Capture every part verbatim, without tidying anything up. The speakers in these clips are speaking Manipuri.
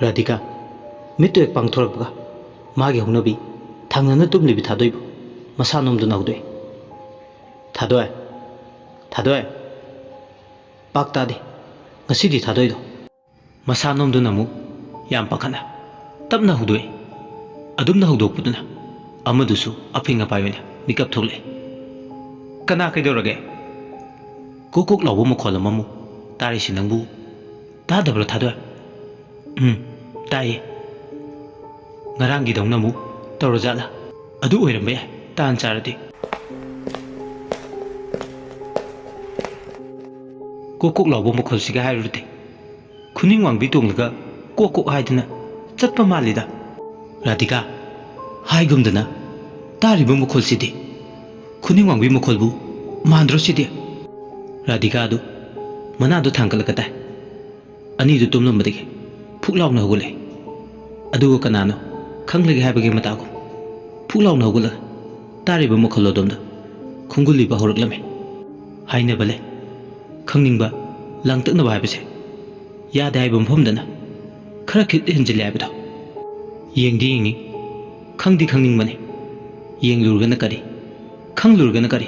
ꯔꯥꯙꯤꯀꯥ ꯃꯤꯠꯇꯨ ꯍꯦꯛ ꯄꯥꯡꯊꯣꯔꯛꯄꯒ ꯃꯥꯒꯤ ꯍꯧꯅꯕꯤ ꯊꯪꯅꯅ ꯇꯨꯝꯂꯤꯕꯤ ꯊꯥꯗꯣꯏꯕꯨ ꯃꯁꯥ ꯅꯣꯝꯗꯨꯅ ꯍꯧꯗꯣꯛꯏ꯫ "ꯊꯥꯗꯣꯏ! ꯊꯥꯗꯣꯏ!" ꯄꯥꯛ ꯇꯥꯗꯦ꯫ ꯉꯁꯤꯗꯤ ꯊꯥꯗꯣꯏꯗꯣ ꯃꯁꯥ ꯅꯣꯝꯗꯨꯅ ꯑꯃꯨꯛ ꯌꯥꯝ ꯄꯥꯈꯠꯅ ꯇꯞꯅ ꯍꯧꯗꯣꯛꯏ꯫ ꯑꯗꯨꯝꯅ ꯍꯧꯗꯣꯛꯄꯗꯨꯅ ꯑꯃꯗꯨꯁꯨ ꯑꯐꯤꯡ ꯑꯄꯥꯏ ꯑꯣꯏꯅ ꯃꯤꯀꯞ ꯊꯣꯛꯂꯛꯏ꯫ "ꯀꯅꯥ? ꯀꯩꯗꯧꯔꯒꯦ?" ꯀꯣꯛ ꯀꯣꯛ ꯂꯥꯎꯕ ꯃꯈꯣꯜ ꯑꯃꯃꯨꯛ ꯇꯥꯔꯤꯁꯤ ꯅꯪꯕꯨ ꯇꯥꯗꯕ꯭ꯔꯣ, ꯊꯥꯗꯣꯏ? "ꯎꯝ, ꯇꯥꯏꯌꯦ꯫ ꯉꯔꯥꯡꯒꯤꯗꯧꯅ ꯑꯃꯨꯛ ꯇꯧꯔꯖꯥꯠꯂꯥ? ꯑꯗꯨ ꯑꯣꯏꯔꯝꯕ ꯌꯥꯏ, ꯇꯥꯟ ꯆꯥꯔꯗꯤ꯫" ꯀꯣꯛ ꯀꯣꯛ ꯂꯥꯎꯕ ꯃꯈꯣꯜꯁꯤꯒ ꯍꯥꯏꯔꯨꯔꯗꯤ, ꯈꯨꯅꯤꯡ ꯋꯥꯡꯕꯤ ꯇꯣꯡꯂꯒ ꯀꯣꯛ ꯀꯣꯛ ꯍꯥꯏꯗꯅ ꯆꯠꯄ ꯃꯥꯜꯂꯤꯗ꯫ ꯔꯥꯙꯤꯀꯥ, ꯍꯥꯏꯒꯨꯝꯗꯅ ꯇꯥꯔꯤꯕ ꯃꯈꯣꯜꯁꯤꯗꯤ ꯈꯨꯅꯤꯡ ꯋꯥꯡꯕꯤ ꯃꯈꯣꯜꯕꯨ ꯃꯥꯟꯗ꯭ꯔꯣ ꯁꯤꯗꯤ? ꯔꯥꯙꯤꯀꯥꯗꯨ ꯃꯅꯥꯗꯨ ꯊꯥꯡꯒꯠꯂꯒ ꯇꯥꯏ꯫ ꯑꯅꯤꯗꯨ ꯇꯨꯝꯂꯝꯕꯗꯒꯤ ꯐꯨꯛ ꯂꯥꯎꯅ ꯍꯧꯒꯠꯂꯦ꯫ ꯑꯗꯨꯒ ꯀꯅꯥꯅꯣ ꯈꯪꯂꯒꯦ ꯍꯥꯏꯕꯒꯤ ꯃꯇꯥꯒꯨꯝ ꯐꯨꯛ ꯂꯥꯎꯅ ꯍꯧꯒꯠꯂꯒ ꯇꯥꯔꯤꯕ ꯃꯈꯣꯜ ꯑꯗꯣꯝꯗ ꯈꯣꯡꯒꯨꯜꯂꯤꯕ ꯍꯧꯔꯛꯂꯝꯃꯤ꯫ ꯍꯥꯏꯅꯕ ꯂꯩ, ꯈꯪꯅꯤꯡꯕ, ꯂꯥꯡꯇꯛꯅꯕ ꯍꯥꯏꯕꯁꯦ ꯌꯥꯗꯦ ꯍꯥꯏꯕ ꯃꯐꯝꯗꯅ ꯈꯔ ꯈꯤꯠ ꯍꯦꯟꯖꯤꯜꯂꯦ ꯍꯥꯏꯕꯗꯣ꯫ ꯌꯦꯡꯗꯤ ꯌꯦꯡꯅꯤꯡ, ꯈꯪꯗꯤ ꯈꯪꯅꯤꯡꯕꯅꯤ꯫ ꯌꯦꯡꯂꯨꯔꯒꯅ ꯀꯔꯤ, ꯈꯪꯂꯨꯔꯒꯅ ꯀꯔꯤ?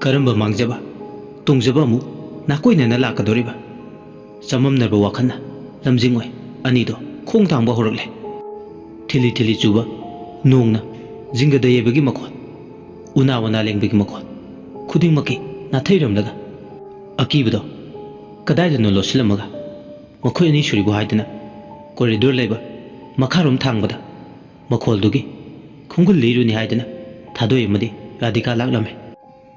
ꯀꯔꯝꯕ ꯃꯥꯡꯖꯕ, ꯇꯣꯡꯖꯕ ꯑꯃꯨꯛ ꯅꯥꯀꯣꯏꯅꯅ ꯂꯥꯛꯀꯗꯧꯔꯤꯕ? ꯆꯃꯝꯅꯕ ꯋꯥꯈꯜꯅ ꯂꯝꯖꯤꯡ ꯑꯣꯏ ꯑꯅꯤꯗꯣ ꯈꯣꯡ ꯊꯥꯡꯕ ꯍꯧꯔꯛꯂꯦ꯫ ꯊꯤꯂꯤ ꯊꯤꯂꯤ ꯆꯨꯕ ꯅꯣꯡꯅ ꯖꯤꯡꯒꯗ ꯌꯩꯕꯒꯤ ꯃꯈꯣꯜ, ꯎꯅꯥ ꯋꯥꯅꯥ ꯂꯦꯡꯕꯒꯤ ꯃꯈꯣꯜ, ꯈꯨꯗꯤꯡꯃꯛꯀꯤ ꯅꯥꯊꯩꯔꯝꯂꯒ ꯑꯀꯤꯕꯗꯣ ꯀꯗꯥꯏꯗꯅꯣ ꯂꯣꯠꯁꯤꯜꯂꯝꯃꯒ ꯃꯈꯣꯏ ꯑꯅꯤ ꯁꯨꯔꯤꯕꯨ ꯍꯥꯏꯗꯅ ꯀꯣꯔꯤꯗꯣꯔ ꯂꯩꯕ ꯃꯈꯥꯔꯣꯝ ꯊꯥꯡꯕꯗ ꯃꯈꯣꯜꯗꯨꯒꯤ ꯈꯣꯡꯒꯨꯜ ꯂꯤꯔꯨꯅꯤ ꯍꯥꯏꯗꯅ ꯊꯥꯗꯣꯏ ꯑꯃꯗꯤ ꯔꯥꯙꯤꯀꯥ ꯂꯥꯛꯂꯝꯃꯤ꯫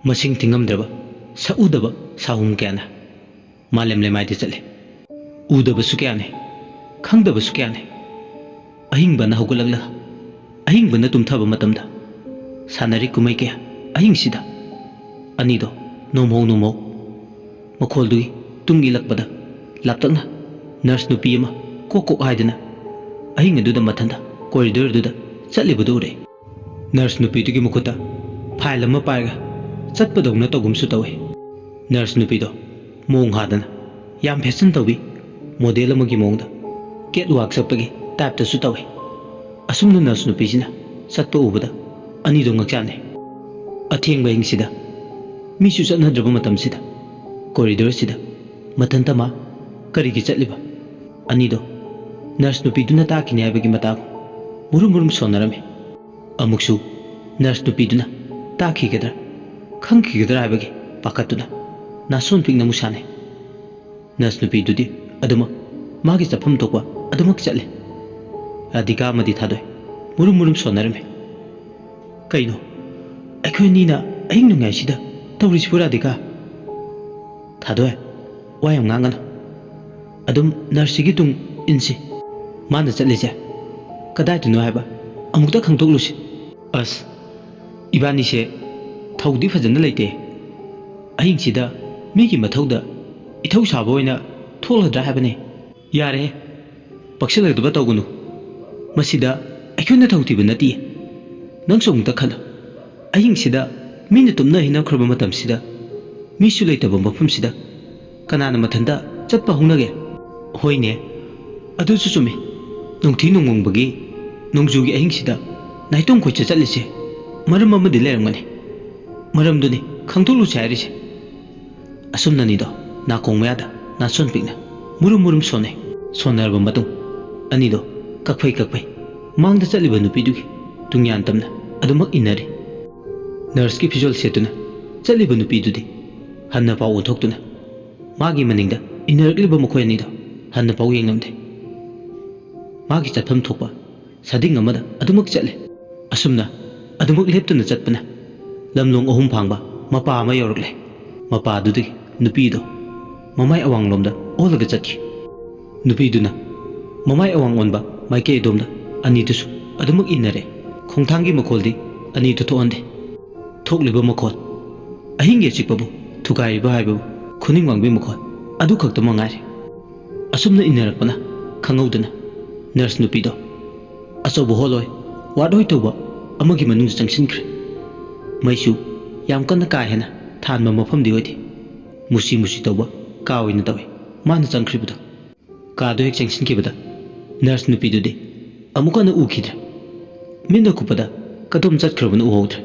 ꯃꯁꯤꯡ ꯊꯤꯉꯝꯗ꯭ꯔꯕ ꯁꯛꯎꯗꯕ ꯁꯥꯍꯨꯝ ꯀꯌꯥꯅ ꯃꯥꯂꯦꯝ ꯂꯩꯃꯥꯏꯗ ꯆꯠꯂꯤ꯫ ꯎꯗꯕꯁꯨ ꯀꯌꯥꯅꯤ, ꯈꯪꯗꯕꯁꯨ ꯀꯌꯥꯅꯤ꯫ ꯑꯍꯤꯡꯕꯅ ꯍꯧꯒꯠꯂꯛꯂꯒ ꯑꯍꯤꯡꯕꯅ ꯇꯨꯝꯊꯕ ꯃꯇꯝꯗ ꯁꯥꯟꯅꯔꯤ ꯀꯨꯝꯍꯩ ꯀꯌꯥ ꯑꯍꯤꯡꯁꯤꯗ ꯑꯅꯤꯗꯣ ꯅꯣꯝꯍꯧ ꯅꯣꯝꯍꯧ ꯃꯈꯣꯜꯗꯨꯒꯤ ꯇꯨꯡ ꯏꯜꯂꯛꯄꯗ ꯂꯥꯞꯇꯛꯅ ꯅꯔꯁ ꯅꯨꯄꯤ ꯑꯃ ꯀꯣꯛ ꯀꯣꯛ ꯍꯥꯏꯗꯅ ꯑꯍꯤꯡ ꯑꯗꯨꯗ ꯃꯊꯟꯇ ꯀꯣꯔꯤꯗꯣꯔꯗꯨꯗ ꯆꯠꯂꯤꯕꯗꯨ ꯎꯔꯦ꯫ ꯅꯔꯁ ꯅꯨꯄꯤꯗꯨꯒꯤ ꯃꯈꯨꯠꯇ ꯐꯥꯏꯜ ꯑꯃ ꯄꯥꯏꯔꯒ ꯆꯠꯄꯗꯧꯅ ꯇꯧꯒꯨꯝꯁꯨ ꯇꯧꯏ꯫ ꯅꯔꯁ ꯅꯨꯄꯤꯗꯣ ꯃꯑꯣꯡ ꯍꯥꯗꯅ ꯌꯥꯝ ꯐꯦꯁꯟ ꯇꯧꯕꯤ ꯃꯣꯗꯦꯜ ꯑꯃꯒꯤ ꯃꯑꯣꯡꯗ ꯀꯦꯠ ꯋꯥꯛ ꯆꯠꯄꯒꯤ ꯇꯥꯏꯞꯇꯁꯨ ꯇꯧꯏ꯫ ꯑꯁꯨꯝꯅ ꯅꯔꯁ ꯅꯨꯄꯤꯁꯤꯅ ꯆꯠꯄ ꯎꯕꯗ ꯑꯅꯤꯗꯣ ꯉꯛꯆꯥꯟꯅꯩ꯫ ꯑꯊꯦꯡꯕ ꯑꯍꯤꯡꯁꯤꯗ, ꯃꯤꯁꯨ ꯆꯠꯅꯗ꯭ꯔꯕ ꯃꯇꯝꯁꯤꯗ, ꯀꯣꯔꯤꯗꯣꯔꯁꯤꯗ ꯃꯊꯟꯇ ꯃꯥ ꯀꯔꯤꯒꯤ ꯆꯠꯂꯤꯕ? ꯑꯅꯤꯗꯣ ꯅꯔꯁ ꯅꯨꯄꯤꯗꯨꯅ ꯇꯥꯛꯈꯤꯅꯤ ꯍꯥꯏꯕꯒꯤ ꯃꯇꯥꯒꯨꯝ ꯃꯨꯔꯨꯝ ꯃꯨꯔꯨꯝ ꯁꯣꯟꯅꯔꯝꯃꯤ꯫ ꯑꯃꯨꯛꯁꯨ ꯅꯔꯁ ꯅꯨꯄꯤꯗꯨꯅ ꯇꯥꯛꯈꯤꯒꯗ꯭ꯔꯥ, ꯈꯪꯈꯤꯒꯗ꯭ꯔꯥ ꯍꯥꯏꯕꯒꯤ ꯄꯥꯈꯠꯇꯨꯅ ꯅꯥꯁꯣꯟ ꯄꯤꯛꯅ ꯑꯃꯨꯛ ꯁꯥꯟꯅꯩ꯫ ꯅꯔꯁ ꯅꯨꯄꯤꯗꯨꯗꯤ ꯑꯗꯨꯃꯛ ꯃꯥꯒꯤ ꯆꯠꯐꯝ ꯊꯣꯛꯄ ꯑꯗꯨꯃꯛ ꯆꯠꯂꯦ꯫ ꯔꯥꯙꯤꯀꯥ ꯑꯃꯗꯤ ꯊꯥꯗꯣꯏ ꯃꯨꯔꯨꯝ ꯃꯨꯔꯨꯝ ꯁꯣꯟꯅꯔꯝꯃꯤ꯫ "ꯀꯩꯅꯣ, ꯑꯩꯈꯣꯏ ꯑꯅꯤꯅ ꯑꯍꯤꯡ ꯅꯣꯡꯌꯥꯏꯁꯤꯗ ꯇꯧꯔꯤꯁꯤꯕꯨ, ꯔꯥꯙꯤꯀꯥ?" "ꯊꯥꯗꯣꯏ, ꯋꯥ ꯌꯥꯝ ꯉꯥꯡꯒꯅꯨ꯫ ꯑꯗꯨꯝ ꯅꯔꯁꯁꯤꯒꯤ ꯇꯨꯡ ꯏꯟꯁꯤ꯫ ꯃꯥꯅ ꯆꯠꯂꯤꯁꯦ ꯀꯗꯥꯏꯗꯅꯣ ꯍꯥꯏꯕ ꯑꯃꯨꯛꯇ ꯈꯪꯗꯣꯛꯂꯨꯁꯤ꯫" "ꯑꯁ, ꯏꯕꯥꯅꯤꯁꯦ ꯊꯧꯗꯤ ꯐꯖꯅ ꯂꯩꯇꯦ꯫ ꯑꯍꯤꯡꯁꯤꯗ ꯃꯤꯒꯤ ꯃꯊꯧꯗ ꯏꯊꯧ ꯁꯥꯕ ꯑꯣꯏꯅ ꯊꯣꯛꯂꯗ꯭ꯔꯥ ꯍꯥꯏꯕꯅꯤ꯫" "ꯌꯥꯔꯦꯍꯦ, ꯄꯛꯁꯤꯜꯂꯛꯇꯕ ꯇꯧꯒꯅꯨ꯫ ꯃꯁꯤꯗ ꯑꯩꯈꯣꯏꯅ ꯊꯧ ꯊꯤꯕ ꯅꯠꯇꯦ꯫ ꯅꯪꯁꯨ ꯑꯃꯨꯛꯇ ꯈꯜꯂꯨ꯫ ꯑꯍꯤꯡꯁꯤꯗ ꯃꯤꯅ ꯇꯨꯝꯅ ꯍꯤꯞꯅꯈ꯭ꯔꯕ ꯃꯇꯝꯁꯤꯗ, ꯃꯤꯁꯨ ꯂꯩꯇꯕ ꯃꯐꯝꯁꯤꯗ ꯀꯅꯥꯅ ꯃꯊꯟꯇ ꯆꯠꯄ ꯍꯧꯅꯒꯦ?" "ꯍꯣꯏꯅꯦ, ꯑꯗꯨꯁꯨ ꯆꯨꯝꯃꯤ꯫ ꯅꯨꯡꯊꯤ ꯅꯣꯡꯃꯪꯕꯒꯤ ꯅꯣꯡꯖꯨꯒꯤ ꯑꯍꯤꯡꯁꯤꯗ ꯅꯥꯏꯇꯣꯝ ꯀꯣꯏꯆꯠ ꯆꯠꯂꯤꯁꯦ ꯃꯔꯝ ꯑꯃꯗꯤ ꯂꯩꯔꯝꯒꯅꯤ꯫ ꯃꯔꯝꯗꯨꯅꯤ ꯈꯪꯗꯣꯛꯂꯨꯁꯦ ꯍꯥꯏꯔꯤꯁꯦ꯫" ꯑꯁꯨꯝꯅ ꯑꯅꯤꯗꯣ ꯅꯥꯀꯣꯡ ꯃꯌꯥꯗ ꯅꯥꯁꯣꯟ ꯄꯤꯛꯅ ꯃꯨꯔꯨꯝ ꯃꯨꯔꯨꯝ ꯁꯣꯟꯅꯩ꯫ ꯁꯣꯟꯅꯔꯕ ꯃꯇꯨꯡ, ꯑꯅꯤꯗꯣ ꯀꯛꯐꯩ ꯀꯛꯐꯩ ꯃꯥꯡꯗ ꯆꯠꯂꯤꯕ ꯅꯨꯄꯤꯗꯨꯒꯤ ꯇꯨꯡꯌꯥꯟ ꯇꯝꯅ ꯑꯗꯨꯃꯛ ꯏꯟꯅꯔꯤ꯫ ꯅꯔꯁꯀꯤ ꯐꯤꯖꯣꯜ ꯁꯦꯠꯇꯨꯅ ꯆꯠꯂꯤꯕ ꯅꯨꯄꯤꯗꯨꯗꯤ ꯍꯟꯅ ꯄꯥꯎ ꯑꯣꯟꯊꯣꯛꯇꯨꯅ ꯃꯥꯒꯤ ꯃꯅꯤꯡꯗ ꯏꯟꯅꯔꯛꯂꯤꯕ ꯃꯈꯣꯏ ꯑꯅꯤꯗꯣ ꯍꯟꯅ ꯄꯥꯎ ꯌꯦꯡꯂꯝꯗꯦ꯫ ꯃꯥꯒꯤ ꯆꯠꯐꯝ ꯊꯣꯛꯄ ꯁꯥꯗꯤꯡ ꯑꯃꯗ ꯑꯗꯨꯃꯛ ꯆꯠꯂꯦ꯫ ꯑꯁꯨꯝꯅ ꯑꯗꯨꯃꯛ ꯂꯦꯞꯇꯅ ꯆꯠꯄꯅ ꯂꯝꯂꯣꯡ ꯑꯍꯨꯝ ꯐꯥꯡꯕ ꯃꯄꯥ ꯑꯃ ꯌꯧꯔꯛꯂꯦ꯫ ꯃꯄꯥꯗꯨꯗꯒꯤ ꯅꯨꯄꯤꯗꯣ ꯃꯃꯥꯏ ꯑꯋꯥꯡꯂꯣꯝꯗ ꯑꯣꯜꯂꯒ ꯆꯠꯈꯤ꯫ ꯅꯨꯄꯤꯗꯨꯅ ꯃꯃꯥꯏ ꯑꯋꯥꯡ ꯑꯣꯟꯕ ꯃꯥꯏꯀꯩ ꯑꯗꯣꯝꯗ ꯑꯅꯤꯗꯨꯁꯨ ꯑꯗꯨꯃꯛ ꯏꯟꯅꯔꯦ꯫ ꯈꯣꯡꯊꯥꯡꯒꯤ ꯃꯈꯣꯜꯗꯤ ꯑꯅꯤꯗꯨ ꯊꯣꯛꯍꯟꯗꯦ꯫ ꯊꯣꯛꯂꯤꯕ ꯃꯈꯣꯜ, ꯑꯍꯤꯡꯒꯤ ꯑꯆꯤꯛꯄꯕꯨ ꯊꯨꯒꯥꯏꯔꯤꯕ ꯍꯥꯏꯕꯕꯨ ꯈꯨꯅꯤꯡ ꯋꯥꯡꯕꯤ ꯃꯈꯣꯜ ꯑꯗꯨ ꯈꯛꯇꯃꯛ ꯉꯥꯏꯔꯦ꯫ ꯑꯁꯨꯝꯅ ꯏꯟꯅꯔꯛꯄꯅ ꯈꯪꯍꯧꯗꯅ ꯅꯔꯁ ꯅꯨꯄꯤꯗꯣ ꯑꯆꯧꯕ ꯍꯣꯜ ꯑꯣꯏ, ꯋꯥꯔꯗ ꯑꯣꯏ ꯇꯧꯕ ꯑꯃꯒꯤ ꯃꯅꯨꯡꯗ ꯆꯪꯁꯤꯟꯈ꯭ꯔꯦ꯫ ꯃꯩꯁꯨ ꯌꯥꯝ ꯀꯟꯅ ꯀꯥ ꯍꯦꯟꯅ ꯊꯥꯟꯕ ꯃꯐꯝꯗꯤ ꯑꯣꯏꯗꯦ꯫ ꯃꯨꯁꯤ ꯃꯨꯁꯤ ꯇꯧꯕ ꯀꯥ ꯑꯣꯏꯅ ꯇꯧꯏ ꯃꯥꯅ ꯆꯪꯈ꯭ꯔꯤꯕꯗꯣ꯫ ꯀꯥꯗꯨ ꯍꯦꯛ ꯆꯪꯁꯤꯟꯈꯤꯕꯗ ꯅꯔꯁ ꯅꯨꯄꯤꯗꯨꯗꯤ ꯑꯃꯨꯛ ꯍꯟꯅ ꯎꯈꯤꯗ꯭ꯔꯦ꯫ ꯃꯤꯠꯅ ꯀꯨꯞꯄꯗ ꯀꯗꯣꯝ ꯆꯠꯈ꯭ꯔꯕꯅꯣ ꯎꯍꯧꯗ꯭ꯔꯦ꯫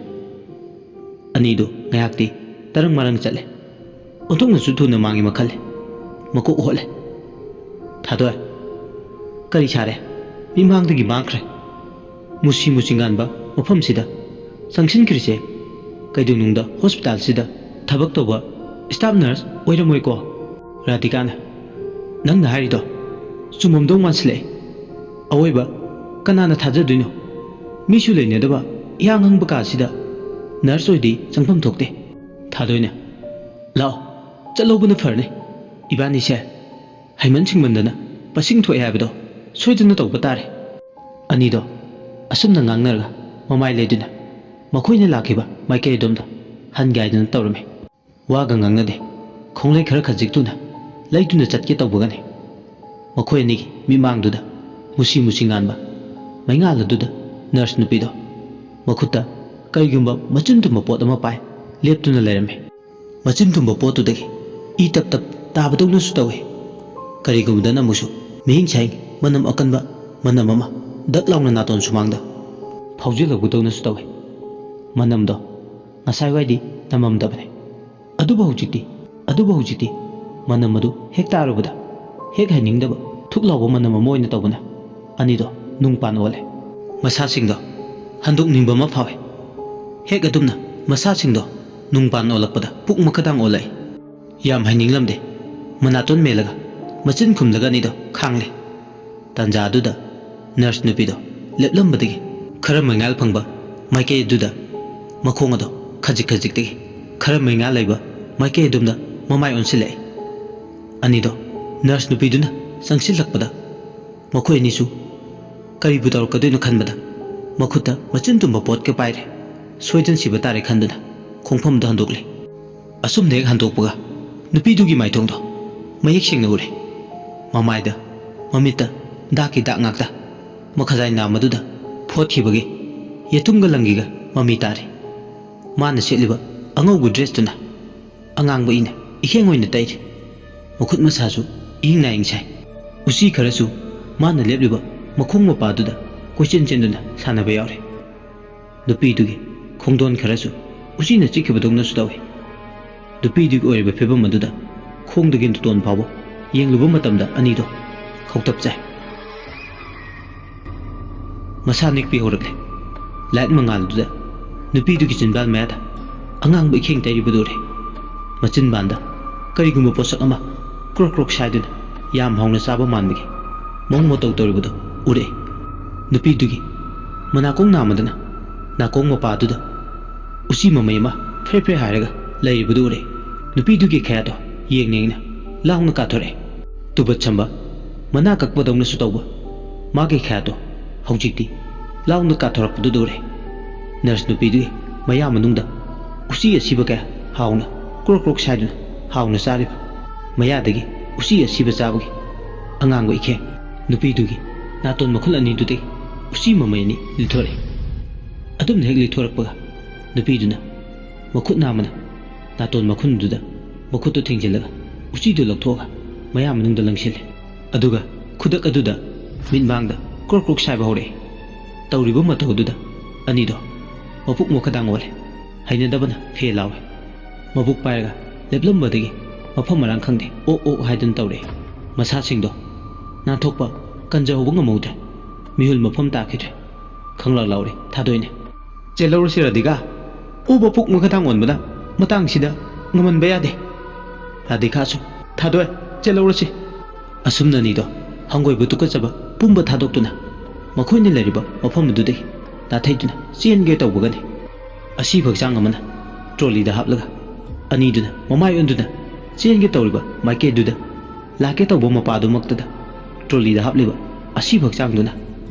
ꯑꯅꯤꯗꯨ ꯉꯥꯏꯍꯥꯛꯇꯤ ꯇꯔꯪ ꯃꯔꯪ ꯆꯠꯂꯦ꯫ ꯑꯣꯟꯊꯣꯛꯅꯁꯨ ꯊꯨꯅ ꯃꯥꯡꯉꯤ ꯃꯈꯜꯂꯦ꯫ ꯃꯀꯣꯛ ꯍꯣꯠꯂꯦ꯫ "ꯊꯥꯗꯣꯏ, ꯀꯔꯤ ꯁꯥꯔꯦ? ꯃꯤꯃꯥꯡꯗꯒꯤ ꯃꯥꯡꯈ꯭ꯔꯦ꯫ ꯃꯨꯁꯤ ꯃꯨꯁꯤ ꯉꯥꯟꯕ ꯃꯐꯝꯁꯤꯗ ꯆꯪꯁꯤꯟꯈ꯭ꯔꯤꯁꯦ ꯀꯩꯗꯧꯅꯨꯡꯗ ꯍꯣꯁꯄꯤꯇꯥꯜꯁꯤꯗ ꯊꯕꯛ ꯇꯧꯕ ꯁ꯭ꯇꯥꯐ ꯅꯔꯁ ꯑꯣꯏꯔꯝꯃꯣꯏꯀꯣ?" ꯔꯥꯙꯤꯀꯥꯅ, "ꯅꯪꯅ ꯍꯥꯏꯔꯤꯗꯣ ꯆꯨꯝꯃꯝꯗꯧ ꯃꯥꯟꯁꯤꯜꯂꯛꯑꯦ꯫ ꯑꯋꯣꯏꯕ ꯀꯅꯥꯅ ꯊꯥꯖꯗꯣꯏꯅꯣ? ꯃꯤꯁꯨ ꯂꯩꯅꯗꯕ ꯏꯍꯥꯡ ꯍꯥꯡꯕ ꯀꯥꯁꯤꯗ ꯅꯔꯁ ꯑꯣꯏꯗꯤ ꯆꯪꯐꯝ ꯊꯣꯛꯇꯦ꯫" ꯊꯥꯗꯣꯏꯅ, "ꯂꯥꯛꯑꯣ, ꯆꯠꯍꯧꯕꯅ ꯐꯔꯅꯤ꯫ ꯏꯕꯥꯅꯤꯁꯦ ꯍꯩꯃꯟ ꯁꯤꯡꯃꯟꯗꯅ ꯄꯁꯤꯡ ꯊꯣꯛꯑꯦ ꯍꯥꯏꯕꯗꯣ ꯁꯣꯏꯗꯅ ꯇꯧꯕ ꯇꯥꯔꯦ꯫" ꯑꯅꯤꯗꯣ ꯑꯁꯨꯝꯅ ꯉꯥꯡꯅꯔꯒ ꯃꯃꯥꯏ ꯂꯩꯗꯨꯅ ꯃꯈꯣꯏꯅ ꯂꯥꯛꯈꯤꯕ ꯃꯥꯏꯀꯩ ꯑꯗꯣꯝꯗ ꯍꯟꯒꯥꯏꯗꯨꯅ ꯇꯧꯔꯝꯃꯤ꯫ ꯋꯥꯒ ꯉꯥꯡꯅꯗꯦ꯫ ꯈꯣꯡꯂꯩ ꯈꯔ ꯈꯖꯤꯛꯇꯨꯅ ꯂꯩꯗꯨꯅ ꯆꯠꯀꯦ ꯇꯧꯕꯒꯅꯤ꯫ ꯃꯈꯣꯏ ꯑꯅꯤꯒꯤ ꯃꯤꯠꯃꯥꯡꯗꯨꯗ ꯃꯨꯁꯤ ꯃꯨꯁꯤ ꯉꯥꯟꯕ ꯃꯩꯉꯥꯜ ꯑꯗꯨꯗ ꯅꯔꯁ ꯅꯨꯄꯤꯗꯣ ꯃꯈꯨꯠꯇ ꯀꯔꯤꯒꯨꯝꯕ ꯃꯆꯤꯟ ꯇꯨꯝꯕ ꯄꯣꯠ ꯑꯃ ꯄꯥꯏ ꯂꯦꯞꯇꯨꯅ ꯂꯩꯔꯝꯃꯤ꯫ ꯃꯆꯤꯟ ꯇꯨꯝꯕ ꯄꯣꯠꯇꯨꯗꯒꯤ ꯏ ꯇꯞ ꯇꯞ ꯇꯥꯕꯗꯧꯅꯁꯨ ꯇꯧꯏ꯫ ꯀꯔꯤꯒꯨꯝꯕꯗꯅ ꯑꯃꯨꯛꯁꯨ ꯃꯍꯤꯡ ꯁꯥꯍꯤꯡ ꯃꯅꯝ ꯑꯀꯟꯕ ꯃꯅꯝ ꯑꯃ ꯗꯛ ꯂꯥꯎꯅ ꯅꯥꯇꯣꯟ ꯁꯨꯃꯥꯡꯗ ꯐꯥꯎꯖꯤꯜꯂꯛꯄꯗꯧꯅꯁꯨ ꯇꯧꯏ꯫ ꯃꯅꯝꯗꯣ ꯉꯁꯥꯏꯋꯥꯏꯗꯤ ꯅꯝꯃꯝꯗꯕꯅꯤ꯫ ꯑꯗꯨꯕꯨ ꯍꯧꯖꯤꯛꯇꯤ, ꯑꯗꯨꯕꯨ ꯍꯧꯖꯤꯛꯇꯤ ꯃꯅꯝ ꯑꯗꯨ ꯍꯦꯛ ꯇꯥꯔꯨꯕꯗ ꯍꯦꯛ ꯍꯩꯅꯤꯡꯗꯕ ꯊꯨꯛ ꯂꯥꯎꯕ ꯃꯅꯝ ꯑꯃ ꯑꯣꯏꯅ ꯇꯧꯕꯅ ꯑꯅꯤꯗꯣ ꯅꯨꯡ ꯄꯥꯟ ꯑꯣꯜꯂꯦ꯫ ꯃꯁꯥꯁꯤꯡꯗꯣ ꯍꯟꯗꯣꯛꯅꯤꯡꯕ ꯑꯃ ꯐꯥꯎꯏ꯫ ꯍꯦꯛ ꯑꯗꯨꯝꯅ ꯃꯁꯥꯁꯤꯡꯗꯣ ꯅꯨꯡ ꯄꯥꯟ ꯑꯣꯜꯂꯛꯄꯗ ꯄꯨꯛ ꯃꯈꯥꯗꯥꯡ ꯑꯣꯜꯂꯛꯏ꯫ ꯌꯥꯝ ꯍꯩꯅꯤꯡꯂꯝꯗꯦ꯫ ꯃꯅꯥꯇꯣꯟ ꯃꯦꯜꯂꯒ ꯃꯆꯤꯟ ꯈꯨꯝꯂꯒ ꯑꯅꯤꯗꯣ ꯈꯥꯡꯂꯦ꯫ ꯇꯥꯟꯖꯥ ꯑꯗꯨꯗ ꯅꯔꯁ ꯅꯨꯄꯤꯗꯣ ꯂꯦꯞꯂꯝꯕꯗꯒꯤ ꯈꯔ ꯃꯩꯉꯥꯜ ꯐꯪꯕ ꯃꯥꯏꯀꯩ ꯑꯗꯨꯗ ꯃꯈꯣꯡ ꯑꯗꯣ ꯈꯖꯤꯛ ꯈꯖꯤꯛꯇꯒꯤ ꯈꯔ ꯃꯩꯉꯥꯜ ꯂꯩꯕ ꯃꯥꯏꯀꯩ ꯑꯗꯣꯝꯗ ꯃꯃꯥꯏ ꯑꯣꯟꯁꯤꯜꯂꯛꯏ꯫ ꯑꯅꯤꯗꯣ ꯅꯔꯁ ꯅꯨꯄꯤꯗꯨꯅ ꯆꯪꯁꯤꯜꯂꯛꯄꯗ ꯃꯈꯣꯏ ꯑꯅꯤꯁꯨ ꯀꯔꯤꯕꯨ ꯇꯧꯔꯛꯀꯗꯣꯏꯅꯣ ꯈꯟꯕꯗ ꯃꯈꯨꯠꯇ ꯃꯆꯤꯟ ꯇꯨꯝꯕ ꯄꯣꯠꯀ ꯄꯥꯏꯔꯦ꯫ ꯁꯣꯏꯗꯅ ꯁꯤꯕ ꯇꯥꯔꯦ ꯈꯟꯗꯨꯅ ꯈꯣꯡꯐꯝꯗ ꯍꯟꯗꯣꯛꯂꯦ꯫ ꯑꯁꯨꯝꯅ ꯍꯦꯛ ꯍꯟꯗꯣꯛꯄꯒ ꯅꯨꯄꯤꯗꯨꯒꯤ ꯃꯥꯏꯊꯣꯡꯗꯣ ꯃꯌꯦꯛ ꯁꯦꯡꯅ ꯎꯔꯦ꯫ ꯃꯃꯥꯏꯗ, ꯃꯃꯤꯠꯇ ꯗꯥꯛꯀꯤ ꯗꯥꯛ ꯉꯥꯛꯇ꯫ ꯃꯈꯖꯥꯏ ꯅꯥꯝꯃꯗꯨꯗ ꯐꯣꯠꯈꯤꯕꯒꯤ ꯌꯦꯇꯨꯝꯒ ꯂꯪꯒꯤꯒ ꯃꯃꯤ ꯇꯥꯔꯤ꯫ ꯃꯥꯅ ꯁꯦꯠꯂꯤꯕ ꯑꯉꯧꯕ ꯗ꯭ꯔꯦꯁꯇꯨꯅ ꯑꯉꯥꯡꯕ ꯏꯅ ꯏꯍꯦꯡ ꯑꯣꯏꯅ ꯇꯩꯔꯤ꯫ ꯃꯈꯨꯠ ꯃꯁꯥꯁꯨ ꯏꯍꯤꯡ ꯅꯥꯍꯤꯡ ꯁꯥꯏ꯫ ꯎꯆꯤ ꯈꯔꯁꯨ ꯃꯥꯅ ꯂꯦꯞꯂꯤꯕ ꯃꯈꯣꯡ ꯃꯄꯥꯗꯨꯗ ꯀꯣꯏꯆꯦꯟ ꯆꯦꯟꯗꯨꯅ ꯁꯥꯟꯅꯕ ꯌꯥꯎꯔꯤ꯫ ꯅꯨꯄꯤꯗꯨꯒꯤ ꯈꯣꯡꯗꯣꯟ ꯈꯔꯁꯨ ꯎꯆꯤꯅ ꯆꯤꯛꯈꯤꯕꯗꯧꯅꯁꯨ ꯇꯧꯏ꯫ ꯅꯨꯄꯤꯗꯨꯒꯤ ꯑꯣꯏꯔꯤꯕ ꯐꯤꯕꯝ ꯑꯗꯨꯗ ꯈꯣꯡꯗꯒꯤ ꯅꯇꯣꯟ ꯐꯥꯎꯕ ꯌꯦꯡꯂꯨꯕ ꯃꯇꯝꯗ ꯑꯅꯤꯗꯣ ꯈꯧꯇꯛ ꯆꯥꯏ꯫ ꯃꯁꯥ ꯅꯤꯛꯄꯤ ꯍꯧꯔꯛꯂꯦ꯫ ꯂꯥꯏꯠ ꯃꯉꯥꯜꯗꯨꯗ ꯅꯨꯄꯤꯗꯨꯒꯤ ꯆꯤꯟꯕꯥꯜ ꯃꯌꯥꯗ ꯑꯉꯥꯡꯕ ꯏꯈꯦꯡ ꯇꯩꯔꯤꯕꯗꯨ ꯎꯔꯦ꯫ ꯃꯆꯤꯟꯕꯥꯜꯗ ꯀꯔꯤꯒꯨꯝꯕ ꯄꯣꯠꯁꯛ ꯑꯃ ꯀ꯭ꯔꯣꯛ ꯀ꯭ꯔꯣꯛ ꯁꯥꯏꯗꯨꯅ ꯌꯥꯝ ꯍꯥꯎꯅ ꯆꯥꯕ ꯃꯥꯟꯕꯒꯤ ꯃꯑꯣꯡ ꯃꯇꯧ ꯇꯧꯔꯤꯕꯗꯨ ꯎꯔꯛꯏ꯫ ꯅꯨꯄꯤꯗꯨꯒꯤ ꯃꯅꯥꯀꯣꯡ ꯅꯥꯝꯃꯗꯅ ꯅꯥꯀꯣꯡ ꯃꯄꯥꯗꯨꯗ ꯎꯆꯤ ꯃꯃꯩ ꯑꯃ ꯐ꯭ꯔꯦ ꯐ꯭ꯔꯦ ꯍꯥꯏꯔꯒ ꯂꯩꯔꯤꯕꯗꯨ ꯎꯔꯛꯏ꯫ ꯅꯨꯄꯤꯗꯨꯒꯤ ꯈꯌꯥꯠꯇꯣ ꯌꯦꯡꯅ ꯌꯦꯡꯅ ꯂꯥꯎꯅ ꯀꯥꯊꯣꯔꯛꯑꯦ꯫ ꯇꯨꯕꯠ ꯁꯝꯕ ꯃꯅꯥ ꯀꯛꯄꯗꯧꯅꯁꯨ ꯇꯧꯕ ꯃꯥꯒꯤ ꯈꯌꯥꯠꯇꯣ ꯍꯧꯖꯤꯛꯇꯤ ꯂꯥꯎꯅ ꯀꯥꯊꯣꯔꯛꯄꯗꯨꯗ ꯎꯔꯦ꯫ ꯅꯔꯁ ꯅꯨꯄꯤꯗꯨꯒꯤ ꯃꯌꯥ ꯃꯅꯨꯡꯗ ꯎꯆꯤ ꯑꯁꯤꯕ ꯀꯌꯥ ꯍꯥꯎꯅ ꯀ꯭ꯔꯣꯛ ꯀ꯭ꯔꯣꯛ ꯁꯥꯏꯗꯨꯅ ꯍꯥꯎꯅ ꯆꯥꯔꯤꯕ ꯃꯌꯥꯗꯒꯤ ꯎꯆꯤ ꯑꯁꯤꯕ ꯆꯥꯕꯒꯤ ꯑꯉꯥꯡꯕ ꯏꯈꯦꯡ ꯅꯨꯄꯤꯗꯨꯒꯤ ꯅꯥꯇꯣꯟ ꯃꯈꯨꯜ ꯑꯅꯤꯗꯨꯗꯒꯤ ꯎꯆꯤ ꯃꯃꯩ ꯑꯅꯤ ꯂꯤꯊꯣꯔꯛꯏ꯫ ꯑꯗꯨꯝꯅ ꯍꯦꯛ ꯂꯤꯊꯣꯔꯛꯄꯒ ꯅꯨꯄꯤꯗꯨꯅ ꯃꯈꯨꯠ ꯅꯥꯝꯃꯅ ꯅꯥꯇꯣꯟ ꯃꯈꯨꯟꯗꯨꯗ ꯃꯈꯨꯠꯇꯨ ꯊꯤꯡꯖꯤꯜꯂꯒ ꯎꯆꯤꯗꯨ ꯂꯧꯊꯣꯛꯑꯒ ꯃꯌꯥ ꯃꯅꯨꯡꯗ ꯂꯪꯁꯤꯜꯂꯦ꯫ ꯑꯗꯨꯒ ꯈꯨꯗꯛ ꯑꯗꯨꯗ ꯃꯤꯠꯃꯥꯡꯗ ꯀ꯭ꯔꯣꯛ ꯀ꯭ꯔꯣꯛ ꯁꯥꯏꯕ ꯍꯧꯔꯛꯑꯦ꯫ ꯇꯧꯔꯤꯕ ꯃꯇꯧ ꯑꯗꯨꯗ ꯑꯅꯤꯗꯣ ꯃꯄꯨꯛ ꯃꯈꯗꯥꯡ ꯑꯣꯜꯂꯦ꯫ ꯍꯩꯅꯗꯕꯅ ꯐꯦ ꯂꯥꯎꯔꯦ꯫ ꯃꯕꯨꯛ ꯄꯥꯏꯔꯒ ꯂꯦꯞꯂꯝꯕꯗꯒꯤ ꯃꯐꯝ ꯃꯔꯥꯡ ꯈꯪꯗꯦ ꯑꯣꯛ ꯑꯣꯛ ꯍꯥꯏꯗꯨꯅ ꯇꯧꯔꯛꯑꯦ꯫ ꯃꯁꯥꯁꯤꯡꯗꯣ ꯅꯥꯟꯊꯣꯛꯄ ꯀꯟꯖꯍꯧꯕ ꯉꯝꯍꯧꯗ꯭ꯔꯦ꯫ ꯃꯤꯍꯨꯜ ꯃꯐꯝ ꯇꯥꯈꯤꯗ꯭ꯔꯦ꯫ ꯈꯪꯂꯥꯛ ꯂꯥꯎꯔꯦ ꯊꯥꯗꯣꯏꯅ꯫ "ꯆꯦꯜꯍꯧꯔꯁꯤ ꯔꯥꯙꯤꯀꯥ꯫ ꯑꯣꯛ ꯃꯄꯨꯛ ꯃꯈꯗꯥꯡ ꯑꯣꯟꯕꯅ ꯃꯇꯥꯡꯁꯤꯗ ꯉꯝꯍꯟꯕ ꯌꯥꯗꯦ꯫" ꯔꯥꯙꯤꯀꯥꯁꯨ, "ꯊꯥꯗꯣꯏ, ꯆꯦꯜꯍꯧꯔꯁꯤ꯫" ꯑꯁꯨꯝꯅ ꯑꯅꯤꯗꯣ ꯍꯪꯒꯣꯏꯕ ꯇꯨꯀꯠꯆꯕ ꯄꯨꯝꯕ ꯊꯥꯗꯣꯛꯇꯨꯅ ꯃꯈꯣꯏꯅ ꯂꯩꯔꯤꯕ ꯃꯐꯝ ꯑꯗꯨꯗꯒꯤ ꯅꯥꯊꯩꯗꯨꯅ ꯆꯦꯟꯒꯦ ꯇꯧꯕꯒꯅꯤ꯫ ꯑꯁꯤꯕ ꯍꯛꯆꯥꯡ ꯑꯃꯅ ꯇ꯭ꯔꯣꯂꯤꯗ ꯍꯥꯞꯂꯒ ꯑꯅꯤꯗꯨꯅ ꯃꯃꯥꯏ ꯑꯣꯟꯗꯨꯅ ꯆꯦꯟꯒꯦ ꯇꯧꯔꯤꯕ ꯃꯥꯏꯀꯩꯗꯨꯗ ꯂꯥꯛꯀꯦ ꯇꯧꯕ ꯃꯄꯥꯗꯨꯃꯛꯇꯗ ꯇ꯭ꯔꯣꯂꯤꯗ ꯍꯥꯞꯂꯤꯕ ꯑꯁꯤꯕ ꯍꯛꯆꯥꯡꯗꯨꯅ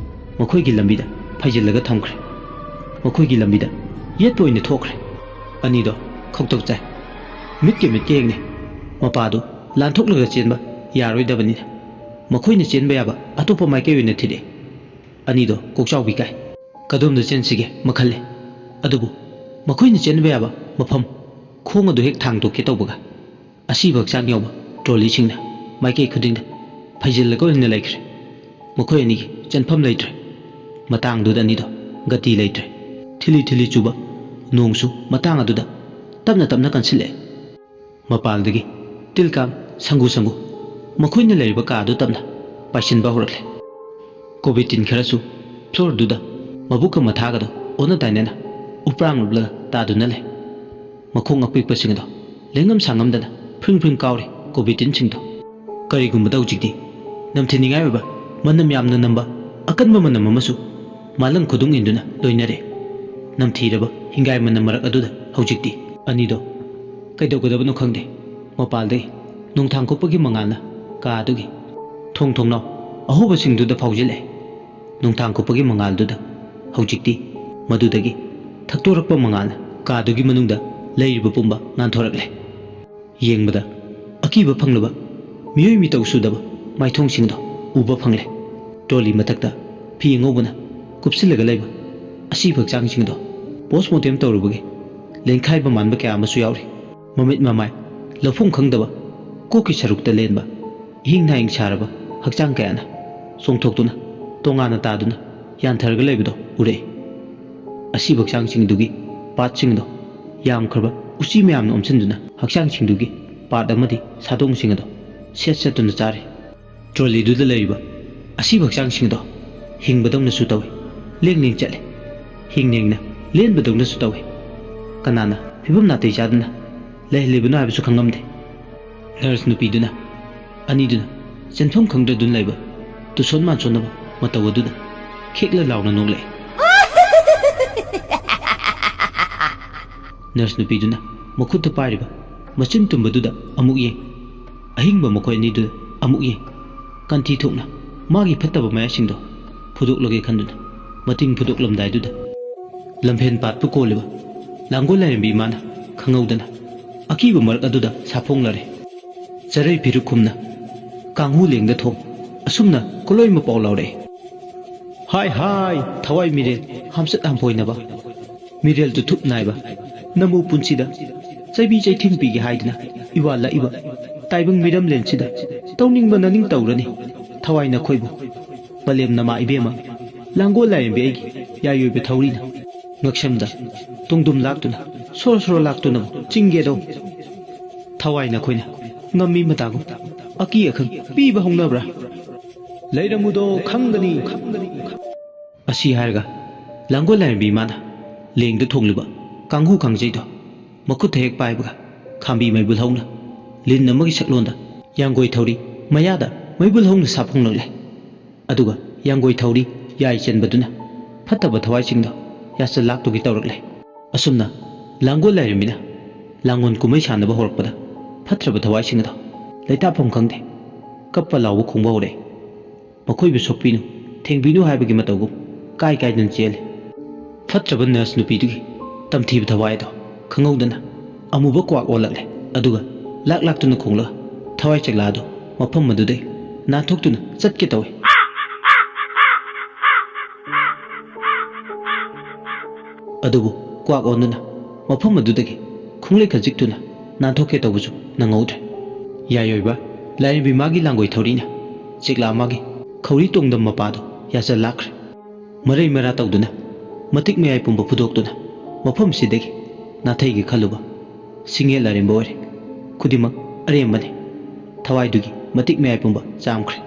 ꯃꯈꯣꯏꯒꯤ ꯂꯝꯕꯤꯗ ꯐꯩꯖꯤꯜꯂꯒ ꯊꯝꯈ꯭ꯔꯦ꯫ ꯃꯈꯣꯏꯒꯤ ꯂꯝꯕꯤꯗ ꯌꯦꯠꯄ ꯑꯣꯏꯅ ꯊꯣꯛꯈ꯭ꯔꯦ꯫ ꯑꯅꯤꯗꯣ ꯈꯧꯇꯛ ꯆꯥꯏ꯫ ꯃꯤꯠꯀ ꯃꯤꯠꯀ ꯌꯦꯡꯅꯩ꯫ ꯃꯄꯥꯗꯨ ꯂꯥꯟꯊꯣꯛꯂꯒ ꯆꯦꯟꯕ ꯌꯥꯔꯣꯏꯗꯕꯅꯤꯅ ꯃꯈꯣꯏꯅ ꯆꯦꯟꯕ ꯌꯥꯕ ꯑꯇꯣꯞꯄ ꯃꯥꯏꯀꯩ ꯑꯣꯏꯅ ꯊꯤꯔꯛꯏ꯫ ꯑꯅꯤꯗꯣ ꯀꯣꯛꯆꯥꯎꯕꯤ ꯀꯥꯏ꯫ ꯀꯗꯣꯝꯗ ꯆꯦꯟꯁꯤꯒꯦ ꯑꯃ ꯈꯜꯂꯦ꯫ ꯑꯗꯨꯕꯨ ꯃꯈꯣꯏꯅ ꯆꯦꯟꯕ ꯌꯥꯕ ꯃꯐꯝ ꯈꯣꯡ ꯑꯗꯨ ꯍꯦꯛ ꯊꯥꯡꯗꯣꯛꯀꯦ ꯇꯧꯕꯒ ꯑꯁꯤꯕ ꯍꯛꯆꯥꯡ ꯌꯥꯎꯕ ꯇ꯭ꯔꯣꯂꯤꯁꯤꯡꯅ ꯃꯥꯏꯀꯩ ꯈꯨꯗꯤꯡꯗ ꯐꯩꯖꯤꯜꯂꯒ ꯑꯣꯏꯅ ꯂꯩꯈ꯭ꯔꯦ꯫ ꯃꯈꯣꯏ ꯑꯅꯤꯒꯤ ꯆꯦꯟꯐꯝ ꯂꯩꯇ꯭ꯔꯦ꯫ ꯃꯇꯥꯡꯗꯨꯗ ꯑꯅꯤꯗꯣ ꯒꯇꯤ ꯂꯩꯇ꯭ꯔꯦ꯫ ꯊꯤꯂꯤ ꯊꯤꯂꯤ ꯆꯨꯕ ꯅꯣꯡꯁꯨ ꯃꯇꯥꯡ ꯑꯗꯨꯗ ꯇꯞꯅ ꯇꯞꯅ ꯀꯟꯁꯤꯜꯂꯛꯑꯦ꯫ ꯃꯄꯥꯜꯗꯒꯤ ꯇꯤꯜ ꯀꯥꯡ ꯁꯪꯒꯨ ꯁꯪꯒꯨ ꯃꯈꯣꯏꯅ ꯂꯩꯔꯤꯕ ꯀꯥ ꯑꯗꯨ ꯇꯞꯅ ꯄꯥꯏꯁꯤꯟꯕ ꯍꯧꯔꯛꯂꯦ꯫ ꯀꯣꯕꯤ ꯇꯤꯟ ꯈꯔꯁꯨ ꯐ꯭ꯂꯣꯔꯗꯨꯗ ꯃꯕꯨꯛꯀ ꯃꯊꯥꯒꯗꯣ ꯑꯣꯟꯅ ꯇꯥꯏꯅꯅ ꯎꯄ꯭ꯔꯥꯡ ꯂꯨꯞꯂꯒ ꯇꯥꯗꯨꯅ ꯂꯩ꯫ ꯃꯈꯣꯡ ꯑꯄꯤꯛꯄꯁꯤꯡ ꯑꯗꯣ ꯂꯦꯡꯉꯝ ꯁꯥꯡꯉꯝꯗꯅ ꯐ꯭ꯔꯤꯡ ꯐ꯭ꯔꯤꯡ ꯀꯥꯎꯔꯤ ꯀꯣꯕꯤ ꯇꯤꯟꯁꯤꯡꯗꯣ꯫ ꯀꯔꯤꯒꯨꯝꯕꯗ ꯍꯧꯖꯤꯛꯇꯤ ꯅꯝꯊꯤꯅꯤꯡꯉꯥꯏ ꯑꯣꯏꯕ ꯃꯅꯝ ꯌꯥꯝꯅ ꯅꯝꯕ ꯑꯀꯟꯕ ꯃꯅꯝ ꯑꯃꯁꯨ ꯃꯥꯂꯪ ꯈꯨꯗꯨꯡ ꯏꯟꯗꯨꯅ ꯂꯣꯏꯅꯔꯦ꯫ ꯅꯝꯊꯤꯔꯕ ꯍꯤꯡꯒꯥꯏ ꯃꯅꯝ ꯃꯔꯛ ꯑꯗꯨꯗ ꯍꯧꯖꯤꯛꯇꯤ ꯑꯅꯤꯗꯣ ꯀꯩꯗꯧꯒꯗꯕꯅꯣ ꯈꯪꯗꯦ꯫ ꯃꯄꯥꯜꯗꯒꯤ ꯅꯨꯡꯊꯥꯡ ꯀꯨꯞꯄꯒꯤ ꯃꯉꯥꯜꯅ ꯀꯥ ꯑꯗꯨꯒꯤ ꯊꯣꯡ ꯊꯣꯡꯅꯥꯎ ꯑꯍꯣꯕꯁꯤꯡꯗꯨꯗ ꯐꯥꯎꯖꯤꯜꯂꯛꯑꯦ꯫ ꯅꯨꯡꯊꯥꯡ ꯀꯨꯞꯄꯒꯤ ꯃꯉꯥꯜꯗꯨꯗ ꯍꯧꯖꯤꯛꯇꯤ ꯃꯗꯨꯗꯒꯤ ꯊꯛꯇꯣꯔꯛꯄ ꯃꯉꯥꯜꯅ ꯀꯥꯗꯨꯒꯤ ꯃꯅꯨꯡꯗ ꯂꯩꯔꯤꯕ ꯄꯨꯝꯕ ꯉꯥꯟꯊꯣꯔꯛꯂꯦ꯫ ꯌꯦꯡꯕꯗ ꯑꯀꯤꯕ ꯐꯪꯂꯕ ꯃꯤꯑꯣꯏ ꯃꯤꯇꯧ ꯁꯨꯗꯕ ꯃꯥꯏꯊꯣꯡꯁꯤꯡꯗꯣ ꯎꯕ ꯐꯪꯂꯦ꯫ ꯇ꯭ꯔꯣꯂꯤ ꯃꯊꯛꯇ ꯐꯤ ꯑꯉꯧꯕꯅ ꯀꯨꯞꯁꯤꯜꯂꯒ ꯂꯩꯕ ꯑꯁꯤꯕ ꯍꯛꯆꯥꯡꯁꯤꯡꯗꯣ ꯄꯣꯁꯃꯣꯔꯇꯦꯝ ꯇꯧꯔꯨꯕꯒꯤ ꯂꯦꯟꯈꯥꯏꯕ ꯃꯥꯟꯕ ꯀꯌꯥ ꯑꯃꯁꯨ ꯌꯥꯎꯔꯤ꯫ ꯃꯃꯤꯠ ꯃꯃꯥꯏ ꯂꯧꯐꯝ ꯈꯪꯗꯕ ꯀꯣꯛꯀꯤ ꯁꯔꯨꯛꯇ ꯂꯦꯟꯕ ꯏꯍꯤꯡ ꯅꯥꯍꯤꯡ ꯁꯥꯔꯕ ꯍꯛꯆꯥꯡ ꯀꯌꯥꯅ ꯆꯣꯡꯊꯣꯛꯇꯨꯅ ꯇꯣꯉꯥꯟꯅ ꯇꯥꯗꯨꯅ ꯌꯥꯟꯊꯔꯒ ꯂꯩꯕꯗꯣ ꯎꯔꯛꯏ꯫ ꯑꯁꯤꯕ ꯍꯛꯆꯥꯡꯁꯤꯡꯗꯨꯒꯤ ꯄꯥꯔꯠꯁꯤꯡꯗꯣ ꯌꯥꯝꯈ꯭ꯔꯕ ꯎꯆꯤ ꯃꯌꯥꯝꯅ ꯑꯣꯝꯁꯤꯟꯗꯨꯅ ꯍꯛꯆꯥꯡꯁꯤꯡꯗꯨꯒꯤ ꯄꯥꯔꯠ ꯑꯃꯗꯤ ꯁꯥꯗꯣꯡꯁꯤꯡ ꯑꯗꯣ ꯁꯦꯠ ꯁꯦꯠꯇꯨꯅ ꯆꯥꯔꯤ꯫ ꯇ꯭ꯔꯣꯂꯤꯗꯨꯗ ꯂꯩꯔꯤꯕ ꯑꯁꯤꯕ ꯍꯛꯆꯥꯡꯁꯤꯡꯗꯣ ꯍꯤꯡꯕꯗꯧꯅꯁꯨ ꯇꯧꯏ, ꯂꯦꯡ ꯂꯦꯡ ꯆꯠꯂꯤ, ꯍꯤꯡ ꯂꯦꯡꯅ ꯂꯦꯟꯕꯗꯧꯅꯁꯨ ꯇꯧꯏ꯫ ꯀꯅꯥꯅ ꯐꯤꯕꯝ ꯅꯥꯇꯩ ꯆꯥꯗꯅ ꯂꯩꯍꯜꯂꯤꯕꯅꯣ ꯍꯥꯏꯕꯁꯨ ꯈꯪꯂꯝꯗꯦ꯫ ꯅꯔꯁ ꯅꯨꯄꯤꯗꯨꯅ ꯑꯅꯤꯗꯨꯅ ꯆꯦꯟꯐꯝ ꯈꯪꯗ꯭ꯔꯗꯨꯅ ꯂꯩꯕ ꯇꯨꯁꯣꯟ ꯃꯥꯟꯁꯣꯟꯅꯕ ꯃꯇꯧ ꯑꯗꯨꯗ ꯈꯦꯛꯂ ꯂꯥꯎꯅ ꯅꯣꯛꯂꯛꯏ꯫ ꯅꯔꯁ ꯅꯨꯄꯤꯗꯨꯅ ꯃꯈꯨꯠꯇ ꯄꯥꯏꯔꯤꯕ ꯃꯆꯤꯟ ꯇꯨꯝꯕꯗꯨꯗ ꯑꯃꯨꯛ ꯌꯦꯡ, ꯑꯍꯤꯡꯕ ꯃꯈꯣꯏ ꯑꯅꯤꯗꯨꯗ ꯑꯃꯨꯛ ꯌꯦꯡ, ꯀꯟꯊꯤ ꯊꯣꯛꯅ ꯃꯥꯒꯤ ꯐꯠꯇꯕ ꯃꯌꯥꯁꯤꯡꯗꯣ ꯐꯨꯗꯣꯛꯂꯒꯦ ꯈꯟꯗꯨꯅ ꯃꯇꯤꯡ ꯐꯨꯗꯣꯛꯂꯝꯗꯥꯏꯗꯨꯗ ꯂꯝꯐꯦꯟ ꯄꯥꯠꯄꯨ ꯀꯣꯜꯂꯤꯕ ꯂꯥꯡꯒꯣꯜ ꯂꯥꯏꯔꯦꯝꯕꯤ ꯏꯃꯥꯅ ꯈꯪꯍꯧꯗꯅ ꯑꯀꯤꯕ ꯃꯔꯛ ꯑꯗꯨꯗ ꯁꯥꯐꯣꯡꯂꯔꯦ꯫ ꯆꯔꯩ ꯐꯤꯔꯨꯛ ꯈꯨꯝꯅ ꯀꯥꯡꯍꯨ ꯂꯦꯡꯗ ꯊꯣꯡ ꯑꯁꯨꯝꯅ ꯀꯣꯂꯣꯏ ꯃꯄꯥꯎ ꯂꯥꯎꯔꯛꯏ꯫ ꯍꯥꯏ ꯍꯥꯏ ꯊꯋꯥꯏ ꯃꯤꯔꯦꯜ ꯍꯥꯝꯆꯠ ꯍꯥꯝꯐꯣꯏꯅꯕ ꯃꯤꯔꯦꯜ ꯇꯨꯊꯨꯞ ꯅꯥꯏꯕ ꯅꯃꯨ ꯄꯨꯟꯁꯤꯗ ꯆꯩꯕꯤ ꯆꯩꯊꯦꯡ ꯄꯤꯒꯦ ꯍꯥꯏꯗꯨꯅ ꯏꯋꯥ ꯂꯛꯏꯕ ꯇꯥꯏꯕꯪ ꯃꯤꯔꯝꯂꯦꯟꯁꯤꯗ ꯇꯧꯅꯤꯡꯕ ꯅꯅꯤꯡ ꯇꯧꯔꯅꯤ꯫ ꯊꯋꯥꯏ ꯅꯈꯣꯏꯕꯨ ꯄꯂꯦꯝ ꯅꯃꯥ ꯏꯕꯦꯝꯃ, ꯂꯥꯡꯒꯣꯜ ꯂꯥꯏꯔꯦꯝꯕꯤ ꯑꯩꯒꯤ ꯌꯥꯏꯑꯣꯏꯕ ꯊꯧꯔꯤꯅ ꯉꯛꯁꯝꯗ ꯇꯨꯡꯗꯨꯝ ꯂꯥꯛꯇꯨꯅ ꯁꯣꯔ ꯁꯣꯔ ꯂꯥꯛꯇꯨꯅꯕꯨ ꯆꯤꯡꯒꯦꯗꯧ꯫ ꯊꯋꯥꯏ ꯅꯈꯣꯏꯅ ꯉꯝꯃꯤ ꯃꯇꯥꯒꯨꯝ ꯑꯀꯤ ꯑꯈꯪ ꯄꯤꯕ ꯍꯧꯅꯕ꯭ꯔꯥ? ꯂꯩꯔꯝꯃꯨꯗꯣ ꯈꯪꯒꯅꯤ꯫ ꯑꯁꯤ ꯍꯥꯏꯔꯒ ꯂꯥꯡꯒꯣꯜ ꯂꯥꯏꯔꯦꯝꯕꯤ ꯏꯃꯥꯅ ꯂꯦꯡꯗ ꯊꯣꯡꯂꯤꯕ ꯀꯥꯡꯍꯨ ꯀꯥꯡꯖꯩꯗꯣ ꯃꯈꯨꯠꯇ ꯍꯦꯛ ꯄꯥꯏꯕꯒ ꯈꯥꯝꯕꯤ ꯃꯩꯕꯨꯜ ꯍꯧꯅ ꯂꯤꯟ ꯑꯃꯒꯤ ꯁꯛꯂꯣꯟꯗ ꯌꯥꯡꯒꯣꯏ ꯊꯧꯔꯤ ꯃꯌꯥꯗ ꯃꯩꯕꯨꯜ ꯍꯧꯅ ꯁꯥꯞ ꯍꯣꯡꯂꯛꯂꯦ꯫ ꯑꯗꯨꯒ ꯌꯥꯡꯒꯣꯏ ꯊꯧꯔꯤ ꯌꯥꯏ ꯆꯦꯟꯕꯗꯨꯅ ꯐꯠꯇꯕ ꯊꯋꯥꯏꯁꯤꯡꯗꯣ ꯌꯥꯆꯜ ꯂꯥꯛꯇꯨꯒꯤ ꯇꯧꯔꯛꯂꯦ꯫ ꯑꯁꯨꯝꯅ ꯂꯥꯡꯒꯣꯜ ꯂꯥꯏꯔꯦꯝꯕꯤꯅ ꯂꯥꯡꯒꯣꯜ ꯀꯨꯝꯍꯩ ꯁꯥꯟꯅꯕ ꯍꯧꯔꯛꯄꯗ ꯐꯠꯇ꯭ꯔꯕ ꯊꯋꯥꯏꯁꯤꯡ ꯑꯗꯣ ꯂꯩꯇꯥꯐꯝ ꯈꯪꯗꯦ ꯀꯞꯄ ꯂꯥꯎꯕ ꯈꯣꯡꯕ ꯍꯧꯔꯛꯑꯦ꯫ ꯃꯈꯣꯏꯕꯨ ꯁꯣꯛꯄꯤꯅꯨ, ꯊꯦꯡꯕꯤꯅꯨ ꯍꯥꯏꯕꯒꯤ ꯃꯇꯧꯒꯨꯝ ꯀꯥꯏ ꯀꯥꯏꯗꯨꯅ ꯆꯦꯜꯂꯤ꯫ ꯐꯠꯇ꯭ꯔꯕ ꯅꯔꯁ ꯅꯨꯄꯤꯗꯨꯒꯤ ꯇꯝꯊꯤꯕ ꯊꯋꯥꯏ ꯑꯗꯣ ꯈꯪꯍꯧꯗꯅ ꯑꯃꯨꯕ ꯀ꯭ꯋꯥꯛ ꯑꯣꯜꯂꯛꯂꯦ꯫ ꯑꯗꯨꯒ ꯂꯥꯛ ꯂꯥꯛꯇꯨꯅ ꯈꯣꯡꯂꯒ ꯊꯋꯥꯏ ꯆꯦꯛꯂꯥ ꯑꯗꯨ ꯃꯐꯝ ꯑꯗꯨꯗꯒꯤ ꯅꯥꯟꯊꯣꯛꯇꯨꯅ ꯆꯠꯀꯦ ꯇꯧꯏ꯫ ꯑꯗꯨꯕꯨ ꯀ꯭ꯋꯥꯛ ꯑꯣꯟꯗꯨꯅ ꯃꯐꯝ ꯑꯗꯨꯗꯒꯤ ꯈꯣꯡꯂꯩ ꯈꯖꯤꯛꯇꯨꯅ ꯅꯥꯟꯊꯣꯛꯀꯦ ꯇꯧꯕꯁꯨ ꯅꯪꯍꯧꯗ꯭ꯔꯦ꯫ ꯌꯥꯏꯑꯣꯏꯕ ꯂꯥꯏꯔꯦꯝꯕꯤ ꯃꯥꯒꯤ ꯂꯥꯡꯒꯣꯏ ꯊꯧꯔꯤꯅ ꯆꯦꯛꯂꯥ ꯃꯥꯒꯤ ꯈꯧꯔꯤ ꯇꯣꯡꯗꯝ ꯃꯄꯥꯗꯨ ꯌꯥꯆꯜ ꯂꯥꯛꯈ꯭ꯔꯦ꯫ ꯃꯔꯩ ꯃꯔꯥ ꯇꯧꯗꯨꯅ ꯃꯇꯤꯛ ꯃꯌꯥꯏ ꯄꯨꯝꯕ ꯐꯨꯗꯣꯛꯇꯨꯅ ꯃꯐꯝꯁꯤꯗꯒꯤ ꯅꯥꯊꯩꯒꯦ ꯈꯜꯂꯨꯕ ꯁꯤꯡꯉꯦꯜ ꯑꯔꯦꯝꯕ ꯑꯣꯏꯔꯦ꯫ ꯈꯨꯗꯤꯡꯃꯛ ꯑꯔꯦꯝꯕꯅꯤ꯫ ꯊꯋꯥꯏꯗꯨꯒꯤ ꯃꯇꯤꯛ ꯃꯌꯥꯏ ꯄꯨꯝꯕ ꯆꯥꯝꯈ꯭ꯔꯦ꯫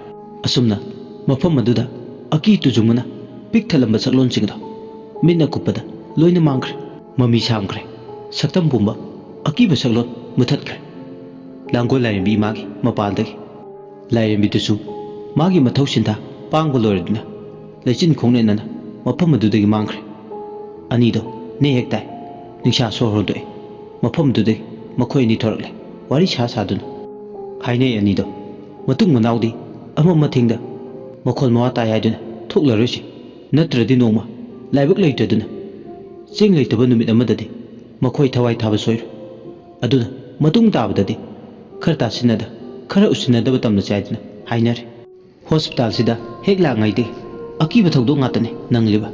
ꯑꯁꯨꯝꯅ ꯃꯐꯝ ꯑꯗꯨꯗ ꯑꯀꯤ ꯇꯨꯖꯨꯡꯕꯅ ꯄꯤꯛ ꯊꯜꯂꯝꯕ ꯁꯛꯂꯣꯟꯁꯤꯡꯗꯣ ꯃꯤꯠꯅ ꯀꯨꯞꯄꯗ ꯂꯣꯏꯅ ꯃꯥꯡꯈ꯭ꯔꯦ꯫ ꯃꯃꯤ ꯁꯥꯝꯈ꯭ꯔꯦ꯫ ꯁꯛꯇꯝ ꯄꯨꯝꯕ ꯑꯀꯤꯕ ꯁꯛꯂꯣꯟ ꯃꯨꯊꯠꯈ꯭ꯔꯦ꯫ ꯂꯥꯡꯒꯣꯜ ꯂꯥꯏꯔꯦꯝꯕꯤ ꯏꯃꯥꯒꯤ ꯃꯄꯥꯟꯗꯒꯤ ꯂꯥꯏꯔꯦꯝꯕꯤꯗꯨꯁꯨ ꯃꯥꯒꯤ ꯃꯊꯧ ꯁꯤꯟꯊꯥ ꯄꯥꯡꯕ ꯂꯣꯏꯔꯗꯨꯅ ꯂꯩꯆꯤꯟ ꯈꯣꯡꯅꯦꯠꯅꯅ ꯃꯐꯝ ꯑꯗꯨꯗꯒꯤ ꯃꯥꯡꯈ꯭ꯔꯦ꯫ ꯑꯅꯤꯗꯣ ꯅꯦ ꯍꯦꯛ ꯇꯥꯏ꯫ ꯅꯤꯡꯁꯥ ꯁꯣꯔ ꯍꯣꯟꯗꯣꯛꯑꯦ꯫ ꯃꯐꯝꯗꯨꯗꯒꯤ ꯃꯈꯣꯏ ꯑꯅꯤ ꯊꯣꯔꯛꯂꯦ꯫ ꯋꯥꯔꯤ ꯁꯥ ꯁꯥꯗꯨꯅ ꯍꯥꯏꯅꯩ ꯑꯅꯤꯗꯣ꯫ ꯃꯇꯨꯡ ꯃꯅꯥꯎꯗꯤ ꯑꯃ ꯃꯊꯦꯡꯗ ꯃꯈꯣꯜ ꯃꯋꯥ ꯇꯥꯏ ꯍꯥꯏꯗꯨꯅ ꯊꯣꯛꯂꯔꯣꯏꯁꯤ꯫ ꯅꯠꯇ꯭ꯔꯗꯤ ꯅꯣꯡꯃ ꯂꯥꯏꯕꯛ ꯂꯩꯇꯗꯨꯅ ꯆꯦꯡ ꯂꯩꯇꯕ ꯅꯨꯃꯤꯠ ꯑꯃꯗꯗꯤ ꯃꯈꯣꯏ ꯊꯋꯥꯏ ꯊꯥꯕ ꯁꯣꯏꯔꯣꯏ꯫ ꯑꯗꯨꯅ ꯃꯇꯨꯡ ꯇꯥꯕꯗꯗꯤ ꯈꯔ ꯇꯥꯁꯤꯟꯅꯗ ꯈꯔ ꯎꯁꯤꯟꯅꯗꯕ ꯇꯝꯅꯁꯦ ꯍꯥꯏꯗꯨꯅ ꯍꯥꯏꯅꯔꯦ꯫ ꯍꯣꯁꯄꯤꯇꯥꯜꯁꯤꯗ ꯍꯦꯛ ꯂꯥꯛꯉꯩꯗꯤ ꯑꯀꯤꯕ ꯊꯧꯗꯣꯛ ꯉꯥꯛꯇꯅꯤ ꯅꯪꯂꯤꯕ꯫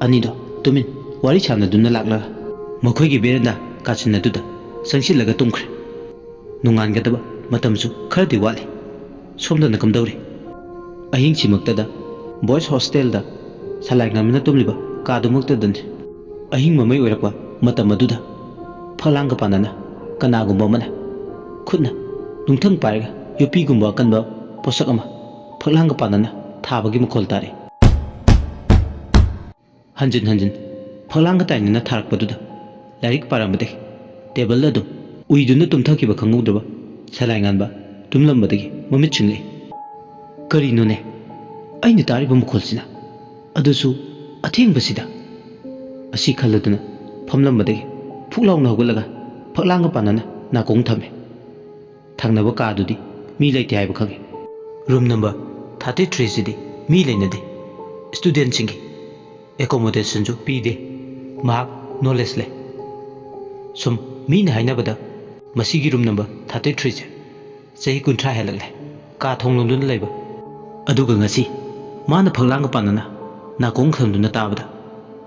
ꯑꯅꯤꯗꯣ ꯇꯨꯃꯤꯟ ꯋꯥꯔꯤ ꯁꯥꯟꯅꯗꯨꯅ ꯂꯥꯛꯂꯒ ꯃꯈꯣꯏꯒꯤ ꯕꯦꯔꯦꯟꯗꯥ ꯀꯥꯆꯤꯟ ꯑꯗꯨꯗ ꯆꯪꯁꯤꯜꯂꯒ ꯇꯨꯝꯈ꯭ꯔꯦ꯫ ꯅꯣꯡꯉꯥꯟꯒꯗꯕ ꯃꯇꯝꯁꯨ ꯈꯔꯗꯤ ꯋꯥꯠꯂꯤ꯫ ꯁꯣꯝꯗꯅ ꯀꯝꯗꯧꯔꯤ? ꯑꯍꯤꯡꯁꯤꯃꯛꯇꯗ ꯕꯣꯏꯁ ꯍꯣꯁꯇꯦꯜꯗ ꯁꯂꯥꯏ ꯉꯥꯟꯕꯅ ꯇꯨꯝꯂꯤꯕ ꯀꯥꯗꯨꯃꯛꯇꯗꯅꯤ꯫ ꯑꯍꯤꯡ ꯃꯃꯩ ꯑꯣꯏꯔꯛꯄ ꯃꯇꯝ ꯑꯗꯨꯗ ꯐꯛꯂꯥꯡꯒ ꯄꯥꯟꯅꯅ ꯀꯅꯥꯒꯨꯝꯕ ꯑꯃꯅ ꯈꯨꯠꯅ ꯅꯨꯡꯊꯪ ꯄꯥꯏꯔꯒ ꯌꯣꯠꯄꯤꯒꯨꯝꯕ ꯑꯀꯟꯕ ꯄꯣꯠꯁꯛ ꯑꯃ ꯐꯛꯂꯥꯡꯒ ꯄꯥꯟꯅꯅ ꯊꯥꯕꯒꯤ ꯃꯈꯣꯜ ꯇꯥꯔꯛꯏ꯫ ꯍꯟꯖꯤꯟ ꯍꯟꯖꯤꯟ ꯐꯛꯂꯥꯡꯒ ꯇꯥꯏꯅꯅ ꯊꯥꯔꯛꯄꯗꯨꯗ ꯂꯥꯏꯔꯤꯛ ꯄꯥꯔꯝꯕꯗꯒꯤ ꯇꯦꯕꯜꯗ ꯑꯗꯨꯝ ꯎꯏꯗꯨꯅ ꯇꯨꯝꯊꯈꯤꯕ ꯈꯪꯍꯧꯗ꯭ꯔꯕ ꯁꯂꯥꯏ ꯉꯥꯟꯕ ꯇꯨꯝꯂꯝꯕꯗꯒꯤ ꯃꯃꯤꯠ ꯁꯤꯡꯂꯛꯏ꯫ "ꯀꯔꯤꯅꯣꯅꯦ ꯑꯩꯅ ꯇꯥꯔꯤꯕ ꯃꯈꯣꯜꯁꯤꯅ? ꯑꯗꯨꯁꯨ ꯑꯊꯦꯡꯕꯁꯤꯗ?" ꯑꯁꯤ ꯈꯜꯂꯗꯨꯅ ꯐꯝꯂꯝꯕꯗꯒꯤ ꯐꯨꯛ ꯂꯥꯎꯅ ꯍꯧꯒꯠꯂꯒ ꯐꯛꯂꯥꯡꯒ ꯄꯥꯟꯅꯅ ꯅꯥꯀꯣꯡ ꯊꯝꯃꯤ꯫ ꯊꯪꯅꯕ ꯀꯥꯗꯨꯗꯤ ꯃꯤ ꯂꯩꯇꯦ ꯍꯥꯏꯕ ꯈꯪꯉꯤ꯫ ꯔꯨꯝ ꯅꯝꯕꯔ ꯊꯥꯔꯇꯤ ꯊ꯭ꯔꯤꯁꯤꯗꯤ ꯃꯤ ꯂꯩꯅꯗꯦ꯫ ꯁ꯭ꯇꯨꯗꯦꯟꯁꯤꯡꯒꯤ ꯑꯦꯀꯣꯃꯣꯗꯦꯁꯟꯁꯨ ꯄꯤꯗꯦ꯫ ꯃꯍꯥꯛ ꯅꯣꯂꯦꯖ ꯂꯩ꯫ ꯁꯨꯝ ꯃꯤꯅ ꯍꯥꯏꯅꯕꯗ ꯃꯁꯤꯒꯤ ꯔꯨꯝ ꯅꯝꯕꯔ ꯊꯥꯔꯇꯤ ꯊ꯭ꯔꯤꯁꯦ ꯆꯍꯤ ꯀꯨꯟꯊ꯭ꯔꯥ ꯍꯦꯜꯂꯛꯂꯦ ꯀꯥ ꯊꯣꯡ ꯂꯣꯟꯗꯨꯅ ꯂꯩꯕ꯫ ꯑꯗꯨꯒ ꯉꯁꯤ ꯃꯥꯅ ꯐꯛꯂꯥꯡꯒ ꯄꯥꯟꯅꯅ ꯅꯥꯀꯣꯡ ꯊꯝꯗꯨꯅ ꯇꯥꯕꯗ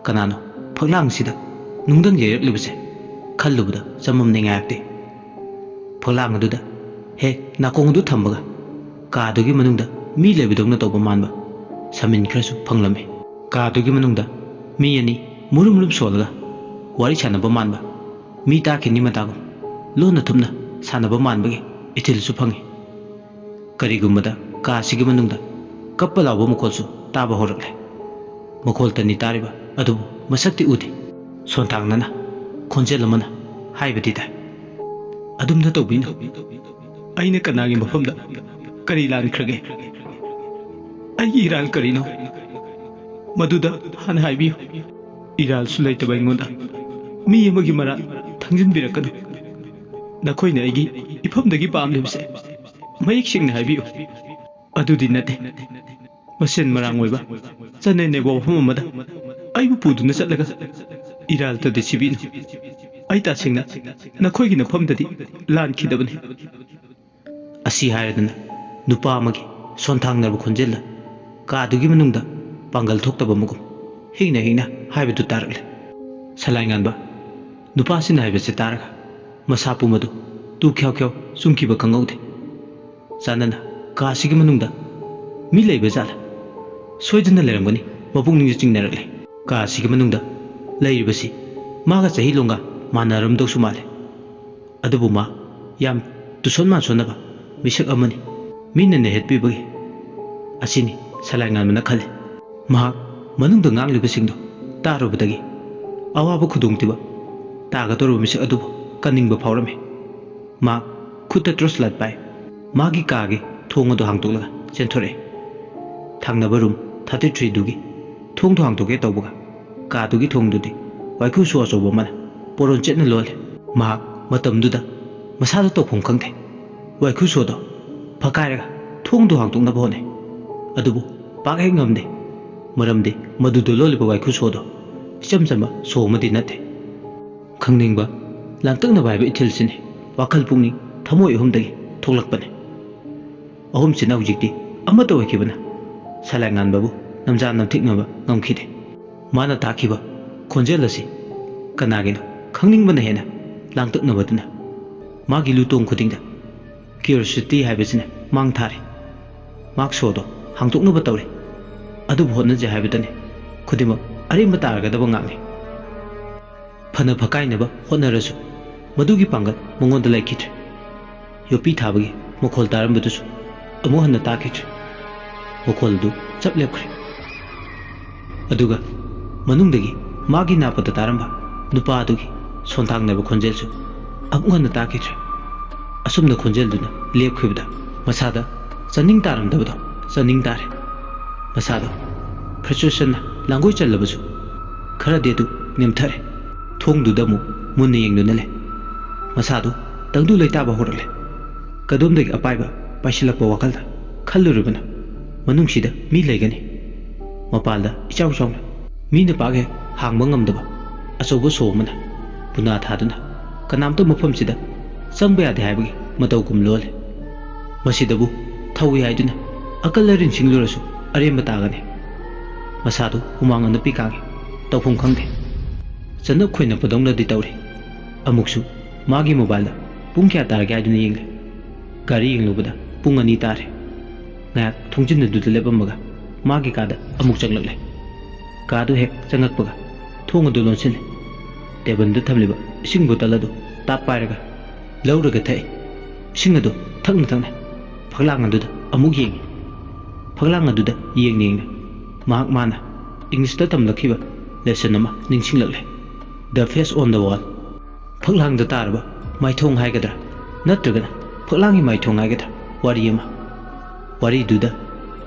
ꯀꯅꯥꯅꯣ ꯐꯛꯂꯥꯡꯁꯤꯗ ꯅꯨꯡꯗꯪ ꯌꯩꯔꯛꯂꯤꯕꯁꯦ ꯈꯜꯂꯨꯕꯗ ꯆꯃꯝꯅ ꯉꯥꯏꯔꯛꯇꯦ꯫ ꯐꯛꯂꯥꯡ ꯑꯗꯨꯗ ꯍꯦꯛ ꯅꯥꯀꯣꯡ ꯑꯗꯨ ꯊꯝꯕꯒ ꯀꯥꯗꯨꯒꯤ ꯃꯅꯨꯡꯗ ꯃꯤ ꯂꯩꯕꯗꯧꯅ ꯇꯧꯕ ꯃꯥꯟꯕ ꯁꯃꯤꯟ ꯈꯔꯁꯨ ꯐꯪꯂꯝꯃꯤ꯫ ꯀꯥꯗꯨꯒꯤ ꯃꯅꯨꯡꯗ ꯃꯤ ꯑꯅꯤ ꯃꯨꯔꯨꯝ ꯂꯨꯝ ꯁꯣꯜꯂꯒ ꯋꯥꯔꯤ ꯁꯥꯟꯅꯕ ꯃꯥꯟꯕ, ꯃꯤ ꯇꯥꯈꯤꯅꯤ ꯃꯇꯥꯒꯨꯝ ꯂꯣꯟꯅ ꯊꯨꯞꯅ ꯁꯥꯟꯅꯕ ꯃꯥꯟꯕꯒꯤ ꯏꯊꯤꯜꯁꯨ ꯐꯪꯉꯤ꯫ ꯀꯔꯤꯒꯨꯝꯕꯗ ꯀꯥ ꯑꯁꯤꯒꯤ ꯃꯅꯨꯡꯗ ꯀꯞꯄ ꯂꯥꯎꯕ ꯃꯈꯣꯜꯁꯨ ꯇꯥꯕ ꯍꯧꯔꯛꯂꯦ꯫ ꯃꯈꯣꯜꯇꯅꯤ ꯇꯥꯔꯤꯕ ꯑꯗꯨꯕꯨ ꯃꯁꯛꯇꯤ ꯎꯗꯦ꯫ ꯁꯣꯟꯊꯥꯡꯅꯅ ꯈꯣꯟꯖꯦꯜ ꯑꯃꯅ ꯍꯥꯏꯕꯗꯤ ꯇꯥꯏ, "ꯑꯗꯨꯝꯅ ꯇꯧꯕꯤꯅꯨ꯫ ꯑꯩꯅ ꯀꯅꯥꯒꯤ ꯃꯐꯝꯗ ꯀꯔꯤ ꯂꯥꯟꯈ꯭ꯔꯒꯦ? ꯑꯩꯒꯤ ꯏꯔꯥꯜ ꯀꯔꯤꯅꯣ? ꯃꯗꯨꯗ ꯍꯥꯟꯅ ꯍꯥꯏꯕꯤꯌꯨ꯫ ꯏꯔꯥꯜꯁꯨ ꯂꯩꯇꯕ ꯑꯩꯉꯣꯟꯗ ꯃꯤ ꯑꯃꯒꯤ ꯃꯔꯥꯜ ꯊꯥꯡꯖꯤꯟꯕꯤꯔꯛꯀꯅꯨ꯫ ꯅꯈꯣꯏꯅ ꯑꯩꯒꯤ ꯏꯐꯝꯗꯒꯤ ꯄꯥꯝꯂꯤꯕꯁꯦ ꯃꯌꯦꯛ ꯁꯦꯡꯅ ꯍꯥꯏꯕꯤꯌꯨ꯫ ꯑꯗꯨꯗꯤ ꯅꯠꯇꯦ꯫ ꯃꯁꯦꯟ ꯃꯔꯥꯡ ꯑꯣꯏꯕ ꯆꯠꯅ ꯅꯩꯕ ꯋꯥꯐꯝ ꯑꯃꯗ ꯑꯩꯕꯨ ꯄꯨꯗꯨꯅ ꯆꯠꯂꯒ ꯏꯔꯥꯜꯇꯗꯤ ꯁꯤꯕꯤꯅꯨ꯫ ꯑꯩ ꯇꯁꯦꯡꯅ ꯅꯈꯣꯏꯒꯤ ꯅꯐꯝꯗꯗꯤ ꯂꯥꯟꯈꯤꯗꯕꯅꯤ꯫" ꯑꯁꯤ ꯍꯥꯏꯔꯗꯨꯅ ꯅꯨꯄꯥ ꯑꯃꯒꯤ ꯁꯣꯟꯊꯥꯡꯅꯕ ꯈꯣꯟꯖꯦꯜꯗ ꯀꯥꯗꯨꯒꯤ ꯃꯅꯨꯡꯗ ꯄꯥꯡꯒꯜ ꯊꯣꯛꯇꯕ ꯃꯒꯨꯝ ꯍꯤꯡꯅ ꯍꯤꯡꯅ ꯍꯥꯏꯕꯗꯨ ꯇꯥꯔꯛꯂꯦ꯫ ꯁꯂꯥꯏ ꯉꯥꯟꯕ ꯅꯨꯄꯥꯁꯤꯅ ꯍꯥꯏꯕꯁꯦ ꯇꯥꯔꯒ ꯃꯁꯥ ꯄꯨꯝꯕꯗꯨ ꯇꯨ ꯈ꯭ꯌꯥꯎ ꯈ꯭ꯌꯥꯎ ꯆꯨꯝꯈꯤꯕ ꯈꯪꯍꯧꯗꯦ꯫ ꯆꯥꯟꯅꯅ ꯀꯥꯁꯤꯒꯤ ꯃꯅꯨꯡꯗ ꯃꯤ ꯂꯩꯕ ꯖꯥꯠꯂ? ꯁꯣꯏꯗꯅ ꯂꯩꯔꯝꯒꯅꯤ꯫ ꯃꯄꯨꯛꯅꯤꯡꯁꯨ ꯆꯤꯡꯅꯔꯛꯂꯦ꯫ ꯀꯥ ꯑꯁꯤꯒꯤ ꯃꯅꯨꯡꯗ ꯂꯩꯔꯤꯕꯁꯤ ꯃꯥꯒ ꯆꯍꯤ ꯂꯣꯡꯒ ꯃꯥꯟꯅꯔꯝꯗꯧꯁꯨ ꯃꯥꯜꯂꯦ꯫ ꯑꯗꯨꯕꯨ ꯃꯥ ꯌꯥꯝ ꯇꯨꯁꯣꯟ ꯃꯥꯟꯁꯣꯟꯅꯕ ꯃꯤꯁꯛ ꯑꯃꯅꯤ꯫ ꯃꯤꯅ ꯅꯩꯍꯠꯄꯤꯕꯒꯤ ꯑꯁꯤꯅꯤ ꯁꯂꯥꯏ ꯉꯥꯟꯕꯅ ꯈꯜꯂꯤ꯫ ꯃꯍꯥꯛ ꯃꯅꯨꯡꯗ ꯉꯥꯡꯂꯤꯕꯁꯤꯡꯗꯨ ꯇꯥꯔꯨꯕꯗꯒꯤ ꯑꯋꯥꯕ ꯈꯨꯗꯣꯡꯊꯤꯕ ꯇꯥꯒꯗꯧꯔꯕ ꯃꯤꯁꯛ ꯑꯗꯨꯕꯨ ꯀꯟꯅꯤꯡꯕ ꯐꯥꯎꯔꯝꯃꯤ꯫ ꯃꯍꯥꯛ ꯈꯨꯠꯇ ꯇꯣꯔꯆ ꯂꯥꯏꯠ ꯄꯥꯏ꯫ ꯃꯥꯒꯤ ꯀꯥꯒꯤ ꯊꯣꯡ ꯑꯗꯨ ꯍꯥꯡꯗꯣꯛꯂꯒ ꯆꯦꯟꯊꯣꯔꯛꯏ꯫ ꯊꯪꯅꯕ ꯔꯨꯝ ꯊꯥꯔꯇꯤ ꯊ꯭ꯔꯤꯗꯨꯒꯤ ꯊꯣꯡꯗꯨ ꯍꯥꯡꯗꯣꯛꯀꯦ ꯇꯧꯕꯒ ꯀꯥꯗꯨꯒꯤ ꯊꯣꯡꯗꯨꯗꯤ ꯋꯥꯏꯈꯨ ꯁꯣ ꯑꯆꯧꯕ ꯑꯃꯅ ꯄꯣꯔꯣꯟ ꯆꯦꯠꯅ ꯂꯣꯜꯂꯦ꯫ ꯃꯍꯥꯛ ꯃꯇꯝꯗꯨꯗ ꯃꯁꯥꯗ ꯇꯧꯐꯝ ꯈꯪꯗꯦ꯫ ꯋꯥꯏꯈꯨ ꯁꯣꯗꯣ ꯐꯛꯀꯥꯏꯔꯒ ꯊꯣꯡꯗꯨ ꯍꯥꯡꯗꯣꯛꯅꯕ ꯍꯣꯠꯅꯩ꯫ ꯑꯗꯨꯕꯨ ꯄꯥꯛ ꯍꯦꯛ ꯉꯝꯗꯦ꯫ ꯃꯔꯝꯗꯤ ꯃꯗꯨꯗ ꯂꯣꯜꯂꯤꯕ ꯋꯥꯏꯈꯨ ꯁꯣꯗꯣ ꯏꯆꯝ ꯆꯝꯕ ꯁꯣ ꯑꯃꯗꯤ ꯅꯠꯇꯦ꯫ ꯈꯪꯅꯤꯡꯕ, ꯂꯥꯡꯇꯛꯅꯕ ꯍꯥꯏꯕ ꯏꯊꯤꯜꯁꯤꯅꯤ ꯋꯥꯈꯜ ꯄꯨꯛꯅꯤꯡ ꯊꯃꯣꯏ ꯑꯍꯨꯝꯗꯒꯤ ꯊꯣꯛꯂꯛꯄꯅꯤ꯫ ꯑꯍꯨꯝꯁꯤꯅ ꯍꯧꯖꯤꯛꯇꯤ ꯑꯃꯠꯇ ꯑꯣꯏꯈꯤꯕꯅ ꯁꯂꯥꯏ ꯉꯥꯟꯕꯕꯨ ꯅꯝꯖꯥ ꯅꯝꯊꯤꯛꯅꯕ ꯉꯝꯈꯤꯗꯦ꯫ ꯃꯥꯅ ꯇꯥꯈꯤꯕ ꯈꯣꯟꯖꯦꯜ ꯑꯁꯤ ꯀꯅꯥꯒꯤꯅꯣ ꯈꯪꯅꯤꯡꯕꯅ ꯍꯦꯟꯅ ꯂꯥꯡꯇꯛꯅꯕꯗꯨꯅ ꯃꯥꯒꯤ ꯂꯨꯇꯣꯡ ꯈꯨꯗꯤꯡꯗ ꯀ꯭ꯌꯨꯔꯤꯌꯣꯁꯤꯇꯤ ꯍꯥꯏꯕꯁꯤꯅ ꯃꯥꯡ ꯊꯥꯔꯦ꯫ ꯃꯥꯛ ꯁꯣꯗꯣ ꯍꯥꯡꯗꯣꯛꯅꯕ ꯇꯧꯔꯦ꯫ ꯑꯗꯨꯕꯨ ꯍꯣꯠꯅꯖꯩ ꯍꯥꯏꯕꯗꯅꯤ ꯈꯨꯗꯤꯡꯃꯛ ꯑꯔꯦꯝꯕ ꯇꯥꯔꯒꯗꯕ ꯉꯥꯛꯅꯤ꯫ ꯐꯅ ꯐꯀꯥꯏꯅꯕ ꯍꯣꯠꯅꯔꯁꯨ ꯃꯗꯨꯒꯤ ꯄꯥꯡꯒꯜ ꯃꯉꯣꯟꯗ ꯂꯩꯈꯤꯗ꯭ꯔꯦ꯫ ꯌꯣꯠꯄꯤ ꯊꯥꯕꯒꯤ ꯃꯈꯣꯜ ꯇꯥꯔꯝꯕꯗꯨꯁꯨ ꯑꯃꯨꯛ ꯍꯟꯅ ꯇꯥꯈꯤꯗ꯭ꯔꯦ꯫ ꯃꯈꯣꯜ ꯑꯗꯨ ꯆꯞ ꯂꯦꯞꯈ꯭ꯔꯦ꯫ ꯑꯗꯨꯒ ꯃꯅꯨꯡꯗꯒꯤ ꯃꯥꯒꯤ ꯅꯥꯄꯗ ꯇꯥꯔꯝꯕ ꯅꯨꯄꯥ ꯑꯗꯨꯒꯤ ꯁꯣꯟꯊꯥꯡꯅꯕ ꯈꯣꯟꯖꯦꯜꯁꯨ ꯑꯃꯨꯛ ꯍꯟꯅ ꯇꯥꯈꯤꯗ꯭ꯔꯦ꯫ ꯑꯁꯨꯝꯅ ꯈꯣꯟꯖꯦꯜꯗꯨꯅ ꯂꯦꯞꯈꯤꯕꯗ ꯃꯁꯥꯗ ꯆꯥꯅꯤꯡ ꯇꯥꯔꯝꯗꯕꯗꯣ ꯆꯥꯅꯤꯡ ꯇꯥꯔꯦ꯫ ꯃꯁꯥꯗꯣ ꯐ꯭ꯔꯁꯇ꯭ꯔꯦꯁꯟꯅ ꯂꯥꯡꯒꯣꯏ ꯆꯜꯂꯕꯁꯨ ꯈꯔꯗꯤ ꯑꯗꯨ ꯅꯦꯝꯊꯔꯦ꯫ ꯊꯣꯡꯗꯨꯗ ꯑꯃꯨꯛ ꯃꯨꯟꯅ ꯌꯦꯡꯗꯨꯅ ꯂꯩ꯫ ꯃꯁꯥꯗꯨ ꯇꯪꯗꯨ ꯂꯩꯇꯥꯕ ꯍꯧꯔꯛꯂꯦ꯫ ꯀꯗꯣꯝꯗꯒꯤ ꯑꯄꯥꯏꯕ ꯄꯥꯏꯁꯤꯜꯂꯛꯄ ꯋꯥꯈꯜꯗ ꯈꯜꯂꯨꯔꯤꯕꯅ ꯃꯅꯨꯡꯁꯤꯗ ꯃꯤ ꯂꯩꯒꯅꯤ꯫ ꯃꯄꯥꯟꯗ ꯏꯆꯥꯎ ꯆꯥꯎꯅ ꯃꯤꯅ ꯄꯥꯛ ꯍꯦꯛ ꯍꯥꯡꯕ ꯉꯝꯗꯕ ꯑꯆꯧꯕ ꯁꯣ ꯑꯃꯅ ꯄꯨꯅꯥ ꯊꯥꯗꯨꯅ ꯀꯅꯥꯝꯇ ꯃꯐꯝꯁꯤꯗ ꯆꯪꯕ ꯌꯥꯗꯦ ꯍꯥꯏꯕꯒꯤ ꯃꯇꯧꯒꯨꯝ ꯂꯣꯜꯂꯤ꯫ ꯃꯁꯤꯗꯕꯨ ꯊꯧꯏ ꯍꯥꯏꯗꯨꯅ ꯑꯀꯜ ꯑꯔꯤꯟ ꯁꯤꯡꯂꯨꯔꯁꯨ ꯑꯔꯦꯝꯕ ꯇꯥꯒꯅꯤ꯫ ꯃꯁꯥꯗꯨ ꯍꯨꯃꯥꯡ ꯑꯅꯞꯄꯤ ꯀꯥꯡꯉꯤ꯫ ꯇꯧꯐꯝ ꯈꯪꯗꯦ꯫ ꯆꯅꯞ ꯈꯣꯏꯅꯞꯄꯗꯧꯅꯗꯤ ꯇꯧꯔꯤ꯫ ꯑꯃꯨꯛꯁꯨ ꯃꯥꯒꯤ ꯃꯣꯕꯥꯏꯜꯗ ꯄꯨꯡ ꯀꯌꯥ ꯇꯥꯔꯒꯦ ꯍꯥꯏꯗꯨꯅ ꯌꯦꯡꯂꯦ꯫ ꯘꯔꯤ ꯌꯦꯡꯂꯨꯕꯗ ꯄꯨꯡ ꯑꯅꯤ ꯇꯥꯔꯦ꯫ ꯉꯥꯏꯍꯥꯛ ꯊꯣꯡꯖꯤꯟ ꯑꯗꯨꯗ ꯂꯦꯞꯄꯝꯃꯒ ꯃꯥꯒꯤ ꯀꯥꯗ ꯑꯃꯨꯛ ꯆꯪꯂꯛꯂꯦ꯫ ꯀꯥꯗꯨ ꯍꯦꯛ ꯆꯪꯉꯛꯄꯒ ꯊꯣꯡ ꯑꯗꯨ ꯂꯣꯟꯁꯤꯜꯂꯦ꯫ ꯇꯦꯕꯜꯗ ꯊꯝꯂꯤꯕ ꯏꯁꯤꯡ ꯕꯣꯇꯜ ꯑꯗꯨ ꯇꯥꯞ ꯄꯥꯏꯔꯒ ꯂꯧꯔꯒ ꯊꯛꯏ꯫ ꯏꯁꯤꯡ ꯑꯗꯨ ꯊꯛꯅ ꯊꯛꯅ ꯐꯛꯂꯥꯡ ꯑꯗꯨꯗ ꯑꯃꯨꯛ ꯌꯦꯡꯉꯤ꯫ ꯐꯛꯂꯥꯡ ꯑꯗꯨꯗ ꯌꯦꯡꯅ ꯌꯦꯡꯅ ꯃꯍꯥꯛ ꯃꯥꯅ ꯏꯪꯂꯤꯁꯇ ꯇꯝꯂꯛꯈꯤꯕ ꯂꯦꯁꯟ ꯑꯃ ꯅꯤꯡꯁꯤꯡꯂꯛꯂꯦ꯫ The Face on the Wall꯫ ꯐꯛꯂꯥꯡꯗ ꯇꯥꯔꯕ ꯃꯥꯏꯊꯣꯡ ꯍꯥꯏꯒꯗ꯭ꯔꯥ, ꯅꯠꯇ꯭ꯔꯒꯅ ꯐꯛꯂꯥꯡꯒꯤ ꯃꯥꯏꯊꯣꯡ ꯍꯥꯏꯒꯗ꯭ꯔꯥ, ꯋꯥꯔꯤ ꯑꯃ꯫ ꯋꯥꯔꯤꯗꯨꯗ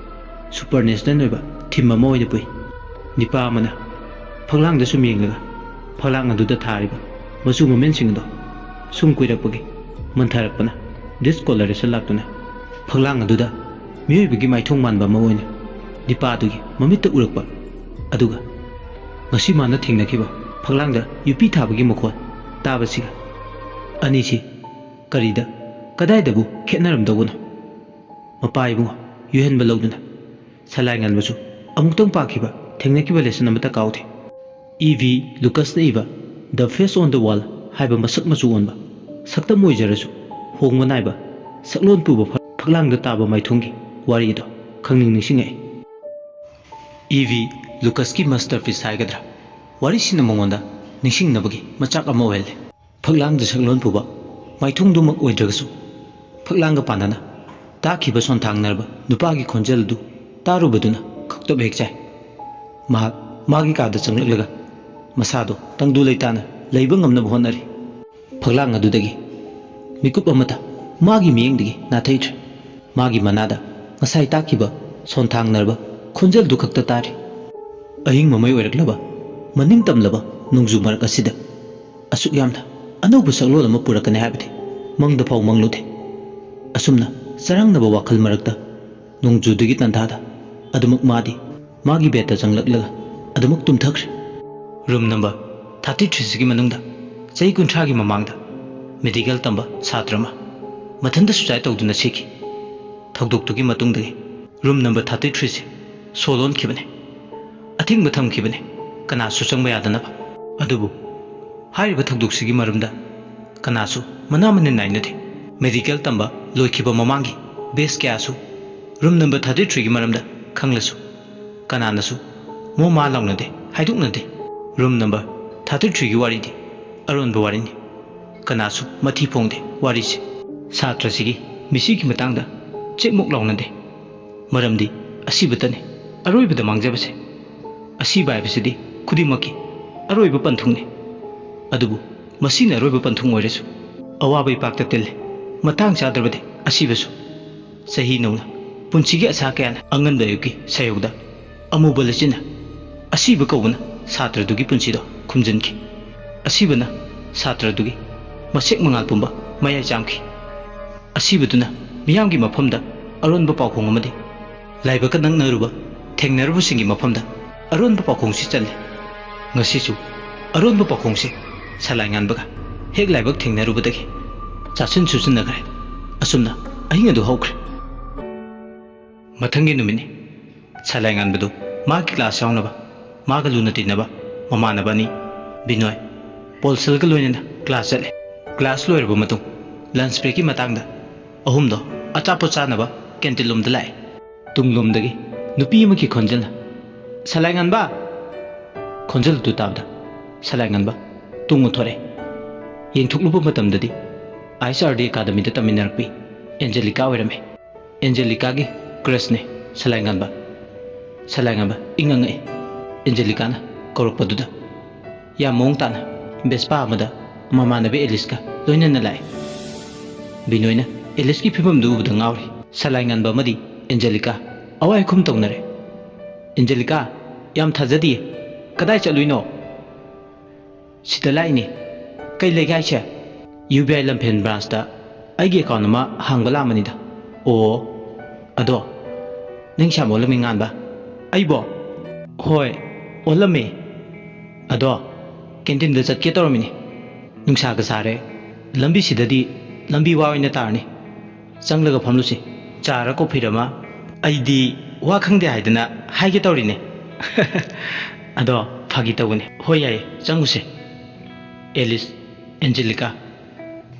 ꯁꯨꯄꯔꯅꯦꯆꯔꯦꯜ ꯑꯣꯏꯕ ꯊꯤꯝ ꯑꯃ ꯑꯣꯏꯅ ꯄꯨꯏ꯫ ꯅꯤꯄꯥ ꯑꯃꯅ ꯐꯛꯂꯥꯡꯗ ꯁꯨꯝ ꯌꯦꯡꯂꯒ ꯐꯛꯂꯥꯡ ꯑꯗꯨꯗ ꯊꯥꯔꯤꯕ ꯃꯆꯨ ꯃꯃꯦꯟꯁꯤꯡ ꯑꯗꯨ ꯁꯨꯝ ꯀꯨꯏꯔꯛꯄꯒꯤ ꯃꯟꯊꯔꯛꯄꯅ ꯗꯤꯁꯀꯣꯂꯔꯦꯁꯟ ꯂꯥꯛꯇꯨꯅ ꯐꯛꯂꯥꯡ ꯑꯗꯨꯗ ꯃꯤꯑꯣꯏꯕꯒꯤ ꯃꯥꯏꯊꯣꯡ ꯃꯥꯟꯕ ꯑꯃ ꯑꯣꯏꯅ ꯅꯤꯄꯥꯗꯨꯒꯤ ꯃꯃꯤꯠꯇ ꯎꯔꯛꯄ꯫ ꯑꯗꯨꯒ ꯉꯁꯤ ꯃꯥꯅ ꯊꯦꯡꯅꯈꯤꯕ ꯐꯛꯂꯥꯡꯗ ꯌꯨꯄꯤ ꯊꯥꯕꯒꯤ ꯃꯈꯣꯜ ꯇꯥꯕꯁꯤꯒ ꯑꯅꯤꯁꯤ ꯀꯔꯤꯗ, ꯀꯗꯥꯏꯗꯕꯨ ꯈꯦꯠꯅꯔꯝꯗꯧꯕꯅꯣ? ꯃꯄꯥ ꯏꯕꯨꯡꯉꯣ ꯌꯨꯍꯦꯟꯕ ꯂꯧꯗꯨꯅ ꯁꯂꯥꯏ ꯉꯟꯕꯁꯨ ꯑꯃꯨꯛꯇꯪ ꯄꯥꯈꯤꯕ, ꯊꯦꯡꯅꯈꯤꯕ ꯂꯦꯁꯟ ꯑꯃꯠꯇ ꯀꯥꯎꯗꯦ꯫ ꯏ ꯚꯤ ꯂꯨꯀꯁꯅ ꯏꯕ The Face on the Wall ꯍꯥꯏꯕ ꯃꯁꯛ ꯃꯆꯨ ꯑꯣꯟꯕ, ꯁꯛꯇꯝ ꯑꯣꯏꯖꯔꯁꯨ ꯍꯣꯡꯕ ꯅꯥꯏꯕ ꯁꯛꯂꯣꯟ ꯄꯨꯕ ꯐꯛ-, ꯐꯛꯂꯥꯡꯗ ꯇꯥꯕ ꯃꯥꯏꯊꯣꯡꯒꯤ ꯋꯥꯔꯤ ꯑꯗꯣ ꯈꯪꯅꯤꯡ ꯅꯤꯡꯁꯤꯡꯉꯛꯏ꯫ ꯏ ꯚꯤ ꯂꯨꯀꯁꯀꯤ ꯃꯁꯇꯔꯄꯤꯁ ꯍꯥꯏꯒꯗ꯭ꯔꯥ, ꯋꯥꯔꯤꯁꯤꯅ ꯃꯉꯣꯟꯗ ꯅꯤꯡꯁꯤꯡꯅꯕꯒꯤ ꯃꯆꯥꯛ ꯑꯃ ꯑꯣꯏꯍꯜꯂꯦ꯫ ꯐꯛꯂꯥꯡꯗ ꯁꯛꯂꯣꯟ ꯄꯨꯕ ꯃꯥꯏꯊꯣꯡꯗꯨꯃꯛ ꯑꯣꯏꯗ꯭ꯔꯒꯁꯨ, ꯐꯛꯂꯥꯡꯒ ꯄꯥꯟꯅꯅ ꯇꯥꯈꯤꯕ ꯁꯣꯟꯊꯥꯡꯅꯔꯕ ꯅꯨꯄꯥꯒꯤ ꯈꯣꯟꯖꯦꯜ ꯑꯗꯨ ꯇꯥꯔꯨꯕꯗꯨꯅ ꯈꯛꯇꯕ ꯍꯦꯛ ꯆꯥꯏ꯫ ꯃꯍꯥꯛ ꯃꯥꯒꯤ ꯀꯥꯗ ꯆꯪꯂꯛꯂꯒ ꯃꯁꯥꯗꯣ ꯇꯪꯗꯨ ꯂꯩꯇꯥꯅ ꯂꯩꯕ ꯉꯝꯅꯕ ꯍꯣꯠꯅꯔꯤ꯫ ꯐꯛꯂꯥꯡ ꯑꯗꯨꯗꯒꯤ ꯃꯤꯀꯨꯞ ꯑꯃꯠꯇ ꯃꯥꯒꯤ ꯃꯤꯠꯌꯦꯡꯗꯒꯤ ꯅꯥꯊꯩꯗ꯭ꯔꯦ꯫ ꯃꯥꯒꯤ ꯃꯅꯥꯗ ꯉꯁꯥꯏ ꯇꯥꯈꯤꯕ ꯁꯣꯟꯊꯥꯡꯅꯔꯕ ꯈꯣꯟꯖꯦꯜꯗꯨ ꯈꯛꯇ ꯇꯥꯔꯤ꯫ ꯑꯍꯤꯡ ꯃꯃꯩ ꯑꯣꯏꯔꯛꯂꯕ, ꯃꯅꯤꯡ ꯇꯝꯂꯕ ꯅꯣꯡꯖꯨ ꯃꯔꯛ ꯑꯁꯤꯗ ꯑꯁꯨꯛ ꯌꯥꯝꯅ ꯑꯅꯧꯕ ꯁꯛꯂꯣꯟ ꯑꯃ ꯄꯨꯔꯛꯀꯅꯤ ꯍꯥꯏꯕꯗꯤ ꯃꯪꯗ ꯐꯥꯎ ꯃꯪꯂꯨꯗꯦ꯫ ꯑꯁꯨꯝꯅ ꯆꯔꯥꯡꯅꯕ ꯋꯥꯈꯜ ꯃꯔꯛꯇ ꯅꯣꯡꯖꯨꯗꯨꯒꯤ ꯇꯟꯊꯥꯗ ꯑꯗꯨꯃꯛ ꯃꯥꯗꯤ ꯃꯥꯒꯤ ꯕꯦꯗꯇ ꯆꯪꯂꯛꯂꯒ ꯑꯗꯨꯃꯛ ꯇꯨꯝꯊꯈ꯭ꯔꯦ꯫ ꯔꯨꯝ ꯅꯝꯕꯔ ꯊꯥꯔꯇꯤ ꯊ꯭ꯔꯤꯁꯤꯒꯤ ꯃꯅꯨꯡꯗ ꯆꯍꯤ ꯀꯨꯟꯊ꯭ꯔꯥꯒꯤ ꯃꯃꯥꯡꯗ ꯃꯦꯗꯤꯀꯦꯜ ꯇꯝꯕ ꯁꯥꯇ꯭ꯔ ꯑꯃ ꯃꯊꯟꯇ ꯁꯨꯁꯥꯏꯗ ꯇꯧꯗꯨꯅ ꯁꯤꯈꯤ꯫ ꯊꯧꯗꯣꯛꯇꯨꯒꯤ ꯃꯇꯨꯡꯗꯒꯤ ꯔꯨꯝ ꯅꯝꯕꯔ ꯊꯥꯔꯇꯤ ꯊ꯭ꯔꯤꯁꯤ ꯁꯣ ꯂꯣꯟꯈꯤꯕꯅꯤ꯫ ꯑꯊꯤꯡꯕ ꯊꯝꯈꯤꯕꯅꯤ, ꯀꯅꯥꯁꯨ ꯆꯪꯕ ꯌꯥꯗꯅꯕ꯫ ꯑꯗꯨꯕꯨ ꯍꯥꯏꯔꯤꯕ ꯊꯧꯗꯣꯛꯁꯤꯒꯤ ꯃꯔꯝꯗ ꯀꯅꯥꯁꯨ ꯃꯅꯥ ꯃꯅꯤꯟ ꯅꯥꯏꯅꯗꯦ꯫ ꯃꯦꯗꯤꯀꯦꯜ ꯇꯝꯕ ꯂꯣꯏꯈꯤꯕ ꯃꯃꯥꯡꯒꯤ ꯕꯦꯁ ꯀꯌꯥꯁꯨ ꯔꯨꯝ ꯅꯝꯕꯔ ꯊꯥꯔꯇꯤ ꯊ꯭ꯔꯤꯒꯤ ꯃꯔꯝꯗ ꯈꯪꯂꯁꯨ ꯀꯅꯥꯅꯁꯨ ꯃꯣ ꯃꯥ ꯂꯥꯎꯅꯗꯦ, ꯍꯥꯏꯗꯣꯛꯅꯗꯦ꯫ ꯔꯨꯝ ꯅꯝꯕꯔ ꯊꯥꯔꯇꯤ ꯊ꯭ꯔꯤꯒꯤ ꯋꯥꯔꯤꯗꯤ ꯑꯔꯣꯟꯕ ꯋꯥꯔꯤꯅꯤ꯫ ꯀꯅꯥꯁꯨ ꯃꯊꯤ ꯐꯣꯡꯗꯦ ꯋꯥꯔꯤꯁꯦ꯫ ꯁꯥꯇ꯭ꯔꯁꯤꯒꯤ ꯃꯤꯁꯤꯒꯤ ꯃꯇꯥꯡꯗ ꯆꯦꯛꯃꯨꯛ ꯂꯥꯎꯅꯗꯦ꯫ ꯃꯔꯝꯗꯤ ꯑꯁꯤꯕꯇꯅꯤ ꯑꯔꯣꯏꯕꯗ ꯃꯥꯡꯖꯕꯁꯦ꯫ ꯑꯁꯤꯕ ꯍꯥꯏꯕꯁꯤꯗꯤ ꯈꯨꯗꯤꯡꯃꯛꯀꯤ ꯑꯔꯣꯏꯕ ꯄꯟꯊꯨꯡꯅꯤ꯫ ꯑꯗꯨꯕꯨ ꯃꯁꯤꯅ ꯑꯔꯣꯏꯕ ꯄꯟꯊꯨꯡ ꯑꯣꯏꯔꯁꯨ ꯑꯋꯥꯕ ꯏꯄꯥꯛꯇ ꯇꯤꯜꯂꯤ꯫ ꯃꯇꯥꯡ ꯆꯥꯗ꯭ꯔꯕꯗꯤ ꯑꯁꯤꯕꯁꯨ꯫ ꯆꯍꯤ ꯅꯧꯅ ꯄꯨꯟꯁꯤꯒꯤ ꯑꯁꯥ ꯀꯌꯥꯅ ꯑꯉꯟꯕ ꯑꯌꯨꯛꯀꯤ ꯁꯌꯧꯗ ꯑꯃꯨꯕ ꯂꯩꯆꯤꯟꯅ ꯑꯁꯤꯕ ꯀꯧꯕꯅ ꯁꯥꯇ꯭ꯔꯗꯨꯒꯤ ꯄꯨꯟꯁꯤꯗꯣ ꯈꯨꯝꯖꯤꯟꯈꯤ꯫ ꯑꯁꯤꯕꯅ ꯁꯥꯇ꯭ꯔꯗꯨꯒꯤ ꯃꯁꯦꯛ ꯃꯉꯥꯜ ꯄꯨꯝꯕ ꯃꯌꯥꯏ ꯆꯥꯝꯈꯤ꯫ ꯑꯁꯤꯕꯗꯨꯅ ꯃꯤꯌꯥꯝꯒꯤ ꯃꯐꯝꯗ ꯑꯔꯣꯟꯕ ꯄꯥꯎꯈꯣꯡ ꯑꯃꯗꯤ ꯂꯥꯏꯕꯛꯀ ꯅꯛꯅꯔꯨꯕ ꯊꯦꯡꯅꯔꯨꯕꯁꯤꯡꯒꯤ ꯃꯐꯝꯗ ꯑꯔꯣꯟꯕ ꯄꯥꯎꯈꯣꯡꯁꯤ ꯆꯜꯂꯤ꯫ ꯉꯁꯤꯁꯨ ꯑꯔꯣꯟꯕ ꯄꯥꯎꯈꯣꯡꯁꯤ ꯁꯂꯥꯏ ꯉꯥꯟꯕꯒ ꯍꯦꯛ ꯂꯥꯏꯕꯛ ꯊꯦꯡꯅꯔꯨꯕꯗꯒꯤ ꯆꯥꯁꯤꯟ ꯁꯨꯁꯤꯟꯅꯈ꯭ꯔꯦ꯫ ꯑꯁꯨꯝꯅ ꯑꯍꯤꯡ ꯑꯗꯨ ꯍꯧꯈ꯭ꯔꯦ꯫ ꯃꯊꯪꯒꯤ ꯅꯨꯃꯤꯠꯅꯤ꯫ ꯁꯂꯥꯏ ꯉꯥꯟꯕꯗꯨ ꯃꯥꯒꯤ ꯀ꯭ꯂꯥꯁ ꯌꯥꯎꯅꯕ, ꯃꯥꯒ ꯂꯨꯅ ꯇꯤꯟꯅꯕ ꯃꯃꯥꯟꯅꯕ ꯑꯅꯤ, ꯕꯤꯅꯣꯏ, ꯄꯣꯜꯁꯜꯒ ꯂꯣꯏꯅꯅ ꯀ꯭ꯂꯥꯁ ꯆꯠꯂꯦ꯫ ꯀ꯭ꯂꯥꯁ ꯂꯣꯏꯔꯕ ꯃꯇꯨꯡ ꯂꯟꯆ ꯕ꯭ꯔꯦꯛꯀꯤ ꯃꯇꯥꯡꯗ ꯑꯍꯨꯝꯗꯣ ꯑꯆꯥꯄꯣꯠ ꯆꯥꯅꯕ ꯀꯦꯟꯇꯤꯟ ꯂꯣꯝꯗ ꯂꯥꯛꯑꯦ꯫ ꯇꯨꯡꯂꯣꯝꯗꯒꯤ ꯅꯨꯄꯤ ꯑꯃꯒꯤ ꯈꯣꯟꯖꯦꯜꯅ, "ꯁꯂꯥꯏ ꯉꯥꯟꯕ!" ꯈꯣꯟꯖꯦꯜ ꯑꯗꯨ ꯇꯥꯕꯗ ꯁꯂꯥꯏ ꯉꯥꯟꯕ ꯇꯨꯡ ꯑꯣꯟꯊꯣꯔꯛꯑꯦ꯫ ꯌꯦꯡꯊꯣꯛꯂꯨꯕ ꯃꯇꯝꯗꯗꯤ ꯑꯥꯏ ꯑꯦꯁ ꯑꯥꯔ ꯗꯤ ꯑꯦꯀꯥꯗꯃꯤꯗ ꯇꯝꯃꯤꯟꯅꯔꯛꯄꯤ ꯑꯦꯟꯖꯦꯂꯤꯀꯥ ꯑꯣꯏꯔꯝꯃꯦ꯫ ꯑꯦꯟꯖꯦꯂꯤꯀꯥꯒꯤ ꯀ꯭ꯔꯁꯅꯦ ꯁꯂꯥꯏ ꯉꯥꯟꯕ꯫ ꯁꯂꯥꯏ ꯉꯥꯟꯕ ꯏꯪ ꯉꯪꯉꯛꯏ꯫ ꯑꯦꯟꯖꯦꯂꯤꯀꯥꯅ ꯀꯧꯔꯛꯄꯗꯨꯗ ꯌꯥꯝ ꯃꯑꯣꯡ ꯇꯥꯅ ꯕꯦꯁꯄꯥ ꯑꯃꯗ ꯃꯃꯥꯟꯅꯕꯤ ꯑꯦꯂꯤꯁꯀ ꯂꯣꯏꯅꯅ ꯂꯥꯛꯏ꯫ ꯕꯤꯅꯣꯏꯅ ꯑꯦꯂꯤꯁꯀꯤ ꯐꯤꯕꯝꯗꯨ ꯎꯕꯗ ꯉꯥꯎꯔꯤ꯫ ꯁꯂꯥꯏ ꯉꯥꯟꯕ ꯑꯃꯗꯤ ꯑꯦꯟꯖꯦꯂꯤꯀꯥ ꯑꯋꯥꯏ ꯑꯈꯨꯝ ꯇꯧꯅꯔꯦ꯫ "ꯑꯦꯟꯖꯦꯂꯤꯀꯥ, ꯌꯥꯝ ꯊꯥꯖꯗꯤꯌꯦ꯫ ꯀꯗꯥꯏ ꯆꯠꯂꯨꯏꯅꯣ?" "ꯁꯤꯗ ꯂꯥꯛꯏꯅꯦ꯫ ꯀꯩ ꯂꯩꯒꯦ ꯍꯥꯏꯁꯦ?" "ꯌꯨ ꯕꯤ ꯑꯥꯏ ꯂꯝꯐꯦꯟ ꯕ꯭ꯔꯥꯟꯁꯇ ꯑꯩꯒꯤ ꯑꯦꯀꯥꯎꯟ ꯑꯃ ꯍꯥꯡꯕ ꯂꯥꯛꯑꯝꯕꯅꯤꯗ꯫" "ꯑꯣ, ꯑꯗꯣ ꯅꯪ ꯁꯥꯃꯣ ꯂꯝꯃꯤ ꯉꯥꯟꯕ?" "ꯑꯩꯕꯣ?" "ꯍꯣꯏ, ꯑꯣꯜꯂꯝꯃꯦ꯫ ꯑꯗꯣ ꯀꯦꯟꯇꯤꯟꯗ ꯆꯠꯀꯦ ꯇꯧꯔꯝꯃꯤꯅꯦ꯫ ꯅꯨꯡꯁꯥꯒ ꯁꯥꯔꯦ꯫ ꯂꯝꯕꯤꯁꯤꯗꯗꯤ ꯂꯝꯕꯤ ꯋꯥ ꯑꯣꯏꯅ ꯇꯥꯔꯅꯤ꯫ ꯆꯪꯂꯒ ꯐꯝꯂꯨꯁꯤ꯫ ꯆꯥꯔ ꯀꯣꯐꯤꯔ ꯑꯃ?" "ꯑꯩꯗꯤ ꯋꯥ ꯈꯪꯗꯦ ꯍꯥꯏꯗꯅ ꯍꯥꯏꯒꯦ ꯇꯧꯔꯤꯅꯦ꯫" "ꯑꯗꯣ ꯐꯥꯒꯤ ꯇꯧꯕꯅꯦ꯫ ꯍꯣꯏ, ꯌꯥꯏꯌꯦ, ꯆꯪꯉꯨꯁꯦ꯫" ꯑꯦꯂꯤꯁ, ꯑꯦꯟꯖꯦꯂꯤꯀꯥ,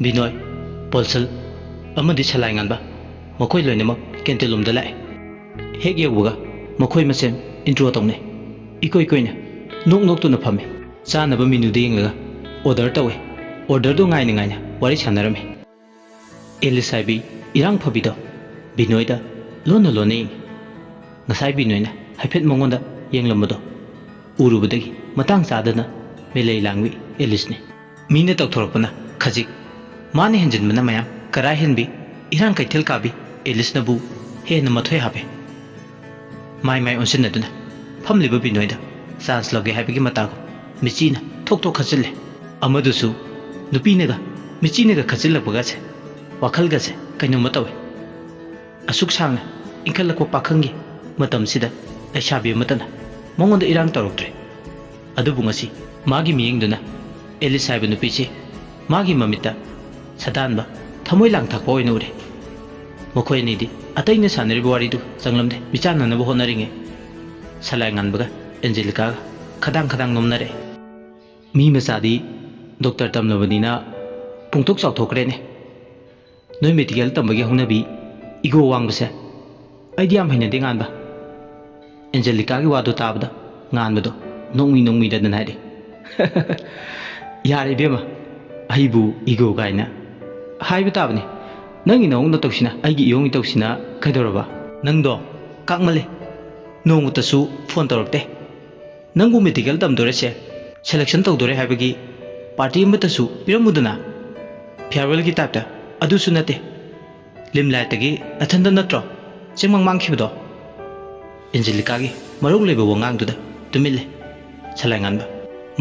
ꯕꯤꯅꯣꯏ, ꯄꯣꯜꯁꯜ ꯑꯃꯗꯤ ꯁꯂꯥꯏ ꯉꯥꯟꯕ ꯃꯈꯣꯏ ꯂꯣꯏꯅꯃꯛ ꯀꯦꯟꯇꯤꯟ ꯂꯣꯝꯗ ꯂꯥꯛꯑꯦ꯫ ꯍꯦꯛ ꯌꯧꯕꯒ ꯃꯈꯣꯏ ꯃꯁꯦꯟ ꯏꯟꯇ꯭ꯔꯣ ꯇꯧꯅꯩ꯫ ꯏꯀꯣꯏ ꯀꯣꯏꯅ ꯅꯣꯛ ꯅꯣꯛꯇꯨꯅ ꯐꯝꯃꯤ꯫ ꯆꯥꯅꯕ ꯃꯦꯅꯨꯗ ꯌꯦꯡꯂꯒ ꯑꯣꯔꯗꯔ ꯇꯧꯏ꯫ ꯑꯣꯔꯗꯔꯗꯨ ꯉꯥꯏꯅ ꯉꯥꯏꯅ ꯋꯥꯔꯤ ꯁꯥꯟꯅꯔꯝꯃꯤ꯫ ꯑꯦꯂꯤꯁ ꯍꯥꯏꯕꯤ ꯏꯔꯥꯡ ꯐꯕꯤꯗꯣ ꯕꯤꯅꯣꯏꯗ ꯂꯣꯟꯅ ꯂꯣꯟꯅ ꯌꯦꯡꯉꯤ꯫ ꯉꯁꯥꯏ ꯕꯤꯅꯣꯏꯅ ꯍꯥꯏꯐꯦꯠ ꯃꯉꯣꯟꯗ ꯌꯦꯡꯂꯝꯕꯗꯣ ꯎꯔꯨꯕꯗꯒꯤ ꯃꯇꯥꯡ ꯆꯥꯗꯅ ꯃꯤꯂꯩ ꯂꯥꯡꯕꯤ ꯑꯦꯂꯤꯁꯅꯤ꯫ ꯃꯤꯅ ꯇꯧꯊꯣꯔꯛꯄꯅ ꯈꯖꯤꯛ, ꯃꯥꯅ ꯍꯦꯟꯖꯤꯟꯕꯅ ꯃꯌꯥꯝ꯫ ꯀꯔꯥꯏ ꯍꯦꯟꯕꯤ, ꯏꯔꯥꯡ ꯀꯩꯊꯦꯜ ꯀꯥꯕꯤ ꯑꯦꯂꯤꯁꯅꯕꯨ ꯍꯦꯟꯅ ꯃꯊꯣꯏ ꯍꯥꯞꯄꯦ꯫ ꯃꯥꯏ ꯃꯥꯏ ꯑꯣꯟꯁꯤꯟꯅꯗꯨꯅ ꯐꯝꯂꯤꯕ ꯕꯤꯅꯣꯏꯗ ꯆꯥꯟꯁ ꯂꯧꯒꯦ ꯍꯥꯏꯕꯒꯤ ꯃꯇꯥꯒꯨꯝ ꯃꯤꯆꯤꯅ ꯊꯣꯛ ꯊꯣꯛ ꯈꯠꯆꯤꯜꯂꯦ꯫ ꯑꯃꯗꯨꯁꯨ ꯅꯨꯄꯤꯅꯒ ꯃꯤꯆꯤꯅꯒ ꯈꯠꯆꯤꯜꯂꯛꯄꯒꯁꯦ ꯋꯥꯈꯜꯒꯁꯦ ꯀꯩꯅꯣꯝꯃ ꯇꯧꯋꯦ꯫ ꯑꯁꯨꯛ ꯁꯥꯡꯅ ꯏꯟꯈꯠꯂꯛꯄ ꯄꯥꯈꯪꯒꯤ ꯃꯇꯝꯁꯤꯗ ꯂꯩꯁꯥꯕꯤ ꯑꯃꯠꯇꯅ ꯃꯉꯣꯟꯗ ꯏꯔꯥꯡ ꯇꯧꯔꯛꯇ꯭ꯔꯦ꯫ ꯑꯗꯨꯕꯨ ꯉꯁꯤ ꯃꯥꯒꯤ ꯃꯤꯠꯌꯦꯡꯗꯨꯅ ꯑꯦꯂꯤꯁ ꯍꯥꯏꯕ ꯅꯨꯄꯤꯁꯤ ꯃꯥꯒꯤ ꯃꯃꯤꯠꯇ ꯁꯥꯗꯥꯟꯕ, ꯊꯃꯣꯏ ꯂꯥꯡꯊꯛꯄ ꯑꯣꯏꯅ ꯎꯔꯦ꯫ ꯃꯈꯣꯏ ꯑꯅꯤꯗꯤ ꯑꯇꯩꯅ ꯁꯥꯟꯅꯔꯤꯕ ꯋꯥꯔꯤꯗꯨ ꯆꯪꯂꯝꯗꯦ꯫ ꯃꯤꯆꯥꯟꯅꯅꯕ ꯍꯣꯠꯅꯔꯤꯉꯩ ꯁꯂꯥꯏ ꯉꯥꯟꯕꯒ ꯑꯦꯟꯖꯦꯂꯤꯀꯥꯒ ꯈꯗꯥꯡ ꯈꯗꯥꯡ ꯅꯣꯝꯅꯔꯛꯑꯦ꯫ "ꯃꯤ ꯃꯆꯥꯗꯤ ꯗꯣꯛꯇꯔ ꯇꯝꯂꯕꯅꯤꯅ ꯄꯨꯡꯊꯣꯛ ꯆꯥꯎꯊꯣꯛꯈ꯭ꯔꯦꯅꯦ꯫ ꯅꯣꯏ ꯃꯦꯗꯤꯀꯦꯜ ꯇꯝꯕꯒꯤ ꯍꯧꯅꯕꯤ, ꯏꯒꯣ ꯋꯥꯡꯕꯁꯦ ꯑꯩꯗꯤ ꯌꯥꯝ ꯍꯩꯅꯗꯦ, ꯉꯥꯟꯕ꯫" ꯑꯦꯟꯖꯦꯂꯤꯀꯥꯒꯤ ꯋꯥꯗꯨ ꯇꯥꯕꯗ ꯉꯥꯟꯕꯗꯣ ꯅꯣꯡꯃꯤ ꯅꯣꯡꯃꯤꯗꯗꯅ ꯍꯥꯏꯔꯦ꯫ "ꯌꯥꯔꯦ ꯏꯕꯦꯝꯃ, ꯑꯩꯕꯨ ꯏꯒꯣ ꯀꯥꯏꯅ ꯍꯥꯏꯕ ꯇꯥꯕꯅꯤ꯫ ꯅꯪꯒꯤ ꯅꯑꯣꯡ ꯅꯇꯧꯁꯤꯅ ꯑꯩꯒꯤ ꯏꯑꯣꯡ ꯏꯇꯧꯁꯤꯅ ꯀꯩꯗꯧꯔꯕ? ꯅꯪꯗꯣ ꯀꯥꯛꯃꯜꯂꯦ꯫ ꯅꯣꯡꯃꯇꯁꯨ ꯐꯣꯟ ꯇꯧꯔꯛꯇꯦ꯫ ꯅꯪꯕꯨ ꯃꯦꯗꯤꯀꯦꯜ ꯇꯝꯗꯣꯔꯦꯁꯦ, ꯁꯦꯂꯦꯛꯁꯟ ꯇꯧꯗꯣꯔꯦ ꯍꯥꯏꯕꯒꯤ ꯄꯥꯔꯇꯤ ꯑꯃꯠꯇꯁꯨ ꯄꯤꯔꯝꯃꯨꯗꯅ, ꯐꯤꯌꯥꯔꯋꯦꯜꯒꯤ ꯇꯥꯏꯞꯇ꯫ ꯑꯗꯨꯁꯨ ꯅꯠꯇꯦ, ꯂꯤꯝꯂꯥꯏꯠꯇꯒꯤ ꯅꯊꯟꯗ ꯅꯠꯇ꯭ꯔꯣ ꯆꯦꯡꯃꯥꯡ ꯃꯥꯡꯈꯤꯕꯗꯣ?" ꯑꯦꯟꯖꯦꯂꯤꯀꯥꯒꯤ ꯃꯔꯧ ꯂꯩꯕ ꯋꯥꯉꯥꯡꯗꯨꯗ ꯇꯨꯃꯤꯟ ꯂꯩ ꯁꯂꯥꯏꯉꯥꯟꯕ꯫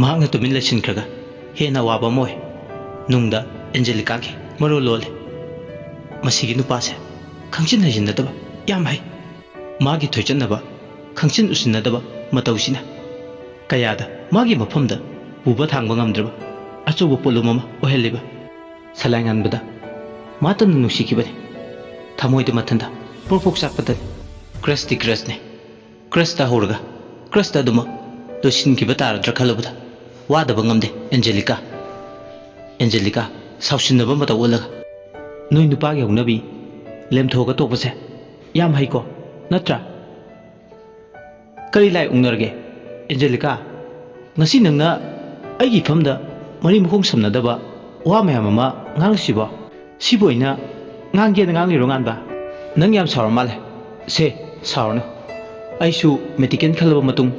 ꯃꯍꯥꯛꯅ ꯇꯨꯃꯤꯟ ꯂꯩꯁꯤꯟꯈ꯭ꯔꯒ ꯍꯦꯟꯅ ꯑꯋꯥꯕ ꯑꯃ ꯑꯣꯏ꯫ ꯅꯨꯡꯗ ꯑꯦꯟꯖꯦꯂꯤꯀꯥꯒꯤ ꯃꯔꯣꯜ ꯂꯣꯜꯂꯤ꯫ "ꯃꯁꯤꯒꯤ ꯅꯨꯄꯥꯁꯦ ꯈꯪꯖꯤꯟ ꯍꯩꯖꯤꯟꯅꯗꯕ ꯌꯥꯝ ꯍꯩ꯫ ꯃꯥꯒꯤ ꯊꯣꯏꯆꯠꯅꯕ ꯈꯪꯁꯤꯟ ꯎꯁꯤꯟꯅꯗꯕ ꯃꯇꯧꯁꯤꯅ ꯀꯌꯥꯗ ꯃꯥꯒꯤ ꯃꯐꯝꯗ ꯄꯨꯕ ꯊꯥꯡꯕ ꯉꯝꯗ꯭ꯔꯕ ꯑꯆꯧꯕ ꯄꯣꯠꯂꯨꯝ ꯑꯃ ꯑꯣꯏꯍꯜꯂꯤꯕ꯫" ꯁꯂꯥꯏꯉꯥꯟꯕꯗ ꯃꯥꯇꯅ ꯅꯨꯡꯁꯤꯈꯤꯕꯅꯤ꯫ ꯊꯃꯣꯏꯗ ꯃꯊꯟꯇ ꯄ꯭ꯔꯣꯛ ꯄ꯭ꯔꯣꯛ ꯆꯥꯛꯄꯗꯅꯤ꯫ ꯀ꯭ꯔꯁꯇꯤ ꯀ꯭ꯔꯁꯅꯤ꯫ ꯀ꯭ꯔꯁꯇ ꯍꯧꯔꯒ ꯀ꯭ꯔꯁꯇ ꯑꯗꯨꯃꯛ ꯂꯣꯏꯁꯤꯟꯈꯤꯕ ꯇꯥꯔꯗ꯭ꯔꯥ ꯈꯜꯂꯨꯕꯗ ꯋꯥꯗꯕ ꯉꯝꯗꯦ ꯑꯦꯟꯖꯦꯂꯤꯀꯥ꯫ ꯑꯦꯟꯖꯦꯂꯤꯀꯥ ꯁꯥꯎꯁꯤꯟꯅꯕ ꯃꯇꯧ ꯎꯠꯂꯒ, "ꯅꯣꯏ ꯅꯨꯄꯥꯒꯤ ꯍꯧꯅꯕꯤ ꯂꯦꯝꯊꯣꯛꯑꯒ ꯇꯣꯛꯄꯁꯦ ꯌꯥꯝ ꯍꯩꯀꯣ, ꯅꯠꯇ꯭ꯔꯥ?" ꯀꯔꯤ ꯂꯥꯏ ꯑꯣꯛꯅꯔꯒꯦ? ꯑꯦꯟꯖꯦꯂꯤꯀꯥ, ꯉꯁꯤ ꯅꯪꯅ ꯑꯩꯒꯤ ꯏꯐꯝꯗ ꯃꯔꯤ ꯃꯈꯣꯡ ꯁꯝꯅꯗꯕ ꯋꯥ ꯃꯌꯥꯝ ꯑꯃ ꯉꯥꯡꯂꯤꯁꯤꯕꯣ? ꯁꯤꯕꯨ ꯑꯩꯅ ꯉꯥꯡꯒꯦꯅ ꯉꯥꯡꯂꯤꯔꯣ, ꯉꯥꯟꯕ? ꯅꯪ ꯌꯥꯝ ꯁꯥꯎꯔ ꯃꯥꯜꯂꯦ꯫ ꯁꯦ, ꯁꯥꯎꯔꯅꯨ꯫ ꯑꯩꯁꯨ ꯃꯦꯗꯤꯀꯦꯜ ꯈꯜꯂꯕ ꯃꯇꯨꯡ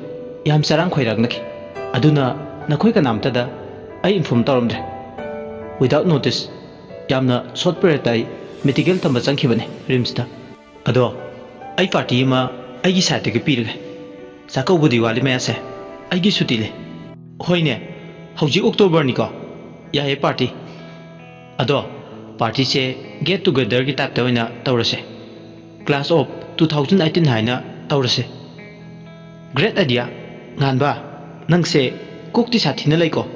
ꯌꯥꯝ ꯆꯔꯥꯡ ꯈꯣꯏꯔꯥꯡꯅꯈꯤ꯫ ꯑꯗꯨꯅ ꯅꯈꯣꯏ ꯀꯅꯥꯝꯇꯗ ꯑꯩ ꯏꯟꯐꯣꯔꯝ ꯇꯧꯔꯝꯗ꯭ꯔꯦ꯫ ꯋꯤꯗꯥꯎꯠ ꯅꯣꯇꯤꯁ, ꯌꯥꯝꯅ ꯁꯣꯔꯠ ꯄꯤꯔꯤꯌꯠꯇ ꯑꯩ ꯃꯦꯗꯤꯀꯦꯜ ꯇꯝꯕ ꯆꯪꯈꯤꯕꯅꯦ ꯔꯤꯝꯁꯇ꯫ ꯑꯗꯣ, ꯑꯩ ꯄꯥꯔꯇꯤ ꯑꯃ ꯑꯩꯒꯤ ꯁꯥꯏꯠꯇꯒꯤ ꯄꯤꯔꯒꯦ꯫ ꯆꯥꯛꯀꯧꯕꯗꯤ ꯋꯥꯠꯂꯤ ꯃꯌꯥꯁꯦ꯫ ꯑꯩꯒꯤ ꯁꯨꯇꯤ ꯂꯩ꯫ ꯍꯣꯏꯅꯦ, ꯍꯧꯖꯤꯛ ꯑꯣꯛꯇꯣꯕꯔꯅꯤꯀꯣ? ꯌꯥꯏꯌꯦ ꯄꯥꯔꯇꯤ꯫ ꯑꯗꯣ, ꯄꯥꯔꯇꯤꯁꯦ ꯒꯦꯠ ꯇꯨꯒꯦꯗꯔꯒꯤ ꯇꯥꯏꯞꯇ ꯑꯣꯏꯅ ꯇꯧꯔꯁꯦ꯫ Class of two thousand eighteen ꯍꯥꯏꯅ ꯇꯧꯔꯁꯦ꯫ Great idea. ꯉꯥꯟꯕ, ꯅꯪꯁꯦ ꯀꯣꯛꯇꯤ ꯁꯥꯊꯤꯅ ꯂꯩꯀꯣ꯫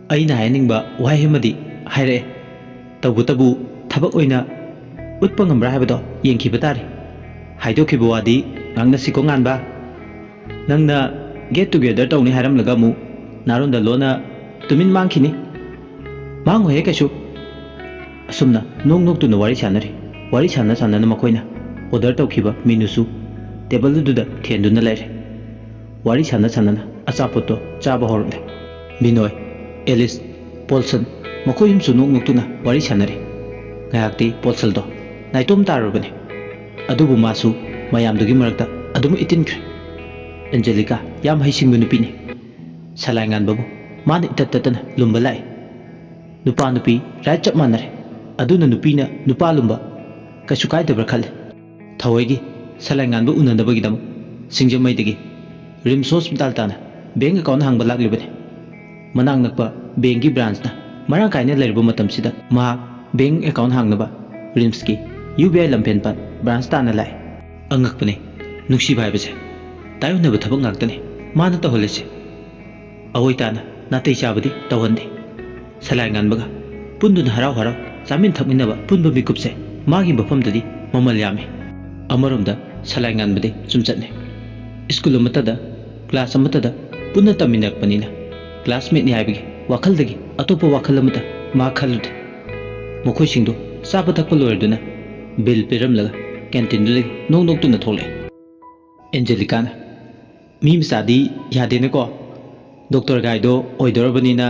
ꯑꯩꯅ ꯍꯥꯏꯅꯤꯡꯕ ꯋꯥꯍꯩ ꯑꯃꯗꯤ ꯍꯥꯏꯔꯛꯑꯦ꯫ ꯇꯧꯕꯇꯕꯨ ꯊꯕꯛ ꯑꯣꯏꯅ ꯎꯠꯄ ꯉꯝꯕ꯭ꯔꯥ ꯍꯥꯏꯕꯗꯣ ꯌꯦꯡꯈꯤꯕ ꯇꯥꯔꯦ꯫ ꯍꯥꯏꯗꯣꯛꯈꯤꯕ ꯋꯥꯗꯤ ꯉꯥꯡꯅꯁꯤꯀꯣ, ꯉꯥꯟꯕ꯫ ꯅꯪꯅ ꯒꯦꯠ ꯇꯨꯒꯦꯗꯔ ꯇꯧꯅꯤ ꯍꯥꯏꯔꯝꯂꯒ ꯑꯃꯨꯛ ꯅꯥꯔꯣꯟꯗ ꯂꯣꯟꯅ ꯇꯨꯃꯤꯟ ꯃꯥꯡꯈꯤꯅꯤ꯫ ꯃꯥꯡꯉꯣꯏꯍꯦ ꯀꯩꯁꯨ꯫ ꯑꯁꯨꯝꯅ ꯅꯣꯛ ꯅꯣꯛꯇꯨꯅ ꯋꯥꯔꯤ ꯁꯥꯟꯅꯔꯤ꯫ ꯋꯥꯔꯤ ꯁꯥꯟꯅ ꯁꯥꯟꯅꯅ ꯃꯈꯣꯏꯅ ꯑꯣꯔꯗꯔ ꯇꯧꯈꯤꯕ ꯃꯦꯅꯨꯁꯨ ꯇꯦꯕꯜ ꯑꯗꯨꯗ ꯊꯦꯟꯗꯨꯅ ꯂꯩꯔꯦ꯫ ꯋꯥꯔꯤ ꯁꯥꯟꯅ ꯁꯥꯟꯅꯅ ꯑꯆꯥꯄꯣꯠꯇꯣ ꯆꯥꯕ ꯍꯧꯔꯛꯂꯦ꯫ ꯕꯤꯅꯣꯏ, ꯑꯦꯂꯤꯁ, ꯄꯣꯜꯁꯟ, ꯃꯈꯣꯏ ꯑꯍꯨꯝꯁꯨ ꯅꯣꯛ ꯅꯣꯛꯇꯨꯅ ꯋꯥꯔꯤ ꯁꯥꯟꯅꯔꯤ꯫ ꯉꯥꯏꯍꯥꯛꯇꯤ ꯄꯣꯜꯁꯟꯗꯣ ꯅꯥꯏꯇꯣꯝ ꯇꯥꯔꯨꯔꯕꯅꯤ꯫ ꯑꯗꯨꯕꯨ ꯃꯥꯁꯨ ꯃꯌꯥꯝꯗꯨꯒꯤ ꯃꯔꯛꯇ ꯑꯗꯨꯝ ꯏꯇꯤꯟꯈ꯭ꯔꯦ꯫ ꯑꯦꯟꯖꯦꯂꯤꯀꯥ ꯌꯥꯝ ꯍꯩꯁꯤꯡꯕ ꯅꯨꯄꯤꯅꯤ꯫ ꯁꯂꯥꯏ ꯉꯥꯟꯕꯕꯨ ꯃꯥꯅ ꯏꯇꯠ ꯇꯠꯇꯅ ꯂꯨꯝꯕ ꯂꯥꯛꯏ꯫ ꯅꯨꯄꯥ ꯅꯨꯄꯤ ꯔꯥꯏꯠ ꯆꯞ ꯃꯥꯟꯅꯔꯦ꯫ ꯑꯗꯨꯅ ꯅꯨꯄꯤꯅ ꯅꯨꯄꯥ ꯂꯨꯝꯕ ꯀꯩꯁꯨ ꯀꯥꯏꯗꯕ꯭ꯔꯥ ꯈꯜꯂꯤ꯫ ꯊꯑꯣꯏꯒꯤ ꯁꯂꯥꯏ ꯉꯥꯟꯕ ꯎꯅꯅꯕꯒꯤꯗꯃꯛ ꯁꯤꯡꯖꯃꯩꯗꯒꯤ ꯔꯤꯝꯁ ꯍꯣꯁꯄꯤꯇꯥꯜ ꯇꯥꯟꯅ ꯕꯦꯡ ꯑꯦꯀꯥꯎꯟ ꯍꯥꯡꯕ ꯂꯥꯛꯂꯤꯕꯅꯤ꯫ ꯃꯅꯥꯛ ꯅꯛꯄ ꯕꯦꯡꯒꯤ ꯕ꯭ꯔꯥꯟꯁꯅ ꯃꯔꯥꯡ ꯀꯥꯏꯅ ꯂꯩꯔꯕ ꯃꯇꯝꯁꯤꯗ ꯃꯍꯥꯛ ꯕꯦꯡ ꯑꯦꯀꯥꯎꯟ ꯍꯥꯡꯅꯕ ꯔꯤꯝꯁꯀꯤ ꯌꯨ ꯕꯤ ꯑꯥꯏ ꯂꯝꯐꯦꯟꯄꯥꯠ ꯕ꯭ꯔꯥꯟꯁ ꯇꯥꯟꯅ ꯂꯥꯛꯏ꯫ ꯑꯉꯛꯄꯅꯤ, ꯅꯨꯡꯁꯤꯕ ꯍꯥꯏꯕꯁꯦ ꯇꯥꯏꯌꯣꯟꯅꯕ ꯊꯕꯛ ꯉꯥꯛꯇꯅꯤ ꯃꯥꯅ ꯇꯧꯍꯜꯂꯤꯁꯦ꯫ ꯑꯑꯣꯏ ꯇꯥꯅ ꯅꯥꯇꯩ ꯆꯥꯕꯗꯤ ꯇꯧꯍꯟꯗꯦ꯫ ꯁꯂꯥꯏ ꯉꯥꯟꯕꯒ ꯄꯨꯟꯗꯨꯅ ꯍꯔꯥꯎ ꯍꯔꯥꯎ ꯆꯥꯃꯤꯟ ꯊꯛꯃꯤꯟꯅꯕ ꯄꯨꯟꯕ ꯃꯤꯀꯨꯞꯁꯦ ꯃꯥꯒꯤ ꯃꯐꯝꯗꯗꯤ ꯃꯃꯜ ꯌꯥꯝꯃꯤ꯫ ꯑꯃꯔꯣꯝꯗ ꯁꯂꯥꯏ ꯉꯥꯟꯕꯗꯤ ꯆꯨꯝꯆꯠꯅꯤ꯫ ꯁ꯭ꯀꯨꯜ ꯑꯃꯠꯇꯗ, ꯀ꯭ꯂꯥꯁ ꯑꯃꯠꯇꯗ ꯄꯨꯟꯅ ꯇꯝꯃꯤꯟꯅꯔꯛꯄꯅꯤꯅ ꯀ꯭ꯂꯥꯁꯃꯦꯠꯅꯤ ꯍꯥꯏꯕꯒꯤ ꯋꯥꯈꯜꯗꯒꯤ ꯑꯇꯣꯞꯄ ꯋꯥꯈꯜ ꯑꯃꯠꯇ ꯃꯥ ꯈꯜꯂꯨꯗꯦ꯫ ꯃꯈꯣꯏꯁꯤꯡꯗꯨ ꯆꯥꯕ ꯊꯛꯄ ꯂꯣꯏꯔꯗꯨꯅ ꯕꯤꯜ ꯄꯤꯔꯝꯂꯒ ꯀꯦꯟꯇꯤꯟꯗꯨꯗꯒꯤ ꯅꯣꯛ ꯅꯣꯛꯇꯨꯅ ꯊꯣꯛꯂꯛꯑꯦ꯫ ꯑꯦꯟꯖꯦꯂꯤꯀꯥꯅ, ꯃꯤ ꯃꯆꯥꯗꯤ ꯌꯥꯗꯦꯅꯦꯀꯣ꯫ ꯗꯣꯛꯇꯔ ꯒꯥꯏꯗꯣ ꯑꯣꯏꯗꯧꯔꯕꯅꯤꯅ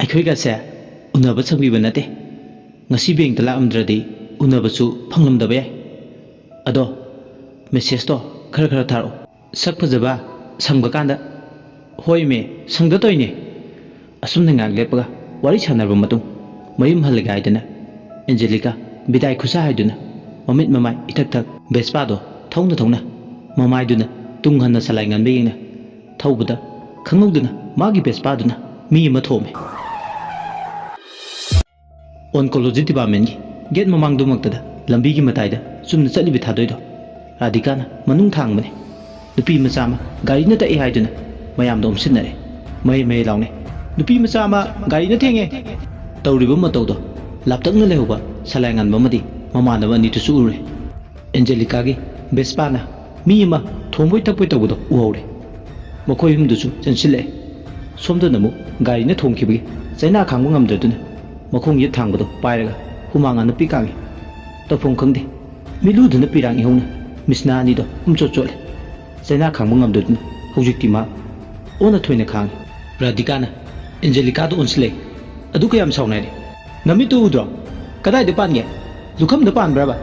ꯑꯩꯈꯣꯏꯒꯁꯦ ꯎꯅꯕ ꯁꯪꯕꯤꯕ ꯅꯠꯇꯦ꯫ ꯉꯁꯤ ꯕꯦꯡꯇ ꯂꯥꯛꯂꯝꯗ꯭ꯔꯗꯤ ꯎꯅꯕꯁꯨ ꯐꯪꯂꯝꯗꯕ ꯌꯥꯏ꯫ ꯑꯗꯣ ꯃꯦꯁꯦꯖꯇꯣ ꯈꯔ ꯈꯔ ꯊꯥꯔꯛꯑꯣ꯫ ꯁꯛ ꯐꯖꯕ, ꯁꯪꯕ ꯀꯥꯟꯗ꯫ ꯍꯣꯏꯃꯦ, ꯁꯪꯗ ꯇꯧꯏꯅꯦ꯫ ꯑꯁꯨꯝꯅ ꯉꯥꯏꯍꯥꯛ ꯂꯦꯞꯄꯒ ꯋꯥꯔꯤ ꯁꯥꯟꯅꯔꯕ ꯃꯇꯨꯡ ꯃꯌꯨꯝ ꯍꯜꯂꯒꯦ ꯍꯥꯏꯗꯅ ꯑꯦꯟꯖꯦꯂꯤꯀꯥ ꯕꯤꯗꯥꯏ ꯈꯨꯠꯁꯥ ꯍꯥꯏꯗꯨꯅ ꯃꯃꯤꯠ ꯃꯃꯥꯏ ꯏꯊꯛ ꯊꯛ ꯚꯦꯁꯄꯥꯗꯣ ꯊꯧꯅ ꯊꯧꯅ ꯃꯃꯥꯏꯗꯨꯅ ꯇꯨꯡ ꯍꯟꯅ ꯁꯂꯥꯏ ꯉꯟꯕ ꯌꯦꯡꯅ ꯊꯧꯕꯗ ꯈꯪꯍꯧꯗꯅ ꯃꯥꯒꯤ ꯚꯦꯁꯄꯥꯗꯨꯅ ꯃꯤ ꯑꯃ ꯊꯣꯝꯃꯦ꯫ ꯑꯣꯟꯀꯣꯂꯣꯖꯤ ꯗꯤꯄꯥꯔꯠꯃꯦꯟꯒꯤ ꯒꯦꯠ ꯃꯃꯥꯡꯗꯨꯃꯛꯇꯗ ꯂꯝꯕꯤꯒꯤ ꯃꯇꯥꯏꯗ ꯆꯨꯝꯅ ꯆꯠꯂꯤꯕ ꯊꯥꯗꯣꯏꯗꯣ ꯔꯥꯙꯤꯀꯥꯅ ꯃꯅꯨꯡ ꯊꯥꯡꯕꯅꯤ꯫ ꯅꯨꯄꯤ ꯃꯆꯥ ꯑꯃ ꯒꯥꯔꯤꯅ ꯇꯛꯏ ꯍꯥꯏꯗꯨꯅ ꯃꯌꯥꯝꯗꯣ ꯑꯣꯝꯁꯤꯟꯅꯔꯦ꯫ ꯃꯍꯩ ꯃꯍꯩ ꯂꯥꯎꯅꯩ꯫ "ꯅꯨꯄꯤ ꯃꯆꯥ ꯑꯃ ꯒꯥꯔꯤꯅ ꯊꯦꯡꯉꯦ!" ꯇꯧꯔꯤꯕ ꯃꯇꯧꯗꯣ ꯂꯥꯞꯇꯛꯅ ꯂꯩꯍꯧꯕ ꯁꯂꯥꯏ ꯉꯟꯕ ꯑꯃꯗꯤ ꯃꯃꯥꯟꯅꯕ ꯑꯅꯤꯗꯨꯁꯨ ꯎꯔꯦ꯫ ꯑꯦꯟꯖꯦꯂꯤꯀꯥꯒꯤ ꯚꯦꯁꯄꯥꯅ ꯃꯤ ꯑꯃ ꯊꯣꯝꯕꯣꯏ ꯊꯛꯄꯣꯏ ꯇꯧꯕꯗꯣ ꯎꯍꯧꯔꯦ꯫ ꯃꯈꯣꯏ ꯑꯍꯨꯝꯗꯨꯁꯨ ꯆꯦꯟꯁꯤꯜꯂꯛꯑꯦ꯫ ꯁꯣꯝꯗꯅ ꯑꯃꯨꯛ ꯒꯥꯔꯤꯅ ꯊꯣꯝꯈꯤꯕꯒꯤ ꯆꯩꯅꯥ ꯈꯥꯡꯕ ꯉꯝꯗ꯭ꯔꯗꯨꯅ ꯃꯈꯣꯡ ꯌꯦꯠ ꯊꯥꯡꯕꯗꯣ ꯄꯥꯏꯔꯒ ꯍꯨꯃꯥꯡ ꯑꯅꯞꯄꯤ ꯀꯥꯡꯉꯤ꯫ ꯇꯧꯐꯝ ꯈꯪꯗꯦ꯫ ꯃꯤꯠꯂꯨꯗꯨꯅ ꯄꯤꯔꯥꯡ ꯏꯍꯧꯅ ꯃꯤꯁꯅꯥ ꯑꯅꯤꯗꯣ ꯄꯨꯝꯆꯣꯠ ꯆꯣꯠꯂꯦ꯫ ꯆꯩꯅꯥ ꯈꯥꯡꯕ ꯉꯝꯗꯗꯨꯅ ꯍꯧꯖꯤꯛꯇꯤ ꯃꯥ ꯑꯣꯟꯅ ꯊꯣꯏꯅ ꯈꯥꯡꯉꯤ꯫ ꯔꯥꯙꯤꯀꯥꯅ ꯑꯦꯟꯖꯦꯂꯤꯀꯥꯗ ꯑꯣꯟꯁꯤꯜꯂꯛꯏ꯫ ꯑꯗꯨ ꯀꯌꯥꯝ ꯁꯥꯎꯅꯔꯦ? ꯅꯃꯤꯠꯇꯨ ꯎꯗ꯭ꯔꯣ? ꯀꯗꯥꯏꯗ ꯄꯥꯟꯒꯦ? ꯂꯨꯈꯝꯗ ꯄꯥꯟꯕ꯭ꯔꯕ?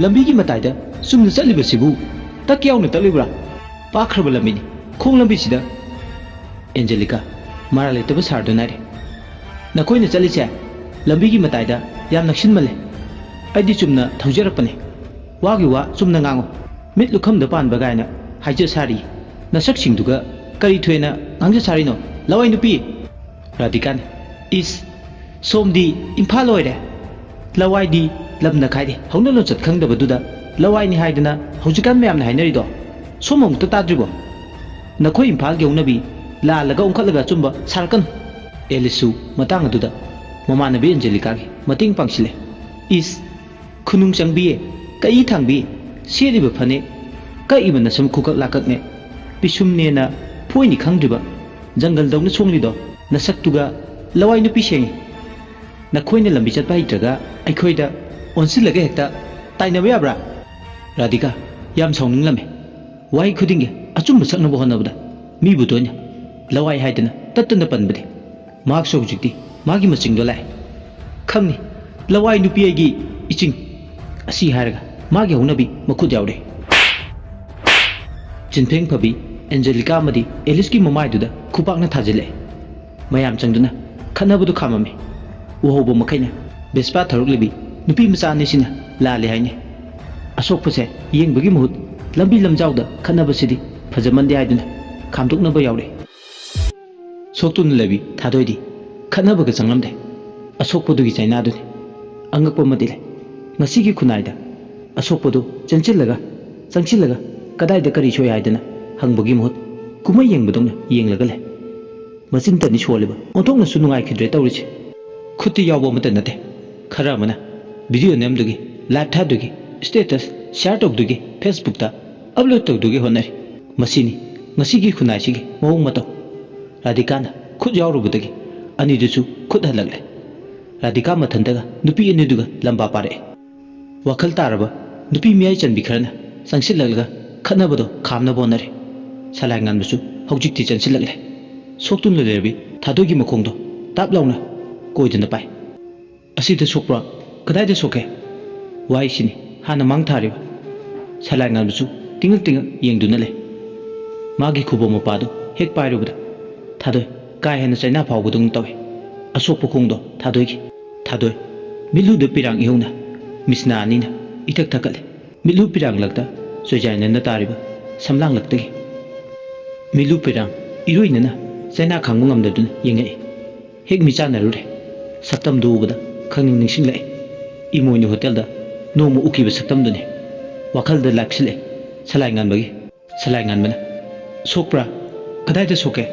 ꯂꯝꯕꯤꯒꯤ ꯃꯇꯥꯏꯗ ꯆꯨꯝꯅ ꯆꯠꯂꯤꯕꯁꯤꯕꯨ ꯇꯛ ꯌꯥꯎꯅ ꯇꯛꯂꯤꯕ꯭ꯔꯥ? ꯄꯥꯛꯈ꯭ꯔꯕ ꯂꯝꯕꯤꯅꯤ, ꯈꯣꯡ ꯂꯝꯕꯤꯁꯤꯗ꯫ ꯑꯦꯟꯖꯦꯂꯤꯀꯥ ꯃꯔꯥꯜ ꯂꯩꯇꯕ ꯁꯥꯔꯗꯨꯅ ꯍꯥꯏꯔꯦ꯫ "ꯅꯈꯣꯏꯅ ꯆꯠꯂꯤꯁꯦ ꯂꯝꯕꯤꯒꯤ ꯃꯇꯥꯏꯗ ꯌꯥꯝ ꯅꯛꯁꯤꯟꯃꯜꯂꯦ꯫ ꯑꯩꯗꯤ ꯆꯨꯝꯅ ꯊꯧꯖꯔꯛꯄꯅꯦ꯫ ꯋꯥꯒꯤ ꯋꯥ ꯆꯨꯝꯅ ꯉꯥꯡꯉꯨ꯫ ꯃꯤꯠ ꯂꯨꯈꯝꯗ ꯄꯥꯟꯕ ꯀꯥꯏꯅ ꯍꯥꯏꯖ ꯁꯥꯔꯤ꯫ ꯅꯁꯛꯁꯤꯡꯗꯨꯒ ꯀꯔꯤ ꯊꯣꯏꯅ ꯉꯥꯡꯖ ꯁꯥꯔꯤꯅꯣ, ꯂꯋꯥꯏ ꯅꯨꯄꯤ?" ꯔꯥꯙꯤꯀꯥꯅ, "ꯏꯁ, ꯁꯣꯝꯗꯤ ꯏꯝꯐꯥꯜ ꯑꯣꯏꯔꯦ꯫ ꯂꯋꯥꯏꯗꯤ ꯂꯝꯅ ꯈꯥꯏꯗꯦ꯫ ꯍꯧꯅ ꯂꯣꯟꯆꯠ ꯈꯪꯗꯕꯗꯨꯗ ꯂꯋꯥꯏꯅꯤ ꯍꯥꯏꯗꯅ ꯍꯧꯖꯤꯛꯀꯥꯟ ꯃꯌꯥꯝꯅ ꯍꯥꯏꯅꯔꯤꯗꯣ ꯁꯣꯝ ꯑꯃꯨꯛꯇ ꯇꯥꯗ꯭ꯔꯤꯕꯣ? ꯅꯈꯣꯏ ꯏꯝꯐꯥꯜꯒꯤ ꯍꯧꯅꯕꯤ ꯂꯥꯜꯂꯒ ꯑꯣꯟꯈꯠꯂꯒ ꯑꯆꯨꯝꯕ ꯁꯥꯔꯛꯀꯅꯨ꯫" ꯑꯦꯂꯤꯁꯁꯨ ꯃꯇꯥꯡ ꯑꯗꯨꯗ ꯃꯃꯥꯟꯅꯕꯤ ꯑꯦꯟꯖꯦꯂꯤꯀꯥꯒꯤ ꯃꯇꯦꯡ ꯄꯥꯡꯁꯤꯜꯂꯦ꯫ "ꯏꯁ, ꯈꯨꯅꯨꯡ ꯆꯪꯕꯤꯌꯦ, ꯀꯛꯏ ꯊꯥꯡꯕꯤ, ꯁꯦꯠꯂꯤꯕ ꯐꯅꯦꯛ, ꯀꯛꯏꯕ ꯅꯁꯝ ꯈꯨꯀꯛ ꯂꯥꯀꯛꯅꯦ, ꯄꯤꯁꯨꯝꯅꯦꯅ ꯐꯣꯏꯅꯤ ꯈꯪꯗ꯭ꯔꯤꯕ, ꯖꯪꯒꯜꯗꯧꯅ ꯁꯣꯡꯂꯤꯗꯣ ꯅꯁꯛꯇꯨꯒ, ꯂꯋꯥꯏ ꯅꯨꯄꯤ ꯁꯦꯡꯉꯤ꯫ ꯅꯈꯣꯏꯅ ꯂꯝꯕꯤ ꯆꯠꯄ ꯍꯩꯇ꯭ꯔꯒ ꯑꯩꯈꯣꯏꯗ ꯑꯣꯟꯁꯤꯜꯂꯒ ꯍꯦꯛꯇ ꯇꯥꯏꯅꯕ ꯌꯥꯕ꯭ꯔꯥ?" ꯔꯥꯙꯤꯀꯥ ꯌꯥꯝ ꯁꯥꯎꯅꯤꯡꯂꯝꯃꯦ꯫ ꯋꯥꯍꯩ ꯈꯨꯗꯤꯡꯒꯤ ꯑꯆꯨꯝꯕ ꯁꯛꯅꯕ ꯍꯣꯠꯅꯕꯗ ꯃꯤꯕꯨ ꯇꯣꯏꯅ ꯂꯋꯥꯏ ꯍꯥꯏꯗꯅ ꯇꯠꯇꯅ ꯄꯟꯕꯗꯤ ꯃꯍꯥꯛꯁꯨ ꯍꯧꯖꯤꯛꯇꯤ ꯃꯥꯒꯤ ꯃꯆꯤꯡꯗꯣ ꯂꯥꯛꯑꯦ꯫ ꯈꯪꯅꯤ, ꯂꯋꯥꯏ ꯅꯨꯄꯤ ꯑꯩꯒꯤ ꯏꯆꯤꯡ ꯑꯁꯤ ꯍꯥꯏꯔꯒ ꯃꯥꯒꯤ ꯍꯧꯅꯕꯤ ꯃꯈꯨꯠ ꯌꯥꯎꯔꯦ꯫ ꯆꯤꯟꯐꯦꯡ ꯐꯕꯤ ꯑꯦꯟꯖꯦꯂꯤꯀꯥ ꯑꯃꯗꯤ ꯑꯦꯂꯤꯁꯀꯤ ꯃꯃꯥꯏꯗꯨꯗ ꯈꯨꯄꯥꯛꯅ ꯊꯥꯖꯤꯜꯂꯛꯑꯦ꯫ ꯃꯌꯥꯝ ꯆꯪꯗꯨꯅ ꯈꯠꯅꯕꯗꯨ ꯈꯥꯝꯃꯝꯃꯤ꯫ ꯎꯍꯧꯕ ꯃꯈꯩꯅ ꯕꯦꯁꯄꯥ ꯊꯧꯔꯛꯂꯤꯕꯤ ꯅꯨꯄꯤ ꯃꯆꯥ ꯑꯅꯤꯁꯤꯅ ꯂꯥꯜꯂꯦ ꯍꯥꯏꯅꯩ꯫ ꯑꯁꯣꯛꯄꯁꯦ ꯌꯦꯡꯕꯒꯤ ꯃꯍꯨꯠ ꯂꯝꯕꯤ ꯂꯝꯖꯥꯎꯗ ꯈꯠꯅꯕꯁꯤꯗꯤ ꯐꯖꯃꯟꯗꯦ ꯍꯥꯏꯗꯨꯅ ꯈꯥꯝꯗꯣꯛꯅꯕ ꯌꯥꯎꯔꯛꯏ꯫ ꯁꯣꯛꯇꯨꯅ ꯂꯩꯕꯤ ꯊꯥꯗꯣꯏꯗꯤ ꯈꯠꯅꯕꯒ ꯆꯪꯂꯝꯗꯦ꯫ ꯑꯁꯣꯛꯄꯗꯨꯒꯤ ꯆꯩꯅꯥꯗꯨꯅꯤ꯫ ꯑꯉꯛꯄ ꯑꯃꯗꯤ ꯂꯩ꯫ ꯉꯁꯤꯒꯤ ꯈꯨꯟꯅꯥꯏꯗ ꯑꯁꯣꯛꯄꯗꯨ ꯆꯦꯟꯁꯤꯜꯂꯒ, ꯆꯪꯁꯤꯜꯂꯒ ꯀꯗꯥꯏꯗ ꯀꯔꯤ ꯁꯣꯛꯏ ꯍꯥꯏꯗꯅ ꯍꯪꯕꯒꯤ ꯃꯍꯨꯠ ꯀꯨꯝꯍꯩ ꯌꯦꯡꯕꯗꯧꯅ ꯌꯦꯡꯂꯒ ꯂꯩ꯫ ꯃꯆꯤꯟꯇꯅꯤ ꯁꯣꯜꯂꯤꯕ, ꯑꯣꯟꯊꯣꯛꯅꯁꯨ ꯅꯨꯡꯉꯥꯏꯈꯤꯗ꯭ꯔꯦ ꯇꯧꯔꯤꯁꯦ꯫ ꯈꯨꯠꯇ ꯌꯥꯎꯕ ꯑꯃꯠꯇ ꯅꯠꯇꯦ꯫ ꯈꯔ ꯑꯃꯅ ꯚꯤꯗꯤꯑꯣ ꯅꯝꯗꯨꯒꯤ, ꯂꯥꯏꯚ ꯊꯥꯗꯨꯒꯤ, ꯁ꯭ꯇꯦꯇꯁ ꯁꯤꯌꯥꯔ ꯇꯧꯗꯨꯒꯤ, ꯐꯦꯁꯕꯨꯛꯇ ꯑꯞꯂꯣꯗ ꯇꯧꯗꯨꯒꯤ ꯍꯣꯠꯅꯔꯤ꯫ ꯃꯁꯤꯅꯤ ꯉꯁꯤꯒꯤ ꯈꯨꯟꯅꯥꯏꯁꯤꯒꯤ ꯃꯑꯣꯡ ꯃꯇꯧ꯫ ꯔꯥꯙꯤꯀꯥꯅ ꯈꯨꯠ ꯌꯥꯎꯔꯨꯕꯗꯒꯤ ꯑꯅꯤꯗꯨꯁꯨ ꯈꯨꯠ ꯍꯜꯂꯛꯂꯦ꯫ ꯔꯥꯙꯤꯀꯥ ꯃꯊꯟꯇꯒ ꯅꯨꯄꯤ ꯑꯅꯤꯗꯨꯒ ꯂꯝꯕꯥ ꯄꯥꯔꯛꯑꯦ꯫ ꯋꯥꯈꯜ ꯇꯥꯔꯕ ꯅꯨꯄꯤ ꯃꯤꯌꯥꯏ ꯆꯟꯕꯤ ꯈꯔꯅ ꯆꯪꯁꯤꯜꯂꯛꯂꯒ ꯈꯠꯅꯕꯗꯣ ꯈꯥꯝꯅꯕ ꯍꯣꯠꯅꯔꯦ꯫ ꯁꯂꯥꯏ ꯉꯥꯟꯕꯁꯨ ꯍꯧꯖꯤꯛꯇꯤ ꯆꯪꯁꯤꯜꯂꯛꯂꯦ꯫ ꯁꯣꯛꯇꯨꯅ ꯂꯩꯔꯕꯤ ꯊꯥꯗꯣꯏꯒꯤ ꯃꯈꯣꯡꯗꯣ ꯇꯥꯞ ꯂꯥꯎꯅ ꯀꯣꯏꯗꯨꯅ ꯄꯥꯏ꯫ "ꯑꯁꯤꯗ ꯁꯣꯛꯄ꯭ꯔꯣ? ꯀꯗꯥꯏꯗ ꯁꯣꯛꯀꯦ?" ꯋꯥꯍꯩꯁꯤꯅꯤ ꯍꯥꯟꯅ ꯃꯥꯡ ꯊꯥꯔꯤꯕ꯫ ꯁꯂꯥꯏ ꯉꯥꯟꯕꯁꯨ ꯇꯤꯡꯉꯛ ꯇꯤꯡꯉꯛ ꯌꯦꯡꯗꯨꯅ ꯂꯩ꯫ ꯃꯥꯒꯤ ꯈꯨꯕꯣꯝ ꯃꯄꯥꯗꯨ ꯍꯦꯛ ꯄꯥꯏꯔꯨꯕꯗ ꯊꯥꯗꯣꯏ ꯀꯥ ꯍꯦꯟꯅ ꯆꯩꯅꯥ ꯐꯥꯎꯕꯗꯧꯅ ꯇꯧꯏ꯫ ꯑꯁꯣꯛꯄ ꯈꯣꯡꯗꯣ ꯊꯥꯗꯣꯏꯒꯤ꯫ ꯊꯥꯗꯣꯏ ꯃꯤꯠꯂꯨꯗ ꯄꯤꯔꯥꯡ ꯏꯍꯧꯅ ꯃꯤꯠꯁꯅꯥ ꯑꯅꯤꯅ ꯏꯊꯛ ꯊꯛꯀꯠꯂꯦ꯫ ꯃꯤꯠꯂꯨ ꯄꯤꯔꯥꯡꯂꯛꯇ ꯆꯣꯏꯖꯥꯏꯅꯅ ꯇꯥꯔꯤꯕ ꯁꯝꯂꯥꯡꯂꯛꯇꯒꯤ ꯃꯤꯠꯂꯨ ꯄꯤꯔꯥꯡ ꯏꯔꯣꯏꯅꯅ ꯆꯩꯅꯥ ꯈꯥꯡꯕ ꯉꯝꯗꯗꯨꯅ ꯌꯦꯡꯉꯛꯏ꯫ ꯍꯦꯛ ꯃꯤꯠ ꯆꯥꯟꯅꯔꯨꯔꯦ꯫ ꯁꯛꯇꯝꯗꯨ ꯎꯕꯗ ꯈꯪꯅꯤꯡ ꯅꯤꯡꯁꯤꯡꯂꯛꯏ꯫ ꯏꯃꯣꯏꯅꯨ ꯍꯣꯇꯦꯜꯗ ꯅꯣꯡꯃ ꯎꯈꯤꯕ ꯁꯛꯇꯝꯗꯨꯅꯤ꯫ ꯋꯥꯈꯜꯗ ꯂꯥꯛꯁꯤꯜꯂꯛꯏ ꯁꯂꯥꯏ ꯉꯥꯟꯕꯒꯤ꯫ ꯁꯂꯥꯏ ꯉꯥꯟꯕꯅ, "ꯁꯣꯛꯄ꯭ꯔꯥ? ꯀꯗꯥꯏꯗ ꯁꯣꯛꯀꯦ?"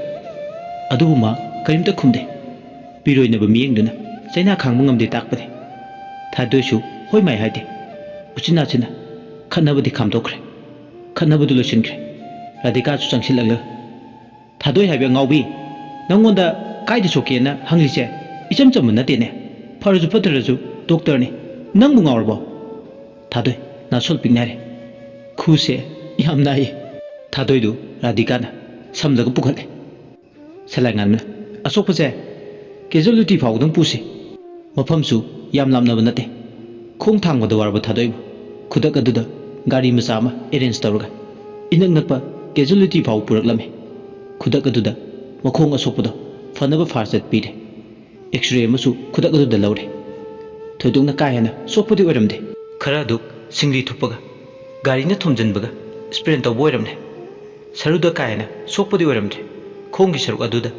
ꯑꯗꯨꯕꯨ ꯃꯥ ꯀꯔꯤꯝꯇ ꯈꯨꯝꯗꯦ꯫ ꯄꯤꯔꯣꯏꯅꯕ ꯃꯤꯠꯌꯦꯡꯗꯨꯅ ꯆꯩꯅꯥ ꯈꯥꯡꯕ ꯉꯝꯗꯦ ꯇꯥꯛꯄꯅꯤ꯫ ꯊꯥꯗꯣꯏꯁꯨ ꯍꯣꯏ ꯃꯥꯏ ꯍꯥꯏꯗꯦ꯫ ꯎꯆꯤꯟ ꯅꯥꯆꯤꯟꯅ ꯈꯠꯅꯕꯗꯤ ꯈꯥꯝꯗꯣꯛꯈ꯭ꯔꯦ꯫ ꯈꯠꯅꯕꯗꯨ ꯂꯣꯏꯁꯤꯟꯈ꯭ꯔꯦ꯫ ꯔꯥꯙꯤꯀꯥꯁꯨ ꯆꯪꯁꯤꯜꯂꯛꯂꯒ, "ꯊꯥꯗꯣꯏ ꯍꯥꯏꯕ ꯑꯉꯥꯎꯕꯤ, ꯅꯪꯉꯣꯟꯗ ꯀꯥꯏꯗ ꯁꯣꯛꯀꯦꯅ ꯍꯪꯂꯤꯁꯦ ꯏꯆꯝ ꯆꯝꯕ ꯅꯠꯇꯦꯅꯦ꯫ ꯐꯔꯁꯨ ꯐꯠꯇ꯭ꯔꯁꯨ ꯗꯣꯛꯇꯔꯅꯤ꯫ ꯅꯪꯕꯨ ꯉꯥꯎꯔꯕꯣ?" ꯊꯥꯗꯣꯏ ꯅꯥꯁꯣꯜ ꯄꯤꯛꯅꯔꯦ꯫ "ꯈꯨꯁꯦ ꯌꯥꯝ ꯅꯥꯏꯌꯦ꯫ ꯊꯥꯗꯣꯏꯗꯨ ꯔꯥꯙꯤꯀꯥꯅ ꯁꯝꯂꯒ ꯄꯨꯈꯠꯂꯦ꯫ ꯁꯂꯥꯏꯉꯥꯟꯕꯅ, "ꯑꯁꯣꯛꯄꯁꯦ ꯀꯦꯖꯨꯋꯦꯂꯤꯇꯤ ꯐꯥꯎꯕꯗꯪ ꯄꯨꯁꯤ꯫ ꯃꯐꯝꯁꯨ ꯌꯥꯝ ꯂꯥꯞꯅꯕ ꯅꯠꯇꯦ꯫ ꯈꯣꯡ ꯊꯥꯡꯕꯗ ꯋꯥꯔꯕ ꯊꯥꯗꯣꯏꯕꯨ ꯈꯨꯗꯛ ꯑꯗꯨꯗ ꯒꯥꯔꯤ ꯃꯆꯥ ꯑꯃ ꯑꯦꯔꯦꯟꯖ ꯇꯧꯔꯒ ꯏꯅꯛ ꯅꯛꯄ ꯀꯦꯖꯨꯋꯦꯂꯤꯇꯤ ꯐꯥꯎꯕ ꯄꯨꯔꯛꯂꯝꯃꯤ꯫ ꯈꯨꯗꯛ ꯑꯗꯨꯗ ꯃꯈꯣꯡ ꯑꯁꯣꯛꯄꯗꯣ ꯐꯅꯕ ꯐꯥꯔꯁ ꯑꯦꯗ ꯄꯤꯔꯦ꯫ ꯑꯦꯛꯁꯔꯦ ꯑꯃꯁꯨ ꯈꯨꯗꯛ ꯑꯗꯨꯗ ꯂꯧꯔꯦ꯫ ꯊꯣꯏꯗꯣꯛꯅ ꯀꯥ ꯍꯦꯟꯅ ꯁꯣꯛꯄꯗꯤ ꯑꯣꯏꯔꯝꯗꯦ꯫ ꯈꯔ ꯑꯗꯨ ꯁꯤꯡꯂꯤ ꯊꯨꯞꯄꯒ ꯒꯥꯔꯤꯅ ꯊꯣꯝꯖꯤꯟꯕꯒ ꯁ꯭ꯄ꯭ꯔꯦꯟ ꯇꯧꯕ ꯑꯣꯏꯔꯝꯂꯦ꯫ ꯁꯔꯨꯗ ꯀꯥ ꯍꯦꯟꯅ ꯁꯣꯛꯄꯗꯤ ꯑꯣꯏꯔꯝꯗ꯭ꯔꯦ꯫ ꯈꯣꯡꯒꯤ ꯁꯔꯨꯛ ꯑꯗꯨꯗ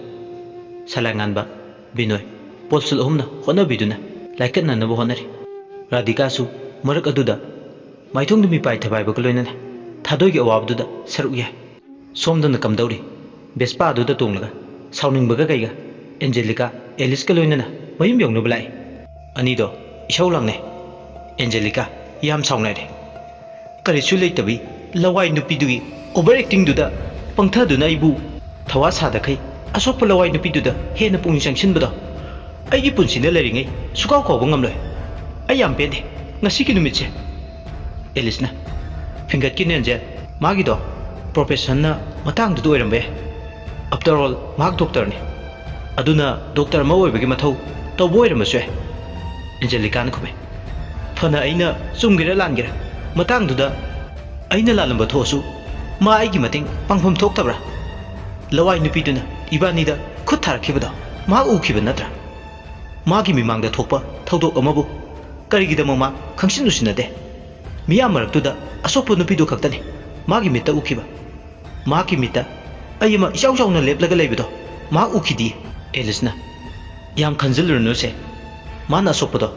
ꯁꯂꯥꯏꯉꯥꯟꯕ, ꯕꯤꯅꯣꯏ, ꯄꯣꯠꯁꯨꯜ ꯑꯍꯨꯝꯅ ꯍꯣꯠꯅꯕꯤꯗꯨꯅ ꯂꯥꯏꯀꯠꯅꯅꯕ ꯍꯣꯠꯅꯔꯤ꯫ ꯔꯥꯙꯤꯀꯥꯁꯨ ꯃꯔꯛ ꯑꯗꯨꯗ ꯃꯥꯏꯊꯣꯡꯗ ꯃꯤꯄꯥꯏ ꯊꯕꯥꯏꯕꯒ ꯂꯣꯏꯅꯅ ꯊꯥꯗꯣꯏꯒꯤ ꯑꯋꯥꯕꯗꯨꯗ ꯁꯔꯨꯛ ꯌꯥꯏ꯫ ꯁꯣꯝꯗꯅ ꯀꯝꯗꯧꯔꯤ? ꯚꯦꯁꯄꯥ ꯑꯗꯨꯗ ꯇꯣꯡꯂꯒ ꯁꯥꯎꯅꯤꯡꯕꯒ ꯀꯩꯒ ꯑꯦꯟꯖꯦꯂꯤꯀꯥ ꯑꯦꯂꯤꯁꯀ ꯂꯣꯏꯅꯅ ꯃꯌꯨꯝ ꯌꯧꯅꯕ ꯂꯥꯛꯏ꯫ ꯑꯅꯤꯗꯣ ꯏꯁꯧ ꯂꯥꯡꯅꯩ꯫ ꯑꯦꯟꯖꯦꯂꯤꯀꯥ ꯌꯥꯝ ꯁꯥꯎꯅꯔꯦ꯫ "ꯀꯔꯤꯁꯨ ꯂꯩꯇꯕꯤ ꯂꯋꯥꯏ ꯅꯨꯄꯤꯗꯨꯒꯤ ꯑꯣꯚꯔ ꯑꯦꯛꯇꯤꯡꯗꯨꯗ ꯄꯪꯊꯗꯨꯅ ꯑꯩꯕꯨ ꯊꯋꯥ ꯁꯥꯗꯈꯩ ꯑꯁꯣꯛꯄ ꯂꯋꯥꯏ ꯅꯨꯄꯤꯗꯨꯗ ꯍꯦꯟꯅ ꯄꯨꯛꯅꯤꯡ ꯆꯪꯁꯤꯟꯕꯗꯣ ꯑꯩꯒꯤ ꯄꯨꯟꯁꯤꯗ ꯂꯩꯔꯤꯉꯩ ꯁꯨꯀꯥꯎ ꯀꯥꯎꯕ ꯉꯝꯂꯣꯏ꯫ ꯑꯩ ꯌꯥꯝ ꯄꯦꯟꯗꯦ ꯉꯁꯤꯒꯤ ꯅꯨꯃꯤꯠꯁꯦ꯫" ꯑꯦꯂꯤꯁꯅ, "ꯐꯤꯡꯒꯠꯀꯤꯅꯦ ꯑꯦꯟꯖꯦꯜ, ꯃꯥꯒꯤꯗꯣ ꯄ꯭ꯔꯣꯐꯦꯁꯟꯅ ꯃꯇꯥꯡꯗꯨꯗ ꯑꯣꯏꯔꯝꯕ ꯌꯥꯏ꯫ ꯑꯥꯐꯇꯔ ꯑꯣꯜ ꯃꯍꯥꯛ ꯗꯣꯛꯇꯔꯅꯤ꯫ ꯑꯗꯨꯅ ꯗꯣꯛꯇꯔ ꯑꯃ ꯑꯣꯏꯕꯒꯤ ꯃꯊꯧ ꯇꯧꯕ ꯑꯣꯏꯔꯝꯕꯁꯨ ꯌꯥꯏ꯫" ꯑꯦꯟꯖꯦꯂꯤꯀꯥꯅ ꯈꯨꯝꯃꯦ꯫ "ꯐꯅ ꯑꯩꯅ ꯆꯨꯝꯒꯦꯔꯥ ꯂꯥꯟꯒꯦꯔꯥ, ꯃꯇꯥꯡꯗꯨꯗ ꯑꯩꯅ ꯂꯥꯜꯂꯝꯕ ꯊꯣꯛꯑꯁꯨ ꯃꯥ ꯑꯩꯒꯤ ꯃꯇꯦꯡ ꯄꯥꯡꯐꯝ ꯊꯣꯛꯇꯕ꯭ꯔꯥ? ꯂꯋꯥꯏ ꯅꯨꯄꯤꯗꯨꯅ ꯏꯕꯥꯅꯤꯗ ꯈꯨꯠ ꯊꯥꯔꯛꯈꯤꯕꯗꯣ ꯃꯍꯥꯛ ꯎꯈꯤꯕ ꯅꯠꯇ꯭ꯔꯥ? ꯃꯥꯒꯤ ꯃꯤꯃꯥꯡꯗ ꯊꯣꯛꯄ ꯊꯧꯗꯣꯛ ꯑꯃꯕꯨ ꯀꯔꯤꯒꯤꯗꯃꯛ ꯃꯥ ꯈꯪꯁꯤꯟ ꯎꯁꯤꯟꯅꯗꯦ? ꯃꯤꯌꯥꯝ ꯃꯔꯛꯇꯨꯗ ꯑꯁꯣꯛꯄ ꯅꯨꯄꯤꯗꯨ ꯈꯛꯇꯅꯤ ꯃꯥꯒꯤ ꯃꯤꯠꯇ ꯎꯈꯤꯕ꯫ ꯃꯥꯒꯤ ꯃꯤꯠꯇ ꯑꯩ ꯑꯃ ꯏꯆꯥꯎ ꯆꯥꯎꯅ ꯂꯦꯞꯂꯒ ꯂꯩꯕꯗꯣ ꯃꯍꯥꯛ ꯎꯈꯤꯗꯦ꯫" ꯑꯦꯂꯤꯁꯅ, "ꯌꯥꯝ ꯈꯟꯖꯤꯜꯂꯨꯔꯅꯨꯁꯦ꯫ ꯃꯥꯅ ꯑꯁꯣꯛꯄꯗꯣ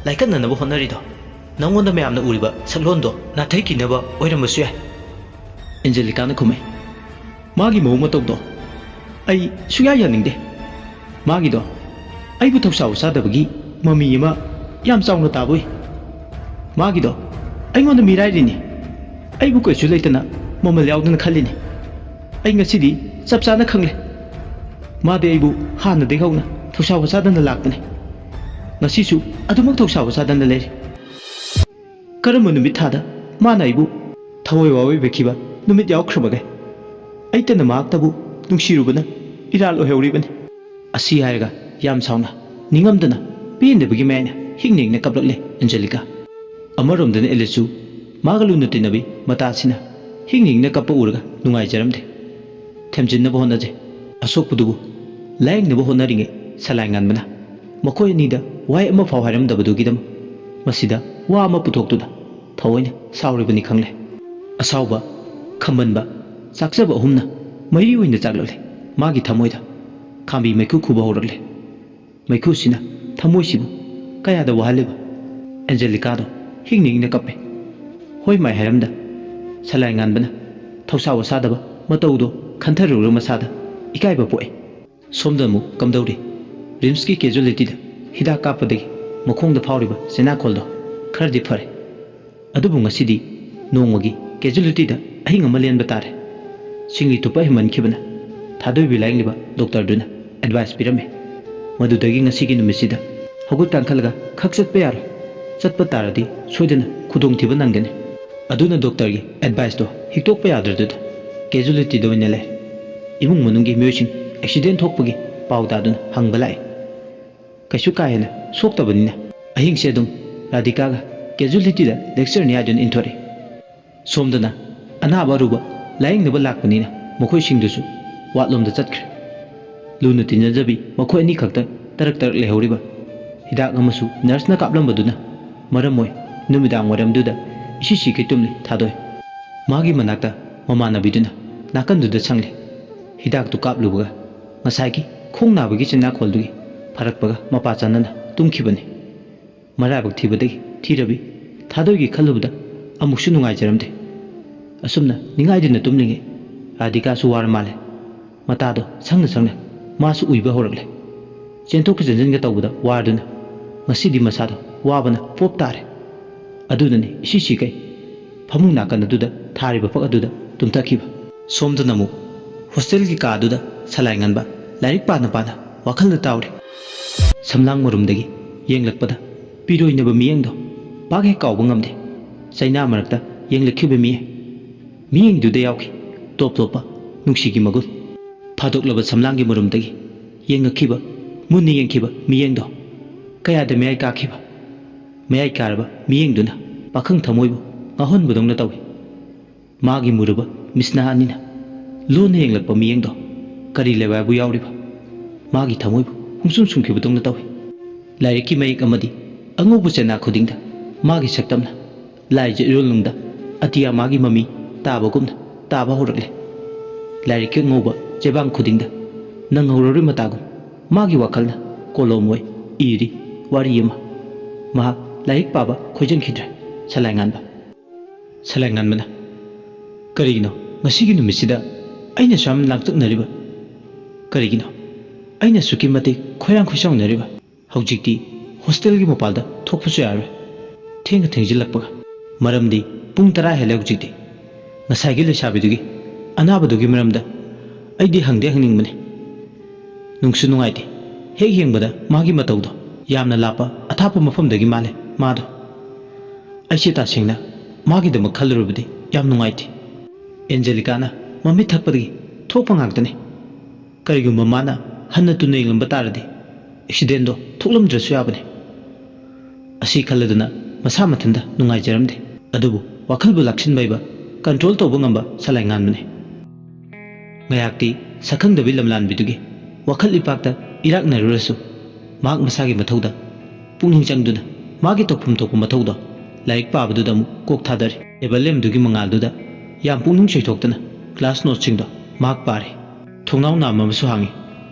ꯂꯥꯏꯀꯠꯅꯅꯕ ꯍꯣꯠꯅꯔꯤꯗꯣ ꯅꯪꯉꯣꯟꯗ ꯃꯌꯥꯝꯅ ꯎꯔꯤꯕ ꯁꯛꯂꯣꯟꯗꯣ ꯅꯥꯊꯩꯈꯤꯅꯕ ꯑꯣꯏꯔꯝꯕꯁꯨ ꯌꯥꯏ꯫" ꯑꯦꯟꯖꯦꯂꯤꯀꯥꯅ ꯈꯨꯝꯃꯦ꯫ "ꯃꯥꯒꯤ ꯃꯑꯣꯡ ꯃꯇꯧꯗꯣ ꯑꯩ ꯁꯨꯡꯌꯥ ꯌꯥꯅꯤꯡꯗꯦ꯫ ꯃꯥꯒꯤꯗꯣ ꯑꯩꯕꯨ ꯊꯧꯁꯥ ꯋꯥꯁꯥꯗꯕꯒꯤ ꯃꯃꯤ ꯑꯃ ꯌꯥꯝ ꯆꯥꯎꯅ ꯇꯥꯕ ꯎꯏ꯫ ꯃꯥꯒꯤꯗꯣ ꯑꯩꯉꯣꯟꯗ ꯃꯤꯔꯥꯏꯔꯤꯅꯤ꯫ ꯑꯩꯕꯨ ꯀꯩꯁꯨ ꯂꯩꯇꯅ ꯃꯃꯜ ꯌꯥꯎꯗꯅ ꯈꯜꯂꯤꯅꯤ꯫ ꯑꯩ ꯉꯁꯤꯗꯤ ꯆꯞ ꯆꯥꯅ ꯈꯪꯂꯦ꯫ ꯃꯥꯗꯤ ꯑꯩꯕꯨ ꯍꯥꯟꯅꯗꯒꯤ ꯍꯧꯅ ꯊꯧꯁꯥ ꯋꯥꯁꯥꯗꯅ ꯂꯥꯛꯄꯅꯤ꯫ ꯉꯁꯤꯁꯨ ꯑꯗꯨꯃꯛ ꯊꯧꯁꯥ ꯋꯥꯁꯥꯗꯅ ꯂꯩꯔꯤ꯫ ꯀꯔꯝꯕ ꯅꯨꯃꯤꯠ ꯊꯥꯗ ꯃꯥꯅ ꯑꯩꯕꯨ ꯊꯋꯥꯏ ꯋꯥꯑꯣꯏꯕꯤꯈꯤꯕ ꯅꯨꯃꯤꯠ ꯌꯥꯎꯈ꯭ꯔꯕꯒꯦ꯫ ꯑꯩꯇꯅ ꯃꯍꯥꯛꯇꯕꯨ ꯅꯨꯡꯁꯤꯔꯨꯕꯅ ꯏꯔꯥꯜ ꯑꯣꯏꯍꯧꯔꯤꯕꯅꯤ꯫ ꯑꯁꯤ ꯍꯥꯏꯔꯒ ꯌꯥꯝ ꯁꯥꯎꯅ, ꯅꯤꯡꯉꯝꯗꯅ, ꯄꯦꯟꯗꯕꯒꯤ ꯃꯌꯥꯏꯅ ꯍꯤꯡꯅ ꯍꯤꯡꯅ ꯀꯞꯂꯛꯂꯦ ꯑꯦꯟꯖꯦꯂꯤꯀꯥ꯫ ꯑꯃꯔꯣꯝꯗꯅ ꯑꯦꯂꯤꯁꯁꯨ ꯃꯥꯒ ꯂꯨꯅ ꯇꯤꯟꯅꯕꯤ ꯃꯇꯥꯁꯤꯅ ꯍꯤꯡꯅ ꯍꯤꯡꯅ ꯀꯞꯄ ꯎꯔꯒ ꯅꯨꯡꯉꯥꯏꯖꯔꯝꯗꯦ꯫ ꯊꯦꯝꯖꯤꯟꯅꯕ ꯍꯣꯠꯅꯖꯩ꯫ ꯑꯁꯣꯛꯄꯗꯨꯕꯨ ꯂꯥꯌꯦꯡꯅꯕ ꯍꯣꯠꯅꯔꯤꯉꯩ ꯁꯂꯥꯏ ꯉꯥꯟꯕꯅ ꯃꯈꯣꯏ ꯑꯅꯤꯗ ꯋꯥꯍꯩ ꯑꯃ ꯐꯥꯎ ꯍꯥꯏꯔꯝꯗꯕꯗꯨꯒꯤꯗꯃꯛ ꯃꯁꯤꯗ ꯋꯥ ꯑꯃ ꯄꯨꯊꯣꯛꯇꯨꯅ ꯊꯑꯣꯏꯅ ꯁꯥꯎꯔꯤꯕꯅꯤ ꯈꯪꯂꯦ꯫ ꯑꯁꯥꯎꯕ, ꯈꯝꯕꯟꯕ, ꯆꯥꯛꯆꯕ ꯑꯍꯨꯝꯅ ꯃꯔꯤ ꯑꯣꯏꯅ ꯆꯥꯛꯂꯛꯂꯦ ꯃꯥꯒꯤ ꯊꯃꯣꯏꯗ꯫ ꯈꯥꯝꯕꯤ ꯃꯩꯈꯨ ꯈꯨꯕ ꯍꯧꯔꯛꯂꯦ꯫ ꯃꯩꯈꯨꯁꯤꯅ ꯊꯃꯣꯏꯁꯤꯕꯨ ꯀꯌꯥꯗ ꯋꯥꯍꯜꯂꯤꯕ? ꯑꯦꯟꯖꯦꯂꯤꯀꯥꯗꯣ ꯍꯤꯡꯅ ꯍꯤꯡꯅ ꯀꯞꯄꯦ꯫ ꯍꯣꯏ ꯃꯥꯏ ꯍꯥꯏꯔꯝꯗ ꯁꯂꯥꯏ ꯉꯥꯟꯕꯅ ꯊꯧꯁꯥ ꯋꯥꯁꯥꯗꯕ ꯃꯇꯧꯗꯣ ꯈꯟꯊꯔꯨꯔ ꯃꯁꯥꯗ ꯏꯀꯥꯏꯕ ꯄꯣꯛꯑꯦ꯫ ꯁꯣꯝꯗ ꯑꯃꯨꯛ ꯀꯝꯗꯧꯔꯤ? ꯔꯤꯝꯁꯀꯤ ꯀꯦꯖꯨꯑꯦꯂꯤꯇꯤꯗ ꯍꯤꯗꯥꯛ ꯀꯥꯞꯄꯗꯒꯤ ꯃꯈꯣꯡꯗ ꯐꯥꯎꯔꯤꯕ ꯆꯦꯅꯥꯈꯣꯜꯗꯣ ꯈꯔꯗꯤ ꯐꯔꯦ꯫ ꯑꯗꯨꯕꯨ ꯉꯁꯤꯗꯤ ꯅꯣꯡꯃꯒꯤ ꯀꯦꯖꯨꯑꯦꯂꯤꯇꯤꯗ ꯑꯍꯤꯡ ꯑꯃ ꯂꯦꯟꯕ ꯇꯥꯔꯦ꯫ ꯁꯤꯡꯂꯤ ꯇꯨꯞꯄ ꯍꯦꯟꯃꯟꯈꯤꯕꯅ ꯊꯥꯗꯣꯏꯕꯤ ꯂꯥꯌꯦꯡꯂꯤꯕ ꯗꯣꯛꯇꯔꯗꯨꯅ ꯑꯦꯗꯚꯥꯏꯁ ꯄꯤꯔꯝꯃꯤ꯫ ꯃꯗꯨꯗꯒꯤ ꯉꯁꯤꯒꯤ ꯅꯨꯃꯤꯠꯁꯤꯗ ꯍꯧꯒꯠ ꯀꯥꯡꯈꯠꯂꯒ ꯈꯛ ꯆꯠꯄ ꯌꯥꯔꯣꯏ꯫ ꯆꯠꯄ ꯇꯥꯔꯗꯤ ꯁꯣꯏꯗꯅ ꯈꯨꯗꯣꯡꯊꯤꯕ ꯅꯪꯒꯅꯤ꯫ ꯑꯗꯨꯅ ꯗꯣꯛꯇꯔꯒꯤ ꯑꯦꯗꯚꯥꯏꯁꯇꯣ ꯍꯤꯛꯇꯣꯛꯄ ꯌꯥꯗ꯭ꯔꯗꯨꯗ ꯀꯦꯖꯨꯑꯦꯂꯤꯇꯤꯗ ꯑꯣꯏꯅ ꯂꯩ꯫ ꯏꯃꯨꯡ ꯃꯅꯨꯡꯒꯤ ꯃꯤꯑꯣꯏꯁꯤꯡ ꯑꯦꯛꯁꯤꯗꯦꯟ ꯊꯣꯛꯄꯒꯤ ꯄꯥꯎ ꯇꯥꯗꯨꯅ ꯍꯪꯕ ꯂꯥꯛꯏ꯫ ꯀꯩꯁꯨ ꯀꯥ ꯍꯦꯟꯅ ꯁꯣꯛꯇꯕꯅꯤꯅ ꯑꯍꯤꯡꯁꯦ ꯑꯗꯨꯝ ꯔꯥꯙꯤꯀꯥꯒ ꯀꯦꯖꯨꯑꯦꯂꯤꯇꯤꯗ ꯂꯦꯛꯆꯔꯅꯤ ꯍꯥꯏꯗꯨꯅ ꯏꯟꯊꯣꯔꯛꯏ꯫ ꯁꯣꯝꯗꯅ ꯑꯅꯥꯕ ꯑꯔꯨꯕ ꯂꯥꯌꯦꯡꯅꯕ ꯂꯥꯛꯄꯅꯤꯅ ꯃꯈꯣꯏꯁꯤꯡꯗꯨꯁꯨ ꯋꯥꯠꯂꯣꯝꯗ ꯆꯠꯈ꯭ꯔꯦ꯫ ꯂꯨꯅ ꯇꯤꯟꯅꯖꯕꯤ ꯃꯈꯣꯏ ꯑꯅꯤꯈꯛꯇ ꯇꯔꯛ ꯇꯔꯛ ꯂꯩꯍꯧꯔꯤꯕ꯫ ꯍꯤꯗꯥꯛ ꯑꯃꯁꯨ ꯅꯔꯁꯅ ꯀꯥꯞꯂꯝꯕꯗꯨꯅ ꯃꯔꯝ ꯑꯣꯏ ꯅꯨꯃꯤꯗꯥꯡ ꯋꯥꯏꯔꯝꯗꯨꯗ ꯏꯁꯤ ꯁꯤꯈꯩ ꯇꯨꯝꯂꯤ ꯊꯥꯗꯣꯏ꯫ ꯃꯥꯒꯤ ꯃꯅꯥꯛꯇ ꯃꯃꯥꯟꯅꯕꯤꯗꯨꯅ ꯅꯥꯀꯟꯗꯨꯗ ꯁꯪꯂꯦ꯫ ꯍꯤꯗꯥꯛꯇꯨ ꯀꯥꯞꯂꯨꯕꯒ ꯉꯁꯥꯏꯒꯤ ꯈꯣꯡ ꯅꯥꯕꯒꯤ ꯆꯤꯟꯅꯥꯈꯣꯜꯗꯨꯒꯤ ꯐꯔꯛꯄꯒ ꯃꯄꯥ ꯆꯥꯟꯅꯅ ꯇꯨꯝꯈꯤꯕꯅꯤ꯫ ꯃꯔꯥꯏꯕꯛ ꯊꯤꯕꯗꯒꯤ ꯊꯤꯔꯕꯤ ꯊꯥꯗꯣꯏꯒꯤ ꯈꯜꯂꯨꯕꯗ ꯑꯃꯨꯛꯁꯨ ꯅꯨꯡꯉꯥꯏꯖꯔꯝꯗꯦ꯫ ꯑꯁꯨꯝꯅ ꯅꯤꯡꯉꯥꯏꯗꯨꯅ ꯇꯨꯝꯂꯤꯉꯩ ꯔꯥꯙꯤꯀꯥꯁꯨ ꯋꯥꯔ ꯃꯥꯜꯂꯦ꯫ ꯃꯇꯥꯗꯣ ꯁꯪꯅ ꯁꯪꯅ ꯃꯥꯁꯨ ꯎꯏꯕ ꯍꯧꯔꯛꯂꯦ꯫ ꯆꯦꯟꯊꯣꯛꯀ ꯆꯦꯟꯁꯤꯟꯒ ꯇꯧꯕꯗ ꯋꯥꯔꯗꯨꯅ ꯉꯁꯤꯗꯤ ꯃꯁꯥꯗꯣ ꯋꯥꯕꯅ ꯄꯣꯞ ꯇꯥꯔꯦ꯫ ꯑꯗꯨꯅꯅꯤ ꯏꯁꯤ ꯁꯤꯈꯩ ꯐꯃꯨꯡ ꯅꯥꯀꯟ ꯑꯗꯨꯗ ꯊꯥꯔꯤꯕ ꯐꯛ ꯑꯗꯨꯗ ꯇꯨꯝꯊꯈꯤꯕ꯫ ꯁꯣꯝꯗꯅ ꯑꯃꯨꯛ ꯍꯣꯁꯇꯦꯜꯒꯤ ꯀꯥ ꯑꯗꯨꯗ ꯁꯂꯥꯏ ꯉꯟꯕ ꯂꯥꯏꯔꯤꯛ ꯄꯥꯅ ꯄꯥꯅ ꯋꯥꯈꯜꯗ ꯇꯥꯎꯔꯤ꯫ ꯁꯝꯂꯥꯡ ꯃꯔꯨꯝꯗꯒꯤ ꯌꯦꯡꯂꯛꯄꯗ ꯄꯤꯔꯣꯏꯅꯕ ꯃꯤꯠꯌꯦꯡꯗꯣ ꯄꯥꯛ ꯍꯦꯛ ꯀꯥꯎꯕ ꯉꯝꯗꯦ꯫ ꯆꯩꯅꯥ ꯃꯔꯛꯇ ꯌꯦꯡꯂꯛꯈꯤꯕ ꯃꯤꯌꯦꯡ꯫ ꯃꯤꯠꯌꯦꯡꯗꯨꯗ ꯌꯥꯎꯈꯤ ꯇꯣꯞ ꯇꯣꯞꯄ ꯅꯨꯡꯁꯤꯒꯤ ꯃꯒꯨꯟ꯫ ꯐꯥꯗꯣꯛꯂꯕ ꯁꯝꯂꯥꯡꯒꯤ ꯃꯔꯨꯝꯗꯒꯤ ꯌꯦꯡꯉꯛꯈꯤꯕ, ꯃꯨꯟꯅ ꯌꯦꯡꯈꯤꯕ ꯃꯤꯠꯌꯦꯡꯗꯣ ꯀꯌꯥꯗ ꯃꯌꯥꯏ ꯀꯥꯈꯤꯕ, ꯃꯌꯥꯏ ꯀꯥꯔꯕ ꯃꯤꯠꯌꯦꯡꯗꯨꯅ ꯄꯥꯈꯪ ꯊꯃꯣꯏꯕꯨ ꯉꯥꯎꯍꯟꯕꯗꯧꯅ ꯇꯧꯏ꯫ ꯃꯥꯒꯤ ꯃꯨꯔꯕ ꯃꯤꯠꯁꯅꯥ ꯑꯅꯤꯅ ꯂꯣꯟꯅ ꯌꯦꯡꯂꯛꯄ ꯃꯤꯠꯌꯦꯡꯗꯣ ꯀꯔꯤ ꯂꯩꯋꯥꯏꯕꯨ ꯌꯥꯎꯔꯤꯕ? ꯃꯥꯒꯤ ꯊꯃꯣꯏꯕꯨ ꯄꯨꯡꯁꯨꯝ ꯁꯨꯝꯈꯤꯕꯗꯧꯅ ꯇꯧꯏ꯫ ꯂꯥꯏꯔꯤꯛꯀꯤ ꯃꯌꯦꯛ ꯑꯃꯗꯤ ꯑꯉꯧꯕ ꯆꯦꯅꯥ ꯈꯨꯗꯤꯡꯗ ꯃꯥꯒꯤ ꯁꯛꯇꯝꯅ ꯂꯥꯏꯖ ꯏꯔꯣꯜꯅꯨꯡꯗ ꯑꯇꯤꯌꯥ ꯃꯥꯒꯤ ꯃꯃꯤ ꯇꯥꯕꯒꯨꯝꯅ ꯇꯥꯕ ꯍꯧꯔꯛꯂꯦ꯫ ꯂꯥꯏꯔꯤꯛꯀꯤ ꯑꯉꯧꯕ ꯆꯦꯕꯥꯡ ꯈꯨꯗꯤꯡꯗ ꯅꯪꯍꯧꯔꯔꯣꯏ ꯃꯇꯥꯒꯨꯝ ꯃꯥꯒꯤ ꯋꯥꯈꯜꯅ ꯀꯣꯂꯣꯝ ꯑꯣꯏ ꯏꯔꯤ ꯋꯥꯔꯤ ꯑꯃ꯫ ꯃꯍꯥꯛ ꯂꯥꯏꯔꯤꯛ ꯄꯥꯕ ꯈꯣꯏꯖꯟꯈꯤꯗ꯭ꯔꯦ꯫ ꯁꯂꯥꯏꯉꯥꯟꯕ꯫ ꯁꯂꯥꯏꯉꯥꯟꯕꯅ, "ꯀꯔꯤꯒꯤꯅꯣ ꯉꯁꯤꯒꯤ ꯅꯨꯃꯤꯠꯁꯤꯗ ꯑꯩꯅ ꯁꯨꯌꯥꯝ ꯂꯥꯡꯇꯛꯅꯔꯤꯕ? ꯀꯔꯤꯒꯤꯅꯣ ꯑꯩꯅ ꯑꯁꯨꯛꯀꯤ ꯃꯇꯤꯛ ꯈꯣꯏꯔꯥꯡ ꯈꯣꯏꯁꯥꯎꯅꯔꯤꯕ? ꯍꯧꯖꯤꯛꯇꯤ ꯍꯣꯁꯇꯦꯜꯒꯤ ꯃꯄꯥꯜꯗ ꯊꯣꯛꯄꯁꯨ ꯌꯥꯔꯣꯏ꯫ ꯊꯦꯡꯅ ꯊꯦꯡꯖꯤꯜꯂꯛꯄꯒ꯫ ꯃꯔꯝꯗꯤ ꯄꯨꯡ ꯇꯔꯥ ꯍꯦꯜꯂꯦ ꯍꯧꯖꯤꯛꯇꯤ꯫ ꯉꯁꯥꯏꯒꯤ ꯂꯩꯁꯥꯕꯤꯗꯨꯒꯤ ꯑꯅꯥꯕꯗꯨꯒꯤ ꯃꯔꯝꯗ ꯑꯩꯗꯤ ꯍꯪꯗꯦ ꯍꯪꯅꯤꯡꯕꯅꯤ꯫ ꯅꯨꯡꯁꯨ ꯅꯨꯡꯉꯥꯏꯇꯦ꯫ ꯍꯦꯛ ꯌꯦꯡꯕꯗ ꯃꯥꯒꯤ ꯃꯇꯧꯗꯣ ꯌꯥꯝꯅ ꯂꯥꯞꯄ ꯑꯊꯥꯞꯄ ꯃꯐꯝꯗꯒꯤ ꯃꯥꯜꯂꯦ ꯃꯥꯗꯣ꯫ ꯑꯩꯁꯦ ꯇꯁꯦꯡꯅ ꯃꯥꯒꯤꯗꯃꯛ ꯈꯜꯂꯨꯔꯕꯗꯤ ꯌꯥꯝ ꯅꯨꯡꯉꯥꯏꯇꯦ꯫ ꯑꯦꯟꯖꯦꯂꯤꯀꯥꯅ ꯃꯃꯤꯠ ꯊꯛꯄꯗꯒꯤ ꯊꯣꯛꯄ ꯉꯥꯛꯇꯅꯤ꯫ ꯀꯔꯤꯒꯨꯝꯕ ꯃꯥꯅ ꯍꯟꯅ ꯇꯨꯅ ꯌꯦꯡꯂꯝꯕ ꯇꯥꯔꯗꯤ ꯑꯦꯛꯁꯤꯗꯦꯟꯗꯣ ꯊꯣꯛꯂꯝꯗ꯭ꯔꯁꯨ ꯌꯥꯕꯅꯤ꯫" ꯑꯁꯤ ꯈꯜꯂꯗꯨꯅ ꯃꯁꯥ ꯃꯊꯟꯇ ꯅꯨꯡꯉꯥꯏꯖꯔꯝꯗꯦ꯫ ꯑꯗꯨꯕꯨ ꯋꯥꯈꯜꯕꯨ ꯂꯥꯛꯁꯤꯟꯕ ꯍꯩꯕ, ꯀꯟꯇ꯭ꯔꯣꯜ ꯇꯧꯕ ꯉꯝꯕ ꯁꯂꯥꯏ ꯉꯥꯟꯕꯅꯤ꯫ ꯉꯥꯏꯍꯥꯛꯇꯤ ꯁꯛꯈꯪꯗꯕꯤ ꯂꯝꯂꯥꯟꯕꯤꯗꯨꯒꯤ ꯋꯥꯈꯜ ꯏꯄꯥꯛꯇ ꯏꯔꯥꯛꯅꯔꯨꯔꯁꯨ, ꯃꯍꯥꯛ ꯃꯁꯥꯒꯤ ꯃꯊꯧꯗ ꯄꯨꯛꯅꯤꯡ ꯆꯪꯗꯨꯅ ꯃꯥꯒꯤ ꯇꯧꯐꯝ ꯊꯣꯛꯄ ꯃꯊꯧꯗꯣ ꯂꯥꯏꯔꯤꯛ ꯄꯥꯕꯗꯨꯗ ꯑꯃꯨꯛ ꯀꯣꯛ ꯊꯥꯗꯔꯤ꯫ ꯇꯦꯕꯜ ꯂꯦꯝꯗꯨꯒꯤ ꯃꯉꯥꯜꯗꯨꯗ ꯌꯥꯝ ꯄꯨꯛꯅꯤꯡ ꯆꯣꯏꯊꯣꯛꯇꯅ ꯀ꯭ꯂꯥꯁ ꯅꯣꯠꯁꯤꯡꯗꯣ ꯃꯍꯥꯛ ꯄꯥꯔꯤ꯫ ꯊꯣꯡꯅꯥꯎ ꯅꯥꯝꯃ ꯑꯃꯁꯨ ꯍꯥꯡꯉꯤ꯫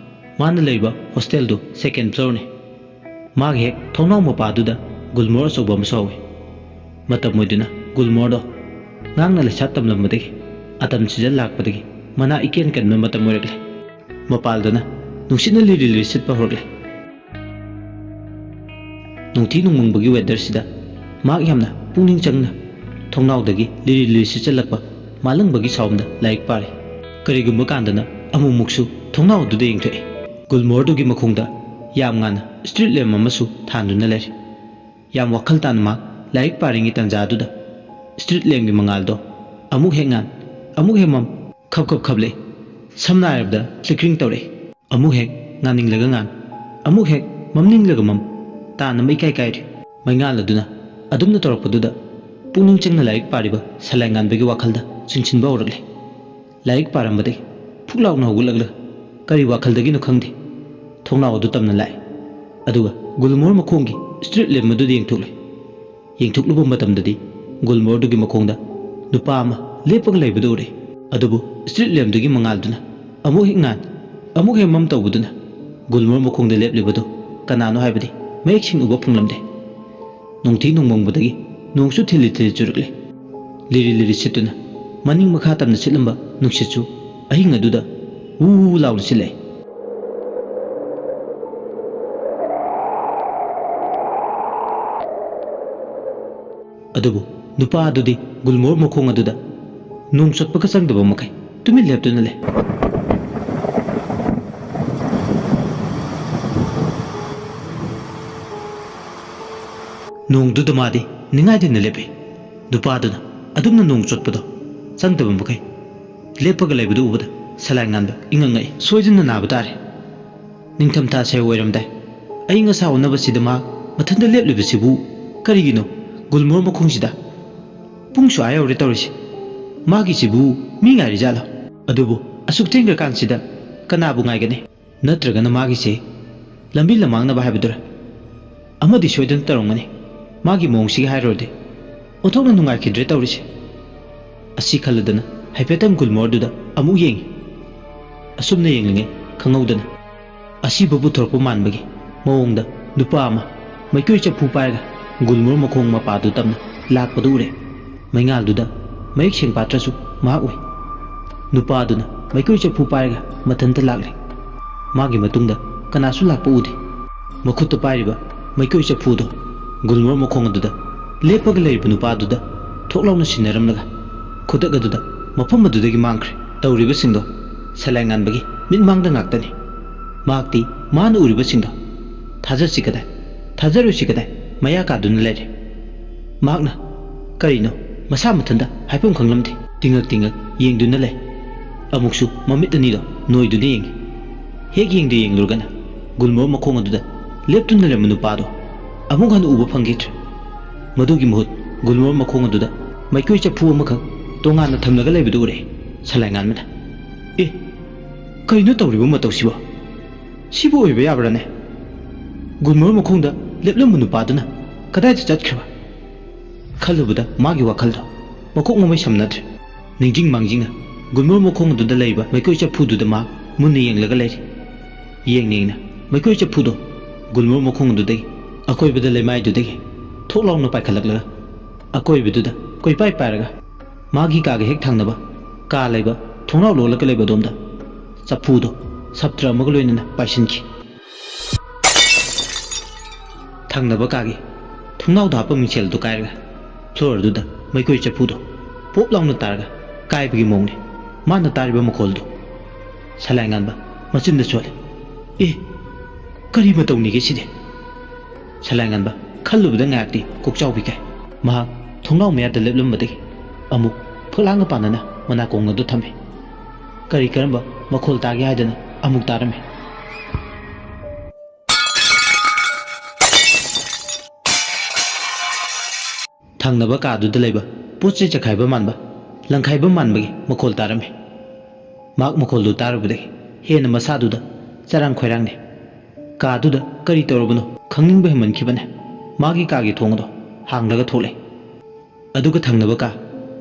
ꯃꯥꯅ ꯂꯩꯔꯤꯕ ꯍꯣꯁꯇꯦꯜꯗꯨ ꯁꯦꯀꯦꯟ ꯐ꯭ꯂꯣꯔꯅꯤ꯫ ꯃꯥꯒꯤ ꯍꯦꯛ ꯊꯣꯡꯅꯥꯎ ꯃꯄꯥꯗꯨꯗ ꯒꯨꯜꯃꯣꯍꯔ ꯑꯆꯧꯕ ꯑꯃꯁꯨ ꯍꯧꯏ꯫ ꯃꯇꯝ ꯑꯣꯏꯗꯨꯅ ꯒꯨꯜꯃꯣꯍꯔꯗꯣ ꯉꯥꯡꯅ ꯂꯩꯁꯥ ꯇꯝꯂꯝꯕꯗꯒꯤ, ꯑꯇꯝ ꯁꯤꯖꯟ ꯂꯥꯛꯄꯗꯒꯤ ꯃꯅꯥ ꯏꯀꯦꯟ ꯀꯟꯕ ꯃꯇꯝ ꯑꯣꯏꯔꯛꯂꯦ꯫ ꯃꯄꯥꯜꯗꯅ ꯅꯨꯡꯁꯤꯠꯅ ꯂꯤꯔꯤ ꯂꯤꯔꯤ ꯁꯤꯠꯄ ꯍꯧꯔꯛꯂꯦ꯫ ꯅꯨꯡꯊꯤ ꯅꯣꯡꯃꯪꯕꯒꯤ ꯋꯦꯗꯔꯁꯤꯗ ꯃꯍꯥꯛ ꯌꯥꯝꯅ ꯄꯨꯛꯅꯤꯡ ꯆꯪꯅ ꯊꯣꯡꯅꯥꯎꯗꯒꯤ ꯂꯤꯔꯤ ꯂꯤꯔꯤ ꯁꯤꯠꯆꯜꯂꯛꯄ ꯃꯥꯂꯪꯕꯒꯤ ꯁꯥꯎꯝꯗ ꯂꯥꯏꯔꯤꯛ ꯄꯥꯔꯤ꯫ ꯀꯔꯤꯒꯨꯝꯕ ꯀꯥꯟꯗꯅ ꯑꯃꯨꯛꯃꯨꯛꯁꯨ ꯊꯣꯡꯅꯥꯎ ꯑꯗꯨꯗ ꯌꯦꯡꯊꯣꯛꯏ꯫ ꯒꯨꯜꯃꯣꯍꯔꯗꯨꯒꯤ ꯃꯈꯣꯡꯗ ꯌꯥꯝ ꯉꯥꯟꯅ ꯁ꯭ꯇ꯭ꯔꯤꯠ ꯂꯦꯝꯞ ꯑꯃꯁꯨ ꯊꯥꯟꯗꯨꯅ ꯂꯩꯔꯤ꯫ ꯌꯥꯝ ꯋꯥꯈꯜ ꯇꯥꯅ ꯃꯍꯥꯛ ꯂꯥꯏꯔꯤꯛ ꯄꯥꯔꯤꯉꯩ ꯇꯥꯟꯖꯥ ꯑꯗꯨꯗ ꯁ꯭ꯇ꯭ꯔꯤꯠ ꯂꯦꯝꯞꯀꯤ ꯃꯉꯥꯜꯗꯣ ꯑꯃꯨꯛ ꯍꯦꯛ ꯉꯥꯟ, ꯑꯃꯨꯛ ꯍꯦꯛ ꯃꯝ, ꯈꯞ ꯈꯞ ꯈꯞꯂꯛꯏ꯫ ꯁꯝꯅ ꯍꯥꯏꯔꯕꯗ flickering ꯇꯧꯔꯛꯏ꯫ ꯑꯃꯨꯛ ꯍꯦꯛ ꯉꯥꯟꯅꯤꯡꯂꯒ ꯉꯥꯟ, ꯑꯃꯨꯛ ꯍꯦꯛ ꯃꯝꯅꯤꯡꯂꯒ ꯃꯝ, ꯇꯥꯟꯅꯕ ꯏꯀꯥꯏ ꯀꯥꯏꯔꯤ꯫ ꯃꯩꯉꯥꯜ ꯑꯗꯨꯅ ꯑꯗꯨꯝꯅ ꯇꯧꯔꯛꯄꯗꯨꯗ ꯄꯨꯛꯅꯤꯡ ꯆꯪꯅ ꯂꯥꯏꯔꯤꯛ ꯄꯥꯔꯤꯕ ꯁꯂꯥꯏ ꯉꯥꯟꯕꯒꯤ ꯋꯥꯈꯜꯗ ꯆꯤꯡꯁꯤꯟꯕ ꯍꯧꯔꯛꯂꯦ꯫ ꯂꯥꯏꯔꯤꯛ ꯄꯥꯔꯝꯕꯗꯒꯤ ꯐꯨꯛ ꯂꯥꯎꯅ ꯍꯧꯒꯠꯂꯛꯂꯒ ꯀꯔꯤ ꯋꯥꯈꯜꯗꯒꯤꯅꯣ ꯈꯪꯗꯦ, ꯊꯣꯡꯅꯥꯎ ꯑꯗꯨ ꯇꯝꯅ ꯂꯥꯛꯑꯦ꯫ ꯑꯗꯨꯒ ꯒꯨꯜꯃꯣꯍꯔ ꯃꯈꯣꯡꯒꯤ street lamp ꯑꯗꯨꯗ ꯌꯦꯡꯊꯣꯛꯂꯦ꯫ ꯌꯦꯡꯊꯣꯛꯂꯨꯕ ꯃꯇꯝꯗꯗꯤ ꯒꯨꯜꯃꯣꯍꯔꯗꯨꯒꯤ ꯃꯈꯣꯡꯗ ꯅꯨꯄꯥ ꯑꯃ ꯂꯦꯞꯄꯒ ꯂꯩꯕꯗꯨ ꯎꯔꯦ꯫ ꯑꯗꯨꯕꯨ street lampꯗꯨꯒꯤ ꯃꯉꯥꯜꯗꯨꯅ ꯑꯃꯨꯛ ꯍꯦꯛ ꯉꯥꯟ, ꯑꯃꯨꯛ ꯍꯦꯛ ꯃꯝ ꯇꯧꯕꯗꯨꯅ ꯒꯨꯜꯃꯣꯍꯔ ꯃꯈꯣꯡꯗ ꯂꯦꯞꯂꯤꯕꯗꯨ ꯀꯅꯥꯅꯣ ꯍꯥꯏꯕꯗꯤ ꯃꯌꯦꯛ ꯁꯦꯡꯅ ꯎꯕ ꯐꯪꯂꯝꯗꯦ꯫ ꯅꯣꯡꯊꯤ ꯅꯣꯡꯃꯪꯕꯗꯒꯤ ꯅꯣꯡꯁꯨ ꯊꯤꯜꯂꯤ ꯊꯤꯜꯂꯤ ꯆꯨꯔꯛꯂꯦ꯫ ꯂꯤꯔꯤ ꯂꯤꯔꯤ ꯁꯤꯠꯇꯨꯅ ꯃꯅꯤꯡ ꯃꯈꯥ ꯇꯝꯅ ꯁꯤꯠꯂꯝꯕ ꯅꯨꯡꯁꯤꯠꯁꯨ ꯑꯍꯤꯡ ꯑꯗꯨꯗ ꯎ ꯎ ꯂꯥꯎꯅ ꯁꯤꯠꯂꯛꯏ꯫ ꯑꯗꯨꯕꯨ ꯅꯨꯄꯥ ꯑꯗꯨꯗꯤ ꯒꯨꯜꯃꯣꯍꯔ ꯃꯈꯣꯡ ꯑꯗꯨꯗ ꯅꯣꯡ ꯆꯣꯠꯄꯒ ꯆꯪꯗꯕ ꯃꯈꯩ ꯇꯨꯃꯤꯟ ꯂꯦꯞꯇꯨꯅ ꯂꯩ꯫ ꯅꯣꯡꯗꯨꯗ ꯃꯥꯗꯤ ꯅꯤꯡꯉꯥꯏꯗꯅ ꯂꯦꯞꯄꯤ꯫ ꯅꯨꯄꯥꯗꯨꯅ ꯑꯗꯨꯝꯅ ꯅꯣꯡ ꯆꯣꯠꯄꯗꯣ ꯆꯪꯗꯕ ꯃꯈꯩ ꯂꯦꯞꯄꯒ ꯂꯩꯕꯗꯨ ꯎꯕꯗ ꯁꯂꯥꯏ ꯉꯥꯟꯕ ꯏꯉꯛ ꯉꯛꯏ꯫ ꯁꯣꯏꯗꯅ ꯅꯥꯕ ꯇꯥꯔꯦ꯫ ꯅꯤꯡꯊꯝꯊꯥ ꯁꯦ ꯑꯣꯏꯔꯝꯗꯥꯏ꯫ ꯑꯏꯪ ꯑꯁꯥ ꯑꯣꯟꯅꯕꯁꯤꯗ ꯃꯍꯥꯛ ꯃꯊꯟꯇ ꯂꯦꯞꯂꯤꯕꯁꯤꯕꯨ ꯀꯔꯤꯒꯤꯅꯣ? ꯒꯨꯜꯃꯣꯍꯔ ꯃꯈꯣꯡꯁꯤꯗ ꯄꯨꯡꯁꯨ ꯑꯥ ꯌꯧꯔꯦ ꯇꯧꯔꯤꯁꯦ꯫ ꯃꯥꯒꯤꯁꯤꯕꯨ ꯃꯤ ꯉꯥꯏꯔꯤꯖꯥꯠꯂꯣ? ꯑꯗꯨꯕꯨ ꯑꯁꯨꯛ ꯊꯦꯡꯈ꯭ꯔꯀꯥꯟꯁꯤꯗ ꯀꯅꯥꯕꯨ ꯉꯥꯏꯒꯅꯤ? ꯅꯠꯇ꯭ꯔꯒꯅ ꯃꯥꯒꯤꯁꯦ ꯂꯝꯕꯤ ꯂꯝꯃꯥꯡꯅꯕ ꯍꯥꯏꯕꯗꯨꯔ? ꯑꯃꯗꯤ ꯁꯣꯏꯗꯅ ꯇꯧꯔꯝꯒꯅꯤ꯫ ꯃꯥꯒꯤ ꯃꯑꯣꯡꯁꯤꯒ ꯍꯥꯏꯔꯨꯔꯗꯤ ꯑꯣꯟꯊꯣꯛꯅ ꯅꯨꯡꯉꯥꯏꯈꯤꯗ꯭ꯔꯦ ꯇꯧꯔꯤꯁꯦ꯫ ꯑꯁꯤ ꯈꯜꯂꯗꯅ ꯍꯥꯏꯐꯦꯠꯇꯪ ꯒꯨꯜꯃꯣꯍꯔꯗꯨꯗ ꯑꯃꯨꯛ ꯌꯦꯡꯉꯤ꯫ ꯑꯁꯨꯝꯅ ꯌꯦꯡꯂꯤꯉꯩ ꯈꯪꯍꯧꯗꯅ ꯑꯁꯤꯕ ꯄꯨꯊꯣꯔꯛꯄ ꯃꯥꯟꯕꯒꯤ ꯃꯑꯣꯡꯗ ꯅꯨꯄꯥ ꯑꯃ ꯃꯩꯈꯣꯏ ꯆꯐꯨ ꯄꯥꯏꯔꯒ ꯒꯨꯜꯃꯣꯍꯔ ꯃꯈꯣꯡ ꯃꯄꯥꯗꯨ ꯇꯝꯅ ꯂꯥꯛꯄꯗꯨ ꯎꯔꯦ꯫ ꯃꯩꯉꯥꯜꯗꯨꯗ ꯃꯌꯦꯛ ꯁꯦꯡ ꯄꯥꯠꯇ꯭ꯔꯁꯨ ꯃꯍꯥꯛ ꯎꯏ꯫ ꯅꯨꯄꯥ ꯑꯗꯨꯅ ꯃꯩꯈꯣꯏ ꯆꯐꯨ ꯄꯥꯏꯔꯒ ꯃꯊꯟꯇ ꯂꯥꯛꯂꯦ꯫ ꯃꯥꯒꯤ ꯃꯇꯨꯡꯗ ꯀꯅꯥꯁꯨ ꯂꯥꯛꯄ ꯎꯗꯦ꯫ ꯃꯈꯨꯠꯇ ꯄꯥꯏꯔꯤꯕ ꯃꯩꯈꯣꯏ ꯆꯐꯨꯗꯣ ꯒꯨꯜꯃꯣꯍꯔ ꯃꯈꯣꯡ ꯑꯗꯨꯗ ꯂꯦꯞꯄꯒ ꯂꯩꯔꯤꯕ ꯅꯨꯄꯥ ꯑꯗꯨꯗ ꯊꯣꯛ ꯂꯥꯎꯅ ꯁꯤꯟꯅꯔꯝꯂꯒ ꯈꯨꯗꯛ ꯑꯗꯨꯗ ꯃꯐꯝ ꯑꯗꯨꯗꯒꯤ ꯃꯥꯡꯈ꯭ꯔꯦ꯫ ꯇꯧꯔꯤꯕꯁꯤꯡꯗꯣ ꯁꯂꯥꯏ ꯉꯥꯟꯕꯒꯤ ꯃꯤꯠꯃꯥꯡꯗ ꯉꯥꯛꯇꯅꯤ꯫ ꯃꯍꯥꯛꯇꯤ ꯃꯥꯅ ꯎꯔꯤꯕꯁꯤꯡꯗꯣ ꯊꯥꯖꯁꯤ ꯀꯗꯥꯏ, ꯊꯥꯖꯔꯣꯏꯁꯤ ꯀꯗꯥꯏ ꯃꯌꯥ ꯀꯥꯗꯨꯅ ꯂꯩꯔꯦ꯫ ꯃꯍꯥꯛꯅ ꯀꯔꯤꯅꯣ ꯃꯁꯥ ꯃꯊꯟꯇ ꯍꯥꯏꯐꯝ ꯈꯪꯂꯝꯗꯦ꯫ ꯇꯤꯡꯉꯛ ꯇꯤꯡꯉꯛ ꯌꯦꯡꯗꯨꯅ ꯂꯩ꯫ ꯑꯃꯨꯛꯁꯨ ꯃꯃꯤꯠ ꯑꯅꯤꯗꯣ ꯅꯣꯏꯗꯨꯅ ꯌꯦꯡꯉꯤ꯫ ꯍꯦꯛ ꯌꯦꯡꯗ ꯌꯦꯡꯂꯨꯔꯒꯅ ꯒꯨꯜꯃꯣꯍꯔ ꯃꯈꯣꯡ ꯑꯗꯨꯗ ꯂꯦꯞꯇꯨꯅ ꯂꯩꯔꯝꯕ ꯅꯨꯄꯥꯗꯣ ꯑꯃꯨꯛ ꯍꯟꯅ ꯎꯕ ꯐꯪꯈꯤꯗ꯭ꯔꯦ꯫ ꯃꯗꯨꯒꯤ ꯃꯍꯨꯠ ꯒꯨꯜꯃꯣꯍꯔ ꯃꯈꯣꯡ ꯑꯗꯨꯗ ꯃꯩꯀꯣꯏ ꯆꯐꯨ ꯑꯃꯈꯛ ꯇꯣꯉꯥꯟꯅ ꯊꯝꯂꯒ ꯂꯩꯕꯗꯨ ꯎꯔꯦ꯫ ꯁꯂꯥꯏꯉꯥꯟꯕꯅ, "ꯑꯦ, ꯀꯔꯤꯅꯣ ꯇꯧꯔꯤꯕ ꯃꯇꯧꯁꯤꯕꯣ? ꯁꯤꯕꯨ ꯑꯣꯏꯕ ꯌꯥꯕ꯭ꯔꯥꯅꯦ? ꯒꯨꯜꯃꯣꯍꯔ ꯃꯈꯣꯡꯗ ꯂꯦꯞꯂꯝꯕ ꯅꯨꯄꯥꯗꯨꯅ ꯀꯗꯥꯏꯗ ꯆꯠꯈ꯭ꯔꯕ?" ꯈꯜꯂꯨꯕꯗ ꯃꯥꯒꯤ ꯋꯥꯈꯜꯗꯣ ꯃꯀꯣꯛ ꯃꯃꯩ ꯁꯝꯅꯗ꯭ꯔꯦ꯫ ꯅꯤꯡꯖꯤꯡ ꯃꯥꯡꯖꯤꯡꯅ ꯒꯨꯜꯃꯣꯍꯔ ꯃꯈꯣꯡ ꯑꯗꯨꯗ ꯂꯩꯕ ꯃꯩꯀꯣꯏ ꯆꯐꯨꯗꯨꯗ ꯃꯥ ꯃꯨꯟꯅ ꯌꯦꯡꯂꯒ ꯂꯩꯔꯤ꯫ ꯌꯦꯡꯅ ꯌꯦꯡꯅ ꯃꯩꯀꯣꯏ ꯆꯐꯨꯗꯣ ꯒꯨꯜꯃꯣꯍꯔ ꯃꯈꯣꯡ ꯑꯗꯨꯗꯒꯤ, ꯑꯀꯣꯏꯕꯗ ꯂꯩꯃꯥꯏꯗꯨꯗꯒꯤ ꯊꯣꯛ ꯂꯥꯎꯅ ꯄꯥꯏꯈꯠꯂꯛꯂꯒ ꯑꯀꯣꯏꯕꯗꯨꯗ ꯀꯣꯏꯄꯥꯏ ꯄꯥꯏꯔꯒ ꯃꯥꯒꯤ ꯀꯥꯒ ꯍꯦꯛ ꯊꯪꯅꯕ ꯀꯥ ꯂꯩꯕ ꯊꯣꯡꯅꯥꯎ ꯂꯣꯜꯂꯒ ꯂꯩꯕ ꯑꯗꯣꯝꯗ ꯆꯐꯨꯗꯣ ꯁꯞꯇ꯭ꯔ ꯑꯃꯒ ꯂꯣꯏꯅꯅ ꯄꯥꯏꯁꯤꯟꯈꯤ꯫ ꯊꯪꯅꯕ ꯀꯥꯒꯤ ꯊꯣꯡꯅꯥꯎꯗ ꯍꯥꯞꯄ ꯃꯤꯡꯁꯦꯜꯗꯨ ꯀꯥꯏꯔꯒ ꯐ꯭ꯂꯣꯔꯗꯨꯗ ꯃꯩꯀꯣꯏ ꯆꯐꯨꯗꯣ ꯄꯣꯞ ꯂꯥꯎꯅ ꯇꯥꯔꯒ ꯀꯥꯏꯕꯒꯤ ꯃꯑꯣꯡꯅꯤ ꯃꯥꯅ ꯇꯥꯔꯤꯕ ꯃꯈꯣꯜꯗꯨ꯫ ꯁꯂꯥꯏꯉꯥꯟꯕ ꯃꯆꯤꯟꯗ ꯁꯣꯜꯂꯤ꯫ "ꯑꯦ, ꯀꯔꯤ ꯃꯇꯧꯅꯤꯒꯦ ꯁꯤꯗꯤ?" ꯁꯂꯥꯏꯉꯥꯟꯕ ꯈꯜꯂꯨꯕꯗ ꯉꯥꯏꯍꯥꯛꯇꯤ ꯀꯣꯛꯆꯥꯎꯕꯤ ꯀꯥꯏ꯫ ꯃꯍꯥꯛ ꯊꯣꯡꯅꯥꯎ ꯃꯌꯥꯗ ꯂꯦꯞꯂꯝꯕꯗꯒꯤ ꯑꯃꯨꯛ ꯐꯛꯂꯥꯡꯒ ꯄꯥꯟꯅꯅ ꯃꯅꯥꯀꯣꯡ ꯑꯗꯨ ꯊꯝꯃꯤ꯫ ꯀꯔꯤ ꯀꯔꯝꯕ ꯃꯈꯣꯜ ꯇꯥꯒꯦ ꯍꯥꯏꯗꯅ ꯑꯃꯨꯛ ꯇꯥꯔꯝꯃꯤ꯫ ꯊꯪꯅꯕ ꯀꯥꯗꯨꯗ ꯂꯩꯕ ꯄꯣꯠ ꯆꯩ ꯆꯈꯥꯏꯕ ꯃꯥꯟꯕ, ꯂꯪꯈꯥꯏꯕ ꯃꯥꯟꯕꯒꯤ ꯃꯈꯣꯜ ꯇꯥꯔꯝꯃꯤ꯫ ꯃꯍꯥꯛ ꯃꯈꯣꯜꯗꯨ ꯇꯥꯔꯨꯕꯗꯒꯤ ꯍꯦꯟꯅ ꯃꯁꯥꯗꯨꯗ ꯆꯔꯥꯡ ꯈꯣꯏꯔꯥꯡꯅꯩ꯫ ꯀꯥꯗꯨꯗ ꯀꯔꯤ ꯇꯧꯔꯕꯅꯣ ꯈꯪꯅꯤꯡꯕ ꯍꯦꯟꯃꯟꯈꯤꯕꯅ ꯃꯥꯒꯤ ꯀꯥꯒꯤ ꯊꯣꯡ ꯑꯗꯨ ꯍꯥꯡꯂꯒ ꯊꯣꯛꯂꯛꯏ꯫ ꯑꯗꯨꯒ ꯊꯪꯅꯕ ꯀꯥ,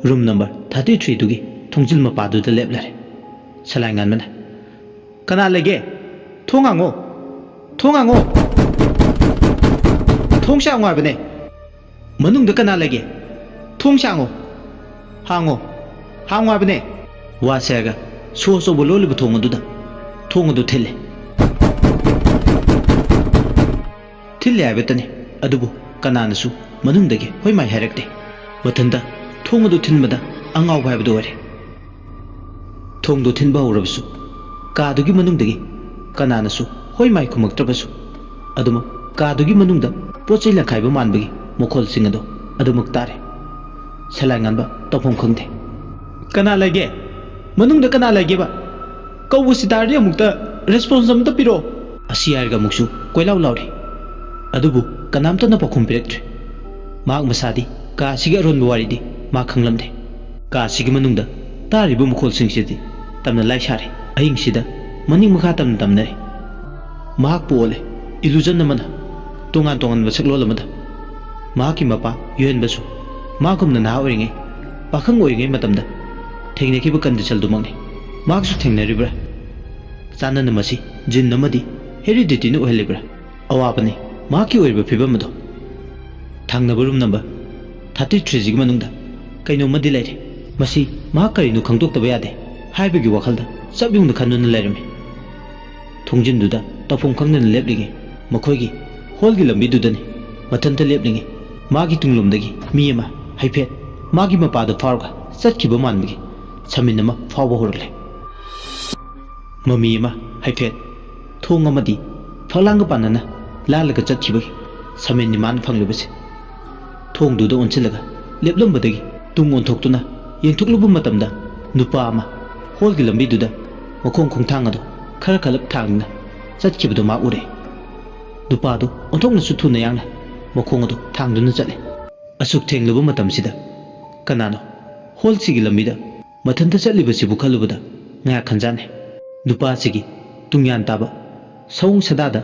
ꯔꯨꯝ ꯅꯝꯕꯔ ꯊꯥꯔꯇꯤ ꯊ꯭ꯔꯤꯗꯨꯒꯤ ꯊꯣꯡꯖꯤꯜ ꯃꯄꯥꯗꯨꯗ ꯂꯦꯞꯂꯔꯦ꯫ ꯁꯂꯥꯏꯉꯥꯟꯕꯅ, "ꯀꯅꯥ ꯂꯩꯒꯦ? ꯊꯣꯡ ꯍꯥꯡꯉꯣ! ꯊꯣꯡ ꯍꯥꯡꯉꯣ! ꯊꯣꯡꯁꯦ ꯍꯥꯡꯉꯣ ꯍꯥꯏꯕꯅꯦ!" "ꯃꯅꯨꯡꯗ ꯀꯅꯥ ꯂꯩꯒꯦ? ꯊꯣꯡꯁꯦ ꯍꯥꯡꯉꯣ! ꯍꯥꯡꯉꯣ! ꯍꯥꯡꯉꯣ ꯍꯥꯏꯕꯅꯦ!" ꯋꯥꯁꯦ ꯍꯥꯏꯔꯒ ꯁꯣ ꯑꯆꯧꯕ ꯂꯣꯜꯂꯤꯕ ꯊꯣꯡ ꯑꯗꯨꯗ ꯊꯣꯡ ꯑꯗꯨ ꯊꯤꯜꯂꯦ꯫ ꯊꯤꯜꯂꯦ ꯍꯥꯏꯕꯇꯅꯤ, ꯑꯗꯨꯕꯨ ꯀꯅꯥꯅꯁꯨ ꯃꯅꯨꯡꯗꯒꯤ ꯍꯣꯏ ꯃꯥꯏ ꯍꯥꯏꯔꯛꯇꯦ꯫ ꯃꯊꯟꯇ ꯊꯣꯡ ꯑꯗꯨ ꯊꯤꯟꯕꯗ ꯑꯉꯥꯎꯕ ꯍꯥꯏꯕꯗꯨ ꯑꯣꯏꯔꯦ꯫ ꯊꯣꯡꯗꯨ ꯊꯤꯟꯕ ꯍꯧꯔꯕꯁꯨ ꯀꯥꯗꯨꯒꯤ ꯃꯅꯨꯡꯗꯒꯤ ꯀꯅꯥꯅꯁꯨ ꯍꯣꯏ ꯃꯥꯏ ꯈꯨꯝꯃꯛꯇ꯭ꯔꯕꯁꯨ, ꯑꯗꯨꯃꯛ ꯀꯥꯗꯨꯒꯤ ꯃꯅꯨꯡꯗ ꯄꯣꯠ ꯆꯩ ꯂꯪꯈꯥꯏꯕ ꯃꯥꯟꯕꯒꯤ ꯃꯈꯣꯜꯁꯤꯡ ꯑꯗꯨ ꯑꯗꯨꯃꯛ ꯇꯥꯔꯦ꯫ ꯁꯂꯥꯏꯉꯥꯟꯕ ꯇꯧꯐꯝ ꯈꯪꯗꯦ꯫ "ꯀꯅꯥ ꯂꯩꯒꯦ? ꯃꯅꯨꯡꯗ ꯀꯅꯥ ꯂꯩꯒꯦꯕ? ꯀꯧꯕꯁꯤ ꯇꯥꯔꯗꯤ ꯑꯃꯨꯛꯇ response ꯑꯃꯇ ꯄꯤꯔꯛꯑꯣ!" ꯑꯁꯤ ꯍꯥꯏꯔꯒ ꯑꯃꯨꯛꯁꯨ ꯀꯣꯏꯂꯥꯎ ꯂꯥꯎꯔꯤ꯫ ꯑꯗꯨꯕꯨ ꯀꯅꯥꯝꯇꯅ ꯄꯥꯎꯈꯨꯝ ꯄꯤꯔꯛꯇ꯭ꯔꯦ꯫ ꯃꯍꯥꯛ ꯃꯁꯥꯗꯤ ꯀꯥ ꯑꯁꯤꯒꯤ ꯑꯔꯣꯟꯕ ꯋꯥꯔꯤꯗꯤ ꯃꯥ ꯈꯪꯂꯝꯗꯦ꯫ ꯀꯥ ꯑꯁꯤꯒꯤ ꯃꯅꯨꯡꯗ ꯇꯥꯔꯤꯕ ꯃꯈꯣꯜꯁꯤꯡꯁꯤꯗꯤ ꯇꯝꯅ ꯂꯥꯏ ꯁꯥꯔꯤ꯫ ꯑꯍꯤꯡꯁꯤꯗ ꯃꯅꯤꯡ ꯃꯈꯥ ꯇꯝꯅ ꯇꯝꯅꯔꯤ꯫ ꯃꯍꯥꯛꯄꯨ ꯑꯣꯜꯂꯦ꯫ Illusion ꯑꯃꯅ, ꯇꯣꯉꯥꯟ ꯇꯣꯉꯥꯟꯕ ꯁꯛꯂꯣꯟ ꯑꯃꯗ꯫ ꯃꯍꯥꯛꯀꯤ ꯃꯄꯥ ꯌꯨꯍꯦꯟꯕꯁꯨ ꯃꯥꯒꯨꯝꯅ ꯅꯍꯥ ꯑꯣꯏꯔꯤꯉꯩ, ꯄꯥꯈꯪ ꯑꯣꯏꯔꯤꯉꯩ ꯃꯇꯝꯗ ꯊꯦꯡꯅꯈꯤꯕ conditionꯗꯨꯃꯛꯅꯤ꯫ ꯃꯍꯥꯛꯁꯨ ꯊꯦꯡꯅꯔꯤꯕ꯭ꯔꯥ? ꯆꯥꯟꯅꯅ ꯃꯁꯤ gene ꯑꯃꯗꯤ heredityꯅ ꯑꯣꯏꯍꯜꯂꯤꯕ꯭ꯔꯥ? ꯑꯋꯥꯕꯅꯤ ꯃꯍꯥꯛꯀꯤ ꯑꯣꯏꯔꯤꯕ ꯐꯤꯕꯝ ꯑꯗꯨ꯫ ꯊꯪꯅꯕ room number thirty threeꯁꯤꯒꯤ ꯃꯅꯨꯡꯗ ꯀꯩꯅꯣꯝꯃꯗꯤ ꯂꯩꯔꯦ꯫ ꯃꯁꯤ ꯃꯍꯥꯛ ꯀꯔꯤꯅꯣ ꯈꯪꯗꯣꯛꯇꯕ ꯌꯥꯗꯦ ꯍꯥꯏꯕꯒꯤ ꯋꯥꯈꯜꯗ ꯆꯞ ꯌꯨꯡꯅ ꯈꯟꯗꯨꯅ ꯂꯩꯔꯝꯃꯤ꯫ ꯊꯣꯡꯖꯤꯟꯗꯨꯗ ꯇꯧꯐꯝ ꯈꯪꯗꯅ ꯂꯦꯞꯂꯤꯉꯩ, ꯃꯈꯣꯏꯒꯤ hallꯒꯤ ꯂꯝꯕꯤꯗꯨꯗꯅꯤ ꯃꯊꯟꯇ ꯂꯦꯞꯂꯤꯉꯩ, ꯃꯥꯒꯤ ꯇꯨꯡꯂꯣꯝꯗꯒꯤ ꯃꯤ ꯑꯃ ꯍꯥꯏꯐꯦꯠ ꯃꯥꯒꯤ ꯃꯄꯥꯗ ꯐꯥꯎꯔꯒ ꯆꯠꯈꯤꯕ ꯃꯥꯟꯕꯒꯤ ꯁꯃꯤꯟ ꯑꯃ ꯐꯥꯎꯕ ꯍꯧꯔꯛꯂꯦ꯫ ꯃꯃꯤ ꯑꯃ ꯍꯥꯏꯐꯦꯠ ꯊꯣꯡ ꯑꯃꯗꯤ ꯐꯛꯂꯥꯡꯒ ꯄꯥꯟꯅꯅ ꯂꯥꯜꯂꯒ ꯆꯠꯈꯤꯕꯒꯤ ꯁꯃꯤꯟꯅꯤ ꯃꯥꯅ ꯐꯪꯂꯤꯕꯁꯦ꯫ ꯊꯣꯡꯗꯨꯗ ꯑꯣꯟꯁꯤꯜꯂꯒ ꯂꯦꯞꯂꯝꯕꯗꯒꯤ ꯇꯨꯡ ꯑꯣꯟꯊꯣꯛꯇꯨꯅ ꯌꯦꯡꯊꯣꯛꯂꯨꯕ ꯃꯇꯝꯗ, ꯅꯨꯄꯥ ꯑꯃ hallꯒꯤ ꯂꯝꯕꯤꯗꯨꯗ ꯃꯈꯣꯡ ꯈꯣꯡꯊꯥꯡ ꯑꯗꯨ ꯈꯔ ꯈꯂꯛ ꯊꯥꯡꯗꯨꯅ ꯆꯠꯈꯤꯕꯗꯨ ꯃꯥ ꯎꯔꯦ꯫ ꯅꯨꯄꯥꯗꯨ ꯑꯣꯟꯊꯣꯛꯅꯁꯨ ꯊꯨꯅ ꯌꯥꯡꯅ ꯃꯈꯣꯡ ꯑꯗꯨ ꯊꯥꯡꯗꯨꯅ ꯆꯠꯂꯦ꯫ ꯑꯁꯨꯛ ꯊꯦꯡꯂꯕ ꯃꯇꯝꯁꯤꯗ ꯀꯅꯥꯅꯣ hallꯁꯤꯒꯤ ꯂꯝꯕꯤꯗ ꯃꯊꯟꯇ ꯆꯠꯂꯤꯕꯁꯤꯕꯨ ꯈꯜꯂꯨꯕꯗ ꯉꯥꯏꯍꯥꯛ ꯈꯟꯖꯥꯟꯅꯩ꯫ ꯅꯨꯄꯥꯁꯤꯒꯤ ꯇꯨꯡꯌꯥꯟ ꯇꯥꯕ ꯁꯑꯣꯡ ꯁꯥꯗꯥꯗ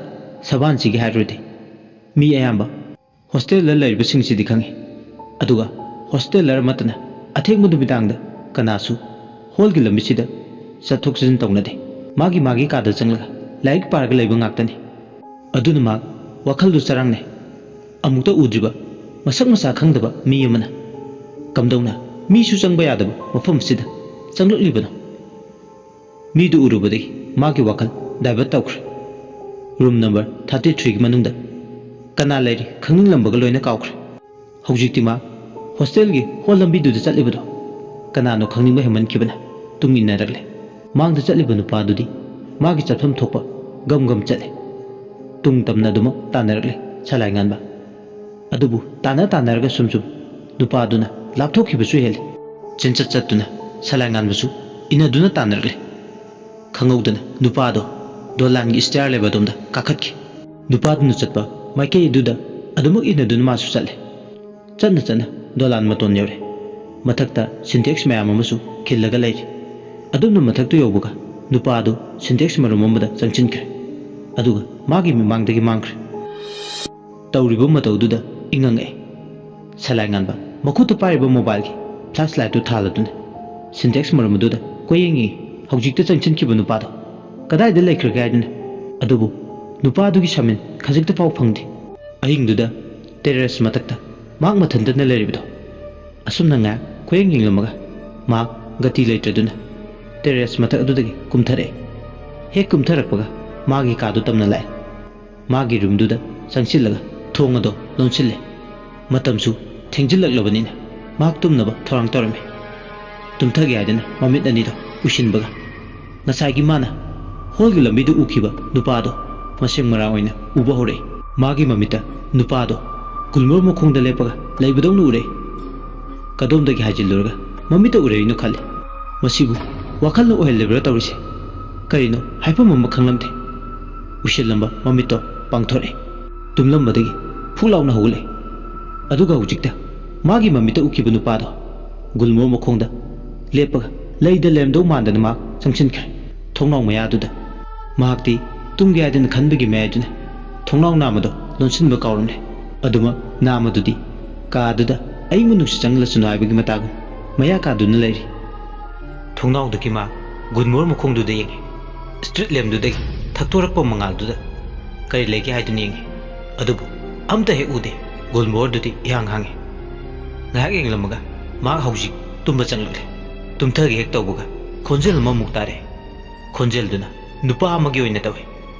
ꯁꯕꯥꯟꯁꯤꯒꯤ ꯍꯥꯏꯔꯨꯔꯗꯤ, ꯃꯤ ꯑꯌꯥꯝꯕ hostelꯗ ꯂꯩꯔꯤꯕꯁꯤꯡꯁꯤꯗꯤ ꯈꯪꯉꯤ꯫ ꯑꯗꯨꯒ hosteler ꯑꯃꯠꯇꯅ ꯑꯊꯦꯡꯕ ꯅꯨꯃꯤꯗꯥꯡꯗ ꯀꯅꯥꯁꯨ hallꯒꯤ ꯂꯝꯕꯤꯁꯤꯗ ꯆꯠꯊꯣꯛ ꯆꯠꯁꯤꯟ ꯇꯧꯅꯗꯦ꯫ ꯃꯥꯒꯤ ꯃꯥꯒꯤ ꯀꯥꯗ ꯆꯪꯂꯒ ꯂꯥꯏꯔꯤꯛ ꯄꯥꯔꯒ ꯂꯩꯕ ꯉꯥꯛꯇꯅꯤ꯫ ꯑꯗꯨꯅ ꯃꯍꯥꯛ ꯋꯥꯈꯜꯗꯨ ꯆꯔꯥꯡꯅꯩ꯫ ꯑꯃꯨꯛꯇ ꯎꯗ꯭ꯔꯤꯕ, ꯃꯁꯛ ꯃꯁꯥ ꯈꯪꯗꯕ ꯃꯤ ꯑꯃꯅ ꯀꯝꯗꯧꯅ ꯃꯤꯁꯨ ꯆꯪꯕ ꯌꯥꯗꯕ ꯃꯐꯝ ꯑꯁꯤꯗ ꯆꯪꯂꯛꯂꯤꯕꯅꯣ? ꯃꯤꯗꯨ ꯎꯔꯨꯕꯗꯒꯤ ꯃꯥꯒꯤ ꯋꯥꯈꯜ divert ꯇꯧꯈ꯭ꯔꯦ꯫ Room number thirty threeꯒꯤ ꯃꯅꯨꯡꯗ ꯀꯅꯥ ꯂꯩꯔꯤ ꯈꯪꯅꯤꯡꯂꯝꯕꯒ ꯂꯣꯏꯅ ꯀꯥꯎꯈ꯭ꯔꯦ꯫ ꯍꯧꯖꯤꯛꯇꯤ ꯃꯥ hostelꯒꯤ hall ꯂꯝꯕꯤꯗꯨꯗ ꯆꯠꯂꯤꯕꯗꯣ ꯀꯅꯥꯅꯣ ꯈꯪꯅꯤꯡꯕ ꯍꯦꯟꯃꯟꯈꯤꯕꯅ ꯇꯨꯡ ꯏꯟꯅꯔꯛꯂꯦ꯫ ꯃꯥꯡꯗ ꯆꯠꯂꯤꯕ ꯅꯨꯄꯥꯗꯨꯗꯤ ꯃꯥꯒꯤ ꯆꯠꯐꯝ ꯊꯣꯛꯄ ꯒꯝ ꯒꯝ ꯆꯠꯂꯦ꯫ ꯇꯨꯡ ꯇꯝꯅ ꯑꯗꯨꯃꯛ ꯇꯥꯟꯅꯔꯛꯂꯦ ꯁꯂꯥꯏ ꯉꯥꯟꯕ꯫ ꯑꯗꯨꯕꯨ ꯇꯥꯟꯅ ꯇꯥꯟꯅꯔꯒ ꯁꯨꯝ ꯁꯨꯝ ꯅꯨꯄꯥꯗꯨꯅ ꯂꯥꯞꯊꯣꯛꯈꯤꯕꯁꯨ ꯍꯦꯜꯂꯤ꯫ ꯆꯦꯟꯆꯠ ꯆꯠꯇꯨꯅ ꯁꯂꯥꯏ ꯉꯥꯟꯕꯁꯨ ꯏꯟꯅꯗꯨꯅ ꯇꯥꯟꯅꯔꯛꯂꯦ꯫ ꯈꯪꯍꯧꯗꯅ ꯅꯨꯄꯥꯗꯣ ꯗꯣꯂꯥꯟꯒꯤ ꯁ꯭ꯇꯤꯌꯥꯔ ꯂꯩꯕ ꯑꯗꯣꯝꯗ ꯀꯥꯈꯠꯈꯤ꯫ ꯅꯨꯄꯥꯗꯨꯅ ꯆꯠꯄ ꯃꯥꯏꯀꯩ ꯑꯗꯨꯗ ꯑꯗꯨꯃꯛ ꯏꯟꯅꯗꯨꯅ ꯃꯥꯁꯨ ꯆꯠꯂꯦ꯫ ꯆꯠꯅ ꯆꯠꯅ ꯗꯣꯂꯥꯟ ꯃꯇꯣꯟ ꯌꯧꯔꯦ꯫ ꯃꯊꯛꯇ ꯁꯤꯟꯇꯦꯛꯁ ꯃꯌꯥꯝ ꯑꯃꯁꯨ ꯈꯤꯜꯂꯒ ꯂꯩꯔꯤ꯫ ꯑꯗꯣꯝꯅ ꯃꯊꯛꯇ ꯌꯧꯕꯒ ꯅꯨꯄꯥ ꯑꯗꯨ ꯁꯤꯟꯇꯦꯛꯁ ꯃꯔꯨꯝ ꯑꯃꯗ ꯆꯪꯁꯤꯟꯈ꯭ꯔꯦ꯫ ꯑꯗꯨꯒ ꯃꯥꯒꯤ ꯃꯤꯃꯥꯡꯗꯒꯤ ꯃꯥꯡꯈ꯭ꯔꯦ꯫ ꯇꯧꯔꯤꯕ ꯃꯇꯧꯗꯨꯗ ꯏꯉꯛ ꯉꯛꯑꯦ꯫ ꯁꯂꯥꯏ ꯉꯥꯟꯕ ꯃꯈꯨꯠꯇ ꯄꯥꯏꯔꯤꯕ ꯃꯣꯕꯥꯏꯜꯒꯤ ꯐ꯭ꯂꯥꯁ ꯂꯥꯏꯠꯇꯨ ꯊꯥꯜꯂꯗꯨꯅ ꯁꯤꯟꯇꯦꯛꯁ ꯃꯔꯨꯝ ꯑꯗꯨꯗ ꯀꯣꯏꯌꯦꯡ ꯌꯦꯡꯉꯤ꯫ ꯍꯧꯖꯤꯛꯇ ꯆꯪꯁꯤꯟꯈꯤꯕ ꯅꯨꯄꯥꯗꯣ ꯀꯗꯥꯏꯗ ꯂꯩꯈ꯭ꯔꯒꯦ ꯍꯥꯏꯗꯨꯅ꯫ ꯑꯗꯨꯕꯨ ꯅꯨꯄꯥꯗꯨꯒꯤ ꯁꯃꯤꯟ ꯈꯖꯤꯛꯇ ꯐꯥꯎ ꯐꯪꯗꯦ꯫ ꯑꯍꯤꯡꯗꯨꯗ ꯇꯦꯔꯦꯁ ꯃꯊꯛꯇ ꯃꯍꯥꯛ ꯃꯊꯟꯇꯅ ꯂꯩꯔꯤꯕꯗꯣ꯫ ꯑꯁꯨꯝꯅ ꯉꯥꯏꯍꯥꯛ ꯈꯣꯏꯌꯦꯡ ꯌꯦꯡꯂꯝꯃꯒ ꯃꯍꯥꯛ ꯒꯇꯤ ꯂꯩꯇ꯭ꯔꯗꯨꯅ ꯇꯦꯔꯦꯁ ꯃꯊꯛ ꯑꯗꯨꯗꯒꯤ ꯀꯨꯝꯊꯔꯛꯑꯦ꯫ ꯍꯦꯛ ꯀꯨꯝꯊꯔꯛꯄꯒ ꯃꯥꯒꯤ ꯀꯥꯗꯨ ꯇꯝꯅ ꯂꯥꯛꯑꯦ꯫ ꯃꯥꯒꯤ ꯔꯨꯝꯗꯨꯗ ꯆꯪꯁꯤꯜꯂꯒ ꯊꯣꯡ ꯑꯗꯨ ꯂꯣꯟꯁꯤꯜꯂꯦ꯫ ꯃꯇꯝꯁꯨ ꯊꯦꯡꯖꯤꯜꯂꯛꯂꯕꯅꯤꯅ ꯃꯍꯥꯛ ꯇꯨꯝꯅꯕ ꯊꯧꯔꯥꯡ ꯇꯧꯔꯝꯃꯤ꯫ ꯇꯨꯝꯊꯒꯦ ꯍꯥꯏꯗꯅ ꯃꯃꯤꯠ ꯑꯅꯤꯗꯣ ꯎꯏꯁꯤꯟꯕꯒ ꯉꯁꯥꯏꯒꯤ ꯃꯥꯅ ꯍꯣꯜꯒꯤ ꯂꯝꯕꯤꯗ ꯎꯈꯤꯕ ꯅꯨꯄꯥꯗꯣ ꯃꯁꯦꯡ ꯃꯔꯥꯡ ꯑꯣꯏꯅ ꯎꯕ ꯍꯧꯔꯛꯏ꯫ ꯃꯥꯒꯤ ꯃꯃꯤꯠꯇ ꯅꯨꯄꯥꯗꯣ ꯒꯨꯜꯃꯣꯔ ꯃꯈꯣꯡꯗ ꯂꯦꯞꯄꯒ ꯂꯩꯕꯗꯧꯅ ꯎꯔꯛꯏ꯫ ꯀꯗꯣꯝꯗꯒꯤ ꯍꯥꯏꯖꯤꯜꯂꯨꯔꯒ ꯃꯃꯤꯠꯇ ꯎꯔꯛꯏꯅꯣ ꯈꯜꯂꯤ꯫ ꯃꯁꯤꯕꯨ ꯋꯥꯈꯜꯅ ꯑꯣꯏꯍꯜꯂꯤꯕ꯭ꯔꯥ ꯇꯧꯔꯤꯁꯦ? ꯀꯔꯤꯅꯣ ꯍꯥꯏꯐꯝ ꯑꯃ ꯈꯪꯂꯝꯗꯦ꯫ ꯎꯏꯁꯤꯜꯂꯝꯕ ꯃꯃꯤꯠꯇꯣ ꯄꯥꯡꯊꯣꯔꯛꯑꯦ꯫ ꯇꯨꯝꯂꯝꯕꯗꯒꯤ ꯐꯨꯛ ꯂꯥꯎꯅ ꯍꯧꯒꯠꯂꯛꯑꯦ꯫ ꯑꯗꯨꯒ ꯍꯧꯖꯤꯛꯇ ꯃꯥꯒꯤ ꯃꯃꯤꯠꯇ ꯎꯈꯤꯕ ꯅꯨꯄꯥꯗꯣ ꯒꯨꯜꯃꯣꯔ ꯃꯈꯣꯡꯗ ꯂꯦꯞꯄꯒ ꯂꯩꯗ ꯂꯩꯔꯝꯗꯧ ꯃꯥꯟꯗꯅ ꯃꯍꯥꯛ ꯆꯪꯁꯤꯟꯈ꯭ꯔꯦ꯫ ꯊꯣꯡꯅꯥꯎ ꯃꯌꯥꯗꯨꯗ ꯃꯍꯥꯛꯇꯤ ꯇꯨꯝꯒꯦ ꯍꯥꯏꯗꯅ ꯈꯟꯕꯒꯤ ꯃꯌꯥꯏꯗꯨꯅ ꯊꯣꯡꯅꯥꯎ ꯅꯥꯝꯃꯗꯣ ꯂꯣꯟꯁꯤꯟꯕ ꯀꯥꯎꯔꯝꯂꯦ꯫ ꯑꯗꯨꯃꯛ ꯅꯥꯝꯃꯗꯨꯗꯤ ꯀꯥꯗꯨꯗ ꯑꯏꯪꯕ ꯅꯨꯡꯁꯤꯠ ꯆꯪꯂꯁꯅꯨ ꯍꯥꯏꯕꯒꯤ ꯃꯇꯥꯒꯨꯝ ꯃꯌꯥ ꯀꯥꯗꯨꯅ ꯂꯩꯔꯤ꯫ ꯊꯣꯡꯅꯥꯎꯗꯒꯤ ꯃꯥ ꯒꯨꯟꯃꯣꯍꯣꯔ ꯃꯈꯣꯡꯗꯨꯗ ꯌꯦꯡꯉꯤ꯫ ꯁ꯭ꯇ꯭ꯔꯤꯠ ꯂꯦꯝꯞꯗꯨꯗꯒꯤ ꯊꯛꯇꯣꯔꯛꯄ ꯃꯉꯥꯜꯗꯨꯗ ꯀꯔꯤ ꯂꯩꯒꯦ ꯍꯥꯏꯗꯨꯅ ꯌꯦꯡꯉꯤ꯫ ꯑꯗꯨꯕꯨ ꯑꯝꯇ ꯍꯦꯛ ꯎꯗꯦ꯫ ꯒꯨꯟꯃꯣꯍꯣꯔꯗꯨꯗꯤ ꯏꯍꯥꯡ ꯍꯥꯡꯉꯤ꯫ ꯉꯥꯏꯍꯥꯛ ꯌꯦꯡꯂꯝꯃꯒ ꯃꯍꯥꯛ ꯍꯧꯖꯤꯛ ꯇꯨꯝꯕ ꯆꯪꯂꯛꯂꯦ꯫ ꯇꯨꯝꯊꯒꯦ ꯍꯦꯛ ꯇꯧꯕꯒ ꯈꯣꯟꯖꯦꯜ ꯑꯃꯃꯨꯛ ꯇꯥꯔꯦ꯫ ꯈꯣꯟꯖꯦꯜꯗꯨꯅ ꯅꯨꯄꯥ ꯑꯃꯒꯤ ꯑꯣꯏꯅ ꯇꯧꯏ꯫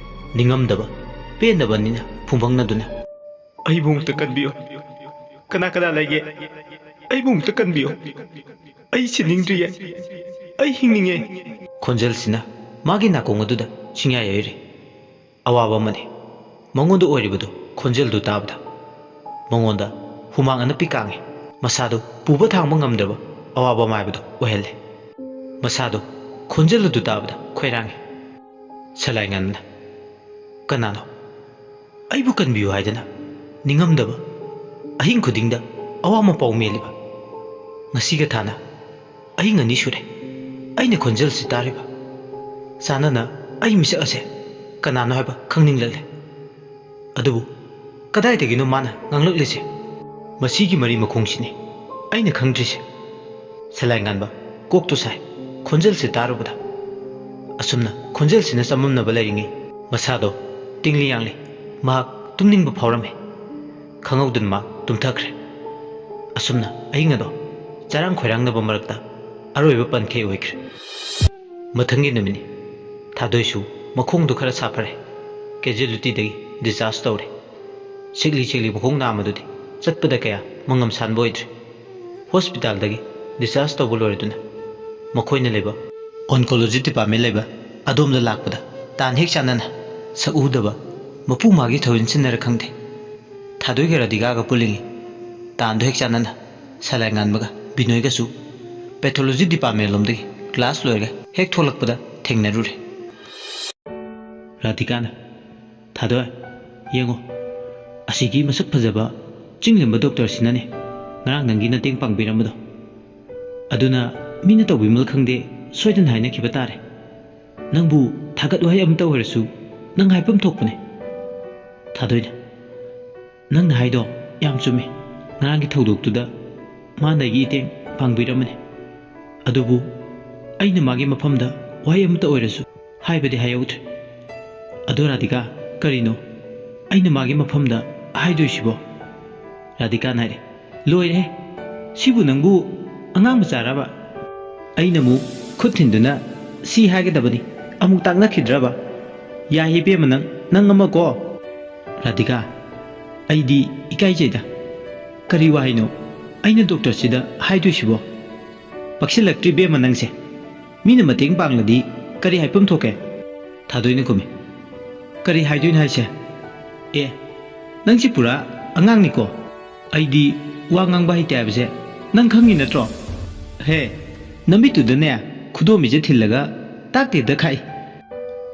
ꯅꯤꯡꯉꯝꯗꯕ, ꯄꯦꯟꯗꯕꯅꯤꯅ ꯐꯨꯡꯐꯪꯅꯗꯨꯅ, "ꯑꯩꯕꯨ ꯑꯃꯨꯛꯇ ꯀꯟꯕꯤꯌꯨ꯫ ꯀꯅꯥ ꯀꯅꯥ ꯂꯩꯒꯦ? ꯑꯩꯕꯨ ꯑꯃꯨꯛꯇ ꯀꯟꯕꯤꯌꯨ꯫ ꯑꯩ ꯁꯤꯅꯤꯡꯗ꯭ꯔꯤꯌꯦ꯫ ꯑꯩ ꯍꯤꯡꯅꯤꯡꯉꯦ꯫" ꯈꯣꯟꯖꯦꯜꯁꯤꯅ ꯃꯥꯒꯤ ꯅꯥꯀꯣꯡ ꯑꯗꯨꯗ ꯁꯤꯡꯌꯥ ꯌꯩꯔꯦ꯫ ꯑꯋꯥꯕ ꯑꯃꯅꯤ ꯃꯉꯣꯟꯗ ꯑꯣꯏꯔꯤꯕꯗꯨ꯫ ꯈꯣꯟꯖꯦꯜꯗꯨ ꯇꯥꯕꯗ ꯃꯉꯣꯟꯗ ꯍꯨꯃꯥꯡ ꯑꯅꯞꯄꯤ ꯀꯥꯡꯉꯤ꯫ ꯃꯁꯥꯗꯨ ꯄꯨꯕ ꯊꯥꯡꯕ ꯉꯝꯗ꯭ꯔꯕ ꯑꯋꯥꯕ ꯑꯃ ꯍꯥꯏꯕꯗꯨ ꯑꯣꯏꯍꯜꯂꯦ꯫ ꯃꯁꯥꯗꯣ ꯈꯣꯟꯖꯦꯜ ꯑꯗꯨ ꯇꯥꯕꯗ ꯈꯣꯏꯔꯥꯡꯉꯤ꯫ ꯁꯂꯥꯏ ꯉꯥꯟꯕꯅ, "ꯀꯅꯥꯅꯣ? ꯑꯩꯕꯨ ꯀꯟꯕꯤꯌꯨ ꯍꯥꯏꯗꯅ ꯅꯤꯡꯉꯝꯗꯕ, ꯑꯍꯤꯡ ꯈꯨꯗꯤꯡꯗ ꯑꯋꯥ ꯃꯄꯥꯎ ꯃꯦꯜꯂꯤꯕ, ꯉꯁꯤꯒ ꯊꯥꯅ ꯑꯍꯤꯡ ꯑꯅꯤ ꯁꯨꯔꯦ ꯑꯩꯅ ꯈꯣꯟꯖꯦꯜꯁꯤ ꯇꯥꯔꯤꯕ꯫ ꯆꯥꯟꯅꯅ ꯑꯩ ꯃꯤꯁꯛ ꯑꯁꯦ ꯀꯅꯥꯅꯣ ꯍꯥꯏꯕ ꯈꯪꯅꯤꯡꯂꯛꯂꯦ꯫ ꯑꯗꯨꯕꯨ ꯀꯗꯥꯏꯗꯒꯤꯅꯣ ꯃꯥꯅ ꯉꯥꯡꯂꯛꯂꯤꯁꯦ? ꯃꯁꯤꯒꯤ ꯃꯔꯤ ꯃꯈꯣꯡꯁꯤꯅꯤ ꯑꯩꯅ ꯈꯪꯗ꯭ꯔꯤꯁꯦ꯫" ꯁꯂꯥꯏ ꯉꯥꯟꯕ ꯀꯣꯛꯇꯨ ꯁꯥꯏ ꯈꯣꯟꯖꯦꯜꯁꯤ ꯇꯥꯔꯨꯕꯗ꯫ ꯑꯁꯨꯝꯅ ꯈꯣꯟꯖꯦꯜꯁꯤꯅ ꯆꯃꯝꯅꯕ ꯂꯩꯔꯤꯉꯩ ꯃꯁꯥꯗꯣ ꯇꯤꯡꯂꯤ ꯌꯥꯡꯂꯤ꯫ ꯃꯍꯥꯛ ꯇꯨꯝꯅꯤꯡꯕ ꯐꯥꯎꯔꯝꯃꯤ꯫ ꯈꯪꯍꯧꯗꯅ ꯃꯍꯥꯛ ꯇꯨꯝꯊꯈ꯭ꯔꯦ꯫ ꯑꯁꯨꯝꯅ ꯑꯍꯤꯡ ꯑꯗꯣ ꯆꯔꯥꯡ ꯈꯣꯏꯔꯥꯡꯅꯕ ꯃꯔꯛꯇ ꯑꯔꯣꯏꯕ ꯄꯟꯈꯩ ꯑꯣꯏꯈ꯭ꯔꯦ꯫ ꯃꯊꯪꯒꯤ ꯅꯨꯃꯤꯠꯅꯤ꯫ ꯊꯥꯗꯣꯏꯁꯨ ꯃꯈꯣꯡꯗꯨ ꯈꯔ ꯁꯥꯐꯔꯦ꯫ ꯀꯦꯖꯨꯋꯦꯂꯤꯇꯤꯗꯒꯤ ꯗꯤꯁꯆꯥꯔꯖ ꯇꯧꯔꯦ꯫ ꯁꯤꯛꯂꯤ ꯁꯤꯛꯂꯤ ꯃꯈꯣꯡ ꯅꯥꯝꯃꯗꯨꯗꯤ ꯆꯠꯄꯗ ꯀꯌꯥ ꯃꯉꯝ ꯁꯥꯟꯕ ꯑꯣꯏꯗ꯭ꯔꯦ꯫ ꯍꯣꯁꯄꯤꯇꯥꯜꯗꯒꯤ ꯗꯤꯁꯆꯥꯔꯖ ꯇꯧꯕ ꯂꯣꯏꯔꯗꯨꯅ ꯃꯈꯣꯏꯅ ꯂꯩꯕ ꯑꯣꯟꯀꯣꯂꯣꯖꯤ ꯗꯤꯄꯥꯔꯠꯃꯦꯟ ꯂꯩꯕ ꯑꯗꯣꯝꯗ ꯂꯥꯛꯄꯗ ꯇꯥꯟ ꯍꯦꯛ ꯆꯥꯟꯅꯅ ꯁꯛ ꯎꯗꯕ ꯃꯄꯨ ꯃꯥꯒꯤ ꯊꯧ ꯏꯟꯁꯤꯟꯅꯔ ꯈꯪꯗꯦ꯫ ꯊꯥꯗꯣꯏꯒ ꯔꯥꯙꯤꯀꯥꯒ ꯄꯨꯜꯂꯤꯉꯩ ꯇꯥꯟꯗꯣ ꯍꯦꯛ ꯆꯥꯟꯅꯅ ꯁꯂꯥꯏ ꯉꯥꯟꯕꯒ ꯕꯤꯅꯣꯏꯒꯁꯨ ꯄꯦꯊꯣꯂꯣꯖꯤ ꯗꯤꯄꯥꯔꯠꯃꯦꯟ ꯂꯣꯝꯗꯒꯤ ꯀ꯭ꯂꯥꯁ ꯂꯣꯏꯔꯒ ꯍꯦꯛ ꯊꯣꯛꯂꯛꯄꯗ ꯊꯦꯡꯅꯔꯨꯔꯦ꯫ ꯔꯥꯙꯤꯀꯥꯅ, "ꯊꯥꯗꯣꯏ, ꯌꯦꯡꯉꯣ, ꯑꯁꯤꯒꯤ ꯃꯁꯛ ꯐꯖꯕ ꯆꯤꯡꯂꯦꯝꯕ ꯗꯣꯛꯇꯔꯁꯤꯅꯅꯦ ꯉꯔꯥꯡ ꯅꯪꯒꯤ ꯃꯇꯦꯡ ꯄꯥꯡꯕꯤꯔꯝꯕꯗꯣ꯫ ꯑꯗꯨꯅ ꯃꯤꯅ ꯇꯧꯕꯤꯃꯜ ꯈꯪꯗꯦ, ꯁꯣꯏꯗꯅ ꯍꯥꯏꯅꯈꯤꯕ ꯇꯥꯔꯦ꯫ ꯅꯪꯕꯨ ꯊꯥꯒꯠ ꯋꯥꯍꯩ ꯑꯃꯇ ꯑꯣꯏꯔꯁꯨ ꯅꯪ ꯍꯥꯏꯐꯝ ꯊꯣꯛꯄꯅꯦ꯫" ꯊꯥꯗꯣꯏꯅ, "ꯅꯪꯅ ꯍꯥꯏꯗꯣ ꯌꯥꯝ ꯆꯨꯝꯃꯤ꯫ ꯉꯔꯥꯡꯒꯤ ꯊꯧꯗꯣꯛꯇꯨꯗ ꯃꯥꯅ ꯑꯩꯒꯤ ꯏꯇꯦꯡ ꯄꯥꯡꯕꯤꯔꯝꯕꯅꯤ꯫ ꯑꯗꯨꯕꯨ ꯑꯩꯅ ꯃꯥꯒꯤ ꯃꯐꯝꯗ ꯋꯥꯍꯩ ꯑꯃꯇ ꯑꯣꯏꯔꯁꯨ ꯍꯥꯏꯕꯗꯤ ꯍꯥꯏꯍꯧꯗ꯭ꯔꯦ꯫ ꯑꯗꯣ ꯔꯥꯙꯤꯀꯥ, ꯀꯔꯤꯅꯣ ꯑꯩꯅ ꯃꯥꯒꯤ ꯃꯐꯝꯗ ꯍꯥꯏꯗꯣꯏꯁꯤꯕꯣ?" ꯔꯥꯙꯤꯀꯥꯅ ꯍꯥꯏꯔꯦ, "ꯂꯣꯏꯔꯦꯍꯦ! ꯁꯤꯕꯨ ꯅꯪꯕꯨ ꯑꯉꯥꯡ ꯃꯆꯥꯔꯕ? ꯑꯩꯅ ꯑꯃꯨꯛ ꯈꯨꯠ ꯊꯤꯟꯗꯨꯅ ꯁꯤ ꯍꯥꯏꯒꯗꯕꯅꯤ ꯑꯃꯨꯛ ꯇꯥꯛꯅꯈꯤꯗ꯭ꯔꯕ? ꯌꯥꯏ ꯏꯕꯦꯝꯃ, ꯅꯪ, ꯅꯪ ꯑꯃꯀꯣ!" ꯔꯥꯙꯤꯀꯥ, "ꯑꯩꯗꯤ ꯏꯀꯥꯏꯖꯩꯗ꯫ ꯀꯔꯤ ꯋꯥꯍꯩꯅꯣ ꯑꯩꯅ ꯗꯣꯛꯇꯔꯁꯤꯗ ꯍꯥꯏꯗꯣꯏꯁꯤꯕꯣ? ꯄꯛꯁꯤꯜꯂꯛꯇ꯭ꯔꯤ ꯏꯕꯦꯝꯃ ꯅꯪꯁꯦ꯫ ꯃꯤꯅ ꯃꯇꯦꯡ ꯄꯥꯡꯂꯗꯤ ꯀꯔꯤ ꯍꯥꯏꯐꯝ ꯊꯣꯛꯀꯦ?" ꯊꯥꯗꯣꯏꯅ ꯈꯨꯝꯃꯤ, "ꯀꯔꯤ ꯍꯥꯏꯗꯣꯏꯅꯣ ꯍꯥꯏꯁꯦ? ꯑꯦ, ꯅꯪꯁꯤ ꯄꯨꯔꯥ ꯑꯉꯥꯡꯅꯤꯀꯣ꯫ ꯑꯩꯗꯤ ꯋꯥ ꯉꯥꯡꯕ ꯍꯩꯇꯦ ꯍꯥꯏꯕꯁꯦ ꯅꯪ ꯈꯪꯉꯤ ꯅꯠꯇ꯭ꯔꯣ? ꯍꯦ, ꯅꯃꯤꯠꯇꯨꯗꯅꯦ ꯈꯨꯗꯣꯝꯕꯤꯁꯦ ꯊꯤꯜꯂꯒ ꯇꯥꯛ ꯇꯦꯛꯇ ꯈꯥꯛꯏ꯫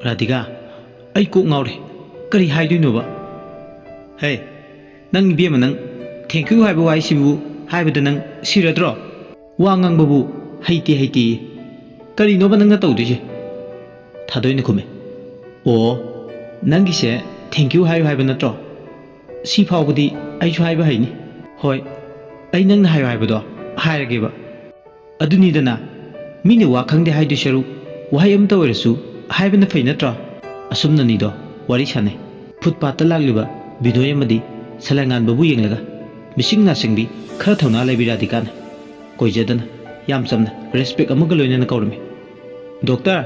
"ꯔꯥꯙꯤꯀꯥ, ꯑꯩ ꯀꯣꯛ ꯉꯥꯎꯔꯦ꯫ ꯀꯔꯤ ꯍꯥꯏꯗꯣꯏꯅꯣꯕ?" "ꯍꯦ, ꯅꯪ ꯏꯕꯦꯝꯃ, ꯅꯪ thank you ꯍꯥꯏꯕ ꯋꯥꯍꯩꯁꯤꯕꯨ ꯍꯥꯏꯕꯗ ꯅꯪ ꯁꯤꯔꯗ꯭ꯔꯣ? ꯋꯥ ꯉꯥꯡꯕꯕꯨ ꯍꯩꯇꯦ ꯍꯩꯇꯦꯌꯦ꯫ ꯀꯔꯤꯅꯣꯕ ꯅꯪꯅ ꯇꯧꯗꯣꯏꯁꯦ?" ꯊꯥꯗꯣꯏꯅ ꯈꯨꯝꯃꯦ꯫ "ꯑꯣ, ꯅꯪꯒꯤꯁꯦ thank you ꯍꯥꯏꯌꯨ ꯍꯥꯏꯕ ꯅꯠꯇ꯭ꯔꯣ? ꯁꯤ ꯐꯥꯎꯕꯗꯤ ꯑꯩꯁꯨ ꯍꯥꯏꯕ ꯍꯩꯅꯤ꯫ ꯍꯣꯏ, ꯑꯩ ꯅꯪꯅ ꯍꯥꯏꯌꯨ ꯍꯥꯏꯕꯗꯣ ꯍꯥꯏꯔꯒꯦꯕ꯫ ꯑꯗꯨꯅꯤꯗꯅ, ꯃꯤꯅ ꯋꯥ ꯈꯪꯗꯦ ꯍꯥꯏꯗꯣꯏ ꯁꯔꯨꯛ ꯋꯥꯍꯩ ꯑꯃꯇ ꯑꯣꯏꯔꯁꯨ ꯍꯥꯏꯕꯅ ꯐꯩ ꯅꯠꯇ꯭ꯔꯣ?" ꯑꯁꯨꯝꯅꯅꯤꯗꯣ ꯋꯥꯔꯤ ꯁꯥꯟꯅꯩ꯫ ꯐꯨꯠꯄꯥꯠꯇ ꯂꯥꯛꯂꯤꯕ ꯕꯤꯅꯣꯏ ꯑꯃꯗꯤ ꯁꯂꯥꯏꯉꯥꯟꯕꯕꯨ ꯌꯦꯡꯂꯒ ꯃꯤꯁꯤꯡ ꯅꯥꯁꯤꯡꯕꯤ ꯈꯔ ꯊꯧꯅꯥ ꯂꯩꯕꯤ ꯔꯥꯙꯤꯀꯥꯅ ꯀꯣꯏꯖꯗꯅ ꯌꯥꯝ ꯆꯝꯅ respect ꯑꯃꯒ ꯂꯣꯏꯅꯅ ꯀꯧꯔꯝꯃꯤ꯫ "ꯗꯣꯛꯇꯔ!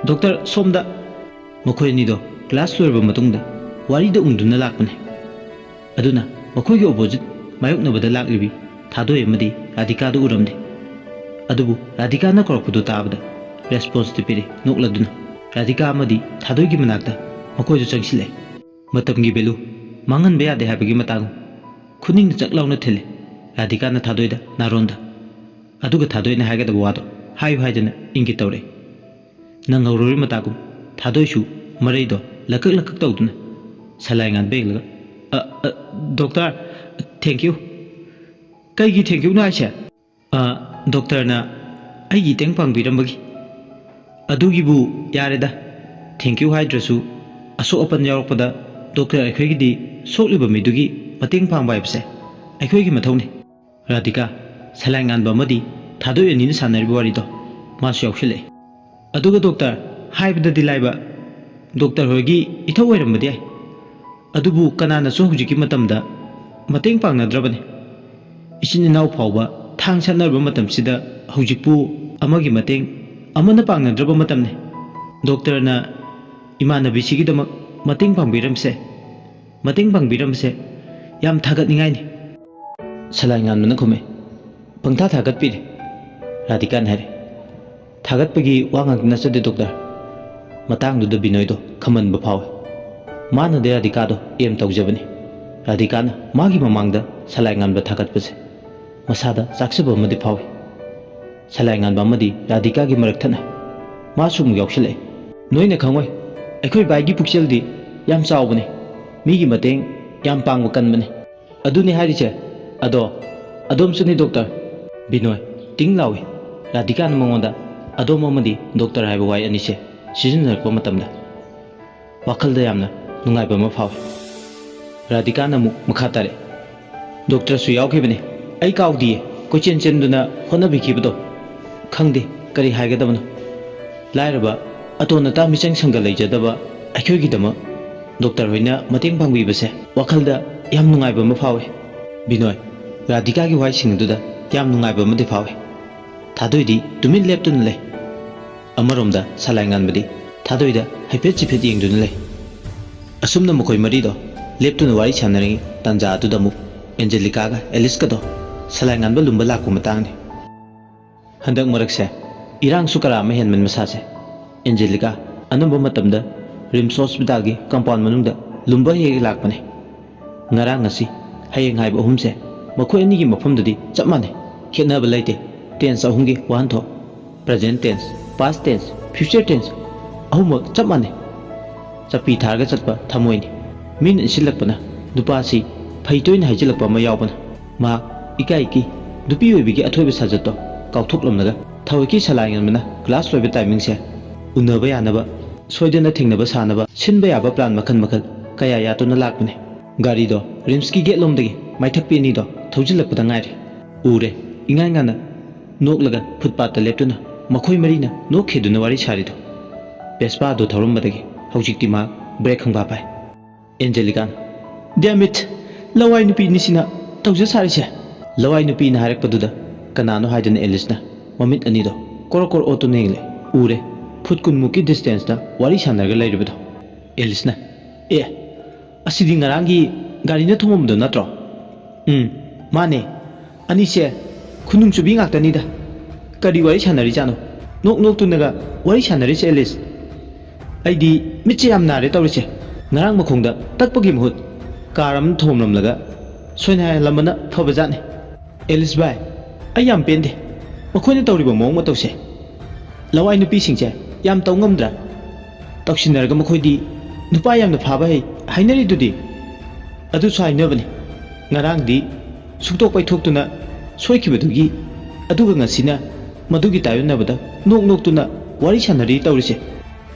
ꯗꯣꯛꯇꯔ, ꯁꯣꯝꯗ!" ꯃꯈꯣꯏ ꯑꯅꯤꯗꯣ class ꯂꯣꯏꯔꯕ ꯃꯇꯨꯡꯗ ꯋꯥꯔꯤꯗ ꯎꯡꯗꯨꯅ ꯂꯥꯛꯄꯅꯤ꯫ ꯑꯗꯨꯅ ꯃꯈꯣꯏꯒꯤ opposite ꯃꯥꯌꯣꯛꯅꯕꯗ ꯂꯥꯛꯂꯤꯕꯤ ꯊꯥꯗꯣꯏ ꯑꯃꯗꯤ ꯔꯥꯙꯤꯀꯥꯗꯨ ꯎꯔꯝꯗꯦ꯫ ꯑꯗꯨꯕꯨ ꯔꯥꯙꯤꯀꯥꯅ ꯀꯧꯔꯛꯄꯗꯨ ꯇꯥꯕꯗ responseꯇꯤ ꯄꯤꯔꯦ ꯅꯣꯛꯂꯗꯨꯅ꯫ ꯔꯥꯙꯤꯀꯥ ꯑꯃꯗꯤ ꯊꯥꯗꯣꯏꯒꯤ ꯃꯅꯥꯛꯇ ꯃꯈꯣꯏꯁꯨ ꯆꯪꯁꯤꯜꯂꯛꯑꯦ꯫ ꯃꯇꯝꯒꯤ value ꯃꯥꯡꯍꯟꯕ ꯌꯥꯗꯦ ꯍꯥꯏꯕꯒꯤ ꯃꯇꯥꯒꯨꯝ ꯈꯨꯅꯤꯡꯅ ꯆꯛ ꯂꯥꯎꯅ ꯊꯤꯜꯂꯦ ꯔꯥꯙꯤꯀꯥꯅ ꯊꯥꯗꯣꯏꯗ ꯅꯥꯔꯣꯟꯗ꯫ ꯑꯗꯨꯒ ꯊꯥꯗꯣꯏꯅ ꯍꯥꯏꯒꯗꯕ ꯋꯥꯗꯣ ꯍꯥꯏꯌꯨ ꯍꯥꯏꯗꯅ ꯏꯪꯒꯤꯠ ꯇꯧꯔꯛꯏ꯫ ꯅꯪꯍꯧꯔꯣꯏ ꯃꯇꯥꯒꯨꯝ ꯊꯥꯗꯣꯏꯁꯨ ꯃꯔꯩꯗꯣ ꯂꯀꯛ ꯂꯀꯛ ꯇꯧꯗꯨꯅ ꯁꯂꯥꯏ ꯉꯥꯟꯕ ꯌꯦꯡꯂꯒ, "ꯑ, ꯑ, ꯗꯣꯛꯇꯔ, thank you꯫ ꯀꯩꯒꯤ thank youꯅꯣ ꯍꯥꯏꯁꯦ?" "ꯑ, ꯗꯣꯛꯇꯔꯅ ꯑꯩꯒꯤ ꯏꯇꯦꯡ ꯄꯥꯡꯕꯤꯔꯝꯕꯒꯤ꯫" "ꯑꯗꯨꯒꯤꯕꯨ ꯌꯥꯔꯦꯗ, thank you ꯍꯥꯏꯗ꯭ꯔꯁꯨ꯫ ꯑꯁꯣꯛ ꯑꯄꯟ ꯌꯥꯎꯔꯛꯄꯗ ꯗꯣꯛꯇꯔ ꯑꯩꯈꯣꯏꯒꯤꯗꯤ ꯁꯣꯛꯂꯤꯕ ꯃꯤꯗꯨꯒꯤ ꯃꯇꯦꯡ ꯄꯥꯡꯕ ꯍꯥꯏꯕꯁꯦ ꯑꯩꯈꯣꯏꯒꯤ ꯃꯊꯧꯅꯤ꯫" ꯔꯥꯙꯤꯀꯥ, ꯁꯂꯥꯏ ꯉꯥꯟꯕ ꯑꯃꯗꯤ ꯊꯥꯗꯣꯏ ꯑꯅꯤꯅ ꯁꯥꯟꯅꯔꯤꯕ ꯋꯥꯔꯤꯗꯣ ꯃꯥꯁꯨ ꯌꯥꯎꯁꯤꯜꯂꯛꯏ꯫ "ꯑꯗꯨꯒ ꯗꯣꯛꯇꯔ, ꯍꯥꯏꯕꯗꯗꯤ ꯂꯥꯏꯕ, ꯗꯣꯛꯇꯔ ꯍꯣꯏꯒꯤ ꯏꯊꯧ ꯑꯣꯏꯔꯝꯕꯗꯤ ꯌꯥꯏ, ꯑꯗꯨꯕꯨ ꯀꯅꯥꯅꯁꯨ ꯍꯧꯖꯤꯛꯀꯤ ꯃꯇꯝꯗ ꯃꯇꯦꯡ ꯄꯥꯡꯅꯗ꯭ꯔꯕꯅꯤ꯫ ꯏꯆꯤꯟ ꯏꯅꯥꯎ ꯐꯥꯎꯕ ꯊꯥꯡ ꯁꯠꯅꯔꯕ ꯃꯇꯝꯁꯤꯗ ꯍꯧꯖꯤꯛꯄꯨ ꯑꯃꯒꯤ ꯃꯇꯦꯡ ꯑꯃꯅ ꯄꯥꯡꯅꯗ꯭ꯔꯕ ꯃꯇꯝꯅꯤ꯫ ꯗꯣꯛꯇꯔꯅ ꯏꯃꯥꯟꯅꯕꯤꯁꯤꯒꯤꯗꯃꯛ ꯃꯇꯦꯡ ꯄꯥꯡꯕꯤꯔꯝꯁꯦ, ꯃꯇꯦꯡ ꯄꯥꯡꯕꯤꯔꯝꯁꯦ ꯌꯥꯝ ꯊꯥꯒꯠꯅꯤꯡꯉꯥꯏꯅꯤ꯫" ꯁꯂꯥꯏ ꯉꯥꯟꯕꯅ ꯈꯨꯝꯃꯦ꯫ "ꯄꯪꯊꯥ ꯊꯥꯒꯠꯄꯤꯔꯦ꯫" ꯔꯥꯙꯤꯀꯥꯅ ꯍꯥꯏꯔꯦ꯫ "ꯊꯥꯒꯠꯄꯒꯤ ꯋꯥ ꯉꯥꯛꯇ ꯅꯠꯆꯗꯦ ꯗꯣꯛꯇꯔ꯫" ꯃꯇꯥꯡꯗꯨꯗ ꯕꯤꯅꯣꯏꯗꯣ ꯈꯝꯕꯟꯕ ꯐꯥꯎꯏ꯫ ꯃꯥꯅꯗꯤ ꯔꯥꯙꯤꯀꯥꯗꯣ ꯑꯦꯝ ꯇꯧꯖꯕꯅꯤ꯫ ꯔꯥꯙꯤꯀꯥꯅ ꯃꯥꯒꯤ ꯃꯃꯥꯡꯗ ꯁꯂꯥꯏ ꯉꯥꯟꯕ ꯊꯥꯒꯠꯄꯁꯦ ꯃꯁꯥꯗ ꯆꯥꯛꯆꯕ ꯑꯃꯗꯤ ꯐꯥꯎꯏ꯫ ꯁꯂꯥꯏ ꯉꯥꯟꯕ ꯑꯃꯗꯤ ꯔꯥꯙꯤꯀꯥꯒꯤ ꯃꯔꯛ ꯊꯠꯅ ꯃꯥꯁꯨ ꯑꯃꯨꯛ ꯌꯥꯎꯁꯤꯜꯂꯛꯑꯦ꯫ "ꯅꯣꯏꯅ ꯈꯪꯉꯣꯏ, ꯑꯩꯈꯣꯏ ꯚꯥꯏꯒꯤ ꯄꯨꯛꯆꯦꯜꯗꯤ ꯌꯥꯝ ꯆꯥꯎꯕꯅꯦ, ꯃꯤꯒꯤ ꯃꯇꯦꯡ ꯌꯥꯝ ꯄꯥꯡꯕ ꯀꯟꯕꯅꯦ꯫" "ꯑꯗꯨꯅꯤ ꯍꯥꯏꯔꯤꯁꯦ꯫ ꯑꯗꯣ ꯑꯗꯣꯝꯁꯨꯅꯤ ꯗꯣꯛꯇꯔ?" ꯕꯤꯅꯣꯏ ꯇꯤꯡ ꯂꯥꯎꯏ꯫ ꯔꯥꯙꯤꯀꯥꯅ ꯃꯉꯣꯟꯗ "ꯑꯗꯣꯝ" ꯑꯃꯗꯤ "ꯗꯣꯛꯇꯔ" ꯍꯥꯏꯕ ꯋꯥꯍꯩ ꯑꯅꯤꯁꯦ ꯁꯤꯖꯤꯟꯅꯔꯛꯄ ꯃꯇꯝꯗ ꯋꯥꯈꯜꯗ ꯌꯥꯝꯅ ꯅꯨꯡꯉꯥꯏꯕ ꯑꯃ ꯐꯥꯎꯏ꯫ ꯔꯥꯙꯤꯀꯥꯅ ꯑꯃꯨꯛ ꯃꯈꯥ ꯇꯥꯔꯛꯏ, "ꯗꯣꯛꯇꯔꯁꯨ ꯌꯥꯎꯈꯤꯕꯅꯤ꯫ ꯑꯩ ꯀꯥꯎꯗꯤꯌꯦ, ꯀꯣꯏꯆꯦꯟ ꯆꯦꯟꯗꯨꯅ ꯍꯣꯠꯅꯕꯤꯈꯤꯕꯗꯣ꯫ ꯈꯪꯗꯦ ꯀꯔꯤ ꯍꯥꯏꯒꯗꯕꯅꯣ꯫ ꯂꯥꯏꯔꯕ ꯑꯇꯣꯟ ꯑꯇꯥ ꯃꯤꯆꯪ ꯁꯪꯒ ꯂꯩꯖꯗꯕ ꯑꯩꯈꯣꯏꯒꯤꯗꯃꯛ ꯗꯣꯛꯇꯔ ꯍꯣꯏꯅ ꯃꯇꯦꯡ ꯄꯥꯡꯕꯤꯕꯁꯦ ꯋꯥꯈꯜꯗ ꯌꯥꯝ ꯅꯨꯡꯉꯥꯏꯕ ꯑꯃ ꯐꯥꯎꯏ꯫" ꯕꯤꯅꯣꯏ, ꯔꯥꯙꯤꯀꯥꯒꯤ ꯋꯥꯍꯩꯁꯤꯡ ꯑꯗꯨꯗ ꯌꯥꯝ ꯅꯨꯡꯉꯥꯏꯕ ꯑꯃꯗꯤ ꯐꯥꯎꯏ꯫ ꯊꯥꯗꯣꯏꯗꯤ ꯇꯨꯃꯤꯟ ꯂꯦꯞꯇꯨꯅ ꯂꯩ꯫ ꯑꯃꯔꯣꯝꯗ ꯁꯂꯥꯏ ꯉꯥꯟꯕꯗꯤ ꯊꯥꯗꯣꯏꯗ ꯍꯥꯏꯐꯦꯠ ꯆꯤꯐꯦꯠ ꯌꯦꯡꯗꯨꯅ ꯂꯩ꯫ ꯑꯁꯨꯝꯅ ꯃꯈꯣꯏ ꯃꯔꯤꯗꯣ ꯂꯦꯞꯇꯨꯅ ꯋꯥꯔꯤ ꯁꯥꯟꯅꯔꯤꯉꯩ ꯇꯥꯟꯖꯥ ꯑꯗꯨꯗ ꯑꯃꯨꯛ ꯑꯦꯟꯖꯦꯂꯤꯀꯥꯒ ꯑꯦꯂꯤꯁꯀꯗꯣ ꯁꯂꯥꯏ ꯉꯥꯟꯕ ꯂꯨꯝꯕ ꯂꯥꯛꯄ ꯃꯇꯥꯡꯅꯤ꯫ ꯍꯟꯗꯛ ꯃꯔꯛꯁꯦ ꯏꯔꯥꯡꯁꯨ ꯀꯔꯥ ꯑꯃ ꯍꯦꯟꯃꯟ ꯃꯁꯥꯁꯦ꯫ ꯑꯦꯟꯖꯦꯂꯤꯀꯥ ꯑꯅꯝꯕ ꯃꯇꯝꯗ ꯔꯤꯝꯁ ꯍꯣꯁꯄꯤꯇꯥꯜꯒꯤ ꯀꯝꯄꯥꯎꯟ ꯃꯅꯨꯡꯗ ꯂꯨꯝꯕ ꯍꯦꯛ ꯍꯦꯛ ꯂꯥꯛꯄꯅꯦ꯫ ꯉꯔꯥꯡ ꯉꯁꯤ ꯍꯌꯦꯡ ꯍꯥꯏꯕ ꯑꯍꯨꯝꯁꯦ ꯃꯈꯣꯏ ꯑꯅꯤꯒꯤ ꯃꯐꯝꯗꯗꯤ ꯆꯞ ꯃꯥꯟꯅꯩ꯫ ꯈꯦꯠꯅꯕ ꯂꯩꯇꯦ꯫ ꯇꯦꯟꯁ ꯑꯍꯨꯝꯒꯤ ꯋꯥꯍꯟꯊꯣꯛ: present tense, past tense, future tense ꯑꯍꯨꯝꯃꯛ ꯆꯞ ꯃꯥꯟꯅꯩ꯫ ꯆꯞꯄꯤ ꯊꯥꯔꯒ ꯆꯠꯄ ꯊꯃꯣꯏꯅꯤ꯫ ꯃꯤꯅ ꯏꯟꯁꯤꯜꯂꯛꯄꯅ ꯅꯨꯄꯥꯁꯤ ꯐꯩ ꯇꯣꯏꯅ ꯍꯥꯏꯖꯤꯜꯂꯛꯄ ꯑꯃ ꯌꯥꯎꯕꯅ ꯃꯍꯥꯛ ꯏꯀꯥꯏ ꯀꯤ ꯅꯨꯄꯤ ꯑꯣꯏꯕꯤꯒꯤ ꯑꯊꯣꯏꯕ ꯁꯥꯖꯠꯇꯣ ꯀꯥꯎꯊꯣꯛꯂꯝꯂꯒ ꯊꯋꯥꯏꯀꯤ ꯁꯂꯥꯏ ꯉꯟꯕꯅ ꯀ꯭ꯂꯥꯁ ꯂꯣꯏꯕ ꯇꯥꯏꯃꯤꯡꯁꯦ ꯎꯅꯕ ꯌꯥꯅꯕ, ꯁꯣꯏꯗꯅ ꯊꯦꯡꯅꯕ ꯁꯥꯅꯕ ꯁꯤꯟꯕ ꯌꯥꯕ ꯄ꯭ꯂꯥꯟ ꯃꯈꯜ ꯃꯈꯜ ꯀꯌꯥ ꯌꯥꯠꯇꯨꯅ ꯂꯥꯛꯄꯅꯤ꯫ ꯒꯥꯔꯤꯗꯣ ꯔꯤꯝꯁꯀꯤ ꯒꯦꯠ ꯂꯣꯝꯗꯒꯤ ꯃꯥꯏꯊꯛꯄꯤ ꯑꯅꯤꯗꯣ ꯊꯧꯖꯤꯜꯂꯛꯄꯗ ꯉꯥꯏꯔꯤ꯫ ꯎꯔꯦ, ꯏꯉꯥꯏ ꯉꯥꯅ ꯅꯣꯛꯂꯒ ꯐꯨꯠꯄꯥꯠꯇ ꯂꯦꯞꯇꯨꯅ ꯃꯈꯣꯏ ꯃꯔꯤꯅ ꯅꯣꯛꯈꯤꯗꯨꯅ ꯋꯥꯔꯤ ꯁꯥꯔꯤꯗꯣ꯫ ꯚꯦꯁꯄꯥꯗꯨ ꯊꯧꯔꯝꯕꯗꯒꯤ ꯍꯧꯖꯤꯛꯇꯤ ꯃꯍꯥꯛ ꯕ꯭ꯔꯦꯛ ꯈꯪꯐꯥ ꯐꯥꯏ꯫ ꯑꯦꯟꯖꯦꯂꯤꯀꯥꯅ, "Damn it! ꯂꯋꯥꯏ ꯅꯨꯄꯤꯅꯤꯁꯤꯅ ꯇꯧꯖ ꯁꯥꯔꯤꯁꯦ!" ꯂꯋꯥꯏ ꯅꯨꯄꯤꯅ ꯍꯥꯏꯔꯛꯄꯗꯨꯗ ꯀꯅꯥꯅꯣ ꯍꯥꯏꯗꯨꯅ ꯑꯦꯂꯤꯁꯅ ꯃꯃꯤꯠ ꯑꯅꯤꯗꯣ ꯀꯣꯔꯣ ꯀꯣꯔꯣ ꯑꯣꯠꯇꯨꯅ ꯌꯦꯡꯂꯦ꯫ ꯎꯔꯦ, ꯐꯨꯠ ꯀꯨꯟꯃꯨꯛꯀꯤ ꯗꯤꯁꯇꯦꯟꯁꯇ ꯋꯥꯔꯤ ꯁꯥꯟꯅꯔꯒ ꯂꯩꯔꯤꯕꯗꯣ꯫ ꯑꯦꯂꯤꯁꯅ, "ꯑꯦ, ꯑꯁꯤꯗꯤ ꯉꯔꯥꯡꯒꯤ ꯒꯥꯔꯤꯅ ꯊꯣꯝꯃꯝꯕꯗꯣ ꯅꯠꯇ꯭ꯔꯣ?" "ꯎꯝ, ꯃꯥꯅꯦ꯫ ꯑꯅꯤꯁꯦ ꯈꯨꯅꯨꯡ ꯆꯨꯕꯤ ꯉꯥꯛꯇꯅꯤꯗ꯫ ꯀꯔꯤ ꯋꯥꯔꯤ ꯁꯥꯟꯅꯔꯤꯖꯥꯠꯅꯣ? ꯅꯣꯛ ꯅꯣꯛꯇꯨꯅꯒ ꯋꯥꯔꯤ ꯁꯥꯟꯅꯔꯤꯁꯦ ꯑꯦꯂꯤꯁ꯫ ꯑꯩꯗꯤ ꯃꯤꯠꯁꯦ ꯌꯥꯝ ꯅꯥꯔꯦ ꯇꯧꯔꯤꯁꯦ꯫ ꯉꯔꯥꯡ ꯃꯈꯣꯡꯗ ꯇꯛꯄꯒꯤ ꯃꯍꯨꯠ ꯀꯥꯔ ꯑꯃ ꯊꯣꯝꯂꯝꯂꯒ ꯁꯣꯏꯅꯥꯏꯍꯜꯂꯝꯕꯅ ꯐꯕꯖꯥꯠꯅꯤ꯫" "ꯑꯦꯂꯤꯁ ꯚꯥꯏ, ꯑꯩ ꯌꯥꯝ ꯄꯦꯟꯗꯦ꯫ ꯃꯈꯣꯏꯅ ꯇꯧꯔꯤꯕ ꯃꯑꯣꯡ ꯃꯇꯧꯁꯦ ꯂꯋꯥꯏ ꯅꯨꯄꯤꯁꯤꯡꯁꯦ ꯌꯥꯝ ꯇꯧ ꯉꯝꯗ꯭ꯔꯥ? ꯇꯧꯁꯤꯟꯅꯔꯒ ꯃꯈꯣꯏꯗꯤ ꯅꯨꯄꯥ ꯌꯥꯝꯅ ꯐꯥꯕ ꯍꯩ ꯍꯥꯏꯅꯔꯤꯗꯨꯗꯤ꯫ ꯑꯗꯨꯁꯨ ꯍꯥꯏꯅꯕꯅꯤ, ꯉꯔꯥꯡꯗꯤ ꯁꯨꯛꯇꯣꯛ ꯄꯩꯊꯣꯛꯇꯨꯅ ꯁꯣꯏꯈꯤꯕꯗꯨꯒꯤ, ꯑꯗꯨꯒ ꯉꯁꯤꯅ ꯃꯗꯨꯒꯤ ꯇꯥꯏꯌꯣꯟꯅꯕꯗ ꯅꯣꯛ ꯅꯣꯛꯇꯨꯅ ꯋꯥꯔꯤ ꯁꯥꯟꯅꯔꯤ ꯇꯧꯔꯤꯁꯦ꯫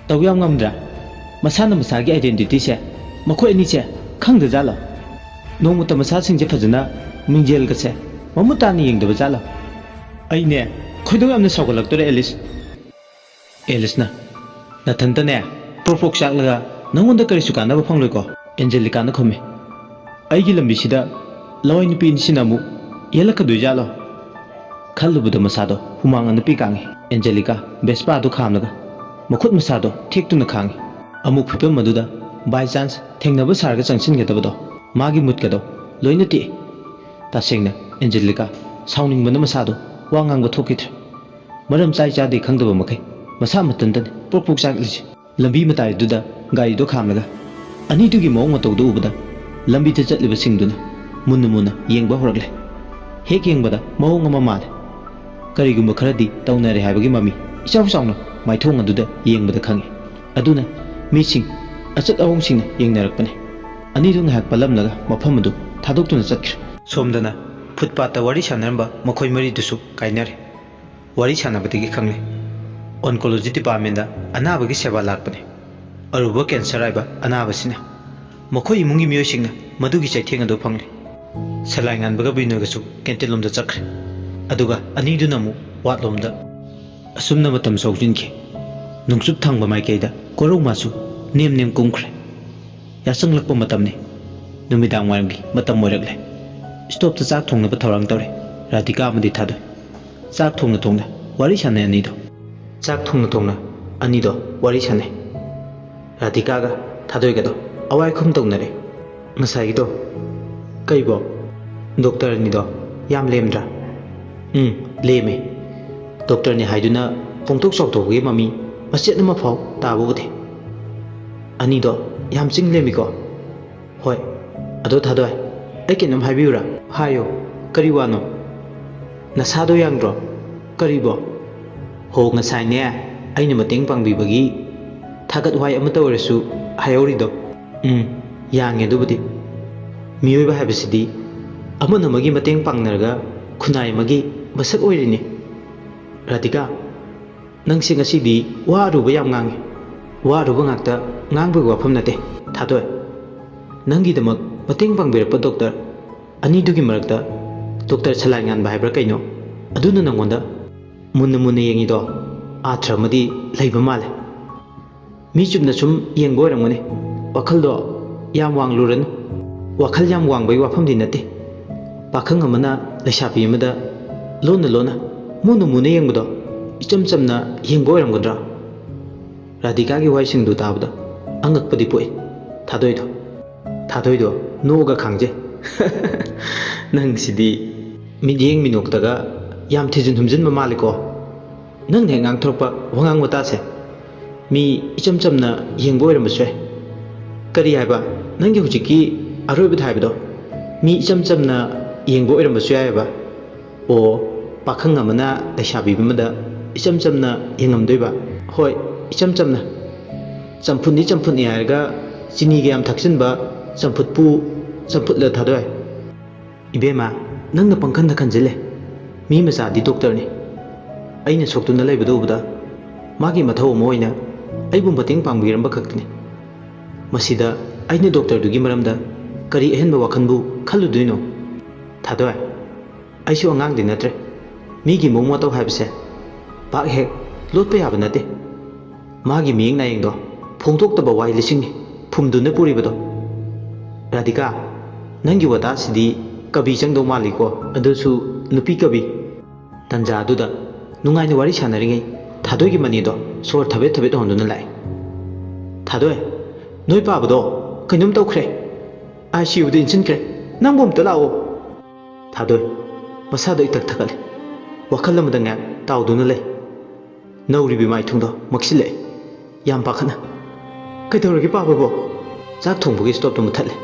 ꯇꯧ ꯌꯥꯝ ꯉꯝꯗ꯭ꯔꯥ? ꯃꯁꯥꯅ ꯃꯁꯥꯒꯤ ꯑꯥꯏꯗꯦꯟꯇꯤꯇꯤꯁꯦ ꯃꯈꯣꯏ ꯑꯅꯤꯁꯦ ꯈꯪꯗꯖꯥꯠꯂꯣ? ꯅꯣꯡꯃꯇ ꯃꯁꯥꯁꯤꯡꯁꯦ ꯐꯖꯅ ꯃꯤꯡꯖꯦꯜꯒꯁꯦ ꯃꯃꯨꯠ ꯇꯥꯅ ꯌꯦꯡꯗꯕ ꯖꯥꯠꯂꯣ? ꯑꯩꯅꯦ ꯈꯣꯏꯗꯧ ꯌꯥꯝꯅ ꯁꯥꯎꯒꯠꯂꯛꯇꯣꯔꯦ, ꯑꯦꯂꯤꯁ꯫ ꯑꯦꯂꯤꯁꯅ, "ꯅꯊꯟꯇꯅꯦ ꯄ꯭ꯔꯣꯛ ꯄ꯭ꯔꯣꯛ ꯆꯥꯛꯂꯒ ꯅꯪꯉꯣꯟꯗ ꯀꯔꯤꯁꯨ ꯀꯥꯟꯅꯕ ꯐꯪꯂꯣꯏꯀꯣ?" ꯑꯦꯟꯖꯦꯂꯤꯀꯥꯅ ꯈꯨꯝꯃꯤ꯫ "ꯑꯩꯒꯤ ꯂꯝꯕꯤꯁꯤꯗ ꯂꯋꯥꯏ ꯅꯨꯄꯤ ꯑꯅꯤꯁꯤꯅ ꯑꯃꯨꯛ ꯌꯦꯜꯂꯛꯀꯗꯣꯏ ꯖꯥꯠꯂꯣ?" ꯈꯜꯂꯨꯕꯗ ꯃꯁꯥꯗꯣ ꯍꯨꯃꯥꯡ ꯑꯅꯞꯄꯤ ꯀꯥꯡꯉꯤ꯫ ꯑꯦꯟꯖꯦꯂꯤꯀꯥ ꯕꯦꯁꯄꯥꯗꯨ ꯈꯥꯝꯂꯒ ꯃꯈꯨꯠ ꯃꯁꯥꯗꯣ ꯊꯦꯛꯇꯨꯅ ꯈꯥꯡꯉꯤ꯫ ꯑꯃꯨꯛ ꯐꯤꯕꯝ ꯑꯗꯨꯗ by chance ꯊꯦꯡꯅꯕ ꯁꯥꯔꯒ ꯆꯪꯁꯤꯟꯒꯗꯕꯗꯣ, ꯃꯥꯒꯤ ꯃꯨꯠꯀꯗꯣ ꯂꯣꯏꯅ ꯇꯦꯛꯏ꯫ ꯇꯁꯦꯡꯅ ꯑꯦꯟꯖꯦꯂꯤꯀꯥ ꯁꯥꯎꯅꯤꯡꯕꯅ ꯃꯁꯥꯗꯣ ꯋꯥ ꯉꯥꯡꯕ ꯊꯣꯛꯈꯤꯗ꯭ꯔꯦ꯫ ꯃꯔꯝ ꯆꯥꯏ ꯆꯥꯗꯦ ꯈꯪꯗꯕ ꯃꯈꯩ ꯃꯁꯥ ꯃꯊꯟꯇꯅꯤ ꯄ꯭ꯔꯣꯛ ꯄ꯭ꯔꯣꯛ ꯆꯥꯛꯂꯤꯁꯦ꯫ ꯂꯝꯕꯤ ꯃꯇꯥꯏꯗꯨꯗ ꯒꯥꯔꯤꯗꯣ ꯈꯥꯝꯂꯒ ꯑꯅꯤꯗꯨꯒꯤ ꯃꯑꯣꯡ ꯃꯇꯧꯗꯨ ꯎꯕꯗ ꯂꯝꯕꯤꯗ ꯆꯠꯂꯤꯕꯁꯤꯡꯗꯨꯅ ꯃꯨꯟꯅ ꯃꯨꯟꯅ ꯌꯦꯡꯕ ꯍꯧꯔꯛꯂꯦ꯫ ꯍꯦꯛ ꯌꯦꯡꯕꯗ ꯃꯑꯣꯡ ꯑꯃ ꯃꯥꯜꯂꯦ꯫ ꯀꯔꯤꯒꯨꯝꯕ ꯈꯔꯗꯤ ꯇꯧꯅꯔꯦ ꯍꯥꯏꯕꯒꯤ ꯃꯃꯤ ꯏꯆꯥꯎ ꯆꯥꯎꯅ ꯃꯥꯏꯊꯣꯡ ꯑꯗꯨꯗ ꯌꯦꯡꯕꯗ ꯈꯪꯉꯤ꯫ ꯑꯗꯨꯅ ꯃꯤꯁꯤꯡ, ꯑꯆꯠ ꯑꯋꯣꯡꯁꯤꯡꯅ ꯌꯦꯡꯅꯔꯛꯄꯅꯤ꯫ ꯑꯅꯤꯗꯨ ꯉꯥꯏꯍꯥꯛ ꯄꯜꯂꯝꯂꯒ ꯃꯐꯝ ꯑꯗꯨ ꯊꯥꯗꯣꯛꯇꯨꯅ ꯆꯠꯈ꯭ꯔꯦ꯫ ꯁꯣꯝꯗꯅ ꯐꯨꯠꯄꯥꯠꯇ ꯋꯥꯔꯤ ꯁꯥꯟꯅꯔꯝꯕ ꯃꯈꯣꯏ ꯃꯔꯤꯗꯨꯁꯨ ꯀꯥꯏꯅꯔꯦ꯫ ꯋꯥꯔꯤ ꯁꯥꯟꯅꯕꯗꯒꯤ ꯈꯪꯂꯦ, ꯑꯣꯟꯀꯣꯂꯣꯖꯤ ꯗꯤꯄꯥꯔꯠꯃꯦꯟꯗ ꯑꯅꯥꯕꯒꯤ ꯁꯦꯕꯥ ꯂꯥꯛꯄꯅꯤ꯫ ꯑꯔꯨꯕ ꯀꯦꯟꯁꯔ ꯍꯥꯏꯕ ꯑꯅꯥꯕꯁꯤꯅ꯫ ꯃꯈꯣꯏ ꯏꯃꯨꯡꯒꯤ ꯃꯤꯑꯣꯏꯁꯤꯡꯅ ꯃꯗꯨꯒꯤ ꯆꯩꯊꯦꯡ ꯑꯗꯨ ꯐꯪꯂꯤ꯫ ꯁꯂꯥꯏ ꯉꯥꯟꯕꯒ ꯕꯤꯅꯣꯏꯒꯁꯨ ꯀꯦꯟꯇꯤꯟ ꯂꯣꯝꯗ ꯆꯠꯈ꯭ꯔꯦ꯫ ꯑꯗꯨꯒ ꯑꯅꯤꯗꯨꯅ ꯑꯃꯨꯛ ꯋꯥꯠ ꯂꯣꯝꯗ꯫ ꯑꯁꯨꯝꯅ ꯃꯇꯝꯁꯨ ꯍꯧꯖꯤꯟꯈꯤ꯫ ꯅꯣꯡꯆꯨꯞ ꯊꯪꯕ ꯃꯥꯏꯀꯩꯗ ꯀꯣꯔꯧ ꯃꯥꯁꯨ ꯅꯦꯝ ꯅꯦꯝ ꯀꯨꯝꯈ꯭ꯔꯦ꯫ ꯌꯥꯆꯪꯂꯛꯄ ꯃꯇꯝꯅꯤ꯫ ꯅꯨꯃꯤꯗꯥꯡ ꯋꯥꯏꯔꯝꯒꯤ ꯃꯇꯝ ꯑꯣꯏꯔꯛꯂꯦ꯫ ꯁ꯭ꯇꯣꯞꯇ ꯆꯥꯛ ꯊꯣꯡꯅꯕ ꯊꯧꯔꯥꯡ ꯇꯧꯔꯤ꯫ ꯔꯥꯙꯤꯀꯥ ꯑꯃꯗꯤ ꯊꯥꯗꯣꯏ꯫ ꯆꯥꯛ ꯊꯣꯡꯅ ꯊꯣꯡꯅ ꯋꯥꯔꯤ ꯁꯥꯟꯅꯩ ꯑꯅꯤꯗꯣ꯫ ꯆꯥꯛ ꯊꯣꯡꯅ ꯊꯣꯡꯅ ꯑꯅꯤꯗꯣ ꯋꯥꯔꯤ ꯁꯥꯟꯅꯩ꯫ ꯔꯥꯙꯤꯀꯥꯒ ꯊꯥꯗꯣꯏꯒꯗꯣ ꯑꯋꯥꯏꯈꯨꯝ ꯇꯧꯅꯔꯦ꯫ "ꯉꯁꯥꯏꯒꯤꯗꯣ ꯀꯩꯕꯣ? ꯗꯣꯛꯇꯔ ꯑꯅꯤꯗꯣ ꯌꯥꯝ ꯂꯦꯝꯗ꯭ꯔꯥ?" "ꯎꯝ, ꯂꯦꯝꯃꯦ꯫ ꯗꯣꯛꯇꯔꯅꯤ ꯍꯥꯏꯗꯨꯅ ꯄꯣꯡꯊꯣꯛ ꯆꯥꯎꯊꯣꯛꯄꯒꯤ ꯃꯃꯤ ꯃꯆꯦꯠ ꯑꯃ ꯐꯥꯎ ꯇꯥꯕ ꯎꯗꯦ꯫ ꯑꯅꯤꯗꯣ ꯌꯥꯝ ꯆꯤꯡ ꯂꯦꯝꯃꯤꯀꯣ?" "ꯍꯣꯏ꯫ ꯑꯗꯣ ꯊꯥꯗꯣꯏ, ꯑꯩ ꯀꯩꯅꯣꯝ ꯍꯥꯏꯕꯤꯌꯨꯔꯥ?" "ꯍꯥꯏꯌꯣ꯫ ꯀꯔꯤ ꯋꯥꯅꯣ?" "ꯅꯁꯥꯗꯣ ꯌꯥꯡꯗ꯭ꯔꯣ?" ꯀꯔꯤꯕꯣ? ꯍꯣ, ꯉꯁꯥꯏꯅꯦ, ꯑꯩꯅ ꯃꯇꯦꯡ ꯄꯥꯡꯕꯤꯕꯒꯤ ꯊꯥꯒꯠ ꯋꯥꯍꯩ ꯑꯃꯇ ꯑꯣꯏꯔꯁꯨ ꯍꯥꯏꯍꯧꯔꯤꯗꯣ꯫ ꯎꯝ, ꯌꯥꯡꯉꯦ ꯑꯗꯨꯕꯨꯗꯤ꯫ ꯃꯤꯑꯣꯏꯕ ꯍꯥꯏꯕꯁꯤꯗꯤ ꯑꯃꯅ ꯑꯃꯒꯤ ꯃꯇꯦꯡ ꯄꯥꯡꯅꯔꯒ ꯈꯨꯟꯅꯥꯏ ꯑꯃꯒꯤ ꯃꯁꯛ ꯑꯣꯏꯔꯤꯅꯤ꯫ ꯔꯥꯙꯤꯀꯥ, ꯅꯪꯁꯦ ꯉꯁꯤꯗꯤ ꯋꯥ ꯑꯔꯨꯕ ꯌꯥꯝ ꯉꯥꯡꯉꯤ꯫ ꯋꯥ ꯑꯔꯨꯕ ꯉꯥꯛꯇ ꯉꯥꯡꯕꯒꯤ ꯋꯥꯐꯝ ꯅꯠꯇꯦ, ꯊꯥꯗꯣꯏ꯫ ꯅꯪꯒꯤꯗꯃꯛ ꯃꯇꯦꯡ ꯄꯥꯡꯕꯤꯔꯛꯄ ꯗꯣꯛꯇꯔ ꯑꯅꯤꯗꯨꯒꯤ ꯃꯔꯛꯇ ꯗꯣꯛꯇꯔ ꯁꯂꯥꯏ ꯉꯥꯟꯕ ꯍꯥꯏꯕ꯭ꯔꯥ ꯀꯩꯅꯣ, ꯑꯗꯨꯅ ꯅꯪꯉꯣꯟꯗ ꯃꯨꯟꯅ ꯃꯨꯟꯅ ꯌꯦꯡꯉꯤꯗꯣ ꯑꯥꯊ꯭ꯔ ꯑꯃꯗꯤ ꯂꯩꯕ ꯃꯥꯜꯂꯦ꯫ ꯃꯤ ꯆꯨꯝꯅ ꯁꯨꯝ ꯌꯦꯡꯕ ꯑꯣꯏꯔꯝꯒꯅꯤ꯫ ꯋꯥꯈꯜꯗꯣ ꯌꯥꯝ ꯋꯥꯡꯂꯨꯔꯅꯨ꯫ ꯋꯥꯈꯜ ꯌꯥꯝ ꯋꯥꯡꯕꯒꯤ ꯋꯥꯐꯝꯗꯤ ꯅꯠꯇꯦ꯫ ꯄꯥꯈꯪ ꯑꯃꯅ ꯂꯩꯁꯥꯕꯤ ꯑꯃꯗ ꯂꯣꯟꯅ ꯂꯣꯟꯅ ꯃꯨꯅ ꯃꯨꯅ ꯌꯦꯡꯕꯗꯣ ꯏꯆꯝ ꯆꯝꯅ ꯌꯦꯡꯕ ꯑꯣꯏꯔꯝꯒꯗ꯭ꯔꯥ? ꯔꯥꯙꯤꯀꯥꯒꯤ ꯋꯥꯍꯩꯁꯤꯡꯗꯨ ꯇꯥꯕꯗ ꯑꯉꯛꯄꯗꯤ ꯄꯣꯛꯏ ꯊꯥꯗꯣꯏꯗꯣ꯫ ꯊꯥꯗꯣꯏꯗꯣ ꯅꯣꯛꯑꯒ ꯈꯥꯡꯖꯩ꯫ ꯅꯪꯁꯤꯗꯤ ꯃꯤꯠꯌꯦꯡ ꯃꯤꯅꯣꯛꯇꯒ ꯌꯥꯝ ꯊꯤꯖꯤꯟ ꯍꯨꯝꯖꯤꯟꯕ ꯃꯥꯜꯂꯤꯀꯣ꯫ ꯅꯪꯅ ꯍꯦꯛ ꯉꯥꯡꯊꯣꯔꯛꯄ ꯋꯥꯉꯥꯡ ꯋꯥꯇꯥꯁꯦ ꯃꯤ ꯏꯆꯝ ꯆꯝꯅ ꯌꯦꯡꯕ ꯑꯣꯏꯔꯝꯕꯁꯨ ꯌꯥꯏ꯫ ꯀꯔꯤ ꯍꯥꯏꯕ? ꯅꯪꯒꯤ ꯍꯧꯖꯤꯛꯀꯤ ꯑꯔꯣꯏꯕꯗ ꯍꯥꯏꯕꯗꯣ ꯃꯤ ꯏꯆꯝ ꯆꯝꯅ ꯌꯦꯡꯕ ꯑꯣꯏꯔꯝꯕꯁꯨ ꯌꯥꯏꯑꯕ꯫ ꯑꯣ, ꯄꯥꯈꯪ ꯑꯃꯅ ꯂꯩꯁꯥꯕꯤ ꯑꯃꯗ ꯏꯆꯝ ꯆꯝꯅ ꯌꯦꯡꯉꯝꯗꯣꯏꯕ? ꯍꯣꯏ, ꯏꯆꯝ ꯆꯝꯅ꯫ ꯆꯝꯐꯨꯠꯅꯤ ꯆꯝꯐꯨꯠꯅꯤ ꯍꯥꯏꯔꯒ ꯆꯤꯅꯤꯒ ꯌꯥꯝ ꯊꯛꯆꯤꯟꯕ ꯆꯝꯐꯨꯠꯄꯨ ꯆꯝꯐꯨꯠꯂ ꯊꯥꯗꯣꯏ? ꯏꯕꯦꯝꯃ, ꯅꯪꯅ ꯄꯪꯈꯟꯗ ꯈꯟꯖꯤꯜꯂꯦ꯫ ꯃꯤ ꯃꯆꯥꯗꯤ ꯗꯣꯛꯇꯔꯅꯤ꯫ ꯑꯩꯅ ꯁꯣꯛꯇꯨꯅ ꯂꯩꯕꯗꯨ ꯎꯕꯗ ꯃꯥꯒꯤ ꯃꯊꯧ ꯑꯃ ꯑꯣꯏꯅ ꯑꯩꯕꯨ ꯃꯇꯦꯡ ꯄꯥꯡꯕꯤꯔꯝꯕ ꯈꯛꯇꯅꯤ꯫ ꯃꯁꯤꯗ ꯑꯩꯅ ꯗꯣꯛꯇꯔꯗꯨꯒꯤ ꯃꯔꯝꯗ ꯀꯔꯤ ꯑꯍꯦꯟꯕ ꯋꯥꯈꯜꯕꯨ ꯈꯜꯂꯨꯗꯣꯏꯅꯣ? ꯊꯥꯗꯣꯏ, ꯑꯩꯁꯨ ꯑꯉꯥꯡꯗꯤ ꯅꯠꯇ꯭ꯔꯦ꯫ ꯃꯤꯒꯤ ꯃꯑꯣꯡ ꯃꯇꯧ ꯍꯥꯏꯕꯁꯦ ꯄꯥꯛ ꯍꯦꯛ ꯂꯣꯠꯄ ꯌꯥꯕ ꯅꯠꯇꯦ꯫ ꯃꯥꯒꯤ ꯃꯤꯌꯦꯡ ꯅꯥꯌꯦꯡꯗꯣ ꯐꯣꯡꯗꯣꯛꯇꯕ ꯋꯥꯍꯩ ꯂꯤꯁꯤꯡꯅꯤ ꯐꯨꯝꯗꯨꯅ ꯄꯨꯔꯤꯕꯗꯣ꯫ ꯔꯥꯙꯤꯀꯥ, ꯅꯪꯒꯤ ꯋꯥꯇꯥꯁꯤꯗꯤ ꯀꯕꯤ ꯆꯪꯗꯧ ꯃꯥꯜꯂꯤꯀꯣ, ꯑꯗꯨꯁꯨ ꯅꯨꯄꯤ ꯀꯕꯤ꯫ ꯇꯟꯖꯥ ꯑꯗꯨꯗ ꯅꯨꯡꯉꯥꯏꯅ ꯋꯥꯔꯤ ꯁꯥꯟꯅꯔꯤꯉꯩ ꯊꯥꯗꯣꯏꯒꯤ ꯃꯅꯤꯗꯣ ꯁꯣꯔ ꯊꯕꯦꯠ ꯊꯕꯦꯠ ꯍꯣꯟꯗꯨꯅ ꯂꯥꯛꯑꯦ꯫ ꯊꯥꯗꯣꯏ, ꯅꯣꯏ ꯄꯥꯕꯗꯣ ꯀꯩꯅꯣꯝ ꯇꯧꯈ꯭ꯔꯦ꯫ ꯑꯥꯏ ꯁꯤ ꯌꯨꯗ ꯏꯟꯁꯤꯟꯈ꯭ꯔꯦ꯫ ꯅꯪꯕꯨ ꯑꯝꯇ ꯂꯥꯛꯑꯣ꯫ ꯊꯥꯗꯣꯏ, ꯃꯁꯥꯗꯣ ꯏꯊꯛ ꯊꯛꯀꯠꯂꯦ꯫ ꯋꯥꯈꯜ ꯑꯃꯗ ꯉꯥꯏꯍꯥꯛ ꯇꯥꯎꯗꯨꯅ ꯂꯩ꯫ ꯅꯧꯔꯤꯕ ꯏꯃꯥꯏꯊꯣꯡꯗꯣ ꯃꯛꯁꯤꯜꯂꯛꯑꯦ꯫ ꯌꯥꯝ ꯄꯥꯈꯠꯅ, "ꯀꯩꯗꯧꯔꯒꯦ ꯄꯥꯕꯕꯣ?" ꯆꯥꯛ ꯊꯣꯡꯕꯒꯤ ꯁ꯭ꯇꯣꯞꯇꯣ ꯃꯨꯠꯊꯠꯂꯦ꯫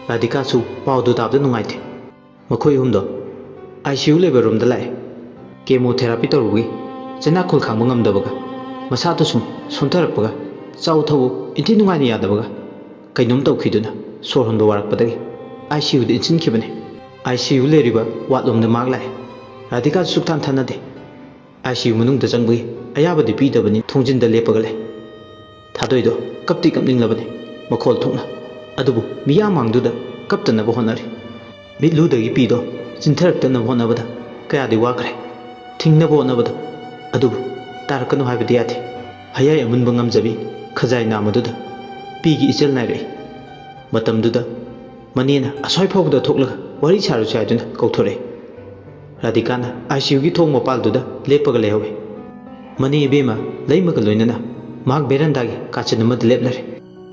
ꯔꯥꯙꯤꯀꯥꯁꯨ ꯄꯥꯎꯗꯨ ꯇꯥꯕꯗ ꯅꯨꯡꯉꯥꯏꯇꯦ꯫ ꯃꯈꯣꯏ ꯑꯍꯨꯝꯗꯣ ꯑꯥꯏ ꯁꯤ ꯌꯨ ꯂꯩꯕ ꯔꯨꯝꯗ ꯂꯥꯛꯑꯦ꯫ ꯀꯦꯃꯣꯊꯦꯔꯥꯄꯤ ꯇꯧꯔꯨꯕꯒꯤ ꯆꯩꯅꯥꯈꯣꯜ ꯈꯥꯡꯕ ꯉꯝꯗꯕꯒ, ꯃꯁꯥꯗꯣ ꯁꯨꯝ ꯁꯣꯟꯊꯔꯛꯄꯒ, ꯆꯥꯎ ꯊꯛꯎ ꯏꯟꯊꯤ ꯅꯨꯡꯉꯥꯏꯅ ꯌꯥꯗꯕꯒ, ꯀꯩꯅꯣꯝ ꯇꯧꯈꯤꯗꯨꯅ ꯁꯣꯔ ꯍꯣꯟꯕ ꯋꯥꯔꯛꯄꯗꯒꯤ ꯑꯥꯏ ꯁꯤ ꯌꯨꯗ ꯏꯟꯁꯤꯟꯈꯤꯕꯅꯤ꯫ ꯑꯥꯏ ꯁꯤ ꯌꯨ ꯂꯩꯔꯤꯕ ꯋꯥꯔꯗꯂꯣꯝꯗ ꯃꯍꯥꯛ ꯂꯥꯛꯑꯦ꯫ ꯔꯥꯙꯤꯀꯥꯁꯨ ꯁꯨꯛꯊꯥꯟ ꯊꯥꯅꯗꯦ꯫ ꯑꯥꯏ ꯁꯤ ꯌꯨ ꯃꯅꯨꯡꯗ ꯆꯪꯕꯒꯤ ꯑꯌꯥꯕꯗꯤ ꯄꯤꯗꯕꯅꯤ, ꯊꯣꯡꯖꯤꯟꯗ ꯂꯦꯞꯄꯒ ꯂꯩ꯫ ꯊꯥꯗꯣꯏꯗꯣ ꯀꯞꯇꯤ ꯀꯞꯅꯤꯡꯂꯕꯅꯤ, ꯃꯈꯣꯜ ꯊꯣꯛꯅ꯫ ꯑꯗꯨꯕꯨ ꯃꯤꯌꯥꯝ ꯃꯥꯡꯗꯨꯗ ꯀꯞꯇꯅꯕ ꯍꯣꯠꯅꯔꯤ꯫ ꯃꯤꯠꯂꯨꯗꯒꯤ ꯄꯤꯗꯣ ꯆꯤꯟꯊꯔꯛꯇꯅꯕ ꯍꯣꯠꯅꯕꯗ ꯀꯌꯥꯗꯤ ꯋꯥꯈ꯭ꯔꯦ꯫ ꯊꯤꯡꯅꯕ ꯍꯣꯠꯅꯕꯗ, ꯑꯗꯨꯕꯨ ꯇꯥꯔꯛꯀꯅꯨ ꯍꯥꯏꯕꯗꯤ ꯌꯥꯗꯦ꯫ ꯍꯌꯥꯏ ꯑꯃꯨꯟꯕ ꯉꯝꯖꯕꯤ ꯈꯖꯥꯏ ꯅꯥꯝꯃꯗꯨꯗ ꯄꯤꯒꯤ ꯏꯆꯜ ꯅꯥꯏꯔꯛꯏ꯫ ꯃꯇꯝꯗꯨꯗ ꯃꯅꯦꯅ ꯑꯁ꯭ꯋꯥꯏ ꯐꯥꯎꯕꯗ ꯊꯣꯛꯂꯒ ꯋꯥꯔꯤ ꯁꯥꯔꯨꯁꯤ ꯍꯥꯏꯗꯨꯅ ꯀꯧꯊꯣꯔꯛꯏ꯫ ꯔꯥꯙꯤꯀꯥꯅ ꯑꯥꯏ ꯁꯤ ꯌꯨꯒꯤ ꯊꯣꯡ ꯃꯄꯥꯜꯗꯨꯗ ꯂꯦꯞꯄꯒ ꯂꯩꯍꯧꯏ꯫ ꯃꯅꯦ ꯏꯕꯦꯝꯃ ꯂꯩꯃꯒ ꯂꯣꯏꯅꯅ ꯃꯍꯥꯛ ꯕꯦꯔꯟꯗꯥꯒꯤ ꯀꯥꯆꯤꯟ ꯑꯃꯗ ꯂꯦꯞꯂꯔꯦ꯫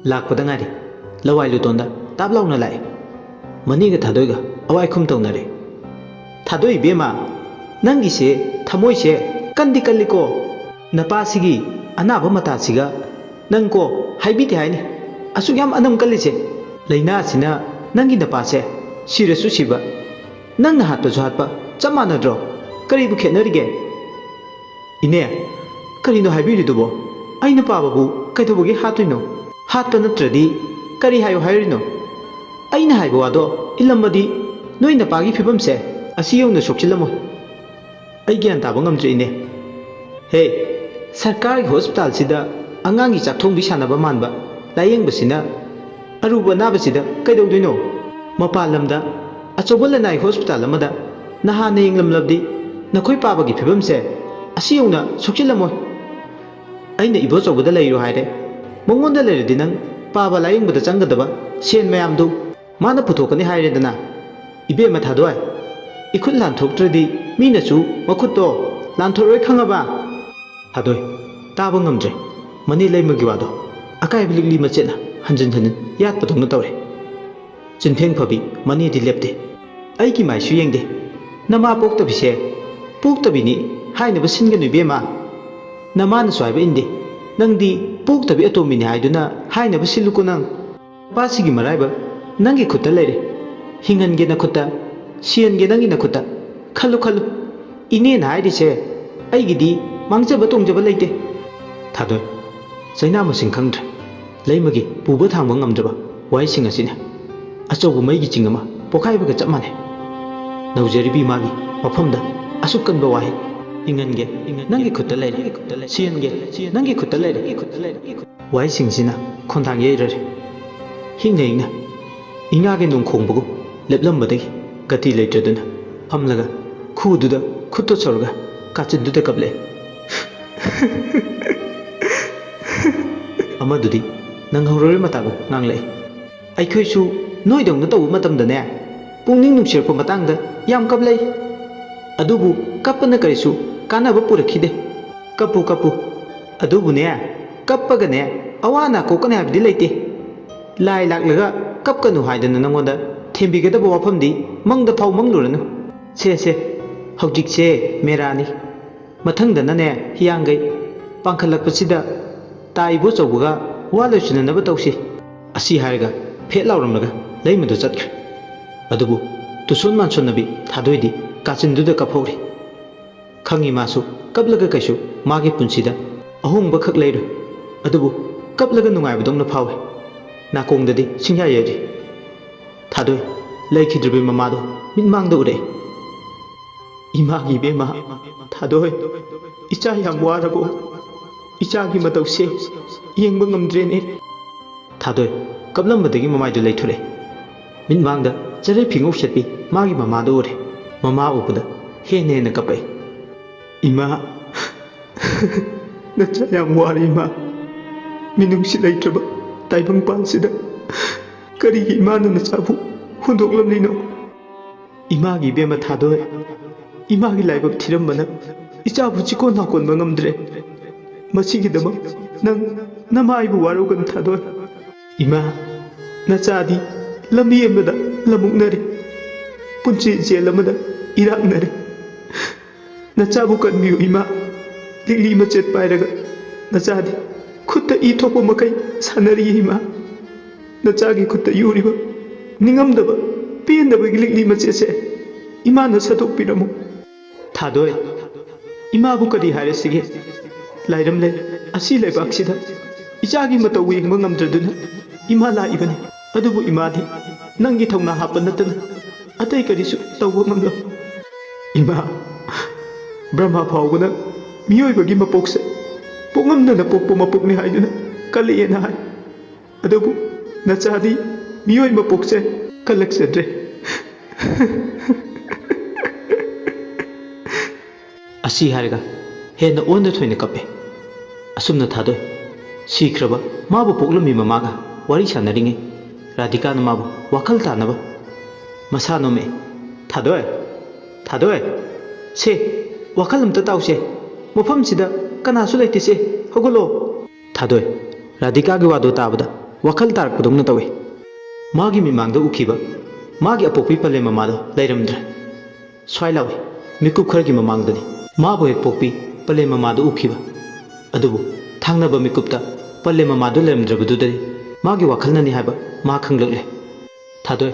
ꯂꯥꯛꯄꯗ ꯉꯥꯏꯔꯤ꯫ ꯂꯋꯥꯏ ꯂꯨꯇꯣꯟꯗ ꯇꯥꯞ ꯂꯥꯎꯅ ꯂꯥꯛꯏ꯫ ꯃꯅꯦꯒ ꯊꯥꯗꯣꯏꯒ ꯑꯋꯥꯏ ꯈꯨꯝ ꯇꯧꯅꯔꯦ꯫ "ꯊꯥꯗꯣꯏ ꯏꯕꯦꯝꯃ, ꯅꯪꯒꯤꯁꯦ ꯊꯃꯣꯏꯁꯦ ꯀꯟꯗꯤ ꯀꯜꯂꯤꯀꯣ꯫ ꯅꯄꯥꯁꯤꯒꯤ ꯑꯅꯥꯕ ꯃꯇꯥꯁꯤꯒ ꯅꯪ ꯀꯣ ꯍꯥꯏꯕꯤꯗꯦ ꯍꯥꯏꯅꯤ꯫ ꯑꯁꯨꯛ ꯌꯥꯝ ꯑꯅꯝ ꯀꯜꯂꯤꯁꯦ꯫ ꯂꯥꯏꯅꯥꯁꯤꯅ ꯅꯪꯒꯤ ꯅꯄꯥꯁꯦ ꯁꯤꯔꯁꯨ ꯁꯤꯕ, ꯅꯪꯅ ꯍꯥꯠꯄꯁꯨ ꯍꯥꯠꯄ ꯆꯞ ꯃꯥꯟꯅꯗ꯭ꯔꯣ? ꯀꯔꯤꯕꯨ ꯈꯦꯠꯅꯔꯤꯒꯦ?" "ꯏꯅꯦ, ꯀꯔꯤꯅꯣ ꯍꯥꯏꯕꯤꯔꯤꯗꯨꯕꯣ? ꯑꯩꯅ ꯄꯥꯕꯕꯨ ꯀꯩꯗꯧꯕꯒꯤ ꯍꯥꯠꯇꯣꯏꯅꯣ? ꯍꯥꯠꯄ ꯅꯠꯇ꯭ꯔꯗꯤ ꯀꯔꯤ ꯍꯥꯏꯌꯨ ꯍꯥꯏꯔꯤꯅꯣ? ꯑꯩꯅ ꯍꯥꯏꯕ ꯋꯥꯗꯣ ꯏꯜꯂꯝꯃꯗꯤ ꯅꯣꯏ ꯅꯄꯥꯒꯤ ꯐꯤꯕꯝꯁꯦ ꯑꯁꯤ ꯌꯧꯅ ꯁꯣꯛꯆꯤꯜꯂꯝꯃꯣꯏ꯫ ꯑꯩ ꯒ꯭ꯌꯥꯟ ꯇꯥꯕ ꯉꯝꯗ꯭ꯔꯦ, ꯏꯅꯦ꯫ ꯍꯦ, ꯁꯔꯀꯥꯔꯒꯤ ꯍꯣꯁꯄꯤꯇꯥꯜꯁꯤꯗ ꯑꯉꯥꯡꯒꯤ ꯆꯥꯛꯊꯣꯡꯕꯤ ꯁꯥꯟꯅꯕ ꯃꯥꯟꯕ ꯂꯥꯌꯦꯡꯕꯁꯤꯅ ꯑꯔꯨꯕ ꯑꯅꯥꯕꯁꯤꯗ ꯀꯩꯗꯧꯗꯣꯏꯅꯣ? ꯃꯄꯥꯟ ꯂꯝꯗ ꯑꯆꯧꯕ ꯂꯅꯥꯏ ꯍꯣꯁꯄꯤꯇꯥꯜ ꯑꯃꯗ ꯅꯍꯥꯟꯅ ꯌꯦꯡꯂꯝꯂꯕꯗꯤ ꯅꯈꯣꯏ ꯄꯥꯕꯒꯤ ꯐꯤꯕꯝꯁꯦ ꯑꯁꯤ ꯌꯧꯅ ꯁꯣꯛꯆꯤꯜꯂꯝꯃꯣꯏ꯫ ꯑꯩꯅ ꯏꯕꯣꯆꯧꯕꯗ ꯂꯩꯔꯣ ꯍꯥꯏꯔꯦ꯫ ꯃꯉꯣꯟꯗ ꯂꯩꯔꯗꯤ ꯅꯪ ꯄꯥꯕ ꯂꯥꯌꯦꯡꯕꯗ ꯆꯪꯒꯗꯕ ꯁꯦꯟ ꯃꯌꯥꯝꯗꯨ ꯃꯥꯅ ꯄꯨꯊꯣꯛꯀꯅꯤ ꯍꯥꯏꯔꯦꯗꯅ꯫ ꯏꯕꯦꯝꯃ ꯊꯥꯗꯣꯏ, ꯏꯈꯨꯠ ꯂꯥꯟꯊꯣꯛꯇ꯭ꯔꯗꯤ ꯃꯤꯅꯁꯨ ꯃꯈꯨꯠꯇꯣ ꯂꯥꯟꯊꯣꯛꯂꯣꯏ, ꯈꯪꯉꯕ?" ꯊꯥꯗꯣꯏ ꯇꯥꯕ ꯉꯝꯗ꯭ꯔꯦ꯫ ꯃꯅꯦ ꯂꯩꯃꯒꯤ ꯋꯥꯗꯣ ꯑꯀꯥꯏꯕ ꯂꯤꯛꯂꯤ ꯃꯆꯦꯠꯅ ꯍꯟꯖꯤꯟ ꯍꯟꯖꯤꯟ ꯌꯥꯠꯄꯗꯧꯅ ꯇꯧꯔꯦ꯫ ꯆꯤꯟꯐꯦꯡ ꯐꯕꯤ ꯃꯅꯦꯗꯤ ꯂꯦꯞꯇꯦ꯫ "ꯑꯩꯒꯤ ꯃꯥꯏꯁꯨ ꯌꯦꯡꯗꯦ꯫ ꯅꯃꯥ ꯄꯣꯛꯇꯕꯤꯁꯦ ꯄꯣꯛꯇꯕꯤꯅꯤ ꯍꯥꯏꯅꯕ ꯁꯤꯟꯒꯅꯨ ꯏꯕꯦꯝꯃ꯫ ꯅꯃꯥꯅꯁꯨ ꯍꯥꯏꯕ ꯏꯟꯗꯦ꯫ ꯅꯪꯗꯤ ꯄꯣꯛꯇꯕꯤ ꯑꯇꯣꯝꯕꯤꯅꯤ ꯍꯥꯏꯗꯨꯅ ꯍꯥꯏꯅꯕ ꯁꯤꯜꯂꯨꯀꯣ ꯅꯪ꯫ ꯅꯄꯥꯁꯤꯒꯤ ꯃꯔꯥꯏꯕꯛ ꯅꯪꯒꯤ ꯈꯨꯠꯇ ꯂꯩꯔꯦ꯫ ꯍꯤꯡꯍꯟꯒꯦ ꯅꯈꯨꯠꯇ, ꯁꯤꯍꯟꯒꯦ ꯅꯪꯒꯤ ꯅꯈꯨꯠꯇ꯫ ꯈꯜꯂꯨ, ꯈꯜꯂꯨ꯫ ꯏꯅꯦꯅ ꯍꯥꯏꯔꯤꯁꯦ ꯑꯩꯒꯤꯗꯤ ꯃꯥꯡꯖꯕ ꯇꯣꯡꯖꯕ ꯂꯩꯇꯦ꯫ ꯊꯥꯗꯣꯏ, ꯆꯩꯅꯥ ꯃꯁꯤꯡ ꯈꯪꯗ꯭ꯔꯦ꯫ ꯂꯩꯃꯒꯤ ꯄꯨꯕ ꯊꯥꯡꯕ ꯉꯝꯗ꯭ꯔꯕ ꯋꯥꯍꯩꯁꯤꯡ ꯑꯁꯤꯅꯤ꯫ ꯑꯆꯧꯕ ꯃꯩꯒꯤ ꯆꯤꯡ ꯑꯃ ꯄꯣꯈꯥꯏꯕꯒ ꯆꯞ ꯃꯥꯟꯅꯩ꯫ ꯅꯧꯖꯔꯤꯕꯤ ꯏꯃꯥꯒꯤ ꯃꯐꯝꯗ ꯑꯁꯨꯛ ꯀꯟꯕ ꯋꯥꯍꯩ꯫ "ꯏꯪꯍꯟꯒꯦ, ꯅꯪꯒꯤ ꯈꯨꯠꯇ ꯂꯩꯔꯦ꯫ ꯁꯤꯍꯟꯒꯦ, ꯅꯪꯒꯤ ꯈꯨꯠꯇ ꯂꯩꯔꯦ꯫ ꯋꯥꯍꯩꯁꯤꯡꯁꯤꯅ ꯈꯣꯟꯊꯥꯡ ꯌꯩꯔꯔꯦ꯫ ꯍꯤꯡꯅ ꯍꯤꯡꯅ ꯏꯉꯥꯒꯤ ꯅꯣꯡ ꯈꯣꯡꯕꯒꯨꯝ ꯂꯦꯞꯂꯝꯕꯗꯒꯤ ꯒꯇꯤ ꯂꯩꯇ꯭ꯔꯗꯨꯅ ꯐꯝꯂꯒ ꯈꯨꯗꯨꯗ ꯈꯨꯠꯇꯣ ꯁꯧꯔꯒ ꯀꯥꯆꯤꯟꯗꯨꯗ ꯀꯞꯂꯛꯑꯦ꯫ ꯑꯃꯗꯨꯗꯤ ꯅꯪꯍꯧꯔꯣꯏ ꯃꯇꯥꯒꯨꯝ ꯉꯥꯡꯂꯛꯏ꯫ "ꯑꯩꯈꯣꯏꯁꯨ ꯅꯣꯏꯗꯧꯅ ꯇꯧꯕ ꯃꯇꯝꯗꯅꯦ, ꯄꯨꯛꯅꯤꯡ ꯅꯨꯡꯁꯤꯔꯛꯄ ꯃꯇꯥꯡꯗ ꯌꯥꯝ ꯀꯞꯂꯛꯏ꯫ ꯑꯗꯨꯕꯨ ꯀꯞꯄꯅ ꯀꯔꯤꯁꯨ ꯀꯥꯟꯅꯕ ꯄꯨꯔꯛꯈꯤꯗꯦ꯫ ꯀꯞꯄꯨ, ꯀꯞꯄꯨ꯫ ꯑꯗꯨꯕꯨꯅꯦ, ꯀꯞꯄꯒꯅꯦ, ꯑꯋꯥ ꯑꯅꯥ ꯀꯣꯛꯀꯅꯤ ꯍꯥꯏꯕꯗꯤ ꯂꯩꯇꯦ꯫ ꯂꯥꯏ ꯂꯥꯛꯂꯒ ꯀꯞꯀꯅꯨ ꯍꯥꯏꯗꯅ ꯅꯪꯉꯣꯟꯗ ꯊꯦꯝꯕꯤꯒꯗꯕ ꯋꯥꯐꯝꯗꯤ ꯃꯪꯗ ꯐꯥꯎ ꯃꯪꯂꯨꯔꯅꯨ꯫ ꯁꯦ, ꯁꯦ, ꯍꯧꯖꯤꯛꯁꯦ ꯃꯦꯔꯥꯅꯤ꯫ ꯃꯊꯪꯗꯅꯅꯦ, ꯍꯤꯌꯥꯡꯒꯩ ꯄꯥꯡꯈꯠꯂꯛꯄꯁꯤꯗ ꯇꯥ ꯏꯕꯣꯆꯧꯕꯒ ꯋꯥ ꯂꯣꯏꯁꯤꯟꯅꯅꯕ ꯇꯧꯁꯤ꯫" ꯑꯁꯤ ꯍꯥꯏꯔꯒ ꯐꯦꯠ ꯂꯥꯎꯔꯝꯂꯒ ꯂꯩꯃꯗꯨ ꯆꯠꯈ꯭ꯔꯦ꯫ ꯑꯗꯨꯕꯨ ꯇꯨꯁꯣꯟ ꯃꯥꯟꯁꯣꯟꯅꯕꯤ ꯊꯥꯗꯣꯏꯗꯤ ꯀꯥꯆꯤꯟꯗꯨꯗ ꯀꯞꯍꯧꯔꯤ꯫ ꯈꯪꯉꯤ ꯃꯥꯁꯨ ꯀꯞꯂꯒ ꯀꯩꯁꯨ ꯃꯥꯒꯤ ꯄꯨꯟꯁꯤꯗ ꯑꯍꯣꯡꯕ ꯈꯛ ꯂꯩꯔꯣꯏ꯫ ꯑꯗꯨꯕꯨ ꯀꯞꯂꯒ ꯅꯨꯡꯉꯥꯏꯕꯗꯧꯅ ꯐꯥꯎꯏ꯫ ꯅꯥꯀꯣꯡꯗꯗꯤ ꯁꯤꯡꯌꯥ ꯌꯩꯔꯤ꯫ ꯊꯥꯗꯣꯏ ꯂꯩꯈꯤꯗ꯭ꯔꯤꯕꯤ ꯃꯃꯥꯗꯣ ꯃꯤꯠꯃꯥꯡꯗ ꯎꯔꯛꯏ꯫ "ꯏꯃꯥꯒꯤ ꯏꯕꯦꯝꯃ, ꯊꯥꯗꯣꯏ, ꯏꯆꯥ ꯌꯥꯝ ꯋꯥꯔꯕꯣ? ꯏꯆꯥꯒꯤ ꯃꯇꯧꯁꯦ ꯌꯦꯡꯕ ꯉꯝꯗ꯭ꯔꯦꯅꯦ꯫" ꯊꯥꯗꯣꯏ ꯀꯞꯂꯝꯕꯗꯒꯤ ꯃꯃꯥꯏꯗꯨ ꯂꯩꯊꯣꯔꯛꯑꯦ꯫ ꯃꯤꯠꯃꯥꯡꯗ ꯆꯦꯔꯩ ꯐꯤꯉꯧ ꯁꯦꯠꯄꯤ ꯃꯥꯒꯤ ꯃꯃꯥꯗꯨ ꯎꯔꯦ꯫ ꯃꯃꯥ ꯎꯕꯗ ꯍꯦꯟꯅ ꯍꯦꯟꯅ ꯀꯞꯄꯛꯏ꯫ "ꯏꯃꯥ, ꯅꯆꯥ ꯌꯥꯝ ꯋꯥꯔꯦ ꯏꯃꯥ꯫ ꯃꯤꯅꯨꯡꯁꯤ ꯂꯩꯇ꯭ꯔꯕ ꯇꯥꯏꯕꯪꯄꯥꯟꯁꯤꯗ ꯀꯔꯤꯒꯤ ꯏꯃꯥꯅ ꯅꯆꯥꯕꯨ ꯍꯨꯟꯗꯣꯛꯂꯝꯂꯤꯅꯣ? ꯏꯃꯥꯒꯤ ꯏꯕꯦꯝꯃ ꯊꯥꯗꯣꯏ, ꯏꯃꯥꯒꯤ ꯂꯥꯏꯕꯛ ꯊꯤꯔꯝꯕꯅ ꯏꯆꯥꯕꯨ ꯆꯤꯀꯣꯟ ꯅꯥꯀꯣꯟꯕ ꯉꯝꯗ꯭ꯔꯦ꯫ ꯃꯁꯤꯒꯤꯗꯃꯛ ꯅꯪ ꯅꯃꯥꯏꯕꯨ ꯋꯥꯔꯧꯒꯅꯨ ꯊꯥꯗꯣꯏ꯫ ꯏꯃꯥ, ꯅꯆꯥꯗꯤ ꯂꯝꯕꯤ ꯑꯃꯗ ꯂꯝꯃꯨꯛꯅꯔꯦ, ꯄꯨꯟꯁꯤ ꯖꯦꯜ ꯑꯃꯗ ꯏꯔꯥꯛꯅꯔꯦ꯫ ꯅꯆꯥꯕꯨ ꯀꯟꯕꯤꯌꯨ ꯏꯃꯥ꯫" ꯂꯤꯛꯂꯤ ꯃꯆꯦꯠ ꯄꯥꯏꯔꯒ ꯅꯆꯥꯗꯤ ꯈꯨꯠꯇ ꯏ ꯊꯣꯛꯄ ꯃꯈꯩ ꯁꯥꯟꯅꯔꯤ ꯏꯃꯥ꯫ ꯅꯆꯥꯒꯤ ꯈꯨꯠꯇ ꯌꯨꯔꯤꯕ ꯅꯤꯡꯉꯝꯗꯕ, ꯄꯦꯟꯗꯕꯒꯤ ꯂꯤꯛꯂꯤ ꯃꯆꯦꯠꯁꯦ ꯏꯃꯥꯅ ꯁꯠꯇꯣꯛꯄꯤꯔꯝꯃꯨ꯫ ꯊꯥꯗꯣꯏ, ꯏꯃꯥꯕꯨ ꯀꯔꯤ ꯍꯥꯏꯔꯁꯤꯒꯦ? ꯂꯥꯏꯔꯝꯂꯦ, ꯑꯁꯤ ꯂꯩꯕꯥꯛꯁꯤꯗ ꯏꯆꯥꯒꯤ ꯃꯇꯧ ꯌꯦꯡꯕ ꯉꯝꯗ꯭ꯔꯗꯨꯅ ꯏꯃꯥ ꯂꯥꯛꯏꯕꯅꯤ꯫ ꯑꯗꯨꯕꯨ ꯏꯃꯥꯗꯤ ꯅꯪꯒꯤ ꯊꯧꯅꯥ ꯍꯥꯞꯄ ꯅꯠꯇꯅ ꯑꯇꯩ ꯀꯔꯤꯁꯨ ꯇꯧꯕ ꯉꯝꯂꯣꯏ꯫ ꯏꯃꯥ, ꯕ꯭ꯔꯍ꯭ꯃ ꯐꯥꯎꯕꯅ ꯃꯤꯑꯣꯏꯕꯒꯤ ꯃꯄꯣꯛꯁꯦ ꯄꯣꯛꯉꯝꯗꯅ ꯄꯣꯛꯄ ꯃꯄꯣꯛꯅꯤ ꯍꯥꯏꯗꯨꯅ ꯀꯜꯂꯛꯑꯦꯅ ꯍꯥꯏ꯫ ꯑꯗꯨꯕꯨ ꯅꯆꯥꯗꯤ ꯃꯤꯑꯣꯏ ꯃꯄꯣꯛꯁꯦ ꯀꯜꯂꯛꯆꯗ꯭ꯔꯦ꯫ ꯑꯁꯤ ꯍꯥꯏꯔꯒ ꯍꯦꯟꯅ ꯑꯣꯟꯗ ꯊꯣꯏꯅ ꯀꯞꯄꯦ꯫ ꯑꯁꯨꯝꯅ ꯊꯥꯗꯣꯏ ꯁꯤꯈ꯭ꯔꯕ ꯃꯥꯕꯨ ꯄꯣꯛꯂꯝꯃꯤ ꯃꯃꯥꯒ ꯋꯥꯔꯤ ꯁꯥꯟꯅꯔꯤꯉꯩ ꯔꯥꯙꯤꯀꯥꯅ ꯃꯥꯕꯨ ꯋꯥꯈꯜ ꯇꯥꯅꯕ ꯃꯁꯥ ꯅꯣꯝꯃꯛꯑꯦ꯫ "ꯊꯥꯗꯣꯏ, ꯊꯥꯗꯣꯏ, ꯁꯦ, ꯋꯥꯈꯜ ꯑꯝꯇ ꯇꯥꯎꯁꯦ꯫ ꯃꯐꯝꯁꯤꯗ ꯀꯅꯥꯁꯨ ꯂꯩꯇꯦꯁꯦ, ꯍꯧꯒꯠꯂꯣ꯫" ꯊꯥꯗꯣꯏ, ꯔꯥꯙꯤꯀꯥꯒꯤ ꯋꯥꯗꯨ ꯇꯥꯕꯗ ꯋꯥꯈꯜ ꯇꯥꯔꯛꯄꯗꯧꯅ ꯇꯧꯏ꯫ ꯃꯥꯒꯤ ꯃꯤꯠꯃꯥꯡꯗ ꯎꯈꯤꯕ ꯃꯥꯒꯤ ꯑꯄꯣꯛꯄꯤ ꯄꯂꯦꯝ ꯃꯃꯥꯗꯣ ꯂꯩꯔꯝꯗ꯭ꯔꯦ꯫ ꯁ꯭ꯋꯥꯏ ꯂꯥꯎꯏ, ꯃꯤꯀꯨꯞ ꯈꯔꯒꯤ ꯃꯃꯥꯡꯗꯅꯤ ꯃꯥꯕꯨ ꯍꯦꯛ ꯄꯣꯛꯄꯤ ꯄꯂꯦꯝ ꯃꯃꯥꯗꯨ ꯎꯈꯤꯕ꯫ ꯑꯗꯨꯕꯨ ꯊꯥꯡꯅꯕ ꯃꯤꯀꯨꯞꯇ ꯄꯂꯦꯝ ꯃꯃꯥꯗꯨ ꯂꯩꯔꯝꯗ꯭ꯔꯕꯗꯨꯗꯅꯤ ꯃꯥꯒꯤ ꯋꯥꯈꯜꯅꯅꯤ ꯍꯥꯏꯕ ꯃꯥ ꯈꯪꯂꯛꯂꯦ꯫ ꯊꯥꯗꯣꯏ,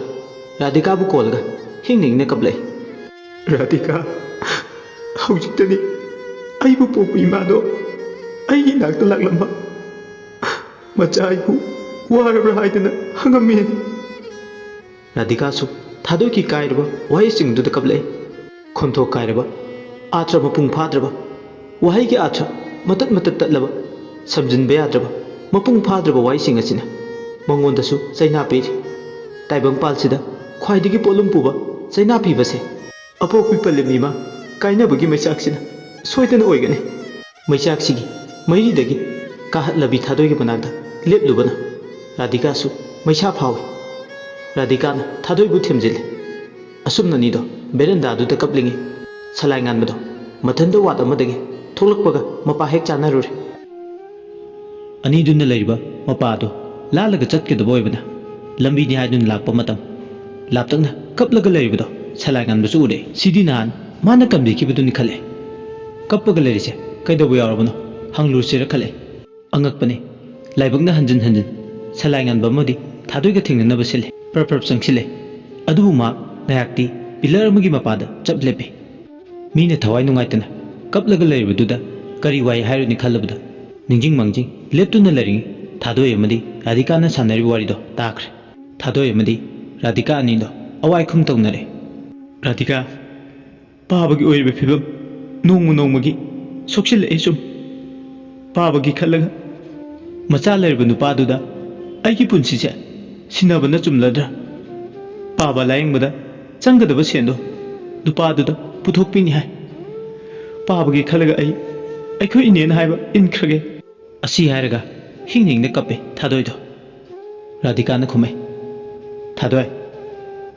ꯔꯥꯙꯤꯀꯥꯕꯨ ꯀꯣꯜꯂꯒ ꯍꯤꯡꯅ ꯍꯤꯡꯅ ꯀꯞꯂꯛꯏ꯫ "ꯔꯥꯙꯤꯀꯥ, ꯍꯧꯖꯤꯛꯇꯅꯤ ꯑꯩꯕꯨ ꯄꯣꯛꯄ ꯏꯃꯥꯗꯣ ꯑꯩꯒꯤ ꯏꯅꯥꯛꯇ ꯂꯥꯛꯂꯝꯕ꯫ ꯃꯆꯥ ꯑꯩꯕꯨ ꯋꯥꯔꯕ꯭ꯔꯥ ꯍꯥꯏꯗꯅ ꯍꯪꯉꯝꯃꯤ꯫" ꯔꯥꯙꯤꯀꯥꯁꯨ ꯊꯥꯗꯣꯏꯒꯤ ꯀꯥꯏꯔꯕ ꯋꯥꯍꯩꯁꯤꯡꯗꯨꯗ ꯀꯞꯂꯛꯏ꯫ ꯈꯣꯟꯊꯣꯛ ꯀꯥꯏꯔꯕ, ꯑꯥꯔꯊ ꯃꯄꯨꯡ ꯐꯥꯗ꯭ꯔꯕ, ꯋꯥꯍꯩꯒꯤ ꯑꯥꯔꯊ ꯃꯇꯠ ꯃꯇꯠ ꯇꯠꯂꯕ, ꯁꯝꯖꯤꯟꯕ ꯌꯥꯗ꯭ꯔꯕ, ꯃꯄꯨꯡ ꯐꯥꯗ꯭ꯔꯕ ꯋꯥꯍꯩꯁꯤꯡ ꯑꯁꯤꯅ ꯃꯉꯣꯟꯗꯁꯨ ꯆꯩꯅꯥ ꯄꯤꯔꯤ꯫ ꯇꯥꯏꯕꯪꯄꯥꯜꯁꯤꯗ ꯈ꯭ꯋꯥꯏꯗꯒꯤ ꯄꯣꯠꯂꯨꯝ ꯄꯨꯕ ꯆꯩꯅꯥ ꯄꯤꯕꯁꯦ ꯑꯄꯣꯛꯄꯤ ꯄꯂꯦꯝ ꯏꯃꯥ ꯀꯥꯏꯅꯕꯒꯤ ꯃꯩꯆꯥꯛꯁꯤꯅ ꯁꯣꯏꯗꯅ ꯑꯣꯏꯒꯅꯤ꯫ ꯃꯩꯆꯥꯛꯁꯤꯒꯤ ꯃꯩꯔꯤꯗꯒꯤ ꯀꯥꯍꯠꯂꯕꯤ ꯊꯥꯗꯣꯏꯒꯤ ꯃꯅꯥꯛꯇ ꯂꯦꯞꯂꯨꯕꯅ ꯔꯥꯙꯤꯀꯥꯁꯨ ꯃꯩꯁꯥ ꯐꯥꯎꯏ꯫ ꯔꯥꯙꯤꯀꯥꯅ ꯊꯥꯗꯣꯏꯕꯨ ꯊꯦꯝꯖꯤꯜꯂꯤ꯫ ꯑꯁꯨꯝꯅ ꯑꯅꯤꯗꯣ ꯕꯦꯔꯟꯗꯥꯗꯨꯗ ꯀꯞꯂꯤꯉꯩ ꯁꯂꯥꯏ ꯉꯥꯟꯕꯗꯣ ꯃꯊꯟꯗ ꯋꯥꯠ ꯑꯃꯗꯒꯤ ꯊꯣꯛꯂꯛꯄꯒ ꯃꯄꯥ ꯍꯦꯛ ꯆꯥꯅꯔꯨꯔꯦ꯫ ꯑꯅꯤꯗꯨꯅ ꯂꯩꯔꯤꯕ ꯃꯄꯥꯗꯣ ꯂꯥꯜꯂꯒ ꯆꯠꯀꯗꯕ ꯑꯣꯏꯕꯅ ꯂꯝꯕꯤꯅꯤ ꯍꯥꯏꯗꯨꯅ ꯂꯥꯛꯄ ꯃꯇꯝ ꯂꯥꯞꯇꯛꯅ ꯀꯞꯂꯒ ꯂꯩꯔꯤꯕꯗꯣ ꯁꯂꯥꯏ ꯉꯥꯟꯕꯁꯨ ꯎꯔꯦ꯫ ꯁꯤꯗꯤ ꯅꯍꯥꯟ ꯃꯥꯅ ꯀꯝꯕꯤꯈꯤꯕꯗꯨꯅꯤ ꯈꯜꯂꯦ꯫ ꯀꯞꯄꯒ ꯂꯩꯔꯤꯁꯦ ꯀꯩꯗꯧꯕ ꯌꯥꯎꯔꯕꯅꯣ ꯍꯪꯂꯨꯁꯤꯔ ꯈꯜꯂꯦ꯫ ꯑꯉꯛꯄꯅꯤ꯫ ꯂꯥꯏꯕꯛꯅ ꯍꯟꯖꯤꯟ ꯍꯟꯖꯤꯟ ꯁꯂꯥꯏ ꯉꯥꯟꯕ ꯑꯃꯗꯤ ꯊꯥꯗꯣꯏꯒ ꯊꯦꯡꯅꯅꯕ ꯁꯤꯜꯂꯦ꯫ ꯄ꯭ꯔꯞ ꯄ꯭ꯔꯞ ꯆꯪꯁꯤꯜꯂꯦ꯫ ꯑꯗꯨꯕꯨ ꯃꯥ ꯉꯥꯏꯍꯥꯛꯇꯤ ꯄꯤꯂꯔ ꯑꯃꯒꯤ ꯃꯄꯥꯗ ꯆꯞ ꯂꯦꯞꯄꯦ꯫ ꯃꯤꯅ ꯊꯋꯥꯏ ꯅꯨꯡꯉꯥꯏꯇꯅ ꯀꯞꯂꯒ ꯂꯩꯔꯤꯕꯗꯨꯗ ꯀꯔꯤ ꯋꯥꯍꯩ ꯍꯥꯏꯔꯨꯅꯤ ꯈꯜꯂꯕꯗ, ꯅꯤꯡꯖꯤꯡ ꯃꯥꯡꯖꯤꯡ ꯂꯦꯞꯇꯨꯅ ꯂꯩꯔꯤꯉꯩ ꯊꯥꯗꯣꯏ ꯑꯃꯗꯤ ꯔꯥꯙꯤꯀꯥꯅ ꯁꯥꯟꯅꯔꯤꯕ ꯋꯥꯔꯤꯗꯣ ꯇꯥꯈ꯭ꯔꯦ꯫ ꯊꯥꯗꯣꯏ ꯑꯃꯗꯤ ꯔꯥꯙꯤꯀꯥ ꯑꯅꯤꯗꯣ ꯑꯋꯥꯏ ꯈꯨꯝ ꯇꯧꯅꯔꯦ꯫ "ꯔꯥꯙꯤꯀꯥ, ꯄꯥꯕꯒꯤ ꯑꯣꯏꯔꯤꯕ ꯐꯤꯕꯝ ꯅꯣꯡꯃ ꯅꯣꯡꯃꯒꯤ ꯁꯣꯛꯆꯤꯜꯂꯛꯑꯦ ꯁꯨꯝ꯫ ꯄꯥꯕꯒꯤ ꯈꯜꯂꯒ ꯃꯆꯥ ꯂꯩꯔꯕ ꯅꯨꯄꯥꯗꯨꯗ ꯑꯩꯒꯤ ꯄꯨꯟꯁꯤꯁꯦ ꯁꯤꯟꯅꯕꯅ ꯆꯨꯝꯂꯗ꯭ꯔꯥ? ꯄꯥꯕ ꯂꯥꯌꯦꯡꯕꯗ ꯆꯪꯒꯗꯕ ꯁꯦꯟꯗꯣ ꯅꯨꯄꯥꯗꯨꯗ ꯄꯨꯊꯣꯛꯄꯤꯅꯤ ꯍꯥꯏ꯫ ꯄꯥꯕꯒꯤ ꯈꯜꯂꯒ ꯑꯩ ꯑꯩꯈꯣꯏ ꯏꯅꯦꯅ ꯍꯥꯏꯕ ꯏꯟꯈ꯭ꯔꯒꯦ"꯫ ꯑꯁꯤ ꯍꯥꯏꯔꯒ ꯍꯤꯡ ꯍꯤꯡꯅ ꯀꯞꯄꯦ ꯊꯥꯗꯣꯏꯗꯣ꯫ ꯔꯥꯙꯤꯀꯥꯅ ꯈꯨꯝꯃꯦ, "ꯊꯥꯗꯣꯏ,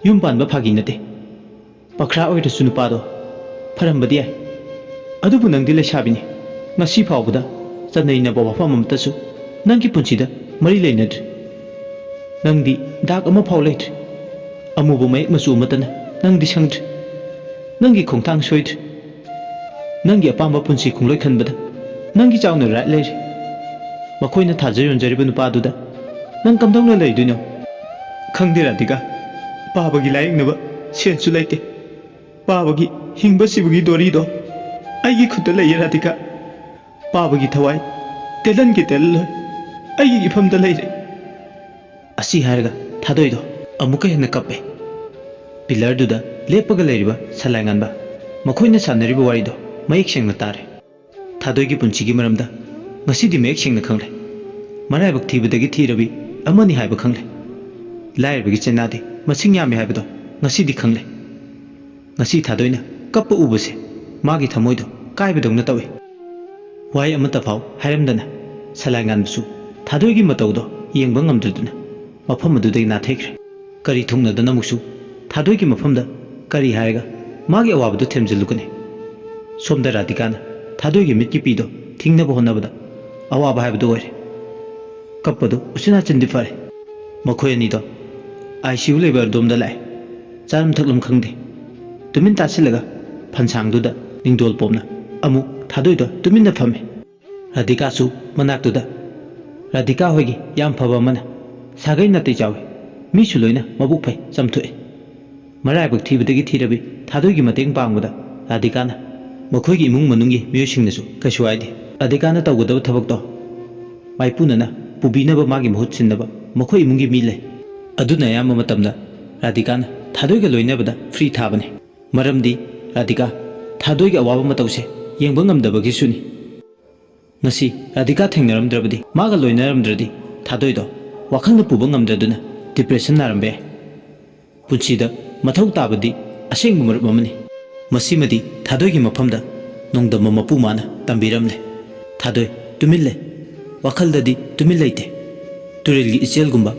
ꯌꯨꯝ ꯄꯥꯟꯕ ꯐꯥꯒꯤ ꯅꯠꯇꯦ꯫ ꯄꯈ꯭ꯔꯥ ꯑꯣꯏꯔꯁꯨ ꯅꯨꯄꯥꯗꯣ ꯐꯔꯝꯕꯗꯤ ꯌꯥꯏ꯫ ꯑꯗꯨꯕꯨ ꯅꯪꯗꯤ ꯂꯩꯁꯥꯕꯤꯅꯤ꯫ ꯉꯁꯤ ꯐꯥꯎꯕꯗ ꯆꯠꯅꯩꯅꯕ ꯋꯥꯐꯝ ꯑꯃꯠꯇꯁꯨ ꯅꯪꯒꯤ ꯄꯨꯟꯁꯤꯗ ꯃꯔꯤ ꯂꯩꯅꯗ꯭ꯔꯤ꯫ ꯅꯪꯗꯤ ꯗꯥꯛ ꯑꯃꯐꯥꯎ ꯂꯩꯇ꯭ꯔꯤ꯫ ꯑꯃꯨꯕ ꯃꯌꯦꯛ ꯃꯆꯨ ꯑꯃꯠꯇꯅ ꯅꯪꯗꯤ ꯁꯪꯗ꯭ꯔꯤ꯫ ꯅꯪꯒꯤ ꯈꯣꯡꯊꯥꯡ ꯁꯣꯏꯗ꯭ꯔꯤ꯫ ꯅꯪꯒꯤ ꯑꯄꯥꯝꯕ ꯄꯨꯟꯁꯤ ꯈꯣꯡꯂꯣꯏ ꯈꯟꯕꯗ ꯅꯪꯒꯤ ꯆꯥꯎꯅ ꯔꯥꯏꯠ ꯂꯩꯔꯤ꯫ ꯃꯈꯣꯏꯅ ꯊꯥꯖ ꯌꯣꯟꯖꯔꯤꯕ ꯅꯨꯄꯥꯗꯨꯗ ꯅꯪ ꯀꯝꯗꯧꯅ ꯂꯩꯗꯣꯏꯅꯣ?" "ꯈꯪꯗꯦ ꯔꯥꯙꯤꯀꯥ, ꯄꯥꯕꯒꯤ ꯂꯥꯌꯦꯡꯅꯕ ꯁꯦꯟꯁꯨ ꯂꯩꯇꯦ꯫ ꯄꯥꯕꯒꯤ ꯍꯤꯡꯕ ꯁꯤꯕꯒꯤ ꯗꯣꯔꯤꯗꯣ ꯑꯩꯒꯤ ꯈꯨꯠꯇ ꯂꯩꯌꯦ ꯔꯥꯙꯤꯀꯥ꯫ ꯄꯥꯕꯒꯤ ꯊꯋꯥꯏ ꯇꯦꯜꯍꯟꯒꯦ ꯇꯦꯜꯍꯜꯂꯣꯏ, ꯑꯩꯒꯤ ꯏꯐꯝꯗ ꯂꯩꯔꯦ"꯫ ꯑꯁꯤ ꯍꯥꯏꯔꯒ ꯊꯥꯗꯣꯏꯗꯣ ꯑꯃꯨꯛꯀ ꯍꯦꯟꯅ ꯀꯞꯄꯦ꯫ ꯄꯤꯂꯔꯗꯨꯗ ꯂꯦꯞꯄꯒ ꯂꯩꯔꯤꯕ ꯁꯂꯥꯏꯉꯥꯟꯕ ꯃꯈꯣꯏꯅ ꯁꯥꯟꯅꯔꯤꯕ ꯋꯥꯔꯤꯗꯣ ꯃꯌꯦꯛ ꯁꯦꯡꯅ ꯇꯥꯔꯦ꯫ ꯊꯥꯗꯣꯏꯒꯤ ꯄꯨꯟꯁꯤꯒꯤ ꯃꯔꯝꯗ ꯉꯁꯤꯗꯤ ꯃꯌꯦꯛ ꯁꯦꯡꯅ ꯈꯪꯂꯦ꯫ ꯃꯔꯥꯏꯕꯛ ꯊꯤꯕꯗꯒꯤ ꯊꯤꯔꯕꯤ ꯑꯃꯅꯤ ꯍꯥꯏꯕ ꯈꯪꯂꯦ꯫ ꯂꯥꯏꯔꯕꯒꯤ ꯆꯩꯅꯥꯗꯤ ꯃꯁꯤꯡ ꯌꯥꯝꯃꯤ ꯍꯥꯏꯕꯗꯣ ꯉꯁꯤꯗꯤ ꯈꯪꯂꯦ꯫ ꯉꯁꯤ ꯊꯥꯗꯣꯏꯅ ꯀꯞꯄ ꯎꯕꯁꯦ ꯃꯥꯒꯤ ꯊꯃꯣꯏꯗꯣ ꯀꯥꯏꯕꯗꯧꯅ ꯇꯧꯏ꯫ ꯋꯥꯍꯩ ꯑꯃꯠꯇ ꯐꯥꯎ ꯍꯥꯏꯔꯝꯗꯅ ꯁꯂꯥꯏꯉꯥꯟꯕꯁꯨ ꯊꯥꯗꯣꯏꯒꯤ ꯃꯇꯧꯗꯣ ꯌꯦꯡꯕ ꯉꯝꯗ꯭ꯔꯗꯨꯅ ꯃꯐꯝ ꯑꯗꯨꯗꯒꯤ ꯅꯥꯊꯩꯈ꯭ꯔꯦ꯫ ꯀꯔꯤ ꯊꯨꯡꯅꯗꯅ ꯑꯃꯨꯛꯁꯨ ꯊꯥꯗꯣꯏꯒꯤ ꯃꯐꯝꯗ ꯀꯔꯤ ꯍꯥꯏꯔꯒ ꯃꯥꯒꯤ ꯑꯋꯥꯕꯗꯨ ꯊꯦꯝꯖꯤꯜꯂꯨꯒꯅꯤ? ꯁꯣꯝꯗ ꯔꯥꯙꯤꯀꯥꯅ ꯊꯥꯗꯣꯏꯒꯤ ꯃꯤꯠꯀꯤ ꯄꯤꯗꯣ ꯊꯤꯡꯅꯕ ꯍꯣꯠꯅꯕꯗ ꯑꯋꯥꯕ ꯍꯥꯏꯕꯗꯨ ꯑꯣꯏꯔꯦ꯫ ꯀꯞꯄꯗꯨ ꯎꯆꯤꯟ ꯅꯥꯆꯤꯟꯗꯤ ꯐꯔꯦ꯫ ꯃꯈꯣꯏ ꯑꯅꯤꯗꯣ ꯑꯥꯏ ꯁꯤ ꯌꯨ ꯂꯩꯕ ꯑꯗꯣꯝꯗ ꯂꯥꯛꯑꯦ꯫ ꯆꯥꯔꯝ ꯊꯛꯂꯝ ꯈꯪꯗꯦ꯫ ꯇꯨꯃꯤꯟ ꯇꯥꯁꯤꯜꯂꯒ ꯐꯟꯁꯥꯡꯗꯨꯗ ꯅꯤꯡꯗꯣꯜ ꯄꯣꯝꯅ ꯑꯃꯨꯛ ꯊꯥꯗꯣꯏꯗꯣ ꯇꯨꯃꯤꯟꯅ ꯐꯝꯃꯦ꯫ ꯔꯥꯙꯤꯀꯥꯁꯨ ꯃꯅꯥꯛꯇꯨꯗ꯫ ꯔꯥꯙꯤꯀꯥ ꯍꯣꯏꯒꯤ ꯌꯥꯝ ꯐꯕ ꯑꯃꯅ꯫ ꯁꯥꯒꯩ ꯅꯥꯇꯩ ꯆꯥꯎꯏ꯫ ꯃꯤꯁꯨ ꯂꯣꯏꯅ ꯃꯕꯨꯛ ꯐꯩ, ꯆꯝꯊꯣꯛꯏ꯫ ꯃꯔꯥꯏꯕꯛ ꯊꯤꯕꯗꯒꯤ ꯊꯤꯔꯕꯤ ꯊꯥꯗꯣꯏꯒꯤ ꯃꯇꯦꯡ ꯄꯥꯡꯕꯗ ꯔꯥꯙꯤꯀꯥꯅ, "ꯃꯈꯣꯏꯒꯤ ꯏꯃꯨꯡ ꯃꯅꯨꯡꯒꯤ ꯃꯤꯑꯣꯏꯁꯤꯡꯅꯁꯨ ꯀꯩꯁꯨ ꯍꯥꯏꯗꯦ꯫ ꯔꯥꯙꯤꯀꯥꯅ ꯇꯧꯒꯗꯕ ꯊꯕꯛꯇꯣ ꯃꯥꯏꯄꯨꯅꯅ ꯄꯨꯕꯤꯅꯕ ꯃꯥꯒꯤ ꯃꯍꯨꯠ ꯁꯤꯟꯅꯕ ꯃꯈꯣꯏ ꯏꯃꯨꯡꯒꯤ ꯃꯤ ꯂꯩ꯫ ꯑꯗꯨꯅ ꯑꯌꯥꯝꯕ ꯃꯇꯝꯗ ꯔꯥꯙꯤꯀꯥꯅ ꯊꯥꯗꯣꯏꯒ ꯂꯣꯏꯅꯕꯗ ꯐ꯭ꯔꯤ ꯊꯥꯕꯅꯤ꯫ ꯃꯔꯝꯗꯤ ꯔꯥꯙꯤꯀꯥ ꯊꯥꯗꯣꯏꯒꯤ ꯑꯋꯥꯕ ꯃꯇꯧꯁꯦ ꯌꯦꯡꯕ ꯉꯝꯗꯕꯒꯤꯁꯨꯅꯤ꯫ ꯉꯁꯤ ꯔꯥꯙꯤꯀꯥ ꯊꯦꯡꯅꯔꯝꯗ꯭ꯔꯕꯗꯤ, ꯃꯥꯒ ꯂꯣꯏꯅꯔꯝꯗ꯭ꯔꯗꯤ ꯊꯥꯗꯣꯏꯗꯣ ꯋꯥꯈꯜꯅ ꯄꯨꯕ ꯉꯝꯗ꯭ꯔꯗꯨꯅ ꯗꯤꯄ꯭ꯔꯦꯁꯟ ꯅꯥꯔꯝꯕ ꯌꯥꯏ꯫ ꯄꯨꯟꯁꯤꯗ ꯃꯊꯧ ꯇꯥꯕꯗꯤ ꯑꯁꯦꯡꯕ ꯃꯔꯨꯞ ꯑꯃꯅꯤ꯫ ꯃꯁꯤꯃꯗꯤ ꯊꯥꯗꯣꯏꯒꯤ ꯃꯐꯝꯗ ꯅꯣꯡꯗꯝꯕ ꯃꯄꯨ ꯃꯥꯅ ꯇꯝꯕꯤꯔꯝꯂꯦ꯫ ꯊꯥꯗꯣꯏ ꯇꯨꯃꯤꯟ ꯂꯩ꯫ ꯋꯥꯈꯜꯗꯗꯤ ꯇꯨꯃꯤꯟ ꯂꯩꯇꯦ꯫ ꯇꯨꯔꯦꯜꯒꯤ ꯏꯆꯦꯜꯒꯨꯝꯕ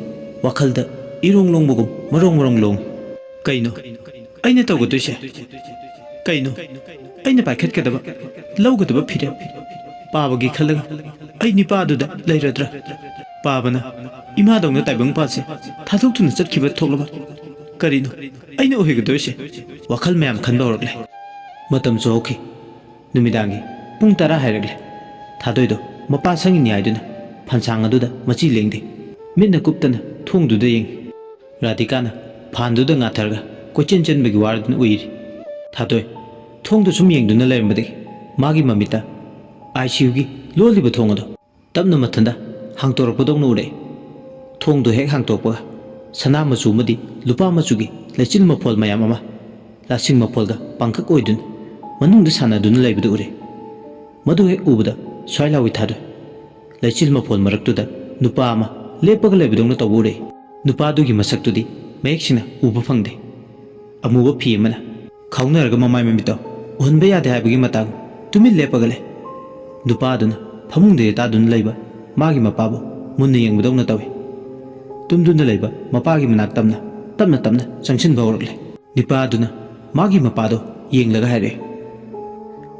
ꯋꯥꯈꯜꯗ ꯏꯔꯣꯡ ꯂꯣꯡꯕꯒꯨꯝ ꯃꯔꯣꯡ ꯃꯔꯣꯡ ꯂꯣꯡꯉꯤ꯫ ꯀꯩꯅꯣ ꯑꯩꯅ ꯇꯧꯒꯗꯣꯏꯁꯦ? ꯀꯩꯅꯣ ꯑꯩꯅ ꯄꯥꯏꯈꯠꯀꯗꯕ, ꯂꯧꯒꯗꯕ ꯐꯤꯔꯦꯞ? ꯄꯥꯕꯒꯤ ꯈꯜꯂꯒ ꯑꯩ ꯅꯤꯄꯥꯗꯨꯗ ꯂꯩꯔꯗ꯭ꯔꯥ? ꯄꯥꯕꯅ ꯏꯃꯥꯗꯧꯅ ꯇꯥꯏꯕꯪ ꯄꯥꯠꯁꯦ ꯊꯥꯗꯣꯛꯇꯨꯅ ꯆꯠꯈꯤꯕ ꯊꯣꯛꯂꯕ? ꯀꯔꯤꯅꯣ ꯑꯩꯅ ꯑꯣꯏꯒꯗꯣꯏꯁꯦ? ꯋꯥꯈꯜ ꯃꯌꯥꯝ ꯈꯟꯕ ꯍꯧꯔꯛꯂꯦ꯫ ꯃꯇꯝꯁꯨ ꯍꯧꯈꯤ꯫ ꯅꯨꯃꯤꯗꯥꯡꯒꯤ ꯄꯨꯡ ꯇꯔꯥ ꯍꯥꯏꯔꯛꯂꯦ꯫ ꯊꯥꯗꯣꯏꯗꯣ ꯃꯄꯥ ꯁꯪꯉꯤꯅꯤ ꯍꯥꯏꯗꯨꯅ ꯐꯟꯁꯥꯡ ꯑꯗꯨꯗ ꯃꯆꯤ ꯂꯦꯡꯗꯦ꯫ ꯃꯤꯠꯅ ꯀꯨꯞꯇꯅ ꯊꯣꯡꯗꯨꯗ ꯌꯦꯡꯉꯤ꯫ ꯔꯥꯙꯤꯀꯥꯅ ꯐꯥꯟꯗꯨꯗ ꯉꯥꯊꯔꯒ ꯀꯣꯏꯆꯦꯟ ꯆꯦꯟꯕꯒꯤ ꯋꯥꯔꯗꯨꯅ ꯎꯏꯔꯤ꯫ ꯊꯥꯗꯣꯏ ꯊꯣꯡꯗꯨ ꯁꯨꯝ ꯌꯦꯡꯗꯨꯅ ꯂꯩꯔꯝꯕꯗꯒꯤ ꯃꯥꯒꯤ ꯃꯃꯤꯠꯇ ꯑꯥꯏ ꯁꯤ ꯌꯨꯒꯤ ꯂꯣꯜꯂꯤꯕ ꯊꯣꯡ ꯑꯗꯣ ꯇꯞꯅ ꯃꯊꯟꯇ ꯍꯥꯡꯇꯣꯔꯛꯄꯗꯧꯅ ꯎꯔꯛꯏ꯫ ꯊꯣꯡꯗꯨ ꯍꯦꯛ ꯍꯥꯡꯇꯣꯛꯄꯒ ꯁꯅꯥ ꯃꯆꯨ ꯑꯃꯗꯤ ꯂꯨꯄꯥ ꯃꯆꯨꯒꯤ ꯂꯩꯆꯤꯜ ꯃꯐꯣꯜ ꯃꯌꯥꯝ ꯑꯃ ꯂꯥꯁꯤꯡ ꯃꯐꯣꯜꯒ ꯄꯥꯡꯈꯛ ꯑꯣꯏꯗꯨꯅ ꯃꯅꯨꯡꯗ ꯁꯥꯟꯅꯗꯨꯅ ꯂꯩꯕꯗꯨ ꯎꯔꯦ꯫ ꯃꯗꯨ ꯍꯦꯛ ꯎꯕꯗ ꯁ꯭ꯋꯥꯏ ꯂꯥꯎꯏ ꯊꯥꯗꯣꯏ꯫ ꯂꯩꯆꯤꯜ ꯃꯐꯣꯜ ꯃꯔꯛꯇꯨꯗ ꯅꯨꯄꯥ ꯑꯃ ꯂꯦꯞꯄꯒ ꯂꯩꯕꯗꯧꯅ ꯇꯧꯕ ꯎꯔꯦ꯫ ꯅꯨꯄꯥꯗꯨꯒꯤ ꯃꯁꯛꯇꯨꯗꯤ ꯃꯌꯦꯛ ꯁꯦꯡꯅ ꯎꯕ ꯐꯪꯗꯦ꯫ ꯑꯃꯨꯕ ꯐꯤ ꯑꯃꯅ ꯈꯥꯎꯅꯔꯒ ꯃꯃꯥꯏ ꯃꯃꯤꯠꯇꯣ ꯎꯍꯟꯕ ꯌꯥꯗꯦ ꯍꯥꯏꯕꯒꯤ ꯃꯇꯥꯡ ꯇꯨꯃꯤꯟ ꯂꯦꯞꯄꯒ ꯂꯩ꯫ ꯅꯨꯄꯥꯗꯨꯅ ꯐꯃꯨꯡꯗ ꯌꯦꯇꯥꯗꯨꯅ ꯂꯩꯕ ꯃꯥꯒꯤ ꯃꯄꯥꯕꯨ ꯃꯨꯟꯅ ꯌꯦꯡꯕꯗꯧꯅ ꯇꯧꯏ꯫ ꯇꯨꯝꯗꯨꯅ ꯂꯩꯕ ꯃꯄꯥꯒꯤ ꯃꯅꯥꯛ ꯇꯝꯅ, ꯇꯞꯅ ꯇꯞꯅ ꯆꯪꯁꯤꯟꯕ ꯍꯧꯔꯛꯂꯦ꯫ ꯅꯨꯄꯥꯗꯨꯅ ꯃꯥꯒꯤ ꯃꯄꯥꯗꯣ ꯌꯦꯡꯂꯒ ꯍꯥꯏꯔꯛꯑꯦ,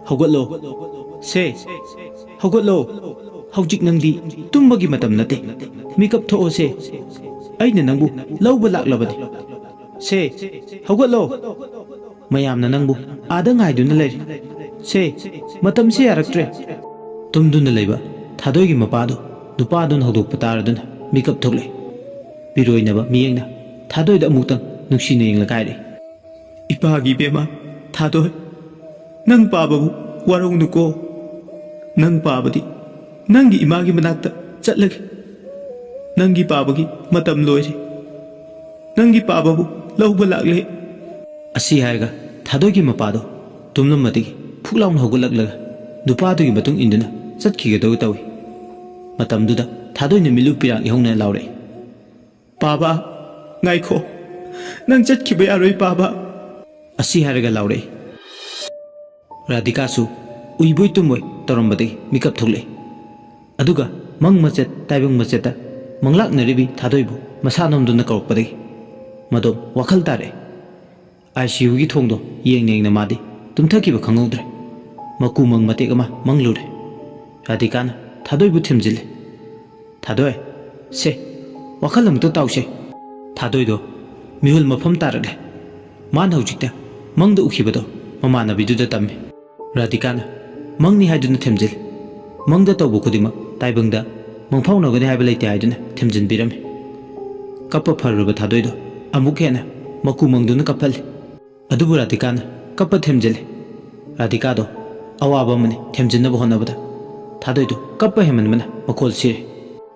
"ꯍꯧꯒꯠꯂꯣ꯫ ꯁꯦ, ꯍꯧꯒꯠꯂꯣ꯫ ꯍꯧꯖꯤꯛ ꯅꯪꯗꯤ ꯇꯨꯝꯕꯒꯤ ꯃꯇꯝ ꯅꯠꯇꯦ꯫ ꯃꯤꯀꯞ ꯊꯣꯛꯑꯣ ꯁꯦ꯫ ꯑꯩꯅ ꯅꯪꯕꯨ ꯂꯧꯕ ꯂꯥꯛꯂꯕꯅꯤ꯫ ꯁꯦ, ꯍꯧꯒꯠꯂꯣ꯫ ꯃꯌꯥꯝꯅ ꯅꯪꯕꯨ ꯑꯥꯗ ꯉꯥꯏꯗꯨꯅ ꯂꯩꯔꯦ꯫ ꯁꯦ, ꯃꯇꯝꯁꯦ ꯌꯥꯔꯛꯇ꯭ꯔꯦ꯫" ꯇꯨꯝꯗꯨꯅ ꯂꯩꯕ ꯊꯥꯗꯣꯏꯒꯤ ꯃꯄꯥꯗꯨ ꯅꯨꯄꯥꯗꯨꯅ ꯍꯧꯗꯣꯛꯄ ꯇꯥꯔꯗꯨꯅ ꯃꯤꯀꯞ ꯊꯣꯛꯂꯛꯏ꯫ ꯄꯤꯔꯣꯏꯅꯕ ꯃꯤꯠꯌꯦꯡꯅ ꯊꯥꯗꯣꯏꯗ ꯑꯃꯨꯛꯇꯪ ꯅꯨꯡꯁꯤꯅ ꯌꯦꯡꯂꯒ ꯍꯥꯏꯔꯛꯏ, "ꯏꯄꯥꯒꯤ ꯏꯕꯦꯝꯃ, ꯊꯥꯗꯣꯏ, "ꯅꯪ ꯄꯥꯕꯕꯨ ꯋꯥꯔꯧꯅꯨꯀꯣ꯫ ꯅꯪ ꯄꯥꯕꯗꯤ ꯅꯪꯒꯤ ꯏꯃꯥꯒꯤ ꯃꯅꯥꯛꯇ ꯆꯠꯂꯒꯦ꯫ ꯅꯪꯒꯤ ꯄꯥꯕꯒꯤ ꯃꯇꯝ ꯂꯣꯏꯔꯦ꯫ ꯅꯪꯒꯤ ꯄꯥꯕꯕꯨ ꯂꯧꯕ ꯂꯥꯛꯂꯦ"꯫ ꯑꯁꯤ ꯍꯥꯏꯔꯒ ꯊꯥꯗꯣꯏꯒꯤ ꯃꯄꯥꯗꯣ ꯇꯨꯝꯂꯝꯕꯗꯒꯤ ꯐꯨꯛ ꯂꯥꯎꯅ ꯍꯧꯒꯠꯂꯛꯂꯒ ꯅꯨꯄꯥꯗꯨꯒꯤ ꯃꯇꯨꯡ ꯏꯟꯗꯨꯅ ꯆꯠꯈꯤꯒꯗꯧ ꯇꯧꯏ꯫ ꯃꯇꯝꯗꯨꯗ ꯊꯥꯗꯣꯏꯅ ꯃꯤꯠꯂꯨ ꯄꯤꯔꯥꯡ ꯏꯍꯧꯅ ꯂꯥꯎꯔꯛꯏ, "ꯄꯥꯕ, ꯉꯥꯏꯈꯣ, ꯅꯪ ꯆꯠꯈꯤꯕ ꯌꯥꯔꯣꯏ ꯄꯥꯕ"꯫ ꯑꯁꯤ ꯍꯥꯏꯔꯒ ꯂꯥꯎꯔꯛꯏ꯫ ꯔꯥꯙꯤꯀꯥꯁꯨ ꯎꯏꯕꯣꯏ ꯇꯨꯝꯕꯣꯏ ꯇꯧꯔꯝꯕꯗꯒꯤ ꯃꯤꯀꯞ ꯊꯣꯛꯂꯛꯏ꯫ ꯑꯗꯨꯒ ꯃꯪ ꯃꯆꯦꯠ ꯇꯥꯏꯕꯪ ꯃꯆꯦꯠꯇ ꯃꯪꯂꯥꯛꯅꯔꯤꯕꯤ ꯊꯥꯗꯣꯏꯕꯨ ꯃꯁꯥ ꯅꯣꯝꯗꯨꯅ ꯀꯧꯔꯛꯄꯗꯒꯤ ꯃꯗꯣꯝ ꯋꯥꯈꯜ ꯇꯥꯔꯛꯏ꯫ ꯑꯥꯏ ꯁꯤ ꯌꯨꯒꯤ ꯊꯣꯡꯗꯣ ꯌꯦꯡ ꯌꯦꯡꯅ ꯃꯥꯗꯤ ꯇꯨꯝꯊꯈꯤꯕ ꯈꯪꯍꯧꯗ꯭ꯔꯦ꯫ ꯃꯀꯨ ꯃꯪ ꯃꯇꯦꯛ ꯑꯃ ꯃꯪꯂꯨꯔꯦ꯫ ꯔꯥꯙꯤꯀꯥꯅ ꯊꯥꯗꯣꯏꯕꯨ ꯊꯦꯝꯖꯤꯜꯂꯤ꯫ "ꯊꯥꯗꯣꯏ, ꯁꯦ, ꯋꯥꯈꯜ ꯑꯃꯨꯛꯇ ꯇꯥꯎꯁꯦ"꯫ ꯊꯥꯗꯣꯏꯗꯣ ꯃꯤꯍꯨꯜ ꯃꯐꯝ ꯇꯥꯔꯛꯂꯦ꯫ ꯃꯥꯅ ꯍꯧꯖꯤꯛꯇ ꯃꯪꯗ ꯎꯈꯤꯕꯗꯣ ꯃꯃꯥꯟꯅꯕꯤꯗꯨꯗ ꯇꯝꯃꯤ꯫ ꯔꯥꯙꯤꯀꯥꯅ ꯃꯪꯅꯤ ꯍꯥꯏꯗꯨꯅ ꯊꯦꯝꯖꯤꯜꯂꯤ꯫ ꯃꯪꯗ ꯇꯧꯕ ꯈꯨꯗꯤꯡꯃꯛ ꯇꯥꯏꯕꯪꯗ ꯃꯪꯐꯥꯎꯅꯒꯅꯤ ꯍꯥꯏꯕ ꯂꯩꯇꯦ ꯍꯥꯏꯗꯨꯅ ꯊꯦꯝꯖꯤꯟꯕꯤꯔꯝꯃꯤ꯫ ꯀꯞꯄ ꯐꯔꯨꯔꯕ ꯊꯥꯗꯣꯏꯗꯣ ꯑꯃꯨꯛ ꯍꯦꯟꯅ ꯃꯀꯨ ꯃꯪꯗꯨꯅ ꯀꯞꯍꯜꯂꯤ꯫ ꯑꯗꯨꯕꯨ ꯔꯥꯙꯤꯀꯥꯅ ꯀꯞꯄ ꯊꯦꯝꯖꯤꯜꯂꯤ꯫ ꯔꯥꯙꯤꯀꯥꯗꯣ ꯑꯋꯥꯕ ꯑꯃꯅꯤ ꯊꯦꯝꯖꯤꯟꯅꯕ ꯍꯣꯠꯅꯕꯗ꯫ ꯊꯥꯗꯣꯏꯗꯣ ꯀꯞꯄ ꯍꯦꯟꯃꯟꯕꯅ ꯃꯈꯣꯜ ꯁꯤꯔꯦ꯫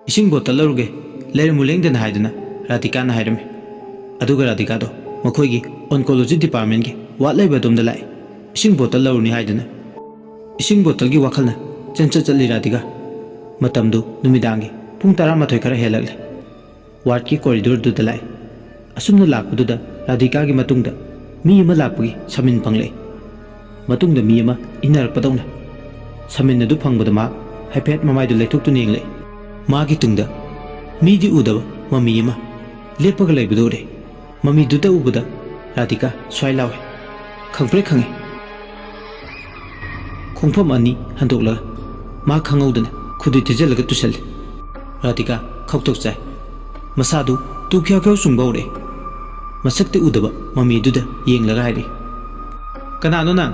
"ꯏꯁꯤꯡ ꯕꯣꯇꯜ ꯂꯧꯔꯨꯒꯦ, ꯂꯩꯔꯝꯃꯨ ꯂꯦꯡꯗꯅ" ꯍꯥꯏꯗꯨꯅ ꯔꯥꯙꯤꯀꯥꯅ ꯍꯥꯏꯔꯝꯃꯤ꯫ ꯑꯗꯨꯒ ꯔꯥꯙꯤꯀꯥꯗꯣ ꯃꯈꯣꯏꯒꯤ oncology departmentꯀꯤ ward ꯂꯩꯕ ꯑꯗꯣꯝꯗ ꯂꯥꯛꯏ꯫ "ꯏꯁꯤꯡ ꯕꯣꯇꯜ ꯂꯧꯔꯨꯅꯤ" ꯍꯥꯏꯗꯨꯅ ꯏꯁꯤꯡ ꯕꯣꯇꯜꯒꯤ ꯋꯥꯈꯜꯅ ꯆꯦꯟꯆꯠ ꯆꯠꯂꯤ ꯔꯥꯙꯤꯀꯥ꯫ ꯃꯇꯝꯗꯨ ꯅꯨꯃꯤꯗꯥꯡꯒꯤ ꯄꯨꯡ ꯇꯔꯥꯃꯥꯊꯣꯏ ꯈꯔ ꯍꯦꯜꯂꯛꯂꯦ꯫ Wardꯀꯤ corridorꯗꯨꯗ ꯂꯥꯛꯏ꯫ ꯑꯁꯨꯝꯅ ꯂꯥꯛꯄꯗꯨꯗ ꯔꯥꯙꯤꯀꯥꯒꯤ ꯃꯇꯨꯡꯗ ꯃꯤ ꯑꯃ ꯂꯥꯛꯄꯒꯤ ꯁꯃꯤꯟ ꯐꯪꯂꯛꯏ꯫ ꯃꯇꯨꯡꯗ ꯃꯤ ꯑꯃ ꯏꯟꯅꯔꯛꯄꯗꯧꯅ ꯁꯃꯤꯟ ꯑꯗꯨ ꯐꯪꯕꯗ ꯃꯍꯥꯛ ꯍꯥꯏꯐꯦꯠ ꯃꯃꯥꯏꯗꯨ ꯂꯩꯊꯣꯛꯇꯨꯅ ꯌꯦꯡꯂꯛꯏ꯫ ꯃꯥꯒꯤ ꯇꯨꯡꯗ ꯃꯤꯗꯤ ꯎꯗꯕ ꯃꯃꯤ ꯑꯃ ꯂꯦꯞꯄꯒ ꯂꯩꯕꯗꯨ ꯎꯔꯦ꯫ ꯃꯃꯤꯗꯨꯗ ꯎꯕꯗ ꯔꯥꯙꯤꯀꯥ ꯁ꯭ꯋꯥꯏ ꯂꯥꯎꯏ꯫ ꯈꯪꯄ꯭ꯔꯦꯛ ꯈꯪꯉꯤ꯫ ꯈꯣꯡꯐꯝ ꯑꯅꯤ ꯍꯟꯗꯣꯛꯂꯒ ꯃꯥ ꯈꯪꯍꯧꯗꯅ ꯈꯨꯗꯨꯏ ꯊꯤꯖꯤꯜꯂꯒ ꯇꯨꯁꯜꯂꯤ꯫ ꯔꯥꯙꯤꯀꯥ ꯈꯧꯇꯛ ꯆꯥꯏ꯫ ꯃꯁꯥꯗꯨ ꯇꯨ ꯈ꯭ꯌꯥꯎ ꯈ꯭ꯌꯥꯎ ꯆꯨꯡꯕ ꯍꯧꯔꯛꯏ꯫ ꯃꯁꯛꯇꯤ ꯎꯗꯕ ꯃꯃꯤꯗꯨꯗ ꯌꯦꯡꯂꯒ ꯍꯥꯏꯔꯛꯏ, "ꯀꯅꯥꯅꯣ ꯅꯪ?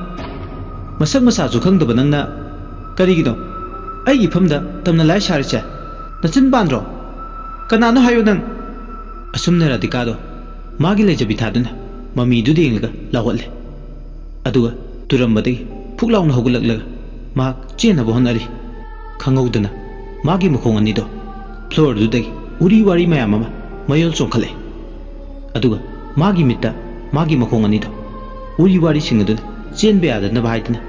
ꯃꯁꯛ ꯃꯁꯥꯁꯨ ꯈꯪꯗꯕ ꯅꯪꯅ ꯀꯔꯤꯒꯤꯅꯣ ꯑꯩꯒꯤ ꯏꯐꯝꯗ ꯇꯝꯅ ꯂꯥꯏ ꯁꯥꯔꯤꯁꯦ? ꯅꯆꯤꯟ ꯄꯥꯟꯗ꯭ꯔꯣ? ꯀꯅꯥꯅꯣ ꯍꯥꯏꯌꯨ ꯅꯪ!" ꯑꯁꯨꯝꯅ ꯔꯥꯙꯤꯀꯥꯗꯣ ꯃꯥꯒꯤ ꯂꯩꯖꯕꯤ ꯊꯥꯗꯨꯅ ꯃꯃꯤꯗꯨꯗ ꯌꯦꯡꯂꯒ ꯂꯥꯎꯍꯠꯂꯦ꯫ ꯑꯗꯨꯒ ꯇꯨꯔꯝꯕꯗꯒꯤ ꯐꯨꯛ ꯂꯥꯎꯅ ꯍꯧꯒꯠꯂꯛꯂꯒ ꯃꯍꯥꯛ ꯆꯦꯟꯅꯕ ꯍꯣꯠꯅꯔꯤ꯫ ꯈꯪꯍꯧꯗꯅ ꯃꯥꯒꯤ ꯃꯈꯣꯡ ꯑꯅꯤꯗꯣ floorꯗꯨꯗꯒꯤ ꯎꯔꯤ ꯋꯥꯔꯤ ꯃꯌꯥꯝ ꯑꯃ ꯃꯌꯣꯜ ꯆꯣꯡꯈꯠꯂꯛꯏ꯫ ꯑꯗꯨꯒ ꯃꯥꯒꯤ ꯃꯤꯠꯇ ꯃꯥꯒꯤ ꯃꯈꯣꯡ ꯑꯅꯤꯗꯣ ꯎꯔꯤ ꯋꯥꯔꯤꯁꯤꯡ ꯑꯗꯨꯅ ꯆꯦꯟꯕ ꯌꯥꯗꯅꯕ ꯍꯥꯏꯗꯨꯅ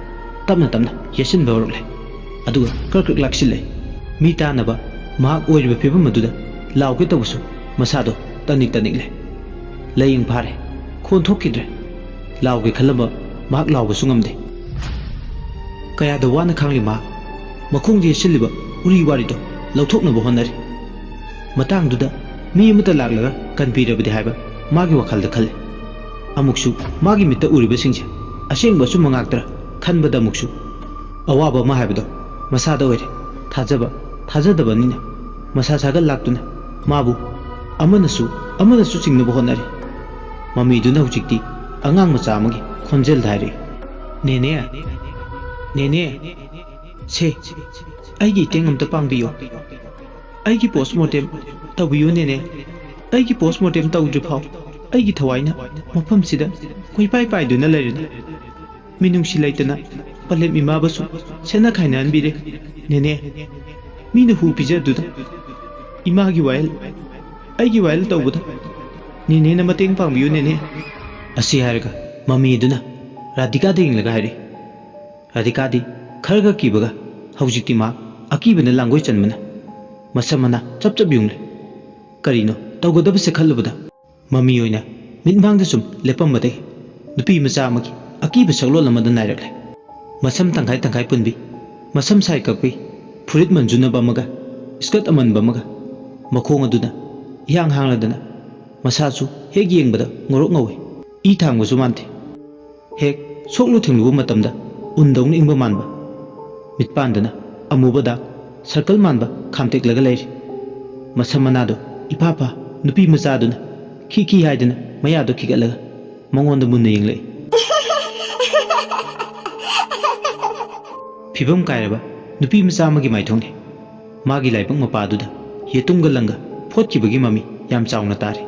ꯇꯞꯅ ꯇꯞꯅ ꯌꯦꯠꯁꯤꯟꯕ ꯍꯧꯔꯛꯂꯦ꯫ ꯑꯗꯨꯒ ꯀ꯭ꯔꯛ ꯀ꯭ꯔꯛ ꯂꯥꯛꯁꯤꯜꯂꯦ꯫ ꯃꯤ ꯇꯥꯅꯕ ꯃꯍꯥꯛ ꯑꯣꯏꯔꯤꯕ ꯐꯤꯕꯝ ꯑꯗꯨꯗ ꯂꯥꯎꯒꯦ ꯇꯧꯕꯁꯨ ꯃꯁꯥꯗꯣ ꯇꯅꯤꯛ ꯇꯅꯤꯛꯂꯦ꯫ ꯂꯥꯏꯌꯦꯡ ꯐꯥꯔꯦ꯫ ꯈꯣꯟ ꯊꯣꯛꯈꯤꯗ꯭ꯔꯦ꯫ ꯂꯥꯎꯒꯦ ꯈꯜꯂꯝꯕ ꯃꯍꯥꯛ ꯂꯥꯎꯕꯁꯨ ꯉꯝꯗꯦ꯫ ꯀꯌꯥꯗ ꯋꯥꯅ ꯈꯥꯡꯂꯤ ꯃꯍꯥꯛ꯫ ꯃꯈꯣꯡꯗ ꯌꯦꯠꯁꯤꯜꯂꯤꯕ ꯎꯔꯤ ꯋꯥꯔꯤꯗꯣ ꯂꯧꯊꯣꯛꯅꯕ ꯍꯣꯠꯅꯔꯤ꯫ ꯃꯇꯥꯡꯗꯨꯗ ꯃꯤ ꯑꯃꯠꯇ ꯂꯥꯛꯂꯒ ꯀꯟꯕꯤꯔꯕꯗꯤ ꯍꯥꯏꯕ ꯃꯥꯒꯤ ꯋꯥꯈꯜꯗ ꯈꯜꯂꯤ꯫ ꯑꯃꯨꯛꯁꯨ ꯃꯥꯒꯤ ꯃꯤꯠꯇ ꯎꯔꯤꯕꯁꯤꯡꯁꯦ ꯑꯁꯦꯡꯕ ꯑꯆꯨꯝꯕ ꯉꯥꯛꯇ꯭ꯔꯥ ꯈꯟꯕꯗ ꯑꯃꯨꯛꯁꯨ ꯑꯋꯥꯕ ꯑꯃ ꯍꯥꯏꯕꯗꯣ ꯃꯁꯥꯗ ꯑꯣꯏꯔꯦ꯫ ꯊꯥꯖꯕ ꯊꯥꯖꯗꯕꯅꯤꯅ ꯃꯁꯥ ꯁꯥꯒꯠ ꯂꯥꯛꯇꯨꯅ ꯃꯥꯕꯨ ꯑꯃꯅꯁꯨ ꯑꯃꯅꯁꯨ ꯆꯤꯡꯅꯕ ꯍꯣꯠꯅꯔꯤ꯫ ꯃꯃꯤꯗꯨꯅ ꯍꯧꯖꯤꯛꯇꯤ ꯑꯉꯥꯡ ꯃꯆꯥ ꯑꯃꯒꯤ ꯈꯣꯟꯖꯦꯜꯗ ꯍꯥꯏꯔꯛꯏ, "ꯅꯦꯅꯦ, ꯅꯦꯅꯦ, ꯁꯦ, ꯑꯩꯒꯤ ꯏꯇꯦꯡ ꯑꯝꯇ ꯄꯥꯡꯕꯤꯌꯣ꯫ ꯑꯩꯒꯤ post mortem ꯇꯧꯕꯤꯌꯨ ꯅꯦꯅꯦ꯫ ꯑꯩꯒꯤ post mortem ꯇꯧꯗ꯭ꯔꯤ ꯐꯥꯎ ꯑꯩꯒꯤ ꯊꯋꯥꯏꯅ ꯃꯐꯝꯁꯤꯗ ꯀꯣꯏꯄꯥꯏ ꯄꯥꯏꯗꯨꯅ ꯂꯩꯔꯅꯤ꯫ ꯃꯤꯅꯨꯡꯁꯤ ꯂꯩꯇꯅ ꯄꯂꯦꯝ ꯏꯃꯥꯕꯨꯁꯨ ꯁꯦꯠꯅ ꯈꯥꯏꯅꯍꯟꯕꯤꯔꯦ꯫ ꯅꯦꯅꯦ, ꯃꯤꯅ ꯍꯨ ꯄꯤꯖꯗꯨꯅ ꯏꯃꯥꯒꯤ ꯋꯥꯌꯦꯜ, ꯑꯩꯒꯤ ꯋꯥꯌꯦꯜ ꯇꯧꯕꯗ ꯅꯦꯅꯦꯅ ꯃꯇꯦꯡ ꯄꯥꯡꯕꯤꯌꯨ ꯅꯦꯅꯦ"꯫ ꯑꯁꯤ ꯍꯥꯏꯔꯒ ꯃꯃꯤ ꯑꯗꯨꯅ ꯔꯥꯙꯤꯀꯥꯗ ꯌꯦꯡꯂꯒ ꯍꯥꯏꯔꯛꯏ꯫ ꯔꯥꯙꯤꯀꯥꯗꯤ ꯈꯔꯒ ꯀꯤꯕꯒ ꯍꯧꯖꯤꯛꯇꯤ ꯃꯍꯥꯛ ꯑꯀꯤꯕꯅ ꯂꯥꯡꯒꯣꯏ ꯆꯟꯕꯅ ꯃꯁꯝ ꯃꯅꯥ ꯆꯞ ꯆꯞ ꯌꯨꯡꯂꯦ꯫ ꯀꯔꯤꯅꯣ ꯇꯧꯒꯗꯕꯁꯦ ꯈꯜꯂꯨꯕꯗ ꯃꯃꯤ ꯑꯣꯏꯅ ꯃꯤꯠꯃꯥꯡꯗ ꯁꯨꯝ ꯂꯦꯞꯄꯝꯕꯗꯒꯤ ꯅꯨꯄꯤ ꯃꯆꯥ ꯑꯃꯒꯤ ꯑꯀꯤꯕ ꯁꯛꯂꯣꯟ ꯑꯃꯗ ꯅꯥꯏꯔꯛꯂꯦ꯫ ꯃꯁꯝ ꯇꯪꯈꯥꯏ ꯇꯪꯈꯥꯏ ꯄꯨꯟꯕꯤ, ꯃꯁꯝ ꯁꯥꯏ ꯀꯛꯄꯤ, ꯐꯨꯔꯤꯠ ꯃꯟꯖꯨꯅꯕ ꯑꯃꯒ skirt ꯑꯃꯟꯕ ꯑꯃꯒ, ꯃꯈꯣꯡ ꯑꯗꯨꯅ ꯏꯍꯥꯡ ꯍꯥꯡꯂꯗꯅ ꯃꯁꯥꯁꯨ ꯍꯦꯛ ꯌꯦꯡꯕꯗ ꯉꯧꯔꯣꯛ ꯉꯧꯏ꯫ ꯏ ꯊꯥꯡꯕꯁꯨ ꯃꯥꯟꯗꯦ꯫ ꯍꯦꯛ ꯁꯣꯛꯂꯨ ꯊꯦꯡꯂꯨꯕ ꯃꯇꯝꯗ ꯎꯟꯗꯧꯅ ꯏꯪꯕ ꯃꯥꯟꯕ꯫ ꯃꯤꯠꯄꯥꯟꯗꯅ ꯑꯃꯨꯕ ꯗꯥꯛ circle ꯃꯥꯟꯕ ꯈꯥꯝꯇꯦꯛꯂꯒ ꯂꯩꯔꯤ꯫ ꯃꯁꯝ ꯃꯅꯥꯗꯣ ꯏꯐꯥ ꯐꯥ ꯅꯨꯄꯤ ꯃꯆꯥꯗꯨꯅ ꯈꯤ ꯈꯤ ꯍꯥꯏꯗꯅ ꯃꯌꯥꯗꯣ ꯈꯤꯒꯠꯂꯒ ꯃꯉꯣꯟꯗ ꯃꯨꯟꯅ ꯌꯦꯡꯂꯛꯏ꯫ ꯐꯤꯕꯝ ꯀꯥꯏꯔꯕ ꯅꯨꯄꯤ ꯃꯆꯥ ꯑꯃꯒꯤ ꯃꯥꯏꯊꯣꯡꯅꯤ꯫ ꯃꯥꯒꯤ ꯂꯥꯏꯕꯛ ꯃꯄꯥꯗꯨꯗ ꯌꯦꯇꯨꯝꯒ ꯂꯪꯒ ꯐꯣꯠꯈꯤꯕꯒꯤ ꯃꯃꯤ ꯌꯥꯝ ꯆꯥꯎꯅ ꯇꯥꯔꯤ꯫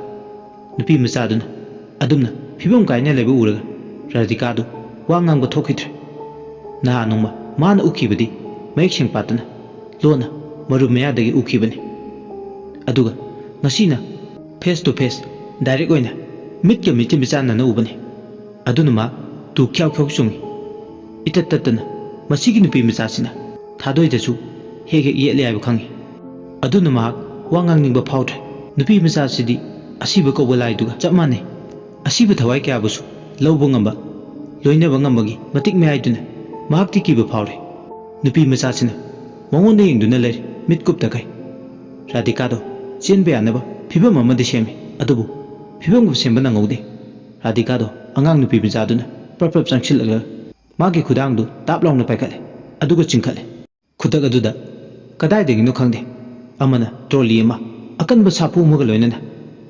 ꯅꯨꯄꯤ ꯃꯆꯥꯗꯨꯅ ꯑꯗꯨꯝꯅ ꯐꯤꯕꯝ ꯀꯥꯏꯅ ꯂꯩꯕ ꯎꯔꯒ ꯔꯥꯙꯤꯀꯥꯗꯨ ꯋꯥ ꯉꯥꯡꯕ ꯊꯣꯛꯈꯤꯗ꯭ꯔꯦ꯫ ꯅꯍꯥꯟ ꯅꯣꯡꯃ ꯃꯥꯅ ꯎꯈꯤꯕꯗꯤ ꯃꯌꯦꯛ ꯁꯦꯡ ꯄꯥꯠꯇꯅ ꯂꯣꯟꯅ ꯃꯔꯨꯞ ꯃꯌꯥꯗꯒꯤ ꯎꯈꯤꯕꯅꯤ꯫ ꯑꯗꯨꯒ ꯉꯁꯤꯅ face to face, direct ꯑꯣꯏꯅ ꯃꯤꯠꯀ ꯃꯤꯠꯀ ꯃꯤꯆꯥꯟꯅꯅ ꯎꯕꯅꯤ꯫ ꯑꯗꯨꯅ ꯃꯍꯥꯛ ꯇꯨ ꯈ꯭ꯌꯥꯎ ꯈ꯭ꯌꯥꯎ ꯆꯨꯡꯏ꯫ ꯏꯇꯠ ꯇꯠꯇꯅ ꯃꯁꯤꯒꯤ ꯅꯨꯄꯤ ꯃꯆꯥꯁꯤꯅ ꯊꯥꯗꯣꯏꯗꯁꯨ ꯍꯦꯛ ꯍꯦꯛ ꯌꯦꯠꯂꯦ ꯍꯥꯏꯕ ꯈꯪꯏ꯫ ꯑꯗꯨꯅ ꯃꯍꯥꯛ ꯋꯥ ꯉꯥꯡꯅꯤꯡꯕ ꯐꯥꯎꯗ꯭ꯔꯦ꯫ ꯅꯨꯄꯤ ꯃꯆꯥꯁꯤꯗꯤ ꯑꯁꯤꯕ ꯀꯧꯕ ꯂꯥꯏꯗꯨꯒ ꯆꯞ ꯃꯥꯟꯅꯩ꯫ ꯑꯁꯤꯕ ꯊꯋꯥꯏ ꯀꯌꯥꯕꯨꯁꯨ ꯂꯧꯕ ꯉꯝꯕ, ꯂꯣꯏꯅꯕ ꯉꯝꯕꯒꯤ ꯃꯇꯤꯛ ꯃꯌꯥꯏꯗꯨꯅ ꯃꯍꯥꯛꯇꯤ ꯀꯤꯕ ꯐꯥꯎꯔꯦ꯫ ꯅꯨꯄꯤ ꯃꯆꯥꯁꯤꯅ ꯃꯉꯣꯟꯗ ꯌꯦꯡꯗꯨꯅ ꯂꯩꯔꯦ, ꯃꯤꯠ ꯀꯨꯞꯇꯈꯩ꯫ ꯔꯥꯙꯤꯀꯥꯗꯣ ꯆꯦꯟꯕ ꯌꯥꯅꯕ ꯐꯤꯕꯝ ꯑꯃꯗꯤ ꯁꯦꯝꯃꯤ, ꯑꯗꯨꯕꯨ ꯐꯤꯕꯝꯒ ꯁꯦꯝꯕ ꯅꯪꯍꯧꯗꯦ꯫ ꯔꯥꯙꯤꯀꯥꯗꯣ ꯑꯉꯥꯡ ꯅꯨꯄꯤ ꯃꯆꯥꯗꯨꯅ ꯄ꯭ꯔꯞ ꯄ꯭ꯔꯞ ꯆꯪꯁꯤꯜꯂꯒ ꯃꯥꯒꯤ ꯈꯨꯗꯥꯡꯗꯨ ꯇꯥꯞ ꯂꯥꯎꯅ ꯄꯥꯏꯈꯠꯂꯦ, ꯑꯗꯨꯒ ꯆꯤꯡꯈꯠꯂꯦ꯫ ꯈꯨꯗꯛ ꯑꯗꯨꯗ ꯀꯗꯥꯏꯗꯒꯤꯅꯣ ꯈꯪꯗꯦ, ꯑꯃꯅ ꯇ꯭ꯔꯣꯂꯤ ꯑꯃ ꯑꯀꯟꯕ ꯁꯥꯐꯨ ꯑꯃꯒ ꯂꯣꯏꯅꯅ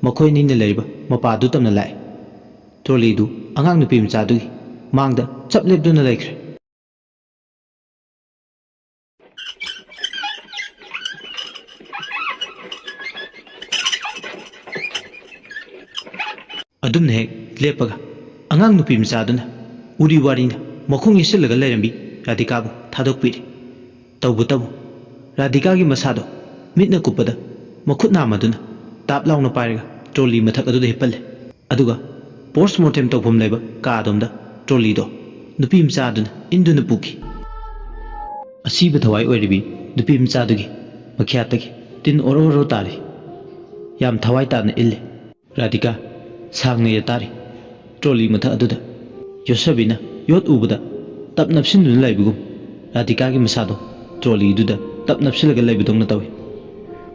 ꯃꯈꯣꯏ ꯑꯅꯤꯅ ꯂꯩꯔꯤꯕ ꯃꯄꯥꯗꯨ ꯇꯝꯅ ꯂꯥꯛꯑꯦ꯫ ꯇ꯭ꯔꯣꯂꯤꯗꯨ ꯑꯉꯥꯡ ꯅꯨꯄꯤ ꯃꯆꯥꯗꯨꯒꯤ ꯃꯥꯡꯗ ꯆꯞ ꯂꯦꯞꯇꯨꯅ ꯂꯩꯈ꯭ꯔꯦ꯫ ꯑꯗꯨꯝꯅ ꯍꯦꯛ ꯂꯦꯞꯄꯒ ꯑꯉꯥꯡ ꯅꯨꯄꯤ ꯃꯆꯥꯗꯨꯅ ꯎꯔꯤ ꯋꯥꯔꯤꯅ ꯃꯈꯣꯡ ꯌꯩꯁꯤꯜꯂꯒ ꯂꯩꯔꯝꯕꯤ ꯔꯥꯙꯤꯀꯥꯕꯨ ꯊꯥꯗꯣꯛꯄꯤꯔꯦ꯫ ꯇꯧꯕꯇꯕꯨ ꯔꯥꯙꯤꯀꯥꯒꯤ ꯃꯁꯥꯗꯣ ꯃꯤꯠꯅ ꯀꯨꯞꯄꯗ ꯃꯈꯨꯠ ꯅꯥꯝꯃꯗꯨꯅ ꯇꯥꯞ ꯂꯥꯎꯅ ꯄꯥꯏꯔꯒ ꯇ꯭ꯔꯣꯂꯤ ꯃꯊꯛ ꯑꯗꯨꯗ ꯍꯤꯞꯍꯜꯂꯦ꯫ ꯑꯗꯨꯒ post mortem ꯇꯧꯐꯝ ꯂꯩꯕ ꯀꯥ ꯑꯗꯣꯝꯗ ꯇ꯭ꯔꯣꯂꯤꯗꯣ ꯅꯨꯄꯤ ꯃꯆꯥꯗꯨꯅ ꯏꯟꯗꯨꯅ ꯄꯨꯈꯤ꯫ ꯑꯁꯤꯕ ꯊꯋꯥꯏ ꯑꯣꯏꯔꯤꯕꯤ ꯅꯨꯄꯤ ꯃꯆꯥꯗꯨꯒꯤ ꯃꯈ꯭ꯌꯥꯠꯇꯒꯤ ꯇꯤꯟ ꯑꯣꯔꯣ ꯑꯣꯔꯣ ꯇꯥꯔꯤ꯫ ꯌꯥꯝ ꯊꯋꯥꯏ ꯇꯥꯅ ꯏꯜꯂꯤ꯫ ꯔꯥꯙꯤꯀꯥ ꯁꯥꯡꯅ ꯌꯦꯠꯇꯥꯔꯤ꯫ ꯇ꯭ꯔꯣꯂꯤ ꯃꯊꯛ ꯑꯗꯨꯗ ꯌꯣꯠꯁꯕꯤꯅ ꯌꯣꯠ ꯎꯕꯗ ꯇꯞ ꯅꯞꯁꯤꯟꯗꯨꯅ ꯂꯩꯕꯒꯨꯝ ꯔꯥꯙꯤꯀꯥꯒꯤ ꯃꯁꯥꯗꯣ ꯇ꯭ꯔꯣꯂꯤꯗꯨꯗ ꯇꯞ ꯅꯞꯁꯤꯜꯂꯒ ꯂꯩꯕꯗꯧꯅ ꯇꯧꯏ꯫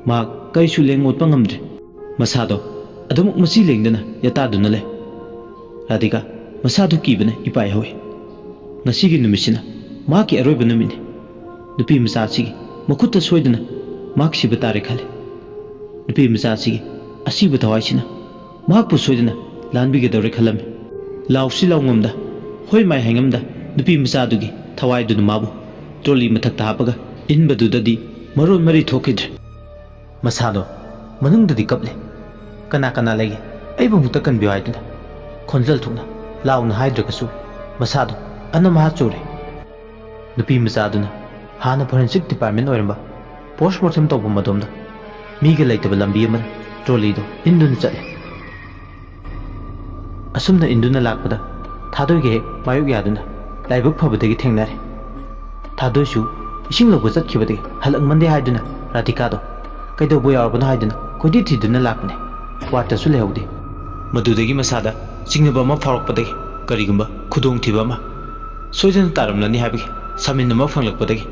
ꯃꯍꯥꯛ ꯀꯔꯤꯁꯨ ꯂꯦꯡ ꯑꯣꯠꯄ ꯉꯝꯗ꯭ꯔꯦ꯫ ꯃꯁꯥꯗꯣ ꯑꯗꯨꯃꯛ ꯃꯆꯤ ꯂꯦꯡꯗꯅ ꯌꯦꯇꯥꯗꯨꯅ ꯂꯩ꯫ ꯔꯥꯙꯤꯀꯥ ꯃꯁꯥꯗꯨ ꯀꯤꯕꯅ ꯏꯄꯥꯏ ꯍꯧꯏ꯫ ꯉꯁꯤꯒꯤ ꯅꯨꯃꯤꯠꯁꯤꯅ ꯃꯍꯥꯛꯀꯤ ꯑꯔꯣꯏꯕ ꯅꯨꯃꯤꯠꯅꯤ꯫ ꯅꯨꯄꯤ ꯃꯆꯥ ꯑꯁꯤꯒꯤ ꯃꯈꯨꯠꯇ ꯁꯣꯏꯗꯅ ꯃꯍꯥꯛ ꯁꯤꯕ ꯇꯥꯔꯦ ꯈꯜꯂꯤ꯫ ꯅꯨꯄꯤ ꯃꯆꯥ ꯑꯁꯤꯒꯤ ꯑꯁꯤꯕ ꯊꯋꯥꯏꯁꯤꯅ ꯃꯍꯥꯛꯄꯨ ꯁꯣꯏꯗꯅ ꯂꯥꯟꯕꯤꯒꯗꯧꯔꯦ ꯈꯜꯂꯝꯃꯤ꯫ ꯂꯥꯎꯁꯤ ꯂꯥꯎꯉꯝꯗ, ꯍꯣꯏ ꯃꯥꯏ ꯍꯥꯏꯉꯝꯗ ꯅꯨꯄꯤ ꯃꯆꯥꯗꯨꯒꯤ ꯊꯋꯥꯏꯗꯨꯅ ꯃꯥꯕꯨ ꯇ꯭ꯔꯣꯂꯤ ꯃꯊꯛꯇ ꯍꯥꯞꯄꯒ ꯏꯟꯕꯗꯨꯗꯗꯤ ꯃꯔꯣꯟ ꯃꯔꯤ ꯊꯣꯛꯈꯤꯗ꯭ꯔꯦ꯫ ꯃꯁꯥꯗꯣ ꯃꯅꯨꯡꯗꯗꯤ ꯀꯞꯂꯤ꯫ "ꯀꯅꯥ ꯀꯅꯥ ꯂꯩꯒꯦ? ꯑꯩꯕꯨ ꯑꯃꯨꯛꯇ ꯀꯟꯕꯤꯌꯨ" ꯍꯥꯏꯗꯨꯅ ꯈꯣꯟꯖꯦꯜ ꯊꯣꯛꯅ ꯂꯥꯎꯅ ꯍꯥꯏꯗ꯭ꯔꯒꯁꯨ ꯃꯁꯥꯗꯣ ꯑꯅꯝ ꯑꯍꯥ ꯆꯨꯔꯦ꯫ ꯅꯨꯄꯤ ꯃꯆꯥꯗꯨꯅ ꯍꯥꯟꯅ ꯐꯣꯔꯦꯟꯁꯤꯛ ꯗꯤꯄꯥꯔꯠꯃꯦꯟ ꯑꯣꯏꯔꯝꯕ ꯄꯣꯁꯃꯣꯔꯇꯦꯝ ꯇꯧꯐꯝ ꯑꯗꯣꯝꯗ ꯃꯤꯒ ꯂꯩꯇꯕ ꯂꯝꯕꯤ ꯑꯃꯗ ꯇ꯭ꯔꯣꯂꯤꯗꯣ ꯏꯟꯗꯨꯅ ꯆꯠꯂꯦ꯫ ꯑꯁꯨꯝꯅ ꯏꯟꯗꯨꯅ ꯂꯥꯛꯄꯗ ꯊꯥꯗꯣꯏꯒ ꯍꯦꯛ ꯃꯥꯌꯣꯛ ꯌꯥꯗꯨꯅ ꯂꯥꯏꯕꯛ ꯐꯕꯗꯒꯤ ꯊꯦꯡꯅꯔꯦ꯫ ꯊꯥꯗꯣꯏꯁꯨ ꯏꯁꯤꯡ ꯂꯧꯕ ꯆꯠꯈꯤꯕꯗꯒꯤ ꯍꯜꯂꯛꯃꯟꯗꯦ ꯍꯥꯏꯗꯨꯅ ꯔꯥꯙꯤꯀꯥꯗꯣ ꯀꯩꯗꯧꯕ ꯌꯥꯎꯔꯕꯅꯣ ꯍꯥꯏꯗꯨꯅ ꯀꯣꯏꯊꯤ ꯊꯤꯗꯨꯅ ꯂꯥꯛꯄꯅꯦ꯫ ꯋꯥꯔꯠꯇꯁꯨ ꯂꯩꯍꯧꯗꯦ꯫ ꯃꯗꯨꯗꯒꯤ ꯃꯁꯥꯗ ꯆꯤꯡꯅꯕ ꯑꯃ ꯐꯥꯎꯔꯛꯄꯗꯒꯤ ꯀꯔꯤꯒꯨꯝꯕ ꯈꯨꯗꯣꯡꯊꯤꯕ ꯑꯃ ꯁꯣꯏꯗꯅ ꯇꯥꯔꯝꯂꯅꯤ ꯍꯥꯏꯕꯒꯤ ꯁꯃꯤꯟ ꯑꯃ ꯐꯪꯂꯛꯄꯗꯒꯤ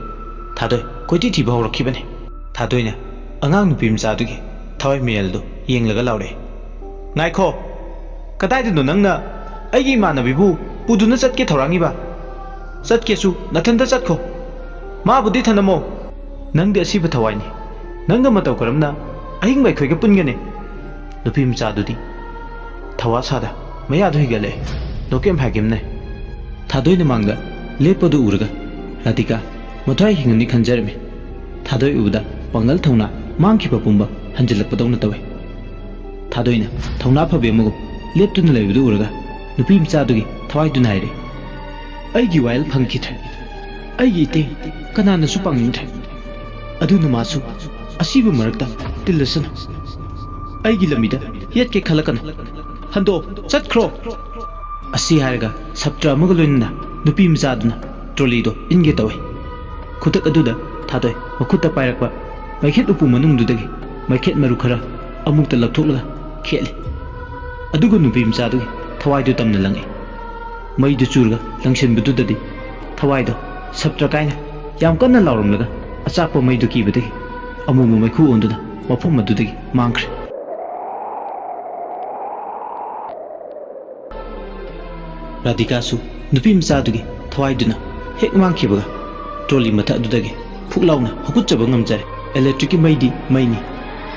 ꯊꯥꯗꯣꯏ ꯀꯣꯏꯊꯤ ꯊꯤꯕ ꯍꯧꯔꯛꯈꯤꯕꯅꯤ꯫ ꯊꯥꯗꯣꯏꯅ ꯑꯉꯥꯡ ꯅꯨꯄꯤ ꯃꯆꯥꯗꯨꯒꯤ ꯊꯋꯥꯏ ꯃꯤꯔꯦꯜꯗꯨ ꯌꯦꯡꯂꯒ ꯂꯥꯎꯔꯛꯏ, "ꯉꯥꯏꯈꯣ! ꯀꯗꯥꯏꯗꯅꯣ ꯅꯪꯅ ꯑꯩꯒꯤ ꯏꯃꯥꯟꯅꯕꯤꯕꯨ ꯄꯨꯗꯨꯅ ꯆꯠꯀꯦ ꯊꯧꯔꯥꯡꯉꯤꯕ? ꯆꯠꯀꯦꯁꯨ ꯅꯊꯟꯇ ꯆꯠꯈꯣ꯫ ꯃꯥꯕꯨꯗꯤ ꯊꯅꯝꯃꯣ꯫ ꯅꯪꯗꯤ ꯑꯁꯤꯕ ꯊꯋꯥꯏꯅꯤ꯫ ꯅꯪꯒ ꯃꯇꯧ ꯀꯔꯝꯅ ꯑꯍꯤꯡꯕ ꯑꯩꯈꯣꯏꯒ ꯄꯨꯟꯒꯅꯤ?" ꯅꯨꯄꯤ ꯃꯆꯥꯗꯨꯗꯤ ꯊꯋꯥ ꯁꯥꯗ ꯃꯌꯥꯗꯨ ꯍꯤꯒꯠꯂꯛꯑꯦ꯫ ꯅꯣꯀꯦꯝ ꯍꯥꯏꯒꯤꯝꯅꯦ꯫ ꯊꯥꯗꯣꯏꯅ ꯃꯥꯡꯗ ꯂꯦꯞꯄꯗꯨ ꯎꯔꯒ ꯔꯥꯙꯤꯀꯥ ꯃꯊ꯭ꯋꯥꯏ ꯍꯤꯡꯉꯅꯤ ꯈꯟꯖꯔꯝꯃꯤ꯫ ꯊꯥꯗꯣꯏ ꯎꯕꯗ ꯄꯥꯡꯒꯜ ꯊꯧꯅꯥ ꯃꯥꯡꯈꯤꯕ ꯄꯨꯝꯕ ꯍꯟꯖꯤꯜꯂꯛꯄꯗꯧꯅ ꯇꯧꯏ꯫ ꯊꯥꯗꯣꯏꯅ ꯊꯧꯅꯥ ꯐꯕꯤ ꯑꯃꯒꯨꯝ ꯂꯦꯞꯇꯨꯅ ꯂꯩꯕꯗꯨ ꯎꯔꯒ ꯅꯨꯄꯤ ꯃꯆꯥꯗꯨꯒꯤ ꯊꯋꯥꯏꯗꯨꯅ ꯍꯥꯏꯔꯦ, "ꯑꯩꯒꯤ ꯋꯥꯌꯦꯜ ꯐꯪꯈꯤꯗ꯭ꯔꯦ꯫ ꯑꯩꯒꯤ ꯏꯇꯩ ꯀꯅꯥꯅꯁꯨ ꯄꯥꯡꯅꯤꯡꯗ꯭ꯔꯦ꯫ ꯑꯗꯨꯅ ꯃꯥꯁꯨ ꯑꯁꯤꯕ ꯃꯔꯛꯇ ꯇꯤꯜꯂꯁꯅꯨ꯫ ꯑꯩꯒꯤ ꯂꯝꯕꯤꯗ ꯌꯦꯠꯀꯦ ꯈꯜꯂꯛꯀꯅꯨ꯫ ꯍꯟꯗꯣꯛ, ꯆꯠꯈ꯭ꯔꯣ!" ꯑꯁꯤ ꯍꯥꯏꯔꯒ ꯁꯞꯇ꯭ꯔ ꯑꯃꯒ ꯂꯣꯏꯅꯅ ꯅꯨꯄꯤ ꯃꯆꯥꯗꯨꯅ ꯇ꯭ꯔꯣꯂꯤꯗꯣ ꯏꯟꯒꯦ ꯇꯧꯏ꯫ ꯈꯨꯗꯛ ꯑꯗꯨꯗ ꯊꯥꯗꯣꯏ ꯃꯈꯨꯠꯇ ꯄꯥꯏꯔꯛꯄ ꯃꯩꯈꯦꯠ ꯎꯄꯨ ꯃꯅꯨꯡꯗꯨꯗꯒꯤ ꯃꯩꯈꯦꯠ ꯃꯔꯨ ꯈꯔ ꯑꯃꯨꯛꯇ ꯂꯧꯊꯣꯛꯂꯒ ꯈꯦꯠꯂꯤ꯫ ꯑꯗꯨꯒ ꯅꯨꯄꯤ ꯃꯆꯥꯗꯨꯒꯤ ꯊꯋꯥꯏꯗꯨ ꯇꯝꯅ ꯂꯪꯉꯤ꯫ ꯃꯩꯗꯨ ꯆꯨꯔꯒ ꯂꯪꯁꯤꯟꯕꯗꯨꯗꯗꯤ ꯊꯋꯥꯏꯗꯣ ꯁꯞꯇ꯭ꯔ ꯀꯥꯏꯅ ꯌꯥꯝ ꯀꯟꯅ ꯂꯥꯎꯔꯝꯂꯒ ꯑꯆꯥꯛꯄ ꯃꯩꯗꯨ ꯀꯤꯕꯗꯒꯤ ꯑꯃꯨꯕ ꯃꯩꯈꯨ ꯑꯣꯟꯗꯨꯅ ꯃꯐꯝ ꯑꯗꯨꯗꯒꯤ ꯃꯥꯡꯈ꯭ꯔꯦ꯫ ꯔꯥꯙꯤꯀꯥꯁꯨ ꯅꯨꯄꯤ ꯃꯆꯥꯗꯨꯒꯤ ꯊꯋꯥꯏꯗꯨꯅ ꯍꯦꯛ ꯃꯥꯡꯈꯤꯕꯒ ꯇ꯭ꯔꯣꯂꯤ ꯃꯊꯛ ꯑꯗꯨꯗꯒꯤ ꯐꯨꯛ ꯂꯥꯎꯅ ꯍꯧꯒꯠꯆꯕ ꯉꯝꯖꯔꯦ꯫ ꯏꯂꯦꯛꯇ꯭ꯔꯤꯛꯀꯤ ꯃꯩꯗꯤ ꯃꯩꯅꯤ,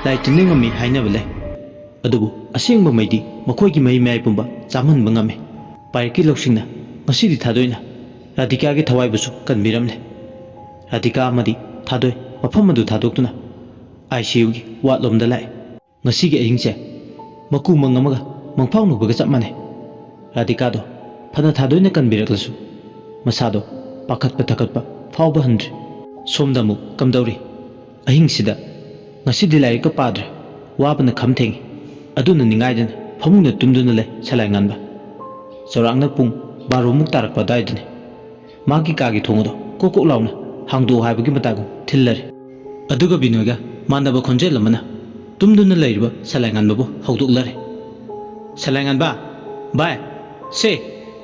ꯂꯥꯏ ꯇꯤꯟꯅ ꯉꯝꯃꯤ ꯍꯥꯏꯅꯕ ꯂꯩ꯫ ꯑꯗꯨꯕꯨ ꯑꯁꯦꯡꯕ ꯃꯩꯗꯤ ꯃꯈꯣꯏꯒꯤ ꯃꯍꯤ ꯃꯌꯥꯏ ꯄꯨꯝꯕ ꯆꯥꯝꯍꯟꯕ ꯉꯝꯃꯤ꯫ ꯄꯥꯏꯔꯛꯀꯤ ꯂꯧꯁꯤꯡꯅ ꯉꯁꯤꯗꯤ ꯊꯥꯗꯣꯏꯅ ꯔꯥꯙꯤꯀꯥꯒꯤ ꯊꯋꯥꯏꯕꯨꯁꯨ ꯀꯟꯕꯤꯔꯝꯂꯦ꯫ ꯔꯥꯙꯤꯀꯥ ꯑꯃꯗꯤ ꯊꯥꯗꯣꯏ ꯃꯐꯝ ꯑꯗꯨ ꯊꯥꯗꯣꯛꯇꯨꯅ ꯑꯥꯏ ꯁꯤ ꯌꯨꯒꯤ ꯋꯥꯠꯂꯣꯝꯗ ꯂꯥꯛꯏ꯫ ꯉꯁꯤꯒꯤ ꯑꯍꯤꯡꯁꯦ ꯃꯀꯨ ꯃꯪ ꯑꯃꯒ ꯃꯪꯐꯥꯎꯅꯕꯒ ꯆꯞ ꯃꯥꯟꯅꯩ꯫ ꯔꯥꯙꯤꯀꯥꯗꯣ ꯐꯅ ꯊꯥꯗꯣꯏꯅ ꯀꯟꯕꯤꯔꯛꯂꯁꯨ ꯃꯁꯥꯗꯣ ꯄꯥꯈꯠꯄ ꯊꯀꯠꯄ ꯐꯥꯎꯕ ꯍꯟꯗ꯭ꯔꯦ꯫ ꯁꯣꯝꯗ ꯑꯃꯨꯛ ꯀꯝꯗꯧꯔꯤ? ꯑꯍꯤꯡꯁꯤꯗ ꯉꯁꯤꯗꯤ ꯂꯥꯏꯔꯤꯛꯀ ꯄꯥꯗ꯭ꯔꯦ, ꯋꯥꯕꯅ ꯈꯝ ꯊꯦꯡꯉꯤ꯫ ꯑꯗꯨꯅ ꯅꯤꯡꯉꯥꯏꯗꯅ ꯐꯃꯨꯡꯗ ꯇꯨꯝꯗꯨꯅ ꯂꯩ ꯁꯂꯥꯏ ꯉꯥꯟꯕ꯫ ꯆꯥꯎꯔꯥꯛꯅ ꯄꯨꯡ ꯕꯥꯔꯣꯃꯨꯛ ꯇꯥꯔꯛꯄ ꯑꯗꯨꯋꯥꯏꯗꯅꯤ꯫ ꯃꯥꯒꯤ ꯀꯥꯒꯤ ꯊꯣꯡ ꯑꯗꯣ ꯀꯣꯛ ꯀꯣꯛ ꯂꯥꯎꯅ ꯍꯥꯡꯗꯣꯛꯑꯣ ꯍꯥꯏꯕꯒꯤ ꯃꯇꯥꯒꯨꯝ ꯊꯤꯜꯂꯔꯦ꯫ ꯑꯗꯨꯒ ꯕꯤꯅꯣꯏꯒ ꯃꯥꯟꯅꯕ ꯈꯣꯟꯖꯦꯜ ꯑꯃꯅ ꯇꯨꯝꯗꯨꯅ ꯂꯩꯔꯤꯕ ꯁꯂꯥꯏ ꯉꯥꯟꯕꯕꯨ ꯍꯧꯗꯣꯛꯂꯔꯦ꯫ "ꯁꯂꯥꯏ ꯉꯥꯟꯕ, ꯚꯥꯏ, ꯁꯦ,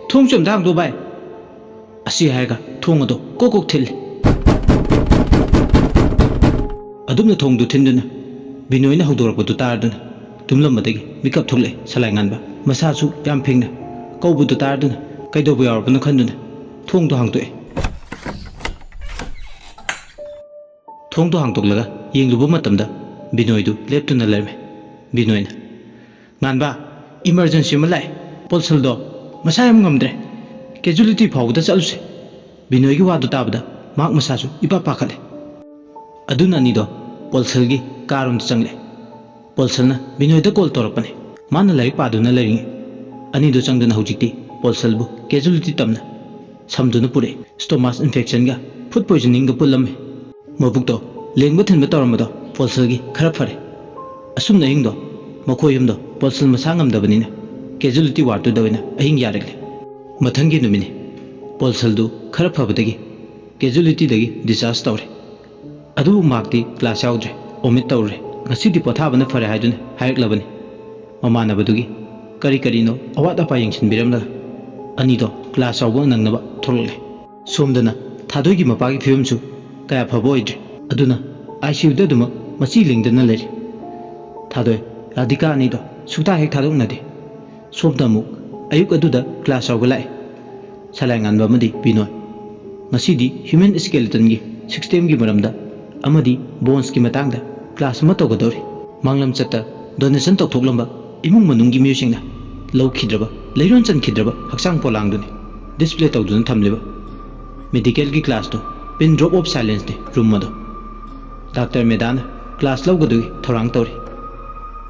ꯊꯣꯡꯁꯨ ꯑꯝꯇ ꯍꯥꯡꯗꯣꯛꯑꯣ ꯚꯥꯏ!" ꯑꯁꯤ ꯍꯥꯏꯔꯒ ꯊꯣꯡ ꯑꯗꯣ ꯀꯣꯛ ꯀꯣꯛ ꯊꯤꯜꯂꯤ꯫ ꯑꯗꯨꯝꯅ ꯊꯣꯡꯗꯨ ꯊꯤꯟꯗꯨꯅ ꯕꯤꯅꯣꯏꯅ ꯍꯧꯗꯣꯔꯛꯄꯗꯨ ꯇꯥꯔꯗꯨꯅ ꯇꯨꯝꯂꯝꯕꯗꯒꯤ ꯃꯤꯀꯞ ꯊꯣꯛꯂꯛꯑꯦ ꯁꯂꯥꯏ ꯉꯥꯟꯕ꯫ ꯃꯁꯥꯁꯨ ꯌꯥꯝ ꯐꯤꯡꯅ ꯀꯧꯕꯗꯨ ꯇꯥꯔꯗꯨꯅ ꯀꯩꯗꯧꯕ ꯌꯥꯎꯔꯕꯅꯣ ꯈꯟꯗꯨꯅ ꯊꯣꯡꯗꯣ ꯍꯥꯡꯗꯣꯛꯑꯦ꯫ ꯊꯣꯡꯗꯣ ꯍꯥꯡꯗꯣꯛꯂꯒ ꯌꯦꯡꯂꯨꯕ ꯃꯇꯝꯗ ꯕꯤꯅꯣꯏꯗꯨ ꯂꯦꯞꯇꯨꯅ ꯂꯩꯔꯝꯃꯦ꯫ ꯕꯤꯅꯣꯏꯅ, "ꯉꯥꯟꯕ, ꯏꯃꯔꯖꯦꯟꯁꯤ ꯑꯃ ꯂꯥꯛꯑꯦ꯫ ꯄꯣꯜꯁꯜꯗꯣ ꯃꯁꯥ ꯌꯥꯝ ꯉꯝꯗ꯭ꯔꯦ꯫ ꯀꯦꯖꯨꯂꯤꯇꯤ ꯐꯥꯎꯕꯗ ꯆꯠꯂꯨꯁꯦ꯫" ꯕꯤꯅꯣꯏꯒꯤ ꯋꯥꯗꯨ ꯇꯥꯕꯗ ꯃꯍꯥꯛ ꯃꯁꯥꯁꯨ ꯏꯄꯥ ꯄꯥꯈꯠꯂꯦ꯫ ꯑꯗꯨꯅ ꯑꯅꯤꯗꯣ ꯄꯣꯜꯁꯜꯒꯤ ꯀꯥꯔꯣꯝꯗ ꯆꯪꯂꯦ꯫ ꯄꯣꯜꯁꯜꯅ ꯕꯤꯅꯣꯏꯗ ꯀꯣꯜ ꯇꯧꯔꯛꯄꯅꯦ꯫ ꯃꯥꯅ ꯂꯥꯏꯔꯤꯛ ꯄꯥꯗꯨꯅ ꯂꯩꯔꯤꯉꯩ꯫ ꯑꯅꯤꯗꯨ ꯆꯪꯗꯨꯅ ꯍꯧꯖꯤꯛꯇꯤ ꯄꯣꯜꯁꯜꯕꯨ ꯀꯦꯖꯨꯂꯤꯇꯤ ꯇꯝꯅ ꯁꯝꯗꯨꯅ ꯄꯨꯔꯛꯏ꯫ ꯁ꯭ꯇꯣꯃꯥꯁ ꯏꯟꯐꯦꯛꯁꯟꯒ ꯐꯨꯗ ꯄꯣꯏꯖꯅꯤꯡꯒ ꯄꯨꯜꯂꯝꯃꯤ꯫ ꯃꯕꯨꯛꯇꯣ ꯂꯦꯡꯕ ꯊꯤꯟꯕ ꯇꯧꯔꯝꯕꯗꯣ ꯄꯣꯜꯁꯜꯒꯤ ꯈꯔ ꯐꯔꯦ꯫ ꯑꯁꯨꯝꯅ ꯑꯍꯤꯡꯗꯣ ꯃꯈꯣꯏ ꯑꯍꯨꯝꯗꯣ ꯄꯣꯜꯁꯜ ꯃꯁꯥ ꯉꯝꯗꯕꯅꯤꯅ ꯀꯦꯖꯨꯂꯤꯇꯤ ꯋꯥꯔꯗꯇꯨꯗ ꯑꯣꯏꯅ ꯑꯍꯤꯡ ꯌꯥꯔꯛꯂꯦ꯫ ꯃꯊꯪꯒꯤ ꯅꯨꯃꯤꯠꯅꯤ꯫ ꯄꯣꯜꯁꯜꯗꯨ ꯈꯔ ꯐꯕꯗꯒꯤ ꯀꯦꯖꯨꯂꯤꯇꯤꯗꯒꯤ ꯗꯤꯁꯆꯥꯔꯖ ꯇꯧꯔꯦ꯫ ꯑꯗꯨꯕꯨ ꯃꯍꯥꯛꯇꯤ ꯀ꯭ꯂꯥꯁ ꯌꯥꯎꯗ꯭ꯔꯦ, ꯑꯣꯃꯤꯠ ꯇꯧꯔꯨꯔꯦ꯫ "ꯉꯁꯤꯗꯤ ꯄꯣꯊꯥꯕꯅ ꯐꯔꯦ" ꯍꯥꯏꯗꯨꯅ ꯍꯥꯏꯔꯛꯂꯕꯅꯤ꯫ ꯃꯃꯥꯟꯅꯕꯗꯨꯒꯤ ꯀꯔꯤ ꯀꯔꯤꯅꯣ ꯑꯋꯥꯠ ꯑꯄꯥ ꯌꯦꯡꯁꯤꯟꯕꯤꯔꯝꯂꯒ ꯑꯅꯤꯗꯣ ꯀ꯭ꯂꯥꯁ ꯌꯥꯎꯕ ꯅꯪꯅꯕ ꯊꯣꯛꯂꯛꯂꯦ꯫ ꯁꯣꯝꯗꯅ ꯊꯥꯗꯣꯏꯒꯤ ꯃꯄꯥꯒꯤ ꯐꯤꯕꯝꯁꯨ ꯀꯌꯥ ꯐꯕ ꯑꯣꯏꯗ꯭ꯔꯦ꯫ ꯑꯗꯨꯅ ꯑꯥꯏ ꯁꯤ ꯌꯨꯗ ꯑꯗꯨꯃꯛ ꯃꯆꯤ ꯂꯦꯡꯗꯅ ꯂꯩꯔꯤ꯫ ꯊꯥꯗꯣꯏ, ꯔꯥꯙꯤꯀꯥ ꯑꯅꯤꯗꯣ ꯁꯨꯛꯊꯥ ꯍꯦꯛ ꯊꯥꯗꯣꯛꯅꯗꯦ꯫ ꯁꯣꯝꯗ ꯑꯃꯨꯛ ꯑꯌꯨꯛ ꯑꯗꯨꯗ ꯀ꯭ꯂꯥꯁ ꯌꯥꯎꯕ ꯂꯥꯛꯑꯦ꯫ ꯁꯂꯥꯏ ꯉꯥꯟꯕ ꯑꯃꯗꯤ ꯕꯤꯅꯣꯏ꯫ ꯉꯁꯤꯗꯤ ꯍ꯭ꯌꯨꯃꯦꯟ ꯁ꯭ꯀꯦꯂꯤꯇꯟꯒꯤ ꯁꯤꯁꯇꯦꯝꯒꯤ ꯃꯔꯝꯗ ꯑꯃꯗꯤ ꯕꯣꯟꯁꯀꯤ ꯃꯇꯥꯡꯗ ꯀ꯭ꯂꯥꯁ ꯑꯃ ꯇꯧꯒꯗꯧꯔꯤ꯫ ꯃꯥꯡꯂꯝꯆꯠꯇ ꯗꯣꯅꯦꯁꯟ ꯇꯧꯊꯣꯛꯂꯝꯕ ꯏꯃꯨꯡ ꯃꯅꯨꯡꯒꯤ ꯃꯤꯑꯣꯏꯁꯤꯡꯅ ꯂꯧꯈꯤꯗ꯭ꯔꯕ, ꯂꯩꯔꯣꯟ ꯆꯟꯈꯤꯗ꯭ꯔꯕ ꯍꯛꯆꯥꯡ ꯄꯣꯂꯥꯡꯗꯨꯅꯤ ꯗꯤꯁꯄ꯭ꯂꯦ ꯇꯧꯗꯨꯅ ꯊꯝꯂꯤꯕ꯫ ꯃꯦꯗꯤꯀꯦꯜꯒꯤ ꯀ꯭ꯂꯥꯁꯇꯨ pin drop of silenceꯅꯤ ꯔꯨꯝ ꯑꯗꯣ꯫ ꯗꯥꯛꯇꯔ ꯃꯦꯗꯥꯅ ꯀ꯭ꯂꯥꯁ ꯂꯧꯒꯗꯨꯒꯤ ꯊꯧꯔꯥꯡ ꯇꯧꯔꯤ꯫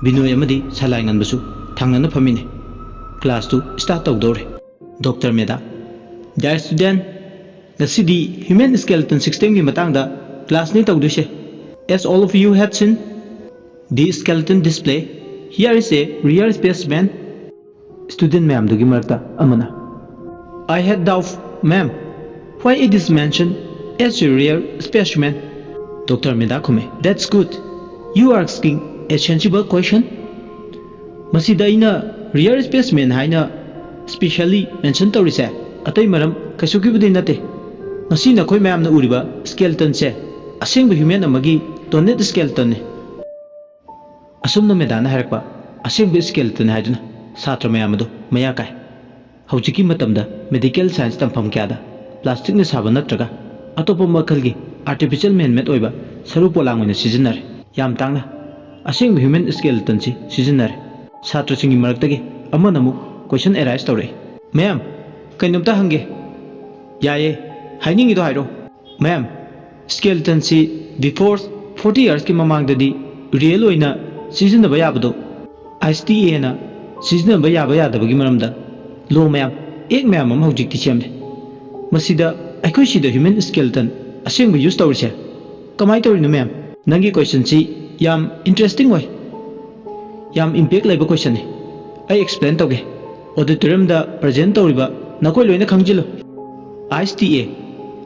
ꯕꯤꯅꯣꯏ ꯑꯃꯗꯤ ꯁꯂꯥꯏ ꯉꯟꯕꯁꯨ ꯊꯪꯅꯅ ꯐꯝꯃꯤꯟꯅꯩ꯫ ꯀ꯭ꯂꯥꯁꯇꯨ ꯁ꯭ꯇꯥꯔꯠ ꯇꯧꯗꯧꯔꯦ꯫ Doctor Meda, dear student, ꯉꯁꯤꯗꯤ human skeleton systemꯒꯤ ꯃꯇꯥꯡꯗ classꯅꯤ ꯇꯧꯗꯣꯏꯁꯦ. As all of you have seen the skeleton display, here is a rare specimen. Student ꯃꯌꯥꯝꯗꯨꯒꯤ ꯃꯔꯛꯇ ꯑꯃꯅ, "I had doubt, ma'am, why it is mentioned as a rare specimen?" Doctor Meda ꯈꯨꯝꯃꯦ, "That's good. You are asking a sensible question." ꯃꯁꯤꯗ ꯑꯩꯅ rare specimen ꯍꯥꯏꯅ specially mention ꯇꯧꯔꯤꯁꯦ ꯑꯇꯩ ꯃꯔꯝ ꯀꯩꯁꯨꯒꯤꯕꯨꯗꯤ ꯅꯠꯇꯦ꯫ ꯉꯁꯤ ꯅꯈꯣꯏ ꯃꯌꯥꯝꯅ ꯎꯔꯤꯕ skeletonꯁꯦ ꯑꯁꯦꯡꯕ human ꯑꯃꯒꯤ donate skeletonꯅꯤ꯫ ꯑꯁꯨꯝꯅ ꯃꯦꯗꯥꯅ ꯍꯥꯏꯔꯛꯄ ꯑꯁꯦꯡꯕ skeleton ꯍꯥꯏꯗꯨꯅ ꯁꯥꯇ꯭ꯔ ꯃꯌꯥꯝ ꯑꯗꯨ ꯃꯌꯥ ꯀꯥꯏ꯫ ꯍꯧꯖꯤꯛꯀꯤ ꯃꯇꯝꯗ medical science ꯇꯝꯐꯝ ꯀꯌꯥꯗ plasticꯅ ꯁꯥꯕ ꯅꯠꯇ꯭ꯔꯒ ꯑꯇꯣꯞꯄ ꯃꯈꯜꯒꯤ artificial man-made ꯑꯣꯏꯕ ꯁꯔꯨ ꯄꯣꯂꯥꯡ ꯑꯣꯏꯅ ꯁꯤꯖꯤꯟꯅꯔꯦ꯫ ꯌꯥꯝ ꯇꯥꯡꯅ ꯑꯁꯦꯡꯕ human skeletonꯁꯤ ꯁꯤꯖꯤꯟꯅꯔꯦ꯫ ꯁꯥꯇ꯭ꯔꯁꯤꯡꯒꯤ ꯃꯔꯛꯇꯒꯤ ꯑꯃꯅ ꯑꯃꯨꯛ question arise ꯇꯧꯔꯛꯏ, "Ma'am, ꯀꯩꯅꯣꯝꯇ ꯍꯪꯒꯦ?" "ꯌꯥꯏꯌꯦ, ꯍꯥꯏꯅꯤꯡꯉꯤꯗꯣ ꯍꯥꯏꯔꯣ꯫" "Ma'am, skeletonꯁꯤ before forty yearsꯀꯤ ꯃꯃꯥꯡꯗꯗꯤ real ꯑꯣꯏꯅ ꯁꯤꯖꯤꯟꯅꯕ ꯌꯥꯕꯗꯣ ISTAꯅ ꯁꯤꯖꯤꯟꯅꯕ ꯌꯥꯕ ꯌꯥꯗꯕꯒꯤ ꯃꯔꯝꯗ law ꯃꯌꯥꯝ, act ꯃꯌꯥꯝ ꯑꯃ ꯍꯧꯖꯤꯛꯇꯤ ꯁꯦꯝꯂꯦ꯫ ꯃꯁꯤꯗ ꯑꯩꯈꯣꯏ ꯁꯤꯗ human skeleton ꯑꯁꯦꯡꯕ use ꯇꯧꯔꯤꯁꯦ ꯀꯃꯥꯏꯅ ꯇꯧꯔꯤꯅꯣ, ma'am?" "ꯅꯪꯒꯤ questionꯁꯤ ꯌꯥꯝ interesting ꯑꯣꯏ, ꯌꯥꯝ impact ꯂꯩꯕ questionꯅꯤ꯫ ꯑꯩ explain ꯇꯧꯒꯦ꯫ Auditoriumꯗ present ꯇꯧꯔꯤꯕ ꯅꯈꯣꯏ ꯂꯣꯏꯅ ꯈꯪꯖꯤꯜꯂꯨ꯫ ISTA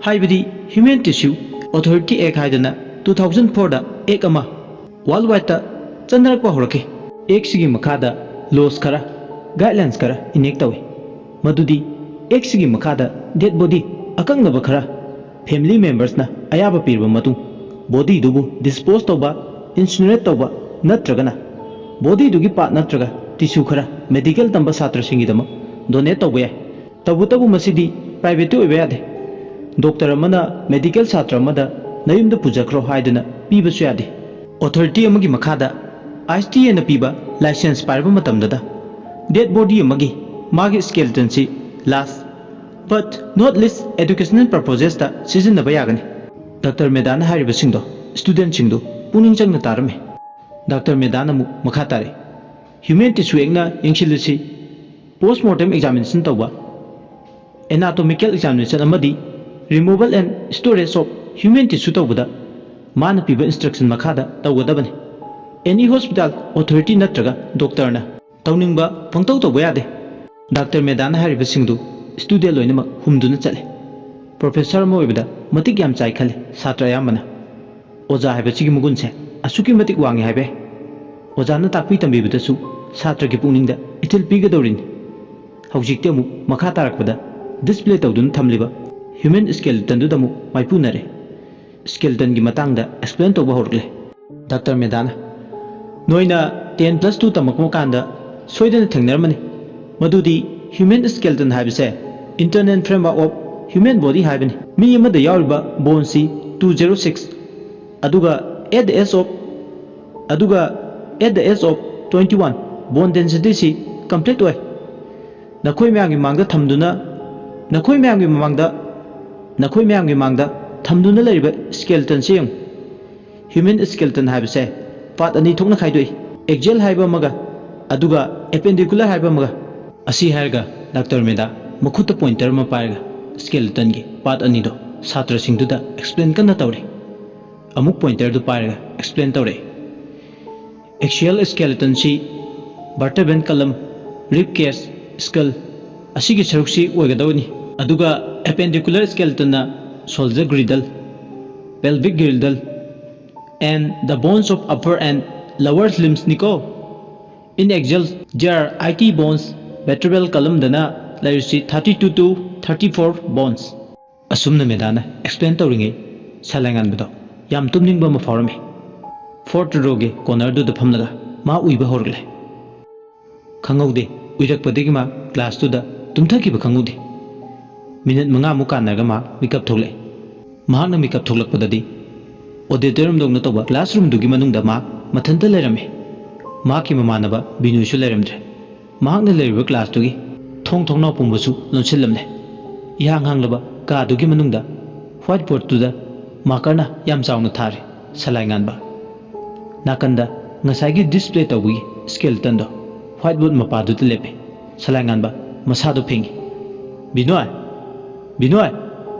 ꯍꯥꯏꯕꯗꯤ Human Tissue Authority Act ꯍꯥꯏꯗꯅ two thousand fourꯗ act ꯑꯃ worldwideꯇ ꯆꯠꯅꯔꯛꯄ ꯍꯧꯔꯛꯈꯤ꯫ Actꯁꯤꯒꯤ ꯃꯈꯥꯗ laws ꯈꯔ, guidelines ꯈꯔ enact ꯇꯧꯏ꯫ ꯃꯗꯨꯗꯤ actꯁꯤꯒꯤ ꯃꯈꯥꯗ dead body ꯑꯀꯛꯅꯕ ꯈꯔ family membersꯅ ꯑꯌꯥꯕ ꯄꯤꯔꯕ ꯃꯇꯨꯡ bodyꯗꯨꯕꯨ dispose ꯇꯧꯕ, incinerate ꯇꯧꯕ ꯅꯠꯇ꯭ꯔꯒꯅ bodyꯗꯨꯒꯤ part ꯅꯠꯇ꯭ꯔꯒ tissue ꯈꯔ medical ꯇꯝꯕ ꯁꯥꯇ꯭ꯔꯁꯤꯡꯒꯤꯗꯃꯛ donate ꯇꯧꯕ ꯌꯥꯏ꯫ ꯇꯧꯕꯇꯕꯨ ꯃꯁꯤꯗꯤ privateꯇꯤ ꯑꯣꯏꯕ ꯌꯥꯗꯦ꯫ Doctor ꯑꯃꯅ medical ꯁꯥꯇ꯭ꯔ ꯑꯃꯗ "ꯅꯌꯨꯝꯗ ꯄꯨꯖꯈ꯭ꯔꯣ" ꯍꯥꯏꯗꯨꯅ ꯄꯤꯕꯁꯨ ꯌꯥꯗꯦ꯫ Authority ꯑꯃꯒꯤ ꯃꯈꯥꯗ ISTAꯅ ꯄꯤꯕ licence ꯄꯥꯏꯔꯕ ꯃꯇꯝꯗꯗ dead body ꯑꯃꯒꯤ ꯃꯥꯒꯤ skeletonꯁꯤ last but not least educational purposesꯇ ꯁꯤꯖꯤꯟꯅꯕ ꯌꯥꯒꯅꯤ꯫ Doctor ꯃꯦꯗꯥꯅ ꯍꯥꯏꯔꯤꯕꯁꯤꯡꯗꯣ studentꯁꯤꯡꯗꯨ ꯄꯨꯛꯅꯤꯡ ꯆꯪꯅ ꯇꯥꯔꯝꯃꯤ꯫ Doctor ꯃꯦꯗꯥꯅ ꯑꯃꯨꯛ ꯃꯈꯥ ꯇꯥꯔꯛꯏ, "Human Tissue Actꯅ ꯌꯦꯡꯁꯤꯜꯂꯁꯤ꯫ Postmortem examination ꯇꯧꯕ, Anatomical examination ꯑꯃꯗꯤ removal and storage of human tissue ꯇꯧꯕꯗ ꯃꯥꯅ ꯄꯤꯕ instruction ꯃꯈꯥꯗ ꯇꯧꯒꯗꯕꯅꯤ꯫ Any hospital authority ꯅꯠꯇ꯭ꯔꯒ doctorꯅ ꯇꯧꯅꯤꯡꯕ ꯄꯪꯇꯧ ꯇꯧꯕ ꯌꯥꯗꯦ꯫ ꯗꯥꯛꯇꯔ ꯃꯦꯗꯥꯅ ꯍꯥꯏꯔꯤꯕꯁꯤꯡꯗꯨ student ꯂꯣꯏꯅꯃꯛ ꯍꯨꯝꯗꯨꯅ ꯆꯠꯂꯦ꯫ Professor ꯑꯃ ꯑꯣꯏꯕꯗ ꯃꯇꯤꯛ ꯌꯥꯝ ꯆꯥꯏ ꯈꯜꯂꯤ ꯁꯥꯇ꯭ꯔ ꯑꯌꯥꯝꯕꯅ꯫ ꯑꯣꯖꯥ ꯍꯥꯏꯕꯁꯤꯒꯤ ꯃꯒꯨꯟꯁꯦ ꯑꯁꯨꯛꯀꯤ ꯃꯇꯤꯛ ꯋꯥꯡꯉꯤ ꯍꯥꯏꯕ ꯌꯥꯏ꯫ ꯑꯣꯖꯥꯅ ꯇꯥꯛꯄꯤ ꯇꯝꯕꯤꯕꯗꯁꯨ ꯁꯥꯇ꯭ꯔꯒꯤ ꯄꯨꯛꯅꯤꯡꯗ ꯏꯊꯤꯜ ꯄꯤꯒꯗꯧꯔꯤꯅꯤ꯫ ꯍꯧꯖꯤꯛꯇꯤ ꯑꯃꯨꯛ ꯃꯈꯥ ꯇꯥꯔꯛꯄꯗ display ꯇꯧꯗꯨꯅ ꯊꯝꯂꯤꯕ human skeletonꯗꯨꯗ ꯑꯃꯨꯛ ꯃꯥꯏꯄꯨꯅꯔꯦ꯫ Skeletonꯒꯤ ꯃꯇꯥꯡꯗ explain ꯇꯧꯕ ꯍꯧꯔꯛꯂꯦ ꯗꯥꯛꯇꯔ ꯃꯦꯗꯥꯅ꯫ ꯅꯣꯏꯅ ten plus two ꯇꯝꯃꯛꯄ ꯀꯥꯟꯗ ꯁꯣꯏꯗꯅ ꯊꯦꯡꯅꯔꯝꯃꯅꯤ꯫ ꯃꯗꯨꯗꯤ human skeleton ꯍꯥꯏꯕꯁꯦ internal framework of human body ꯍꯥꯏꯕꯅꯤ꯫ ꯃꯤ ꯑꯃꯗ ꯌꯥꯎꯔꯤꯕ boneꯁꯤ two zero six, ꯑꯗꯨꯒ at the age of ꯑꯗꯨꯒ at the age of twenty one bone densityꯁꯤ complete ꯑꯣꯏ꯫ ꯅꯈꯣꯏ ꯃꯌꯥꯝꯒꯤ ꯃꯥꯡꯗ ꯊꯝꯗꯨꯅ ꯅꯈꯣꯏ ꯃꯌꯥꯝꯒꯤ ꯃꯃꯥꯡꯗ ꯅꯈꯣꯏ ꯃꯌꯥꯝꯒꯤ ꯃꯥꯡꯗ ꯊꯝꯗꯨꯅ ꯂꯩꯔꯤꯕ skeletonꯁꯤ ꯌꯦꯡꯉꯨ꯫ Human skeleton ꯍꯥꯏꯕꯁꯦ part ꯑꯅꯤ ꯊꯣꯛꯅ ꯈꯥꯏꯗꯣꯛꯏ, axial ꯍꯥꯏꯕ ꯑꯃꯒ ꯑꯗꯨꯒ appendicular ꯍꯥꯏꯕ ꯑꯃꯒ꯫ ꯑꯁꯤ ꯍꯥꯏꯔꯒ ꯗꯥꯛꯇꯔ ꯃꯦꯗꯥ ꯃꯈꯨꯠꯇ pointer ꯑꯃ ꯄꯥꯏꯔꯒ skeletonꯒꯤ part ꯑꯅꯤꯗꯣ ꯁꯥꯇ꯭ꯔꯁꯤꯡꯗꯨꯗ explain ꯀꯟꯅ ꯇꯧꯔꯤ꯫ ꯑꯃꯨꯛ pointerꯗꯨ ꯄꯥꯏꯔꯒ explain ꯇꯧꯔꯛꯏ꯫ Axial skeletonꯁꯤ vertebral column, rib cage, skull ꯑꯁꯤꯒꯤ ꯁꯔꯨꯛꯁꯤ ꯑꯣꯏꯒꯗꯧꯅꯤ꯫ ꯑꯗꯨꯒ appendicular skeletonꯅ shoulder girdle, pelvic girdle and the bones of upper and lower limbsꯅꯤꯀꯣ꯫ In axial there are eighty bones, vertebral columnꯗꯅ ꯂꯩꯔꯤꯁꯤ thirty two to thirty four bones꯫ ꯑꯁꯨꯝꯅ ꯃꯦꯗꯥꯅ explain ꯇꯧꯔꯤꯉꯩ ꯁꯂꯥꯏꯉꯥꯟꯕꯗꯣ ꯌꯥꯝ ꯇꯨꯝꯅꯤꯡꯕ ꯑꯃ ꯐꯥꯎꯔꯝꯃꯤ꯫ Fourth rowꯒꯤ cornerꯗꯨꯗ ꯐꯝꯂꯒ ꯃꯥ ꯎꯏꯕ ꯍꯧꯔꯛꯂꯦ꯫ ꯈꯪꯍꯧꯗꯦ, ꯎꯏꯔꯛꯄꯗꯒꯤ ꯃꯥ classꯇꯨꯗ ꯇꯨꯝꯊꯈꯤꯕ ꯈꯪꯍꯧꯗꯦ꯫ Minute ꯃꯉꯥꯃꯨꯛ ꯀꯥꯟꯅꯔꯒ ꯃꯥ ꯃꯤꯀꯞ ꯊꯣꯛꯂꯛꯑꯦ꯫ ꯃꯍꯥꯛꯅ ꯃꯤꯀꯞ ꯊꯣꯛꯂꯛꯄꯗꯗꯤ auditoriumꯗꯧꯅ ꯇꯧꯕ classroomꯗꯨꯒꯤ ꯃꯅꯨꯡꯗ ꯃꯥ ꯃꯊꯟꯇ ꯂꯩꯔꯝꯃꯤ꯫ ꯃꯍꯥꯛꯀꯤ ꯃꯃꯥꯟꯅꯕ ꯕꯤꯅꯨꯁꯨ ꯂꯩꯔꯝꯗ꯭ꯔꯦ꯫ ꯃꯍꯥꯛꯅ ꯂꯩꯔꯤꯕ classꯇꯨꯒꯤ ꯊꯣꯡ ꯊꯣꯡꯅꯥꯎ ꯄꯨꯝꯕꯁꯨ ꯂꯣꯟꯁꯤꯜꯂꯝꯂꯦ꯫ ꯏꯍꯥꯡ ꯍꯥꯡꯂꯕ ꯀꯥꯗꯨꯒꯤ ꯃꯅꯨꯡꯗ whiteboardꯇꯨꯗ markerꯅ ꯌꯥꯝ ꯆꯥꯎꯅ ꯊꯥꯔꯤ꯫ ꯁꯂꯥꯏꯉꯥꯟꯕ ꯅꯥꯀꯟꯗ ꯉꯁꯥꯏꯒꯤ display ꯇꯧꯕꯒꯤ skeletonꯗꯣ whiteboard ꯃꯄꯥꯗꯨꯗ ꯂꯦꯞꯄꯤ꯫ ꯁꯂꯥꯏꯉꯥꯟꯕ ꯃꯁꯥꯗꯣ ꯐꯦꯡꯉꯤ꯫ "ꯕꯤꯅꯣꯏ! ꯕꯤꯅꯣꯏ!"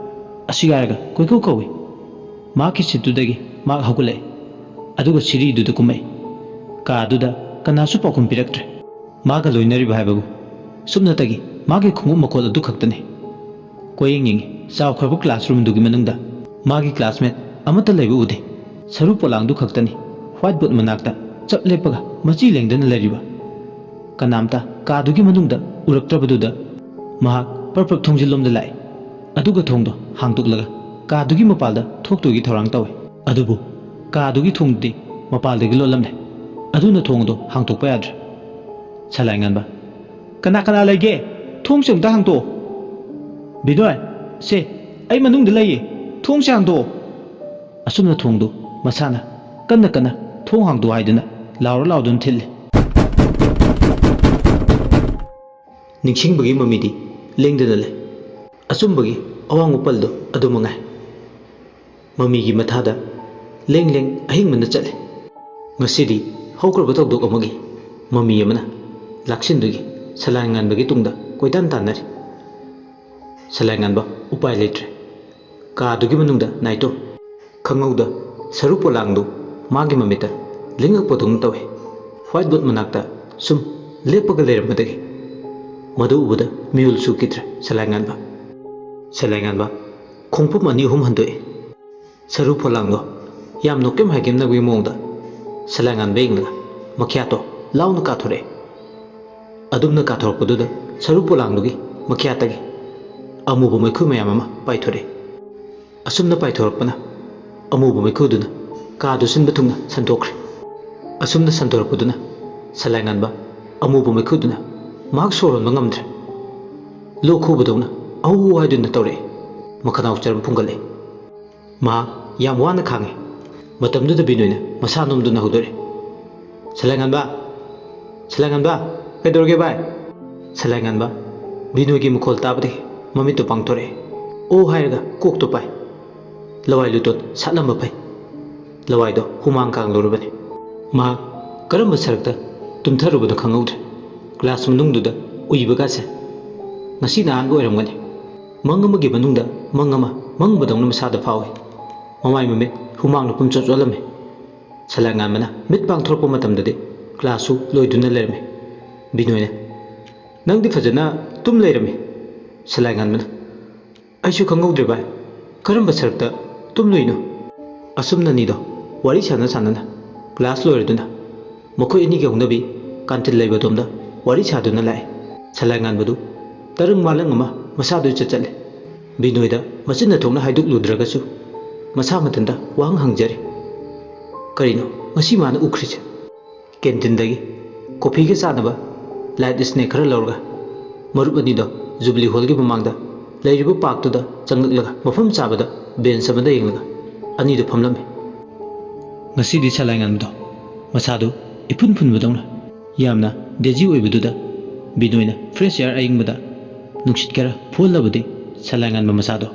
ꯑꯁꯤ ꯍꯥꯏꯔꯒ ꯀꯣꯏꯀꯧ ꯀꯧꯏ꯫ ꯃꯍꯥꯛꯀꯤ ꯁꯤꯠꯇꯨꯗꯒꯤ ꯃꯍꯥꯛ ꯍꯧꯒꯠꯂꯛꯏ, ꯑꯗꯨꯒ ꯁꯤꯔꯤꯗꯨꯗ ꯀꯨꯝꯃꯛꯏ꯫ ꯀꯥꯗꯨꯗ ꯀꯅꯥꯁꯨ ꯄꯥꯎꯈꯨꯝ ꯄꯤꯔꯛꯇ꯭ꯔꯦ꯫ ꯃꯥꯒ ꯂꯣꯏꯅꯔꯤꯕ ꯍꯥꯏꯕꯕꯨ ꯁꯨꯞꯅꯇꯒꯤ ꯃꯥꯒꯤ ꯈꯣꯡꯎꯞ ꯃꯈꯣꯜ ꯑꯗꯨ ꯈꯛꯇꯅꯤ꯫ ꯀꯣꯏꯌꯦꯡ ꯌꯦꯡꯉꯤ, ꯆꯥꯎꯈ꯭ꯔꯕ classroomꯗꯨꯒꯤ ꯃꯅꯨꯡꯗ ꯃꯥꯒꯤ classmate ꯑꯃꯠꯇ ꯂꯩꯕ ꯎꯗꯦ꯫ ꯁꯔꯨ ꯄꯣꯂꯥꯡꯗꯨ ꯈꯛꯇꯅꯤ whiteboard ꯃꯅꯥꯛꯇ ꯆꯞ ꯂꯦꯞꯄꯒ ꯃꯆꯤ ꯂꯦꯡꯗꯅ ꯂꯩꯔꯤꯕ꯫ ꯀꯅꯥꯝꯇ ꯀꯥꯗꯨꯒꯤ ꯃꯅꯨꯡꯗ ꯎꯔꯛꯇ꯭ꯔꯕꯗꯨꯗ ꯃꯍꯥꯛ ꯄ꯭ꯔꯞ ꯄ꯭ꯔꯞ ꯊꯣꯡꯖꯤꯜꯂꯣꯝꯗ ꯂꯥꯛꯏ꯫ ꯑꯗꯨꯒ ꯊꯣꯡꯗꯣ ꯍꯥꯡꯗꯣꯛꯂꯒ ꯀꯥꯗꯨꯒꯤ ꯃꯄꯥꯜꯗ ꯊꯣꯛꯇꯨꯒꯤ ꯊꯧꯔꯥꯡ ꯇꯧꯏ꯫ ꯑꯗꯨꯕꯨ ꯀꯥꯗꯨꯒꯤ ꯊꯣꯡꯗꯨꯗꯤ ꯃꯄꯥꯜꯗꯒꯤ ꯂꯣꯜꯂꯝꯂꯦ꯫ ꯑꯗꯨꯅ ꯊꯣꯡ ꯑꯗꯨ ꯍꯥꯡꯗꯣꯛꯄ ꯌꯥꯗ꯭ꯔꯦ꯫ ꯁꯂꯥꯏ ꯉꯥꯟꯕ, "ꯀꯅꯥ ꯀꯅꯥ ꯂꯩꯒꯦ? ꯊꯣꯡꯁꯦ ꯑꯃꯨꯛꯇ ꯍꯥꯡꯗꯣꯛꯑꯣ!" "ꯕꯤꯅꯣꯏ, ꯁꯦ, ꯑꯩ ꯃꯅꯨꯡꯗ ꯂꯩꯌꯦ, ꯊꯣꯡꯁꯦ ꯍꯥꯡꯗꯣꯛꯑꯣ!" ꯑꯁꯨꯝꯅ ꯊꯣꯡꯗꯨ ꯃꯁꯥꯅ ꯀꯟꯅ ꯀꯟꯅ "ꯊꯣꯡ ꯍꯥꯡꯗꯣꯛ" ꯍꯥꯏꯗꯨꯅ ꯂꯥꯎꯔ ꯂꯥꯎꯗꯨꯅ ꯊꯤꯜꯂꯤ꯫ ꯅꯤꯡꯁꯤꯡꯕꯒꯤ ꯃꯃꯤꯗꯤ ꯂꯦꯡꯗꯅ ꯂꯩ꯫ ꯑꯆꯨꯝꯕꯒꯤ ꯑꯋꯥꯡꯕ ꯄꯜꯗꯨ ꯑꯗꯨ ꯃꯉꯥꯏ꯫ ꯃꯃꯤꯒꯤ ꯃꯊꯥꯗ ꯂꯦꯡ ꯂꯦꯡ ꯑꯍꯤꯡꯕꯅ ꯆꯠꯂꯤ꯫ ꯉꯁꯤꯗꯤ ꯍꯧꯈ꯭ꯔꯕ ꯊꯧꯗꯣꯛ ꯑꯃꯒꯤ ꯃꯃꯤ ꯑꯃꯅ ꯂꯥꯛꯁꯤꯟꯗꯨꯒꯤ ꯁꯂꯥꯏ ꯉꯥꯟꯕꯒꯤ ꯇꯨꯡꯗ ꯀꯣꯏꯇꯥꯟ ꯇꯥꯟꯅꯔꯤ꯫ ꯁꯂꯥꯏ ꯉꯥꯟꯕ ꯎꯄꯥꯏ ꯂꯩꯇ꯭ꯔꯦ꯫ ꯀꯥꯗꯨꯒꯤ ꯃꯅꯨꯡꯗ ꯅꯥꯏꯇꯣ꯫ ꯈꯪꯍꯧꯗ ꯁꯔꯨ ꯄꯣꯂꯥꯡꯗꯨ ꯃꯥꯒꯤ ꯃꯃꯤꯠꯇ ꯂꯤꯡꯉꯛꯄꯗꯧꯅ ꯇꯧꯏ꯫ Whiteboard ꯃꯅꯥꯛꯇ ꯁꯨꯝ ꯂꯦꯞꯄꯒ ꯂꯩꯔꯝꯕꯗꯒꯤ ꯃꯗꯨ ꯎꯕꯗ ꯃꯤꯍꯨꯜ ꯁꯨꯈꯤꯗ꯭ꯔꯦ ꯁꯂꯥꯏ ꯉꯥꯟꯕ꯫ ꯁꯂꯥꯏ ꯉꯥꯟꯕ ꯈꯣꯡꯐꯝ ꯑꯅꯤ ꯑꯍꯨꯝ ꯍꯟꯗꯣꯛꯏ꯫ ꯁꯔꯨ ꯄꯣꯂꯥꯡꯗꯣ ꯌꯥꯝ ꯅꯣꯛꯀꯦꯝ ꯍꯥꯏꯒꯦꯝꯅꯕꯒꯤ ꯃꯑꯣꯡꯗ ꯁꯂꯥꯏ ꯉꯥꯟꯕ ꯌꯦꯡꯂꯒ ꯃꯈ꯭ꯌꯥꯠꯇꯣ ꯂꯥꯎꯅ ꯀꯥꯊꯣꯔꯛꯑꯦ꯫ ꯑꯗꯨꯝꯅ ꯀꯥꯊꯣꯔꯛꯄꯗꯨꯗ ꯁꯔꯨ ꯄꯣꯂꯥꯡꯗꯨꯒꯤ ꯃꯈ꯭ꯌꯥꯠꯇꯒꯤ ꯑꯃꯨꯕ ꯃꯩꯈꯨ ꯃꯌꯥꯝ ꯑꯃ ꯄꯥꯏꯊꯣꯔꯛꯏ꯫ ꯑꯁꯨꯝꯅ ꯄꯥꯏꯊꯣꯔꯛꯄꯅ ꯑꯃꯨꯕ ꯃꯩꯈꯨꯗꯨꯅ ꯀꯥꯗꯨ ꯁꯤꯟꯕ ꯊꯨꯡꯅ ꯁꯟꯗꯣꯛꯈ꯭ꯔꯦ꯫ ꯑꯁꯨꯝꯅ ꯁꯟꯗꯣꯔꯛꯄꯗꯨꯅ ꯁꯂꯥꯏ ꯉꯥꯟꯕ ꯑꯃꯨꯕ ꯃꯩꯈꯨꯗꯨꯅ ꯃꯍꯥꯛ ꯁꯣꯔ ꯍꯣꯟꯕ ꯉꯝꯗ꯭ꯔꯦ꯫ ꯂꯣꯛ ꯈꯨꯕꯗꯧꯅ "ꯑꯧ" ꯍꯥꯏꯗꯨꯅ ꯇꯧꯔꯛꯏ꯫ ꯃꯈꯅꯥꯎ ꯆꯔꯝ ꯐꯨꯡꯒꯠꯂꯛꯏ꯫ ꯃꯍꯥꯛ ꯌꯥꯝ ꯋꯥꯅ ꯈꯥꯡꯉꯤ꯫ ꯃꯇꯝꯗꯨꯗ ꯕꯤꯅꯣꯏꯅ ꯃꯁꯥ ꯅꯣꯝꯗꯨꯅ ꯍꯧꯗꯣꯔꯛꯏ꯫ "ꯁꯂꯥꯏ ꯉꯥꯟꯕ! ꯁꯂꯥꯏ ꯉꯥꯟꯕ! ꯀꯩꯗꯧꯔꯒꯦ ꯚꯥꯏ?" ꯁꯂꯥꯏ ꯉꯥꯟꯕ ꯕꯤꯅꯣꯏꯒꯤ ꯃꯈꯣꯜ ꯇꯥꯕꯗꯒꯤ ꯃꯃꯤꯠꯇꯨ ꯄꯥꯡꯊꯣꯔꯛꯏ꯫ "ꯑꯣ" ꯍꯥꯏꯔꯒ ꯀꯣꯛꯇꯨ ꯄꯥꯏ꯫ ꯂꯋꯥꯏ ꯂꯨꯇꯣꯟ ꯁꯥꯠꯂꯝꯕ ꯐꯩ꯫ ꯂꯋꯥꯏꯗꯣ ꯍꯨꯃꯥꯡ ꯀꯥꯡꯂꯨꯔꯕꯅꯤ꯫ ꯃꯍꯥꯛ ꯀꯔꯝꯕ ꯁꯔꯛꯇ ꯇꯨꯝꯊꯔꯨꯕꯅꯣ ꯈꯪꯍꯧꯗ꯭ꯔꯦ꯫ Class ꯃꯅꯨꯡꯗꯨꯗ ꯎꯏꯕꯒꯥꯁꯦ ꯉꯁꯤꯅ ꯑꯍꯥꯟꯕ ꯑꯣꯏꯔꯝꯒꯅꯤ꯫ ꯃꯪ ꯑꯃꯒꯤ ꯃꯅꯨꯡꯗ ꯃꯪ ꯑꯃ ꯃꯪꯕꯗꯧꯅ ꯃꯁꯥꯗ ꯐꯥꯎꯏ꯫ ꯃꯃꯥꯏ ꯃꯃꯤꯠ ꯍꯨꯃꯥꯡꯅ ꯄꯨꯝꯆꯣꯠ ꯆꯣꯠꯂꯝꯃꯤ꯫ ꯁꯂꯥꯏꯉꯥꯟꯕꯅ ꯃꯤꯠ ꯄꯥꯡꯊꯣꯔꯛꯄ ꯃꯇꯝꯗꯗꯤ ꯀ꯭ꯂꯥꯁꯁꯨ ꯂꯣꯏꯗꯨꯅ ꯂꯩꯔꯝꯃꯤ꯫ ꯕꯤꯅꯣꯏꯅ, "ꯅꯪꯗꯤ ꯐꯖꯅ ꯇꯨꯝ ꯂꯩꯔꯝꯃꯤ꯫" ꯁꯂꯥꯏꯉꯥꯟꯕꯅ, "ꯑꯩꯁꯨ ꯈꯪꯍꯧꯗ꯭ꯔꯦ ꯚꯥꯏ, ꯀꯔꯝꯕ ꯁꯔꯨꯛꯇ ꯇꯨꯝꯂꯨꯏꯅꯣ?" ꯑꯁꯨꯝꯅ ꯑꯅꯤꯗꯣ ꯋꯥꯔꯤ ꯁꯥꯟꯅ ꯁꯥꯟꯅꯅ ꯀ꯭ꯂꯥꯁ ꯂꯣꯏꯔꯗꯨꯅ ꯃꯈꯣꯏ ꯑꯅꯤꯒꯤ ꯍꯧꯅꯕꯤ ꯀꯥꯟꯇꯤꯟ ꯂꯩꯕ ꯑꯗꯣꯝꯗ ꯋꯥꯔꯤ ꯁꯥꯗꯨꯅ ꯂꯥꯛꯑꯦ꯫ ꯁꯂꯥꯏꯉꯥꯟꯕꯗꯨ ꯇꯔꯪ ꯃꯥꯂꯪ ꯑꯃ ꯃꯁꯥꯗꯨ ꯏꯆꯠ ꯆꯠꯂꯦ꯫ ꯕꯤꯅꯣꯏꯗ ꯃꯆꯤꯟ ꯊꯣꯛꯅ ꯍꯥꯏꯗꯣꯛꯂꯨꯗ꯭ꯔꯒꯁꯨ ꯃꯁꯥ ꯃꯊꯟꯇ ꯋꯥꯍꯪ ꯍꯪꯖꯔꯤ꯫ ꯀꯔꯤꯅꯣ ꯉꯁꯤ ꯃꯥꯅ ꯎꯈ꯭ꯔꯤꯁꯦ? ꯀꯦꯟꯇꯤꯟꯗꯒꯤ ꯀꯣꯐꯤꯒ ꯆꯥꯅꯕ ꯂꯥꯏꯠ ꯁ꯭ꯅꯦꯛ ꯈꯔ ꯂꯧꯔꯒ ꯃꯔꯨꯞ ꯑꯅꯤꯗꯣ ꯖꯨꯕꯤꯂꯤ ꯍꯣꯜꯒꯤ ꯃꯃꯥꯡꯗ ꯂꯩꯔꯤꯕ ꯄꯥꯔꯛꯇꯨꯗ ꯆꯪꯂꯛꯂꯒ ꯃꯐꯝ ꯆꯥꯕꯗ ꯕꯦꯟꯆ ꯑꯃꯗ ꯌꯦꯡꯂꯒ ꯑꯅꯤꯗꯨ ꯐꯝꯂꯝꯃꯤ꯫ ꯉꯁꯤꯗꯤ ꯁꯂꯥꯏꯉꯥꯟꯕꯗꯣ ꯃꯁꯥꯗꯨ ꯏꯐꯨꯟ ꯐꯨꯟꯕꯗꯧꯅ ꯌꯥꯝꯅ ꯗꯦꯖꯤ ꯑꯣꯏꯕꯗꯨꯗ ꯕꯤꯅꯣꯏꯅ ꯐ꯭ꯔꯦꯁ ꯑꯦꯌꯥꯔ ꯑꯏꯪꯕꯗ ꯅꯨꯡꯁꯤꯠ ꯈꯔ ꯐꯨꯍꯜꯂꯕꯗꯤ ꯁꯂꯥꯏꯉꯥꯟꯕ ꯃꯁꯥꯗꯣ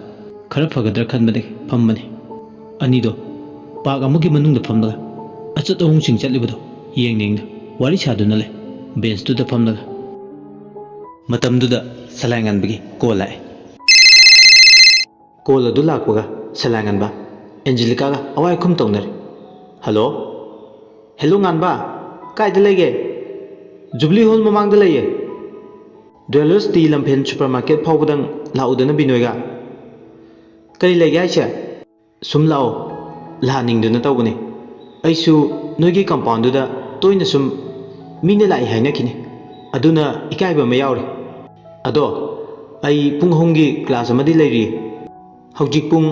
ꯈꯔ ꯐꯒꯗ꯭ꯔꯥ ꯈꯟꯕꯗꯒꯤ ꯐꯝꯕꯅꯤ꯫ ꯑꯅꯤꯗꯣ ꯄꯥꯔꯛ ꯑꯃꯒꯤ ꯃꯅꯨꯡꯗ ꯐꯝꯂꯒ ꯑꯆꯠ ꯑꯍꯣꯡꯁꯤꯡ ꯆꯠꯂꯤꯕꯗꯣ ꯌꯦꯡꯅ ꯌꯦꯡꯅ ꯋꯥꯔꯤ ꯁꯥꯗꯨꯅ ꯂꯩ꯫ ꯕꯦꯟꯆꯇꯨꯗ ꯐꯝꯂꯒ ꯃꯇꯝꯗꯨꯗ ꯁꯂꯥꯏꯉꯥꯟꯕꯒꯤ ꯀꯣꯜ ꯂꯥꯛꯑꯦ꯫ ꯀꯣꯜ ꯑꯗꯨ ꯂꯥꯛꯄꯒ ꯁꯂꯥꯏꯉꯥꯟꯕ ꯑꯦꯟꯖꯦꯂꯤꯀꯥꯒ ꯑꯋꯥꯏ ꯑꯈꯨꯝ ꯇꯧꯅꯔꯦ꯫ "ꯍꯜꯂꯣ?" "ꯍꯦꯜꯂꯣ ꯉꯥꯟꯕ, ꯀꯥꯏꯗ ꯂꯩꯒꯦ?" "ꯖꯨꯕꯤꯂꯤ ꯍꯣꯜ ꯃꯃꯥꯡꯗ ꯂꯩꯌꯦ꯫ ꯗ꯭ꯋꯦꯂꯔꯁ ꯇꯤ ꯂꯝꯐꯦꯟ ꯁꯨꯄꯔ ꯃꯥꯔꯀꯦꯠ ꯐꯥꯎꯕꯗꯪ ꯂꯥꯛꯎꯗꯅ ꯕꯤꯅꯣꯏꯒ꯫" "ꯀꯔꯤ ꯂꯩꯒꯦ ꯍꯥꯏꯁꯦ?" "ꯁꯨꯝ ꯂꯥꯛꯑꯣ, ꯂꯥꯛꯍꯟꯅꯤꯡꯗꯨꯅ ꯇꯧꯕꯅꯤ꯫ ꯑꯩꯁꯨ ꯅꯣꯏꯒꯤ ꯀꯝꯄꯥꯎꯟꯗꯨꯗ ꯇꯣꯏꯅ ꯁꯨꯝ ꯃꯤꯅ ꯂꯥꯛꯏ ꯍꯥꯏꯅꯈꯤꯅꯤ, ꯑꯗꯨꯅ ꯏꯀꯥꯏꯕ ꯑꯃ ꯌꯥꯎꯔꯤ꯫ ꯑꯗꯣ ꯑꯩ ꯄꯨꯡ ꯑꯍꯨꯝꯒꯤ ꯀ꯭ꯂꯥꯁ ꯑꯃꯗꯤ ꯂꯩꯔꯤ꯫ ꯍꯧꯖꯤꯛ ꯄꯨꯡ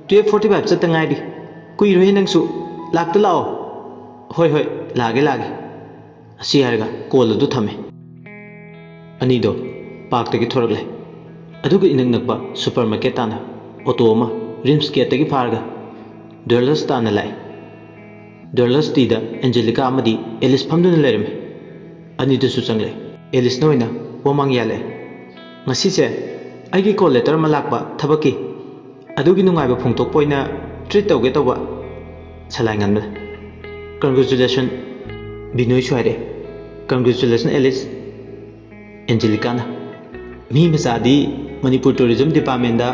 ꯇꯨꯌꯦꯜꯐ ꯐꯣꯔꯇꯤ ꯐꯥꯏꯚ ꯆꯠꯇ ꯉꯥꯏꯔꯤ꯫ ꯀꯨꯏꯔꯣꯏꯍꯦ ꯅꯪꯁꯨ, ꯂꯥꯛꯇ ꯂꯥꯛꯑꯣ꯫" "ꯍꯣꯏ ꯍꯣꯏ, ꯂꯥꯛꯑꯒꯦ ꯂꯥꯛꯑꯒꯦ꯫" ꯑꯁꯤ ꯍꯥꯏꯔꯒ ꯀꯣꯜ ꯑꯗꯨ ꯊꯝꯃꯦ꯫ ꯑꯅꯤꯗꯣ ꯄꯥꯔꯛꯇꯒꯤ ꯊꯣꯔꯛꯂꯦ꯫ ꯑꯗꯨꯒ ꯏꯅꯛ ꯅꯛꯄ ꯁꯨꯄꯔ ꯃꯥꯔꯀꯦꯠ ꯇꯥꯟꯅ ꯑꯣꯇꯣ ꯑꯃ ꯔꯤꯝꯁ ꯒꯦꯠꯇꯒꯤ ꯐꯥꯔꯒ ꯗ꯭ꯋꯦꯂꯔꯁ ꯇꯥꯟꯅ ꯂꯥꯛꯑꯦ꯫ ꯗ꯭ꯋꯦꯂꯔꯁ ꯇꯤꯗ ꯑꯦꯟꯖꯦꯂꯤꯀꯥ ꯑꯃꯗꯤ ꯑꯦꯂꯤꯁ ꯐꯝꯗꯨꯅ ꯂꯩꯔꯝꯃꯤ꯫ ꯑꯅꯤꯗꯨꯁꯨ ꯆꯪꯂꯛꯑꯦ꯫ ꯑꯦꯂꯤꯁꯅ ꯑꯣꯏꯅ ꯋꯥꯃꯥꯡ ꯌꯥꯜꯂꯛꯑꯦ꯫ "ꯉꯁꯤꯁꯦ ꯑꯩꯒꯤ ꯀꯣꯜ ꯂꯦꯇꯔ ꯑꯃ ꯂꯥꯛꯄ ꯊꯕꯛꯀꯤ, ꯑꯗꯨꯒꯤ ꯅꯨꯡꯉꯥꯏꯕ ꯐꯣꯡꯗꯣꯛꯄ ꯑꯣꯏꯅ ꯇ꯭ꯔꯤꯠ ꯇꯧꯒꯦ ꯇꯧꯕ꯫" ꯁꯂꯥꯏ ꯉꯟꯕꯗ, "ꯀꯪꯒ꯭ꯔꯦꯆꯨꯂꯦꯁꯟ꯫" ꯕꯤꯅꯣꯏꯁꯨ ꯍꯥꯏꯔꯛꯑꯦ, "ꯀꯪꯒ꯭ꯔꯦꯆꯨꯂꯦꯁꯟ ꯑꯦꯂꯤꯁ꯫" ꯑꯦꯟꯖꯦꯂꯤꯀꯥꯅ, ꯃꯤ ꯃꯆꯥꯗꯤ ꯃꯅꯤꯄꯨꯔ ꯇꯨꯔꯤꯖꯝ ꯗꯤꯄꯥꯔꯠꯃꯦꯟꯗ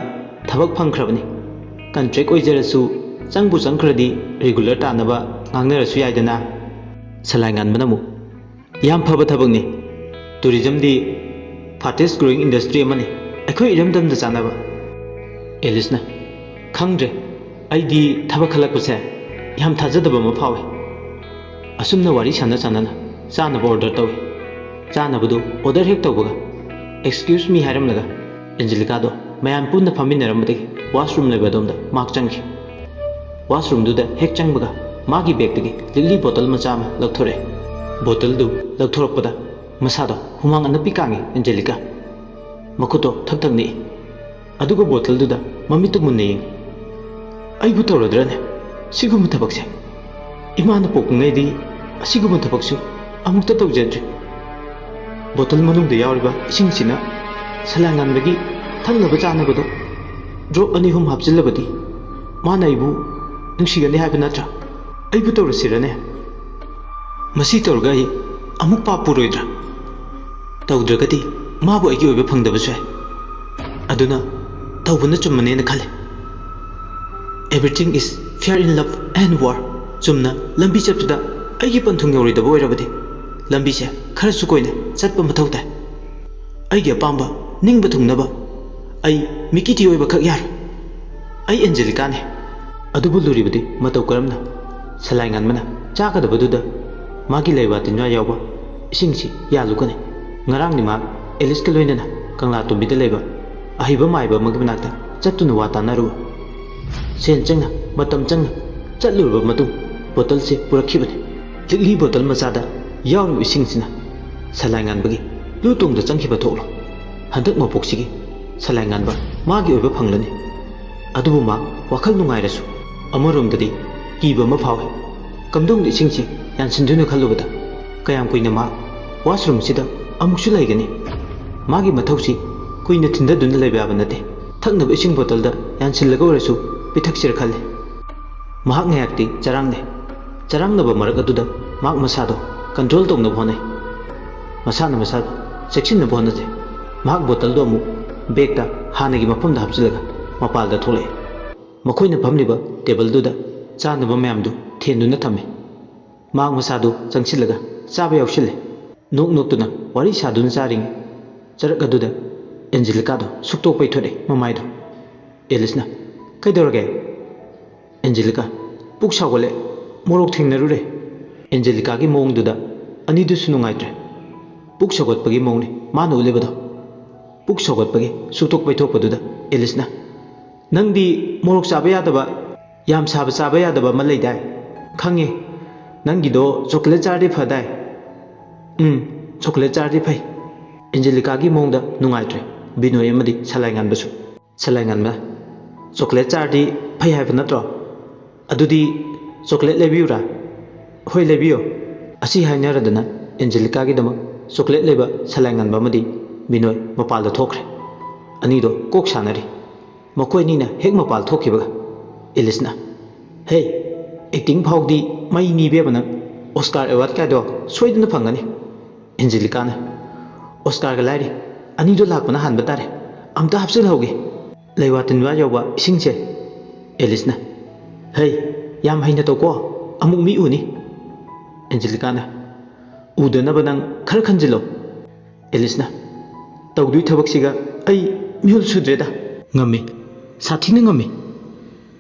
ꯊꯕꯛ ꯐꯪꯈ꯭ꯔꯕꯅꯤ꯫ ꯀꯟꯇ꯭ꯔꯦꯛ ꯑꯣꯏꯖꯔꯁꯨ, ꯆꯪꯕꯨ ꯆꯪꯈ꯭ꯔꯗꯤ ꯔꯤꯒꯨꯂꯔ ꯇꯥꯅꯕ ꯉꯥꯡꯅꯔꯁꯨ ꯌꯥꯏꯗꯅ꯫ ꯁꯂꯥꯏ ꯉꯥꯟꯕꯅ ꯑꯃꯨꯛ, "ꯌꯥꯝ ꯐꯕ ꯊꯕꯛꯅꯤ꯫ ꯇꯨꯔꯤꯖꯝꯗꯤ ꯐꯥꯁꯇꯦꯁ ꯒ꯭ꯔꯣꯋꯤꯡ ꯏꯟꯗꯁꯇ꯭ꯔꯤ ꯑꯃꯅꯤ ꯑꯩꯈꯣꯏ ꯏꯔꯝꯗꯝꯗ ꯆꯥꯅꯕ꯫" ꯑꯦꯂꯤꯁꯅ, "ꯈꯪꯗ꯭ꯔꯦ, ꯑꯩꯗꯤ ꯊꯕꯛ ꯈꯜꯂꯛꯄꯁꯦ ꯌꯥꯝ ꯊꯥꯖꯗꯕ ꯑꯃ ꯐꯥꯎꯏ꯫" ꯑꯁꯨꯝꯅ ꯋꯥꯔꯤ ꯁꯥꯟꯅ ꯁꯥꯟꯅꯅ ꯆꯥꯅꯕ ꯑꯣꯔꯗꯔ ꯇꯧꯏ꯫ ꯆꯥꯅꯕꯗꯨ ꯑꯣꯔꯗꯔ ꯍꯦꯛ ꯇꯧꯕꯒ, "Excuse me" ꯍꯥꯏꯔꯝꯂꯒ, ꯑꯦꯟꯖꯦꯂꯤꯀꯥꯗꯣ ꯃꯌꯥꯝ ꯄꯨꯟꯅ ꯐꯝꯃꯤꯟꯅꯔꯝꯕꯗꯒꯤ ꯋꯥꯁꯔꯨꯝ ꯂꯩꯕ ꯑꯗꯣꯝꯗ ꯃꯍꯥꯛ ꯆꯪꯈꯤ꯫ ꯋꯥꯁꯔꯨꯝꯗꯨꯗ ꯍꯦꯛ ꯆꯪꯕꯒ, ꯃꯥꯒꯤ ꯕꯦꯒꯇꯒꯤ ꯂꯤꯛꯂꯤ ꯕꯣꯇꯜ ꯃꯆꯥ ꯑꯃ ꯂꯧꯊꯣꯔꯛꯑꯦ꯫ ꯕꯣꯇꯜꯗꯨ ꯂꯧꯊꯣꯔꯛꯄꯗ, ꯃꯁꯥꯗꯣ ꯍꯨꯃꯥꯡ ꯑꯅꯞꯄꯤ ꯀꯥꯡꯉꯤ ꯑꯦꯟꯖꯦꯂꯤꯀꯥ꯫ ꯃꯈꯨꯠꯇꯣ ꯊꯛ ꯊꯛ ꯅꯤꯛꯏ꯫ ꯑꯗꯨꯒ ꯕꯣꯇꯜꯗꯨꯗ ꯃꯃꯤꯠꯇꯨ ꯃꯨꯟꯅ ꯌꯦꯡꯉꯤ꯫ "ꯑꯩꯕꯨ ꯇꯧꯔꯗ꯭ꯔꯅꯦ ꯁꯤꯒꯨꯝꯕ ꯊꯕꯛꯁꯦ? ꯏꯃꯥꯅ ꯄꯣꯛꯄꯉꯩꯗꯤ ꯑꯁꯤꯒꯨꯝꯕ ꯊꯕꯛꯁꯨ ꯑꯃꯨꯛꯇ ꯇꯧꯖꯗ꯭ꯔꯤ꯫" ꯕꯣꯇꯜ ꯃꯅꯨꯡꯗ ꯌꯥꯎꯔꯤꯕ ꯏꯁꯤꯡꯁꯤꯅ ꯁꯂꯥꯏ ꯉꯥꯟꯕꯒꯤ ꯊꯛꯅꯕ ꯆꯥꯅꯕꯗꯣ ꯗ꯭ꯔꯣꯞ ꯑꯅꯤ ꯑꯍꯨꯝ ꯍꯥꯞꯆꯤꯜꯂꯕꯗꯤ, ꯃꯥꯅ ꯑꯩꯕꯨ ꯅꯨꯡꯁꯤꯒꯅꯤ ꯍꯥꯏꯕ ꯅꯠꯇ꯭ꯔꯥ? "ꯑꯩꯕꯨ ꯇꯧꯔꯁꯤꯔꯅꯦ? ꯃꯁꯤ ꯇꯧꯔꯒ ꯑꯩ ꯑꯃꯨꯛ ꯄꯥꯞ ꯄꯨꯔꯣꯏꯗ꯭ꯔꯥ? ꯇꯧꯗ꯭ꯔꯒꯗꯤ ꯃꯥꯕꯨ ꯑꯩꯒꯤ ꯑꯣꯏꯕ ꯐꯪꯗꯕꯁꯨ ꯌꯥꯏ꯫ ꯑꯗꯨꯅ ꯇꯧꯕꯅ ꯆꯨꯝꯃꯅꯦꯅ ꯈꯜꯂꯦ꯫ Everything is fair in love and war." ꯆꯨꯝꯅ ꯂꯝꯕꯤ ꯆꯠꯄꯗ ꯑꯩꯒꯤ ꯄꯟꯊꯨꯡ ꯌꯧꯔꯣꯏꯗꯕ ꯑꯣꯏꯔꯕꯗꯤ, ꯂꯝꯕꯤꯁꯦ ꯈꯔꯁꯨ ꯀꯣꯏꯅ ꯆꯠꯄ ꯃꯊꯧ ꯇꯥꯏ꯫ ꯑꯩꯒꯤ ꯑꯄꯥꯝꯕ ꯅꯤꯡꯕ ꯊꯨꯡꯅꯕ ꯑꯩ ꯃꯤꯀꯤꯇꯤ ꯑꯣꯏꯕ ꯈꯛ ꯌꯥꯔꯣꯏ꯫ ꯑꯩ ꯑꯦꯟꯖꯦꯂꯤꯀꯥꯅꯦ꯫ ꯑꯗꯨꯕꯨ ꯂꯨꯔꯤꯕꯗꯤ ꯃꯇꯧ ꯀꯔꯝꯅ? ꯁꯂꯥꯏ ꯉꯥꯟꯕꯅ ꯆꯥꯒꯗꯕꯗꯨꯗ ꯃꯥꯒꯤ ꯂꯩꯋꯥ ꯇꯤꯟꯋꯥ ꯌꯥꯎꯕ ꯏꯁꯤꯡꯁꯤ ꯌꯥꯜꯂꯨꯒꯅꯤ꯫ ꯉꯔꯥꯡꯗꯤ ꯃꯍꯥꯛ ꯑꯦꯂꯤꯁꯀ ꯂꯣꯏꯅꯅ ꯀꯪꯂꯥ ꯇꯣꯝꯕꯤꯗ ꯂꯩꯕ ꯑꯍꯩꯕ ꯃꯥꯏꯕ ꯑꯃꯒꯤ ꯃꯅꯥꯛꯇ ꯆꯠꯇꯨꯅ ꯋꯥ ꯇꯥꯅꯔꯨꯕ꯫ ꯁꯦꯟ ꯆꯪꯅ, ꯃꯇꯝ ꯆꯪꯅ ꯆꯠꯂꯨꯔꯕ ꯃꯇꯨꯡ ꯕꯣꯇꯜꯁꯦ ꯄꯨꯔꯛꯈꯤꯕꯅꯤ꯫ ꯂꯤꯛꯂꯤ ꯕꯣꯇꯜ ꯃꯆꯥꯗ ꯌꯥꯎꯔꯤꯕ ꯏꯁꯤꯡꯁꯤꯅ ꯁꯂꯥꯏ ꯉꯥꯟꯕꯒꯤ ꯂꯨ ꯇꯣꯡꯗ ꯆꯪꯈꯤꯕ ꯊꯣꯛꯂꯣ꯫ ꯍꯟꯗꯛ ꯃꯄꯣꯛꯁꯤꯒꯤ ꯁꯂꯥꯏ ꯉꯥꯟꯕ ꯃꯥꯒꯤ ꯑꯣꯏꯕ ꯐꯪꯂꯅꯤ꯫ ꯑꯗꯨꯕꯨ ꯃꯥ ꯋꯥꯈꯜ ꯅꯨꯡꯉꯥꯏꯔꯁꯨ ꯑꯃꯔꯣꯝꯗꯗꯤ ꯀꯤꯕ ꯑꯃ ꯐꯥꯎꯏ꯫ ꯀꯝꯗꯧꯅ ꯏꯁꯤꯡꯁꯤ ꯌꯥꯟꯁꯤꯟꯗꯣꯏꯅꯣ ꯈꯜꯂꯨꯕꯗ, ꯀꯌꯥꯝ ꯀꯨꯏꯅ ꯃꯥ ꯋꯥꯁꯔꯨꯝꯁꯤꯗ ꯑꯃꯨꯛꯁꯨ ꯂꯩꯒꯅꯤ? ꯃꯥꯒꯤ ꯃꯊꯧꯁꯤ ꯀꯨꯏꯅ ꯊꯤꯟꯊꯗꯨꯅ ꯂꯩꯕ ꯌꯥꯕ ꯅꯠꯇꯦ꯫ ꯊꯛꯅꯕ ꯏꯁꯤꯡ ꯕꯣꯇꯜꯗ ꯌꯥꯟꯁꯤꯜꯂꯒ ꯑꯣꯏꯔꯁꯨ ꯄꯤꯊꯛꯁꯤꯔ ꯈꯜꯂꯤ꯫ ꯃꯍꯥꯛ ꯉꯥꯏꯍꯥꯛꯇꯤ ꯆꯔꯥꯡꯅꯩ꯫ ꯆꯔꯥꯡꯅꯕ ꯃꯔꯛ ꯑꯗꯨꯗ ꯃꯍꯥꯛ ꯃꯁꯥꯗꯣ ꯀꯟꯇ꯭ꯔꯣꯜ ꯇꯧꯅꯕ ꯍꯣꯠꯅꯩ꯫ ꯃꯁꯥꯅ ꯃꯁꯥꯕꯨ ꯆꯦꯛꯁꯤꯟꯅꯕ ꯍꯣꯠꯅꯖꯩ꯫ ꯃꯍꯥꯛ ꯕꯣꯇꯜꯗꯣ ꯑꯃꯨꯛ ꯕꯦꯒꯇ ꯍꯥꯟꯅꯒꯤ ꯃꯐꯝꯗ ꯍꯥꯞꯆꯤꯜꯂꯒ ꯃꯄꯥꯜꯗ ꯊꯣꯛꯂꯛꯑꯦ꯫ ꯃꯈꯣꯏꯅ ꯐꯝꯂꯤꯕ ꯇꯦꯕꯜꯗꯨꯗ ꯆꯥꯅꯕ ꯃꯌꯥꯝꯗꯨ ꯊꯦꯟꯗꯨꯅ ꯊꯝꯃꯦ꯫ ꯃꯍꯥꯛ ꯃꯁꯥꯗꯨ ꯆꯪꯁꯤꯜꯂꯒ ꯆꯥꯕ ꯌꯥꯎꯁꯤꯜꯂꯦ꯫ ꯅꯣꯛ ꯅꯣꯛꯇꯨꯅ ꯋꯥꯔꯤ ꯁꯥꯗꯨꯅ ꯆꯥꯔꯤꯉꯩ ꯆꯔꯛ ꯑꯗꯨꯗ ꯑꯦꯟꯖꯦꯂꯤꯀꯥꯗꯣ ꯁꯨꯛꯇꯣꯛ ꯄꯩꯊꯣꯔꯛꯑꯦ ꯃꯃꯥꯏꯗꯣ꯫ ꯑꯦꯂꯤꯁꯅ, "ꯀꯩꯗꯧꯔꯒꯦ?" ꯑꯦꯟꯖꯦꯂꯤꯀꯥ, "ꯄꯨꯛ ꯁꯥꯎꯒꯠꯂꯦ, ꯃꯣꯔꯣꯛ ꯊꯦꯡꯅꯔꯨꯔꯦ꯫" ꯑꯦꯟꯖꯦꯂꯤꯀꯥꯒꯤ ꯃꯑꯣꯡꯗꯨꯗ ꯑꯅꯤꯗꯨꯁꯨ ꯅꯨꯡꯉꯥꯏꯇ꯭ꯔꯦ꯫ ꯄꯨꯛ ꯁꯧꯒꯠꯄꯒꯤ ꯃꯑꯣꯡꯅꯤ ꯃꯥꯅ ꯎꯠꯂꯤꯕꯗꯣ꯫ ꯄꯨꯛ ꯁꯧꯒꯠꯄꯒꯤ ꯁꯨꯛꯇꯣꯛ ꯄꯩꯊꯣꯛꯄꯗꯨꯗ ꯑꯦꯂꯤꯁꯅ, "ꯅꯪꯗꯤ ꯃꯣꯔꯣꯛ ꯆꯥꯕ ꯌꯥꯗꯕ, ꯌꯥꯝ ꯁꯥꯕ ꯆꯥꯕ ꯌꯥꯗꯕ ꯑꯃ ꯂꯩꯗꯥꯏ? ꯈꯪꯉꯦ, ꯅꯪꯒꯤꯗꯣ ꯆꯣꯀꯣꯂꯦꯠ ꯆꯥꯔꯗꯤ ꯐꯗꯥꯏ?" "ꯎꯝ, ꯆꯣꯀꯣꯂꯦꯠ ꯆꯥꯔꯗꯤ ꯐꯩ꯫" ꯑꯦꯟꯖꯦꯂꯤꯀꯥꯒꯤ ꯃꯑꯣꯡꯗ ꯅꯨꯡꯉꯥꯏꯇ꯭ꯔꯦ ꯕꯤꯅꯣꯏ ꯑꯃꯗꯤ ꯁꯂꯥꯏꯉꯥꯟꯕꯁꯨ꯫ ꯁꯂꯥꯏꯉꯥꯟꯕ, "ꯆꯣꯀꯣꯂꯦꯠ ꯆꯥꯔꯗꯤ ꯐꯩ ꯍꯥꯏꯕ ꯅꯠꯇ꯭ꯔꯣ? ꯑꯗꯨꯗꯤ ꯆꯣꯀꯣꯂꯦꯠ ꯂꯩꯕꯤꯌꯨꯔꯥ?" "ꯍꯣꯏ, ꯂꯩꯕꯤꯌꯣ꯫" ꯑꯁꯤ ꯍꯥꯏꯅꯔꯗꯅ ꯑꯦꯟꯖꯦꯂꯤꯀꯥꯒꯤꯗꯃꯛ ꯆꯣꯀꯣꯂꯦꯠ ꯂꯩꯕ ꯁꯂꯥꯏꯉꯥꯟꯕ ꯑꯃꯗꯤ ꯕꯤꯅꯣꯏ ꯃꯄꯥꯜꯗ ꯊꯣꯛꯈ꯭ꯔꯦ꯫ ꯑꯅꯤꯗꯣ ꯀꯣꯛ ꯁꯥꯟꯅꯔꯤ꯫ ꯃꯈꯣꯏ ꯑꯅꯤꯅ ꯍꯦꯛ ꯃꯄꯥꯜ ꯊꯣꯛꯈꯤꯕꯒ ꯑꯦꯂꯤꯁꯅ, "ꯍꯦ, ꯑꯦꯛꯇꯤꯡ ꯐꯥꯎꯗꯤ ꯃꯩꯅꯤ ꯏꯕꯦꯝꯃ ꯅꯪ꯫ ꯑꯣꯁꯀꯥꯔ ꯑꯦꯋꯥꯔꯗ ꯀꯥꯏꯗꯣ ꯁꯣꯏꯗꯅ ꯐꯪꯒꯅꯤ꯫" ꯑꯦꯟꯖꯦꯂꯤꯀꯥꯅ, "ꯑꯣꯁꯀꯥꯔꯒ ꯂꯥꯏꯔꯤ, ꯑꯅꯤꯗꯣ ꯂꯥꯛꯄꯅ ꯍꯥꯟꯕ ꯇꯥꯔꯦ꯫ ꯑꯝꯇ ꯍꯥꯞꯆꯤꯜꯍꯧꯒꯦ ꯂꯩꯋꯥ ꯇꯤꯟꯋꯥ ꯌꯥꯎꯕ ꯏꯁꯤꯡꯁꯦ꯫" ꯑꯦꯂꯤꯁꯅ, "ꯍꯩ, ꯌꯥꯝ ꯍꯩꯅ ꯇꯧꯀꯣ, ꯑꯃꯨꯛ ꯃꯤ ꯎꯅꯤ꯫" ꯑꯦꯟꯖꯦꯂꯤꯀꯥꯅ, "ꯎꯗꯅꯕ ꯅꯪ ꯈꯔ ꯈꯟꯖꯤꯜꯂꯣ꯫" ꯑꯦꯂꯤꯁꯅ, "ꯇꯧꯗꯣꯏ ꯊꯕꯛꯁꯤꯒ ꯑꯩ ꯃꯤꯍꯨꯜ ꯁꯨꯗ꯭ꯔꯦꯗ꯫" "ꯉꯝꯃꯤ, ꯁꯥꯊꯤꯅ ꯉꯝꯃꯤ꯫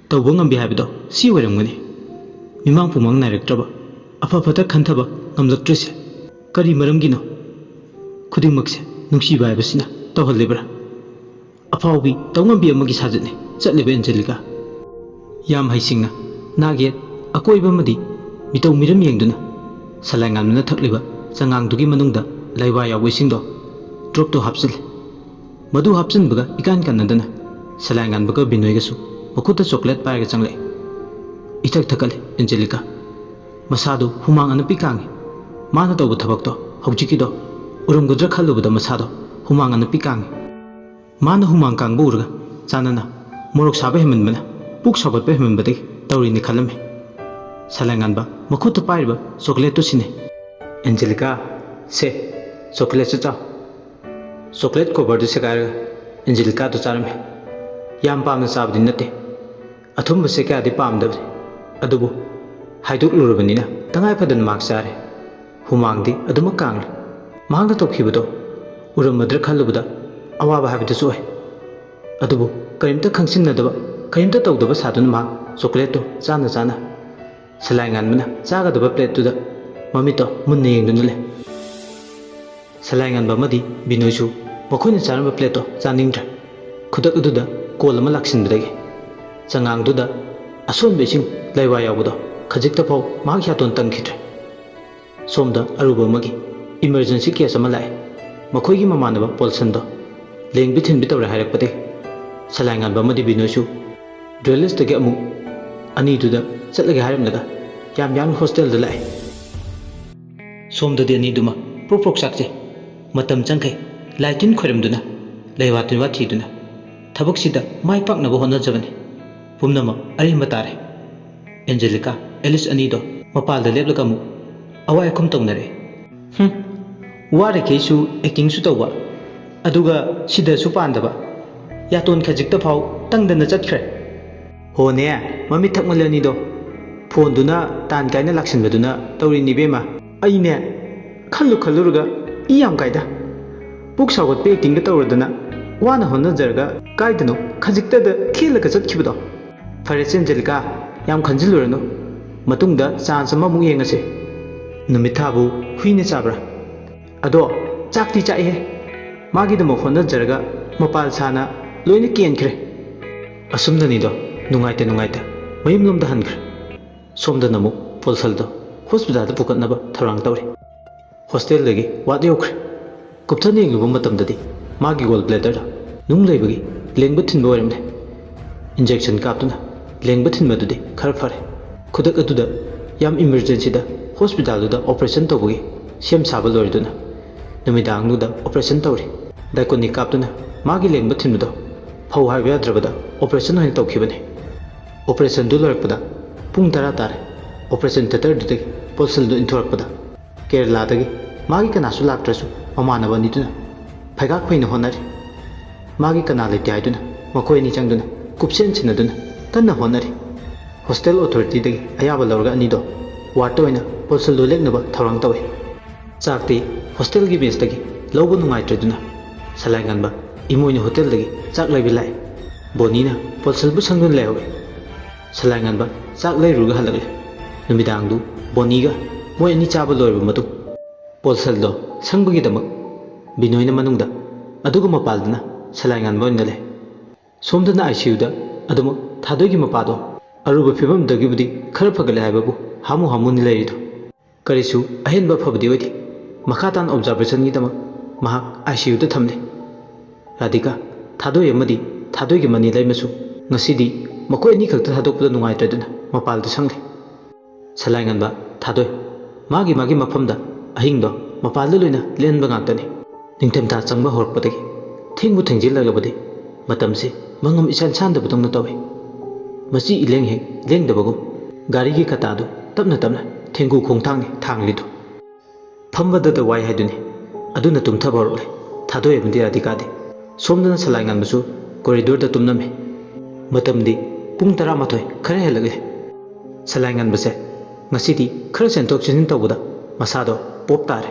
ꯇꯧꯕ ꯉꯝꯕꯤ ꯍꯥꯏꯕꯗꯣ ꯁꯤ ꯑꯣꯏꯔꯝꯒꯅꯤ꯫ ꯃꯤꯃꯥꯡ ꯄꯨꯃꯥꯡ ꯅꯥꯏꯔꯛꯇ꯭ꯔꯕ, ꯑꯐ ꯐꯠꯇ ꯈꯟꯊꯕ ꯉꯝꯂꯛꯇ꯭ꯔꯤꯁꯦ ꯀꯔꯤ ꯃꯔꯝꯒꯤꯅꯣ? ꯈꯨꯗꯤꯡꯃꯛꯁꯦ ꯅꯨꯡꯁꯤꯕ ꯍꯥꯏꯕꯁꯤꯅ ꯇꯧꯍꯜꯂꯤꯕ꯭ꯔꯥ?" "ꯑꯐꯥꯎꯕꯤ ꯇꯧꯉꯝꯕꯤ ꯑꯃꯒꯤ ꯁꯥꯖꯠꯅꯤ ꯆꯠꯂꯤꯕ ꯑꯦꯟꯖꯦꯂꯤꯀꯥ꯫ ꯌꯥꯝ ꯍꯩꯁꯤꯡꯅ ꯅꯥꯛꯌꯦꯠ ꯑꯀꯣꯏꯕ ꯑꯃꯗꯤ ꯃꯤꯇꯧ ꯃꯤꯔꯝ ꯌꯦꯡꯗꯨꯅ ꯁꯂꯥꯏꯉꯥꯟꯕꯅ ꯊꯛꯂꯤꯕ ꯆꯉꯥꯡꯗꯨꯒꯤ ꯃꯅꯨꯡꯗ ꯂꯩꯋꯥ ꯌꯥꯎꯕ ꯏꯁꯤꯡꯗꯣ ꯗ꯭ꯔꯣꯞꯇꯣ ꯍꯥꯞꯆꯤꯜꯂꯤ꯫ ꯃꯗꯨ ꯍꯥꯞꯆꯤꯟꯕꯒ ꯏꯀꯥꯟ ꯀꯥꯟꯅꯗꯅ ꯁꯂꯥꯏꯉꯥꯟꯕꯒ ꯕꯤꯅꯣꯏꯒꯁꯨ ꯃꯈꯨꯠꯇ ꯆꯣꯀꯣꯂꯦꯠ ꯄꯥꯏꯔꯒ ꯆꯪꯂꯛꯏ꯫ ꯏꯊꯛ ꯊꯛꯀꯠꯂꯤ ꯑꯦꯟꯖꯦꯂꯤꯀꯥ꯫ ꯃꯁꯥꯗꯨ ꯍꯨꯃꯥꯡ ꯑꯅꯞꯄꯤ ꯀꯥꯡꯉꯤ꯫ ꯃꯥꯅ ꯇꯧꯕ ꯊꯕꯛꯇꯣ ꯍꯧꯖꯤꯛꯀꯤꯗꯣ ꯎꯔꯝꯒꯗ꯭ꯔꯥ ꯈꯜꯂꯨꯕꯗ ꯃꯁꯥꯗꯣ ꯍꯨꯃꯥꯡ ꯑꯅꯞꯄꯤ ꯀꯥꯡꯉꯤ꯫ ꯃꯥꯅ ꯍꯨꯃꯥꯡ ꯀꯥꯡꯕ ꯎꯔꯒ ꯆꯥꯅꯅ ꯃꯣꯔꯣꯛ ꯁꯥꯕ ꯍꯦꯟꯃꯟꯕꯅ ꯄꯨꯛ ꯁꯧꯒꯠꯄ ꯍꯦꯟꯃꯟꯕꯗꯒꯤ ꯇꯧꯔꯤꯅꯤ ꯈꯜꯂꯝꯃꯤ꯫ ꯁꯂꯥꯏꯉꯥꯟꯕ ꯃꯈꯨꯠꯇ ꯄꯥꯏꯔꯤꯕ ꯆꯣꯀꯣꯂꯦꯠꯇꯨ ꯁꯤꯟꯅꯩ꯫ "ꯑꯦꯟꯖꯦꯂꯤꯀꯥ, ꯁꯦ, ꯆꯣꯀꯣꯂꯦꯠꯁꯨ ꯆꯥꯎ꯫" ꯆꯣꯀ꯭ꯂꯦꯠ ꯀꯣꯕꯔꯗꯨ ꯁꯦꯒꯥꯏꯔꯒ ꯑꯦꯟꯖꯦꯂꯤꯀꯥꯗꯨ ꯆꯥꯔꯝꯃꯤ꯫ ꯌꯥꯝ ꯄꯥꯝꯅ ꯆꯥꯕꯗꯤ ꯅꯠꯇꯦ, ꯑꯊꯨꯝꯕꯁꯦ ꯀꯌꯥꯗꯤ ꯄꯥꯝꯗꯕꯅꯤ꯫ ꯑꯗꯨꯕꯨ ꯍꯥꯏꯗꯣꯛꯂꯨꯔꯕꯅꯤꯅ ꯇꯉꯥꯏ ꯐꯗꯅ ꯃꯍꯥꯛ ꯆꯥꯔꯦ꯫ ꯍꯨꯃꯥꯡꯗꯤ ꯑꯗꯨꯃꯛ ꯀꯥꯡꯂꯤ꯫ ꯃꯍꯥꯛꯅ ꯇꯧꯈꯤꯕꯗꯣ ꯎꯔꯝꯃꯗ꯭ꯔꯥ ꯈꯜꯂꯨꯕꯗ ꯑꯋꯥꯕ ꯍꯥꯏꯕꯗꯨꯁꯨ ꯑꯣꯏ꯫ ꯑꯗꯨꯕꯨ ꯀꯔꯤꯝꯇ ꯈꯪꯁꯤꯟꯅꯗꯕ, ꯀꯔꯤꯝꯇ ꯇꯧꯗꯕ ꯁꯥꯗꯨꯅ ꯃꯍꯥꯛ ꯆꯣꯀ꯭ꯂꯦꯠꯇꯨ ꯆꯥꯅ ꯆꯥꯅ ꯁꯂꯥꯏ ꯉꯥꯟꯕꯅ ꯆꯥꯒꯗꯕ ꯄ꯭ꯂꯦꯠꯇꯨꯗ ꯃꯃꯤꯠꯇꯣ ꯃꯨꯟꯅ ꯌꯦꯡꯗꯨꯅ ꯂꯩ꯫ ꯁꯂꯥꯏ ꯉꯥꯟꯕ ꯑꯃꯗꯤ ꯕꯤꯅꯣꯏꯁꯨ ꯃꯈꯣꯏꯅ ꯆꯥꯔꯝꯕ ꯄ꯭ꯂꯦꯠꯇꯣ ꯆꯥꯅꯤꯡꯗ꯭ꯔꯦ꯫ ꯈꯨꯗꯛ ꯑꯗꯨꯗ ꯀꯣꯜ ꯑꯃ ꯂꯥꯛꯁꯤꯟꯕꯗꯒꯤ ꯆꯉꯥꯡꯗꯨꯗ ꯑꯁꯣꯟꯕ ꯏꯁꯤꯡ ꯂꯩꯋꯥ ꯌꯥꯎꯕꯗꯣ ꯈꯖꯤꯛꯇ ꯐꯥꯎ ꯃꯍꯥꯛ ꯌꯥꯇꯣꯟ ꯇꯪꯈꯤꯗ꯭ꯔꯦ꯫ ꯁꯣꯝꯗ ꯑꯔꯨꯕ ꯑꯃꯒꯤ ꯏꯃꯔꯖꯦꯟꯁꯤ ꯀꯦꯁ ꯑꯃ ꯂꯥꯛꯑꯦ꯫ ꯃꯈꯣꯏꯒꯤ ꯃꯃꯥꯟꯅꯕ ꯄꯣꯜꯁꯟꯗꯣ ꯂꯦꯡꯕꯤ ꯊꯤꯟꯕꯤ ꯇꯧꯔꯦ ꯍꯥꯏꯔꯛꯄꯗꯒꯤ ꯁꯂꯥꯏ ꯉꯥꯟꯕ ꯑꯃꯗꯤ ꯕꯤꯅꯣꯏꯁꯨ ꯗ꯭ꯔꯦꯂꯤꯁꯇꯒꯤ ꯑꯃꯨꯛ ꯑꯅꯤꯗꯨꯗ ꯆꯠꯂꯒꯦ ꯍꯥꯏꯔꯝꯂꯒ ꯌꯥꯝ ꯌꯥꯡꯅ ꯍꯣꯁꯇꯦꯜꯗ ꯂꯥꯛꯑꯦ꯫ ꯁꯣꯝꯗꯗꯤ ꯑꯅꯤꯗꯨꯃ ꯄ꯭ꯔꯣꯛ ꯄ꯭ꯔꯣꯛ ꯆꯥꯛꯆꯩ꯫ ꯃꯇꯝ ꯆꯪꯈꯩ, ꯂꯥꯏ ꯇꯤꯟ ꯈꯣꯏꯔꯝꯗꯨꯅ, ꯂꯩꯋꯥ ꯇꯤꯟꯋꯥ ꯊꯤꯗꯨꯅ ꯊꯕꯛꯁꯤꯗ ꯃꯥꯏ ꯄꯥꯛꯅꯕ ꯍꯣꯠꯅꯖꯕꯅꯤ꯫ ꯄꯨꯝꯅꯃꯛ ꯑꯔꯦꯝꯕ ꯇꯥꯔꯦ꯫ ꯑꯦꯟꯖꯦꯂꯤꯀꯥ, ꯑꯦꯂꯤꯁ ꯑꯅꯤꯗꯣ ꯃꯄꯥꯜꯗ ꯂꯦꯞꯂꯒ ꯑꯃꯨꯛ ꯑꯋꯥꯏ ꯑꯈꯨꯝ ꯇꯧꯅꯔꯦ꯫ ꯍꯨꯝ, ꯋꯥꯔꯤꯈꯩꯁꯨ ꯑꯦꯛꯇꯤꯡꯁꯨ ꯇꯧꯕ, ꯑꯗꯨꯒ ꯁꯤꯗꯁꯨ ꯄꯥꯟꯗꯕ, ꯌꯥꯇꯣꯟ ꯈꯖꯤꯛꯇ ꯐꯥꯎ ꯇꯪꯗꯅ ꯆꯠꯈ꯭ꯔꯦ꯫ ꯍꯣꯅꯦ, ꯃꯃꯤꯠ ꯊꯛꯃꯜꯂꯅꯤꯗꯣ꯫ ꯐꯣꯟꯗꯨꯅ ꯇꯥꯟ ꯀꯥꯏꯅ ꯂꯥꯛꯁꯤꯟꯕꯗꯨꯅ ꯇꯧꯔꯤꯅꯤ ꯏꯕꯦꯝꯃ꯫ ꯑꯩꯅꯦ, ꯈꯜꯂꯨ ꯈꯜꯂꯨꯔꯒ ꯏ ꯌꯥꯝ ꯀꯥꯏꯗ꯫ ꯄꯨꯛ ꯁꯥꯎꯒꯠꯄ ꯑꯦꯛꯇꯤꯡꯒ ꯇꯧꯔꯗꯅ ꯋꯥꯅ ꯍꯣꯠꯅꯖꯔꯒ ꯀꯥꯏꯗꯅꯣ ꯈꯖꯤꯛꯇꯗ ꯊꯦꯜꯂꯒ ꯆꯠꯈꯤꯕꯗꯣ꯫ ꯐꯔꯦꯁꯦ ꯑꯦꯟꯖꯦꯂꯤꯀꯥ, ꯌꯥꯝ ꯈꯟꯖꯤꯜꯂꯨꯔꯅꯨ꯫ ꯃꯇꯨꯡꯗ ꯆꯥꯟꯁ ꯑꯃꯃꯨꯛ ꯌꯦꯡꯉꯁꯦ꯫ ꯅꯨꯃꯤꯠ ꯊꯥꯕꯨ ꯍꯨꯏꯅ ꯆꯥꯕ꯭ꯔꯥ? ꯑꯗꯣ ꯆꯥꯛꯇꯤ ꯆꯥꯛꯏꯍꯦ꯫ ꯃꯥꯒꯤꯗꯃꯛ ꯍꯣꯠꯅꯖꯔꯒ ꯃꯄꯥꯜ ꯁꯥꯅ ꯂꯣꯏꯅ ꯀꯦꯟꯈ꯭ꯔꯦ꯫ ꯑꯁꯨꯝꯅꯅꯤꯗꯣ, ꯅꯨꯡꯉꯥꯏꯇ ꯅꯨꯡꯉꯥꯏꯇ ꯃꯌꯨꯝꯂꯣꯝꯗ ꯍꯟꯈ꯭ꯔꯦ꯫ ꯁꯣꯝꯗꯅ ꯑꯃꯨꯛ ꯄꯣꯜꯁꯜꯗꯣ ꯍꯣꯁꯄꯤꯇꯥꯜꯗ ꯄꯨꯈꯠꯅꯕ ꯊꯧꯔꯥꯡ ꯇꯧꯔꯤ꯫ ꯍꯣꯁꯇꯦꯜꯗꯒꯤ ꯋꯥꯔꯗ ꯌꯧꯈ꯭ꯔꯦ꯫ ꯀꯨꯞꯊꯅ ꯌꯦꯡꯂꯨꯕ ꯃꯇꯝꯗꯗꯤ ꯃꯥꯒꯤ ꯒꯣꯜ ꯕ꯭ꯂꯦꯗꯔꯗ ꯅꯨꯡ ꯂꯩꯕꯒꯤ ꯂꯦꯡꯕ ꯊꯤꯟꯕ ꯑꯣꯏꯔꯝꯂꯦ꯫ ꯏꯟꯖꯦꯛꯁꯟ ꯀꯥꯞꯇꯨꯅ ꯂꯦꯡꯕ ꯊꯤꯟꯕꯗꯨꯗꯤ ꯈꯔ ꯐꯔꯦ꯫ ꯈꯨꯗꯛ ꯑꯗꯨꯗ ꯌꯥꯝ ꯏꯃꯔꯖꯦꯟꯁꯤꯗ ꯍꯣꯁꯄꯤꯇꯥꯜꯗꯨꯗ ꯑꯣꯄꯔꯦꯁꯟ ꯇꯧꯕꯒꯤ ꯁꯦꯝ ꯁꯥꯕ ꯂꯣꯏꯔꯗꯨꯅ ꯅꯨꯃꯤꯗꯥꯡꯗꯨꯗ ꯑꯣꯄꯔꯦꯁꯟ ꯇꯧꯔꯤ꯫ ꯗꯥꯏꯀꯣꯅꯤ ꯀꯥꯞꯇꯨꯅ ꯃꯥꯒꯤ ꯂꯦꯡꯕ ꯊꯤꯟꯕꯗꯣ ꯐꯧ ꯍꯥꯏꯕ ꯌꯥꯗ꯭ꯔꯕꯗ ꯑꯣꯄꯔꯦꯁꯟ ꯑꯣꯏꯅ ꯇꯧꯈꯤꯕꯅꯤ꯫ ꯑꯣꯄꯔꯦꯁꯟꯗꯨ ꯂꯣꯏꯔꯛꯄꯗ ꯄꯨꯡ ꯇꯔꯥ ꯇꯥꯔꯦ꯫ ꯑꯣꯄꯔꯦꯁꯟ ꯊꯤꯌꯦꯇꯔꯗꯨꯗꯒꯤ ꯄꯣꯜꯁꯜꯗꯨ ꯏꯟꯊꯣꯔꯛꯄꯗ ꯀꯦꯔꯂꯥꯗꯒꯤ ꯃꯥꯒꯤ ꯀꯅꯥꯁꯨ ꯂꯥꯛꯇ꯭ꯔꯁꯨ ꯃꯃꯥꯟꯅꯕ ꯑꯅꯤꯗꯨꯅ ꯐꯩꯒꯥꯛ ꯐꯩꯅ ꯍꯣꯠꯅꯔꯤ꯫ ꯃꯥꯒꯤ ꯀꯅꯥ ꯂꯩꯇꯦ ꯍꯥꯏꯗꯨꯅ ꯃꯈꯣꯏ ꯑꯅꯤ ꯆꯪꯗꯨꯅ ꯀꯨꯞꯁꯦꯟ ꯁꯤꯟꯅꯗꯨꯅ ꯀꯟꯅ ꯍꯣꯠꯅꯔꯤ꯫ ꯍꯣꯁꯇꯦꯜ ꯑꯣꯊꯣꯔꯤꯇꯤꯗꯒꯤ ꯑꯌꯥꯕ ꯂꯧꯔꯒ ꯑꯅꯤꯗꯣ ꯋꯥꯔꯗꯇ ꯑꯣꯏꯅ ꯄꯣꯜꯁꯜꯗꯨ ꯂꯦꯛꯅꯕ ꯊꯧꯔꯥꯡ ꯇꯧꯏ꯫ ꯆꯥꯛꯇꯤ ꯍꯣꯁꯇꯦꯜꯒꯤ ꯃꯦꯁꯇꯒꯤ ꯂꯧꯕ ꯅꯨꯡꯉꯥꯏꯇ꯭ꯔꯗꯨꯅ ꯁꯂꯥꯏꯉꯥꯟꯕ ꯏꯃꯣꯏꯅꯨ ꯍꯣꯇꯦꯜꯗꯒꯤ ꯆꯥꯛ ꯂꯩꯕ ꯂꯥꯛꯏ꯫ ꯕꯣꯅꯤꯅ ꯄꯣꯜꯁꯜꯕꯨ ꯁꯪꯗꯨꯅ ꯂꯩꯍꯧꯏ꯫ ꯁꯂꯥꯏꯉꯥꯟꯕ ꯆꯥꯛ ꯂꯩꯔꯨꯔꯒ ꯍꯜꯂꯛꯂꯦ꯫ ꯅꯨꯃꯤꯗꯥꯡꯗꯨ ꯕꯣꯅꯤꯒ ꯃꯣꯏ ꯑꯅꯤ ꯆꯥꯕ ꯂꯣꯏꯔꯕ ꯃꯇꯨꯡ ꯄꯣꯜꯁꯜꯗꯣ ꯁꯪꯕꯒꯤꯗꯃꯛ ꯕꯤꯅꯣꯏꯅ ꯃꯅꯨꯡꯗ, ꯑꯗꯨꯒ ꯃꯄꯥꯜꯗꯅ ꯁꯂꯥꯏꯉꯥꯟꯕ ꯑꯣꯏꯅ ꯂꯩ꯫ ꯁꯣꯝꯗꯅ ꯑꯥꯏ ꯁꯤ ꯌꯨꯗ ꯑꯗꯨꯃꯛ ꯊꯥꯗꯣꯏꯒꯤ ꯃꯄꯥꯗꯣ ꯑꯔꯨꯕ ꯐꯤꯕꯝꯗꯒꯤꯕꯨꯗꯤ ꯈꯔ ꯐꯒꯠꯂꯦ ꯍꯥꯏꯕꯕꯨ ꯍꯥꯃꯨ ꯍꯥꯃꯨꯅꯤ ꯂꯩꯔꯤꯗꯣ꯫ ꯀꯔꯤꯁꯨ ꯑꯍꯦꯟꯕ ꯐꯕꯗꯤ ꯑꯣꯏꯗꯦ꯫ ꯃꯈꯥ ꯇꯥꯅ ꯑꯣꯕꯖꯥꯔꯕꯦꯁꯟꯒꯤꯗꯃꯛ ꯃꯍꯥꯛ ꯑꯥꯏ ꯁꯤ ꯌꯨꯗ ꯊꯝꯂꯦ꯫ ꯔꯥꯙꯤꯀꯥ, ꯊꯥꯗꯣꯏ ꯑꯃꯗꯤ ꯊꯥꯗꯣꯏꯒꯤ ꯃꯅꯤ ꯂꯩꯃꯁꯨ ꯉꯁꯤꯗꯤ ꯃꯈꯣꯏ ꯑꯅꯤꯈꯛꯇ ꯊꯥꯗꯣꯛꯄꯗ ꯅꯨꯡꯉꯥꯏꯇ꯭ꯔꯗꯨꯅ ꯃꯄꯥꯜꯗ ꯁꯪꯂꯦ꯫ ꯁꯂꯥꯏꯉꯟꯕ, ꯊꯥꯗꯣꯏ, ꯃꯥꯒꯤ ꯃꯥꯒꯤ ꯃꯐꯝꯗ ꯑꯍꯤꯡꯗꯣ ꯃꯄꯥꯜꯗ ꯂꯣꯏꯅ ꯂꯦꯟꯕ ꯉꯥꯛꯇꯅꯤ꯫ ꯅꯤꯡꯊꯝꯊꯥ ꯆꯪꯕ ꯍꯧꯔꯛꯄꯗꯒꯤ ꯊꯦꯡꯕꯨ ꯊꯦꯡꯖꯤꯜꯂꯛꯂꯕꯗꯤ ꯃꯇꯝꯁꯤ ꯃꯉꯝ ꯏꯁꯥꯟ ꯁꯥꯟꯗꯕꯗꯧꯅ ꯇꯧꯏ꯫ ꯃꯆꯤ ꯏꯂꯦꯡ ꯍꯦꯛ ꯂꯦꯡꯗꯕꯒꯨꯝ ꯒꯥꯔꯤꯒꯤ ꯀꯇꯥꯗꯨ ꯇꯞꯅ ꯇꯞꯅ ꯊꯦꯡꯒꯨ ꯈꯣꯡꯊꯥꯡꯅꯤ ꯊꯥꯡꯂꯤꯗꯨ꯫ ꯐꯝꯕꯗꯗ ꯋꯥꯏ ꯍꯥꯏꯗꯨꯅꯤ꯫ ꯑꯗꯨꯅ ꯇꯨꯝꯊꯕ ꯍꯧꯔꯛꯂꯦ꯫ ꯊꯥꯗꯣꯏ ꯑꯃꯗꯤ ꯔꯥꯙꯤꯀꯥꯗꯤ꯫ ꯁꯣꯝꯗꯅ ꯁꯂꯥꯏꯉꯟꯕꯁꯨ ꯀꯣꯔꯤꯗꯣꯔꯗ ꯇꯨꯝꯂꯝꯃꯤ꯫ ꯃꯇꯝꯗꯤ ꯄꯨꯡ ꯇꯔꯥꯃꯥꯊꯣꯏ ꯈꯔ ꯍꯦꯜꯂꯛꯂꯦ꯫ ꯁꯂꯥꯏꯉꯟꯕꯁꯦ ꯉꯁꯤꯗꯤ ꯈꯔ ꯆꯦꯟꯊꯣꯛ ꯆꯦꯟꯁꯤꯟ ꯇꯧꯕꯗ ꯃꯁꯥꯗꯣ ꯄꯣꯞ ꯇꯥꯔꯦ꯫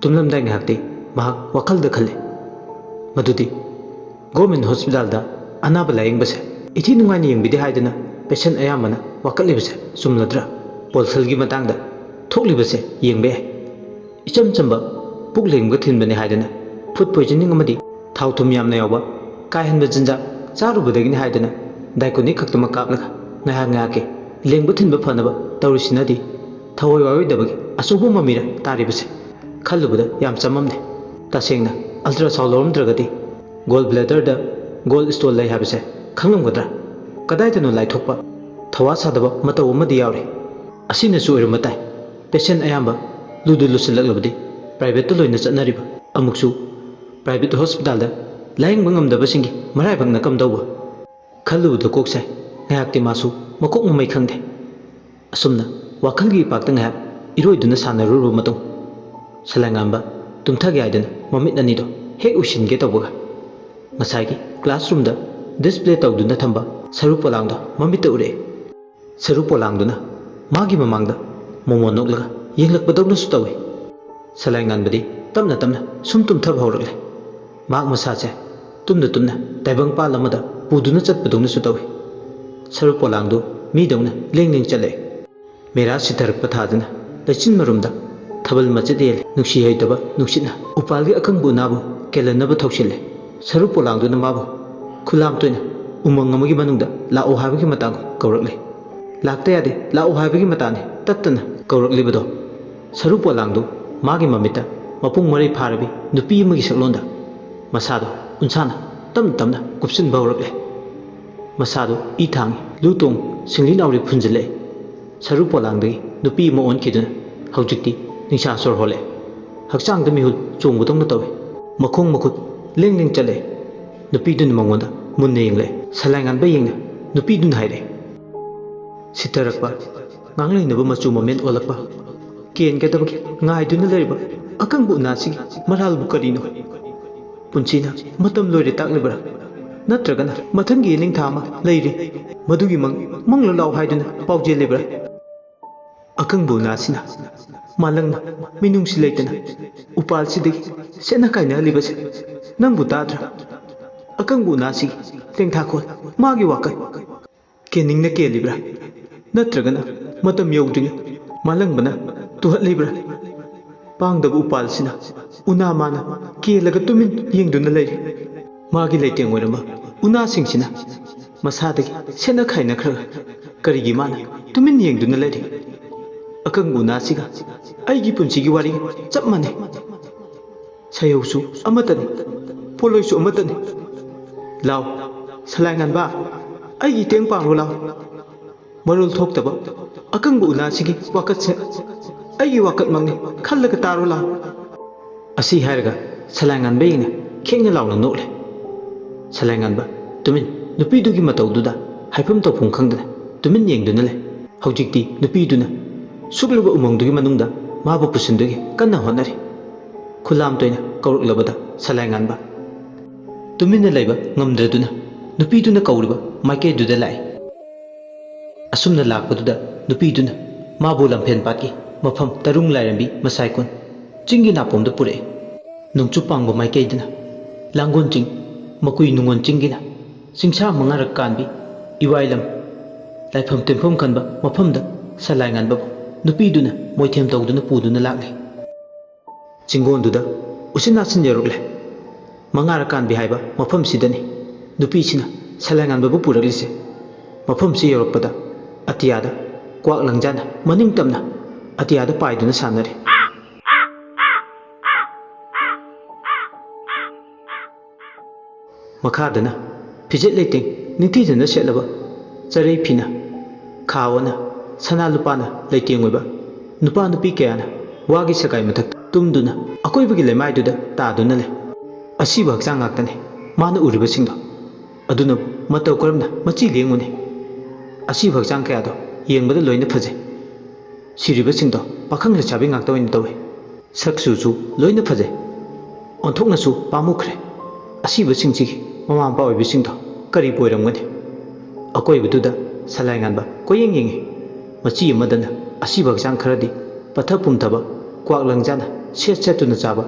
ꯇꯨꯝꯂꯝꯗꯥꯏ ꯉꯥꯏꯍꯥꯛꯇꯤ ꯃꯍꯥꯛ ꯋꯥꯈꯜꯗ ꯈꯜꯂꯤ ꯃꯗꯨꯗꯤ ꯒꯣꯔꯃꯦꯟ ꯍꯣꯁꯄꯤꯇꯥꯜꯗ ꯑꯅꯥꯕ ꯂꯥꯌꯦꯡꯕꯁꯦ ꯏꯊꯤ ꯅꯨꯡꯉꯥꯏꯅ ꯌꯦꯡꯕꯤꯗꯦ ꯍꯥꯏꯗꯅ ꯄꯦꯁꯦꯟ ꯑꯌꯥꯝꯕꯅ ꯋꯥꯀꯠꯂꯤꯕꯁꯦ ꯆꯨꯝꯂꯗ꯭ꯔꯥ? ꯄꯣꯜꯁꯜꯒꯤ ꯃꯇꯥꯡꯗ ꯊꯣꯛꯂꯤꯕꯁꯦ ꯌꯦꯡꯕ ꯌꯥꯏ꯫ ꯏꯆꯝ ꯆꯝꯕ ꯄꯨꯛ ꯂꯦꯡꯕ ꯊꯤꯟꯕꯅꯤ ꯍꯥꯏꯗꯅ ꯐꯨꯗ ꯄꯣꯏꯖꯅꯤꯡ ꯑꯃꯗꯤ ꯊꯥꯎ ꯊꯨꯝ ꯌꯥꯝꯅ ꯌꯥꯎꯕ ꯀꯥ ꯍꯦꯟꯕ ꯆꯤꯟꯖꯥꯛ ꯆꯥꯔꯨꯕꯗꯒꯤꯅꯤ ꯍꯥꯏꯗꯅ ꯗꯥꯏꯀꯣꯅꯤꯛ ꯈꯛꯇꯃꯛ ꯀꯥꯞꯂꯒ ꯉꯥꯏꯍꯥꯛ ꯉꯥꯏꯍꯥꯛꯀꯤ ꯂꯦꯡꯕ ꯊꯤꯟꯕ ꯐꯅꯕ ꯇꯧꯔꯤꯁꯤꯅꯗꯤ ꯊꯋꯥꯏ ꯋꯥꯔꯣꯏꯗꯕꯒꯤ ꯑꯆꯧꯕ ꯃꯃꯤꯔ ꯇꯥꯔꯤꯕꯁꯦ꯫ ꯈꯜꯂꯨꯕꯗ ꯌꯥꯝ ꯆꯃꯝꯅꯩ꯫ ꯇꯁꯦꯡꯅ ꯑꯜꯇ꯭ꯔꯥꯁꯥꯎꯟ ꯂꯧꯔꯝꯗ꯭ꯔꯒꯗꯤ ꯒꯣꯜ ꯕ꯭ꯂꯦꯗꯔꯗ ꯒꯣꯜ ꯁ꯭ꯇꯣꯟ ꯂꯩ ꯍꯥꯏꯕꯁꯦ ꯈꯪꯂꯝꯒꯗ꯭ꯔꯥ? ꯀꯗꯥꯏꯗꯅꯣ ꯂꯥꯏꯊꯣꯛꯄ ꯊꯧꯋꯥ ꯁꯥꯗꯕ ꯃꯇꯧ ꯑꯃꯗꯤ ꯌꯥꯎꯔꯤ꯫ ꯑꯁꯤꯅꯁꯨ ꯑꯣꯏꯔꯝꯕ ꯇꯥꯏ꯫ ꯄꯦꯁꯦꯟ ꯑꯌꯥꯝꯕ ꯂꯨꯗꯨ ꯂꯨꯁꯤꯜꯂꯛꯂꯕꯗꯤ ꯄ꯭ꯔꯥꯏꯚꯦꯠꯇ ꯂꯣꯏꯅ ꯆꯠꯅꯔꯤꯕ꯫ ꯑꯃꯨꯛꯁꯨ ꯄ꯭ꯔꯥꯏꯚꯦꯠ ꯍꯣꯁꯄꯤꯇꯥꯜꯗ ꯂꯥꯌꯦꯡꯕ ꯉꯝꯗꯕꯁꯤꯡꯒꯤ ꯃꯔꯥꯏꯕꯛꯅ ꯀꯝꯗꯧꯕ? ꯈꯜꯂꯨꯕꯗ ꯀꯣꯛ ꯁꯥꯏ꯫ ꯉꯥꯏꯍꯥꯛꯇꯤ ꯃꯥꯁꯨ ꯃꯀꯣꯛ ꯃꯃꯩ ꯈꯪꯗꯦ꯫ ꯑꯁꯨꯝꯅ ꯋꯥꯈꯜꯒꯤ ꯏꯄꯥꯛꯇ ꯉꯥꯏꯍꯥꯛ ꯏꯔꯣꯏꯗꯨꯅ ꯁꯥꯟꯅꯔꯨꯔꯕ ꯃꯇꯨꯡ ꯁꯂꯥꯏꯉꯥꯟꯕ ꯇꯨꯝꯊꯒꯦ ꯍꯥꯏꯗꯨꯅ ꯃꯃꯤꯠ ꯑꯅꯤꯗꯣ ꯍꯦꯛ ꯎꯏꯁꯤꯟꯒꯦ ꯇꯧꯕꯒ, ꯉꯁꯥꯏꯒꯤ classroomꯗ display ꯇꯧꯗꯨꯅ ꯊꯝꯕ ꯁꯔꯨ ꯄꯣꯂꯥꯡꯗꯣ ꯃꯃꯤꯠꯇ ꯎꯔꯛꯑꯦ꯫ ꯁꯔꯨ ꯄꯣꯂꯥꯡꯗꯨꯅ ꯃꯥꯒꯤ ꯃꯃꯥꯡꯗ ꯃꯣꯃꯣꯟ ꯅꯣꯛꯂꯒ ꯌꯦꯡꯂꯛꯄꯗꯧꯅꯁꯨ ꯇꯧꯏ꯫ ꯁꯂꯥꯏ ꯉꯥꯟꯕꯗꯤ ꯇꯞꯅ ꯇꯞꯅ ꯁꯨꯝ ꯇꯨꯝꯊꯕ ꯍꯧꯔꯛꯂꯦ꯫ ꯃꯍꯥꯛ ꯃꯁꯥꯁꯦ ꯇꯨꯝꯅ ꯇꯨꯝꯅ ꯇꯥꯏꯕꯪꯄꯥꯜ ꯑꯃꯗ ꯄꯨꯗꯨꯅ ꯆꯠꯄꯗꯧꯅꯁꯨ ꯇꯧꯏ꯫ ꯁꯔꯨ ꯄꯣꯂꯥꯡꯗꯨ ꯃꯤꯗꯧꯅ ꯂꯦꯡ ꯂꯦꯡ ꯆꯠꯂꯛꯏ꯫ ꯃꯦꯔꯥ ꯁꯤꯊꯔꯛꯄ ꯊꯥꯗꯨꯅ ꯂꯩꯆꯤꯟ ꯃꯔꯨꯝꯗ ꯊꯥꯕꯜ ꯃꯆꯦꯠ ꯌꯦꯜꯂꯤ꯫ ꯅꯨꯡꯁꯤ ꯍꯩꯇꯕ ꯅꯨꯡꯁꯤꯠꯅ ꯎꯄꯥꯜꯒꯤ ꯑꯀꯪꯕ ꯎꯅꯥꯕꯨ ꯀꯦꯜꯍꯟꯅꯕ ꯊꯧꯁꯤꯜꯂꯤ꯫ ꯁꯔꯨ ꯄꯣꯂꯥꯡꯗꯨꯅ ꯃꯥꯕꯨ ꯈꯨꯂꯥꯝ ꯇꯣꯏꯅ ꯎꯃꯪ ꯑꯃꯒꯤ ꯃꯅꯨꯡꯗ ꯂꯥꯛꯑꯣ ꯍꯥꯏꯕꯒꯤ ꯃꯇꯥꯡ ꯀꯧꯔꯛꯂꯤ꯫ ꯂꯥꯛꯇ ꯌꯥꯗꯦ, ꯂꯥꯛꯑꯣ ꯍꯥꯏꯕꯒꯤ ꯃꯇꯥꯡꯅꯤ ꯇꯠꯇꯅ ꯀꯧꯔꯛꯂꯤꯕꯗꯣ꯫ ꯁꯔꯨ ꯄꯣꯂꯥꯡꯗꯨ ꯃꯥꯒꯤ ꯃꯃꯤꯠꯇ ꯃꯄꯨꯡ ꯃꯔꯩ ꯐꯥꯔꯕꯤ ꯅꯨꯄꯤ ꯑꯃꯒꯤ ꯁꯛꯂꯣꯟꯗ ꯃꯁꯥꯗꯣ ꯎꯟꯁꯥꯅ ꯇꯞꯅ ꯇꯞꯅ ꯀꯨꯞꯁꯤꯟꯕ ꯍꯧꯔꯛꯂꯦ꯫ ꯃꯁꯥꯗꯣ ꯏ ꯊꯥꯡꯉꯤ, ꯂꯨ ꯇꯣꯡ, ꯁꯤꯡꯂꯤ ꯅꯥꯎꯔꯤ ꯐꯨꯟꯖꯤꯜꯂꯛꯑꯦ꯫ ꯁꯔꯨ ꯄꯣꯂꯥꯡꯗꯒꯤ ꯅꯨꯄꯤ ꯑꯃ ꯑꯣꯟꯈꯤꯗꯨꯅ ꯍꯧꯖꯤꯛꯇꯤ ꯅꯤꯡꯁꯥ ꯁꯣꯔ ꯍꯣꯜꯂꯦ꯫ ꯍꯛꯆꯥꯡꯗ ꯃꯤꯍꯨꯜ ꯆꯣꯡꯕꯗꯧꯅ ꯇꯧꯏ꯫ ꯃꯈꯣꯡ ꯃꯈꯨꯠ ꯂꯦꯡ ꯂꯦꯡ ꯆꯠꯂꯦ꯫ ꯅꯨꯄꯤꯗꯨꯅ ꯃꯉꯣꯟꯗ ꯃꯨꯟꯅ ꯌꯦꯡꯂꯛꯑꯦ꯫ ꯁꯂꯥꯏꯉꯥꯟꯕ ꯌꯦꯡꯅ ꯅꯨꯄꯤꯗꯨꯅ ꯍꯥꯏꯔꯛꯑꯦ, "ꯁꯤꯊꯔꯛꯄ, ꯉꯥꯡ ꯂꯩꯅꯕ ꯃꯆꯨ ꯃꯃꯦꯟ ꯑꯣꯜꯂꯛꯄ, ꯀꯦꯟꯒꯗꯕꯒꯤ ꯉꯥꯏꯗꯨꯅ ꯂꯩꯔꯤꯕ ꯑꯀꯪꯕ ꯎꯅꯥꯁꯤꯒꯤ ꯃꯔꯥꯜꯕꯨ ꯀꯔꯤꯅꯣ? ꯄꯨꯟꯁꯤꯅ ꯃꯇꯝ ꯂꯣꯏꯔꯦ ꯇꯥꯛꯂꯤꯕ꯭ꯔꯥ? ꯅꯠꯇ꯭ꯔꯒꯅ ꯃꯊꯪꯒꯤ ꯌꯦꯅꯤꯡꯊꯥ ꯑꯃ ꯂꯩꯔꯤ, ꯃꯗꯨꯒꯤ ꯃꯪ ꯃꯪꯂꯨ ꯂꯥꯎ ꯍꯥꯏꯗꯨꯅ ꯄꯥꯎꯖꯦꯜꯂꯤꯕ꯭ꯔꯥ?" ꯑꯀꯪꯕ ꯎꯅꯥꯁꯤꯅ ꯃꯥꯂꯪꯅ ꯃꯤꯅꯨꯡꯁꯤ ꯂꯩꯇꯅ ꯎꯄꯥꯜꯁꯤꯗꯒꯤ ꯁꯦꯠꯅ ꯀꯥꯏꯅꯍꯜꯂꯤꯕꯁꯦ ꯅꯪꯕꯨ ꯇꯥꯗ꯭ꯔꯥ? ꯑꯀꯪꯕ ꯎꯅꯥꯁꯤꯒꯤ ꯇꯦꯡꯊꯥꯈꯣꯜ, ꯃꯥꯒꯤ ꯋꯥꯀꯠ꯫ ꯀꯦꯅꯤꯡꯅ ꯀꯦꯜꯂꯤꯕ꯭ꯔꯥ? ꯅꯠꯇ꯭ꯔꯒꯅ ꯃꯇꯝ ꯌꯧꯗ꯭ꯔꯤꯉꯩ ꯃꯥꯂꯪꯕꯅ ꯇꯨꯍꯠꯂꯤꯕ꯭ꯔꯥ? ꯄꯥꯡꯗꯕ ꯎꯄꯥꯜꯁꯤꯅ ꯎꯅꯥ ꯃꯥꯅ ꯀꯦꯜꯂꯒ ꯇꯨꯃꯤꯟ ꯌꯦꯡꯗꯨꯅ ꯂꯩꯔꯤ꯫ ꯃꯥꯒꯤ ꯂꯩꯇꯦꯡ ꯑꯣꯏꯔꯝꯕ ꯎꯅꯥꯁꯤꯡꯁꯤꯅ ꯃꯁꯥꯗꯒꯤ ꯁꯦꯠꯅ ꯈꯥꯏꯅꯈ꯭ꯔꯒ ꯀꯔꯤꯒꯤ ꯃꯥꯅ ꯇꯨꯃꯤꯟ ꯌꯦꯡꯗꯨꯅ ꯂꯩꯔꯤ? ꯑꯀꯪꯕ ꯎꯅꯥꯁꯤꯒ ꯑꯩꯒꯤ ꯄꯨꯟꯁꯤꯒꯤ ꯋꯥꯔꯤ ꯆꯞ ꯃꯥꯟꯅꯩ꯫ ꯁꯩꯍꯧꯁꯨ ꯑꯃꯠꯇꯅꯤ, ꯄꯣꯠꯂꯣꯏꯁꯨ ꯑꯃꯠꯇꯅꯤ꯫ ꯂꯥꯎ, ꯁꯂꯥꯏ ꯉꯥꯟꯕ, ꯑꯩꯒꯤ ꯏꯇꯦꯡ ꯄꯥꯡꯂꯨ ꯂꯥꯎ꯫ ꯃꯔꯣꯜ ꯊꯣꯛꯇꯕ ꯑꯀꯪꯕ ꯎꯅꯥꯁꯤꯒꯤ ꯋꯥꯀꯠꯁꯦ ꯑꯩꯒꯤ ꯋꯥꯀꯠꯃꯛꯅꯤ, ꯈꯜꯂꯒ ꯇꯥꯔꯣ ꯂꯥꯎ꯫ ꯑꯁꯤ ꯍꯥꯏꯔꯒ ꯁꯂꯥꯏꯉꯥꯟꯕ ꯌꯦꯡꯅ ꯈꯦꯡꯅ ꯂꯥꯎꯅ ꯅꯣꯛꯂꯦ꯫ ꯁꯂꯥꯏꯉꯥꯟꯕ ꯇꯨꯃꯤꯟ ꯅꯨꯄꯤꯗꯨꯒꯤ ꯃꯇꯧꯗꯨꯗ ꯍꯥꯏꯐꯝ ꯇꯧꯐꯝ ꯈꯪꯗꯅ ꯇꯨꯃꯤꯟ ꯌꯦꯡꯗꯨꯅ ꯂꯩ꯫ ꯍꯧꯖꯤꯛꯇꯤ ꯅꯨꯄꯤꯗꯨꯅ ꯁꯨꯛꯂꯕ ꯎꯃꯪꯗꯨꯒꯤ ꯃꯅꯨꯡꯗ ꯃꯥꯕꯨ ꯄꯨꯁꯤꯟꯗꯨꯒꯤ ꯀꯟꯅ ꯍꯣꯠꯅꯔꯤ꯫ ꯈꯨꯂꯥꯝ ꯇꯣꯏꯅ ꯀꯧꯔꯛꯂꯕꯗ ꯁꯂꯥꯏꯉꯥꯟꯕ ꯇꯨꯃꯤꯟꯅ ꯂꯩꯕ ꯉꯝꯗ꯭ꯔꯗꯨꯅ ꯅꯨꯄꯤꯗꯨꯅ ꯀꯧꯔꯤꯕ ꯃꯥꯏꯀꯩꯗꯨꯗ ꯂꯥꯛꯏ꯫ ꯑꯁꯨꯝꯅ ꯂꯥꯛꯄꯗꯨꯗ ꯅꯨꯄꯤꯗꯨꯅ ꯃꯥꯕꯨ ꯂꯝꯐꯦꯟ ꯄꯥꯠꯀꯤ ꯃꯐꯝ ꯇꯔꯨꯡ ꯂꯥꯏꯔꯦꯝꯕꯤ ꯃꯁꯥꯏꯀꯣꯟ ꯆꯤꯡꯒꯤ ꯅꯥꯄꯣꯝꯗ ꯄꯨꯔꯛꯏ꯫ ꯅꯣꯡꯆꯨꯞ ꯄꯥꯡꯕ ꯃꯥꯏꯀꯩꯗꯅ ꯂꯥꯡꯒꯣꯜ ꯆꯤꯡ, ꯃꯀꯨꯏ ꯅꯨꯡꯉꯣꯟ ꯆꯤꯡꯒꯤꯅ ꯆꯤꯡꯁꯥ ꯃꯉꯥꯔꯛ ꯀꯥꯟꯕꯤ ꯏꯋꯥꯏ ꯂꯝ ꯂꯥꯏꯐꯝ ꯇꯤꯟꯐꯝ ꯈꯟꯕ ꯃꯐꯝꯗ ꯁꯂꯥꯏ ꯉꯥꯟꯕꯕꯨ ꯅꯨꯄꯤꯗꯨꯅ ꯃꯣꯏꯊꯦꯝ ꯇꯧꯗꯨꯅ ꯄꯨꯗꯨꯅ ꯂꯥꯛꯂꯤ꯫ ꯆꯤꯡꯒꯣꯟꯗꯨꯗ ꯎꯆꯤꯟ ꯅꯥꯆꯤꯟ ꯌꯧꯔꯛꯂꯦ꯫ ꯃꯉꯥꯔꯛ ꯀꯥꯟꯕꯤ ꯍꯥꯏꯕ ꯃꯐꯝꯁꯤꯗꯅꯤ ꯅꯨꯄꯤꯁꯤꯅ ꯁꯂꯥꯏ ꯉꯥꯟꯕꯕꯨ ꯄꯨꯔꯛꯂꯤꯁꯦ꯫ ꯃꯐꯝꯁꯤ ꯌꯧꯔꯛꯄꯗ ꯑꯇꯤꯌꯥꯗ ꯀ꯭ꯋꯥꯛ ꯂꯪꯖꯥꯅ ꯃꯅꯤꯡ ꯇꯝꯅ ꯑꯇꯤꯌꯥꯗ ꯄꯥꯏꯗꯨꯅ ꯁꯥꯟꯅꯔꯤ꯫ ꯃꯈꯥꯗꯅ ꯐꯤꯖꯦꯠ ꯂꯩꯇꯦꯡ ꯅꯤꯡꯊꯤꯖꯅ ꯁꯦꯠꯂꯕ ꯆꯔꯩ ꯐꯤꯅ ꯈꯥ ꯑꯣꯟꯅ ꯁꯅꯥ ꯂꯨꯄꯥꯅ ꯂꯩꯇꯦꯡ ꯑꯣꯏꯕ ꯅꯨꯄꯥ ꯅꯨꯄꯤ ꯀꯌꯥꯅ ꯋꯥꯒꯤ ꯁꯒꯥꯏ ꯃꯊꯛꯇ ꯇꯨꯝꯗꯨꯅ ꯑꯀꯣꯏꯕꯒꯤ ꯂꯩꯃꯥꯏꯗꯨꯗ ꯇꯥꯗꯨꯅ ꯂꯩ꯫ ꯑꯁꯤꯕ ꯍꯛꯆꯥꯡ ꯉꯥꯛꯇꯅꯤ ꯃꯥꯅ ꯎꯔꯤꯕꯁꯤꯡꯗꯣ꯫ ꯑꯗꯨꯅꯕꯨ ꯃꯇꯧ ꯀꯔꯝꯅ ꯃꯆꯤ ꯂꯦꯡꯉꯨꯅꯤ? ꯑꯁꯤꯕ ꯍꯛꯆꯥꯡ ꯀꯌꯥꯗꯣ ꯌꯦꯡꯕꯗ ꯂꯣꯏꯅ ꯐꯖꯩ꯫ ꯁꯤꯔꯤꯕꯁꯤꯡꯗꯣ ꯄꯥꯈꯪ ꯂꯩꯁꯥꯕꯤ ꯉꯥꯛꯇ ꯑꯣꯏꯅ ꯇꯧꯏ꯫ ꯁꯛ ꯆꯨꯁꯨ ꯂꯣꯏꯅ ꯐꯖꯩ꯫ ꯑꯣꯟꯊꯣꯛꯅꯁꯨ ꯄꯥꯝꯃꯨꯈ꯭ꯔꯦ꯫ ꯑꯁꯤꯕꯁꯤꯡꯁꯤꯒꯤ ꯃꯃꯥ ꯃꯄꯥ ꯑꯣꯏꯕꯁꯤꯡꯗꯣ ꯀꯔꯤꯕꯨ ꯑꯣꯏꯔꯝꯒꯅꯤ? ꯑꯀꯣꯏꯕꯗꯨꯗ ꯁꯂꯥꯏ ꯉꯥꯟꯕ ꯀꯣꯏꯌꯦꯡ ꯌꯦꯡꯉꯤ꯫ ꯃꯆꯤ ꯑꯃꯗꯅ ꯑꯁꯤꯕ ꯍꯛꯆꯥꯡ ꯈꯔꯗꯤ ꯄꯠꯊ ꯄꯨꯝꯊꯕ ꯀ꯭ꯋꯥꯛ ꯂꯪꯖꯥꯅ ꯁꯦꯠ ꯁꯦꯠꯇꯨꯅ ꯆꯥꯕ,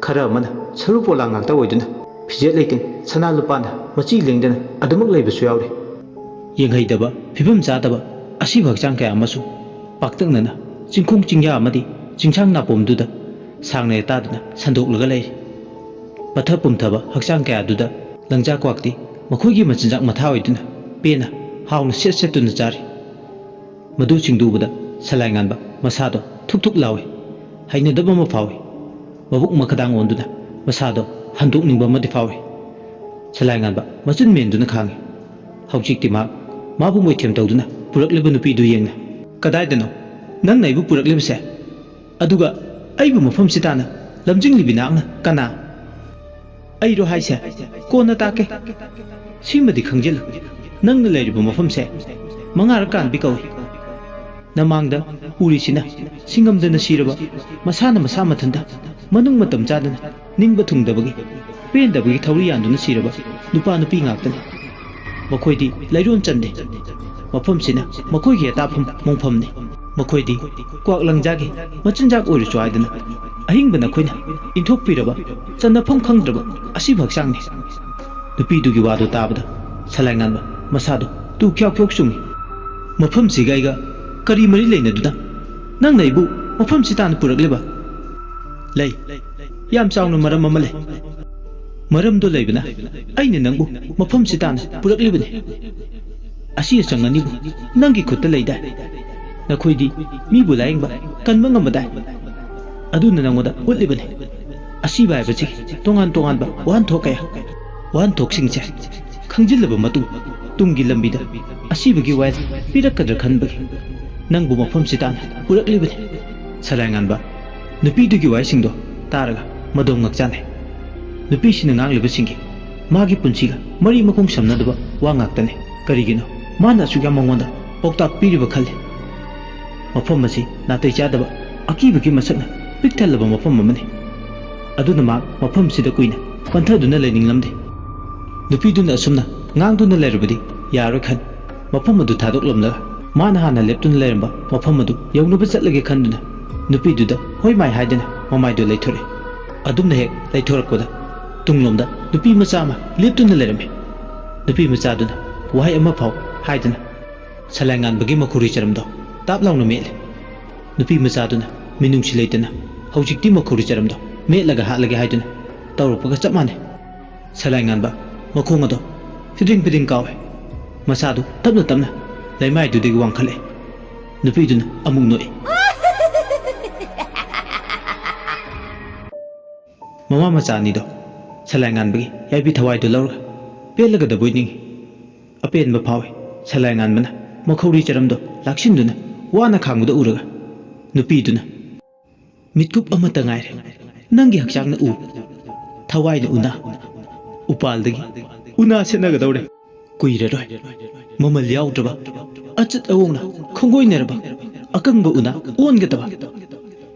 ꯈꯔ ꯑꯃꯅ ꯁꯔꯨ ꯄꯣꯂꯥꯡ ꯉꯥꯛꯇ ꯑꯣꯏꯗꯨꯅ ꯐꯤꯖꯦꯠ ꯂꯩꯇꯦꯡ ꯁꯅꯥ ꯂꯨꯄꯥꯅ ꯃꯆꯤ ꯂꯦꯡꯗꯅ ꯑꯗꯨꯃꯛ ꯂꯩꯕꯁꯨ ꯌꯥꯎꯔꯤ꯫ ꯌꯦꯡꯍꯩꯗꯕ ꯐꯤꯕꯝ ꯆꯥꯗꯕ ꯑꯁꯤꯕ ꯍꯛꯆꯥꯡ ꯀꯌꯥ ꯑꯃꯁꯨ ꯄꯥꯛꯇꯛꯅꯅ ꯆꯤꯡꯈꯣꯡ ꯆꯤꯡꯌꯥ ꯑꯃꯗꯤ ꯆꯤꯡꯁꯥꯡ ꯅꯥꯄꯣꯝꯗꯨꯗ ꯁꯥꯡꯅ ꯂꯩꯇꯥꯗꯨꯅ ꯁꯟꯗꯣꯛꯂꯒ ꯂꯩꯔꯤ꯫ ꯄꯠꯊ ꯄꯨꯝꯊꯕ ꯍꯛꯆꯥꯡ ꯀꯌꯥꯗꯨꯗ ꯂꯪꯖꯥ ꯀ꯭ꯋꯥꯛꯇꯤ ꯃꯈꯣꯏꯒꯤ ꯃꯆꯤꯟꯖꯥꯛ ꯃꯊꯥ ꯑꯣꯏꯗꯨꯅ ꯄꯦꯟꯅ ꯍꯥꯎꯅ ꯁꯦꯠ ꯁꯦꯠꯇꯨꯅ ꯆꯥꯔꯤ꯫ ꯃꯗꯨꯁꯤꯡꯗꯨ ꯎꯕꯗ ꯁꯂꯥꯏ ꯉꯥꯟꯕ ꯃꯁꯥꯗꯣ ꯊꯨꯛ ꯊꯨꯛ ꯂꯥꯎꯏ꯫ ꯍꯩꯅꯗꯕ ꯑꯃ ꯐꯥꯎꯏ꯫ ꯃꯕꯨꯛ ꯃꯈꯗꯥꯡ ꯑꯣꯟꯗꯨꯅ ꯃꯁꯥꯗꯣ ꯍꯟꯗꯣꯛꯅꯤꯡꯕ ꯑꯃꯗꯤ ꯐꯥꯎꯏ꯫ ꯁꯂꯥꯏ ꯉꯥꯟꯕ ꯃꯆꯤꯟ ꯃꯦꯟꯗꯨꯅ ꯈꯥꯡꯏ꯫ ꯍꯧꯖꯤꯛꯇꯤ ꯃꯍꯥꯛ ꯃꯥꯕꯨ ꯃꯣꯏꯊꯦꯝ ꯇꯧꯗꯨꯅ ꯄꯨꯔꯛꯂꯤꯕ ꯅꯨꯄꯤꯗꯨ ꯌꯦꯡꯅ, "ꯀꯗꯥꯏꯗꯅꯣ ꯅꯪꯅ ꯑꯩꯕꯨ ꯄꯨꯔꯛꯂꯤꯕꯁꯦ? ꯑꯗꯨꯒ ꯑꯩꯕꯨ ꯃꯐꯝꯁꯤ ꯇꯥꯅ ꯂꯝꯖꯤꯡꯂꯤꯕꯤ ꯅꯍꯥꯛꯅ ꯀꯅꯥ?" "ꯑꯩꯔꯣ ꯍꯥꯏꯁꯦ? ꯀꯣꯟꯅ ꯇꯥꯛꯀꯦ꯫ ꯁꯤꯃꯗꯤ ꯈꯪꯖꯤꯜꯂꯨ, ꯅꯪꯅ ꯂꯩꯔꯤꯕ ꯃꯐꯝꯁꯦ ꯃꯉꯥꯔꯛ ꯀꯥꯟꯕꯤ ꯀꯧꯏ꯫ ꯅꯃꯥꯡꯗ ꯎꯔꯤꯁꯤꯅ ꯁꯤꯡꯉꯝꯗꯅ ꯁꯤꯔꯕ, ꯃꯁꯥꯅ ꯃꯁꯥ ꯃꯊꯟꯇ ꯃꯅꯨꯡ ꯃꯇꯝ ꯆꯥꯗꯅ ꯅꯤꯡꯕ ꯊꯨꯡꯗꯕꯒꯤ, ꯄꯦꯟꯗꯕꯒꯤ ꯊꯧꯔꯤ ꯌꯥꯟꯗꯨꯅ ꯁꯤꯔꯕ ꯅꯨꯄꯥ ꯅꯨꯄꯤ ꯉꯥꯛꯇꯅꯤ꯫ ꯃꯈꯣꯏꯗꯤ ꯂꯩꯔꯣꯟ ꯆꯟꯗꯦ꯫ ꯃꯐꯝꯁꯤꯅ ꯃꯈꯣꯏꯒꯤ ꯑꯇꯥꯐꯝ ꯃꯣꯡꯐꯝꯅꯤ꯫ ꯃꯈꯣꯏꯗꯤ ꯀ꯭ꯋꯥꯛ ꯂꯪꯖꯥꯒꯤ ꯃꯆꯤꯟꯖꯥꯛ ꯑꯣꯏꯔꯁꯨ ꯍꯥꯏꯗꯅ ꯑꯍꯤꯡꯕ ꯅꯈꯣꯏꯅ ꯏꯟꯊꯣꯛꯄꯤꯔꯕ ꯆꯟꯅꯐꯝ ꯈꯪꯗ꯭ꯔꯕ ꯑꯁꯤꯕ ꯍꯛꯆꯥꯡꯅꯤ꯫ ꯅꯨꯄꯤꯗꯨꯒꯤ ꯋꯥꯗꯨ ꯇꯥꯕꯗ ꯁꯂꯥꯏꯉꯥꯟꯕ ꯃꯁꯥꯗꯨ ꯇꯨ ꯈ꯭ꯌꯥꯎ ꯈ꯭ꯌꯣꯛ ꯆꯨꯡꯏ꯫ "ꯃꯐꯝꯁꯤꯒ ꯑꯩꯒ ꯀꯔꯤ ꯃꯔꯤ ꯂꯩꯅꯗꯨꯅ ꯅꯪꯅ ꯑꯩꯕꯨ ꯃꯐꯝꯁꯤ ꯇꯥꯟꯅ ꯄꯨꯔꯛꯂꯤꯕ?" "ꯂꯩ, ꯌꯥꯝ ꯆꯥꯎꯅ ꯃꯔꯝ ꯑꯃ ꯂꯩ꯫ ꯃꯔꯝꯗꯣ ꯂꯩꯕꯅ ꯑꯩꯅ ꯅꯪꯕꯨ ꯃꯐꯝꯁꯤ ꯇꯥꯟꯅ ꯄꯨꯔꯛꯂꯤꯕꯅꯤ꯫ ꯑꯁꯤ ꯑꯆꯪ ꯑꯅꯤꯕꯨ ꯅꯪꯒꯤ ꯈꯨꯠꯇ ꯂꯩꯗꯥꯏ? ꯅꯈꯣꯏꯗꯤ ꯃꯤꯕꯨ ꯂꯥꯌꯦꯡꯕ ꯀꯟꯕ ꯉꯝꯕꯗꯥꯏ? ꯑꯗꯨꯅ ꯅꯪꯉꯣꯟꯗ ꯎꯠꯂꯤꯕꯅꯤ ꯑꯁꯤꯕ ꯍꯥꯏꯕꯁꯤ ꯇꯣꯉꯥꯟ ꯇꯣꯉꯥꯟꯕ ꯋꯥꯍꯟꯊꯣꯛ ꯀꯌꯥ꯫ ꯋꯥꯍꯟꯊꯣꯛꯁꯤꯡꯁꯦ ꯈꯪꯖꯤꯜꯂꯕ ꯃꯇꯨꯡ ꯇꯨꯡꯒꯤ ꯂꯝꯕꯤꯗ ꯑꯁꯤꯕꯒꯤ ꯋꯥꯌꯦꯜ ꯄꯤꯔꯛꯀꯗ꯭ꯔꯥ ꯈꯟꯕꯒꯤ ꯅꯪꯕꯨ ꯃꯐꯝꯁꯤ ꯇꯥꯟꯅ ꯄꯨꯔꯛꯂꯤꯕꯅꯤ꯫" ꯁꯂꯥꯏꯉꯥꯟꯕ ꯅꯨꯄꯤꯗꯨꯒꯤ ꯋꯥꯍꯩꯁꯤꯡꯗꯣ ꯇꯥꯔꯒ ꯃꯗꯣꯝ ꯉꯛꯆꯥꯟꯅꯩ꯫ ꯅꯨꯄꯤꯁꯤꯅ ꯉꯥꯡꯂꯤꯕꯁꯤꯡꯒꯤ ꯃꯥꯒꯤ ꯄꯨꯟꯁꯤꯒ ꯃꯔꯤ ꯃꯈꯣꯡ ꯁꯝꯅꯗꯕ ꯋꯥ ꯉꯥꯛꯇꯅꯤ꯫ ꯀꯔꯤꯒꯤꯅꯣ ꯃꯥꯅ ꯑꯁꯨꯛ ꯌꯥꯝ ꯃꯉꯣꯟꯗ ꯄꯥꯎꯇꯥꯛ ꯄꯤꯔꯤꯕ ꯈꯜꯂꯤ꯫ ꯃꯐꯝ ꯑꯁꯤ ꯅꯥꯇꯩ ꯆꯥꯗꯕ ꯑꯀꯤꯕꯒꯤ ꯃꯁꯛꯅ ꯄꯤꯛ ꯊꯜꯂꯕ ꯃꯐꯝ ꯑꯃꯅꯤ꯫ ꯑꯗꯨꯅ ꯃꯍꯥꯛ ꯃꯐꯝꯁꯤꯗ ꯀꯨꯏꯅ ꯄꯟꯊꯗꯨꯅ ꯂꯩꯅꯤꯡꯂꯝꯗꯦ꯫ ꯅꯨꯄꯤꯗꯨꯅ ꯑꯁꯨꯝꯅ ꯉꯥꯡꯗꯨꯅ ꯂꯩꯔꯕꯗꯤ ꯌꯥꯔꯣꯏ ꯈꯟ ꯃꯐꯝ ꯑꯗꯨ ꯊꯥꯗꯣꯛꯂꯝꯂꯒ ꯃꯥꯅ ꯍꯥꯟꯅ ꯂꯦꯞꯇꯨꯅ ꯂꯩꯔꯝꯕ ꯃꯐꯝ ꯑꯗꯨ ꯌꯧꯅꯕ ꯆꯠꯂꯒꯦ ꯈꯟꯗꯨꯅ ꯅꯨꯄꯤꯗꯨꯗ ꯍꯣꯏ ꯃꯥꯏ ꯍꯥꯏꯗꯨꯅ ꯃꯃꯥꯏꯗꯨ ꯂꯩꯊꯣꯔꯛꯏ꯫ ꯑꯗꯨꯝꯅ ꯍꯦꯛ ꯂꯩꯊꯣꯔꯛꯄꯗ ꯇꯨꯡꯂꯣꯝꯗ ꯅꯨꯄꯤ ꯃꯆꯥ ꯑꯃ ꯂꯦꯞꯇꯨꯅ ꯂꯩꯔꯝꯃꯤ꯫ ꯅꯨꯄꯤ ꯃꯆꯥꯗꯨꯅ ꯋꯥꯍꯩ ꯑꯃ ꯐꯥꯎ ꯍꯥꯏꯗꯅ ꯁꯂꯥꯏꯉꯥꯟꯕꯒꯤ ꯃꯈꯨꯔꯤ ꯆꯔꯝꯗꯣ ꯇꯥꯞ ꯂꯥꯎꯅ ꯃꯦꯠꯂꯤ꯫ ꯅꯨꯄꯤ ꯃꯆꯥꯗꯨꯅ ꯃꯤꯅꯨꯡꯁꯤ ꯂꯩꯇꯅ ꯍꯧꯖꯤꯛꯇꯤ ꯃꯈꯨꯔꯤ ꯆꯔꯝꯗꯣ ꯃꯦꯠꯂꯒ ꯍꯥꯠꯂꯒꯦ ꯍꯥꯏꯗꯨꯅ ꯇꯧꯔꯛꯄꯒ ꯆꯞ ꯃꯥꯟꯅꯩ꯫ ꯁꯂꯥꯏꯉꯥꯟꯕ ꯃꯈꯣꯡ ꯑꯗꯣ ꯐꯤꯗ꯭ꯔꯤꯡ ꯐꯤꯗ꯭ꯔꯤꯡ ꯀꯥꯎꯏ꯫ ꯃꯁꯥꯗꯨ ꯇꯞꯅ ꯇꯞꯅ ꯂꯩꯃꯥꯏꯗꯨꯗꯒꯤ ꯋꯥꯡꯈꯠꯂꯛꯏ꯫ ꯅꯨꯄꯤꯗꯨꯅ ꯑꯃꯨꯛ ꯅꯣꯛꯏ꯫ ꯃꯃꯥ ꯃꯆꯥ ꯑꯅꯤꯗꯣ ꯁꯂꯥꯏꯉꯥꯟꯕꯒꯤ ꯌꯥꯏꯕꯤ ꯊꯋꯥꯏꯗꯨ ꯂꯧꯔꯒ ꯄꯦꯜꯂꯒꯗꯕꯣꯏ ꯅꯤꯡꯏ꯫ ꯑꯄꯦꯟꯕ ꯐꯥꯎꯏ꯫ ꯁꯂꯥꯏꯉꯥꯟꯕꯅ ꯃꯈꯧꯔꯤ ꯆꯔꯝꯗꯣ ꯂꯥꯛꯁꯤꯟꯗꯨꯅ ꯋꯥꯅ ꯈꯥꯡꯕꯗ ꯎꯔꯒ ꯅꯨꯄꯤꯗꯨꯅ, "ꯃꯤꯠꯀꯨꯞ ꯑꯃꯠꯇ ꯉꯥꯏꯔꯦ꯫ ꯅꯪꯒꯤ ꯍꯛꯆꯥꯡꯅ ꯎ, ꯊꯋꯥꯏꯅ ꯎꯅꯥ꯫ ꯎꯄꯥꯜꯗꯒꯤ ꯎꯅꯥ ꯁꯦꯠꯅꯒꯗꯧꯔꯦ꯫ ꯀꯨꯏꯔꯔꯣꯏ꯫ ꯃꯃꯜ ꯌꯥꯎꯗ꯭ꯔꯕ, ꯑꯆꯠ ꯑꯋꯣꯡꯅ ꯈꯣꯡꯒꯣꯏꯅꯔꯕ ꯑꯀꯪꯕ ꯎꯅꯥ ꯑꯣꯟꯒꯗꯕ꯫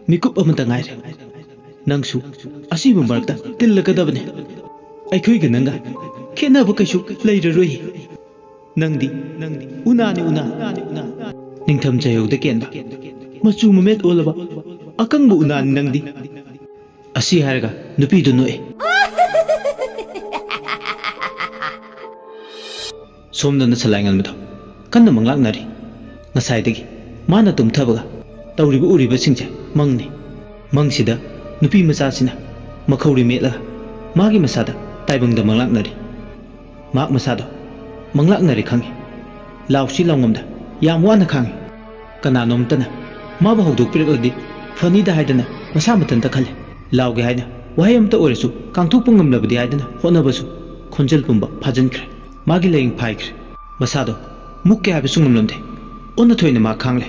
ꯃꯤꯀꯨꯞ ꯑꯃꯇ ꯉꯥꯏꯔꯦ꯫ ꯅꯪꯁꯨ ꯑꯁꯤꯕ ꯃꯔꯛꯇ ꯇꯤꯜꯂꯒꯗꯕꯅꯤ꯫ ꯑꯩꯈꯣꯏꯒ ꯅꯪꯒ ꯈꯦꯠꯅꯕ ꯀꯩꯁꯨ ꯂꯩꯔꯔꯣꯏ꯫ ꯅꯪꯗꯤ, ꯅꯪꯗꯤ ꯎꯅꯥꯅꯤ, ꯎꯅꯥ꯫ ꯅꯤꯡꯊꯝ ꯆꯌꯣꯜꯗ ꯀꯦꯟꯕ, ꯃꯆꯨ ꯃꯃꯦꯠ ꯑꯣꯜꯂꯕ ꯑꯀꯪꯕ ꯎꯅꯥꯅꯤ ꯅꯪꯗꯤ꯫ ꯑꯁꯤ ꯍꯥꯏꯔꯒ ꯅꯨꯄꯤꯗꯨ ꯅꯣꯛꯑꯦ꯫ ꯁꯣꯝꯗꯅ ꯁꯂꯥꯏꯉꯟꯕꯗꯣ ꯀꯟꯅ ꯃꯪꯂꯥꯛꯅꯔꯤ꯫ ꯉꯁꯥꯏꯗꯒꯤ ꯃꯥꯅ ꯇꯨꯝꯊꯕꯒ ꯇꯧꯔꯤꯕ ꯎꯔꯤꯕꯁꯤꯡꯁꯦ ꯃꯪꯅꯤ꯫ ꯃꯪꯁꯤꯗ ꯅꯨꯄꯤ ꯃꯆꯥꯁꯤꯅ ꯃꯈꯧꯔꯤ ꯃꯦꯠꯂꯒ ꯃꯥꯒꯤ ꯃꯁꯥꯗ ꯇꯥꯏꯕꯪꯗ ꯃꯪꯂꯥꯛꯅꯔꯤ꯫ ꯃꯍꯥꯛ ꯃꯁꯥꯗꯣ ꯃꯪꯂꯥꯛꯅꯔꯦ ꯈꯪꯉꯤ꯫ ꯂꯥꯎꯁꯤ ꯂꯥꯎꯉꯝꯗ ꯌꯥꯝ ꯋꯥꯅ ꯈꯥꯡꯉꯤ꯫ ꯀꯅꯥꯅꯣꯝꯇꯅ ꯃꯥꯕꯨ ꯍꯧꯗꯣꯛꯄꯤꯔꯛꯂꯗꯤ ꯐꯅꯤꯗ ꯍꯥꯏꯗꯅ ꯃꯁꯥ ꯃꯊꯟꯇ ꯈꯜꯂꯤ꯫ ꯂꯥꯎꯒꯦ ꯍꯥꯏꯅ ꯋꯥꯍꯩ ꯑꯃꯇ ꯑꯣꯏꯔꯁꯨ ꯀꯥꯡꯊꯣꯛꯄ ꯉꯝꯂꯕꯗꯤ ꯍꯥꯏꯗꯅ ꯍꯣꯠꯅꯕꯁꯨ ꯈꯣꯟꯖꯦꯜ ꯄꯨꯝꯕ ꯐꯥꯖꯤꯟꯈ꯭ꯔꯦ꯫ ꯃꯥꯒꯤ ꯂꯥꯏꯌꯤꯡ ꯐꯥꯏꯈ꯭ꯔꯦ꯫ ꯃꯁꯥꯗꯣ ꯃꯨꯛꯀꯦ ꯍꯥꯏꯕꯁꯨ ꯉꯝꯂꯝꯗꯦ꯫ ꯑꯣꯟꯅ ꯊꯣꯏꯅ ꯃꯥ ꯈꯥꯡꯂꯦ꯫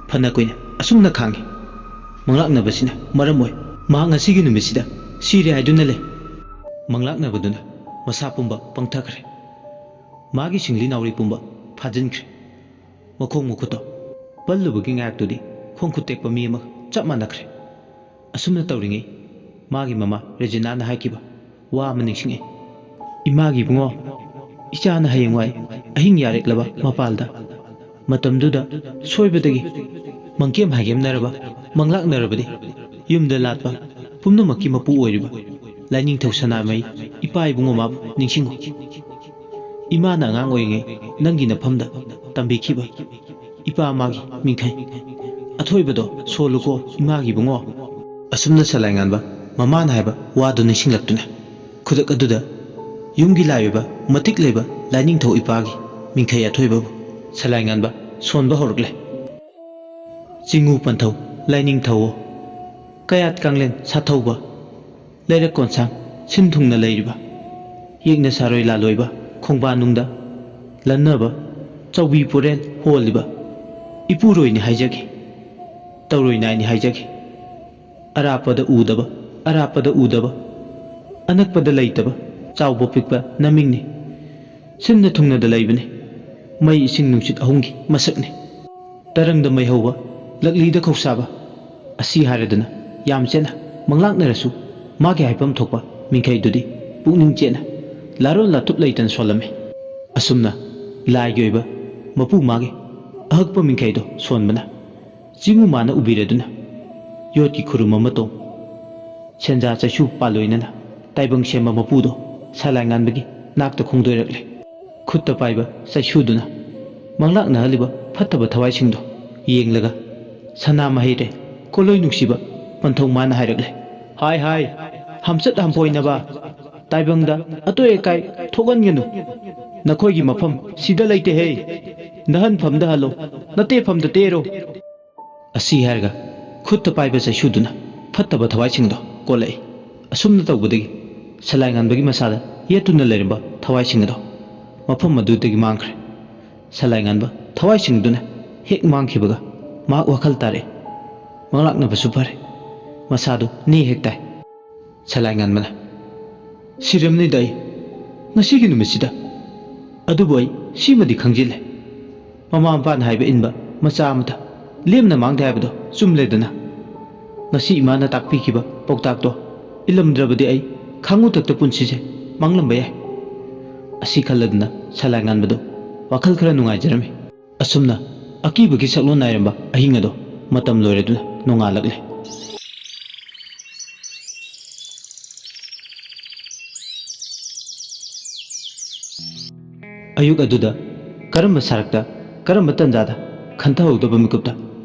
ꯐꯅ ꯀꯨꯏꯅ ꯑꯁꯨꯝꯅ ꯈꯥꯡꯉꯤ꯫ ꯃꯪꯂꯥꯛꯅꯕꯁꯤꯅ ꯃꯔꯝ ꯑꯣꯏ ꯃꯍꯥꯛ ꯉꯁꯤꯒꯤ ꯅꯨꯃꯤꯠꯁꯤꯗ ꯁꯤꯔꯦ ꯍꯥꯏꯗꯨꯅ ꯂꯩ꯫ ꯃꯪꯂꯥꯛꯅꯕꯗꯨꯅ ꯃꯁꯥ ꯄꯨꯝꯕ ꯄꯪꯊꯈ꯭ꯔꯦ꯫ ꯃꯥꯒꯤ ꯁꯤꯡꯂꯤ ꯅꯥꯎꯔꯤ ꯄꯨꯝꯕ ꯐꯥꯖꯤꯟꯈ꯭ꯔꯦ꯫ ꯃꯈꯣꯡ ꯃꯈꯨꯠꯇꯣ ꯄꯜꯂꯨꯕꯒꯤ ꯉꯥꯏꯍꯥꯛꯇꯨꯗꯤ ꯈꯣꯡ ꯈꯨꯠ ꯇꯦꯛꯄ ꯃꯤ ꯑꯃꯒ ꯆꯞ ꯃꯥꯟꯅꯈ꯭ꯔꯦ꯫ ꯑꯁꯨꯝꯅ ꯇꯧꯔꯤꯉꯩ ꯃꯥꯒꯤ ꯃꯃꯥ ꯔꯦꯖꯤꯅꯥꯅ ꯍꯥꯏꯈꯤꯕ ꯋꯥ ꯑꯃ ꯅꯤꯡꯁꯤꯡꯉꯤ꯫ "ꯏꯃꯥꯒꯤ ꯏꯕꯨꯡꯉꯣ, ꯏꯆꯥꯅ ꯍꯌꯦꯡꯋꯥꯏ ꯑꯍꯤꯡ ꯌꯥꯔꯦꯛꯂꯕ ꯃꯄꯥꯜꯗ, ꯃꯇꯝꯗꯨꯗ ꯁꯣꯏꯕꯗꯒꯤ ꯃꯪꯀꯦꯝ ꯍꯥꯏꯒꯦꯝꯅꯔꯕ, ꯃꯪꯂꯥꯛꯅꯔꯕꯗꯤ ꯌꯨꯝꯗ ꯂꯥꯠꯄ ꯄꯨꯝꯅꯃꯛꯀꯤ ꯃꯄꯨ ꯑꯣꯏꯔꯤꯕ ꯂꯥꯏꯅꯤꯡꯊꯧ ꯁꯅꯥꯃꯍꯤ ꯏꯄꯥ ꯏꯕꯨꯡꯉꯣ ꯃꯥꯕꯨ ꯅꯤꯡꯁꯤꯡꯉꯨ꯫ ꯏꯃꯥꯅ ꯑꯉꯥꯡ ꯑꯣꯏꯔꯤꯉꯩ ꯅꯪꯒꯤ ꯅꯐꯝꯗ ꯇꯝꯕꯤꯈꯤꯕ ꯏꯄꯥ ꯃꯥꯒꯤ ꯃꯤꯡꯈꯩ ꯑꯊꯣꯏꯕꯗꯣ ꯁꯣꯜꯂꯨꯀꯣ ꯏꯃꯥꯒꯤ ꯏꯕꯨꯡꯉꯣ"꯫ ꯑꯁꯨꯝꯅ ꯁꯂꯥꯏꯉꯥꯟꯕ ꯃꯃꯥꯅ ꯍꯥꯏꯕ ꯋꯥꯗꯨ ꯅꯤꯡꯁꯤꯡꯂꯛꯇꯨꯅ ꯈꯨꯗꯛ ꯑꯗꯨꯗ ꯌꯨꯝꯒꯤ ꯂꯥꯏ ꯑꯣꯏꯕ ꯃꯇꯤꯛ ꯂꯩꯕ ꯂꯥꯏꯅꯤꯡꯊꯧ ꯏꯄꯥꯒꯤ ꯃꯤꯡꯈꯩ ꯑꯊꯣꯏꯕꯕꯨ ꯁꯂꯥꯏꯉꯥꯟꯕ ꯁꯣꯟꯕ ꯍꯧꯔꯛꯂꯦ꯫ ꯆꯤꯡꯉꯨ ꯄꯟꯊꯧ ꯂꯥꯏꯅꯤꯡꯊꯧ, ꯀꯌꯥꯠ ꯀꯥꯡꯂꯦꯟ ꯁꯥꯊꯧꯕ, ꯂꯩꯔꯛ ꯀꯣꯟꯁꯥꯡ ꯁꯤꯟ ꯊꯨꯡꯅ ꯂꯩꯔꯤꯕ, ꯌꯦꯛꯅ ꯁꯥꯔꯣꯏ ꯂꯥꯂꯣꯏꯕ ꯈꯣꯡꯕꯥꯟꯅꯨꯡꯗ ꯂꯟꯅꯕ ꯆꯧꯕꯤ ꯄꯨꯔꯦꯟ ꯍꯣꯜꯂꯤꯕ ꯏꯄꯨꯔꯣꯏꯅꯤ ꯍꯥꯏꯖꯒꯦ꯫ ꯇꯧꯔꯣꯏ ꯅꯥꯏꯅꯤ ꯍꯥꯏꯖꯒꯦ꯫ ꯑꯔꯥꯞꯄꯗ ꯎꯗꯕ, ꯑꯔꯥꯞꯄꯗ ꯎꯗꯕ, ꯑꯅꯛꯄꯗ ꯂꯩꯇꯕ ꯆꯥꯎꯕ ꯄꯤꯛꯄ ꯅꯃꯤꯡꯅꯤ꯫ ꯁꯤꯟꯅ ꯊꯨꯡꯅꯗ ꯂꯩꯕꯅꯤ꯫ ꯃꯩ ꯏꯁꯤꯡ ꯅꯨꯡꯁꯤꯠ ꯑꯍꯨꯝꯒꯤ ꯃꯁꯛꯅꯤ꯫ ꯇꯔꯪꯗ ꯃꯩ ꯍꯧꯕ, ꯂꯛꯂꯤꯗ ꯈꯧꯁꯥꯕ꯫ ꯑꯁꯤ ꯍꯥꯏꯔꯗꯨꯅ ꯌꯥꯝ ꯆꯦꯠꯅ ꯃꯪꯂꯥꯛꯅꯔꯁꯨ, ꯃꯥꯒꯤ ꯍꯥꯏꯐꯝ ꯊꯣꯛꯄ ꯃꯤꯡꯈꯩꯗꯨꯗꯤ ꯄꯨꯛꯅꯤꯡ ꯆꯦꯠꯅ, ꯂꯥꯔꯣꯟ ꯂꯥꯊꯨꯞ ꯂꯩꯇꯅ ꯁꯣꯜꯂꯝꯃꯤ꯫ ꯑꯁꯨꯝꯅ ꯂꯥꯏꯒꯤ ꯑꯣꯏꯕ ꯃꯄꯨ ꯃꯥꯒꯤ ꯑꯍꯛꯄ ꯃꯤꯡꯈꯩꯗꯣ ꯁꯣꯟꯕꯅ ꯆꯤꯡꯉꯨ ꯃꯥꯅ ꯎꯕꯤꯔꯗꯨꯅ, ꯌꯣꯠꯀꯤ ꯈꯨꯔꯨꯝ ꯑꯃ ꯇꯣꯡ ꯁꯦꯟꯖꯥ ꯆꯩꯁꯨ ꯄꯥꯜꯂꯣꯏꯅꯅ ꯇꯥꯏꯕꯪ ꯁꯦꯝꯕ ꯃꯄꯨꯗꯣ ꯁꯂꯥꯏ ꯉꯥꯟꯕꯒꯤ ꯅꯥꯛꯇ ꯈꯣꯡꯗꯣꯏꯔꯛꯂꯦ꯫ ꯈꯨꯠꯇ ꯄꯥꯏꯕ ꯆꯩꯁꯨꯗꯨꯅ ꯃꯪꯂꯥꯛꯅꯍꯜꯂꯤꯕ ꯐꯠꯇꯕ ꯊꯋꯥꯏꯁꯤꯡꯗꯣ ꯌꯦꯡꯂꯒ, "ꯁꯅꯥ ꯃꯍꯩꯔꯦ, ꯀꯣꯂꯣꯏ ꯅꯨꯡꯁꯤꯕ ꯄꯟꯊꯧ ꯃꯥꯅ ꯍꯥꯏꯔꯛꯂꯦ꯫ ꯍꯥꯏ ꯍꯥꯏ, ꯍꯝꯆꯠ ꯍꯝꯐꯣꯏꯅꯕ, ꯇꯥꯏꯕꯪꯗ ꯑꯇꯣꯏ ꯑꯀꯥꯏ ꯊꯣꯛꯍꯟꯒꯅꯨ꯫ ꯅꯈꯣꯏꯒꯤ ꯃꯐꯝ ꯁꯤꯗ ꯂꯩꯇꯦꯍꯦ꯫ ꯅꯍꯟꯐꯝꯗ ꯍꯜꯂꯣ, ꯅꯠꯇꯦꯐꯝꯗ ꯇꯦꯔꯣ"꯫ ꯑꯁꯤ ꯍꯥꯏꯔꯒ ꯈꯨꯠꯇ ꯄꯥꯏꯕ ꯆꯩꯁꯨꯗꯨꯅ ꯐꯠꯇꯕ ꯊꯋꯥꯏꯁꯤꯡꯗꯣ ꯀꯣꯜꯂꯛꯏ꯫ ꯑꯁꯨꯝꯅ ꯇꯧꯕꯗꯒꯤ ꯁꯂꯥꯏ ꯉꯥꯟꯕꯒꯤ ꯃꯁꯥꯗ ꯌꯦꯠꯇꯨꯅ ꯂꯩꯔꯝꯕ ꯊꯋꯥꯏꯁꯤꯡ ꯑꯗꯣ ꯃꯐꯝ ꯑꯗꯨꯗꯒꯤ ꯃꯥꯡꯈ꯭ꯔꯦ꯫ ꯁꯂꯥꯏ ꯉꯥꯟꯕ ꯊꯋꯥꯏꯁꯤꯡꯗꯨꯅ ꯍꯦꯛ ꯃꯥꯡꯈꯤꯕꯒ ꯃꯍꯥꯛ ꯋꯥꯈꯜ ꯇꯥꯔꯛꯏ꯫ ꯃꯪꯂꯥꯛꯅꯕꯁꯨ ꯐꯔꯦ꯫ ꯃꯁꯥꯗꯨ ꯅꯦ ꯍꯦꯛ ꯇꯥꯏ꯫ ꯁꯂꯥꯏ ꯉꯥꯟꯕꯅ, "ꯁꯤꯔꯝꯅꯤꯗ ꯑꯩ ꯉꯁꯤꯒꯤ ꯅꯨꯃꯤꯠꯁꯤꯗ꯫ ꯑꯗꯨꯕꯨ ꯑꯩ ꯁꯤꯃꯗꯤ ꯈꯪꯖꯤꯜꯂꯦ, ꯃꯃꯥ ꯃꯄꯥꯅ ꯍꯥꯏꯕ ꯏꯟꯕ ꯃꯆꯥ ꯑꯃꯇ ꯂꯦꯝꯅ ꯃꯥꯡꯗꯦ ꯍꯥꯏꯕꯗꯣ ꯆꯨꯝꯂꯦꯗꯅ꯫ ꯉꯁꯤ ꯏꯃꯥꯅ ꯇꯥꯛꯄꯤꯈꯤꯕ ꯄꯥꯎꯇꯥꯛꯇꯣ ꯏꯜꯂꯝꯗ꯭ꯔꯕꯗꯤ ꯑꯩ ꯈꯥꯡꯉꯨꯊꯛꯇ ꯄꯨꯟꯁꯤꯁꯦ ꯃꯥꯡꯂꯝꯕ ꯌꯥꯏ"꯫ ꯑꯁꯤ ꯈꯜꯂꯗꯨꯅ ꯁꯂꯥꯏ ꯉꯥꯟꯕꯗꯣ ꯋꯥꯈꯜ ꯈꯔ ꯅꯨꯡꯉꯥꯏꯖꯔꯝꯃꯤ꯫ ꯑꯁꯨꯝꯅ ꯑꯀꯤꯕꯒꯤ ꯁꯛꯂꯣꯟ ꯅꯥꯏꯔꯝꯕ ꯑꯍꯤꯡ ꯑꯗꯣ ꯃꯇꯝ ꯂꯣꯏꯔꯗꯨꯅ ꯅꯣꯡꯉꯥꯜꯂꯛꯂꯦ꯫ ꯑꯌꯨꯛ ꯑꯗꯨꯗ ꯀꯔꯝꯕ ꯁꯔꯛꯇ, ꯀꯔꯝꯕ ꯇꯟꯖꯥꯗ ꯈꯟꯊꯍꯧꯗꯕ ꯃꯤꯀꯨꯞꯇ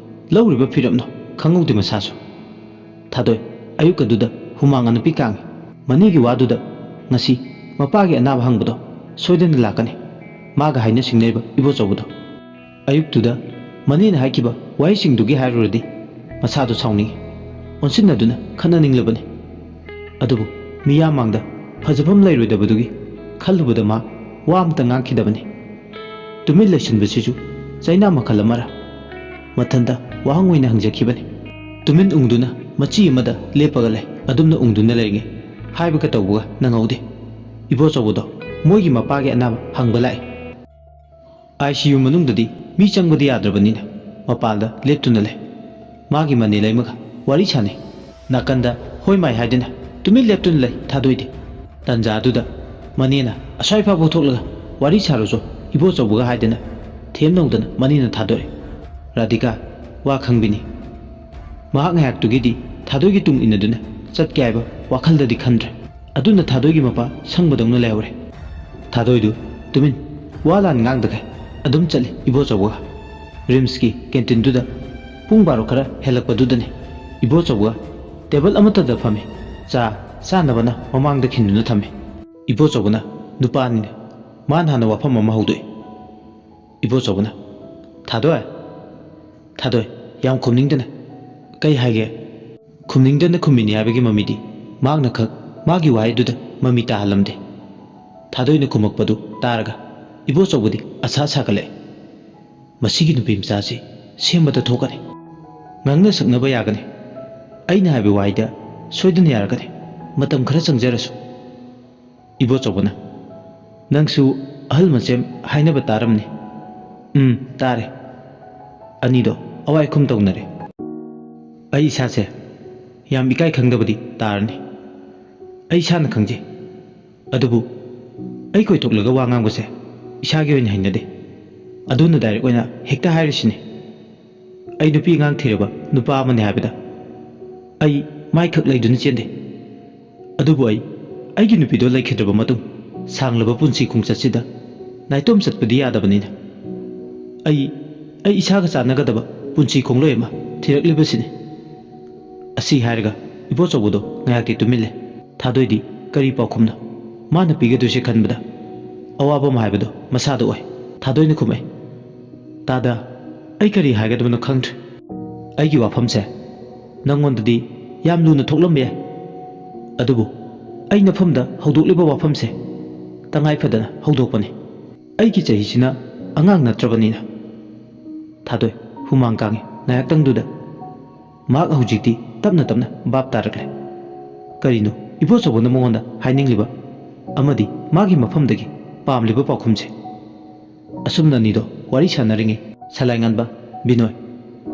ꯂꯧꯔꯤꯕ ꯐꯤꯔꯞꯅꯣ ꯈꯪꯍꯧꯗꯦ ꯃꯁꯥꯁꯨ꯫ ꯊꯥꯗꯣꯏ ꯑꯌꯨꯛ ꯑꯗꯨꯗ ꯍꯨꯃꯥꯡ ꯑꯅꯞꯄꯤ ꯀꯥꯡꯉꯤ꯫ ꯃꯅꯦꯒꯤ ꯋꯥꯗꯨꯗ ꯉꯁꯤ ꯃꯄꯥꯒꯤ ꯑꯅꯥꯕ ꯍꯪꯕꯗꯣ ꯁꯣꯏꯗꯅ ꯂꯥꯛꯀꯅꯤ꯫ ꯃꯥꯒ ꯍꯥꯏꯅ ꯁꯤꯡꯅꯔꯤꯕ ꯏꯕꯣꯆꯧꯕꯗꯣ꯫ ꯑꯌꯨꯛꯇꯨꯗ ꯃꯅꯦꯅ ꯍꯥꯏꯈꯤꯕ ꯋꯥꯍꯩꯁꯤꯡꯗꯨꯒꯤ ꯍꯥꯏꯔꯨꯔꯗꯤ ꯃꯁꯥꯗꯣ ꯁꯥꯎꯅꯤꯡꯏ꯫ ꯑꯣꯟꯁꯤꯟꯅꯗꯨꯅ ꯈꯠꯅꯅꯤꯡꯂꯕꯅꯤ꯫ ꯑꯗꯨꯕꯨ ꯃꯤꯌꯥꯝ ꯃꯥꯡꯗ ꯐꯖꯐꯝ ꯂꯩꯔꯣꯏꯗꯕꯗꯨꯒꯤ ꯈꯜꯂꯨꯕꯗ ꯃꯥ ꯋꯥ ꯑꯃꯇ ꯉꯥꯡꯈꯤꯗꯕꯅꯤ꯫ ꯇꯨꯃꯤꯟ ꯂꯩꯁꯤꯟꯕꯁꯤꯁꯨ ꯆꯩꯅꯥ ꯃꯈꯜ ꯑꯃꯔ? ꯃꯊꯟꯇ ꯋꯥꯍꯪ ꯑꯣꯏꯅ ꯍꯪꯖꯈꯤꯕꯅꯤ꯫ ꯇꯨꯃꯤꯟ ꯎꯪꯗꯨꯅ ꯃꯆꯤ ꯑꯃꯗ ꯂꯦꯞꯄꯒ ꯂꯩ꯫ ꯑꯗꯨꯝꯅ ꯎꯪꯗꯨꯅ ꯂꯩꯔꯤꯉꯩ ꯍꯥꯏꯕꯒ ꯇꯧꯕꯒ ꯅꯪꯍꯧꯗꯦ꯫ ꯏꯕꯣꯆꯧꯕꯗꯣ ꯃꯣꯏꯒꯤ ꯃꯄꯥꯒꯤ ꯑꯅꯥꯕ ꯍꯪꯕ ꯂꯥꯛꯏ꯫ ꯑꯥꯏ ꯁꯤ ꯌꯨ ꯃꯅꯨꯡꯗꯗꯤ ꯃꯤ ꯆꯪꯕꯗꯤ ꯌꯥꯗ꯭ꯔꯕꯅꯤꯅ ꯃꯄꯥꯟꯗ ꯂꯦꯞꯇꯨꯅ ꯂꯩ꯫ ꯃꯥꯒꯤ ꯃꯅꯦ ꯂꯩꯃꯒ ꯋꯥꯔꯤ ꯁꯥꯟꯅꯩ꯫ ꯅꯥꯀꯟꯗ ꯍꯣꯏ ꯃꯥꯏ ꯍꯥꯏꯗꯨꯅ ꯇꯨꯃꯤꯟ ꯂꯦꯞꯇꯨꯅ ꯂꯩ ꯊꯥꯗꯣꯏꯗꯤ꯫ ꯇꯟꯖꯥꯗꯨꯗ ꯃꯅꯦꯅ ꯑꯁ꯭ꯋꯥꯏ ꯐꯥꯎꯕ ꯊꯣꯛꯂꯒ ꯋꯥꯔꯤ ꯁꯥꯔꯨꯆꯣ ꯏꯕꯣꯆꯧꯕꯒ ꯍꯥꯏꯗꯅ ꯊꯦꯝ ꯅꯧꯗꯅ ꯃꯅꯦꯅ ꯊꯥꯗꯣꯛꯑꯦ꯫ ꯔꯥꯙꯤꯀꯥ ꯋꯥ ꯈꯪꯕꯤꯅꯤ꯫ ꯃꯍꯥꯛ ꯉꯥꯏꯍꯥꯛꯇꯨꯒꯤꯗꯤ ꯊꯥꯗꯣꯏꯒꯤ ꯇꯨꯡ ꯏꯟꯅꯗꯨꯅ ꯆꯠꯀꯦ ꯍꯥꯏꯕ ꯋꯥꯈꯜꯗꯗꯤ ꯈꯟꯗ꯭ꯔꯦ꯫ ꯑꯗꯨꯅ ꯊꯥꯗꯣꯏꯒꯤ ꯃꯄꯥ ꯁꯪꯕꯗꯧꯅ ꯂꯩꯍꯧꯔꯦ꯫ ꯊꯥꯗꯣꯏꯗꯨ ꯇꯨꯃꯤꯟ ꯋꯥ ꯂꯥꯟ ꯉꯥꯡꯗꯈꯩ ꯑꯗꯨꯝ ꯆꯠꯂꯤ ꯏꯕꯣꯆꯧꯕꯒ꯫ ꯔꯤꯝꯁꯀꯤ ꯀꯦꯟꯇꯤꯟꯗꯨꯗ ꯄꯨꯡ ꯕꯥꯔꯣ ꯈꯔ ꯍꯦꯜꯂꯛꯄꯗꯨꯗꯅꯤ ꯏꯕꯣꯆꯧꯕꯒ ꯇꯦꯕꯜ ꯑꯃꯠꯇꯗ ꯐꯝꯃꯤ꯫ ꯆꯥ ꯆꯥꯅꯕꯅ ꯃꯃꯥꯡꯗ ꯈꯤꯟꯗꯨꯅ ꯊꯝꯃꯤ꯫ ꯏꯕꯣꯆꯧꯕꯅ ꯅꯨꯄꯥꯅꯤꯅ ꯃꯥꯅ ꯍꯥꯟꯅ ꯋꯥꯐꯝ ꯑꯃ ꯍꯧꯗꯣꯛꯏ꯫ ꯏꯕꯣꯆꯧꯕꯅ, "ꯊꯥꯗꯣꯏ, ꯊꯥꯗꯣꯏ, ꯌꯥꯝ ꯈꯨꯝꯅꯤꯡꯗꯅ ꯀꯩ ꯍꯥꯏꯒꯦ?" ꯈꯨꯝꯅꯤꯡꯗꯅ ꯈꯨꯝꯃꯤꯅꯤ ꯍꯥꯏꯕꯒꯤ ꯃꯃꯤꯗꯤ ꯃꯍꯥꯛꯅ ꯈꯛ ꯃꯥꯒꯤ ꯋꯥꯍꯩꯗꯨꯗ ꯃꯃꯤ ꯇꯥꯍꯜꯂꯝꯗꯦ꯫ ꯊꯥꯗꯣꯏꯅ ꯈꯨꯝꯃꯛꯄꯗꯨ ꯇꯥꯔꯒ ꯏꯕꯣꯆꯧꯕꯗꯤ ꯑꯁꯥ ꯁꯥꯒꯠꯂꯛꯑꯦ꯫ ꯃꯁꯤꯒꯤ ꯅꯨꯄꯤ ꯃꯆꯥꯁꯤ ꯁꯦꯝꯕꯗ ꯊꯣꯛꯀꯅꯤ꯫ ꯉꯥꯡꯅ ꯁꯛꯅꯕ ꯌꯥꯒꯅꯤ꯫ ꯑꯩꯅ ꯍꯥꯏꯕ ꯋꯥꯍꯩꯗ ꯁꯣꯏꯗꯅ ꯌꯥꯔꯛꯀꯅꯤ꯫ ꯃꯇꯝ ꯈꯔ ꯆꯪꯖꯔꯁꯨ꯫ ꯏꯕꯣꯆꯧꯕꯅ, "ꯅꯪꯁꯨ ꯑꯍꯜ ꯃꯁꯦꯝ ꯍꯥꯏꯅꯕ ꯇꯥꯔꯝꯅꯤ?" "ꯎꯝ, ꯇꯥꯔꯦ꯫" ꯑꯅꯤꯗꯣ ꯑꯋꯥꯏ ꯑꯈꯨꯝ ꯇꯧꯅꯔꯦ꯫ ꯑꯩ ꯏꯁꯥꯁꯦ ꯌꯥꯝ ꯏꯀꯥꯏ ꯈꯪꯗꯕꯗꯤ ꯇꯥꯔꯅꯤ꯫ ꯑꯩ ꯏꯁꯥꯅ ꯈꯪꯖꯩ꯫ ꯑꯗꯨꯕꯨ ꯑꯩ ꯀꯣꯏꯊꯣꯛꯂꯒ ꯋꯥ ꯉꯥꯡꯕꯁꯦ ꯏꯁꯥꯒꯤ ꯑꯣꯏꯅ ꯍꯩꯅꯗꯦ꯫ ꯑꯗꯨꯅ ꯗꯥꯏꯔꯦꯛ ꯑꯣꯏꯅ ꯍꯦꯛꯇ ꯍꯥꯏꯔꯤꯁꯤꯅꯤ꯫ ꯑꯩ ꯅꯨꯄꯤ ꯑꯉꯥꯡ ꯊꯤꯔꯕ ꯅꯨꯄꯥ ꯑꯃꯅꯤ ꯍꯥꯏꯕꯗ ꯑꯩ ꯃꯥꯏꯈꯛ ꯂꯩꯗꯨꯅ ꯆꯦꯟꯗꯦ꯫ ꯑꯗꯨꯕꯨ ꯑꯩ ꯑꯩꯒꯤ ꯅꯨꯄꯤꯗꯣ ꯂꯩꯈꯤꯗ꯭ꯔꯕ ꯃꯇꯨꯡ ꯁꯥꯡꯂꯕ ꯄꯨꯟꯁꯤ ꯈꯣꯡꯆꯠꯁꯤꯗ ꯅꯥꯏꯇꯣꯝ ꯆꯠꯄꯗꯤ ꯌꯥꯗꯕꯅꯤꯅ ꯑꯩ, ꯑꯩ ꯏꯁꯥꯒ ꯆꯥꯟꯅꯒꯗꯕ ꯄꯨꯟꯁꯤ ꯈꯣꯡꯂꯣꯏ ꯑꯃ ꯊꯤꯔꯛꯂꯤꯕꯁꯤꯅꯤ꯫ ꯑꯁꯤ ꯍꯥꯏꯔꯒ ꯏꯕꯣꯆꯧꯕꯗꯣ ꯉꯥꯏꯍꯥꯛꯇꯤ ꯇꯨꯃꯤꯜꯂꯦ꯫ ꯊꯥꯗꯣꯏꯗꯤ ꯀꯔꯤ ꯄꯥꯎꯈꯨꯝꯅꯣ ꯃꯥꯅ ꯄꯤꯒꯗꯣꯏꯁꯦ ꯈꯟꯕꯗ ꯑꯋꯥꯕ ꯑꯃ ꯍꯥꯏꯕꯗꯣ ꯃꯁꯥꯗ ꯑꯣꯏ꯫ ꯊꯥꯗꯣꯏꯅ ꯈꯨꯝꯃꯛꯏ, "ꯇꯥꯗ, ꯑꯩ ꯀꯔꯤ ꯍꯥꯏꯒꯗꯕꯅꯣ ꯈꯪꯗ꯭ꯔꯦ꯫ ꯑꯩꯒꯤ ꯋꯥꯐꯝꯁꯦ ꯅꯪꯉꯣꯟꯗꯗꯤ ꯌꯥꯝ ꯂꯨꯅ ꯊꯣꯛꯂꯝꯕ ꯌꯥꯏ, ꯑꯗꯨꯕꯨ ꯑꯩ ꯅꯐꯝꯗ ꯍꯧꯗꯣꯛꯂꯤꯕ ꯋꯥꯐꯝꯁꯦ ꯇꯉꯥꯏ ꯐꯗꯅ ꯍꯧꯗꯣꯛꯄꯅꯤ꯫ ꯑꯩꯒꯤ ꯆꯍꯤꯁꯤꯅ ꯑꯉꯥꯡ ꯅꯠꯇ꯭ꯔꯕꯅꯤꯅ꯫" ꯊꯥꯗꯣꯏ ꯍꯨꯃꯥꯡ ꯀꯥꯡꯉꯤ ꯉꯥꯏꯍꯥꯛꯇꯪꯗꯨꯗ꯫ ꯃꯍꯥꯛ ꯍꯧꯖꯤꯛꯇꯤ ꯇꯞꯅ ꯇꯞꯅ ꯚꯥꯞ ꯇꯥꯔꯛꯂꯦ꯫ ꯀꯔꯤꯅꯣ ꯏꯕꯣꯆꯧꯕꯅ ꯃꯉꯣꯟꯗ ꯍꯥꯏꯅꯤꯡꯂꯤꯕ ꯑꯃꯗꯤ ꯃꯥꯒꯤ ꯃꯐꯝꯗꯒꯤ ꯄꯥꯝꯂꯤꯕ ꯄꯥꯎꯈꯨꯝꯁꯦ? ꯑꯁꯨꯝꯅ ꯑꯅꯤꯗꯣ ꯋꯥꯔꯤ ꯁꯥꯟꯅꯔꯤꯉꯩ ꯁꯂꯥꯏꯉꯥꯟꯕ ꯕꯤꯅꯣꯏ,